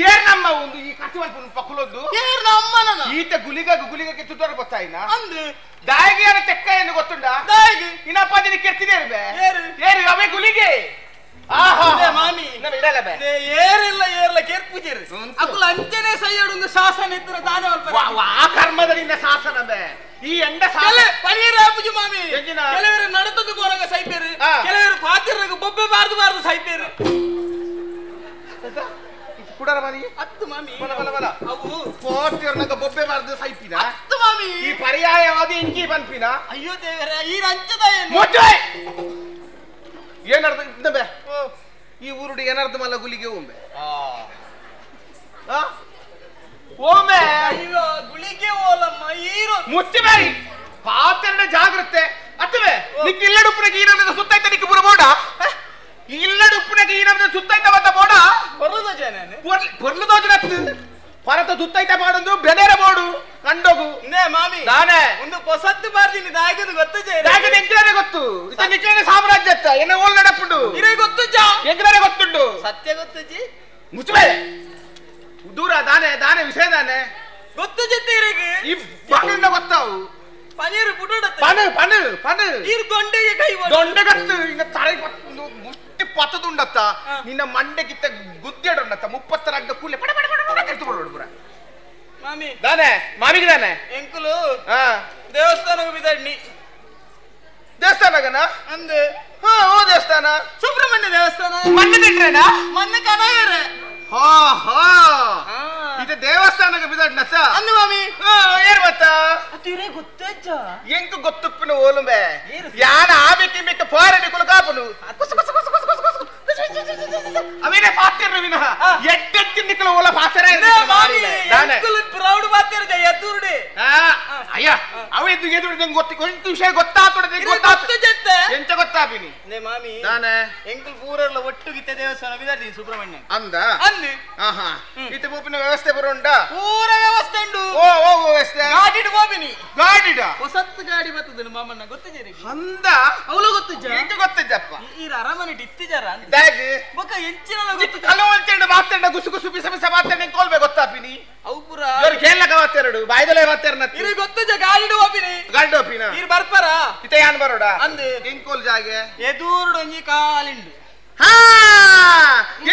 ಏರ್ ನಮ್ಮ ಒಂದು ಈ ಕಟ್ಟಿವಲ್ ಪಕ್ಕಲೊಂದು ಏರ್ ನಮ್ಮನ ಈತ ಗುಲಿಗ ಗುಲಿಗಕ್ಕೆ ತುಟ್ಟರು ಗೊತ್ತಾಯಿನ ಅಂದು ದಾಯಿಗೆ ಯಾರ ತೆಕ್ಕ ಎಂದು ಗೊತ್ತುಂಡ ದಾಯಿಗೆ ಇನ್ನಪ್ಪ ದಿನ ಕೆತ್ತಿದೆ ಏರು ಏರು ಅವೇ ಗುಲಿಗೆ ಆಹಾ ಮಾಮಿ ನಮ್ಮ ಇಡಲ್ಲ ಬೇ ಏರಿಲ್ಲ ಏರ್ಲ ಕೇರ್ಪುಜಿರ್ ಅಕುಲ ಅಂಚನೆ ಸೈಯಡು ಶಾಸನ ಇತ್ತರ ದಾನೆ ಅಲ್ಪ ಆ ಕರ್ಮದ ಶಾಸನ ಬೇ ಈ ಎಂಡ ಸಾಲ ಪರಿಯರ ಆಪುಜಿ ಮಾಮಿ ಕೆಲವರು ನಡತದ್ದು ಕೋರಗ ಸೈಪೇರು ಕೆಲವರು ಪಾತಿರಗ ಬೊಬ್ಬೆ ಬಾರ್ದು ಬಾರ್ದು ಸೈಪೇರು ಕುಡರ ಮಾಮಿ ಹತ್ತು ಮಾಮಿ ಬಲ ಬಲ ಬಲ ಅವು ಕೋಟಿಯರ್ನಗ ಬೊಬ್ಬೆ ಬಾರ್ದು ಸೈಪಿನ ಹತ್ತು ಮಾಮಿ ಈ ಪರ್ಯಾಯವಾದ ಇಂಕಿ ಪನ್ಪಿನ ಅಯ್ಯೋ ದೇವರ ಈ ರಂಚದ ಏನು ಮುಚ್ಚೆ ಏನರ್ಧ ಇದ್ದಬೆ ಈ ಊರುಡು ಏನರ್ಧ ಮಲ್ಲ ಗುಲಿಗೆ ಓಂಬೆ ಆ ಓಮೆ ಅಯ್ಯೋ ಗುಳಿಗೆ ಓಲಮ್ಮ ಈರೋ ಮುಚ್ಚೆ ಬಾಯಿ ಪಾತೆರಡ ಜಾಗ್ರತೆ ಅತ್ತವೆ ನಿಕ್ಕ ಇಲ್ಲಡುಪ್ಪುನಗೆ ಈ ನಮ್ದ ಸುತ್ತೈತ ನಿಕ್ಕ ಪುರ ಬೋಡ ಇಲ್ಲಡುಪ್ಪುನಗೆ ಈ ನಮ್ದ ಸುತ್ತೈತ ಬತ್ತ ಬೋಡ ಪೊರ್ಲುದ ಜನ ಪೊರ್ಲುದೋಜನ ಪರತ ಸುತ್ತೈತ ಬಾಡೊಂದು ಬೆದರ ಬೋಡು ಕಂಡೋಗು ನೇ ಮಾಮಿ ದಾನೆ ಒಂದು ಪೊಸತ್ತು ಬಾರ್ದಿನಿ ದಾಗದು ಗೊತ್ತು ಜೆ ದಾಗದು ಎಂಕ್ಲನೆ ಗೊತ್ತು ಇತ ನಿಕ್ಲನೆ ಸಾಮ್ರಾಜ್ಯ ಅತ್ತ ಎನ್ನ ಓಲ್ ನಡಪುಂಡು ಇರೇ ಗೊತ್ತು ಜಾ ಎಂಕ್ಲನೆ ಗೊತ್ತುಂಡು ಸತ್ಯ ಗೊತ್ತು ಜಿ ಮುಚ್ಚಬೇ ದೂರ ದಾನೆ ದಾನೆ ವಿಷಯ ದಾನೆ ಗೊತ್ತು ಜೊತೆ ಇರಗೆ ಈ ಬಾಗಿಲಿಂದ ಗೊತ್ತಾವು ಪನೀರ್ ಪುಟುಡತ್ತೆ ಪನು ಪನು ಪನು ನೀರು ದೊಂಡೆಗೆ ಕೈ ದೊಂಡೆಗತ್ತು ಇನ್ನ ತಲೆ ಮುಟ್ಟಿ ಪತ್ತದುಂಡತ್ತ ನಿನ್ನ ಮಂಡೆಗಿತ್ತ ಗುದ್ದೆಡುಂಡತ್ತ 30 ಅಡ್ಡ ಕೂಲೆ ಪಡ ಪಡ ಪಡ ಪಡ ಕೆತ್ತುಕೊಳ್ಳೋಡು ಪುರ ಮಾಮಿ ದಾನೆ ಮಾಮಿಗೆ ದಾನೆ ಎಂಕುಲು ದೇವಸ್ಥಾನಕ್ಕೆ ಬಿದಣ್ಣಿ ದೇವಸ್ಥಾನಗನ ಅಂದೆ ಹಾ ಓ ದೇವಸ್ಥಾನ ಸುಬ್ರಹ್ಮಣ್ಯ ದೇವಸ್ಥಾನ ಮಣ್ಣು ತಿಂಟ್ರೇನಾ ಮಣ್ಣು ಕನಾಯರೆ ಹಾ ಹಾ ಇದು ದೇವಸ್ಥಾನಕ್ಕೆ ಬಿದಡ್ನಸ ಅಂದು ಮಾಮಿ ಏರ್ ಮತ್ತ ಅದು ಗೊತ್ತಜ್ಜ ಎಂಕ್ ಗೊತ್ತುಪ್ಪಿನ ಓಲುಂಬೆ ಯಾನ ಆಬೇಕಿ ಮಿಕ್ಕ ಫಾರಿನ ಕುಲಕಾಪನು ಕುಸು ಕುಸು ಕುಸು ಕುಸು ಕುಸು ಕುಸು ಅವೇನೆ ಪಾತಿರ್ನ ವಿನಃ ಎಡ್ಡೆತ್ತಿನ ನಿಕ್ಕಲು ಓಲ ಪಾತ್ರ ಪ್ರೌಡ್ ಮಾತಾಡ ಎದುರುಡೆ ಅಯ್ಯ ಅವ ಎದ್ದು ಎದುರು ಗೊತ್ತಿ ಕೊಂಚ ವಿಷಯ ಗೊತ್ತಾತೊಡೆ ಗೊತ್ತಾತು ಎಂತ ಗೊತ್ತಾಪಿನಿ ನೇ ಮಾಮಿ ದಾನೆ ಎಂಕಲ್ ಪೂರಲ್ಲ ಒಟ್ಟುಗಿತ್ತ ದೇವಸ್ಥಾನ ಬಿದಾರ್ತೀನಿ ಸುಬ್ರಹ್ಮಣ್ಯ ಅಂದ ಅನ್ನು ಆಹಾ ಇತ್ತೆ ಪೂಪಿನ ವ್ಯವಸ್ಥೆ ಬರುಂಡ ಪೂರ ವ್ಯವಸ್ಥೆ ಉಂಡು ಓ ಓ ವ್ಯವಸ್ಥೆ ಗಾಡಿಡ್ ಹೋಗಿನಿ ಗಾಡಿಡ ಹೊಸತ್ತು ಗಾಡಿ ಬರ್ತದೆ ಮಾಮಣ್ಣ ಗೊತ್ತಿದ್ದೀರಿ ಅಂದ ಅವಳು ಗೊತ್ತಿಜ್ಜ ಎಂತ ಗೊತ್ತಿದ್ದಪ್ಪ ಈ ಅರಮನೆ ಇತ್ತಿಜಾರ ದಾಗ್ ಬೊಕ ಎಂಚಿನಲ ಗೊತ್ತು ಕಲವಂತೆಂಡ ಮಾತಂಡ ಗುಸು ಗುಸು ಬಿಸ ಬಿಸ ಮಾತಂಡ ಕೋಲ್ಬೆ ಗೊತ್ತಾಪಿನಿ ಅವು ಪೂರ ಇವರು ಕೇಳಕ ಮಾತೆರಡು ಬಾಯ್ದಲೆ ಮಾತೆರನ ಇರಿ ಗೊತ್ತಿಜ್ಜ ಗಾಡಿಡ್ ಹೋಗಿನಿ ಗಾಡಿ ಹೋಪಿನ ಇರ್ ಬರ್ಪರ ಇತ್ತೆ ಯಾನ್ ಬರೋಡ ಅಂದ್ ಎಂಕೋಲ್ ಜಾಗೆ ಎದುರುಡೊಂಜಿ ಕಾಲಿಂಡು ಹಾ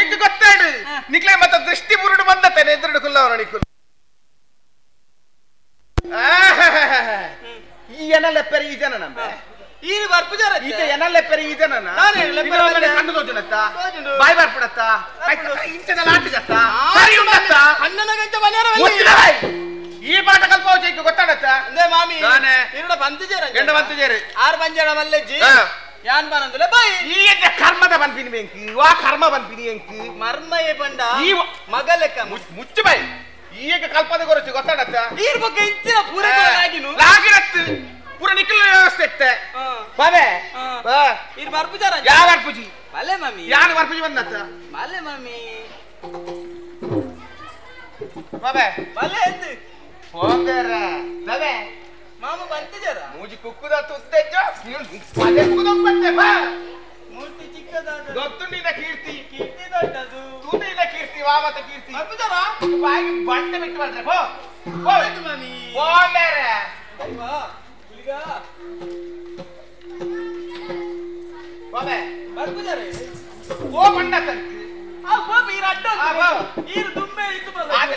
ಎಂಕ್ ಗೊತ್ತಾಡು ನಿಕ್ಲೆ ಮತ್ತ ದೃಷ್ಟಿ ಬುರುಡು ಬಂದತೇನೆ ಎದುರುಡು ಕುಲ್ಲವರ ನಿಕ್ಕುಲು ಈ ಏನಲ್ಲ ಪೆರಿ ಈ ಜನ ನಮ್ಮ ಈರು ಬರ್ಪುಜಾರ ಈತ ಏನಲ್ಲ ಪೆರಿ ಈ ಜನನ ಕಣ್ಣು ತೋಜುನತ್ತ ಬಾಯ್ ಬರ್ಪುಡತ್ತ ಇಂಚದ ಲಾಟಿಗತ್ತ ಸರಿ ಉಂಡತ್ತ ಕಣ್ಣನ ಗಂಚ ಮನೆಯರ ಈ ಪಾಠ ಕಲ್ಪವಚ ಗೊತ್ತಾಡತ್ತ ಅಂದೆ ಮಾಮಿ ನಾನೇ ಇರುಡ ಬಂತಿಜಾರ ಎಂಡ ಬಂತಿಜಾರೆ ಆರ್ ಬಂಜಾಡ ಮಲ್ಲೆಜ್ಜಿ ಯಾನ್ ಬಾನಂದುಲೆ ಬಾಯ್ ಈ ಎಂತ ಕರ್ಮದ ಬಂಪಿನಿ ಬೆಂಕಿ ವಾ ಕರ್ಮ ಬಂಪಿನಿ ಎಂಕಿ ಮರ್ಮಯೇ ಬಂಡ ಈ ಮಗಲೆಕ್ಕ ಮುಚ್ಚು ಬಾಯ್ ಈಗ ಕಲ್ಪದ ಗೊರಚು ಗೊತ್ತಾಡತ್ತ ಈರ್ ಬೊಕ್ಕ ಇಂಚಿನ ಪೂರ ಲಾಗಿನು ಲಾಗಿರತ್ತು ಪೂರ ನಿಕ್ಕಲ ವ್ಯವಸ್ಥೆ ಇತ್ತೆ ಬಾಬೆ ಈರ್ ಬರ್ಪುಜಾರ ಯಾವ ಬರ್ಪುಜಿ ಬಲೆ ಮಾಮಿ ಯಾರು ಬರ್ಪುಜಿ ಬಂದತ್ತ ಬಲೆ ಮಾಮಿ ಬಾಬೆ ಬಲೆ ಎಂದು ಹೋಗ್ಯಾರ ಬಾಬೆ ಮಾಮ ಬಂತಿಜಾರ ಮೂಜಿ ಕುಕ್ಕುದ ತುದ್ದೆಜ್ಜ ಅದೇ ಕುಕ್ಕುದ ಬಾ ಮೂರ್ತಿ ಚಿಕ್ಕದಾದ ಗೊತ್ತುಂಡಿನ ಕೀರ್ತಿ ಕೀರ್ತಿ ದೊಡ್ಡದು ತೂತಿನ ಕೀರ್ತಿ ವಾಮತ ಕೀರ್ತಿ ಬರ್ಪುಜಾರ ಬಾಯಿಗೆ ಬಂಡೆ ಬಿಟ್ಟು ಬಂದ್ರೆ ಹೋ ಹೋ ಮಾಮಿ ಹೋಗ್ಯಾರ ಅಯ್ವಾ ಈಗ ಬಾಬೆ ಬರ್ಪುಜಾರ ಓ ಬಂಡ ತಂತಿ ಆ ಬಾಬೆ ಈರ ಅಡ್ಡ ಈರು ದುಂಬೆ ಇತ್ತು ಬಲ್ಲ ಆದ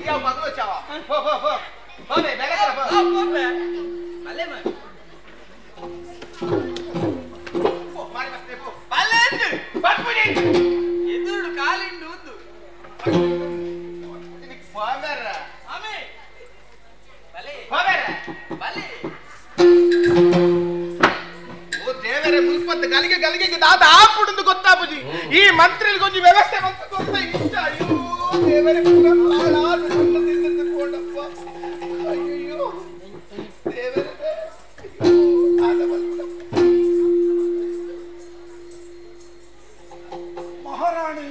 ಯಾವ ಮಗಳು ಚಾವ ಹೋ ಹೋ ಹೋ ಹೋದೆ ಬೇಗ ಹೋ ಆ ಬಾಬೆ ಬಲೆ ಮಾಮಿ ಪೋ ಮಾರಿ ಬಸ್ತೆ ಪೋ ಬಲೆ ಎಂದು ಬರ್ಪುಜಿ ಎದುರುಡು ಕಾಲಿಂಡು ಉಂದು ನಿಕ್ ಬಾಬೆರ ಮಾಮಿ ಬಲೆ ಬಾಬೆರ ಬಲೆ ಓ ದೇವರೇ ಮುಲ್ಪತ್ತ ಗಲಿಗೆ ಗಲಿಗೆಗೆ ದಾದ ಆಪುಡುಂದು ಗೊತ್ತಾಪುಜಿ ಈ ಮಂತ್ರಿಲ್ ಗೊಂಜಿ ವ್ಯವಸ್ಥೆ ಮಂತ್ರ ಗೊತ್ತ ಇಷ್ಟ ಅಯ್ಯೋ ದೇವರೇ ಪೂರ ಹಾಳಾದ ನನ್ನ ತಿಂದು ಕೊಂಡಪ್ಪ ಅಯ್ಯೋ ದೇವರೇ ಅಯ್ಯೋ ಆದ ಬಲ್ಪುಡಪ್ಪ ಮಹಾರಾಣಿ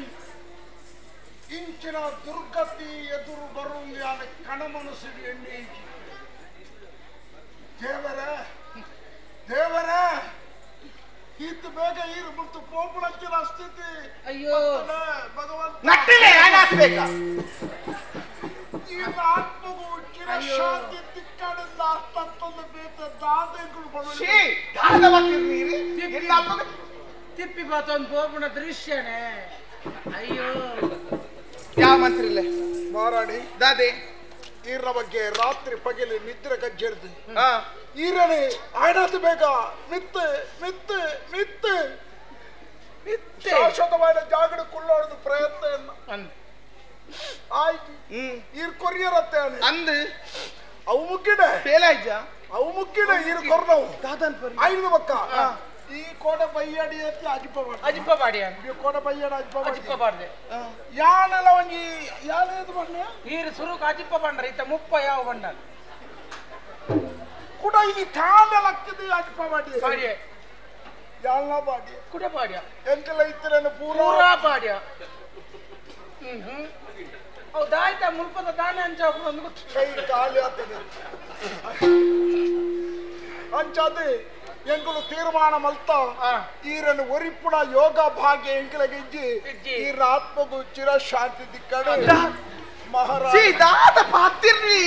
ಇಂಚಿನ ದುರ್ಗತಿ ಎದುರು ಬರುವಂಗೆ ಕಣಮನಸ್ಸಿಗೆ ಎಣ್ಣೆ ದೇವರ ದೇವರ ಈತ ಬೇಗ ಈರು ಮತ್ತು ಪೋಪುಳಂಚಿನ ಸ್ಥಿತಿ ಅಯ್ಯೋ ಭಗವಂತ ನಟ್ಟಿಲೆ ಹಾಕ್ಬೇಕಾ ಈ ಆತ್ಮಗೂ ಚಿರಶಾಂತಿ ತಿಕ್ಕಡಿಂದ ಅಷ್ಟೊಂದು ಬೇತ ದಾದೆಗಳು ಛೀ ದಾದ ಬರ್ತಿರ್ತೀರಿ ಎಲ್ಲ ತಿಪ್ಪಿ ಬಾತೊಂದು ಪೋಪುಣ ದೃಶ್ಯನೇ ಅಯ್ಯೋ ಯಾವ ಮಂತ್ರಿ ಇಲ್ಲ ಮಹಾರಾಣಿ ದಾದೆ ಈರ ಬಗ್ಗೆ ರಾತ್ರಿ ಪಗಲಿ ನಿದ್ರೆ ಕಜ್ಜೆರ್ದು ಈರನೆ ಆಯ್ನಾತು ಬೇಗ ಮಿತ್ತು ಮಿತ್ತು ಮಿತ್ತು ಶಾಶ್ವತವಾದ ಜಾಗಡ ಕುಳ್ಳೋದು ಪ್ರಯತ್ನ ಆಯ್ತು ಈರ್ ಕೊರಿಯರತ್ತೆ ಅಂದು ಅವು ಮುಕ್ಕಿಡೆ ಪೇಲಾಯ್ಜ ಅವು ಮುಕ್ಕಿಡೆ ಈರ್ ಕೊರ್ನವು ಐದು ಬಕ್ಕ ಈ ಕೋಟ ಬೈಯಾಡಿ ಅತ್ತಿ ಅಜಿಪ ಅಜಿಪ ಬಾಡಿಯ ಈ ಕೋಟ ಬೈಯಾಡ ಅಜಿಪ ಅಜಿಪ ಬಾಡ್ದೆ ಯಾನೆಲ್ಲ ಒಂಜಿ ಯಾನೇದು ಬಣ್ಣ ಈರು ಸುರುಕು ಅಜಿಪ ಬಂಡ್ರ ಈತ ಮುಪ್ಪ ಯಾವ ಬಂಡ ಕುಡ ಈ ತಾಂಡಲಕ್ಕದು ಅಜಿಪ ಬಾಡಿ ಬಾಡಿಯ ಯಾಲ ಬಾಡಿ ಕುಡ ಬಾಡಿಯ ಎಂತೆಲ್ಲ ಇತ್ತರೇನು ಪೂರಾ ಪೂರಾ ಬಾಡಿಯ ಹ್ಮ್ ಹ್ಮ್ ಹೌದಾಯ್ತಾ ಮುಲ್ಪದ ದಾನೆ ಅಂಚ ಒಂದು ಗೊತ್ತು ಕೈ ಖಾಲಿ ಆಗ್ತದೆ ಅಂಚಾದೆ ಎಂಕುಲು ತೀರ್ಮಾನ ಮಲ್ತ ಈರನ್ನು ಒರಿಪುಣ ಯೋಗ ಭಾಗ್ಯ ಎಂಕಲಗೆ ಇಜ್ಜಿ ಈರ ಆತ್ಮಗೂ ಚಿರ ಶಾಂತಿ ದಿಕ್ಕಡು ಮಹಾರಾಜ ದಾದ ಪಾತಿರ್ನಿ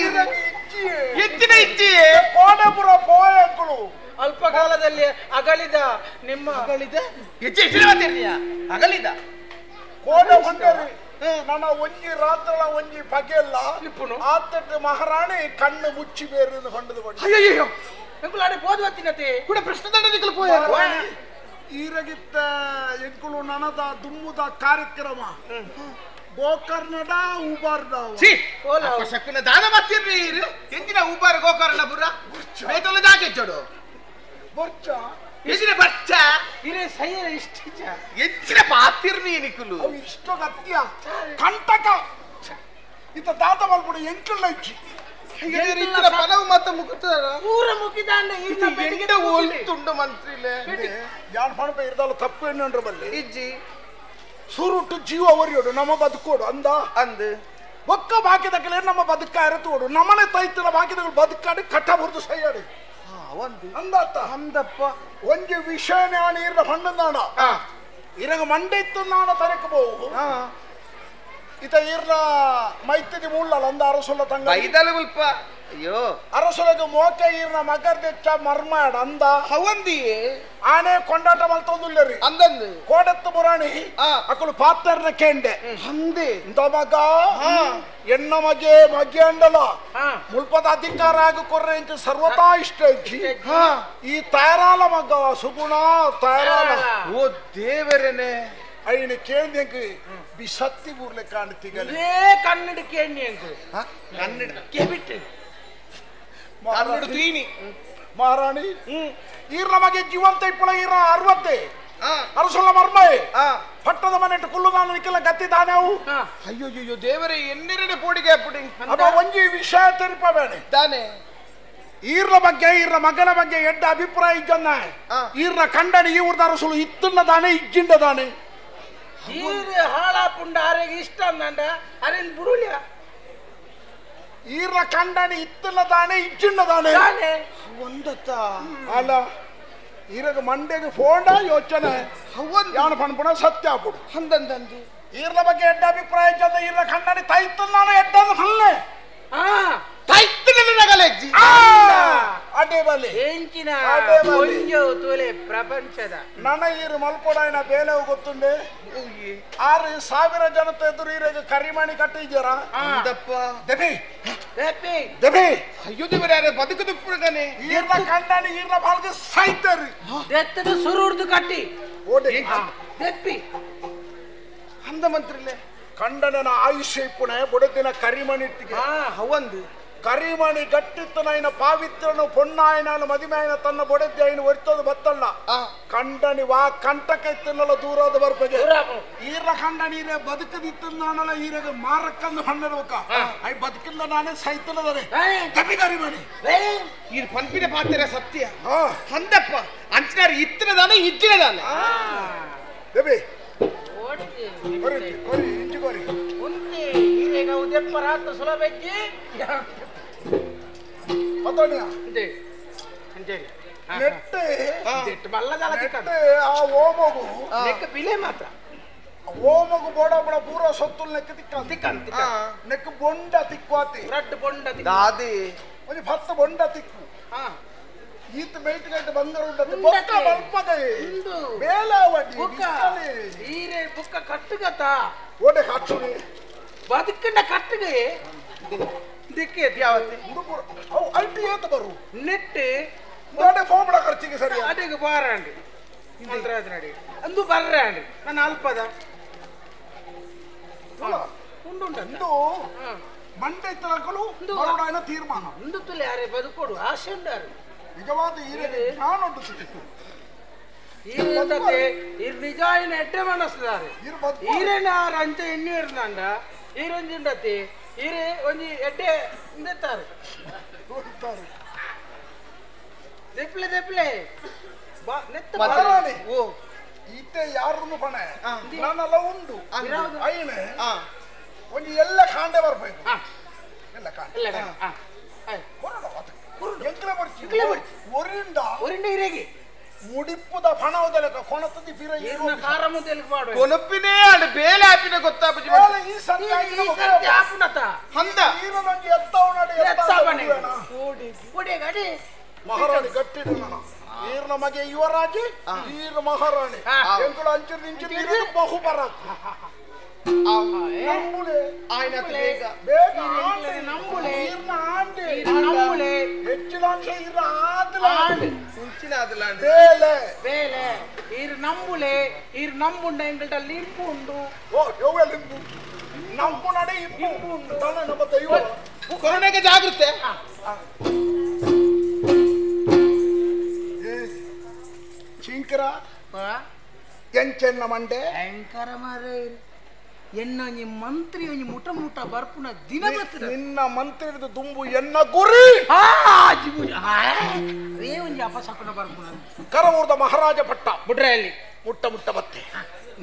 ಇಜ್ಜಿ ಹೆಚ್ಚಿನ ಇಜ್ಜಿ ಕೋಣೆಪುರ ಪೋಯಂಕುಲು ಅಲ್ಪ ಕಾಲದಲ್ಲಿ ಅಗಲಿದ ನಿಮ್ಮ ಅಗಲಿದ ಹೆಚ್ಚು ಹೆಚ್ಚಿನ ಮಾತಿರ್ನಿಯ ಅಗಲಿದ ಕೋಣೆ ಹೊಂಡರಿ ನನ್ನ ಒಂಜಿ ರಾತ್ರಳ ಒಂಜಿ ಪಗೆಲ್ಲ ಆತಟ್ಟು ಮಹಾರಾಣಿ ಕಣ್ಣು ಮುಚ್ಚಿ ಬೇರೆ ಹೊಂಡದು ಅಯ್ಯಯ್ಯೋ ಎಂಕುಲು ಅಡೆ ಪೋದು ವತ್ತಿನತೆ ಕೂಡ ಪ್ರಶ್ನೆ ದಂಡ ಪೋಯ ಈರಗಿತ್ತ ಎಂಕುಲು ನನದ ದುಮ್ಮುದ ಕಾರ್ಯಕ್ರಮ ಗೋಕರ್ಣಡ ಉಬಾರ್ದ ಶಕುನ ದಾದ ಮತ್ತಿರ್ರಿ ಎಂಜಿನ ಉಬಾರ್ ಗೋಕರ್ಣ ಬುರ ಬೇತೊಲ್ಲ ಜಾಗೆ ಚೋಡು ಬೊರ್ಚ ಎಜಿನ ಬರ್ಚ ಇರೇ ಸೈಯ ಇಷ್ಟಿಜ ಎಜ್ಜಿನ ಪಾತಿರ್ನಿ ನಿಕುಲು ಅವು ಇಷ್ಟ ಗತ್ಯ ಕಂಟಕ ಇತ್ತ ತಾತ ಮಲ್ಪುಡು ಎಂಕಲ್ಲ ಇಚ್ಚಿ ಪನವು ಮತ್ತ ಮುಗುತ್ತಾರ ಪೂರ ಮುಗಿದಾಂಡ ಎಂಡ ಓಲ್ತುಂಡು ಮಂತ್ರಿಲೆ ಯಾನ್ ಪಣಪ ಇರ್ದಾಲ ತಪ್ಪು ಎಣ್ಣಂಡ್ರ ಬಲ್ಲಿ ಇಜ್ಜಿ ಸುರುಟು ಜೀವ ಒರಿಯೋಡು ನಮ್ಮ ಬದುಕೋಡು ಅಂದ ಅಂದು ಒಕ್ಕ ಬಾಕಿದಕ್ಕಲೇ ನಮ್ಮ ಬದುಕಾರ ತೋಡು ನಮ್ಮನೆ ತೈತನ ಬಾಕಿದಗಳು ಬದುಕಾಡಿ ಕಟ್ಟ ಬುರ್ದು ಸೈಯಾಡಿ ಅಂದಾತ ಅಂದಪ್ಪ ಒಂಜಿ ವಿಷಯ ನಾನು ಇರ ಹಣ್ಣಂದಾಣ ಇರಗ ಮಂಡೆ ಇತ್ತು ನಾಣ ತರಕಬಹುದು ಇತ ಇರ್ನ ಮೈತಿದಿ ಮುಳ್ಳಲ್ಲ ಅಂದ ಅರಸುಲ ತಂಗ ಬೈದಲ ಉಲ್ಪ ಅಯ್ಯೋ ಅರಸುಲಗ ಮೋಕ ಇರ್ನ ಮಗರ್ದೆಚ್ಚ ಮರ್ಮಾಡ ಅಂದ ಹವಂದಿ ಆನೆ ಕೊಂಡಾಟ ಮಲ್ತೊಂದುಲ್ಲರಿ ಅಂದಂದು ಕೋಡತ್ತು ಪುರಾಣಿ ಅಕಲು ಪಾತ್ರನ ಕೇಂಡೆ ಅಂದೆ ಇಂದ ಮಗ ಎಣ್ಣ ಮಗೆ ಮಗೆ ಅಂಡಲ ಮುಲ್ಪದ ಅಧಿಕಾರ ಆಗ ಕೊರ್ರೆ ಇಂಚ ಸರ್ವತಾ ಇಷ್ಟ ಇಜ್ಜಿ ಈ ತಯಾರಾಲ ಮಗ ಸುಗುಣ ತಯಾರಾಲ ಓ ದೇವರೇನೆ ಐನ ಕೇಂದ್ರಂಗ್ ಬಿಸತ್ತಿ ಬೂರ್ಲೆ ಕಾಣ್ತಿಗಲೆ ಕನ್ನಡ ಕೇಂದ್ರ ಕನ್ನಡ ಕೇಬಿಟ್ಟು ಕನ್ನಡ ತೀನಿ ಮಹಾರಾಣಿ ಈರ್ನ ಮಗೆ ಜೀವಂತ ಇಪ್ಪಳ ಈರ ಅರವತ್ತೆ ಅರಸುಲ್ಲ ಮರ್ಮಯ್ ಪಟ್ಟದ ಮನೆಟ್ಟು ಕುಲ್ಲುದಾನ ನಿಕ್ಕೆಲ್ಲ ಗತ್ತಿದಾನೆ ಅವು ಅಯ್ಯೋ ಅಯ್ಯೋ ದೇವರೇ ಎನ್ನೆರಡೆ ಪೋಡಿಗೆ ಹಾಕ್ಬಿಡಿ ಅಪ್ಪ ಒಂಜಿ ವಿಷಯ ತೆರಿಪ ಬೇಡ ತಾನೆ ಈರ್ನ ಬಗ್ಗೆ ಈರ್ನ ಮಗನ ಬಗ್ಗೆ ಎಡ್ಡ ಅಭಿಪ್ರಾಯ ಇಜ್ಜನ್ನ ಈರ್ನ ಕಂಡನಿ ಈ ಊರ್ದ ಅರಸುಲು ಇತ್ತನ್ನ ದಾನೆ ಇಜ್ಜಿಂಡ ದಾನೆ ಈರ್ ಹಾಳ ಪುಂಡ ಆರೆಗೆ ಇಷ್ಟ ಅಂದಂಡ ಅರೇನ್ ಬುರುಳ್ಯ ಈರ್ನ ಕಂಡನಿ ಇತ್ತನ್ನ ದಾನೆ ಇಜ್ಜಿಂಡ ದಾನೆ ಒಂದತ್ತ ಅಲ್ಲ ಈರಗ ಮಂಡೆಗೆ ಫೋಂಡ ಯೋಚನೆ ಯಾಣ ಪಣಪುಣ ಸತ್ಯ ಆಗ್ಬಿಡು ಅಂದಂದಂದು ಈರ್ನ ಬಗ್ಗೆ ಎಡ್ಡ ಅಭಿಪ್ರಾಯ ಇಜ್ಜಂದ ಈರ್ನ ಕಂಡನಿ ತೈತನ್ನ ಎಡ್ಡ ಹಲ್ಲೆ ಪ್ರಪಂಚದ ನನ ಈರು ಮಲ್ಪೊಡಾಯಿನ ಬೇಲೆ ಗೊತ್ತುಂಡೆ 6,000 ಜನತೆ ಎದುರು ಈರೆಗೆ ಕರಿಮಣಿ ಕಟ್ಟಿದ್ದೀರ ದೆಬಿ ದೆಬಿ ಅಯ್ಯೋ ದೇವರೇ ಬದುಕದು ಪುರಗನೆ ಈರ್ನ ಕಂಡನಿ ಈರ್ನ ಬಾಳ್ಗೆ ಸಾಯ್ತಾರೆ ದೆತ್ತದ ಸುರುರ್ದು ಕಟ್ಟಿ ಓಡೆ ದೆಪ್ಪಿ ಅಂದ ಮಂತ್ರಿಲೆ ಕಂಡನ ಆಯುಷ್ಯ ಇಪ್ಪುಣೆ ಬೊಡದಿನ ಕರಿಮಣಿಟ್ಟಿಗೆ ಹವಂದು ಕರಿಮಣಿ ಗಟ್ಟಿತ್ತನಾಯನ ಪಾವಿತ್ರನು ಪೊಣ್ಣಾಯನ ಮದಿಮಾಯನ ತನ್ನ ಬೊಡೆದ್ದಿ ಐನ ಒರ್ತದು ಬತ್ತಲ್ಲ ಕಂಡನಿ ವಾ ಕಂಟಕ ಇತ್ತನ್ನಲ್ಲ ದೂರದ ಬರ್ಪಗೆ ಈರ್ನ ಕಂಡನಿ ಈರೆ ಬದುಕದಿತ್ತನ್ನಾನಲ್ಲ ಈರೆಗೆ ಮಾರಕ್ಕಂದು ಹಣ್ಣರ್ಬೇಕ I ಬದುಕಿಲ್ಲ ನಾನೇ ಸೈತನದರೆ ತಪ್ಪಿ ಕರಿಮಣಿ ಈರ್ ಪನ್ಪಿನ ಪಾತ್ರ ಸತ್ಯ ಅಂದಪ್ಪ ಅಂಚಿನಾರು ಇತ್ತನದಾನೆ ಇಜ್ಜಿನದಾನೆ ದೇವಿ ಕೊರಿ ಕೊರಿ ಇಂಚು ಕೊರಿ ಉಂತಿ ಈರೆಗ ಉದೆಪ್ಪರಾತ ಸುಲಭಜ್ಜಿ ಪತೋನಿಯ ನೆಟ್ಟೆ ನೆಟ್ಟೆ ಆ ಓಮಗು ನೆಕ್ಕ ಬಿಲೆ ಮಾತ್ರ ಓಮಗು ಬೋಡ ಬೋಡ ಪೂರ ಸೊತ್ತುಲ್ ನೆಕ್ಕ ತಿಕ್ಕ ತಿಕ್ಕ ತಿಕ್ಕ ನೆಕ್ಕ ಬೊಂಡ ತಿಕ್ವಾತಿ ರಡ್ಡು ಬೊಂಡ ತಿಕ್ಕ ದಾದಿ ಒಂಜಿ ಭತ್ತ ಬೊಂಡ ತಿಕ್ಕು ಈತ ಮೇಟ್ ಗಂಟೆ ಬಂದರು ಉಂಟು ಬೊಕ್ಕ ಬಲ್ಪದೆ ಬೇಲಾವಡಿ ಬುಕ್ಕ ಈರೆ ಬುಕ್ಕ ಕಟ್ಟುಗತ ಓಡೆ ಕಟ್ಟುನಿ ಬದುಕಂಡ ಕಟ್ಟುಗೆ ದಿಕ್ಕೆ ಯಾವತ್ತೆ ಅವು ಐಟಿ ಏತ ಬರು ನೆಟ್ಟು ದಾಡೆ ಫೋಂಬಡ ಖರ್ಚಿಗೆ ಸರಿ ಅಡಿಗೆ ಬಾರಾಂಡಿ ಮಂತ್ರಾಜನಡಿ ಅಂದು ಬರ್ರಾಂಡಿ ನಾನು ಅಲ್ಪದ ಉಂಡು ಉಂಡು ಮಂಡೆ ಇತ್ತಲಕಲು ಬರೋಡಾಯನ ತೀರ್ಮಾನ ಉಂಡು ತುಲೆ ಯಾರೇ ಬದುಕೋಡು ಆಸೆ ಉಂಡಾರು ನಿಜವಾದ ಈರೆಗೆ ಜ್ಞಾನ ಉಂಟು ಈರ್ ನಿಜಾಯಿನ ಎಡ್ಡೆ ಮನಸ್ಸುದಾರೆ ಈರೇನ ಆರು ಅಂಚ ಎಣ್ಣೆ ಇರ್ನಾಂಡ ಈರೊಂಜಿ ಉಂಡತಿ ಈರೆ ಒಂಜಿ ಎಡ್ಡೆ ಉಂದೆತ್ತಾರೆ ದೆಪ್ಲೆ ದೆಪ್ಲೆ ಓ ಈತೆ ಯಾರನ್ನು ಪಣೆ ನಾನೆಲ್ಲ ಉಂಡು ಐನೆ ಒಂಜಿ ಎಲ್ಲ ಕಾಂಡೆ ಬರ್ಬೇಕು ಎಲ್ಲ ಕಾಂಡೆ ಒರಿಂಡ ಒರಿಂಡ ಇರೇಗಿ ಮುಡಿಪ್ಪುದ ಫಣವದಲೆಕ ಕೊಣತದಿ ಬಿರ ಖಾರ ಮುದ್ದೆಲ್ ಮಾಡುವ ಕೊನಪಿನೇ ಆಡು ಬೇಲೆ ಆಪಿನ ಗೊತ್ತಾಪುಜಿ ಈ ಸರ್ತಿ ಈ ಸರ್ತಿ ಆಪುನತ ಹಂದ ಈರನೊಂಜಿ ಎತ್ತವನಡಿ ಎತ್ತವನೆ ಓಡಿ ಓಡಿ ಗಡಿ ಮಹಾರಾಣಿ ಗಟ್ಟಿಡು ನನ್ನ ಈರ್ನ ಮಗೆ ಯುವರಾಜಿ ಈರ್ ಮಹಾರಾಣಿ ಎಂಕುಲು ಅಂಚು ನಿಂಚು ನೀರು ಬಹು ಬರಕ್ ನಂಬುಲೆ ಆಯ್ನತ್ ಬೇಗ ಬೇಗ ನಂಬುಲೆ ಈರ್ನ ಆಂಡೆ ನಂಬುಲೆ ಹೆಚ್ಚಿನ ಅಂಶ ಈರ್ನ ಆದಲ ಮುಂಚಿನ ಆದಲ ಬೇಲೆ ಬೇಲೆ ಈರ್ ನಂಬುಲೆ ಈರ್ ನಂಬುಂಡ ಎಂಗಲ್ಟ ಲಿಂಪು ಉಂಡು ಓ ಯೋವೆ ಲಿಂಪು ನಂಬುನಡೆ ಇಂಪು ಉಂಡು ತನ್ನ ನಮ್ಮ ದೈವ ಕೊರೋನಾಗೆ ಜಾಗೃತೆ ಚಿಂಕರ ಎಂಚೆನ್ನ ಮಂಡೆ ಭಯಂಕರ ಮಾರೇ. ಎನ್ನ ಮಂತ್ರಿ ಒಂಜಿ ಮುಟ ಮುಟ ಬರ್ಪುನ ದಿನ ಬರ್ತದೆ. ನಿನ್ನ ಮಂತ್ರಿದ ದುಂಬು ಎನ್ನ ಗುರಿ ಅದೇ ಒಂಜಿ ಅಪಶಕುನ ಬರ್ಪುನ. ಕರವೂರ್ದ ಮಹಾರಾಜ ಪಟ್ಟ ಬಿಡ್ರೆ ಅಲ್ಲಿ ಮುಟ್ಟ ಮುಟ್ಟ ಬತ್ತೆ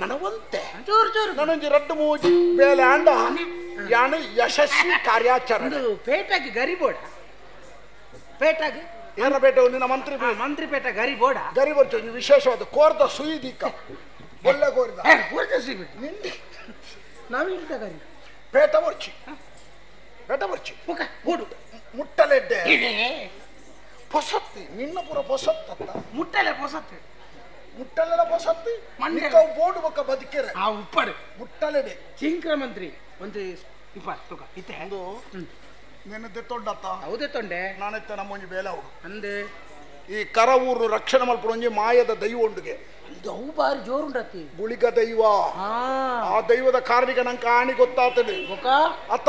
ನನವಂತೆ ಚೂರು ಚೂರು ನನೊಂಜಿ ರಡ್ಡು ಮೂಜಿ ಬೇಲೆ ಆಂಡ ಯಾನು ಯಶಸ್ವಿ ಕಾರ್ಯಾಚರಣೆ. ಪೇಟಾಗಿ ಗರಿಬೋಡ ಪೇಟಾಗಿ ಏನ ಪೇಟೆ ನಿನ್ನ ಮಂತ್ರಿ ಮಂತ್ರಿ ಪೇಟ ಗರಿಬೋಡ ಗರಿಬೋಡ್ ವಿಶೇಷವಾದ ಕೋರ್ದ ಸುಯಿ ದೀಕ ಒಳ್ಳೆ ಕೋರಿದ ಕೋರ್ದ ಸುಯಿ ಬಿಟ್ಟು ನಾವಿಲ್ದ ಗರಿ ಪೇಟ ಬರ್ಚಿ ಪೇಟ ಬರ್ಚಿ ಬೋಡು ಮುಟ್ಟಲೆಡ್ಡೆ ಪೊಸತ್ತಿ ನಿನ್ನ ಪೂರ ಪೊಸತ್ತ ಮುಟ್ಟಲೆ ಪೊಸತ್ತೆ ಮುಟ್ಟಲೆಲ್ಲ ಪೊಸತ್ತಿ ನಿಕ್ಕವು ಬೋಡು ಬೊಕ್ಕ ಬದುಕಿರೆ ಆ ಉಪ್ಪಡು ಮುಟ್ಟಲೆಡೆ ಚಿಂಕ್ರ ಮಂತ್ರಿ ಒಂದು ಇಪ್ಪ ತುಕ ಇತ್ತೆ ಒಂದು ನಿನ್ನದೆ ತೊಂಡತ್ತ ಹೌದೇ ತೊಂಡೆ ನಾನೆತ್ತ ನಮ್ಮೊಂಜಿ ಬೇಲೆ ಅವಡು ಅಂದೆ ಈ ಕರವೂರು ರಕ್ಷಣೆ ಮಲ್ಪುಣೊಂಜಿ ಮಾಯದ ದೈವ ಉಂಡುಗೆ ಅವು ಬಾರಿ ಜೋರುಂಡತಿ ಗುಳಿಗ ದೈವ. ಆ ದೈವದ ಕಾರಣಿಕ ನಂಗೆ ಆಣಿ ಗೊತ್ತಾಗ್ತದೆ ಅತ್ತ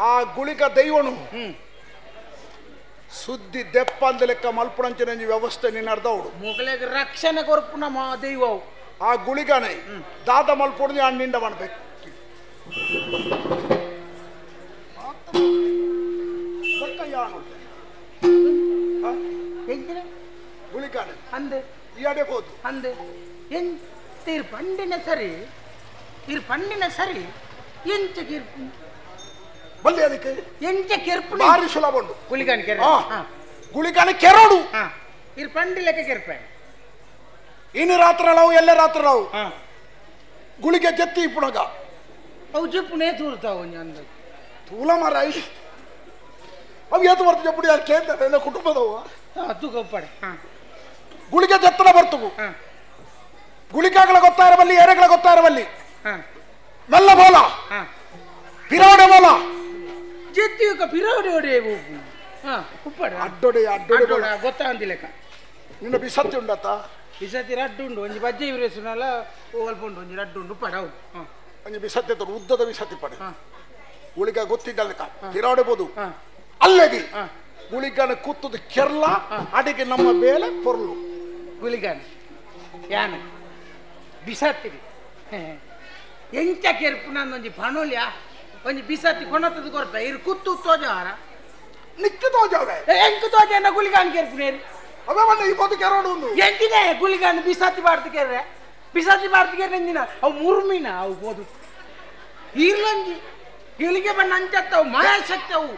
ಆ ಗುಳಿಗ ದೈವನು ಸುದ್ದಿ ದೆಪ್ಪ ಅಂದ ಲೆಕ್ಕ ಮಲ್ಪುಣಂಚಿನ ವ್ಯವಸ್ಥೆ ನಿನ್ನ ಅರ್ಧ ಅವಡು ಮೊಗಲಿಗೆ ರಕ್ಷಣೆ ಕೊರ್ಪುನ ಮಾ ದೈವ ಆ ಗುಳಿಗನೆ ದಾದ ಮಲ್ಪುಣ ನಿಂಡ ಮಾಡ್ಬೇಕು. ಗುಳಿಗಾನೆ ಅಂದೆ ಇಯಾಡೆ ಹೋದು ಅಂದೆ ಎಂತ ಪಂಡಿನ ಸರಿ ಇರ್ ಪಂಡಿನ ಸರಿ ಎಂಚ ಕಿರ್ಪು ಬಲ್ಲಿ ಅದಕ್ಕೆ ಎಂಚ ಕೆರ್ಪು ಭಾರಿ ಸುಲಭ ಉಂಟು. ಗುಳಿಗಾನ ಕೆರ ಗುಳಿಗಾನ ಕೆರೋಡು ಇರ್ ಪಂಡಿ ಲೆಕ್ಕ ಕೆರ್ಪೆ ಇನ್ನು ರಾತ್ರಿ ನಾವು ಎಲ್ಲ ರಾತ್ರಿ ನಾವು ಗುಳಿಗೆ ಜತ್ತಿ ಇಪ್ಪುಣಗ ಅವು ಜಪ್ಪುನೇ ತೂರ್ತಾವ ಅಂದ ತೂಲ ಮರ ಅವು ಏತು ಬರ್ತದೆ ಜಪ್ಪುಡಿ ಯಾರು ಕೇಳ್ತಾರೆ ಎಲ್ಲ ಕುಟುಂಬದವ ತೂಕಪ್ಪಡೆ ಗುಳಿಗೆ ಜತ್ತನ ಬರ್ತವು ಗುಳಿಕಾಗಳ ಗೊತ್ತಾರಬಲ್ಲಿ ಏರೆಗಳ ಗೊತ್ತಾರಬಲ್ಲಿ ಮೆಲ್ಲ ಬೋಲ ಪಿರೋಡೆ ಬೋಲ ಜೆತ್ತಿಯುಕ ಪಿರೋಡೆ ಒಡೆ ಉಪ್ಪಡೆ ಅಡ್ಡೊಡೆ ಅಡ್ಡೊಡೆ ಗೊತ್ತಾಂದಿ ಲೆಕ್ಕ. ನಿನ್ನ ಬಿಸತ್ತಿ ಉಂಡತ್ತ ಬಿಸತ್ತಿ ರಡ್ಡು ಉಂಡು ಒಂಜಿ ಬಜ್ಜೆ ಇವ್ರೇಸುನಲ್ಲ ಅಲ್ಪ ಉಂಡು ಒಂಜಿ ರಡ್ಡು ಉಂಡು ಉಪ್ಪಡೆ ಹೌದು ಒಂಜಿ ಬಿಸತ್ತಿ ಉದ್ದದ ಬಿಸತ್ತಿ ಪಡೆ ಗುಳಿಗ ಗೊತ್ತಿದ್ದಲ್ಲ ಪಿರೋಡೆ ಬೋದು ಅಲ್ಲೇದಿ ಗುಳಿಗನ ಕೂತದ ಕೆರ್ಲ ಅಡಿಗೆ ನಮ್ಮ ಬೇಲೆ ಪೊರ್ಲು ಗುಳಿಗನ ಯಾನ ಬಿಸತ್ತಿರಿ ಎಂಚ ಕೆರ್ಪು ಒಂಜಿ ಪಣೋಲ್ಯ ಒಂಜಿ ಬಿಸತ್ತಿ ಕೊಣತದ ಕೊರ್ಪ ಇರು ಕುತ್ತು ತೋಜಾರ ನಿಕ್ಕು ತೋಜಾವೆ ಎಂಕು ತೋಜಾನ ಗುಳಿಗಾನ ಕೆರ್ಪುನೇರಿ ಅವೇ ಬಂದ ಈ ಬೋದು ಕೆರೋಡು ಒಂದು ಎಂಚಿನೇ ಗುಳಿಗಾನ ಬಿಸತ್ತಿ ಬಾರ್ದು ಕೆರ್ರೆ ಬಿಸತ್ತಿ ಬಾರ್ದು ಕೆರ್ರೆ ಎಂಜಿನ ಅವು ಮುರುಮಿನ ಅವು ಬೋದು ಇರ್ಲಂಜಿ ಇಳಿಗೆ ಬಣ್ಣ ಅಂಚತ್ತವು ಮಾಯಾಶಕ್ತಿ ಅವು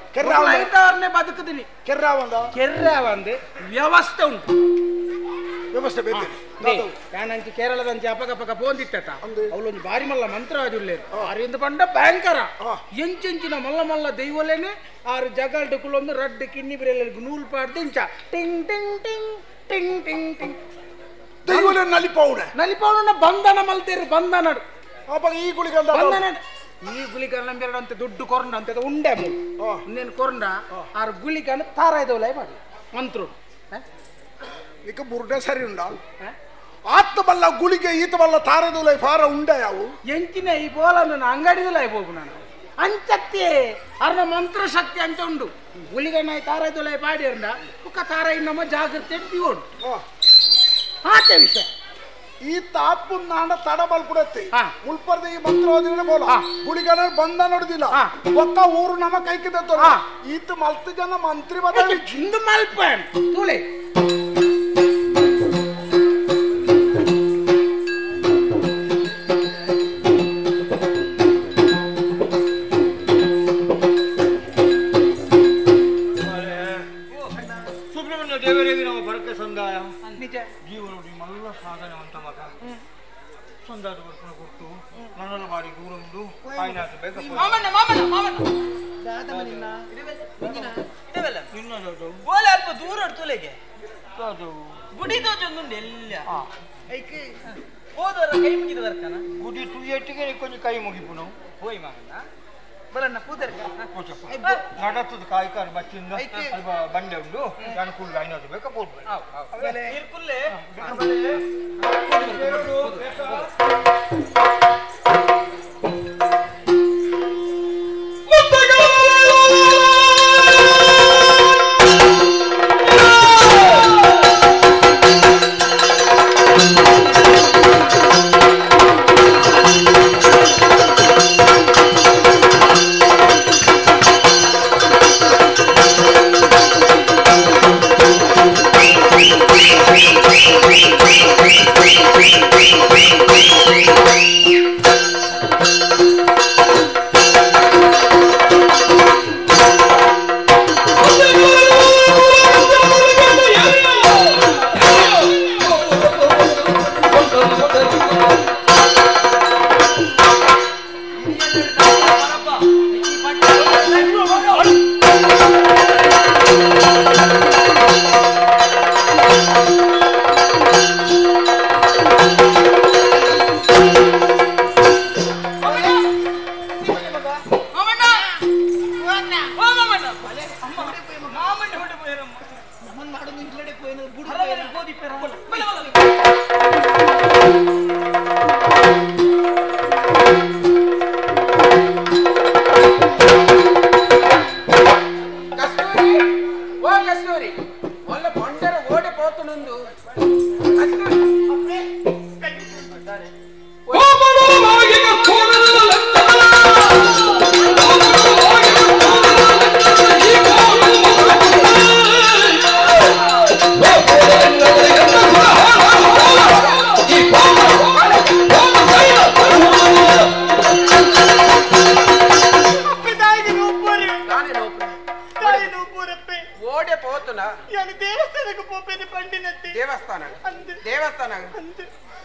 ಐದವರನ್ನೇ ಬದುಕುದಿನಿ ಕೆರ್ರಾವಂದ ಕೆರ್ರಾವಂದು ವ್ಯವಸ್ಥೆ ಉಂಟು ವ್ಯವಸ್ಥೆ ಬೇಕು. ಯಾನಂಚಿ ಕೇರಳದಂಚಿ ಅಪಕಪಕ ಪೋಂದಿತ್ತ ಅವಳೊಂದು ಬಾರಿ ಮಲ್ಲ ಮಂತ್ರವಾದಿ ಆರಿಂದ ಬಂಡ ಭಯಂಕರ ಎಂಚೆಂಚಿನ ಮಲ್ಲ ಮಲ್ಲ ದೈವಲೇನೆ ಆರು ಜಗಲ್ಡು ಕುಲೊಂದು ರಡ್ಡು ಕಿನ್ನಿ ಬಿರಲಿಗೆ ನೂಲು ಪಾಡ್ದು ಇಂಚ ಟಿಂಗ್ ಟಿಂಗ್ ಟಿಂಗ್ ಟಿಂಗ್ ಟಿಂಗ್ ಟಿಂಗ್ ದೈವಲೇ ನಲಿಪೌಣ ನಲಿಪೌಣ ಬಂಧನ ಮಲ್ತೇರು ಬಂಧನ ಅಪ್ಪ ಈ ಗುಳಿಗ ಬಂಧನ ಈ ಗುಳಿಗನ ಅಂತ ದುಡ್ಡು ಕೊರಂಡ ಅಂತ ಉಂಡೆ ಇನ್ನೇನು ಕೊರಂಡ ಆರು ಗುಳಿಗನ ತಾರ ಇದ್ದವಲ್ಲ ಮಾಡಿ ಮಂತ್ರು ಈಗ ಬುರ್ಡೆ ಸರಿ ಉಂಡ ಆತ ಬಲ್ಲ ಗುಳಿಗೆ ಈತ ಬಲ್ಲ ತಾರದಲ್ಲ ಫಾರ ಉಂಡೆ ಯಾವು ಎಂಚಿನ ಈ ಬೋಲ ನಾನು ಅಂಗಡಿದಲ್ಲ ಹೋಗು ನಾನು ಅಂಚತ್ತೆ ಅರ್ನ ಮಂತ್ರ ಶಕ್ತಿ ಅಂತ ಉಂಡು ಗುಳಿಗನ ತಾರದಲ್ಲ ಪಾಡಿ ಅಂಡ ಉಕ್ಕ ತಾರ ಇನ್ನಮ್ಮ ಜಾಗ್ರತೆ ಪಿಯೋಡು ಆತ ವಿಷಯ ಈ ತಾಪು ನಾಡ ತಡ ಬಲ್ಪುಡತ್ತಿ ಉಳ್ಪರ್ದ ಈ ಮಂತ್ರವಾದಿನ ಬೋಲ ಗುಳಿಗನ ಬಂದ ನೋಡುದಿಲ್ಲ ಒಕ್ಕ ಊರು ನಮ್ಮ ಕೈಕಿದ ಈತ ಮಲ್ತು ಜನ ಮಂತ್ರಿ ಬದಲಿ ಇಂದು ಮಲ್ಪ ತುಳೆ ಸುಬ್ರಹ್ಮಣ್ಯ ದೇವರಿಗೆ ನಾವು ಬರಕ್ಕೆ ಸಂದಾಯ ನಿಜ ಜೀವನೋಡಿ ಮಲ್ಲ ಸಾಧನೆ ಅಂತ ಮಗ ಸಂದಾದ ವರ್ಷ ಕೊಟ್ಟು ನನ್ನೆಲ್ಲ ಬಾರಿ ದೂರ ಉಂಟು ಮಾಮಣ್ಣ ಮಾಮಣ್ಣ ಮಾಮಣ್ಣ ಬೋಲೆ ಅಲ್ಪ ದೂರ ತುಲೆಗೆ ಗುಡಿ ತೋಜೊಂದುಂಡು ಎಲ್ಲ ಹೋದವರ ಕೈ ಮುಗಿದ ಬರ್ಕನ ಗುಡಿ ತುಯ್ಯಟ್ಟಿಗೆ ಕೊಂಚ ಕೈ ಮುಗಿಪು ನಾವು ಹೋಯ್ ಮಾಮಣ್ಣ ಬಲಣ್ಣ ಕೂದರ್ಕ ನಡತದ ಕಾಯ್ಕಾರ ಬಚ್ಚಿಂದ ಅಲ್ಪ ಬಂಡೆ ಉಂಡು ನಾನು ಕುಳ್ಳು ಐನದು ಬೇಕಾ ಪೋಡ್ಬೇಕು ಕುಲ್ಲೆ Thank you.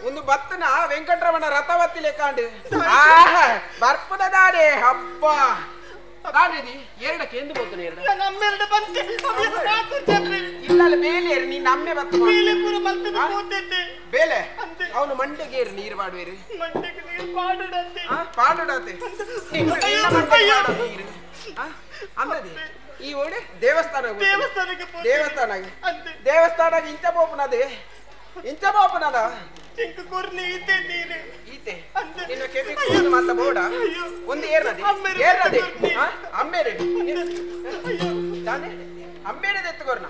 ಒಂದು ಬತ್ತನ ವೆಂಕಟರಮಣ ರಥವತ್ತಿ ಲೆಕ್ಕಾಂಡು ಆಹ ಬರ್ಪದ ದಾಡೆ ಹಬ್ಬ ದಾಡಿದಿ ಎರಡಕ್ಕೆ ಎಂದು ಬೋತನೆ ಎರಡು ನಮ್ಮೆರಡು ಬಂತೆ ಇಲ್ಲ ಬೇಲೆ ಏರು ನೀನ್ ನಮ್ಮೆ ಬತ್ತ ಬೇಲೆ ಪೂರ ಮಲ್ತದ ಪೋತೆತೆ ಬೇಲೆ ಅವನು ಮಂಡೆಗೆ ಏರು ನೀರು ಮಾಡುವೇರು ಮಂಡೆಗೆ ನೀರು ಪಾಡುಡಂತೆ ಪಾಡುಡಂತೆ ನೀರು ಅಂದದಿ ಈ ಓಡೆ ದೇವಸ್ಥಾನ ದೇವಸ್ಥಾನಕ್ಕೆ ದೇವಸ್ಥಾನ ದೇವಸ್ಥಾನ ಇಂಚ ಬೋಪನದೆ ಇಂಚ ಬೋಪನದ ಚಿಂಕು ಕೊರ್ನಿ ಈತೆ ನೀರು ಈತೆ ನಿನ್ನ ಕೆವಿ ಕೂದು ಮಾತ ಬೋಡ ಒಂದು ಏರ್ನದೆ ಏರ್ನದೆ ಅಮ್ಮೇರೆ ದಾನೆ ಅಮ್ಮೇರೆ ದೆತ್ತುಕೊರ್ನ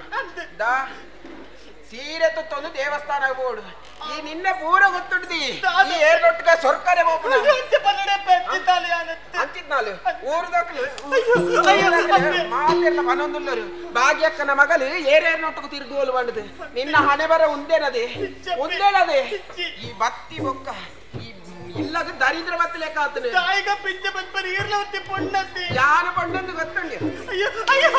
ದಾ ಸೀರೆ ತುತ್ತೊಂದು ದೇವಸ್ಥಾನ ಬೋಡು ಈ ನಿನ್ನ ಪೂರ ಗೊತ್ತುಂಟು ಈ ಏರ್ನೊಟ್ಟಿಗೆ ಸೊರ್ಕರೆ ಬೋಪನ ಅಂತಿದ್ನಾಲು ಊರುದಕ್ಲು ಮಾತೆಲ್ಲ ಮನೊಂದುಲ್ಲರು ಭಾಗ್ಯಕ್ಕನ ಮಗಲು ಏರೇರ್ನೊಟ್ಟకు ತಿರುಗುವಲು ಬಂಡದು ನಿನ್ನ ಹಣೆ ಬರ ಉಂದೇನದೆ ಉಂದೇನದೆ ಈ ಬತ್ತಿ ಬೊಕ್ಕ ಈ ಇಲ್ಲದ ದರಿದ್ರ ಬತ್ತಿ ಲೆಕ್ಕ ಆತನು ತಾಯಿಗ ಪಿಂಚ ಬತ್ಪರಿ ಇರ್ಲವತ್ತಿ ಪೊಣ್ಣಂತೆ ಯಾನ ಪೊಣ್ಣಂದು ಗೊತ್ತುಂಡು ಅಯ್ಯೋ ಅಯ್ಯೋ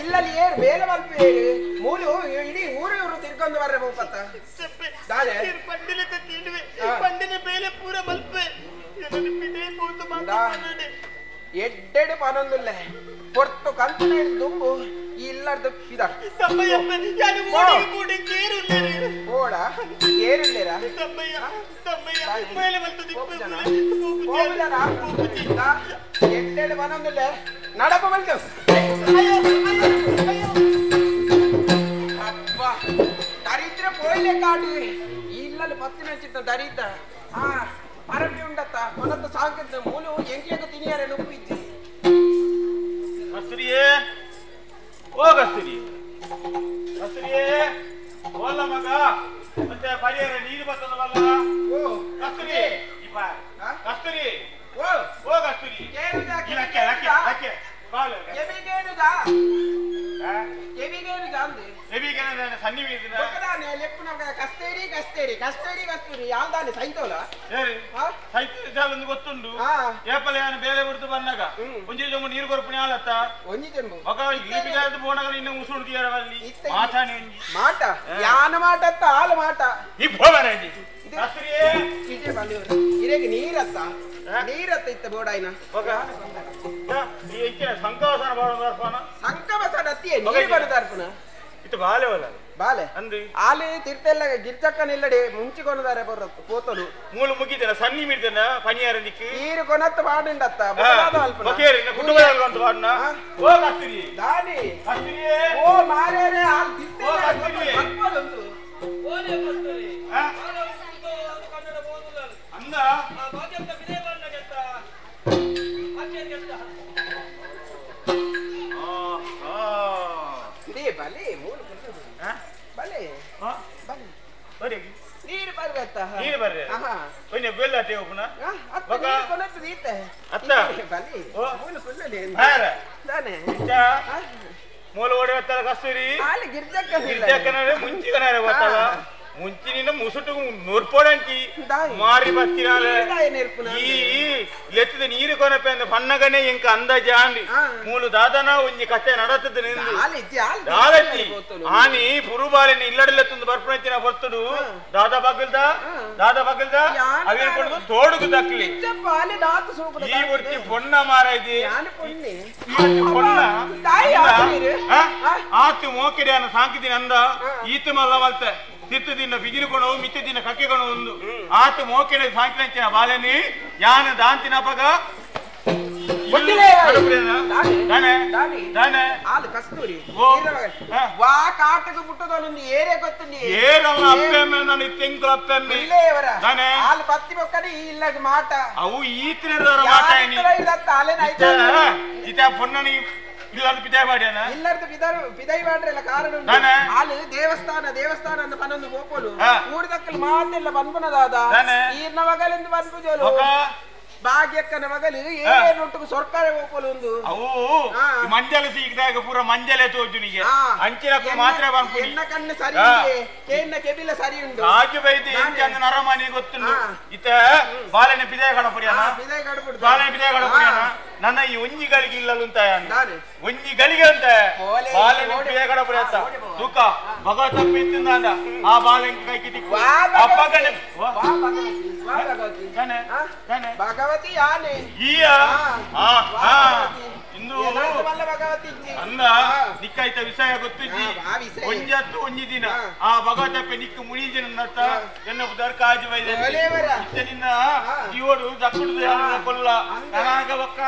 ಇಲ್ಲಲ್ಲಿ ಏರು ಬೇಲೆ ಮಲ್ಪೇರು ಮೂಲು ಇಡೀ ಊರು ಇವರು ತಿರ್ಕೊಂಡು ಬರ್ರೆ ಬೋಪತ್ತ ದಾನೆ ಪಂಡಿಲಕ ತಿಂಡುವೆ ಪಂಡಿನ ಬೇಲೆ ಪೂರ ಮಲ್ಪೆ ಎಡ್ಡೆಡು ಪನೊಂದುಲ್ಲೆ ಪೊರ್ತು ಕಂತನ ದುಂಬು ಇಲ್ಲರ್ದು ಇದ ಓಡ ಏರುಲ್ಲೇರ ಎಡ್ಡೆಡು ಪನೊಂದುಲ್ಲೆ ನಡಪ ಬಲ್ತು ಅಬ್ಬ ದರಿದ್ರ ಪೋಯ್ಲೆ ಕಾಡು ಇಲ್ಲಲ್ಲಿ ಪತ್ತಿನ ಚಿತ್ತ ದರಿದ್ರ ಆ ಪರಪಿ ಉಂಡತ್ತ ಕೊನತ್ತ ಸಾಕದ ಮೂಲು ಎಂಕ್ಲೆಗ ತಿನಿಯರೆ ನುಪ್ಪಿಜ್ಜಿ ಕಸ್ತೂರಿಯೇ ಓ ಕಸ್ತೂರಿ ಕಸ್ತೂರಿಯೇ ಓಲ್ಲ ಮಗ ಮತ್ತೆ ಪರಿಹಾರ ನೀರು ಬರ್ತದಲ್ಲ ಓ ಕಸ್ತೂರಿ ಇಪ್ಪ ಕಸ್ತೂರಿ ಓ ಓ ಕಸ್ತೂರಿ ಲಕ್ಕೆ ಲಕ್ಕೆ ಲಕ್ಕೆ ಬಾಲು ಕೆವಿಗೇನುದ ಕೆವಿಗೇನುದ ಅಂದೆ ಕೆವಿಗೇನುದ ಸನ್ನಿ ಬೀದಿನ ಬೊಕ್ಕದಾನೆ ಲೆಪ್ಪುನಗ ಕಸ್ತೂರಿ ಕಸ್ತೂರಿ ಕಸ್ತೂರಿ ಕಸ್ತೂರಿ ಯಾವ್ದಾನೆ ಸೈತೋಲ ಸರಿ ಸೈತ ಜಾಲೊಂದು ಗೊತ್ತುಂಡು ಏಪಲ ಯಾನು ಬೇಲೆ ಬಿಡ್ತು ಬಂದಾಗ ಒಂಜಿ ಜೊಂಬು ನೀರು ಕೊರಪುಣಿ ಆಲತ್ತ ಒಂಜಿ ಜೊಂಬು ಮಗ ಈ ಬಿಜಾದ ಬೋಣಗ ಇನ್ನು ಉಸುಳು ತೀರವಲ್ಲಿ ಮಾತಾನೆ ಒಂಜಿ ಮಾಟ ಯಾನ ಮಾಟತ್ತ ಆಲ ಮಾಟ ಈ ಬೋಬಾನೆ ಕಸ್ತೂರಿಯೇ ಇದೇ ಬಂದಿವರು ಇರೆಗೆ ನೀರತ್ತ ನೀರತ್ತ ಇತ್ತ ಬೋಡಾಯ್ನ ಈ ಇಕ್ಕಿನ ಸಂಕವಸನ ಬಾಳ ಸಂಕವಸನ ಅತ್ತಿಯೇ ನೀರು ಬರುದಾರ್ಪಣ ಇತ್ತು ಬಾಲೆ ಒಲ್ಲ ಬಾಲೆ ಅಂದು ಆಲೆ ತಿರ್ತೆಲ್ಲ ಗಿರ್ಚಕ್ಕನಿಲ್ಲಡೆ ಮುಂಚಿಕೊನದಾರೆ ಬರ ಪೋತಲು ಮೂಲ ಮುಗಿದನ ಸನ್ನಿ ಮಿಡ್ದನ ಪನಿಯಾರ ದಿಕ್ಕು ನೀರು ಕೊನತ್ತ ಬಾಡುಂಡತ್ತ ಬಕೇರಿ ಕುಟುಂಬ ಅಂತ ಬಾಡುನ ಓ ಕಸ್ತೂರಿ ದಾನಿ ಕಸ್ತೂರಿಯೇ ಓ ಮಾರೇರೆ ಆಲ್ ಓ ಕಸ್ತೂರಿ ತಿರ್ತೆಲ್ಲ ಓಲೆ ಕಸ್ತೂರಿ ಅಂದ ಬಲೆ ಮೂಲ ಬಲೆ ಬಲೆ ಬರಿ ನೀರು ಬರ್ಬೇಕ ನೀರು ಬರ್ರೆ ಒಂಜಿ ಬೆಲ್ಲ ಅಟ್ಟೆ ಒಪ್ಪುನ ಅತ್ತ ನೀರು ಕೊನತ್ತು ಈತೆ ಅತ್ತ ಬಲೆ ಮೂಲ ಕುಲ್ಲಲೆ ಹಾರ ದಾನೆ ಮೂಲ ಓಡಿ ಬತ್ತಲ ಕಸ್ತೂರಿ ಆಲೆ ಗಿರ್ಜಕ್ಕ ಗಿರ್ಜಕ್ಕನರೆ ಮುಂಚಿಗನರೆ ಬತ್ತಲ ಮುಂಚಿನಿಂದ ಮುಸುಟು ನೂರ್ಪೋಡಂಕಿ ಮಾರಿ ಬತ್ತಿನಾಲೆ ಈ ಲೆತ್ತದ ನೀರು ಕೊನಪೆ ಅಂದ ಪನ್ನಗನೆ ಇಂಕ ಅಂದಾಜ ಆಂಡಿ ಮೂಲು ದಾದನ ಒಂಜಿ ಕತೆ ನಡತದ ನಿಂದು ದಾಲಜ್ಜಿ ಆನಿ ಪುರುಬಾಲಿನ ಇಲ್ಲಡಲೆತ್ತೊಂದು ಬರ್ಪಣಚಿನ ಹೊರ್ತುಡು ದಾದಾ ಬಗಲ್ದ ದಾದಾ ಬಗಲ್ದ ಅವೇನ್ ಕೊಡುದು ತೋಡುಗು ದಕ್ಲಿ ಈ ಒರ್ತಿ ಪೊಣ್ಣ ಮಾರಾಯ್ದಿ ಪೊಣ್ಣ ಆತು ಮೋಕಿಡೆ ಅನ್ನ ಸಾಂಕಿದಿನ ಅಂದ ಈತು ಮಲ್ಲ ಮಲ್ತೆ ತಿತ್ತು ದಿನ ಬಿಗಿಲು ಕೊಣವು ಮಿತ್ತ ದಿನ ಕಕ್ಕೆ ಕೊಣವು ಒಂದು ಆತು ಮೋಕೆಡೆ ಸಾಂಕಿನಂಚಿನ ಬಾಲೆನಿ ಯಾನ ದಾಂತಿನ ಪಗ ಆಲು ಕಸ್ತೂರಿ ವಾ ಕಾಟకు పుట్టదోనుంది ఏరే ಗೊತ್ತುಂది ಏರಲ್ಲ ಅಪ್ಪೆಮ್ಮೆ ನಾನು ತಿಂಗಳ ಅಪ್ಪೆಮ್ಮೆ ಇಲ್ಲೇವರ ಆಲು ಪತ್ತಿ ಬೊಕ್ಕನೆ ಈ ಇಲ್ಲಗ ಮಾಟ ಅವು ಈತನೆದವರ ಮಾಟ ಏನಿ ಇಲ್ಲತ್ತ ಅಲೆನ ಐತ ಇತ ಪೊನ್ನನಿ ಇಲ್ಲದ ಪಿದಾಯಿ ಮಾಡ್ಯಾನ ಇಲ್ಲದ ಪಿದಾಯಿ ಮಾಡ್ರಲ್ಲ ಕಾರಣ ಆಲು ದೇವಸ್ಥಾನ ದೇವಸ್ಥಾನ ಅಂತ ಪನೊಂದು ಗೋಪೋಲು ಊರಿದಕ್ಕಲ್ ಮಾತೆಲ್ಲ ಬನ್ಪನದಾದ ಈರ್ನ ಮಗಲೆಂದು ಬನ್ಪುಜೋಲು ಭಾಗ್ಯಕ್ಕನ ಮಗಲು ಏನುಂಟು ಸರ್ಕಾರ ಹೋಗಲು ಒಂದು ಅವು ಮಂಜಲ ಸೀಕಿದಾಗ ಪೂರ ಮಂಜಲೆ ತೋಜುನಿಗೆ ಅಂಚಿನ ಮಾತ್ರ ಎನ್ನ ಕಣ್ಣು ಸರಿ ಇದೆ ಕೇನ್ನ ಕೆಬಿಲ ಸರಿ ಉಂಟು ರಾಜು ಬೈದಿ ಎಂಚಂದ ನರಮನಿ ಗೊತ್ತುಂಡು ಇತ ಬಾಲನೆ ಪಿದಾಯ ಕಡಪುರಿಯಾನ ಬಾಲನೆ ಪಿದಾಯ ಕಡಪುರಿಯಾನ ನನ್ನ ಈ ಒಂಜಿ ಗಳಿಗೆ ಇಲ್ಲಲು ಅಂತ ಒಂಜಿ ಗಳಿಗೆ ಅಂತ ಬಾಲನೆ ಪಿದಾಯ ಕಡಪುರಿಯತ್ತ ತೂಕ ಭಗವತ ಪಿತ್ತಿಂದ ಆ ಬಾಲನೆ ಕೈಗೆ ದಿಕ್ಕು ಅಪ್ಪಗನೆ ಭಗವತಿ ಯಾನೆ ಈಯ ಆ ಆ ಇಂದು ಅಂದ ನಿಕ್ಕಾಯ್ತ ವಿಷಯ ಗೊತ್ತಿಜ್ಜಿ ಒಂಜತ್ತು ಒಂಜಿ ದಿನ ಆ ಭಗವತಪ್ಪ ನಿಕ್ಕ ಮುನಿಜಿನ ನತ್ತ ಎನ್ನ ಪುದರ್ ಕಾಜು ಬೈದೆ ಇತ್ತೆ ನಿನ್ನ ಜೀವಡು ದಕ್ಕುಡು ಕೊಲ್ಲ ನನಗ ಬಕ್ಕ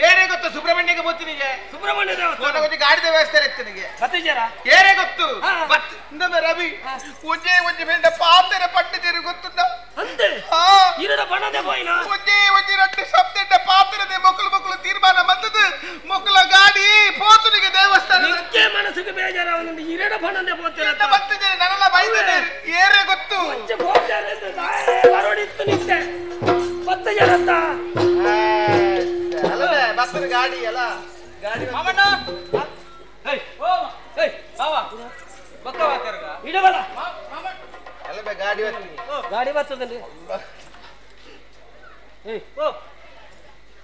ಏನೇ ಗೊತ್ತು ಸುಬ್ರಹ್ಮಣ್ಯಗೆ ಗೊತ್ತಿನಿಗೆ ಸುಬ್ರಹ್ಮಣ್ಯ ದೇವಸ್ಥಾನ ಗಾಡಿದ ವ್ಯವಸ್ಥೆ ಇತ್ತು ಏನೇ ಗೊತ್ತು ರವಿ ಒಂಜೇ ಒಂಜಿ ಬೇಡ ಪಾತೆರ ಪಟ್ಟಿದ್ದೀರಿ ಗೊತ್ತುಂದ ಒಂಜೇ ಒಂಜಿ ರಟ್ಟು ಶಬ್ದ ಪಾತೆರದೆ ಮೊಕ್ಕಲು ಮೊಕ್ಕಲು ತೀರ್ಮಾನ ಬಂದದ್ದು ಮೊಕ್ಕಲ ಗಾಡಿ ಪೋತುನಿಗೆ ದೇವಸ್ಥಾನ ಮನಸ್ಸಿಗೆ ಬೇಜಾರ ಇರಡ ಬಣ್ಣದೆ ಪೋತಿರ ಬತ್ತಿದ್ದೇನೆ ನನ್ನೆಲ್ಲ ಬೈದಿದ್ದೇನೆ ಏನೇ ಗೊತ್ತು ಪತ್ತು ಜನತ್ತ ಬಸ್ಸು ಗಾಡಿ ಅಲ್ಲ ಗಾಡಿ ಮಾಮಣ್ಣ ಇಡವಲ್ಲ ಅಲ್ಲ ಗಾಡಿ ಬರ್ತೀನಿ ಗಾಡಿ ಬರ್ತದಲ್ಲಿ ಓ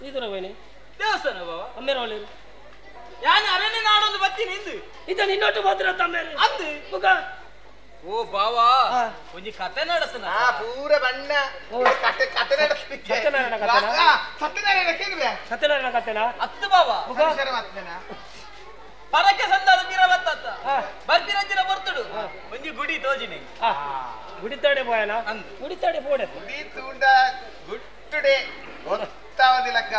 ಇದು ರವೇನಿ ದೇವಸ್ಥಾನ ಬಾವ ಅಮ್ಮೇರ ಒಳ್ಳೆ ಯಾನು ಅರಣ್ಯ ನಾಡೊಂದು ಬತ್ತೀನಿ ಇಂದು ಇದು ನಿನ್ನೊಟ್ಟು ಮಾತ್ರ ತಮ್ಮೇರೆ ಅಂದು ಮುಖ ಓ ಬಾವಾ ಒಂಜಿ ಕತೆ ನಡತನ ಆ ಪೂರ ಬಣ್ಣ ಕತೆ ಕತೆ ನಡಸ್ತಿ ಸತ್ಯನಾರಾಯಣ ಕತೆನಾ ಸತ್ಯನಾರಾಯಣ ಕೇಳಿದ್ರೆ ಸತ್ಯನಾರಾಯಣ ಕತೆನಾ ಅತ್ತು ಬಾವಾ ಮುಖ ಮಾತೇನಾ ಪರಕ್ಕೆ ಸಂದಾದ ಪಿರ ಬತ್ತತ್ತ ಬರ್ಪಿರಂಜಿನ ಬರ್ತುಡು ಒಂಜಿ ಗುಡಿ ತೋಜಿನಿ ಗುಡಿ ತಾಡೆ ಬೋಯನ ಗುಡಿ ತಾಡೆ ಬೋಡೆ ಗುಡಿ ತೂಂಡ ಗುಟ್ಟುಡೆ ಗೊತ್ತಾವದಿಲಕ್ಕ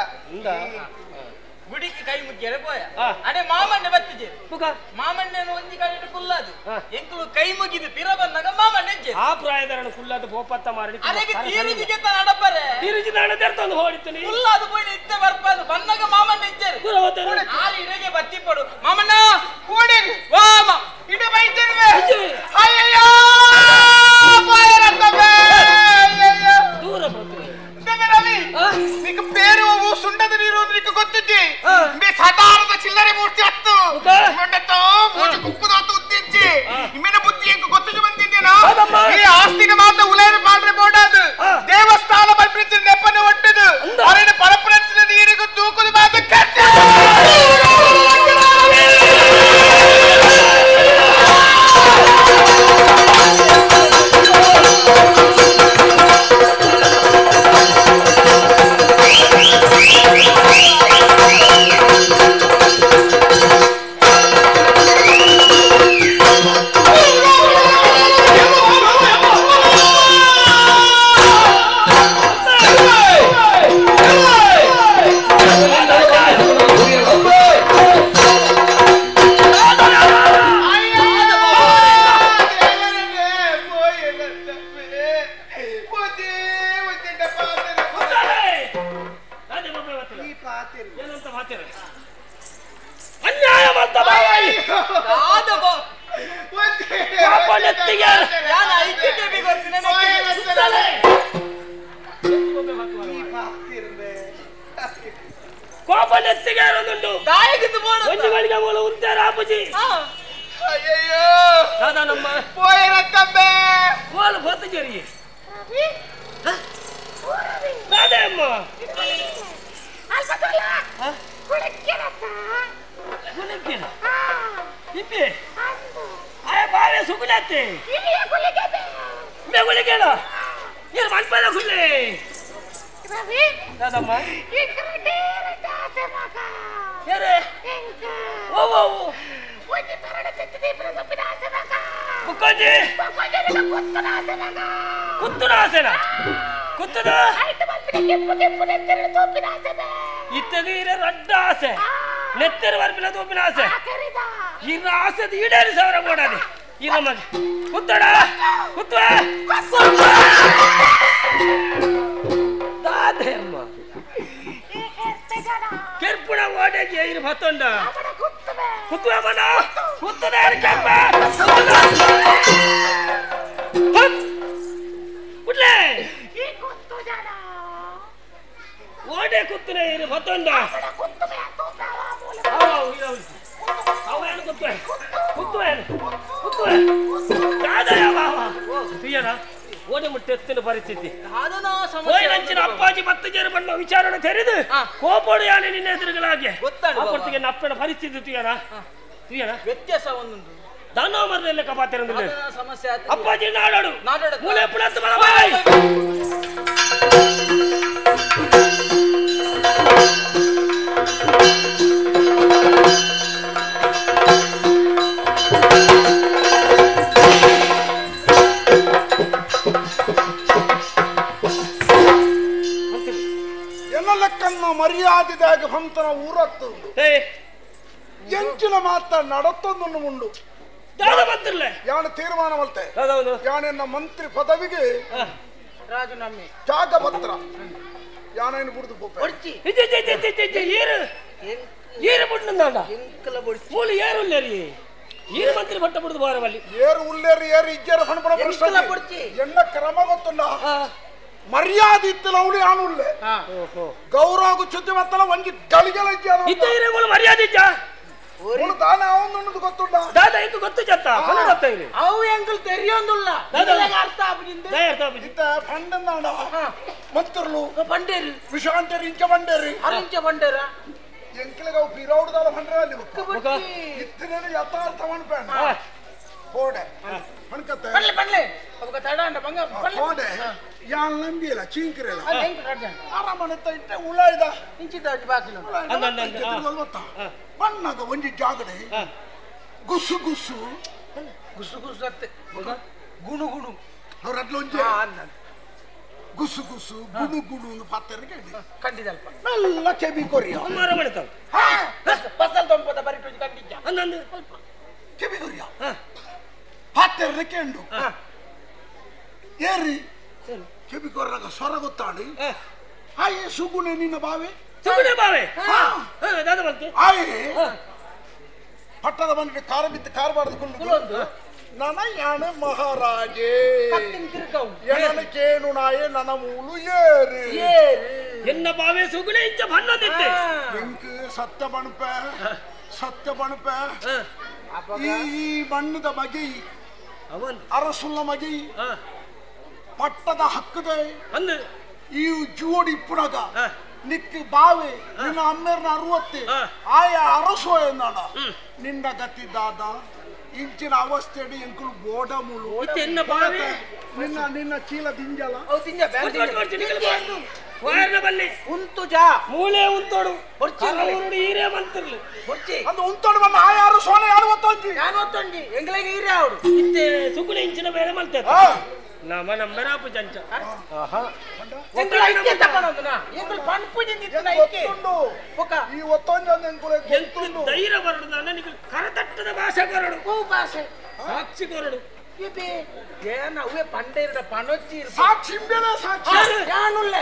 ಗುಡಿಗೆ ಕೈ ಮುಗ್ಗಿಯರೆ ಪೋಯ ಅಡೆ ಮಾಮಣ್ಣೆ ಬತ್ತಿಜೆ ಮಾಮಣ್ಣನ ಒಂಜಿ ಕಡೆ ಕುಲ್ಲಾದು ಎಂಕುಲು ಕೈ ಮುಗಿದು ಪಿರ ಬಂದಾಗ ಮಾಮಣ್ಣೆ ಆ ಪ್ರಾಯದರಣ ಕುಲ್ಲಾದು ಬೋಪತ್ತ ಮಾರಡಿ ಅರೆಗೆ ತೀರುಜಿಗೆ ತನಡಪ್ಪರೆ ತೀರುಜಿ ನಾಣ ತೆರ್ತೊಂದು ಹೋಡಿತ್ತು ನೀ ಕುಲ್ಲಾದು ಪೋಯಿನ ಇತ್ತೆ ಬರ್ಪಾದು ಬಂದಾಗ ಮಾಮಣ್ಣೆ ಇಜ್ಜೆರು ಆರು ಇಡೆಗೆ ಬತ್ತಿ ಪಡು ಮಾಮಣ್ಣ ಕೂಡಿ ವಾಮ ಇಡೆ ಬೈತೇವೆ ಅಯ್ಯಯ್ಯೋ ಪೋಯರತ್ತಬೆ ಅಯ್ಯಯ್ಯೋ ದೂರ ಬರ್ತದೆ ರವಿ ನಿಕ್ಕ ಪೇರು ಸುಂಡದ ನೀರು ನಿಕ್ಕ ಗೊತ್ತಿದ್ದಿ ಮೇ ಸಾಧಾರಣದ ಚಿಲ್ಲರೆ ಮೂರ್ತಿ ಹತ್ತು ಮೊಂಡತ್ತೋ ಮೂಜು ಕುಕ್ಕುದಾತು ಉದ್ದಿಜ್ಜಿ ಇಮ್ಮೆನ ಬುದ್ಧಿ ಎಂಕ ಗೊತ್ತಿದ್ದು ಬಂದಿದ್ದೇನಾ ಈ ಆಸ್ತಿನ ಮಾತ್ರ ಉಲೇರ ಪಾಡ್ರೆ ಬೋಡಾದು ದೇವಸ್ಥಾನ ಬರ್ಪಿಂಚಿನ ನೆಪ್ಪನ ಒಟ್ಟದು ಅರೆನ ಪರಪರಂಚಿನ ನೀರಿಗೂ ತೂಕುದು ಮಾತ್ರ ಕೆಟ್ಟ ಆಪುಜಿ ಅಯ್ಯಯ್ಯೋ ದಾದಾ ನಮ್ಮ ಪೋಯರಕ್ಕಂಬೆ ಕೋಲು ಬತ್ತಜರಿ ರವಿ ದಾದಾ ಅಮ್ಮ ಅಲ್ಪತಲ್ಲ ಕುಳಕ್ಕೆರತ್ತ ಕುಳಕ್ಕೆರ ಇಬ್ಬೆ ಆಯ ಬಾವೆ ಸುಗುಣತೆ ಇಲ್ಲಿಯ ಕುಳಿಗೆದೆ ಮೆ ಕುಳಿಗೆಲ ನೀರು ಮನ್ಪದ ಕುಳ್ಳೆ ರವಿ ದಾದಮ್ಮ ಇಂಕ್ರಟೇರ ದಾಸೆ ಮಗ ಏರೆ ಎಂಕ ಓ ಓ ಒಂಜಿ ಪರಡ ತೆತ್ತಿದೆ ಪ್ರಸಪ್ಪಿನ ಆಸೆ ಮಗ ಬುಕ್ಕೊಂಜಿ ಬುಕ್ಕೊಂಜಿ ಕುತ್ತುನ ಆಸೆ ಮಗ ಕುತ್ತುನ ಆಸೆನಾ ಕುತ್ತುದ ಆಯ್ತು ಮಲ್ಪಿನ ಕೆಂಪು ಕೆಂಪು ನೆತ್ತೆರು ತೋಪಿನ ಆಸೆ ಬೇ ಇತ್ತಗ ಇರ ರಡ್ಡ ಆಸೆ ನೆತ್ತೆರು ವರ್ಪಿನ ತೋಪಿನ ಆಸೆ ಇರ ಆಸೆ ಈಡೇರಿ ಸಾವಿರ ಬೋಡಾದೆ ಇರ ಮಗ ಕುತ್ತಡ ಕುತ್ತುವ ದಾದೆ ಅಮ್ಮ ಕೆರ್ಪುಣ ಓಡೆಗೆ ಇರು ಮತ್ತೊಂಡ ಕುತ್ತುವ ಮನ ಕುತ್ತದ ಕೆಂಪ ಕುಡ್ಲೆ ಓಡೆ ಕುತ್ತನೆ ಇರು ಮತ್ತೊಂಡ ಓಡೆ ಮುಟ್ಟೆತ್ತಿನ ಪರಿಸ್ಥಿತಿ ಅಪ್ಪಾಜಿ ಮತ್ತೆ ಜನ ಬಣ್ಣ ವಿಚಾರಣೆ ತೆರೆದು ಕೋಪೋಡು ಯಾನೆ ನಿನ್ನ ಎದುರುಗಳಾಗಿ ಅಪ್ಪರ್ತಿಗೆ ನಪ್ಪನ ಪರಿಸ್ಥಿತಿ ತುಯನ ತುಯನ ವ್ಯತ್ಯಾಸ ಒಂದೊಂದು ದಾನೋ ಮರದಲ್ಲೇ ಕಪಾತಿರಂದ್ರೆ ಸಮಸ್ಯೆ ಅಪ್ಪಾಜಿ ನಾಡೋಡು ನಾಡೋಡು ಮೂಲೆ ಪುಳತ್ತು ಬಲ ಬಾಯ್ ಮರ್ಯಾದೆದಾಗ ಹಂತನ ಊರತ್ತು ಎಂಚಿನ ಮಾತ ನಡತ್ತೊಂದನ್ನು ಉಂಡು ಯಾನ ತೀರ್ಮಾನ ಮಲ್ತೆ ಯಾನೆನ್ನ ಮಂತ್ರಿ ಪದವಿಗೆ ರಾಜೀನಾಮೆ ತ್ಯಾಗ ಪತ್ರ ಯಾನೇನು ಬುಡ್ದು ಏರು ಮಂತ್ರಿ ಪಟ್ಟ ಬುಡ್ದು ಬಾರವಲ್ಲಿ ಏರು ಉಲ್ಲೇರು ಏರು ಇಜ್ಜೇರು ಹಣಪಣ ಪ್ರಶ್ನೆ ಎನ್ನ ಕ್ರಮ ಗೊತ್ತುಂಡ ಮರ್ಯಾದೆ ಇತ್ತಲ್ಲ ಅವಳು ಯಾನುಲ್ಲೆ ಗೌರವ ಚುದ್ದಿ ಮತ್ತಲ್ಲ ಒಂಜಿ ಗಳಿಗೆಲ ಇದ್ದ ಮರ್ಯಾದೆ ಇಜ್ಜ ತಾನೇ ಅವನು ಗೊತ್ತುಂಡ ದಾದಾ ಇಂಕು ಗೊತ್ತು ಜತ್ತ ಅವು ಎಂಕಲ್ ತೆರಿಯೊಂದುಲ್ಲ ಅರ್ಥ ಆಪುಜಿಂದ ಇತ್ತ ಪಂಡಂದಾಂಡ ಮಂತ್ರಲು ಪಂಡೇರು ವಿಷಾಂಟೇರು ಇಂಚ ಬಂಡೇರು ಅರಿಂಚ ಬಂಡೇರ ಎಂಕಲಿಗೆ ಅವು ಪಿರೌಡ್ದಾಲ ಪಂಡ್ರ ಅಲ್ಲಿ ಇತ್ತಿನ ಯಥಾರ್ಥ ಪಂಡ ಕೋಡೆ ಪಣ್ಕತ್ತೆ ಪಣ್ಲೆ ಪಣ್ಲೆ ಅವಾಗ ತಡಾಂಡ ಬಂಗ ಪಣ್ಲೆ ಕೋಡೆ ಯಾನ್ ನಂಬಿಲ್ಲ ಚೀಂಕ್ರೆಲ್ಲ ಅರಮನೆತ ಇಟ್ಟೆ ಉಳಾಯ್ದ ಇಂಚಿದ ಬಾಕಿಲು ಬಣ್ಣದ ಒಂಜಿ ಜಾಗಡೆ ಗುಸು ಗುಸು ಗುಸು ಗುಸು ಅತ್ತೆ ಗುಣು ಗುಣು ಅವರಡ್ಲೊಂಜಿ ಗುಸು ಗುಸು ಗುಣು ಗುಣು ಪಾತ್ರೆಗೆ ಕಂಡಿದಲ್ಪ ಮೆಲ್ಲ ಕೆಬಿ ಕೊರಿಯ ಮಾರ ಮಾಡ್ತಾವ ಬಸ್ಸಲ್ ತೊಂಪದ ಬರಿಟು ಕಂಡಿದ್ದ ಅಂದಂದು ಕೆಬಿ ಕೊರಿಯ ಪಾತ್ರೆ ಕೆಂಡು ಏರಿ ಕೆಬಿ ಕೊರ್ರಾಗ ಸ್ವರ ಗೊತ್ತಾಡಿ ಆಯೆ ಸುಗುಣೆ ನಿನ್ನ ಬಾವೆ ಸುಗುಣೆ ಬಾವೆ ದಾದ ಬಂತು ಆಯೆ ಪಟ್ಟದ ಬಂದಿಟ್ಟು ಕಾರ ಬಿತ್ತು ಕಾರ್ ಬಾರದು ಕುಲ್ಲು ನನ ಯಾಣ ಮಹಾರಾಜೇ ಎನನ ಕೇನು ನಾಯೆ ನನ ಮೂಲು ಏರು ಎನ್ನ ಬಾವೆ ಸುಗುಣೆ ಇಂಚ ಬಣ್ಣದಿತ್ತೆ ಎಂಕ್ ಸತ್ಯ ಬಣಪ ಸತ್ಯ ಬಣಪ ಈ ಮಣ್ಣದ ಬಗೆ ಅರಸುಲ್ಲ ಮಗಿ ಪಟ್ಟದ ಹಕ್ಕದೆ ಈ ಜೋಡಿ ಇಪ್ಪುನಗ ನಿಕ್ ಬಾವೆ ನಿನ್ನ ಅಮ್ಮೇರ್ನ ಅರುವತ್ತೆ ಆಯ ಅರಸು ಎಂದಾಡ ನಿನ್ನ ಗತಿ ದಾದ ಇಂಚಿನ ಅವಸ್ಥೆಡಿ ಎಂಕುಲು ಬೋಡ ಮೂಲು ನಿನ್ನ ನಿನ್ನ ಚೀಲ ದಿಂಜಲ ಉಂತು ಜಾ ಮೂಲೆ ಉಂತೋಡು ಈರೇ ಮಂತಿರ್ಲಿ ಅದು ಉಂತೋಡು ಬಂದ ಆಯ ಅರಸೋನೆ ಯಾರು ಒತ್ತೊಂಜಿ ನಾನು ಒತ್ತೊಂಜಿ ಎಂಗ್ಲಿಗೆ ಈರೇ ಅವಡು ಇತ್ತೆ ಸುಗುಣ ಇಂಚಿನ ಬೇರೆ ಮಲ್ತೆ ನಮ್ಮ ನಂಬರಾಪು ಜಂಚ ಧೈರ್ಯ ಬರಡು ನನಗೆ ಕರತಟ್ಟದ ಭಾಷೆ ಕೊರಡು ಭಾಷೆ ಸಾಕ್ಷಿ ಕೊರಡು ಏನ ಅವೇ ಪಂಡೇರಿಡ ಪಣೊಚ್ಚಿ ಸಾಕ್ಷಿ ಸಾಕ್ಷಿ ಯಾನುಲ್ಲ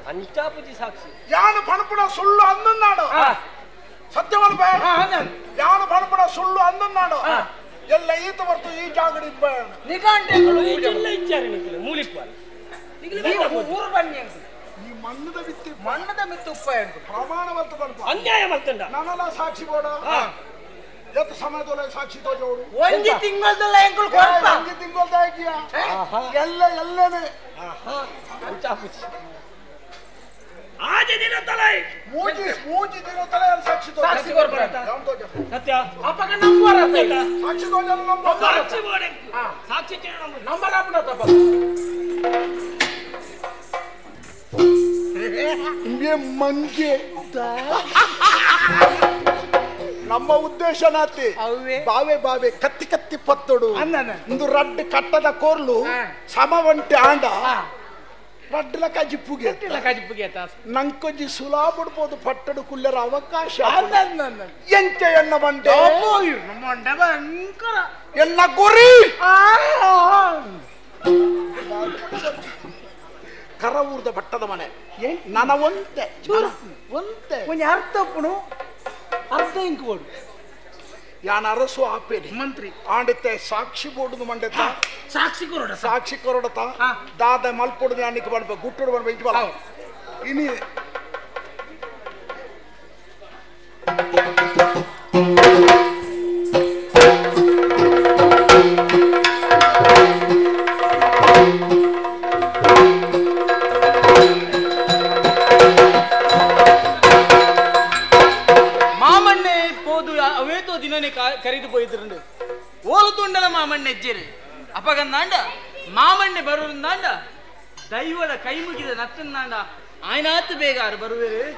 ಅಂಚಾಪುಜಿ ಸಾಕ್ಷಿ ಯಾನು ಪಣಪುಣ ಸುಳ್ಳು ಅಂದನ್ನಾಡು ಸತ್ಯ ಯಾನು ಪಣಪುಣ ಸುಳ್ಳು ಅಂದನ್ನಾಡು ಎಲ್ಲ ಈತ ಬರ್ತು ಈ ಜಾಗಡಿ ನಿಗಾಂಡೆಗಳು ಎಲ್ಲ ಇಚ್ಚಾರೆ ನಿಖಿಲ ಮೂಲಿಪ್ಪಾರೆ ಊರು ಬನ್ನಿ ಈ ಮಣ್ಣದ ಮಿತ್ತು ಮಣ್ಣದ ಮಿತ್ತು ಉಪ್ಪಾಯ ಪ್ರಮಾಣ ಬರ್ತದೆ ಅನ್ಯಾಯ ಮಾಡ್ತಂಡ ನಾನಲ್ಲ ಸಾಕ್ಷಿ ಬೋಡ ಸಮಯದೊಳ ಸಾಕ್ಷಿ ತೋಜೋಡು ಒಂಜಿ ತಿಂಗಳದಲ್ಲ ಎಂಕುಲು ಕೊರ್ಪ ಒಂಜಿ ತಿಂಗಳದ ಆಗಿಯಾ ಎಲ್ಲ ಎಲ್ಲನೇ ಆಜಿ ದಿನ ತಲೈ ಮೂಜಿ ಮೂಜಿ ದಿನ ತಲೈ ಸಾಕ್ಷಿ ತೋಜ ಸಾಕ್ಷಿ ಕೊರ್ಪ ಸತ್ಯ ಅಪ್ಪಗ ನಂಬುವರ ಸಾಕ್ಷಿ ತೋಜ ನಂಬ ಸಾಕ್ಷಿ ಬೋಡೆ ಸಾಕ್ಷಿ ಕೇಳ ನಂಬಲಾಪುನ ತಪ್ಪ ಇಂಗೆ ಮಂಗೆ ನಮ್ಮ ಉದ್ದೇಶ ನಾತಿ ಬಾವೆ ಬಾವೆ ಕತ್ತಿ ಕತ್ತಿ ಪತ್ತೊಡು ಇಂದು ರಡ್ಡು ಕಟ್ಟದ ಕೋರ್ಲು ಸಮವಂಟಿ ಆಂಡ ರಡ್ಡುಲ ಕಜಿಪ್ಪುಗೆ ನಂಕೊಂಜಿ ಸುಲಾ ಬಿಡ್ಬೋದು ಪಟ್ಟಡು ಕುಲ್ಲರ ಅವಕಾಶ ಎಂಚ ಎನ್ನ ಬಂಡೆ ಎನ್ನ ಗುರಿ ಕರವೂರ್ದ ಭಟ್ಟದ ಮನೆ ನನ ಒಂತೆ ಒಂತೆ ಒಂಜಿ ಅರ್ಥ ಉಪ್ಪುನು ಅರ್ಧ ಇಂಕ್ ಬೋಡು ಯಾನ ಅರಸು ಆಪೇನೆ ಮಂತ್ರಿ ಆಂಡಿತ್ತೆ ಸಾಕ್ಷಿ ಬೋಡುದು ಮಂಡೆತ ಸಾಕ್ಷಿ ಕೊರಡ ಸಾಕ್ಷಿ ಕೊರಡತ ದಾದ ಮಲ್ಪೊಡು ಯಾನಿಕ್ ಬಣ್ಪ ಗುಟ್ಟುಡು ಬಣ್ಪ ಇಂಚ ಬಲ ಇನಿ ಕರಿದು ಪೋಯ್ತಿರಂಡು ಓಲು ತುಂಡಲ ಮಾಮಣ್ಣೆ ಎಜ್ಜೇರಿ ಅಪಗಂದಾಂಡ ಮಾಮಣ್ಣೆ ಬರುವಂದಾಂಡ ದೈವದ ಕೈ ಮುಗಿದ ನತ್ತಂದಾಂಡ ಆಯ್ನಾತು ಬೇಗ ಆರು ಬರುವೇರು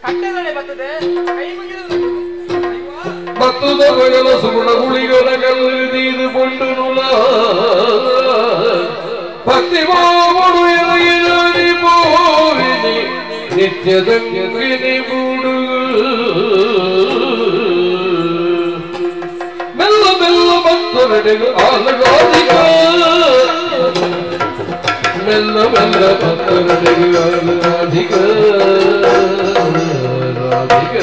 ಕಟ್ಟೆಗಡೆ ಬರ್ತದೆ ಕೈ ಮುಗಿದ ಬತ್ತದ ಬಗಲ ಸುಗುಣ ಗುಳಿಗಳ ಕಲ್ಲು ನೀರು ಕೊಂಡು ನುಲ ಭಕ್ತಿ ಮಾಮಡು ಎಲಗಿದಾನಿ ಪೋವಿನಿ ನಿತ್ಯದಂಗಿನಿ ಬೂಡು ಮೆಲ್ಲ ಮೆಲ್ಲ ಭಕ್ತರೆಡೆಗು ಆಲಗಾದಿಗ ಮೆಲ್ಲ ಮೆಲ್ಲ ಭಕ್ತರೆಡೆಗು ಆಲಗಾದಿಗ ರಾಧಿಗ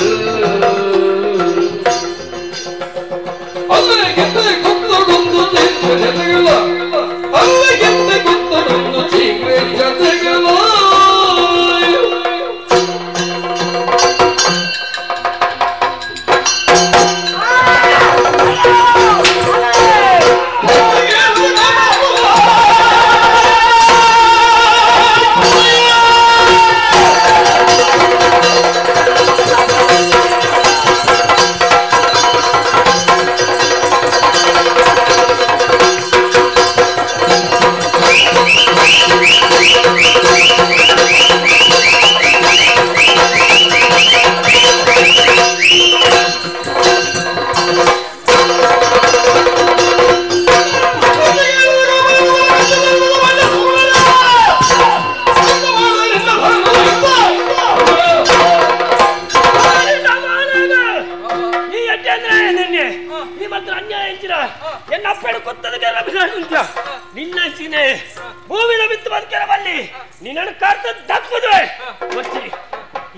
ಅಲ್ಲಿಗೆದ್ದೆ ಕುತ್ತಡೊಂದು ಚೀಕ್ರೆ ಜತೆಗಳ ಅಲ್ಲಿಗೆದ್ದೆ ಕುತ್ತಡೊಂದು ಚೀಕ್ರೆ ಜತೆಗಳ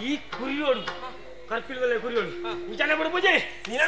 ಈ ಕುರಿಯೋಡು ಕರ್ಪಿಲ್ವಲ್ಲ ಕುರಿಯೋಡು ಜನ ಬಿಡು ಪೂಜೆ ನಿನ್ನ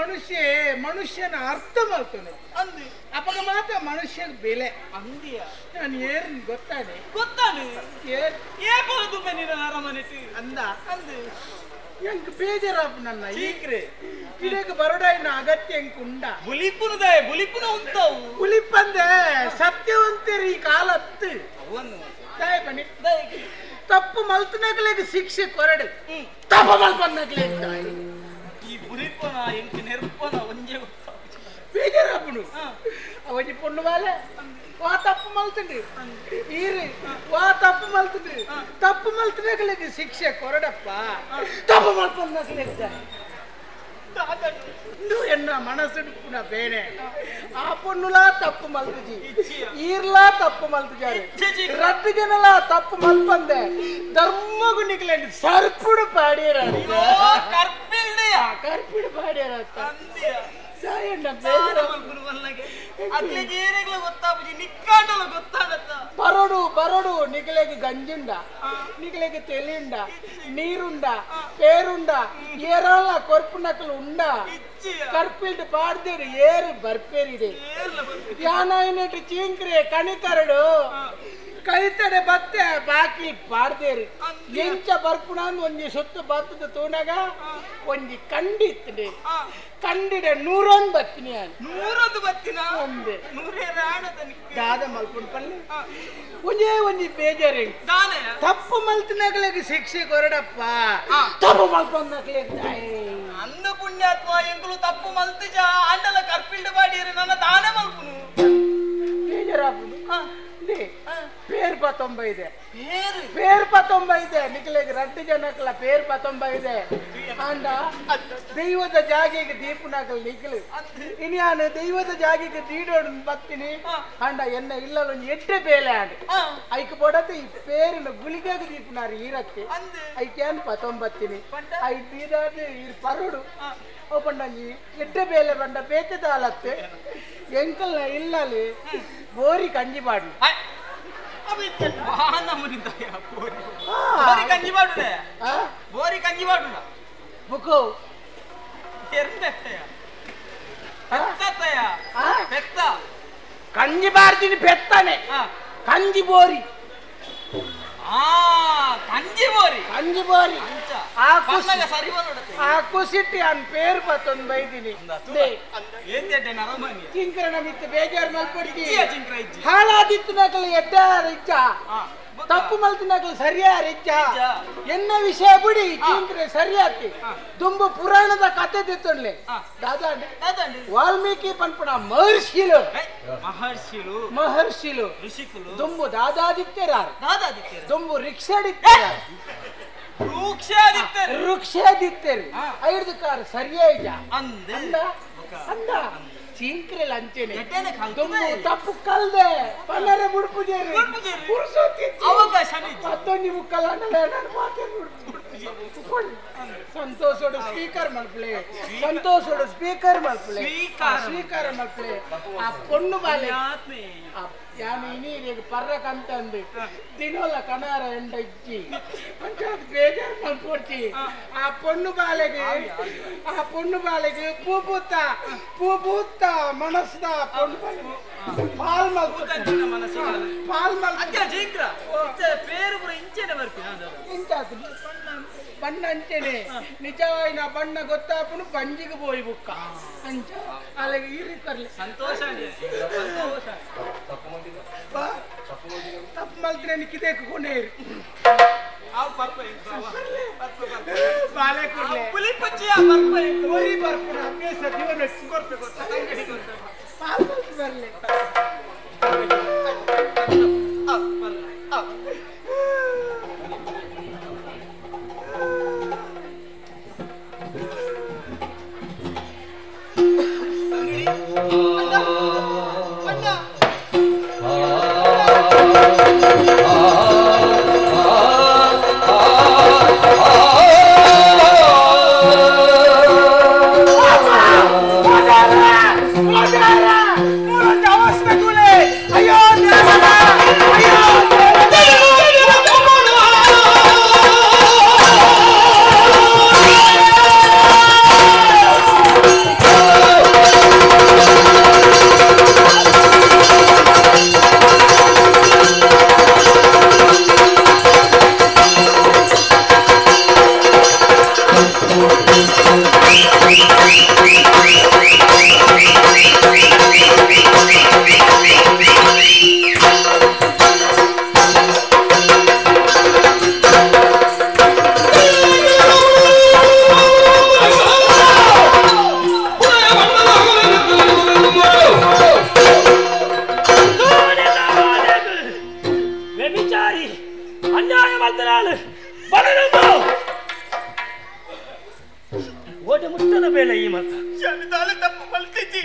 ಮನುಷ್ಯ ಮನುಷ್ಯನ ಅರ್ಥ ಮಾಡ್ತಾನೆ ಅಂದು ಅಪಗ ಮಾತ್ರ ಮನುಷ್ಯನ ಬೆಲೆ ಅಂದಿಯ. ನಾನು ಏನ್ ಗೊತ್ತಾನೆ ಗೊತ್ತಾನೆ ಏನ್ ಏ ಬರೋದು ನೀನು ಅರಮನೆಟ್ ಅಂದ ಅಂದು ಎಂಕ್ ಬೇಜಾರಾಪು ನನ್ನ ಚೀಕ್ರೆ ಇದಕ್ಕೆ ಬರೋಡಾಯಿನ ಅಗತ್ಯ ಎಂಕ್ ಉಂಡ ಬುಲಿಪುನದ ಬುಲಿಪುನ ಉಂಟವು ಬುಲಿಪಂದೆ ಸತ್ಯವಂತರಿ ಈ ಕಾಲ ಹತ್ತು ತಾಯಿ ಬನ್ನಿ ತಪ್ಪು ಮಲ್ತನಗಲಿಗೆ ಶಿಕ್ಷೆ ಕೊರಡು ತಪ್ಪು ಮಲ್ಪನ್ನಗಲಿ ಈ ಬುಲಿಪನ ಎಂಕ್ ನೆರ್ಪನ ಒಂಜೆ ಬೇಜಾರಾಪುನು ಅವನಿ ಪೊಣ್ಣು ಬಾಲೆ ವಾ ತಪ್ಪು ಮಲ್ತಂಡ್ರಿ ಈರು ವಾ ತಪ್ಪು ಮಲ್ತಂಡ್ರಿ ತಪ್ಪು ಮಲ್ತನಗಲಿಗೆ ಶಿಕ್ಷೆ ಕೊರಡಪ್ಪ ತಪ್ಪು ಮಲ್ಪನ್ನಗಲಿಗೆ ಎನ್ನ ಮನಸ್ಸುಡುಪುನ ಬೇನೆ ಆ ಪೊಣ್ಣುಲಾ ತಪ್ಪು ಮಲ್ತುಜಿ ಈರ್ಲಾ ತಪ್ಪು ಮಲ್ತುಜಾರೆ ರದ್ದು ಜನಲಾ ತಪ್ಪು ಮಲ್ಪಂದೆ ಧರ್ಮಗು ನಿಕ್ಲೇಂಡಿ ಸರ್ಪುಡು ಪಾಡಿಯರ ಕರ್ಪಿಡು ಪಾಡಿಯರ ಬರೋಡು ಬರೋಡು ನಿಗಲೆಗೆ ಗಂಜುಂಡ ನಿಗಲೆಗೆ ತೆಲಿಯುಂಡ ನೀರುಂಡ ಪೇರುಂಡ ಏರಲ್ಲ ಕೊರ್ಪು ನಕಲು ಉಂಡ ಕರ್ಪಿಲ್ಡ್ ಪಾಡ್ದೇರು ಏರು ಬರ್ಪೇರಿದೆ ಯಾನಾಯಿನೆಟ್ಟು ಚೀಂಕ್ರೆ ಕಣಿತರಡು ಕೈತಡೆ ಬತ್ತೆ ಬಾಕಿ ಪಾಡ್ದೇರು ಎಂಚ ಬರ್ಪುಣ ಒಂಜಿ ಸುತ್ತು ಬತ್ತದ ತೂನಗ ಒಂಜಿ ಕಂಡಿತ್ತಡೆ ಕಂಡಿಡೆ ನೂರೊಂದು ಬತ್ತಿನಿ ನೂರೊಂದು ಬತ್ತಿನ ಒಂದೇ ದಾದ ಮಲ್ಪುಂಡು ಪಲ್ಲೆ ಒಂಜೇ ಒಂಜಿ ಬೇಜಾರು ತಪ್ಪು ಮಲ್ತಿನಗಲಿಗೆ ಶಿಕ್ಷೆ ಕೊರಡಪ್ಪ ತಪ್ಪು ಮಲ್ಪೊಂದಗಲಿಗೆ ಅಂದ ಪುಣ್ಯಾತ್ಮ ಎಂಕುಲು ತಪ್ಪು ಮಲ್ತಿಜ ಅಂಡಲ ಕರ್ಪಿಲ್ಡ್ ಬಾಡಿಯರು ನನ್ನ ದಾನೆ ಮಲ್ಪುನು ಬೇಜಾರಾಪುನು ಪೇರ್ ಪತ್ತೊಂಬ ಇದೆ ಪೇರ್ ಪತ್ತೊಂಬ ಇದೆ ನಿಖಲಿಗೆ ರಡ್ಡು ಜನಕ್ಕಲ್ಲ ಪೇರ್ ಪತ್ತೊಂಬ ಇದೆ ಅಂಡ ದೈವದ ಜಾಗೆಗೆ ದೀಪನಾಗಲ್ ನಿಖಲು ಇನ್ಯಾನು ದೈವದ ಜಾಗೆಗೆ ದೀಡೋಡು ಬತ್ತೀನಿ ಅಂಡ ಎನ್ನ ಇಲ್ಲಲ್ಲ ಒಂಜಿ ಎಡ್ಡೆ ಬೇಲೆ ಆಂಡ್ ಐಕ್ ಬೊಡತೆ ಈ ಪೇರಿನ ಗುಳಿಗಾಗ ದೀಪನಾರು ಈರತ್ತೆ ಐಕ್ಯಾನ್ ಪತ್ತೊಂಬತ್ತೀನಿ I ದೀದಾದ ಈರ್ ಪರುಡು ಅವು ಪಂಡಂಜಿ ಎಡ್ಡೆ ಬೇಲೆ ಬಂಡ ಬೇತೆ ತಾಲತ್ತೆ ಎಂಕಲ್ನ ಇಲ್ಲಲ್ಲಿ ಬೋರಿ ಕಂಜಿ ಪಾಡು ಬೋರಿ ಕಂಜಿ ಪಾಡುನೆ ಬೋರಿ ಕಂಜಿ ಪಾಡುನ ಬುಕು ಪೆತ್ತ ಕಂಜಿ ಬಾರ್ತೀನಿ ಪೆತ್ತಾನೆ ಕಂಜಿ ಬೋರಿ ಕಂಜಿ ಬೋರಿ ಕಂಜಿ ಬೋರಿ ಆ ಕುಸಿಟ್ಟಿ ಅನ್ ಪೇರ್ ಪತ್ತೊಂದು ಬೈದಿನಿ ಚಿಂಕ್ರನ ಮಿತ್ತು ಬೇಜಾರು ಮಲ್ಪಡ್ತಿ ಹಾಳಾದಿತ್ತು ನಕಲು ಎಡ್ಡಾರ ಇಚ್ಚ ತಪ್ಪು ಮಲ್ತಿನಕಲು ಸರಿಯಾರ ಇಚ್ಚ ಎನ್ನ ವಿಷಯ ಬಿಡಿ ಚಿಂಕ್ರೆ ಸರಿಯಾತಿ ದುಂಬು ಪುರಾಣದ ಕತೆ ದಿತ್ತೊಂಡ್ಲೆ ದಾದಾಂಡಿ ವಾಲ್ಮೀಕಿ ಪನ್ಪುಣ ಮಹರ್ಷಿಲು ಮಹರ್ಷಿಲು ಮಹರ್ಷಿಲು ಋಷಿಕುಲು ದುಂಬು ದಾದಾದಿತ್ಯರಾರು ದಾದಾದಿತ್ಯರು ದುಂಬು ರಿಕ್ಷಾಡಿತ್ಯರಾರು ವೃಕ್ಷಾದಿತ್ಯರು ಐದು ಕಾರ್ ಸರಿಯಾಯ್ಯ ಅಂದ ಅಂದ ಚೀಂಕ್ರೆಲ್ ಅಂಚೆನೆ ದುಂಬು ತಪ್ಪು ಕಲ್ದೆ ಪಲ್ಲರ ಬುಡ್ಪುಜೇರು ಮತ್ತೊಂದು ಮುಕ್ಕಲ್ಲ ನಾನು ಸಂತೋಷೋಡು ಸ್ಪೀಕರ್ ಮಲ್ಪಲೆ ಸಂತೋಷೋಡು ಸ್ಪೀಕರ್ ಮಲ್ಪಲೆ ಸ್ವೀಕಾರ ಮಲ್ಪಲೆ ಆ ಪೊಣ್ಣು ಬಾಲೆ ಯಾನು ಇನಿ ಪರ್ರಕಂತಂದು ದಿನೋಲ ಕನಾರ ಎಂಡ ಇಜ್ಜಿ ಪಂಚಾಯತ್ ಬೇಜಾರು ಮಲ್ಪೊಡ್ಚಿ ಆ ಪೊಣ್ಣು ಬಾಲೆಗೆ ಆ ಪೊಣ್ಣು ಬಾಲೆಗೆ ಪೂ ಪೂತ ಪೂ ಪೂತ ಮನಸ್ದ ಪೊಣ್ಣು ಬಾಲೆ ಪಾಲ್ ಮಲ್ಪು ಪಾಲ್ ಮಲ್ಪ ಪೇರು ಪೂರ ಇಂಚೆನೆ ಬರ್ಪಿನ ಇಂಚಾತು ಬಣ್ಣ ಅಂಚೆನೆ ನಿಜವಾಯಿನ ಬಣ್ಣ ಗೊತ್ತಾಪುನು ಬಂಜಿಗೆ ಪೋಯಿ ಬುಕ್ಕ ಅಂಚ ಅಲ್ಲಿಗೆ ಇರಿ ತರ್ಲಿ ಸಂತೋಷ ಸಂತೋಷ ತಪ್ಪು ಮಲ್ತ್ರೆ ನಿಕ್ಕಿದೇಕು ಕೊನೇರು ಬಾಲೆ ಕೊಡ್ಲೆ ಪುಲಿ ಪಚ್ಚಿಯ ಬರ್ಪ ಪುರಿ ಬರ್ಪುನ ಅಭ್ಯಾಸ ಜೀವನ ಕೊರ್ಪೆ ಕೊರ್ಪೆ ತಂಗಡಿ ಕೊರ್ಪೆ ಪಾಲ್ ಮಲ್ತ್ ಬರ್ಲೆ ಅಯ್ಯೋ.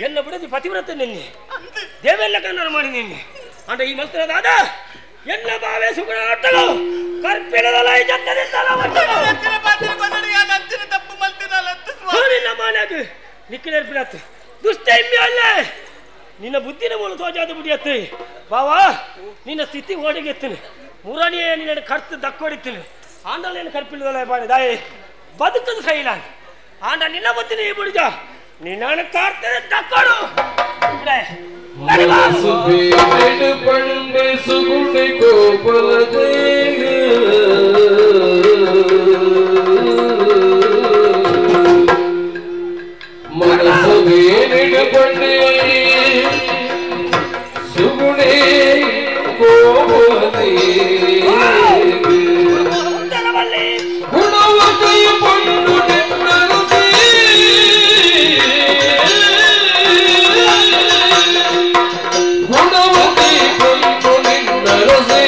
ಎಲ್ಲ ಬಿಡದಿ ಪತಿವ್ರತ ನಿನ್ನೆ ದೇವೆಲ್ಲ ಕನ್ನಡ ಮಾಡಿ ನಿನ್ನೆ ಅಂಡ ಈ ಮಲ್ತನದಾದ ಎಲ್ಲ ಬಾವೆ ಸುಗುಣ ನಟ್ಟಲು ಕರ್ಪಿಡದಲ್ಲ ಈ ಜತ್ತನೆ ತಲ ಮಾನ್ಯಾಗ ನಿಕ್ಕಿನೇರ್ಪಿಡತ್ತು ದುಷ್ಟ ಇಮ್ಮಿ ಅಲ್ಲ ನಿನ್ನ ಬುದ್ಧಿನ ಮೂಲ ತೋಜಾದ ಬುಡಿಯತ್ತೆ ಬಾವಾ ನಿನ್ನ ಸ್ಥಿತಿ ಓಡಿಗೆತ್ತೀನಿ ಮುರಣಿಯೇ ನಿನ್ನ ಕರ್ತು ದಕ್ಕೊಡಿತೀನಿ ಆಂಡಲೇನು ಕರ್ಪಿಡದಲ್ಲ ಬಾಡಿ ದಾಯಿ ಬದುಕದು ಸೈಲ ಆಂಡ ನಿನ್ನ ಬುದ್ಧಿನ ಈ ಬುಡಿಜ ನಿನ್ನ ಕಾರ್ತದೆ ದಕ್ಕೊಡು ಪಂಡೆ ಸುಗುಣಿ ಗೋಪಾಲ ಮನಸ್ಸು ಬೇಡಿಡು ಪಂಡೆ ಸುಗುಣಿ ಗೋಪಾಲ ಗುಣವತೆಯ ಪಂಡು ನಿನ್ನರಸಿ ಗುಣವತಿ ಪಂಡು ನಿನ್ನರಸಿ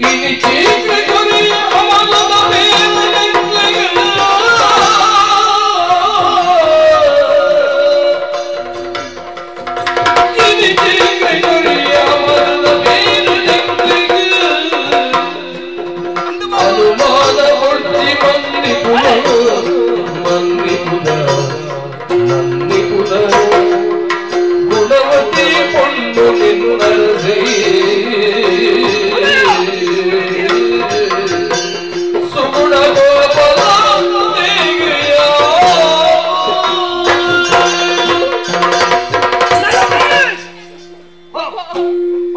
ಇನಿ ಚೀಕ್ರೆ ಕೊರೆಯ ಅಮಲದ ಮೇಲೆಲ್ಲ ಇನಿ ಚೀಕ್ರೆ ಕೊರೆಯ ಅಮಲದ ಮೇಲೆಲ್ಲ ಅನುಮಾನ ಹೊಡ್ತಿ ಮಂದಿ ಮಂದಿ ಪುನ ನಂದಿ ಪುನ ಗುಣವತಿ ಪೊಣ್ಣು ನಿನ್ನರಸಿ ಸುಗುಣ ಗೋಪಾಲ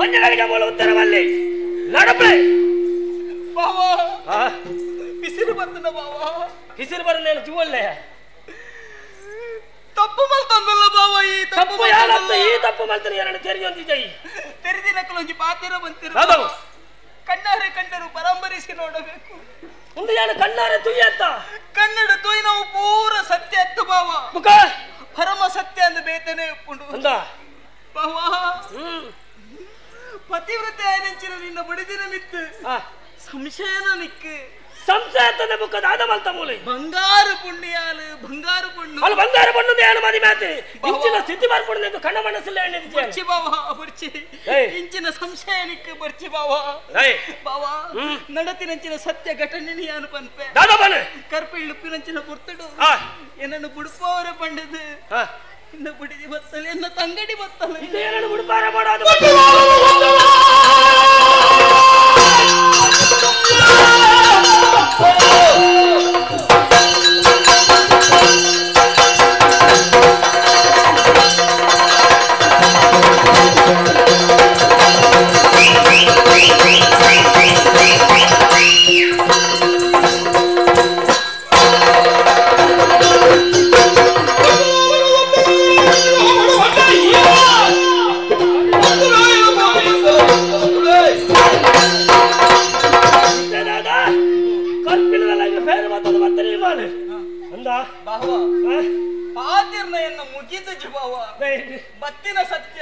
ಒಂದೆಗಳಿಗೆ ಮೂಲ ಉತ್ತರವಲ್ಲಿ ನಡಪೆ ಬಾವಾ ಬಿಸಿಲು ಬರ್ತದ ಬಾವಾ ಬಿಸಿಲು ಬರಲಿಲ್ಲ ಜೀವಲ್ಲೇ ತಪ್ಪು ಮಲ್ತಂದಲ್ಲ ಬಾವ ಈ ತಪ್ಪು ಯಾರತ್ತ ಈ ತಪ್ಪು ಮಲ್ತನ ಎರಡು ತೆರಿ ಒಂದಿಜೈ ತೆರೆದಿನಕ್ಕಲೊಂಜಿ ಪಾತಿರ ಬಂತಿರ ಹೌದು. ಕಣ್ಣಾರೆ ಕಂಡರು ಪರಂಪರಿಸಿ ನೋಡಬೇಕು ಒಂದು ಯಾರು ಕಣ್ಣಾರೆ ತುಯ್ಯತ್ತ ಕನ್ನಡ ತುಯ್ ನಾವು ಪೂರ ಸತ್ಯ ಅತ್ತು ಬಾವ ಮುಖ ಪರಮ ಸತ್ಯ ಅಂದ ಬೇತನೆ ಉಪ್ಪುಂಡು ಅಂದ ಬಾವ ಪತಿವ್ರತೆ ಆಯ್ನಂಚಿನ ನಿನ್ನ ಬಡಿದಿನ ಮಿತ್ತು ಸಂಶಯನ ನಿಕ್ಕು ಸಂಶಯ ತನ್ನ ಮುಖದ ಆದ ಮಲ್ತ ಮೂಲೆ ಬಂಗಾರು ಪುಣ್ಯಾಲು ಬಂಗಾರು ಪುಣ್ಣು ಅಲ್ಲಿ ಬಂಗಾರ ಬಣ್ಣದ ಏನು ಮದಿ ಮಾತಿ ಇಂಚಿನ ಸ್ಥಿತಿ ಮಾರ್ಪಡಿದ ಕಣ್ಣ ಮನಸ್ಸಲ್ಲ ಎಣ್ಣೆ ಬರ್ಚಿ ಬಾವ ಬರ್ಚಿ ಇಂಚಿನ ಸಂಶಯ ನಿಕ್ಕು ಬರ್ಚಿ ಬಾವ ಏಯ್. ಬಾವ ನಡತಿನಂಚಿನ ಸತ್ಯ ಘಟನೆ ಯಾನು ಪನ್ಪೆ ದಾದ ಬನೆ. ಕರ್ಪಿಳ್ಳುಪ್ಪಿನಂಚಿನ ಪುರ್ತಡು ಏನನ್ನು ಬುಡುಪವರ ಪಂಡದು ಇನ್ನ ಬುಡಿದಿ ಬತ್ತಲೆ ಎನ್ನ ತಂಗಡಿ ಬತ್ತಲೆ ಏನನ್ನು ಬುಡುಪಾರ ಮಾಡೋದು ಪಾತಿರ್ನ ಮುಗಿದ ಜುಬಾವ ಬತ್ತಿನ ಸತ್ಯ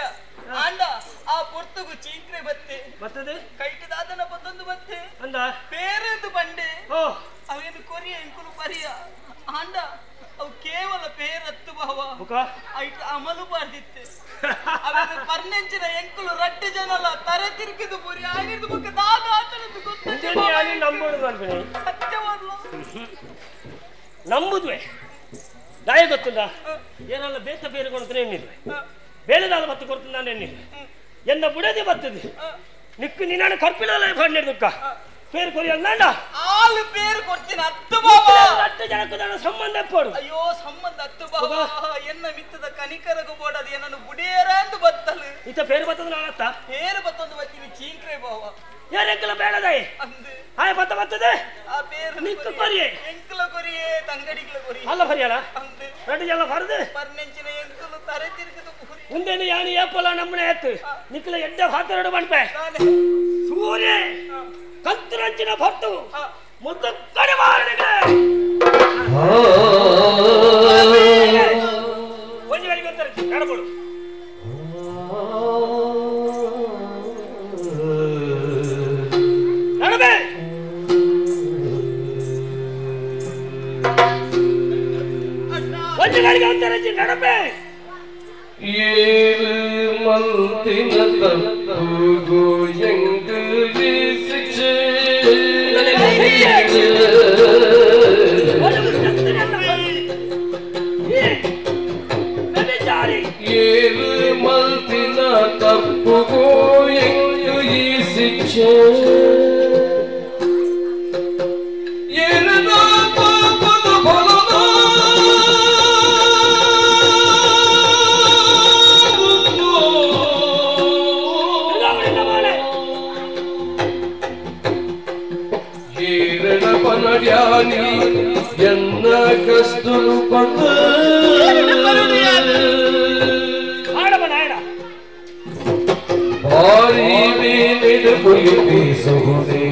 ಆಂಡ ಆ ಪೊರ್ತುಗು ಚೀಕ್ರೆ ಬತ್ತೆ ಬರ್ತದೆ ಕೈಟದಾದನ ಬತ್ತೊಂದು ಬತ್ತೆ ಅಂದ ಬೇರೆದು ಬಂಡೆ ಅವೇನು ಕೊರಿಯ ಇಂಕುಲು ಪರಿಯ ಆಂಡ ಅವು ಕೇವಲ ಪೇರತ್ತು ಬಾವ ಐಟ್ ಅಮಲು ಬಾರ್ದಿತ್ತೆ ಅವೇನು ಪರ್ನೆಂಚಿನ ಎಂಕುಲು ರಡ್ಡು ಜನಲ ತರೆ ತಿರುಗಿದು ಪುರಿ ಆಗಿರ್ದು ಬುಕ್ಕ ದಾದ ಆತನದ್ದು ಗೊತ್ತು ನಂಬೋದು ಅನ್ಬಿಡಿ ಸತ್ಯವಲ್ಲ ನಂಬುದ್ವೆ ದಾಯ ಗೊತ್ತಿಲ್ಲ ಏನೆಲ್ಲ ಬೇತ ಬೇರೆ ಕೊಡ್ತಾನೆ ಎಣ್ಣಿದ್ವೆ ಬೇಳೆದಾಲ ಬತ್ತು ಕೊಡ್ತೀನಿ ನಾನು ಎಣ್ಣಿದ್ವೆ ಎನ್ನ ಬುಡದೆ ಬರ್ತದೆ ನಿಕ್ಕು ನಿನ್ನ ಕರ್ಪಿಲ್ಲ ಬಂಡಿರ್ದಕ್ಕ பேர் கொரியல்ல ஆளு பேர் ಕೊಡ್ತೀನಿ ಅತ್ತು ಬಾಬಾ ಅತ್ತು ಜನಕ್ಕೆ ನಾನು ಸಂಬಂಧ ಪಡು ಅಯ್ಯೋ ಸಂಬಂಧ ಅತ್ತು ಬಾಬಾ ಎನ್ನ ಮಿತ್ತದ ಕನಿಕರಗು ಬೋಡದು ಏನನ್ನು ಬುಡಿಯರ ಅಂದು ಬತ್ತಲು ಇತ ಪೇರು ಬತ್ತದ ನಾನತ್ತ ಪೇರು ಬತ್ತೊಂದು ಬತ್ತೀನಿ ಚೀಂಕ್ರೆ ಬಾವ ಏನೆಂಕಲ ಬೇಡದೈ ಅಂದು ಆಯ ಬತ್ತ ಬತ್ತದೆ ಆ ಪೇರು ನಿಕ್ಕು ಕೊರಿಯೆ ಎಂಕಲ ಕೊರಿಯೆ ತಂಗಡಿಗಳ ಕೊರಿಯೆ ಅಲ್ಲ ಬರಿಯಲ್ಲ ಅಂದು ரெண்டு ஜன வருது ಪರ್ನೆಂಚಿನ ಎಂಕಲು ತರೆ ತಿರುಗದು ಪುರಿ ಮುಂದೇನು ಯಾನು ಏಪಲ ನಮ್ಮನೆ ಎತ್ತು ನಿಕ್ಕಲ ಎಡ್ಡ ಹಾತರಡು ಮಣ್ಪೆ ಸೂರ್ಯ ಕಂತರಂಚಿನ ಭಟ್ಟು ಮುದ್ದು ಕಡಿವಾರಣಿಗೆ ಒಂಜಿ ಗಳಿಗೆ ಗೊತ್ತಾರೆ ಕಡಬಳು ನಡುವೆ ಒಂದು ಗಳಿಗೆ ಉತ್ತರ ನಡಪೆ ಏಳು ಮಲ್ತಿನ ತಪ್ಪುಗು ಎಂಗು ಈ ಶಿಕ್ಷೆ ಏಳು ಮಲ್ತಿನ ತಪ್ಪುಗು ಎಂಗು ಈ ಶಿಕ್ಷೆ ಎನ್ನ ಕಷ್ಟನು ಪಂದು ಭಾರಿ ಮೇಲಿಡು ಪುಲಿಪಿಸುವುದೇ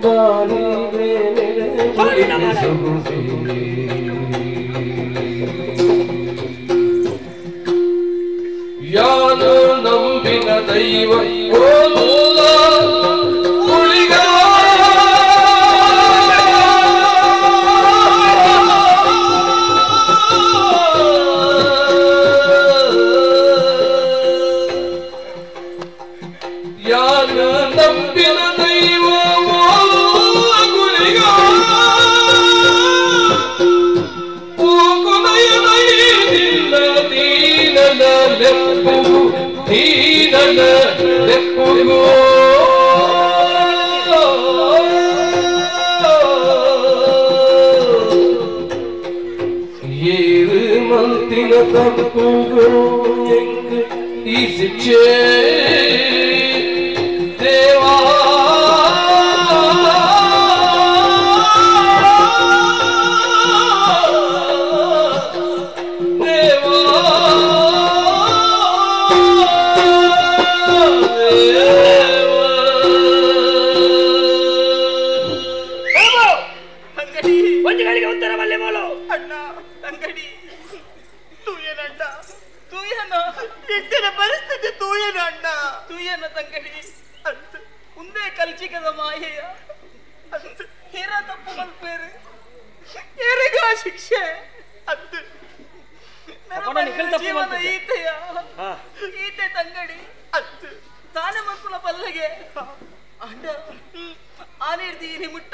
ಭಾರಿ ಮೇಲಿಡು ಪುಲಿಪಿಸುವುದೇ ಯಾನು ನಂಬಿನ ದೈವ ಓಲೂಲ ಗುಳಿಗ ಏಳು ಮಲ್ತಿನ ತಪ್ಪುಗು ಎಂಗ್ ಈ ಶಿಕ್ಷೆ ದೇವಾ ಶಿಕ್ಷೆ ಜೀವನ ಈತೆಯ ಈತೆ ತಂಗಡಿ ತಾನೆ ಮಕ್ಕಳ ಪಲ್ಲಗೆ ಅಂಡ ಆನಿರ್ದೀನಿ ಮುಟ್ಟ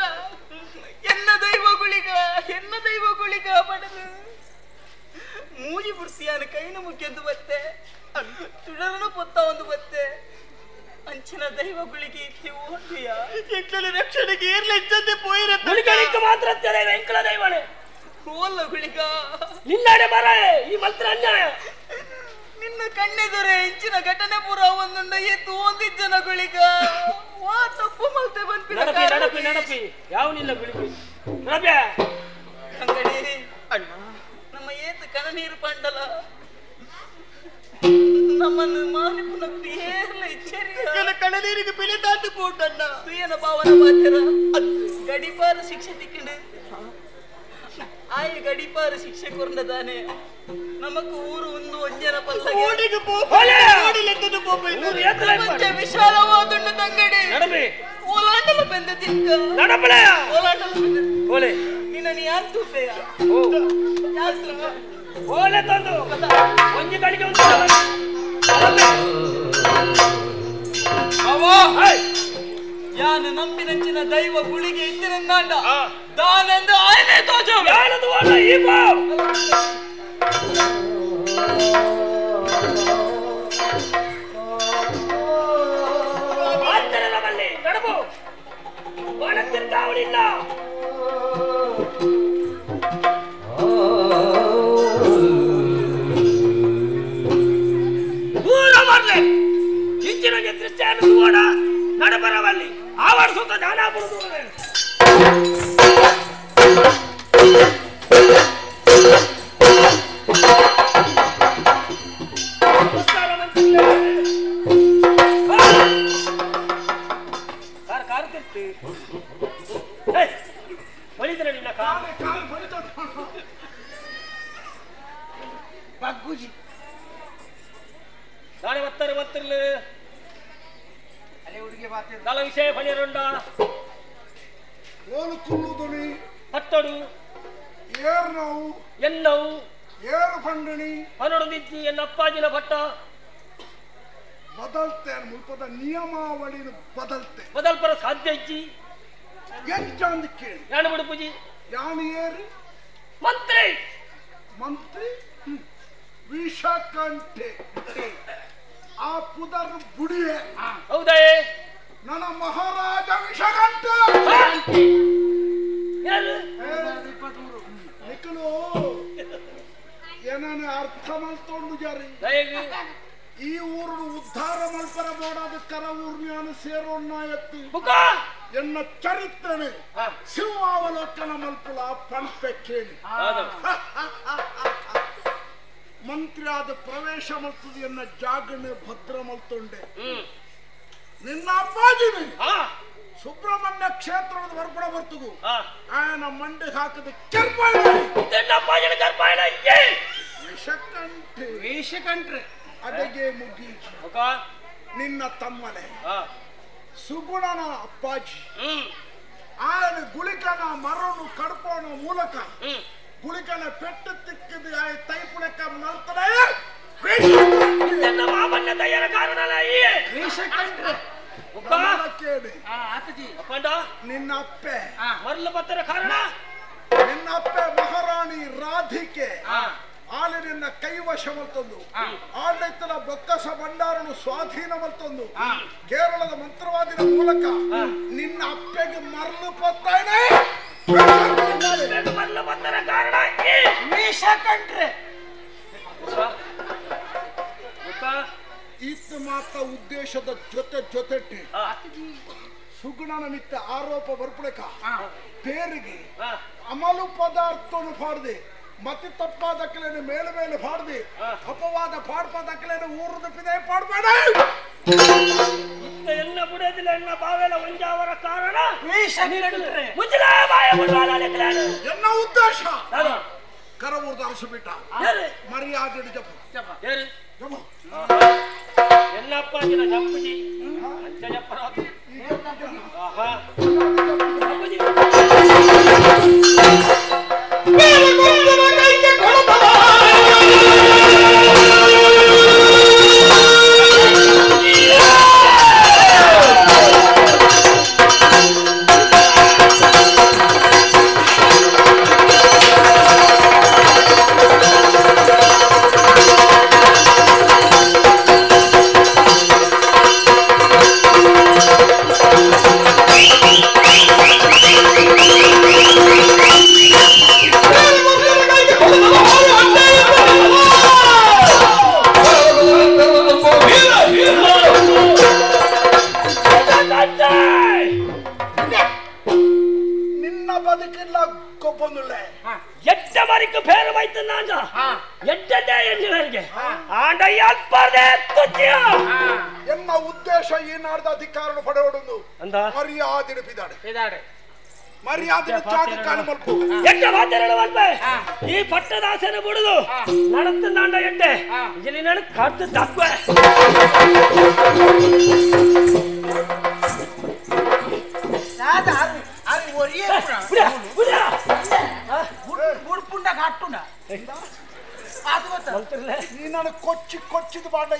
ಎನ್ನ ದೈವಗುಳಿಗ ಎನ್ನ ದೈವಗುಳಿಗ ಪಡೆದು ಮೂಜಿ ಬುರ್ಸಿಯಾನ ಕೈನ ಮುಖ್ಯಂದು ಬತ್ತೆ ತುಡರನು ಪೊತ್ತ ಒಂದು ಬತ್ತೆ ಅಂಚಿನ ದೈವಗಳಿಗೆ ಓದಿಯ ಎಂಕಲ ರಕ್ಷಣೆಗೆ ಏರ್ಲೆಚ್ಚಂದೆ ಪೋಯಿರ ಗುಳಿಗಳಿಗೆ ಮಾತ್ರ ಎಂಕಲ ದೈವನೇ ಓಲ್ಲ ಗುಳಿಗ ನಿನ್ನಾಡೆ ಮಾರಾಯ ಈ ಮಂತ್ರ ಅನ್ಯಾಯ ನಿನ್ನ ಕಣ್ಣೆದುರೆ ಇಂಚಿನ ಘಟನೆ ಪೂರ ಒಂದೊಂದ ಎತ್ತು ಒಂದಿಜ್ಜನ ಗುಳಿಗ ವಾ ತಪ್ಪು ಮಲ್ತೆ ಬಂದ್ಪಿನ ನಡಪಿ ನಡಪಿ ನಡಪಿ ಯಾವನಿಲ್ಲ ಗುಳಿಗೆ ನಡಪ್ಯ ಅಂಗಡಿ ಅಣ್ಣ ನಮ್ಮ ಏತು ಕಣನೀರು ಪಂಡಲ ನಮ್ಮನ್ನು ಮಾನಿಪುನ ಏರ್ಲ ಇಚ್ಚರಿ ಕಣನೀರಿಗೆ ಬೆಲೆ ತಾತು ಪೋಟಣ್ಣ ತುಯನ ಭಾವನ ಮಾತ್ರ ಗಡಿಪಾರ ಶಿಕ್ಷೆ ತಿಕ್ಕಿಂಡು ಆಯ್ ಗಡಿಪಾರ ಶಿಕ್ಷೆ ಕೊರ್ನದಾನೆ ನಮಕ್ ಊರು ಒಂದು ಒಂಜನ ಪಲ್ಲಗೆ ಓಡಿಗೆ ಪ್ರಪಂಚ ವಿಶಾಲವಾದುಂಡು ತಂಗಡಿ ನಡಬಿ ಓಲಾಟಲ ಬೆಂದ ತಿಕ್ಕ ನಡಬಳೆ ಓಲಾಟಲ ಬೆಂದ ಓಲೆ ನಿನ್ನ ನೀ ಯಾರು ತೂಪೆಯ ಓ ಯಾರು ತೂಪೆ ಓಲೆ ತಂದು ಒಂಜಿ ಕಡಿಗೆ ಒಂದು ಅವೋ ಯಾನು ನಂಬಿನಂಚಿನ ದೈವ ಗುಳಿಗೆ ಇತ್ತಿರಂದಾಂಡ ದಾನೆಂದು ಆಯ್ನೆ ತೋಜೋ ಯಾನದು ಓಲ ಈ ಬಾವ್ ಆತ್ತರದಲ್ಲಿ ನಡಬು ಓಣತ್ತಿರ್ತಾವಳಿಲ್ಲ ದೂರ ಬರ್ಲೆ ಇಂಚಿನಗೆ ದೃಶ್ಯ ಓಡ ನಡಬರವಲ್ಲಿ ಆವರಿಸುತ್ತ ದಾನಾಪುರ ದೂರವೇ ನಾಳೆ ಬತ್ತಾರೆ ಬತ್ತಿರ್ಲಿ ನಲ ವಿಷಯ ಪಣಿರುಂಡ ಓಲು ಕುಲ್ಲುದುನಿ ಪತ್ತಡು ಏರ್ ನಾವು ಎನ್ನವು ಏರು ಪಂಡಣಿ ಪನೊಡದಿಜ್ಜಿ ಎನ್ನ ಅಪ್ಪಾಜಿನ ಭಟ್ಟ ಬದಲ್ತೆ ಮುಲ್ಪದ ನಿಯಮಾವಳಿ ಬದಲ್ತೆ ಬದಲ್ಪರ ಸಾಧ್ಯ ಇಜ್ಜಿ ಎಂಚಂದು ಕೇಳಿ ಯಾನು ಬಿಡುಪುಜಿ ಯಾನು ಏರು ಮಂತ್ರಿ ಮಂತ್ರಿ ವಿಷಕಂಠೆ ಆ ಪುದರ್ ಬುಡಿಯೆ ಹೌದೇ ನನ್ನ ಮಹಾರಾಜ ವಿಷಕಂಠೆ ಯಾರು ನಿಕ್ಕಲು ಏನನ್ನ ಅರ್ಥ ಮಲ್ತೊಂಡು ಜಾರಿ ಈ ಊರು ಉದ್ಧಾರ ಮಲ್ಪರ ಬೋಡಾದ ಕರ ಊರ್ನ್ಯಾನು ಸೇರೋಣ್ಣ ಎತ್ತಿ ಎನ್ನ ಚರಿತ್ರೆ ಸಿಂಹಾವಲೋಕನ ಮಲ್ಪುಲ ಪಂಪೆ ಕೇಳಿ ಮಂತ್ರಿ ಆದ ಪ್ರವೇಶ ಮಲ್ತದ ಎನ್ನ ಜಾಗಣೆ ಭದ್ರ ಮಲ್ತೊಂಡೆ ನಿನ್ನ ಅಪ್ಪಾಜಿನಿ ಸುಬ್ರಹ್ಮಣ್ಯ ಕ್ಷೇತ್ರದ ಹೊರಪಡ ಬರ್ತಗು ಆಯನ ಮಂಡಿಗೆ ಹಾಕದ ವಿಷಕಂಠೆ ವಿಷಕಂಠೆ ಅಡಗೆ ಮುಗೀಜಿ ನಿನ್ನ ತಮ್ಮನೆ ಸುಗುಣನ ಅಪ್ಪಾಜಿ ಆಯನ ಗುಳಿಕನ ಮರನು ಕಡ್ಪೋಣ ಮೂಲಕ ಗುಳಿಕನ ಪೆಟ್ಟು ತಿಕ್ಕಿದ ಆಯ ತೈಪುಣಕ ಮಲ್ತನೆ ನಿನ್ನ ಅಪ್ಪೆ ಮರಳು ಬತ್ತರ ಕಾರಣ ನಿನ್ನ ಅಪ್ಪೆ ಮಹಾರಾಣಿ ರಾಧಿಕೆ ಆಲೆ ನಿನ್ನ ಕೈವಶ ಮಲ್ತೊಂದು ಆಡಳಿತದ ಬೊಕ್ಕಸ ಭಂಡಾರನು ಸ್ವಾಧೀನ ಮಲ್ತೊಂದು ಕೇರಳದ ಮಂತ್ರವಾದಿನ ಮೂಲಕ ನಿನ್ನ ಅಪ್ಪೆಗೆ ಮರಳು ಪತ್ತಾಯನೆ ಮರಳು ಬತ್ತರ ಕಾರಣ ವಿಷಕಂಠೆ ಈತ ಮಾತ ಉದ್ದೇಶದ ಜೊತೆ ಜೊತೆಟ್ಟಿ ಸುಗುಣನ ಮಿತ್ತ ಆರೋಪ ಬರ್ಪುಡಕ ಪೇರಿಗೆ ಅಮಲು ಪದಾರ್ಥನು ಪಾಡದೆ ಮತಿ ತಪ್ಪಾದಕ್ಕಲೇನು ಮೇಲೆ ಮೇಲೆ ಪಾಡದೆ ಅಪವಾದ ಪಾಡ್ಪದಕ್ಕಲೇನು ಊರು ಪಿದೆ ಪಾಡ್ಬೇಡ ಎನ್ನ ಬುಡದಿಲ್ಲ ಎನ್ನ ಬಾವೆಲ ಒಂಜಾವರ ಕಾರಣ ಎನ್ನ ಉದ್ದೇಶ ಕರವೂರ್ದ ಅರಸು ಬಿಟ್ಟ ಮರ್ಯಾದೆ ಜಪ ಜಪ ಎಲ್ಲಪ್ಪಾಜಿನ ಜಪ್ಪುಜಿ ಅಂಚ ಜಪ್ಪರ ಆಹಾ ಜಪ್ಪುಜಿ ನಿನ್ನ ಬದುಕಿಲ್ಲ ಕೊಬ್ಬೊಂದುಳ್ಳೆ ಎಡ್ಡ ಮರಿக்கு பேர் வைத்தனாங்க ಎಡ್ಡದೇ ಎನ್ನುವರಿಗೆ ಆಂಡ ಅಲ್ಪದೆ ತುಚ್ಚಿಯ ಎನ್ನ ಉದ್ದೇಶ ಈ ನಾಡ್ದ ಅಧಿಕಾರ ಪಡೆಯೋಡು ಅಂದ ಮರ್ಯಾದೆ ಇದಾರೆ ಮರ್ಯಾದೆ ಚಾಕ ಕಾಣಮಲ್ಪು ಎಡ್ಡ ಮಾತೆರಳು ಅಲ್ಪೆ ಈ ಪಟ್ಟದಾಸನ ಬಿಡುದು ನಡತ್ತಂದಾಂಡ ಎಡ್ಡೆ ಇಲ್ಲಿ ನಾನು ಕಾಡ್ತು ದಕ್ವೆ ದಾದಾ ಅದು ಒರಿಯೇ ಬುಡ್ಪುಂಡ ಕಾಟುಂಡ ನೀನು ಕೊಚ್ಚಿ ಕೊಚ್ಚಿದ ಬಾಂಡ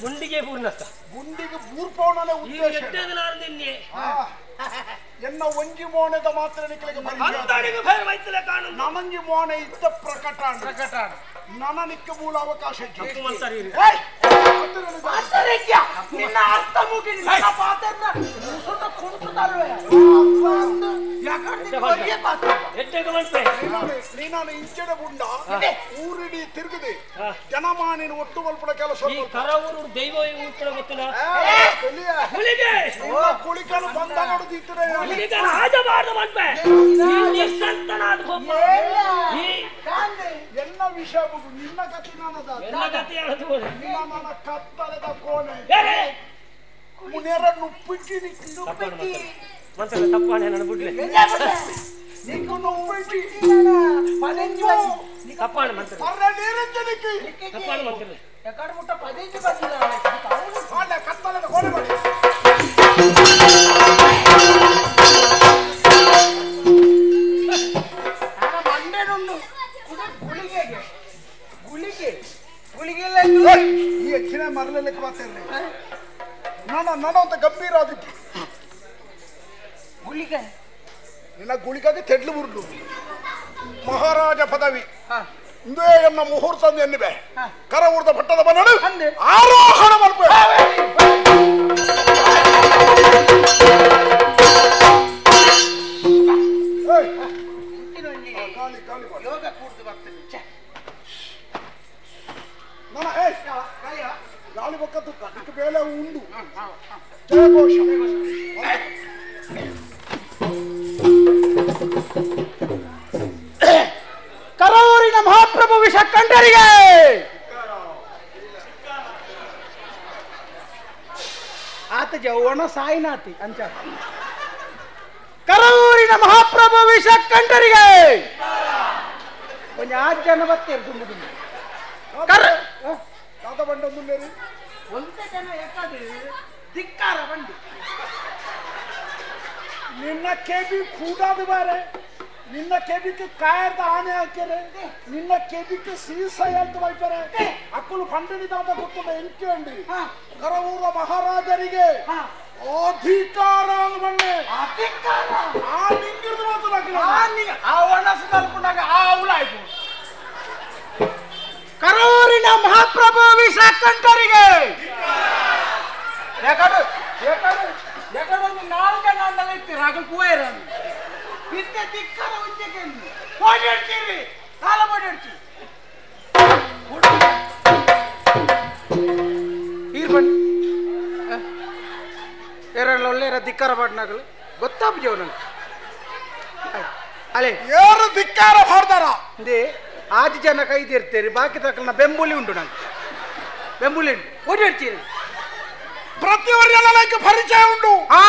ಗುಂಡಿಗೆ ಪೂರ್ಣತ್ತ ಗುಂಡಿಗೆ ಬೂರ್ಪವನಲೆ ಉದ್ದೇಶ ಎನ್ನ ಒಂಜಿ ಮೋಣದ ಮಾತ್ರ ನಿಕ್ಕಲಿಗೆ ನಮಂಜಿ ಮೋಣೆ ಇದ್ದ ಪ್ರಕಟ ಪ್ರಕಟ ನನ ನಿಕ್ಕ ಮೂಲ ಅವಕಾಶ ನಿನ್ನ ಅರ್ಥ ಮುಗಿ ನಿನ್ನ ಪಾತ್ರನ ಮುಸುಟ ಕುಂಟುತ್ತಲ್ವೇ ನೀನು ಇಂಚೆಡೆ ಬುಂಡ ಊರಿಡಿ ತಿರುಗದೆ ಜನಮಾನಿನ ಒಟ್ಟು ಮಲ್ಪಡ ಕೆಲಸ ಕರವೂರು ದೈವ ಗೊತ್ತಿಲ್ಲ ಕುಳಿಕನು ಬಂದ ಎಲ್ಲ ವಿಷಯ ನಿನ್ನ ಕಥೆ ನನ್ನ ಕತ್ತಲದ ಕೋಣೆ ಮುನೇರ ನುಪ್ಪಿಟ್ಟಿ ತಪ್ಪಾಣೆ ನನ್ನ ಬಿಡ್ಲಿ ತಪ್ಪಾಣೆ ಮಂತ್ರ ತಪ್ಪಾಣೆ ಮಂತ್ರ ಕತ್ತಲದ ಕೋಣೆ ಮಾಡಿ. ಮಹಾವೀರಾದಿಪ್ಪು ಗುಳಿಗ ನಿನ್ನ ಗುಳಿಗಾಗಿ ತೆಡ್ಲು ಬುರುಡು ಮಹಾರಾಜ ಪದವಿ ಇಂದೇ ಎನ್ನ ಮುಹೂರ್ತ ಎನ್ನಿವೆ ಕರವೂರ್ದ ಪಟ್ಟದ ಬನ್ನಡು ಆರೋಹಣ ಮಲ್ಪೆ ಯೋಗ ಕೂಡ್ದು ಬರ್ತದೆ ಗಾಳಿ ಬೊಕ್ಕದ್ದು ಅದಕ್ಕೆ ಬೇಲೆ ಉಂಡು ಜಯಘೋಷ ಕರವೂರಿನ ಮಹಾಪ್ರಭು ವಿಷಕಂಠರಿಗೆ ಆತ ಜೌವಣ ಸಾಯಿನಾತಿ ಅಂಚ ಕರವೂರಿನ ಮಹಾಪ್ರಭು ವಿಷಕಂಠರಿಗೆ ಒಂಜಿ ಆರು ಜನ ಬತ್ತೇರು ತುಂಬ ಕರ ದಾದ ಬಂಡೊಂದು ಒಂದೇ ಜನ ಯಾಕಾದ್ರೆ ಧಿಕ್ಕಾರ ಬಂಡಿ ನಿನ್ನ ಕೆಬಿ ಕೂಡಾದ ಬಾರೆ ನಿನ್ನ ಕೆಬಿಗೆ ಕಾಯದ ಆನೆ ಹಾಕ್ಯಾರೆ ನಿನ್ನ ಕೆಬಿಗೆ ಸೀಸ ಹೇಳ್ತು ಬೈತಾರೆ ಅಕ್ಕಲು ಪಂಡನಿದಾದ ಗೊತ್ತದ ಎಂಕೆ ಅಂಡಿ ಕರವೂರ ಮಹಾರಾಜರಿಗೆ ಅಧಿಕಾರ ಬಣ್ಣೆ ಅಧಿಕಾರ ಆ ನಿಂಗಿರ್ದು ಮಾತಾಡಲ್ಲ ಆ ಒಣಸು ತಲ್ಪುನಾಗ ಆ ಉಲಾಯ್ತು ಕರೂರಿನ ಮಹಾಪ್ರಭು ವಿಷಕಂಠರಿಗೆ ಯಾಕಡು ಯಾಕಡು ಯಾಕಡು ಒಂದು ನಾಲ್ಕು ಜನ ಅಂದಾಗ ಇರ್ತೀರಿ ಹಾಗೆ ಕೂಯರ ಇತ್ತೆ ದಿಕ್ಕರ ಉಂಜೆಗೆ ಓಡಾಡ್ತೀರಿ ಕಾಲ ಓಡಾಡ್ತೀರಿ ಈರ್ ಬನ್ನಿ ಎರಲ್ಲ ಒಳ್ಳೆಯ ಧಿಕ್ಕಾರ ಪಾಡ್ನಾಗಲು ಗೊತ್ತಾಪುಜವು ನಂಗೆ ಅಲೆ ಯಾರು ಧಿಕ್ಕಾರ ಮಾಡ್ದಾರ ಅಂದೇ ಆಜು ಜನ ಕೈದಿರ್ತೀರಿ ಬಾಕಿ ತಕ್ಕನ ಬೆಂಬುಲಿ ಉಂಟು ನಂಗೆ ಬೆಂಬುಲಿ ಉಂಟು ಓಡಾಡ್ತೀರಿ ಪ್ರತಿಯೊಬ್ಬರಿಗೆ ಪರಿಚಯ ಉಂಟು ಹಾ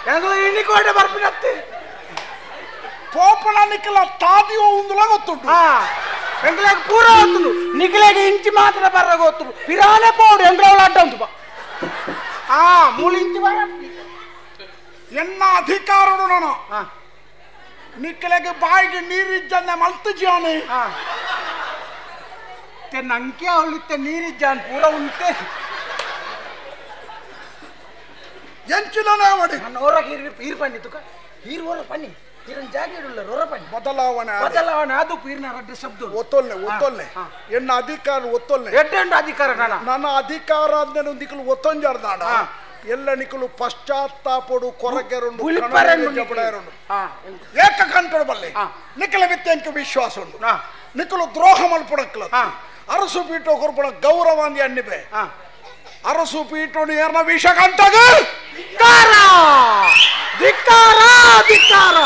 ಎಂಗಲು ಇನ್ನಿಕೋಡೆ ಬರ್ಪಿನತ್ತೆ ಪೋಪಣ ನಿಕ್ಕಲ ತಾದಿಯೋ ಉಂದುಲ ಗೊತ್ತುಂಟು ಹಾ ಎಂಗ್ಲಾಗ ಪೂರ ಗೊತ್ತುಂಡು ನಿಖಿಲಾಗ ಇಂಚಿ ಮಾತ್ರ ಬರ ಗೊತ್ತುಂಡು ಪಿರಾನೆ ಪೋಡು ಎಂಗ್ಲವಳ ಅಡ್ಡ ಉಂಟು ಬಾ ಹಾ ಮೂಳು ಇಂಚಿ ಬರ ಎನ್ನ ಅಧಿಕಾರನು ನಾನು ನಿಕ್ಕಲೆಗೆ ಬಾಯಿಗೆ ನೀರಿಜ್ಜನ್ನೆ ಮಲ್ತು ಜಾನೆ ನಂಗೆ ಅವಳಿತ್ತೆ ನೀರಿಜ್ಜಾನ್ ಪೂರ ಉಂಟೆ ಎಂಚಿನ ಮಾಡಿ ನನ್ನ ಹೊರ ಹೀರ್ ಬನ್ನಿ ತುಕ ಹೀರ್ ಹೊರ ಬನ್ನಿ ಹೀರನ್ ಜಾಗ ಇಡಲ್ಲ ಹೊರ ಬನ್ನಿ ಬದಲಾವಣೆ ಬದಲಾವಣೆ ಅದು ಪೀರ್ನ ರಡ್ಡು ಶಬ್ದ ಒತ್ತೊಲ್ನೆ ಒತ್ತೊಲ್ನೆ ಎನ್ನ ಅಧಿಕಾರ ಒತ್ತೊಲ್ನೆ ಎಡ್ಡೆಂಡು ಅಧಿಕಾರ ನನ್ನ ನನ್ನ ಅಧಿಕಾರ ಅಂದನು ನಿಕ್ಕಲು ಒತ್ತೊಂಜಾರ್ದಾಡ ಎಲ್ಲ ನಿಕ್ಕಲು ಪಶ್ಚಾತ್ತಾಪಡು ಕೊರಗೆರುಂಡು ಉಳಿಪರೆಂಡು ಏಕಕಂಠಡು ಬಲ್ಲೆ ನಿಕ್ಕಲ ವಿತ್ಯಂಕ ವಿಶ್ವಾಸ ಉಂಟು ನಿಕ್ಕಲು ದ್ರೋಹ ಮಲ್ಪುಣಕ್ಕಲ ಅರಸು ಪೀಠ ಕೊರ್ಪುಣ ಗೌರವ ಅಂದಿ ಅನ್ನಿಬೆ ಅರಸು ಪೀಠೋನು ಏರ್ನ ವಿಷಕಂಠಗ ಧಿಕ್ಕಾರ ಧಿಕ್ಕಾರ ಧಿಕ್ಕಾರ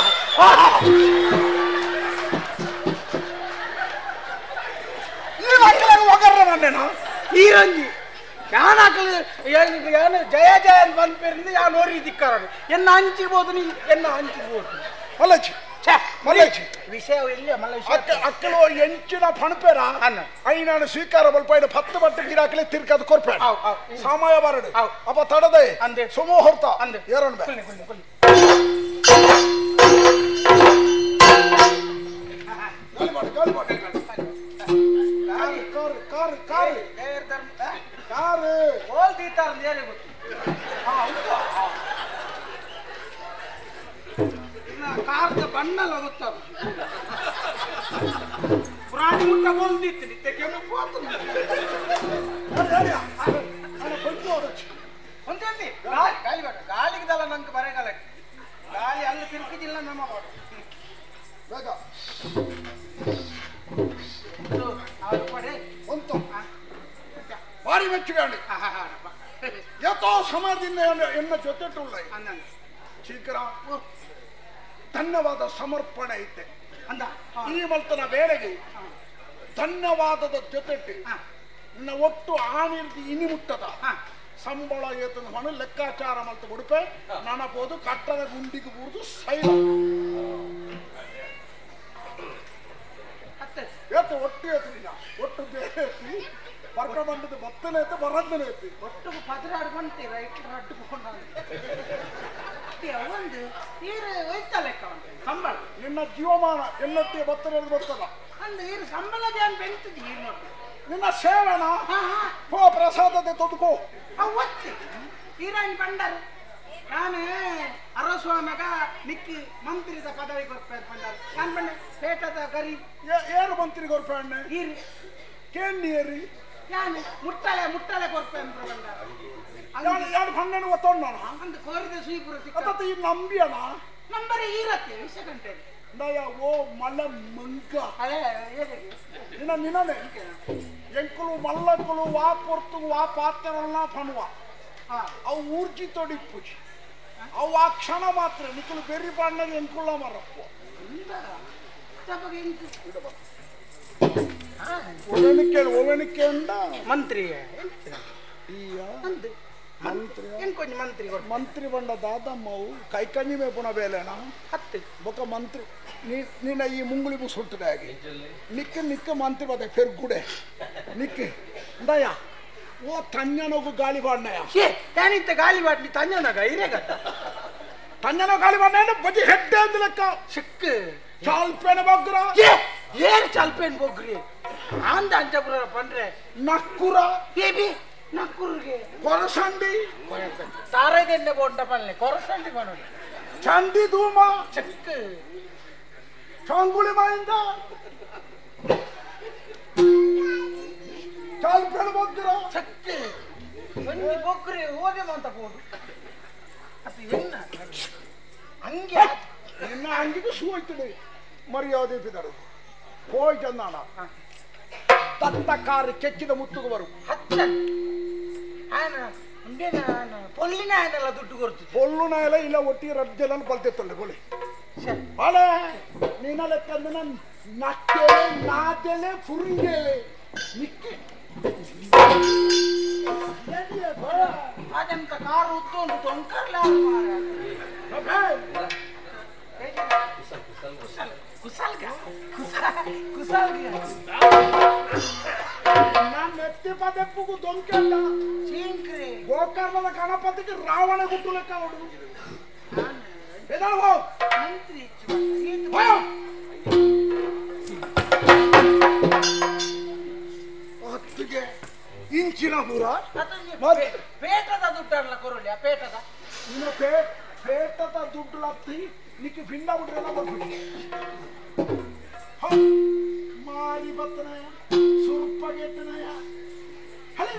ಈ ಮಕ್ಕಳಿಗೆ ಒಗರ್ರ ನನ್ನೇನ ಈರಂಜಿ ಯಾನ್ ಹಾಕಲು ಯಾನು ಜಯ ಜಯ ಅಂತ ಬಂದ್ಪೇರಿಂದ ಯಾನ್ ಓರಿ ಧಿಕ್ಕಾರ ಎನ್ನ ಹಂಚಿಬೋದು ನೀ ಎನ್ನ ಹಂಚಿಬೋದು ಮಲ್ಲಚ್ಚಿ ಮಲ್ಲಚ್ಚಿ ವಿಷಯ ಎಲ್ಲಿ ಮಲ್ಲ ಅಕ್ಕಲು ಎಂಚಿನ ಪಣಪೇರ ಐನಾನು ಸ್ವೀಕಾರ ಬಲ್ಪ ಐನ ಪತ್ತು ಬಟ್ಟೆ ಗಿರಾಕಲೆ ತಿರ್ಕದು ಕೊರ್ಪೇಡ ಸಮಯ ಬರಡು ಅಪ್ಪ ತಡದೆ ಅಂದೆ ಸುಮುಹೂರ್ತ ಅಂದೆ ಏರಣ ಬೇ car car car car car ದೀತಾರ ನೇರೆ ಗೊತ್ತು ಕಾರದ ಬಣ್ಣಲ್ಲ ಗೊತ್ತಾಗುದು ಪ್ರಾಣಿ ಮುಟ್ಟ ಬೋಲ್ದಿತ್ತು ನಿತ್ಯಕ್ಕೆ ಒಂದೇ ಗಾಳಿ ಬೇಡ ಗಾಳಿಗೆ ನಂಗೆ ಬರಗಾಲ ಗಾಳಿ ಅಲ್ಲಿ ತಿರುಗಿದಿಲ್ಲ ನಮ್ಮ ಬೇಗ ಉಂಟು ಭಾರಿ ಮೆಚ್ಚುಗೆ ಯಥೋ ಸಮಯದಿಂದ ಎನ್ನ ಜೊತೆ ಶೀಘ್ರ ಧನ್ಯವಾದ ಸಮರ್ಪಣೆ ಐತೆ ಈ ಮಲ್ತನ ವೇಳೆಗೆ ಧನ್ಯವಾದದ ಜೊತೆಟ್ಟಿ ನಿನ್ನ ಒಟ್ಟು ಆನಿರ್ದಿ ಇನಿ ಮುಟ್ಟದ ಸಂಬಳ ಏತನ ಹಣ ಲೆಕ್ಕಾಚಾರ ಮಲ್ತ ಉಡುಪೆ ನನಬೋದು ಕಟ್ಟದ ಗುಂಡಿಗೆ ಬೂರ್ದು ಸೈಲ ಏತು ಒಟ್ಟು ಏತು ನಿನ್ನ ಒಟ್ಟು ಬೇರೆ ಎತ್ತಿ ಬರ್ಕ ಬಂದದ್ದು ಬತ್ತನೆ ಐತೆ ಬರದ್ದನೆ ಐತಿ ಒಟ್ಟು ಪದರಾಡು ಬಂತೀರ ರಡ್ಡು ಒಂದು ಈರು ಒಯ್ತ ಲೆಕ್ಕ ಉಂಟು ಸಂಬಳ ನಿನ್ನ ಜೀವಮಾನ ಎಲ್ಲಟ್ಟಿಗೆ ಬತ್ತನೆ ಬರ್ತದ ಅಂದು ಈರು ಸಂಬಳದ ಏನು ಬೆಂತದೆ ಈರು ನೋಡಿ ನಿನ್ನ ಸೇವನ ಪೋ ಪ್ರಸಾದದ ತೊಡ್ಕೋ ಅವು ಒತ್ತಿ ಈರಾಣಿ ಬಂಡರು ನಾನು ಅರಸುವನಗ ನಿಕ್ಕಿ ಮಂತ್ರಿದ ಪದವಿ ಕೊರ್ಪೇರ್ ಪಂಡಾರ ನಾನು ಬಣ್ಣ ಪೇಟದ ಕರಿ ಏರು ಮಂತ್ರಿ ಕೊರ್ಪೆ ಅಣ್ಣ ಈರಿ ಕೇಳಿ ನಾನು ಮುಟ್ಟಲೆ ಮುಟ್ಟಲೆ ಕೊರ್ಪೆ ಅಂತ ಬಂದಾರ ಯಾರು ಪಣ್ಣನು ಒತ್ತೊಂಡಣ ಅಂದು ಕೋರಿದ ಸುಯಿಪುರ ಅತ್ತ ಈ ನಂಬಿಯಣ ನಂಬರೇ ಈರತ್ತೆ ವಿಷ ಗಂಟೆ ನಯ ಓ ಮಲ್ಲ ಮಂಗ ಅದೇ ನಿನ್ನ ನಿನ್ನನೆ ಎಂಕುಲು ಮಲ್ಲಕುಲು ವಾ ಪೊರ್ತು ವಾ ಪಾತ್ರರಲ್ಲ ಪಣುವ ಅವು ಊರ್ಜಿತೊಡಿಪ್ಪುಜಿ ಅವು ಆ ಕ್ಷಣ ಮಾತ್ರ ನಿಕ್ಕಲು ಬೆರಿ ಬಣ್ಣದ ಎಂಕುಲ್ಲ ಮರಪ್ಪ ಒವೆನಿಕೆ ಒವೆನಿಕೆ ಅಂದ ಮಂತ್ರಿ ಮಂತ್ರಿ ಕೊಂಚ ಮಂತ್ರಿ ಮಂತ್ರಿ ಬಂಡ ದಾದಮ್ಮವು ಕೈಕಂಜಿ ಮೇಪುನ ಬೇಲೆನ ಹತ್ತು ಬೊಕ್ಕ ಮಂತ್ರಿ ನಿನ್ನ ಈ ಮುಂಗುಳಿ ಸುಟ್ಟದೆ ಹಾಗೆ ನಿಕ್ಕ ನಿಕ್ಕ ಮಂತ್ರಿ ಬದ ಫೆರ್ಗುಡೆ ನಿಕ್ಕ ದಯ ಓ ತഞ്ഞನೋಗು ಗಾಳಿ ಬಾಡ್ನಯ ತಾನಿಂತ ಗಾಳಿ ಬಾಡ್ನಿ ತഞ്ഞನಗ ಇರೇಗತ್ತ ತഞ്ഞನ ಗಾಳಿ ಬಾಡ್ನ ಬಜಿ ಹೆಡ್ಡೆ ಅಂದ ಲೆಕ್ಕ ಸಿಕ್ಕ ಚಾಲ್ಪೇನ ಬಗ್ರ ಏರ್ ಚಾಲ್ಪೇನ್ ಬೊಗ್ರಿ ಆಂದ ಅಂಚಪುರ ಪಂಡ್ರೆ ನಕ್ಕುರ ಬೇಬಿ ನಕ್ಕುರ್ಗೆ ಕೊರಸಂಡಿ ತಾರದೆನ್ನೆ ಬೋಂಡ ಪಲ್ಲೆ ಕೊರಸಂಡಿ ಬನೋಡಿ ಚಂಡಿ ಧೂಮ ಚಿಕ್ಕ ಚಾಂಗುಳಿ ಮಾಯಿಂದ ಚಾಲ್ಪೇನ ಬಗ್ರ ಚಕ್ಕ ಒಂಜಿ ಬೊಗ್ರಿ ಓದೆ ಮಂತ ಪೋಡು ಅದು ಎನ್ನ ಹಂಗೆ ನಿನ್ನ ಅಂಗಿಗೆ ಸೂ ಹೋಯ್ತದೆ ಮರ್ಯಾದೆ ಬಿದರು ಹೋಯ್ತಂದಾಣ ತತ್ತ ಕಾರು ಕೆಕ್ಕಿದ ಮುತ್ತುಗೆ ಬರು ಹತ್ತ ಆನ ಉಂಡೇನ ಪೊಲ್ಲಿನ ಆನೆಲ್ಲ ದುಡ್ಡು ಕೊಡ್ತು ಪೊಲ್ಲುನ ಎಲ್ಲ ಇಲ್ಲ ಒಟ್ಟಿಗೆ ರಜ್ಜೆಲ್ಲ ಬಲ್ತಿತ್ತಲ್ಲ ಬೋಲಿ ಬಾಳೆ ನೀನ ಲೆಕ್ಕಂದ ನಕ್ಕೇಳೆ ನಾದೆಲೆ ಫುರಿಂಗೇಳೆ ನಿಕ್ಕಿ ಅದಂತ ಕಾರು ಉದ್ದು ತೊಂಕರ್ಲ ಕುಸಲ್ಗ ಕುಸಲ್ಗ ನಾನು ನೆತ್ತಿ ಪದೆಪ್ಪುಗು ದೊಂಕೆಲ್ಲ ಚೀಂಕ್ರಿ ಗೋಕರ್ಣದ ಗಣಪತಿಗೆ ರಾವಣ ಗುಟ್ಟು ಲೆಕ್ಕ ಹೊಡು ಮಂತ್ರಿ ಹೊತ್ತಿಗೆ ಇಂಚಿನ ಪೂರ ಪೇಟದ ದುಡ್ಡಲ್ಲ ಕೊರಲಿ ಆ ಪೇಟದ ಇನ್ನು ಪೇಟದ ದುಡ್ಡು ಲತ್ತಿ ನಿಕ್ಕೆ ಭಿನ್ನ ಬಿಟ್ರೆಲ್ಲ ಬರ್ಬಿಡಿ ಮಾರಿ ಬತ್ತನಯ ಸುರ್ಪ ಗೆಟ್ಟನಯ ಹಳೆ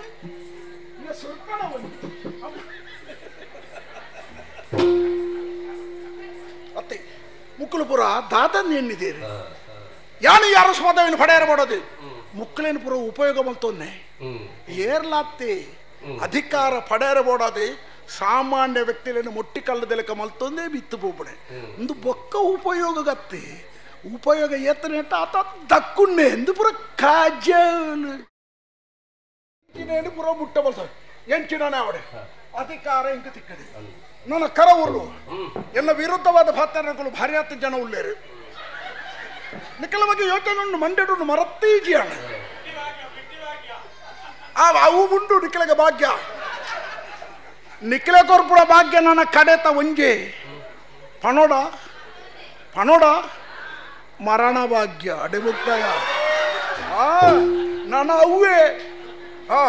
ಇನ್ನ ಸುರ್ಪಣ ಒಂದು ಅತ್ತೆ ಮುಕ್ಕಲಪುರ ದಾದನ್ ಎಣ್ಣಿದ್ದೀರಿ ಯಾನು ಯಾರು ಸ್ವಾದವಿನ ಪಡೆಯರ ಮಾಡೋದು ಮುಕ್ಕಲೇನು ಪುರ ಉಪಯೋಗ ಮಲ್ತೊನ್ನೆ ಏರ್ಲಾತ್ತಿ ಅಧಿಕಾರ ಪಡೆಯರ ಬೋಡಾದೆ ಸಾಮಾನ್ಯ ವ್ಯಕ್ತಿಗಳನ್ನು ಮೊಟ್ಟಿ ಕಲ್ಲದೆಲಕ ಮಲ್ತೊಂದೇ ಬಿತ್ತು ಪೋಪಡೆ ಒಂದು ಬೊಕ್ಕ ಉಪಯೋಗಗತ್ತೆ ಉಪಯೋಗ ಏತನೇಟ ಆತ ದಕ್ಕುಣ್ಣೆ ಎಂದು ಪುರ ಕಾಜಲು ಪುರ ಮುಟ್ಟ ಬಲ್ತ ಎಂಚಿನ ಅವಡೆ ಅಧಿಕಾರ ಇಂಕ ತಿಕ್ಕದೆ ನನ್ನ ಕರವರು ಎಲ್ಲ ವಿರುದ್ಧವಾದ ಪಾತ್ರಗಳು ಭಾರಿ ಹತ್ತು ಜನ ಉಳ್ಳೇರು ನಿಕ್ಕಲ ಬಗ್ಗೆ ಯೋಚನೆ ಮಂಡೆಡು ಮರತ್ತೀಜಿಯಾಣ ಆ ಅವು ಉಂಡು ನಿಕ್ಕಲಗ ಭಾಗ್ಯ ನಿಕ್ಕಲೆ ಕೊರ್ಪುಡ ಭಾಗ್ಯ ನನ್ನ ಕಡೆತ ಒಂಜೆ ಪಣೋಡ ಪಣೋಡ ಮರಣ ಭಾಗ್ಯ ಅಡೆ ಮುಕ್ತಾಯ ಆ ನನ್ನ ಅವೇ ಹಾ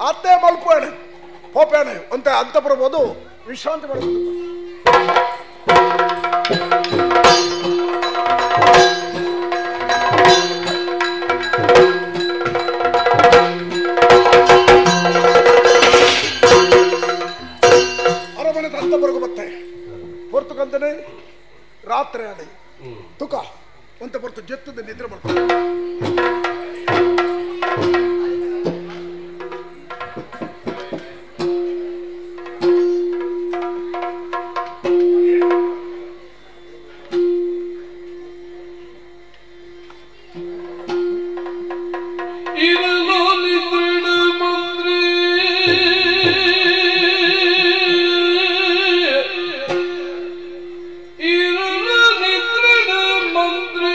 ಅತ್ತೆ ಮಲ್ಪೇಣೆ ಪೋಪೇಣೆ ಅಂತ ಅಂತ ಬರ್ಬೋದು ವಿಶ್ರಾಂತಿ ಬರ್ಬೋದು. ಅರಮನೆ ಅಂತವರೆಗೂ ಬತ್ತೆ ಹೊರ್ತಕ್ಕಂತಾನೆ ರಾತ್ರಿ ಆಡಿ ತುಕ ಅಂತ ಬರ್ತು ಜತ್ತದ ನಿದ್ರೆ ಬರ್ತಾರೆ. ಮಂತ್ರಿ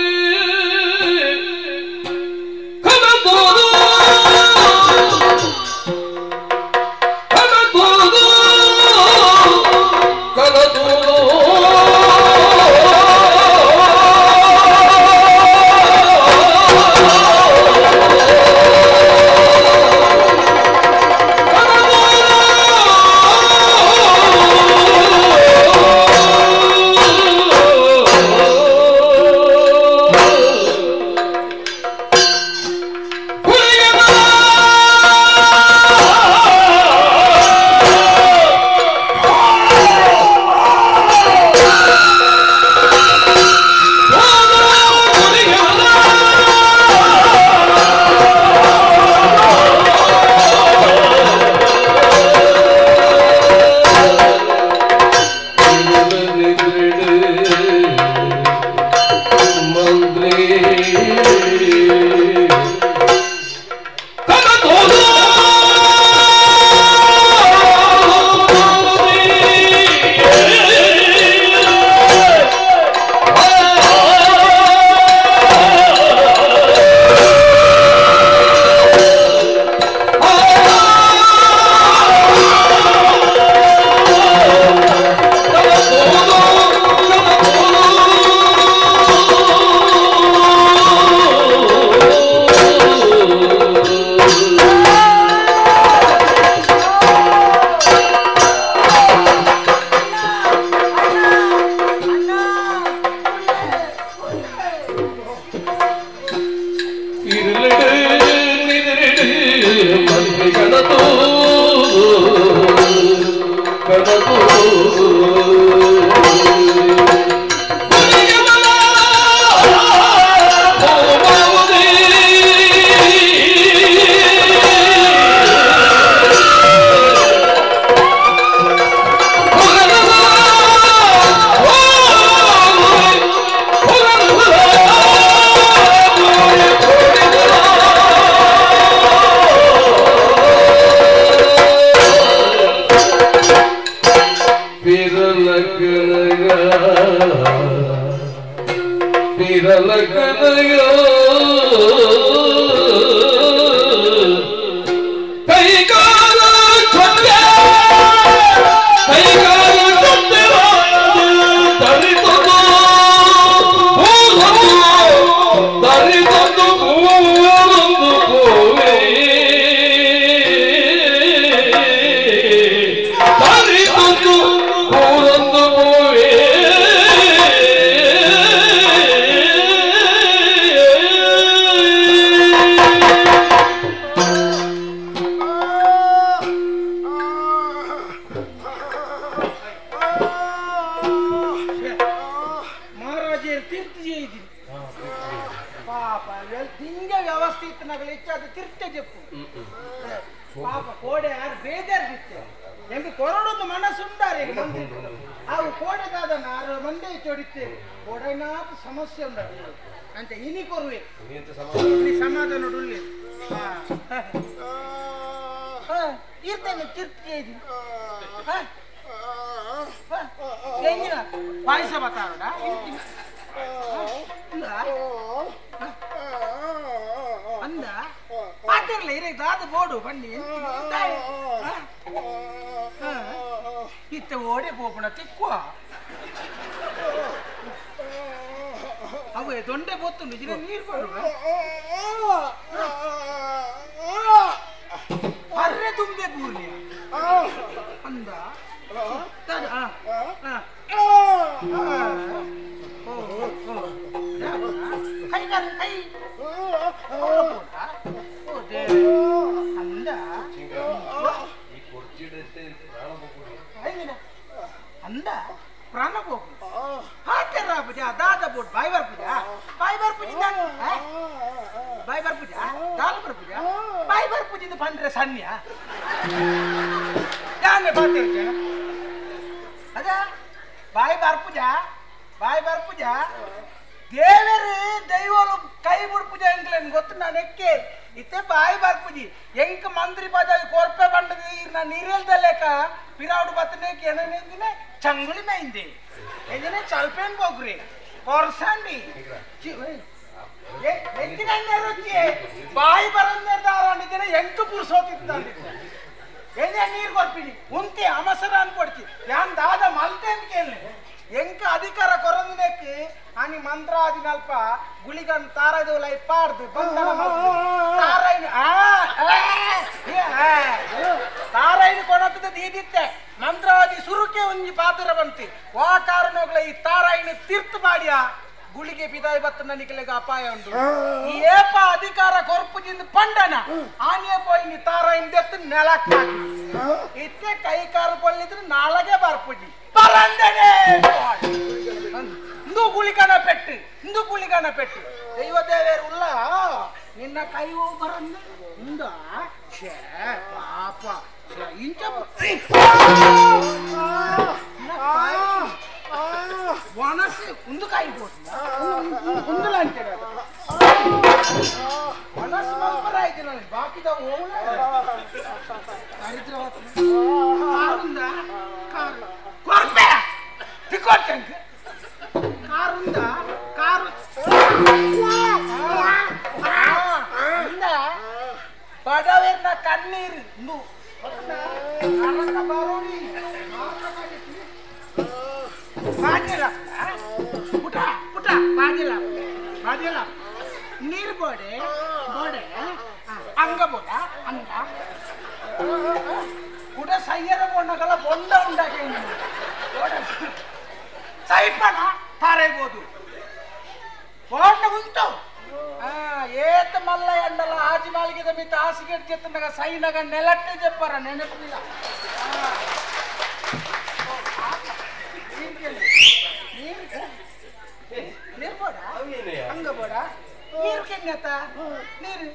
ನೀರು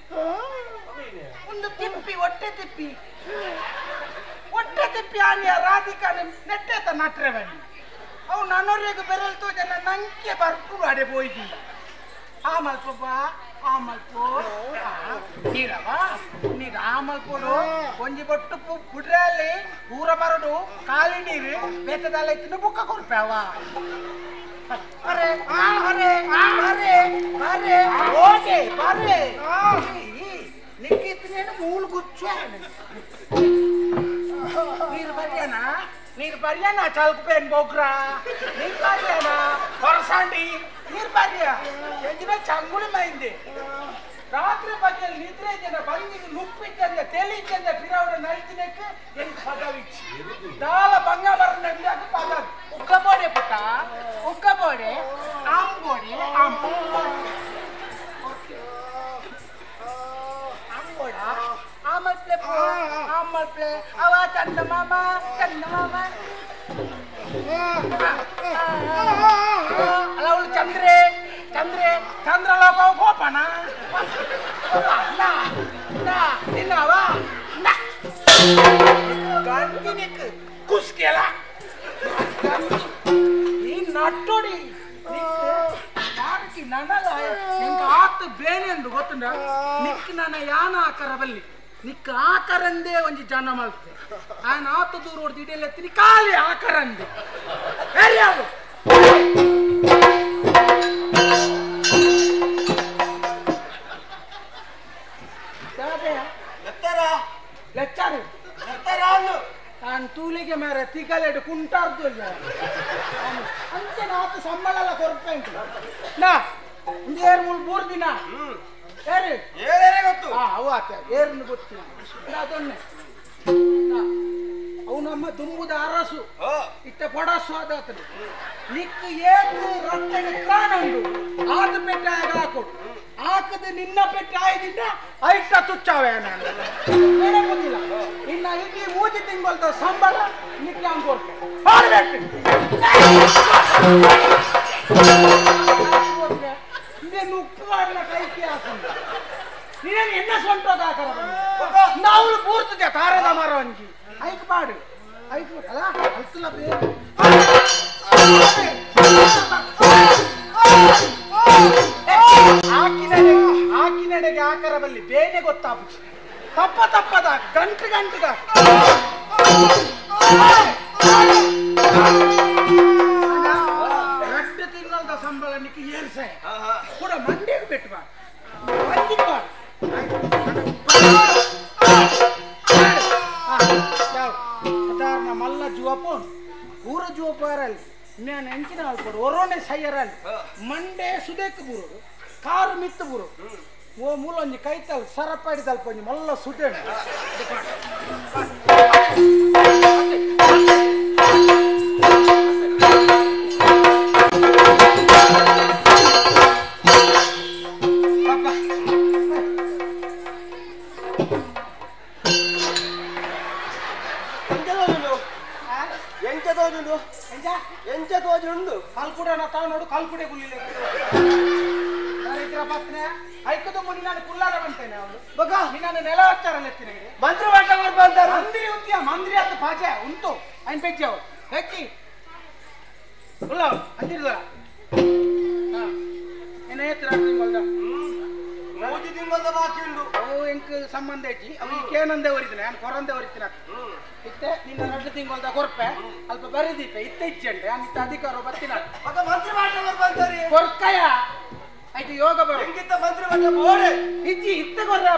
ಒಂದು ತಿಪ್ಪಿ ಹೊಟ್ಟೆ ತಿಪ್ಪಿ ಹೊಟ್ಟೆ ತಿಪ್ಪಿ ಆನಿಯ ರಾಧಿಕಾ ನೆಟ್ಟೆತ ನಟ್ರೆ ಬನ್ನಿ ಅವು ನನ್ನೊರೆಗೆ ಬೆರಲ್ತು ಜನ ನಂಗೆ ಬರ್ಪು ಅಡೆ ಪೋಯ್ತಿ ಆ ಮಲ್ಪಪ್ಪ ಆ ಮಲ್ಪು ನೀರವ ನೀರು ಆ ಮಲ್ಪೋಡು ಒಂಜಿ ಬೊಟ್ಟು ಬುಡ್ರಲ್ಲಿ ಊರ ಬರಡು ಖಾಲಿ ನೀರು ಬೇತದಲ್ಲ ಇತ್ತು ಬುಕ್ಕ ಕೊಡ್ಪಾವ ಅರೆ ಅರೆ ಅರೆ ಅರೆ ಓಕೆ ಅರೆ ನಿಕ್ಕಿತ್ತನೇನು ಮೂಲು ಗುಚ್ಚು ನೀರು ಬರ್ಯಾನ ನೀರು ಬರ್ಯಾನ ಚಾಲ್ಕು ಪೇನ್ ಬೋಗ್ರಾ ನೀರು ಬರ್ಯಾನ ಹೊರಸಾಂಡಿ ನೀರು ಬರ್ಯ ಎಂಜಿನ ಚಂಗುಳಿ ಮೈಂದೆ ರಾತ್ರಿ ಬಗ್ಗೆ ನಿದ್ರೆ ಜನ ಬಂದಿಗೆ ನುಪ್ಪಿದ್ದಂದ ತೆಲಿದ್ದಂದ ಪಿರಾವಡ ನಲ್ತಿನಕ್ಕೆ ಎಂಕ್ ಪದವಿಚ್ಚಿ ದಾಲ ಬಂಗ ಬರನ ಪದ ಉಕ್ಕಬೋಡೆ ಪುಟ್ಟ ಉಕ್ಕಬೋಡೆ ಆಂಬೋಡೆ ಆಂಬೋ ಆಂಬೋಡ ಆಮಲ್ಪ್ಲೆ ಆಮಲ್ಪ್ಲೆ ಅವ ಚಂದ ಮಾಮ ಚಂದ ಮಾಮ ಅಲ್ಲ ಅವಳು ಚಂದ್ರೆ ಚಂದ್ರೆ ಚಂದ್ರಲೋಕ ಗೋಪಣ ಗಂಜಿನಿಕ್ ಕುಸ್ಕೆಲ ನೀನ್ ನಟ್ಟೋಡಿ ಯಾರಕ್ಕೆ ನನಗ ಎಂಕ ಆತ ಬೇನೆ ಅಂದು ಗೊತ್ತುಂಡ ನಿಕ್ ನನ್ನ ಯಾನ ಆಕಾರ ಬಲ್ಲಿ ನಿಕ್ ಆಕರಂದೇ ಒಂಜಿ ಜನ ಮಲ್ತೆ ಆಯನ ಆತ ದೂರ ಹೊಡೆದು ಇಡಿಯಲ್ಲ ಖಾಲಿ ಆಕರಂದೆ ಯಾರು ನಾನು ತೂಲಿಗೆ ಮೇರೆ ತಿಗಲೆಡು ಕುಂಟಾರ್ದು ಅಂಚೆ ನಾತು ಸಂಬಳಲ್ಲ ಕೊರತೆ ಉಂಟು ನಾ ಒಂದು ಏರು ಮೂರು ಮೂರು ದಿನ ಏರು ಏರೇರೆ ಗೊತ್ತು ಹಾ ಅವು ಆತ ಏರನ್ನು ಗೊತ್ತಿಲ್ಲ ಅದೊನ್ನೆ ಅವು ನಮ್ಮ ದುಂಬುದ ಅರಸು ಇತ್ತ ಪೊಡಸು ಅದಾತನು ನಿಕ್ಕು ಏತು ರೊಟ್ಟೆಗೆ ಕಾಣ ಉಂಟು ಆದ ಪೆಟ್ಟೆ ಆಗ ಹಾಕೊಡು ಹಾಕದೆ ನಿನ್ನ ಪೆಟ್ಟೆ ಆಯ್ದಿಂದ ಐಟ ತುಚ್ಚಾವೆ ನಾನು ಗೊತ್ತಿಲ್ಲ ಇನ್ನ ಇಡೀ ಮೂಜಿ ತಿಂಗಳದ ಸಂಬಳ ನಿಕ್ಕೆ ಹಂಗೆ ಕೊಡ್ತೆ ನುಪ್ಪು ಮಾಡಲ ಕೈಕಿ ಹಾಕೊಂಡು ನೀನೇನು ಎನ್ನ ಸೊಂಟೋದ ಹಾಕರ ನಾವು ಪೂರ್ತಿದೆ ತಾರದ ಮರ ಅಂಜಿ ಐಕ್ ಪಾಡು ಐಕ್ ಅಲ್ಲ ಅಲ್ತಲ್ಲ ಬೇರೆ ಹಾಕಿನಡೆಗೆ ಆಕರ ಬಲ್ಲಿ ಬೇನೆ ಗೊತ್ತಾಪುಜಿ ತಪ್ಪ ತಪ್ಪದ ಗಂಟು ಗಂಟುಗ ರಟ್ಟು ತಿಂಗಳದ ಸಂಬಳ ನಿಕ್ಕೆ ಏರ್ಸ ಕೂಡ ಮಂಡ್ಯಕ್ಕೆ ಬಿಟ್ಟು ಬಾ ಮಂಡಿಗೆ ಬಾ ಸಾಧಾರಣ ಮಲ್ಲ ಜುವಪೋನ್ ಊರ ಜುವಪಾರಲ್ಲಿ ನಾನು ಎಂಚಿನ ಆಲ್ಪಡು ಒರೋನೆ ಸೈಯರಲ್ಲಿ ಮಂಡೆ ಸುದೇಕ್ ಬೂರೋಡು ಕಾರು ಮಿತ್ತು ಬೂರೋಡು ಓ ಮೂಲೊಂಜಿ ಕೈತಲ್ ಸರಪಾಡಿ ತಲ್ಪೊಂಜಿ ಮಲ್ಲ ಸುದೆ ಕಲ್ಕುಡ ತಾವು ನೋಡು ಕಲ್ಕುಡೆ ಗುಲ್ಲಿಲ್ಲ ಪತ್ನೆ ಐಕದ ಮುನಿ ನಾನು ಕುಲ್ಲಾರ ಬಂತೇನೆ ಅವಳು ಬಗ ನಿನ್ನ ನೆಲ ಹಚ್ಚಾರಲ್ಲ ಎತ್ತಿನ ಮಂತ್ರಿ ಬಂತಾರೆ ಮಂತ್ರಿ ಉಂತಿಯ ಮಂತ್ರಿ ಆತ ಪಾಚೆ ಉಂಟು ಐನ್ ಪೆಜ್ಜಿ ಅವಳು ಹೆಚ್ಚಿ ಉಲ್ಲ ಅಂದಿರ್ದಲ್ಲ ಏನಾಯ್ತು ರಾತ್ರಿ ತಿಂಗಳ್ದ ಮೂಜಿ ತಿಂಗಳ್ದ ಬಾಕಿ ಉಂಟು ಅವು ಎಂಕ್ ಸಂಬಂಧ ಐತಿ ಅವು ಈ ಕೇನಂದೆ ಒರಿದಿನ ನಾನು ಕೊರಂದೆ ಒರಿತಿನ ಇತ್ತೆ ನಿನ್ನ ರಡ್ಡು ತಿಂಗಳ್ದ ಕೊರ್ಪೆ ಅಲ್ಪ ಬರೆದೀಪೆ ಇತ್ತೆ ಇಜ್ಜಂಡೆ ನಾನು ಇತ್ತ ಅಧಿಕಾರ ಬತ್ತಿನ ಮಂತ್ರಿ ಬಂತಾರೆ ಕೊರ್ಕಯ ಆಯ್ತು ಯೋಗ ಬರೋ ಎಂಗಿತ್ತ ಮಂತ್ರಿ ಮಟ್ಟ ಬೋಡೆ ಇಜ್ಜಿ ಇತ್ತೆ ಕೊರ್ರ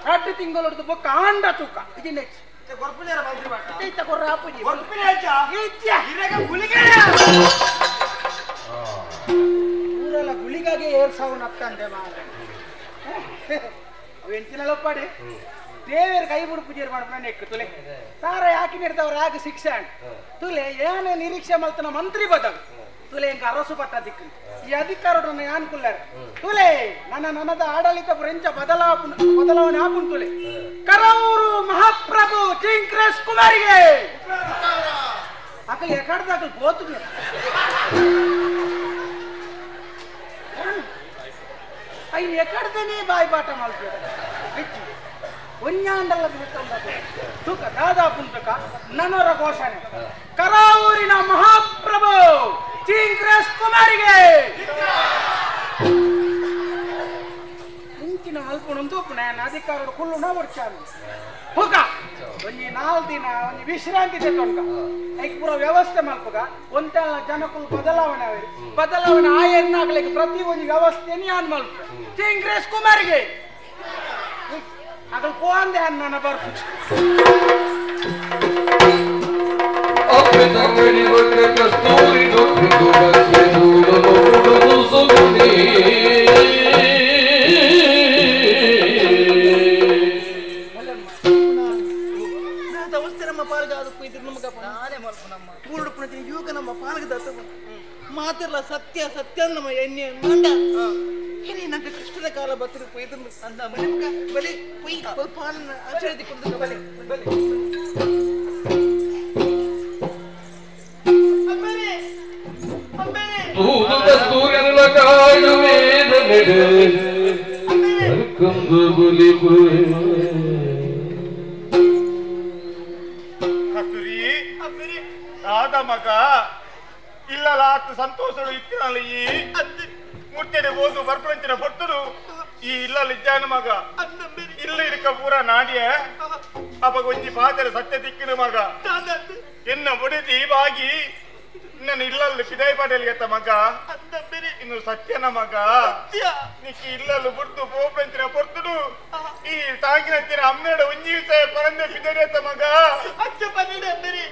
ರಡ್ಡು ತಿಂಗಳೊಡ್ದು ಬೊಕ್ಕ ಆಂಡ ತೂಕ ಇಜಿ ನೆಚ್ಚು ಕೊರ್ಪುಜಾರ ಮಂತ್ರಿ ಮಟ್ಟ ಇತ್ತ ಕೊರ್ರ ಆಪುಜಿ ಕೊರ್ಪಿನ ಇಜ್ಜ ಇರಗ ಗುಳಿಗೆ ಊರೆಲ್ಲ ಗುಳಿಗಾಗೆ ಏರ್ಸಾವು ನತ್ತಂದೆ ಮಾಡ ಅವು ಎಂಚಿನ ಒಪ್ಪಾಡಿ ದೇವೇರು ಕೈ ಬಿಡು ಪೂಜೆ ಮಾಡ್ತಾನೆ ನೆಕ್ಕು ತುಲೆ ತಾರ ಯಾಕೆ ನೀಡ್ದವ್ರು ಆಗ ಶಿಕ್ಷೆ ತುಲೆ ಏನೇ ನಿರೀಕ್ಷೆ ಮಲ್ತನ ಮಂತ್ರಿ ಬದಲು ತುಲೆ ಎಂಕ ಅರಸು ಪಟ್ಟ ದಿಕ್ಕು ಈ ಅಧಿಕಾರವನ್ನು ಯಾನ್ ಕುಲ್ಲಾರ ತುಲೆ ನನ್ನ ನನ್ನದ ಆಡಳಿತ ಬ್ರೆಂಚ ಬದಲಾವಣೆ ಆಪುನ್ ತುಲೆ ಕರವೂರು ಮಹಾಪ್ರಭು ಟಿಂಕ್ರೇಶ್ ಕುಮಾರಿಗೆ ಅಕಲ್ ಎಕಡ್ದ ಅಕಲ್ ಬೋತು ಐನ್ ಎಕಡ್ದನೇ ಬಾಯಿ ಬಾಟ ಮಲ್ಪೇಡ ಇಜ್ಜಿ ಒಂಜಾಂಡಲ್ಲ ತೂಕ ದಾದಾ ಪುಂಟಕ ನನೊರ ಘೋಷಣೆ ಕರಾವೂರಿನ ಮಹಾಪ್ರಭು ಚೀಂಕ್ರೇಶ್ ಕುಮಾರಿಗೆ ಇಂಚಿನ ಅಲ್ಪುಣಂದು ನಾನು ಅಧಿಕಾರದ ಕುಳ್ಳುನ ಒಡ್ಚಾನು ಹೋಗ ಒಂಜಿ 4 ದಿನ ಒಂಜಿ ವಿಶ್ರಾಂತಿ ತೆತ್ತೊಂಡ ಐಕ್ ಪೂರ ವ್ಯವಸ್ಥೆ ಮಲ್ಪುಗ ಒಂತೆಲ್ಲ ಜನಕುಲು ಬದಲಾವಣೆ ಆವೇರು ಬದಲಾವಣೆ ಆಯರ್ನಾಗ್ಲಿಕ್ಕೆ ಪ್ರತಿ ಒಂಜಿ ವ್ಯವಸ್ಥೆಯನ್ನು ಯಾನ್ ಮಲ್ಪ ಚೀಂಕ್ರೇಶ್ ಕುಮಾರಿಗೆ ಅಗಲ್ ಪೋಂದೆ ನನ್ನ ಬರ್ಪುಜಿ ಅಪ್ಪೆ ತಂಗಡಿ ಬೊಕ್ಕ ಕಸ್ತೂರಿ ದೊಡ್ಡು ಬಕ್ಕೆ ದೂರನು ಕೊಡುದು ಸುಗುಣಿ ಮಾತಿರ್ಲ ಸತ್ಯ ಸತ್ಯ ನಮ್ಮ ಎಣ್ಣೆ ಮಂಡ ಏನೇ ನಂಗೆ ಕಷ್ಟದ ಕಾಲ ಬತ್ತಿರು ಪೊಯ್ದು ಅಂದ ಮನೆ ಮುಖ ಬಲೆ ಪೊಯ್ ಪಾಲನ ಆಚರಣೆ ಕೊಂಡು ಬಲೆ ಬಲೆ ತೂದು ಕಸ್ತೂರಿನ ಕಾಡು ವೇದನೆಡು ಕಂದು ಬುಲಿಪು ಕಸ್ತೂರಿ ಆದ ಮಗ ಇಲ್ಲಲ ಆತ ಸಂತೋಷಡು ಇತ್ತಿನಲ್ಲ ಈ ಮುಟ್ಟೆಡೆ ಹೋದು ಬರ್ಪಂಚಿನ ಪೊಟ್ಟುಡು ಈ ಇಲ್ಲಲ್ಲ ಇದ್ದಾನ ಮಗ ಇಲ್ಲ ಇಡಕ ಪೂರ ನಾಡಿಯ ಅಪಗ ಒಂಜಿ ಪಾತ್ರೆ ಸತ್ಯ ತಿಕ್ಕಿನ ಮಗ ಎನ್ನ ಬುಡಿದಿ ಬಾಗಿ ನನ್ನ ಇಲ್ಲಲ್ಲ ಪಿದಾಯಿ ಪಾಟೇಲ್ಗೆತ್ತ ಮಗ ಇನ್ನು ಸತ್ಯನ ಮಗ ನಿಕ್ಕಿ ಇಲ್ಲಲ್ಲ ಬುಡ್ದು ಪೋಪಂಚಿನ ಪೊರ್ತುಡು ಈ ತಾಗಿನ ಅಮ್ಮೇಡ ಒಂಜಿ ಪರಂದೆ ಪಿದರಿಯತ್ತ ಮಗ ಅಚ್ಚ ಪನ್ನಡ ಅಮ್ಮರಿ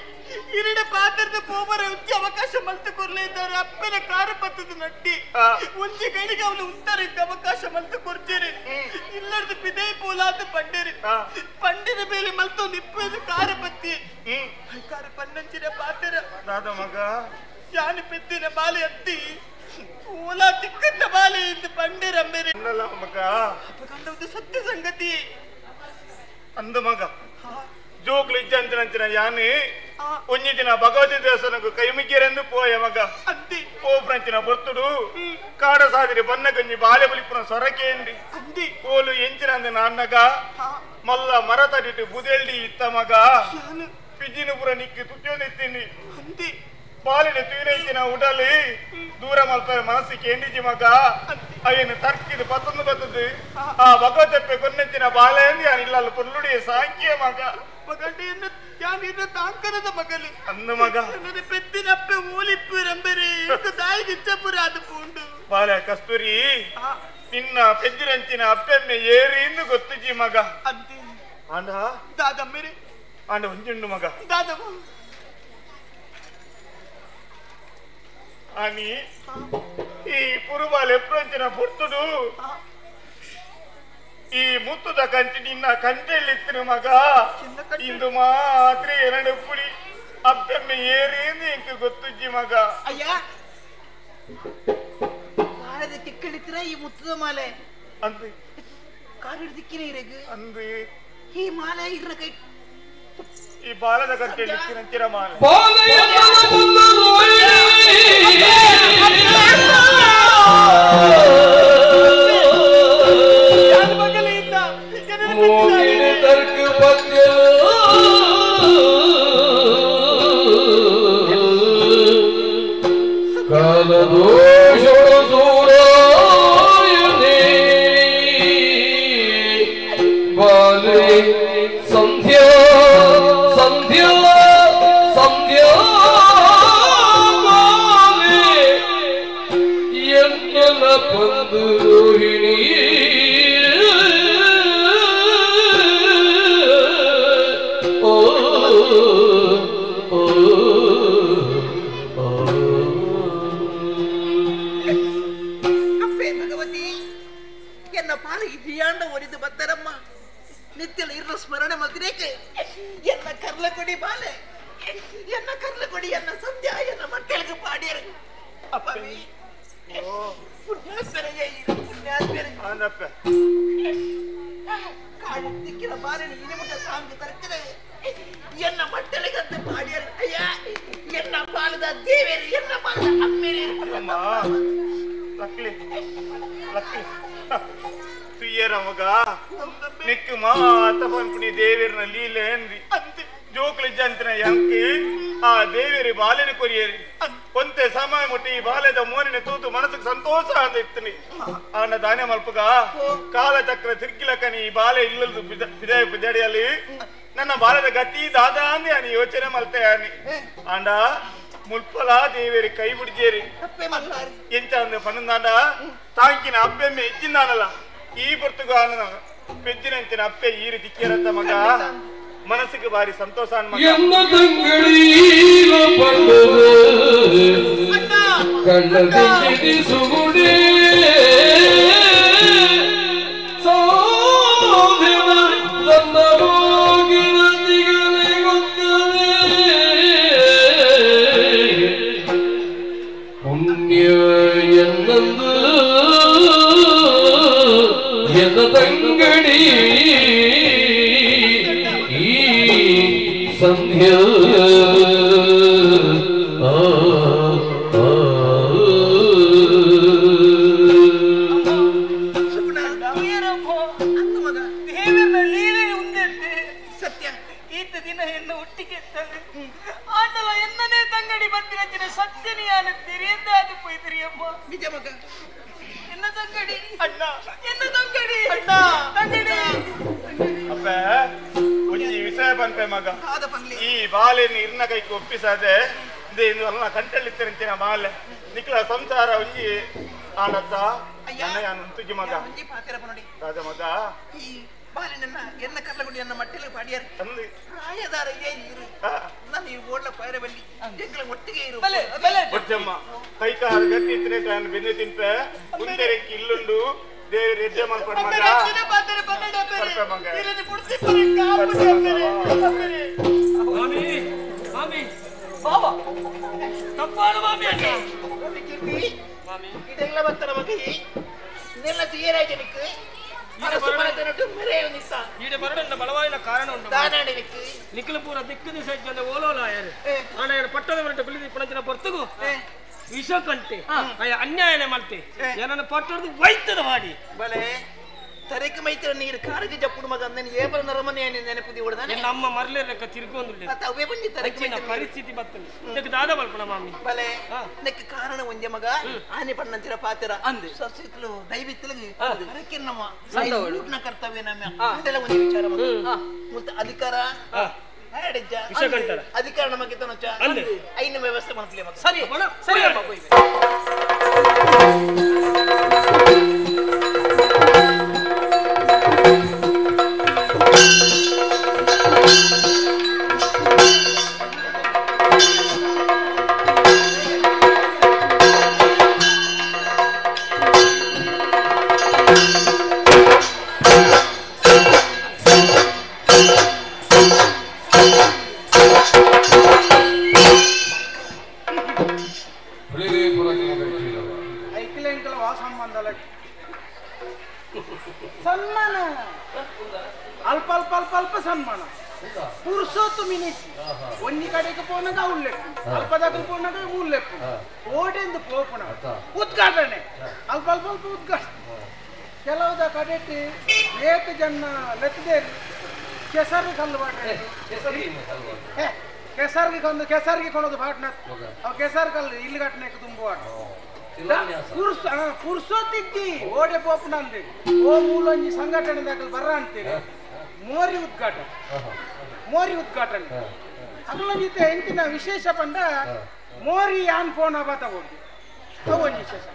ಇರಡ ಪಾತ್ರದ ಪೋಬರ ಉಂಚಿ ಅವಕಾಶ ಮಲ್ತು ಕೊರ್ಲೆ ಇದ್ದಾರೆ ಅಪ್ಪನ ಕಾರು ಪತ್ತದ ನಟ್ಟಿ ಒಂಜಿ ಕೈಲಿಗೆ ಅವನು ಉತ್ತರ ಇದ್ದ ಅವಕಾಶ ಮಲ್ತು ಕೊರ್ಚೇರಿ ಇಲ್ಲರ್ದು ಪಿದೈ ಪೋಲಾದ ಪಂಡೇರಿ ಪಂಡಿನ ಮೇಲೆ ಮಲ್ತೊಂದು ಇಪ್ಪದು ಕಾರ ಪತ್ತಿ ಕಾರ ಪನ್ನಂಚಿನ ಪಾತ್ರ ದಾದ ಮಗ ಯಾನು ಪೆದ್ದಿನ ಬಾಲೆ ಅತ್ತಿ ಓಲಾ ತಿಕ್ಕನ್ನ ಬಾಲೆ ಎಂದು ಪಂಡೇರಮ್ಮೇರಿ ಮಗ ಕಂಡದ್ದು ಸತ್ಯ ಸಂಗತಿ ಅಂದ ಮಗ ಜೋಕ್ಲು ಇಜ್ಜಂಚಿನ ಯಾನೆ ಒಂಜಿ ದಿನ ಭಗವತಿ ದೇವಸ್ಥಾನಕ್ಕೂ ಕೈ ಮುಗಿಯರೆಂದು ಪೋಯ ಮಗ ಪೋಪ್ರಂಚಿನ ಬರ್ತುಡು ಕಾಡ ಸಾದಿರಿ ಬನ್ನ ಗಂಜಿ ಬಾಲೆ ಬಲಿಪುನ ಸೊರಕೇಂಡಿ ಕೋಲು ಎಂಚಿನಂದ ನಾನ್ನಗ ಮಲ್ಲ ಮರ ತಡಿಟ್ಟು ಬುದೆಳ್ಳಿ ಇತ್ತ ಮಗ ಪಿಜಿನಪುರ ನಿಕ್ಕಿ ತುಟ್ಟಿಯೊಂದಿತ್ತೀನಿ ಬಾಲಿನ ತೂನೈತಿನ ಉಡಲಿ ದೂರ ಮಲ್ಪ ಮನಸ್ಸು ಕೇಂಡಿಜಿ ಮಗ ಅಯ್ಯನು ತರ್ಕಿದು ಪತ್ತೊಂದು ಬತ್ತದು ಆ ಭಗವತಪ್ಪೆ ಕೊನ್ನೆಂಚಿನ ಬಾಲೆ ಅಂದು ಇಲ್ಲ ಪುರ್ಲುಡಿಯ ಸಾಂಕಿಯ ಮಗ ತಾಂಕನದ ಮಗಲಿ ಅಂದು ಮಗ ನನ್ನ ಪೆದ್ದಿನಪ್ಪೆ ಓಲಿಪ್ಪು ರಂಬೆರೆ ತಾಯಿಗೆ ಇಚ್ಚಪುರ ಅದು ಪೂಂಡು ಬಾಲೆ ಕಸ್ತೂರಿ ನಿನ್ನ ಪೆದ್ದಿರಂಚಿನ ಅಪ್ಪೆಮ್ಮೆ ಏರಿ ಎಂದು ಗೊತ್ತುಜಿ ಮಗ ಆಂಡ ದಾದಮ್ಮೆರೆ ಆಂಡ ಒಂಜುಂಡು ಮಗ ದಾದಮ್ಮ అని ಈ ಪುರುಬಾಲ್ ಎಪ್ರಂಚಿನ ಪುರ್ತುಡು ಈ ಮುತ್ತುದ ಕಂಚಿ ನಿನ್ನ ಕಂಟೆಲ್ಲಿತ್ತಿನ ಮಗ ಇಂದು ಮಾತ್ರ ಎರಡು ಪುಡಿ ಅಪ್ಪೆಮ್ಮೆ ಏರೇಂದು ಇಂಕ ಗೊತ್ತುಜ್ಜಿ ಮಗ ಅಯ್ಯ ಬಾಳದ ಕಿಕ್ಕಳಿತ್ತಿರ ಈ ಮುತ್ತುದ ಮಾಲೆ ಅಂದು ಕಾಲಿಡ್ ದಿಕ್ಕಿನ ಇರಗು ಅಂದು ಈ ಮಾಲೆ ಇರ್ನ ಕೈ ಈ ಬಾಲದ ಕಂಟೆಲ್ಲಿತ್ತಿನ ಮಾಲೆ ಮೋಗಿನ ತರ್ಕ ಪದ್ಯ ಕಾಲದೋಷೊಡು ಸೂರಾಯನೇ ಬಾಲೆ ಸಂಧ್ಯಾ ಸಂಧ್ಯಾ ಸಂಧ್ಯಾ ಬಾಲೆ ಎನ್ನಲ ಬಂದು ರೋಹಿಣಿ ಅಪ್ಪೆ ಭಗವತಿ ಎನ್ನ ಪಾಲಿಗೆ ಹಿಯಾಂಡ ಒಲಿದು ಬತ್ತರಮ್ಮ ನಿತ್ಯಲ ಇರ್ನ ಸ್ಮರಣೆ ಮಲ್ತಿರೇಕೆ ಎನ್ನ ಕರ್ಲ ಕೊಡಿ ಬಾಲೆ ಎನ್ನ ಕರ್ಲ ಕೊಡಿ ಎನ್ನ ಸಂಧ್ಯಾ ಎನ್ನ ಮಟ್ಟೆಲ್ಗೆ ಪಾಡಿಯರು ಅಪ್ಪವಿ ಪುಣ್ಯಾತ್ಮರೆಗೆ ಪುಣ್ಯಾತ್ಮರೆ ಕಾಡು ದಿಕ್ಕಿನ ಬಾಲಿನ ಇನಿಮುಟ್ಟ ತಾಂಗ್ ತರ್ಕದೆ ಎನ್ನ ಮಟ್ಟೆಲಿಗಂತ ಪಾಡಿಯರು ಅಯ್ಯ ಎನ್ನ ಬಾಲದ ದೇವೇರು ಎನ್ನ ಬಾಲದ ಅಮ್ಮೇರು ಲಕ್ಲಿ ಲಕ್ಲಿ ತುಯ್ಯರ ಮಗ ನಿಕ್ಕು ಮಾತ ಪನ್ಪುನಿ ದೇವೇರ್ನ ಲೀಲೆ ಅಂದಿ ಜೋಕ್ಲಿ ಜಂತಿನ ಯಾಂಕಿ ಆ ದೇವೇರಿ ಬಾಲೆನ ಕೊರಿಯೇರಿ ಒಂತೆ ಸಮಯ ಮುಟ್ಟಿ ಈ ಬಾಲೆದ ಮೋನಿನ ತೂತು ಮನಸ್ಸಿಗೆ ಸಂತೋಷ ಆದ ಇತ್ತನಿ ಆನ ದಾನೆ ಮಲ್ಪುಗ ಕಾಲಚಕ್ರ ತಿರ್ಗಿಲಕನಿ ಈ ಬಾಲೆ ಇಲ್ಲದು ಬಿದಾಯ ಬಿದಡಿಯಲ್ಲಿ ನನ್ನ ಬಾಲದ ಗತಿ ದಾದಾ ಅಂದೆ ಅನಿ ಯೋಚನೆ ಮಲ್ತೆ ಅನಿ ಆಂಡ ಮುಲ್ಪಲ ದೇವೇರಿ ಕೈ ಬಿಡಿಜೇರಿ ಎಂಚ ಅಂದೆ ಪನ್ನಂದಾಂಡ ತಾಂಕಿನ ಅಪ್ಪೆಮ್ಮೆ ಇಚ್ಚಿಂದಾನಲ್ಲ ಈ ಪೊರ್ತುಗ ಪೆಜ್ಜಿನಂಚಿನ ಅಪ್ಪೆ ಈ ರೀತಿ ಕೇರತ್ತ ಮಗ ಮನಸ್ಸಿಗೆ ಬಾರಿ ಸಂತೋಷ ಪುಣ್ಯ ಎನ್ನಂದು ಎನ್ನ ತಂಗಡಿ ಈ ಸಂಧ್ಯಾ ಸತ್ಯ ಈತ ದಿನ ಎನ್ನ ಒಟ್ಟಿಗೆ ಆಟಲ ಎನ್ನನೇ ತಂಗಡಿ ಬಂದಿರಚಿನ ಸತ್ಯನಿಯಾನ ತೆರೆಯಂದಾದ ಪೋಯ್ತಿರಿಯಮ್ಮ ನಿಜ ಮಗ ಎನ್ನ ತಂಗಡಿ ಅಣ್ಣ ಎನ್ನ ತಂಗಡಿ ಅಣ್ಣ ತಂಗಡಿ ಅಪ್ಪ ಒಂಜಿ ವಿಷಯ ಪನ್ಪೆ ಮಗ ಈ ಬಾಲೆಯನ್ನು ಇರ್ನ ಕೈಗೆ ಒಪ್ಪಿಸಾದೆ ಅಲ್ಲ ಕಂಟಳ್ಳಿತ್ತರಂಚಿನ ಬಾಲೆ ನಿಕ್ಲ ಸಂಸಾರ ಒಂಜಿ ಆಡತ್ತ ತುಜಿ ಮಗ ರಾಜ ಮಗ ಈ ಬಾಲಿನ ಎನ್ನ ಕರ್ಲಗುಡಿ ಎನ್ನ ಮಟ್ಟಿಲು ಪಾಡಿಯಾರ ಪ್ರಾಯದಾರ ಇರು ನನ್ನ ಈ ಓಡ್ಲ ಪೈರ ಬಲ್ಲಿ ಎಂಕಲ ಒಟ್ಟಿಗೆ ಇರು ಬೊಚ್ಚಮ್ಮ ಕೈ ಕಾಲು ಗಟ್ಟಿ ಇತ್ತನೆ ತಾನು ಬೆನ್ನೆ ತಿನ್ಪೆ ಮುಂದೆರೆಕ್ಕಿ ಇಲ್ಲುಂಡು ದೇವರು ಎಡ್ಡೆ ಮಲ್ಪಡ ಮಗ ಮಗ ಮಾಮಿ ಮಾಮಿ ಬಾಬಾ ತಪ್ಪಾಡು ಮಾಮಿ ಅಣ್ಣ ಮಾಮಿ ಇದೆಲ್ಲ ಬರ್ತಾರ ಮಗ ನೆಲ್ಲ ತುಯರಾಜನಿக்கு ಈಡೆ ಬರಡನ್ನ ಬಲವಾಯಿನ ಕಾರಣ ಉಂಟು ನಿಖಿಲ ಪೂರ ದಿಕ್ಕು ದಿವಸ ಇದ್ದ ಓಲೋಲ ಯಾರು ಆಣ ಯಾರು ಪಟ್ಟದ ಮರಟ ಬಿಳಿದಿ ಪಣಚಿನ ಪೊರ್ತುಗು ವಿಷ ಕಂಟೆ ಅನ್ಯಾಯನೆ ಮಲ್ತೆ ಏನನ್ನ ಪಟ್ಟದ್ದು ವೈತದ ಮಾಡಿ ಬಲೆ ತರಕ ಮೈತ್ರ ನೀರು ಕಾರದಿ ಜಪ್ಪುಡು ಮಗ ಅಂದನೆ ಏಬಲ ನರಮನೆ ನೆನಪುದಿ ಓಡದಾನೆ ನಮ್ಮ ಮರಲೆ ಲೆಕ್ಕ ತಿರ್ಗೊಂದುಲ್ಲೆ ಅತ್ತ ಅವೇ ಬಂದಿ ತರಕ ಮೈತ್ರ ಪರಿಸ್ಥಿತಿ ಬತ್ತನೆ ಇದಕ್ಕೆ ದಾದ ಬಲ್ಪಣ ಮಾಮಿ ಬಲೆ ನೆಕ್ ಕಾರಣ ಒಂಜೆ ಮಗ ಆನೆ ಪಣ್ಣಂತಿರ ಪಾತ್ರ ಅಂದೆ ಸಸಿತ್ಲು ದೈವಿತ್ಲಗೆ ಹರಕೆ ನಮ್ಮ ಊಟನ ಕರ್ತವ್ಯ ನಮ್ಮ ಅಂದೆಲ್ಲ ಒಂಜೆ ವಿಚಾರ ಮಗ ಮುಲ್ತ ಅಧಿಕಾರ ಅಧಿಕಾರ ನಮಗೆ ತನಚ ಐನ ವ್ಯವಸ್ಥೆ ಮಾಡ್ಲಿ ಮಗ ಸರಿ ಸರಿ ಸನ್ಮಾನ ಅಲ್ಪ ಅಲ್ಪ ಅಲ್ಪ ಅಲ್ಪ ಸನ್ಮಾನ ಪುರುಷೋತ್ತು ಮಿನಿಟ್ ಒಂಜಿ ಕಡೆಗೆ ಪೋನಾಗ ಉಲ್ಲೆಪ್ಪು ಅಲ್ಪದಾಗ ಪೋನಾಗ ಉಲ್ಲೆಪ್ಪು ಓಡೆಂದು ಪೋಪುಣ ಉದ್ಘಾಟನೆ ಅಲ್ಪ ಅಲ್ಪ ಅಲ್ಪ ಉದ್ಘಾಟನೆ ಕೆಲವುದ ಕಡೆಟ್ ಏತ್ ಜನ ಲೆತ್ತದೇರಿ ಕೆಸರು ಕಲ್ಲು ಬಾಟ್ರೆ ಕೆಸರಿಗೆ ಕೊಂದು ಕೆಸರಿಗೆ ಕೊಡೋದು ಬಾಟ್ನ ಅವು ಕೆಸರು ಕಲ್ಲು ಇಲ್ಲಿ ಘಟನೆ ತುಂಬುವ ಪುರುಷೋತ್ತಿದ್ದಿ ಓಡೆ ಪೋಪುನ ಅಂದೆ ಓ ಮೂಲೊಂಜಿ ಸಂಘಟನೆ ದಾಖಲು ಬರ್ರ ಅಂತೀರಿ ಮೋರಿ ಉದ್ಘಾಟನೆ ಮೋರಿ ಉದ್ಘಾಟನೆ ಅಗ್ಲೊಂಜಿತೆ ಎಂತಿನ ವಿಶೇಷ ಪಂಡ ಮೋರಿ ಯಾನ್ ಫೋನ್ ಹಬ್ಬ ತಗೊಂಡು ತಗೊಂಡು ವಿಶೇಷ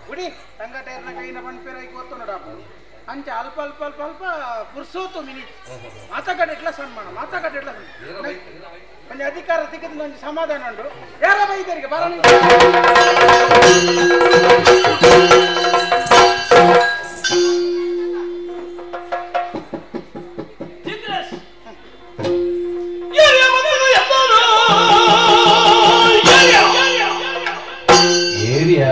ಗುಡಿ ಸಂಘಟನೆ ಕೈನ ಪಂಪೇರ ಗೊತ್ತು ನೋಡಪ್ಪ ಅಂಚೆ ಅಲ್ಪ ಅಲ್ಪ ಅಲ್ಪ ಅಲ್ಪ ಪುರ್ಸೋತು ಮಿನಿಟ್ ಮಾತಾಕಡೆಟ್ಲ ಸನ್ಮಾನ ಮಾತಾಕಡೆಟ್ಲ ಒಂದು ಅಧಿಕಾರ ಸಿಕ್ಕಿದ ಒಂದು ಸಮಾಧಾನ ಉಂಟು ಯಾರ ಬೈದರಿಗೆ ಬರ ಏರಿಯಾ.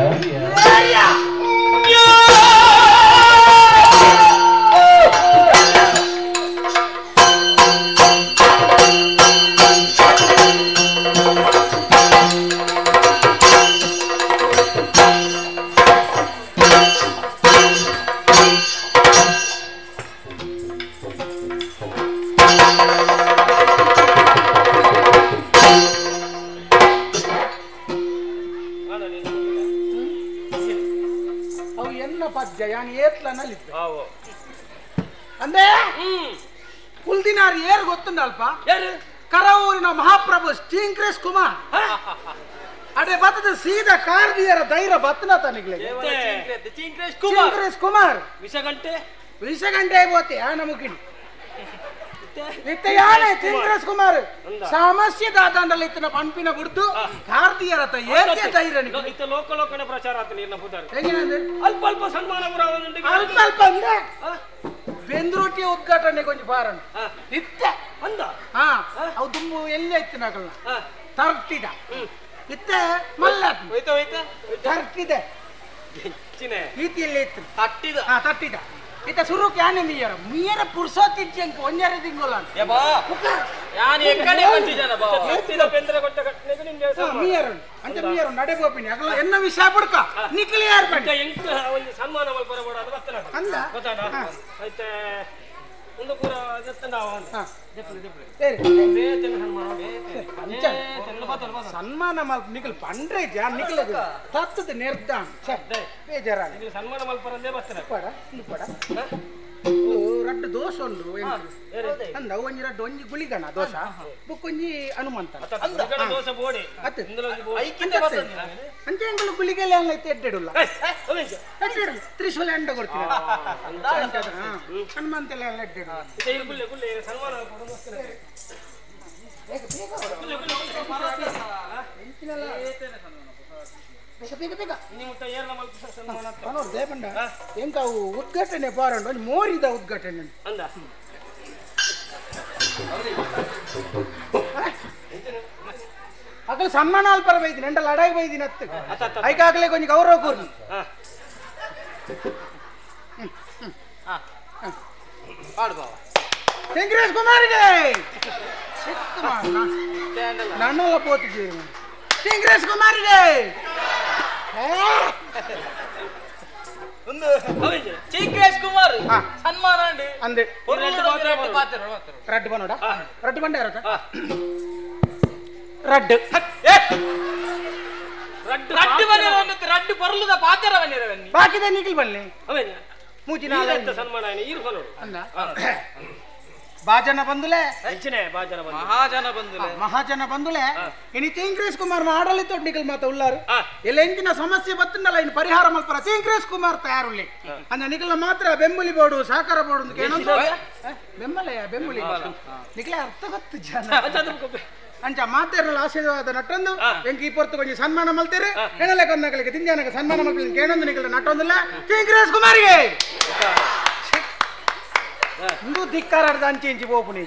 ಎನ್ನ ಪಜ್ಜ ಯಾನ್ ಏತ್ಲ ನಲಿದ್ದೆ ಅಂದೆ ಕುಲ್ದಿನಾರ್ ಏರ್ ಗೊತ್ತುಂಡ ಅಲ್ಪ ಕರವೂರಿನ ಮಹಾಪ್ರಭು ಸ್ಟೀಂಕ್ರೇಶ್ ಕುಮಾರ್ ಅಡೆ ಬತ್ತದ ಸೀದಾ ಕಾರ್ದಿಯರ ಧೈರ್ಯ ಬತ್ತನ ತನಿಗ್ಲೆ ಚೀಂಕ್ರೇಶ್ ಕುಮಾರ್ ವಿಷಗಂಟೆ ವಿಷಗಂಟೆ ಬೋತೆ ಆ ನಮಗಿಣಿ ಇತ್ತ ಯಾನೆ ಚೀಂಕ್ರೇಶ್ ಕುಮಾರ್ ಸಮಸ್ಯೆ ದಾದಾಂಡಲ ಇತ್ತನ ಪಂಪಿನ ಬುಡ್ದು ಕಾರ್ದಿಯರ ತ ಏಕೆ ಧೈರ್ಯ ನಿಗೆ ಇತ್ತ ಲೋಕ ಲೋಕನೆ ಪ್ರಚಾರ ಆತ ನೀರ್ನ ಪುದಾರ್ ಹೆಂಗೇನಂದ್ರೆ ಅಲ್ಪ ಅಲ್ಪ ಸನ್ಮಾನ ಪುರ ಅಲ್ಪ ಅಲ್ಪ ಅಂದ್ರೆ ಬೆಂದ್ರೊಟ್ಟಿಯ ಉದ್ಘಾಟನೆ ಕೊಂಚ ಬಾರಣ ಇತ್ತ ಅಂದ ಹಾ ಅವು ದುಂಬು ಎಲ್ಲಿ ಐತಿ ನಗಲ್ನ ತರ್ಟಿದ ಇತ್ತ ಮಲ್ಲ ಹೋಯ್ತ ಹೋಯ್ತ ತರ್ಟಿದೆ ರೀತಿಯಲ್ಲಿ ಇತ್ತು ತಟ್ಟಿದ ಹಾ ತಟ್ಟಿದ ಇತ್ತ ಸುರುಕ್ ಯಾನೆ ಮೀಯರ ಮೀಯರ ಪುರ್ಸೋತಿಜ್ಜಂಕ ಒಂಜರ ತಿಂಗೋಲ ಮೀಯರ ಅಂಚ ಮೀಯರ ನಡೆ ಬೋಪಿನಿ ಅಗಲ ಎನ್ನ ವಿಷಯ ಬುಡ್ಕ ನಿಕ್ಲಿ ಯಾರ್ ಪಂಡ ಎಂಕ್ ಒಂಜಿ ಸನ್ಮಾನ ಮಲ್ಪರ ಬೋಡ ಅದು ಬತ್ತನ ಅಂದ ಗೊತ್ತಾಡ ಐತೆ ಒಂದು ಪೂರ ದೆತ್ತಂಡ ಅವ ದೆಪ್ಪಲೆ ದೆಪ್ಪಲೆ ಬೇತೆನ ಸನ್ಮಾನ ಅಂಚ ಸನ್ಮಾನ ಮಲ್ಪ ನಿಕಲ್ ಪಂಡ್ರೆ ಜಾ ನಿಕಲ್ ತತ್ತದ ನಿರ್ದಾನ್ ಬೇಜಾರ ನಿಕಲ್ ಸನ್ಮಾನ ಮಲ್ಪರಂದೇ ಬತ್ತನ ಪಡ ಇಂದು ಪಡ ರಡ್ಡು ದೋಷ ಉಂಡು ಅಂದ ಒಂಜಿ ರಡ್ಡು ಒಂಜಿ ಗುಳಿಗಣ ದೋಷ ಬುಕ್ಕೊಂಜಿ ಹನುಮಂತ ದೋಷ ಬೋಡಿ ಅಂಚೆ ಎಂಗಳು ಗುಳಿಗೆಲ್ಲ ಐತೆ ಎಡ್ಡೆಡುಲ್ಲ ಎಡ್ಡೆಡು ತ್ರಿಶೂಲ ಎಂಡ ಕೊಡ್ತೀನಿ ಹನುಮಂತೆಲ್ಲ ಎಲ್ಲ ಎಡ್ಡೆಡು ಬೇಗ ಬೇಗ ದೇಪಂಡ ಎಂಕ ಅವು ಉದ್ಘಾಟನೆ ಪಾರಂಡು ಒಂಜಿ ಮೋರಿದ ಉದ್ಘಾಟನೆ ಅಂದ ಅಗಲ ಸನ್ಮಾನ ಅಲ್ಪರ ಬೈದಿನಿ ಎಂಡ ಲಡಾಯಿ ಬೈದಿನಿ ಅತ್ತು ಐಕಾಗಲೇ ಕೊಂಚ ಗೌರವ ಕೂರ್ನಿ ಶಂಕರೇಶ್ ಕುಮಾರ್ಗೆ ನನ್ನೆಲ್ಲ ಪೋತಿದ್ದೀರಿ ಶಂಕರೇಶ್ ಕುಮಾರ್ಗೆ ಚೀಂಕ್ರೇಶ್ ಕುಮಾರ್ ಸನ್ಮಾನ ಅಂದೆ ರಡ್ಡು ಬನ್ನೋಡ ರಡ್ಡು ಬಂಡ ರಡ್ಡು ರಡ್ಡು ಬನ್ನಿ ರಡ್ಡು ಬರಲುದ ಪಾತ್ರ ಬನ್ನಿ ಬಾಕಿದ ನಿಖಿಲ್ ಬನ್ನಿ ಮೂಜಿನ ಸನ್ಮಾನ ಅಂದ ಬಾಜನ ಬಂದುಲೆ ಮಹಾಜನ ಬಂದುಲೆ ಮಹಾಜನ ಬಂದುಲೆ ಇನಿ ಚೀಂಕ್ರೇಶ್ ಕುಮಾರ್ ಆಡಳಿತ ನಿಖಲ್ ಮಾತ ಉಲ್ಲಾರು ಎಲ್ಲ ಎಂಚಿನ ಸಮಸ್ಯೆ ಬತ್ತಂಡಲ್ಲ ಇನ್ನು ಪರಿಹಾರ ಮಲ್ಪರ ಚೀಂಕ್ರೇಶ್ ಕುಮಾರ್ ತಯಾರುಳ್ಳಿ ಅಂದ ನಿಖಲ ಮಾತ್ರ ಬೆಂಬುಲಿ ಬೋಡು ಸಹಕಾರ ಬೋಡು ಅಂತ ಏನಂತ ಬೆಂಬಲಯ ಬೆಂಬುಲಿ ನಿಖಲ ಅರ್ಥ ಗೊತ್ತು ಜನ ಅಂಚ ಮಾತೇರಲ್ಲ ಆಶೀರ್ವಾದ ನಟ್ಟೊಂದು ಎಂಕ್ ಈ ಪೊರ್ತು ಕೊಂಚ ಸನ್ಮಾನ ಮಲ್ತೇರು ಎಣಲೆ ಕೊಂದಗಳಿಗೆ ತಿಂಜಾನಗ ಸನ್ಮಾನ ಮಲ್ಪಲಿ ಕೇಣೊಂದು ನಿಖಲ ನಟ್ಟೊಂದಿಲ್ಲ ಚೀಂಕ್ರೇಶ್ ಕುಮಾರಿಗೆ ಇಂದು ಧಿಕ್ಕಾರಾಡ್ದ ಅಂಚೆ ಇಂಚಿ ಪೋಪುನಿ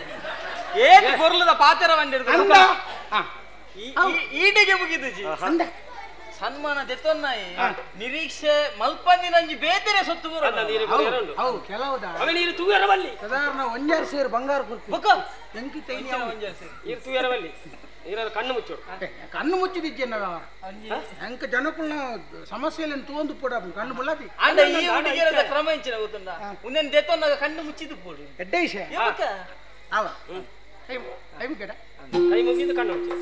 ಏನ್ ಪೊರ್ಲುದ ಪಾತ್ರ ಬಂದಿರ್ದು ಅಂದ ಈಟಿಗೆ ಮುಗಿದುಜಿ ಅಂದ ಸನ್ಮಾನ ದೆತ್ತೊನ್ನಾಯಿ ನಿರೀಕ್ಷೆ ಮಲ್ಪಂದಿನಂಜಿ ಬೇತೆರೆ ಸೊತ್ತು ಅವು ಕೆಲವುದ ನೀರು ತೂಯರ ಬಲ್ಲಿ ಸಾಧಾರಣ ಒಂಜಾರು ಸೇರು ಬಂಗಾರ ಕೊಡ್ತು ಬೊಕ್ಕ ಎಂಕಿ ತೈನಿ ಒಂಜಾರು ಸೇರು ನೀರು ತೂಯರ ಬಲ್ಲಿ ನೀರ ಕಣ್ಣು ಮುಚ್ಚೋಡು ಕಣ್ಣು ಮುಚ್ಚಿದಿಜ್ಜೆ ಎಂಕ ಜನಕುಲ್ನ ಸಮಸ್ಯೆಯನ್ನು ತೋಂದು ಪೋಡ ಕಣ್ಣು ಮುಳ್ಳದಿ ಅಂಡ ಈ ಹುಡುಗಿಯರದ ಕ್ರಮ ಇಂಚಿನ ಗೊತ್ತುಂಡ ಉಂದೆನ್ ದೆತ್ತೊನ್ನಾಗ ಕಣ್ಣು ಮುಚ್ಚಿದ್ದು ಪೋಡು ಎಡ್ಡೆ ವಿಷಯ ಅವ ಕೈ ಕೈ ಮುಗಿಡ ಕೈ ಮುಗಿದು ಕಣ್ಣು ಮುಚ್ಚು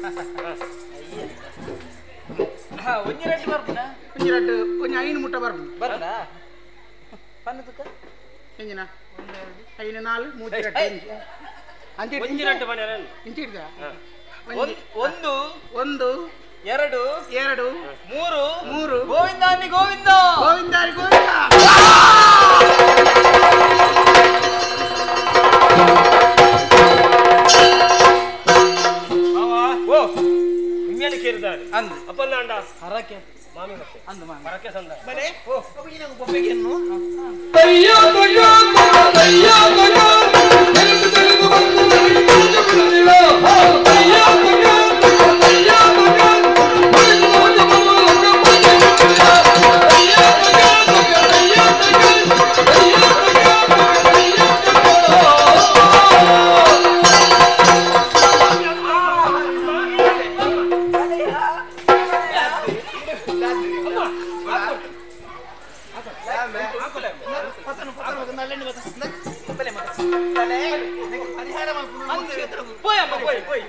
ಒಂಜಿ ರಡ್ಡು ಬರ್ಪುನ ಒಂಜಿ ರಡ್ಡು ಒಂಜಿ ಐನು ಮುಟ್ಟ ಬರ್ಪುನ ಬರ್ಪುನ ಪನ್ನದುಕ ಎಂಜಿನ ಐನು ನಾಲ್ ಮೂಜಿ ರಡ್ಡು ಅಂಚಿ ಒಂಜಿ ರಡ್ಡು ಬನ್ನಿ ಇಂಚಿ ಹಿಡ್ದ ಒಂದು ಒಂದು ಎರಡು ಎರಡು ಮೂರು ಮೂರು ಗೋವಿಂದಾನಿ ಗೋವಿಂದ ಗೋವಿಂದಾನಿ ಗೋವಿಂದ ಓ ನಿಮ್ಮೇಲೆ ಕೇರಿದ್ದಾರೆ ಅಂದು ಅಪ್ಪಂದ ಹರಕೆ ಮಾಮಿ ಮತ್ತೆ ಅಂದು ಮಾಮಿ ಹರಕೆ ಸಂದ ಮನೆ ಓ ನಂಗೆ ಬೊಬ್ಬೆಗೆ ತಯ್ಯೋ ತಯ್ಯೋ ತಯ್ಯೋ ತಯ್ಯೋ ತಿಳಿದು ತಿಳಿದು ಬಂದು ಬಿಡುದಿಲ್ಲ ತಯ್ಯೋ ತಯ್ಯೋ ತಯ್ಯೋ ತಯ್ಯೋ ತಿಳಿದು ಬಂದು ಬಿಡುದಿಲ್ಲ ತಯ್ಯೋ ತಯ್ಯೋ ತಯ್ಯೋ ತಯ್ಯೋ ತಯ್ಯೋ ಹೋಯ್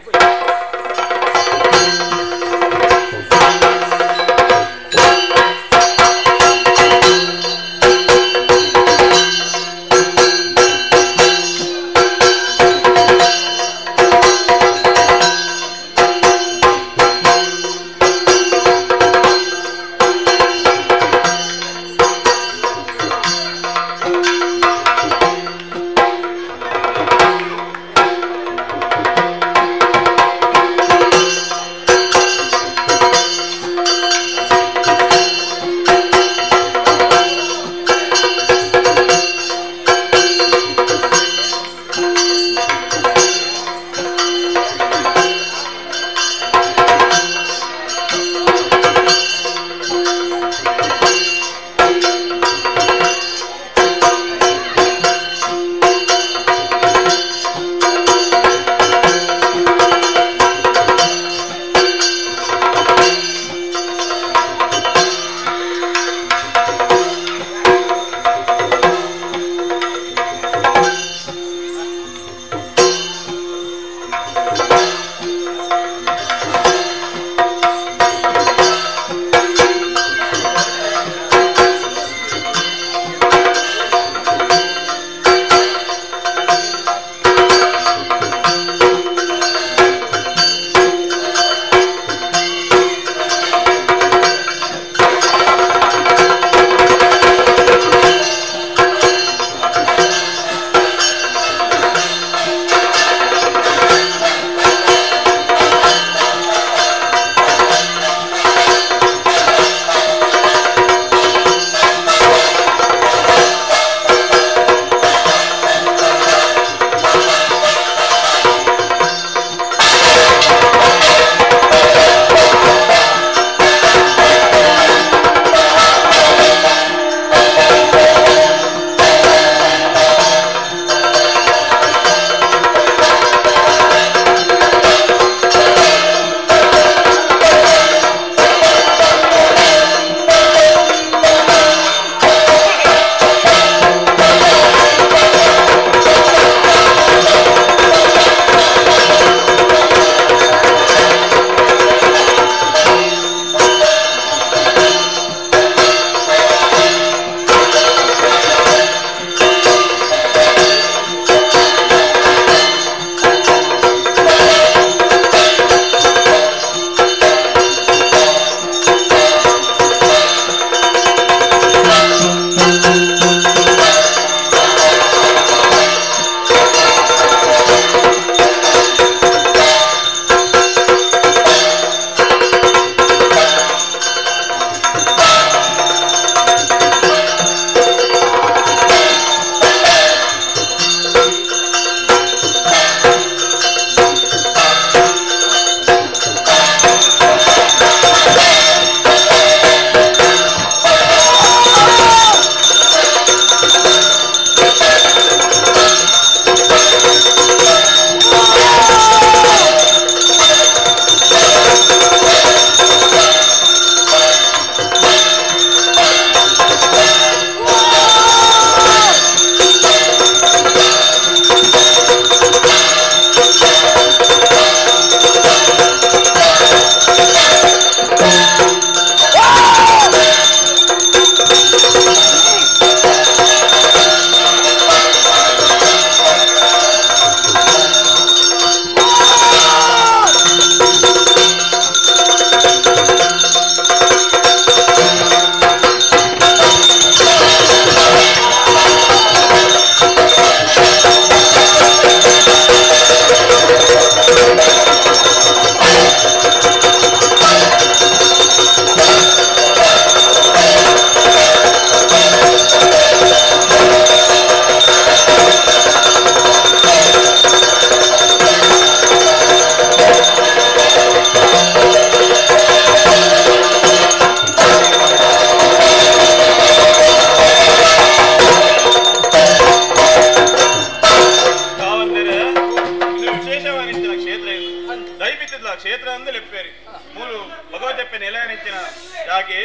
ದಾಗೆ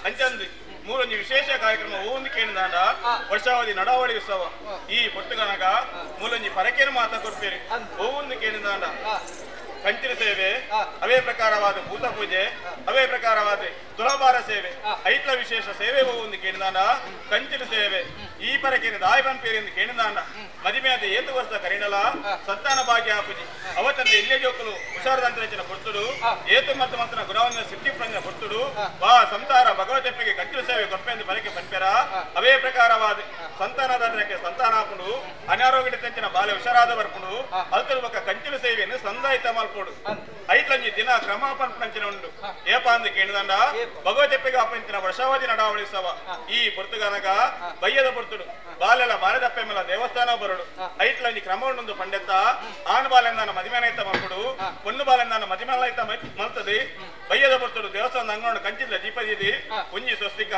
ಅಂಚಂದು ಮೂರೊಂದು ವಿಶೇಷ ಕಾರ್ಯಕ್ರಮ ಓಂದು ಕೇಳಿದಾಂಡ ವರ್ಷಾವಧಿ ನಡಾವಳಿ ಉತ್ಸವ ಈ ಪೊಟ್ಟುಗನಗ ಮೂಲೊಂಜಿ ಪರಕೇನು ಮಾತ ಕೊಡ್ತೀರಿ ಓಂದು ಕೇಳಿದಾಂಡ ಕಂಚಿನ ಸೇವೆ ಅವೇ ಪ್ರಕಾರವಾದ ಭೂತ ಪೂಜೆ ಅವೇ ಪ್ರಕಾರವಾದ ತುಲಾಭಾರ ಸೇವೆ ಐಟ್ಲ ವಿಶೇಷ ಸೇವೆ ಒಂದು ಕೇಳಿದಾಂಡ ಕಂಚಿನ ಸೇವೆ ಈ ಪರಕೇನು ದಾಯ ಪನ್ಪೇರಿ ಎಂದು ಕೇಳಿದಾಂಡ ಮದಿಮೆಯಾದ ಏತು ವರ್ಷ ಕರಿಣಲ ಸಂತಾನ ಭಾಗ್ಯ ಆಪುಜಿ ಅವತ್ತಂದ ಇಲ್ಲೇ ಜೋಕುಲು ಹುಷಾರದಂತರಚಿನ ಪೊರ್ತುಡು ಏತು ಮತ್ತು ಮಂತನ ಗುಣವನ್ನ ಸಿಟ್ಟಿ ಪ್ರಂಜನ ಪೊರ್ತುಡು ವಾ ಸಂಸಾರ ಭಗವತೆಪ್ಪಿಗೆ ಕಂಚಿನ ಸೇವೆ ಕೊಪ್ಪೆಂದು ಪರಕೆ ಪನ್ಪೇರ ಅವೇ ಪ್ರಕಾರವಾದ ಸಂತಾನದಾತನಕ್ಕೆ ಸಂತಾನಾಪುಂಡು ಅನಾರೋಗ್ಯ ತಂಚಿನ ಬಾಲೆ ಹುಷಾರಾದ ಬರ್ಪುಂಡು ಅಲ್ತರ ಬೊಕ್ಕ ಕಂಚಿನ ಸೇವೆಯನ್ನು ಸಂದಾಯಿತ ಮಲ್ಪೋಡು ಐಟ್ಲಂಜಿ ದಿನ ಕ್ರಮ ಪನ್ಪಂಚಿನ ಉಂಡು ಏಪ ಅಂದು ಕೇಳಿದಂಡ ಭಗವತೆಪ್ಪಿಗೆ ಅಪ್ಪಂಚಿನ ವರ್ಷಾವಧಿ ನಡಾವಳಿ ಉತ್ಸವ ಈ ಪೊರ್ತುಗನಗ ಬಯ್ಯದ ಪೊರ್ತುಡು ಬಾಲೆಲ ಬಾಲೆದಪ್ಪೆ ಮೇಲ ದೇವಸ್ಥಾನ ಬರಡು ಐಟ್ಲಂಜಿ ಕ್ರಮ ಉಂಡು ಪಂಡೆತ್ತ ಆಣ್ ಬಾಲೆಂದಾನ ಮದಿಮೇನೈತ ಮಲ್ಪಡು ಪೊಣ್ಣು ಬಾಲೆಂದಾನ ಮದಿಮೇಲೈತ ಮಲ್ತದೆ ಬಯ್ಯದ ಪೊರ್ತುಡು ದೇವಸ್ಥಾನದ ಅಂಗಣ ಕಂಚಿದ ದೀಪದೀದಿ ಉಂಜಿ ಸ್ವಸ್ತಿಕ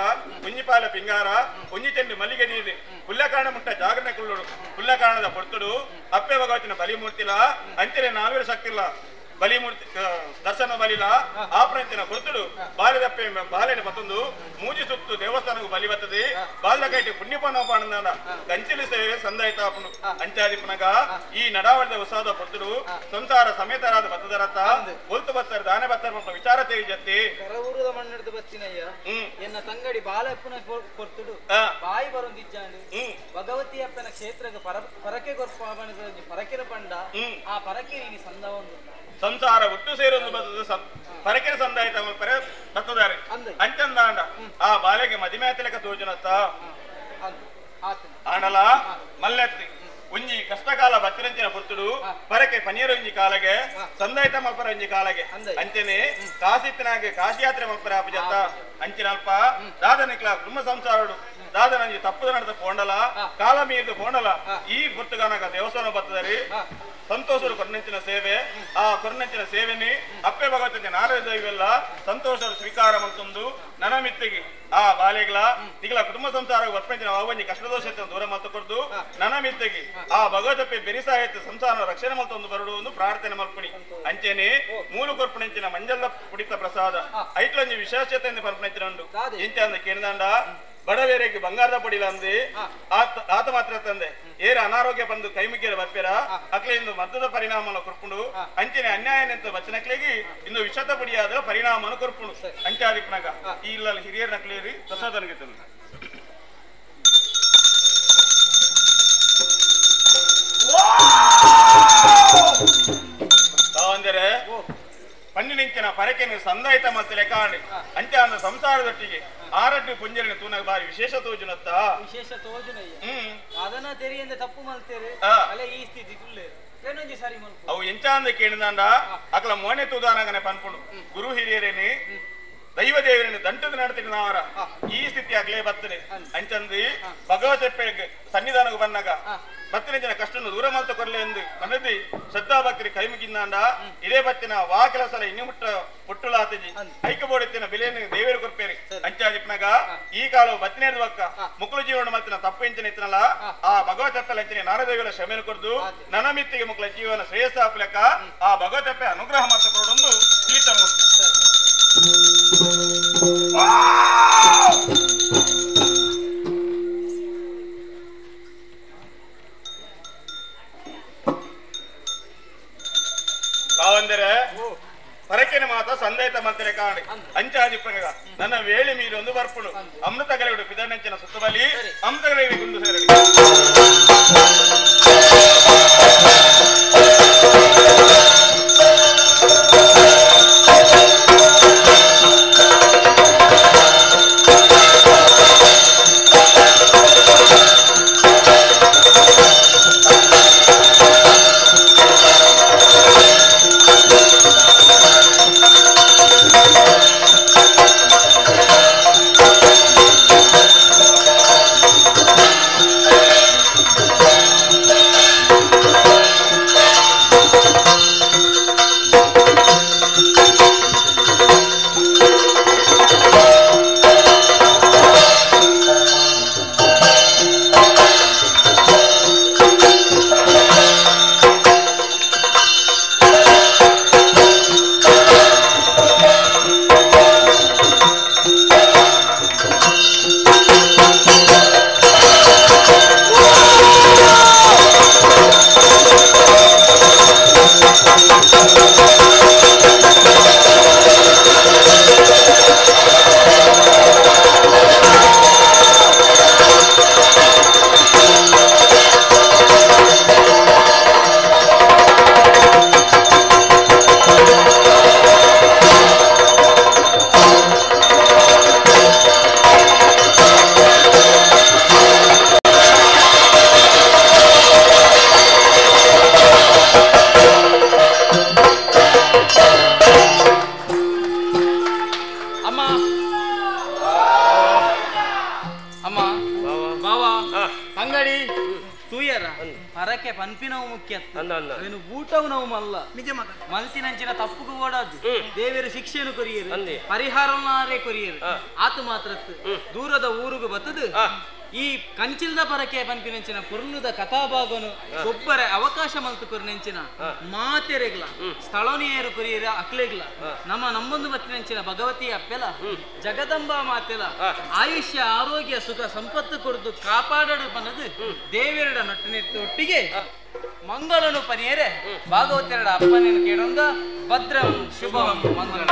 ಉಂಜಿಪಾಲ ಪಿಂಗಾರ ಉಂಜಿ ಚೆಂಡು ಮಲ್ಲಿಗೆ ದೀದಿ ಹುಲ್ಲಕಾರಣ ಮುಟ್ಟ ಜಾಗರಣೆ ಕುಳ್ಳುಡು ಹುಲ್ಲಕಾರಣದ ಪೊರ್ತುಡು ಅಪ್ಪೆ ಭಗವತಿನ ಬಲಿಮೂರ್ತಿಲ ಅಂಚನೆ ನಾಲ್ವರು ಶಕ್ತಿಲ್ಲ ಬಲಿಮೂರ್ತಿ ದರ್ಶನ ಬಲಿಲ ಆಪ್ರಂತಿನ ಪೊರ್ತುಡು ಬಾಲ್ಯದಪ್ಪೆ ಬಾಲೆನ ಬತ್ತೊಂದು ಮೂಜಿ ಸುತ್ತು ದೇವಸ್ಥಾನಕ್ಕೂ ಬಲಿ ಬರ್ತದೆ ಬಾಲ್ಯ ಕೈಟಿ ಪುಣ್ಯಪಾನ ಪಾಣಂದಾಂಡ ಕಂಚಿಲು ಸೇವೆ ಸಂದಾಯಿತಾಪುಂಡು ಅಂಚಾದಿಪುನಗ ಈ ನಡಾವಳಿದ ಉತ್ಸಾಹದ ಪೊರ್ತುಡು ಸಂಸಾರ ಸಮೇತರಾದ ಬತ್ತದರತ್ತ ಒಲ್ತು ಬತ್ತರ ದಾನೆ ಬತ್ತರ ಮಕ್ಕಳ ವಿಚಾರ ತೇಜತ್ತಿ ಕರವೂರದ ಮಣ್ಣಿಡ್ದು ಬತ್ತಿನಯ್ಯ ಎನ್ನ ತಂಗಡಿ ಬಾಲಪ್ಪನ ಕೊರ್ತುಡು ಬಾಯಿ ಬರೊಂದಿಜ್ಜಾಂಡು ಭಗವತಿ ಅಪ್ಪನ ಕ್ಷೇತ್ರಕ್ಕೆ ಪರಕೆ ಕೊರ್ಪ ಪರಕೆನ ಪಂಡ ಆ ಪರಕೆ ನೀನು ಸಂದ ಒಂದು ಸಂಸಾರ ಒಟ್ಟು ಸೇರೊಂದು ಬರ್ತದೆ ಪರಕೆನ ಸಂದಾಯಿತ ಪರ ಬರ್ತದಾರೆ ಅಂಚಂದಾಂಡ ಆ ಬಾಲೆಗೆ ಮದಿಮೆ ತೋಜನತ್ತ ಆಣಲ ಮಲ್ಲೆತ್ತಿ ಒಂಜಿ ಕಷ್ಟಕಾಲ ಬತ್ತಿರಂಚಿನ ಪೊರ್ತುಡು ಪರಕೆ ಪನೀರ ಒಂಜಿ ಕಾಲಗೆ ಸಂದಾಯಿತ ಮಲ್ಪರ ಒಂಜಿ ಕಾಲಗೆ ಅಂಚನೆ ಕಾಸಿತ್ತನಾಗೆ ಕಾಶಿಯಾತ್ರೆ ಮಲ್ಪರ ಅಪಜತ್ತ ಅಂಚಿನ ಅಲ್ಪ ದಾದನಿಕ್ಲ ಕುಟುಂಬ ಸಂಸಾರಡು ದಾದನಂಜಿ ತಪ್ಪದ ನಡೆದ ಪೋಂಡಲ ಕಾಲ ಮೀರಿದ ಪೋಂಡಲ ಈ ಪೊರ್ತುಗಾನಗ ದೇವಸ್ಥಾನ ಬರ್ತದರಿ ಸಂತೋಷರು ಕೊರ್ನಂಚಿನ ಸೇವೆ ಆ ಕೊರ್ನಂಚಿನ ಸೇವೆನಿ ಅಪ್ಪೆ ಭಗವತಿನ ನಾರದ ದೈವೆಲ್ಲ ಸಂತೋಷರು ಸ್ವೀಕಾರ ಮಲ್ತೊಂದು ನನಮಿತ್ತಿಗೆ ಆ ಬಾಲೆಗಳ ನಿಗಲ ಕುಟುಂಬ ಸಂಸಾರ ವರ್ಪಂಚಿನ ಅವಂಜಿ ಕಷ್ಟದೋಷ ದೂರ ಮಲ್ತು ಕೊರ್ದು ನನಮಿತ್ತಿಗೆ ಆ ಭಗವತಪ್ಪೆ ಬೆರಿಸಾಯತ್ ಸಂಸಾರ ರಕ್ಷಣೆ ಮಲ್ತೊಂದು ಬರಡು ಒಂದು ಪ್ರಾರ್ಥನೆ ಮಲ್ಪುಣಿ ಅಂಚೆನೆ ಮೂಲು ಕೊರ್ಪಣಂಚಿನ ಮಂಜಲ್ಲ ಪುಡಿತ ಪ್ರಸಾದ ಐಟ್ಲಂಜಿ ವಿಶೇಷತೆಯಿಂದ ಪರ್ಪಣಂಚಿನ ಉಂಡು ಇಂಚ ಅಂದ ಕೇಳಿದಾಂಡ ಬಡವೇರಿಗೆ ಬಂಗಾರದ ಪಡಿಲ ಅಂದೆ ಆತ ಮಾತ್ರ ತಂದೆ ಏರ ಅನಾರೋಗ್ಯ ಬಂದು ಕೈ ಮುಗಿಯರ ಬರ್ಪೇರ ಅಕ್ಲೆ ಇಂದು ಮದ್ದದ ಪರಿಣಾಮನ ಕೊರ್ಪುಂಡು ಅಂಚನೆ ಅನ್ಯಾಯ ನಿಂತ ಬಚ್ಚನಕ್ಲೆಗೆ ಇಂದು ವಿಷದ ಪಡಿಯಾದ ಪರಿಣಾಮನ ಕೊರ್ಪುಂಡು ಅಂಚಾದಿಪ್ಪನಾಗ ಈ ಇಲ್ಲ ಹಿರಿಯರ ನಕ್ಲೇರಿ ಪ್ರಸಾದನಿಗೆ ತಂದೆ ತಾವಂದರೆ ಪನ್ನಿನಿಂಚಿನ ಪರಕೆನ ಸಂದಾಯಿತ ಮತ್ತು ಲೆಕ್ಕಾಂಡಿ ಅಂಚೆ ಅಂದ ಸಂಸಾರದೊಟ್ಟಿಗೆ ಆರಡ್ಡು ಪುಂಜಲಿನ ತೂನಗ ಬಾರಿ ವಿಶೇಷ ತೋಜುನತ್ತ ವಿಶೇಷ ತೋಜುನಯ್ಯ ಅದನ್ನ ತೆರಿಯಿಂದ ತಪ್ಪು ಮಲ್ತೇರೆ ಅಲ್ಲ ಈ ಸ್ಥಿತಿ ಕುಲ್ಲೇರು ಏನೊಂಜಿ ಸಾರಿ ಮಲ್ಪು ಅವು ಎಂಚ ಅಂದ ಕೇಳಿದಾಂಡ ಅಕಲ ಮೋನೆ ತೂದಾನಗನೆ ಪನ್ಪುಂಡು ಗುರು ಹಿರಿಯರೇನಿ ದೈವ ದೇವರನ್ನು ದಂಟದ ನಡತಿನಾವರ ಈ ಸ್ಥಿತಿ ಆಗ್ಲೇ ಬರ್ತದೆ ಅಂಚಂದಿ ಭಗವತೆಪ್ಪೆ ಸನ್ನಿಧಾನಕ್ಕೆ ಬಂದಾಗ ಬತ್ತಿನ ಜನ ಕಷ್ಟನ್ನು ದೂರ ಮಲ್ತ ಕೊರಲೆ ಎಂದು ಮನದಿ ಶ್ರದ್ಧಾ ಭಕ್ತರಿ ಕೈ ಮುಗಿಂದಾಂಡ ಇದೇ ಬತ್ತಿನ ವಾ ಕೆಲಸ ಇನ್ನು ಮುಟ್ಟ ಪುಟ್ಟುಲಾತಜಿ ಐಕ ಬೋಡಿತ್ತಿನ ಬೆಲೆಯನ್ನು ದೇವರು ಕೊರ್ಪೇರಿ ಅಂಚಾಜಿಪ್ನಾಗ ಈ ಕಾಲವು ಬತ್ತಿನೇದ ಬಕ್ಕ ಮುಕ್ಕಳು ಜೀವನ ಮತ್ತಿನ ತಪ್ಪು ಇಂಚಿನ ಇತ್ತನಲ್ಲ ಆ ಭಗವತಪ್ಪೆ ಅಂಚನೆ ನಾರದೇವರ ಕ್ಷಮೆಯನ್ನು ಕೊರ್ದು ನನಮಿತ್ತಿಗೆ ಮುಕ್ಕಳ ಜೀವನ ಶ್ರೇಯಸ್ಸ ಹಾಪಲೆಕ್ಕ ಆ ಭಗವತಪ್ಪೆ ಅನುಗ್ರಹ ಮಾತ್ರ ಕೊಡೊಂದು ತಿಳಿತ. ತಾವಂದರೆ ಪರಕೆನ ಮಾತ ಸಂದಾಯಿತ ಮಂತ್ರೆ ಕಾಣಿ ಅಂಚಾದಿಪ್ಪಗ ನನ್ನ ವೇಳೆ ಮೀರಿ ಒಂದು ಬರ್ಪುಡು ಅಮೃತ ಕಲೆಗಳು ಪಿದನಂಚಿನ ಸುತ್ತಬಲಿ ಅಮೃತ ಕಲೆ ಗುಂಡು ಸೇರಲಿ. ಅಮ್ಮ ಬಾವಾ ಅಂಗಡಿ ತೂಯರ ಪರಕೆ ಪನ್ಪಿನವು ಮುಖ್ಯ ನೀನು ಊಟವು ನಾವು ಮಲ್ಲ ಮನ್ಸಿನಂಚಿನ ತಪ್ಪುಗೂ ಓಡಾದು ದೇವರ ಶಿಕ್ಷೆಯನ್ನು ಕೊರಿಯರು ಪರಿಹಾರನಾರೇ ಕೊರಿಯರು ಆತು ಮಾತ್ರ ದೂರದ ಊರುಗು ಬತ್ತದು ಈ ಕಂಚಿಲ್ದ ಪರಕೆ ಪನ್ಪಿನಂಚಿನ ಪುರ್ಲುದ ಕಥಾಭಾಗನು ಗೊಬ್ಬರ ಅವಕಾಶ ಮಲ್ತು ಕೊರಿನೆಂಚಿನ ಮಾತೆರೆಗ್ಲ ಸ್ಥಳನಿಯರು ಕೊರಿಯರ ಅಕ್ಲೆಗ್ಲ ನಮ್ಮ ನಮ್ಮೊಂದು ಬತ್ತಿನಂಚಿನ ಭಗವತಿ ಅಪ್ಪೆಲ ಜಗದಂಬಾ ಮಾತೆಲ ಆಯುಷ್ಯ ಆರೋಗ್ಯ ಸುಖ ಸಂಪತ್ತು ಕೊರದು ಕಾಪಾಡಡು ಬನ್ನದು ದೇವೆರಡ ನಟ್ಟು ಒಟ್ಟಿಗೆ ಮಂಗಳನು ಪನಿಯರೆ ಭಾಗವತೆರಡ ಅಪ್ಪನೇನು ಕೇಳೊಂದ ಭದ್ರಂ ಶುಭಂ ಮಂಗಳ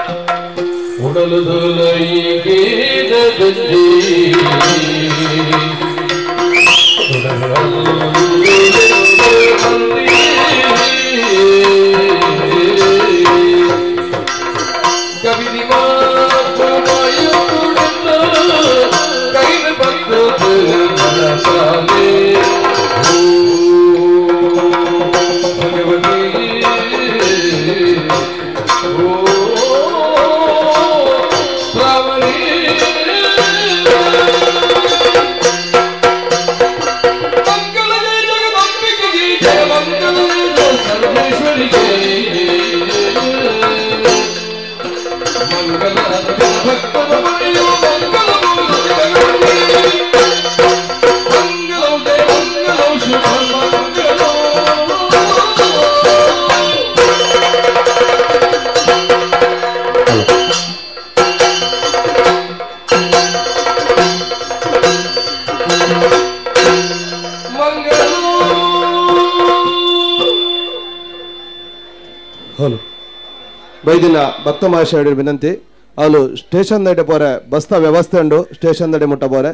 ಬೈದಿನ ಭಕ್ತ ಮಹಾಶಯ ವಿನಂತಿ ಅಲ್ಲೂ ಸ್ಟೇಷನ್ ದಡೆ ಪೋರೆ ಬಸ್ತ ವ್ಯವಸ್ಥೆ ಉಂಡು ಸ್ಟೇಷನ್ ದಡೆ ಮುಟ್ಟ ಪೋರೆ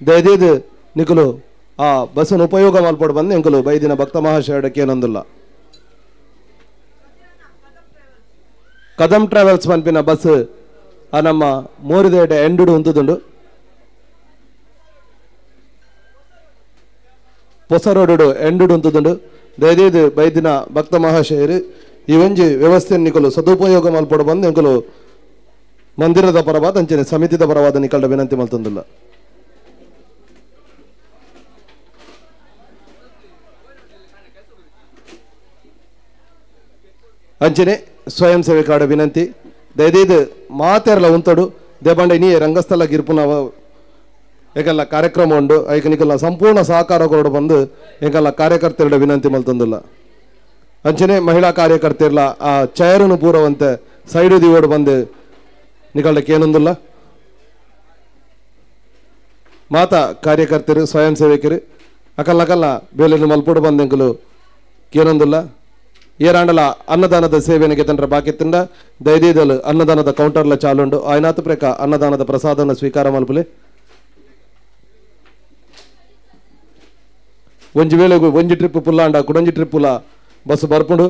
ದಯದೀದು ನಿಕುಲು ಆ ಬಸ್ಸನ್ನು ಉಪಯೋಗ ಮಲ್ಪೊಡು ಬಂದು ಎಂಕುಲು ಬೈದಿನ ಭಕ್ತ ಮಹಾಶಯಕ್ಕೆ ಏನೊಂದಿಲ್ಲ ಕದಂ ಟ್ರಾವೆಲ್ಸ್ ಪನ್ಪಿನ ಬಸ್ ಆ ನಮ್ಮ ಮೋರಿದೇಟೆ ಎಂಡುಡು ಉಂತುದುಂಡು ಹೊಸ ರೋಡು ಎಂಡುಡು ಉಂತುದುಂಡು ದಯದೀದು ಬೈದಿನ ಭಕ್ತ ಮಹಾಶಯರು ಈ ಒಂಜಿ ವ್ಯವಸ್ಥೆ ನಿಕಲು ಸದುಪಯೋಗ ಮಲ್ಪೊಡು ಬಂದು ಎಂಕುಲು ಮಂದಿರದ ಪರವಾದ ಅಂಚನೆ ಸಮಿತಿದ ಪರವಾದ ನಿಕಲ್ಡ ವಿನಂತಿ ಮಲ್ತೊಂದುಲ್ಲ. ಅಂಚನೆ ಸ್ವಯಂ ಸೇವಕಾಡ ವಿನಂತಿ ದಯದೀದು ಮಾತೆರ್ಲ ಉಂತಡು ದೇಬಂಡ ನೀ ರಂಗಸ್ಥಳ ಗಿರ್ಪುನ ಏಕಲ್ಲ ಕಾರ್ಯಕ್ರಮ ಉಂಡು ಐಕ ನಿಕಲ್ನ ಸಂಪೂರ್ಣ ಸಹಕಾರ ಕೊರಡು ಬಂದು ಏಕಲ್ಲ ಕಾರ್ಯಕರ್ತರಡ ವಿನಂತಿ ಮಲ್ತೊಂದುಲ್ಲ. ಅಂಚನೆ ಮಹಿಳಾ ಕಾರ್ಯಕರ್ತಿರ್ಲ ಆ ಚೇರನ್ನು ಪೂರವಂತೆ ಸೈಡು ದಿವೋಡು ಬಂದು ನಿಕಲ್ಡಕ್ಕೆ ಏನೊಂದಿಲ್ಲ. ಮಾತಾ ಕಾರ್ಯಕರ್ತರು ಸ್ವಯಂ ಸೇವಕರು ಅಕಲ್ಲಕಲ್ಲ ಬೇಲೆಯನ್ನು ಮಲ್ಪೋಡು ಬಂದೆಂಕಲು ಏನೊಂದಿಲ್ಲ. ಏರಾಂಡಲ ಅನ್ನದಾನದ ಸೇವೆನಿಗೆ ತಂತ್ರ ಬಾಕಿ ತಿಂದ ದಯದೀದಲು ಅನ್ನದಾನದ ಕೌಂಟರ್ಲ ಚಾಲುಂಡು ಆಯ್ನಾತು ಪ್ರೇಕ ಅನ್ನದಾನದ ಪ್ರಸಾದನ ಸ್ವೀಕಾರ ಮಲ್ಪುಲೆ. ಒಂಜಿ ವೇಳೆಗೂ ಒಂಜಿ ಟ್ರಿಪ್ ಪುಲ್ಲಾಂಡ ಕುಡೊಂಜಿ ಟ್ರಿಪ್ಪುಲ ಬಸ್ ಬರ್ಪುಂಡು.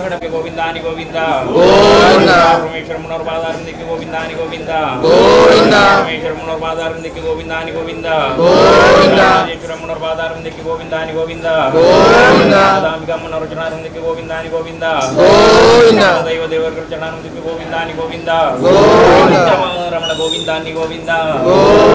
ಗೋವಿಂದಾನಿ ಗೋವಿಂದ ಗೋವಿಂದ. ಪರಮೇಶ್ವರ ಮುನ್ನೋರ್ ಪಾದಾರವಿಂದಕ್ಕೆ ಗೋವಿಂದಾನಿ ಗೋವಿಂದ ಗೋವಿಂದ. ಪರಮೇಶ್ವರ ಮುನ್ನೋರ್ ಪಾದಾರವಿಂದಕ್ಕೆ ಗೋವಿಂದಾನಿ ಗೋವಿಂದ ಗೋವಿಂದ. ರಾಜೇಶ್ವರ ಮುನ್ನೋರ್ ಪಾದಾರವಿಂದಕ್ಕೆ ಗೋವಿಂದಾನಿ ಗೋವಿಂದ ಗೋವಿಂದ. ದಾಮಿಕ ಮುನ್ನೋರ್ ಚರಣಾರವಿಂದಕ್ಕೆ ಗೋವಿಂದಾನಿ ಗೋವಿಂದ ಗೋವಿಂದ. ದೈವ ದೇವರುಗಳ ಚರಣಾರವಿಂದಕ್ಕೆ ಗೋವಿಂದಾನಿ ಗೋವಿಂದ ಗೋವಿಂದ. ರಮಣ ಗೋವಿಂದಾನಿ ಗೋವಿಂದ ಗೋವಿಂದ.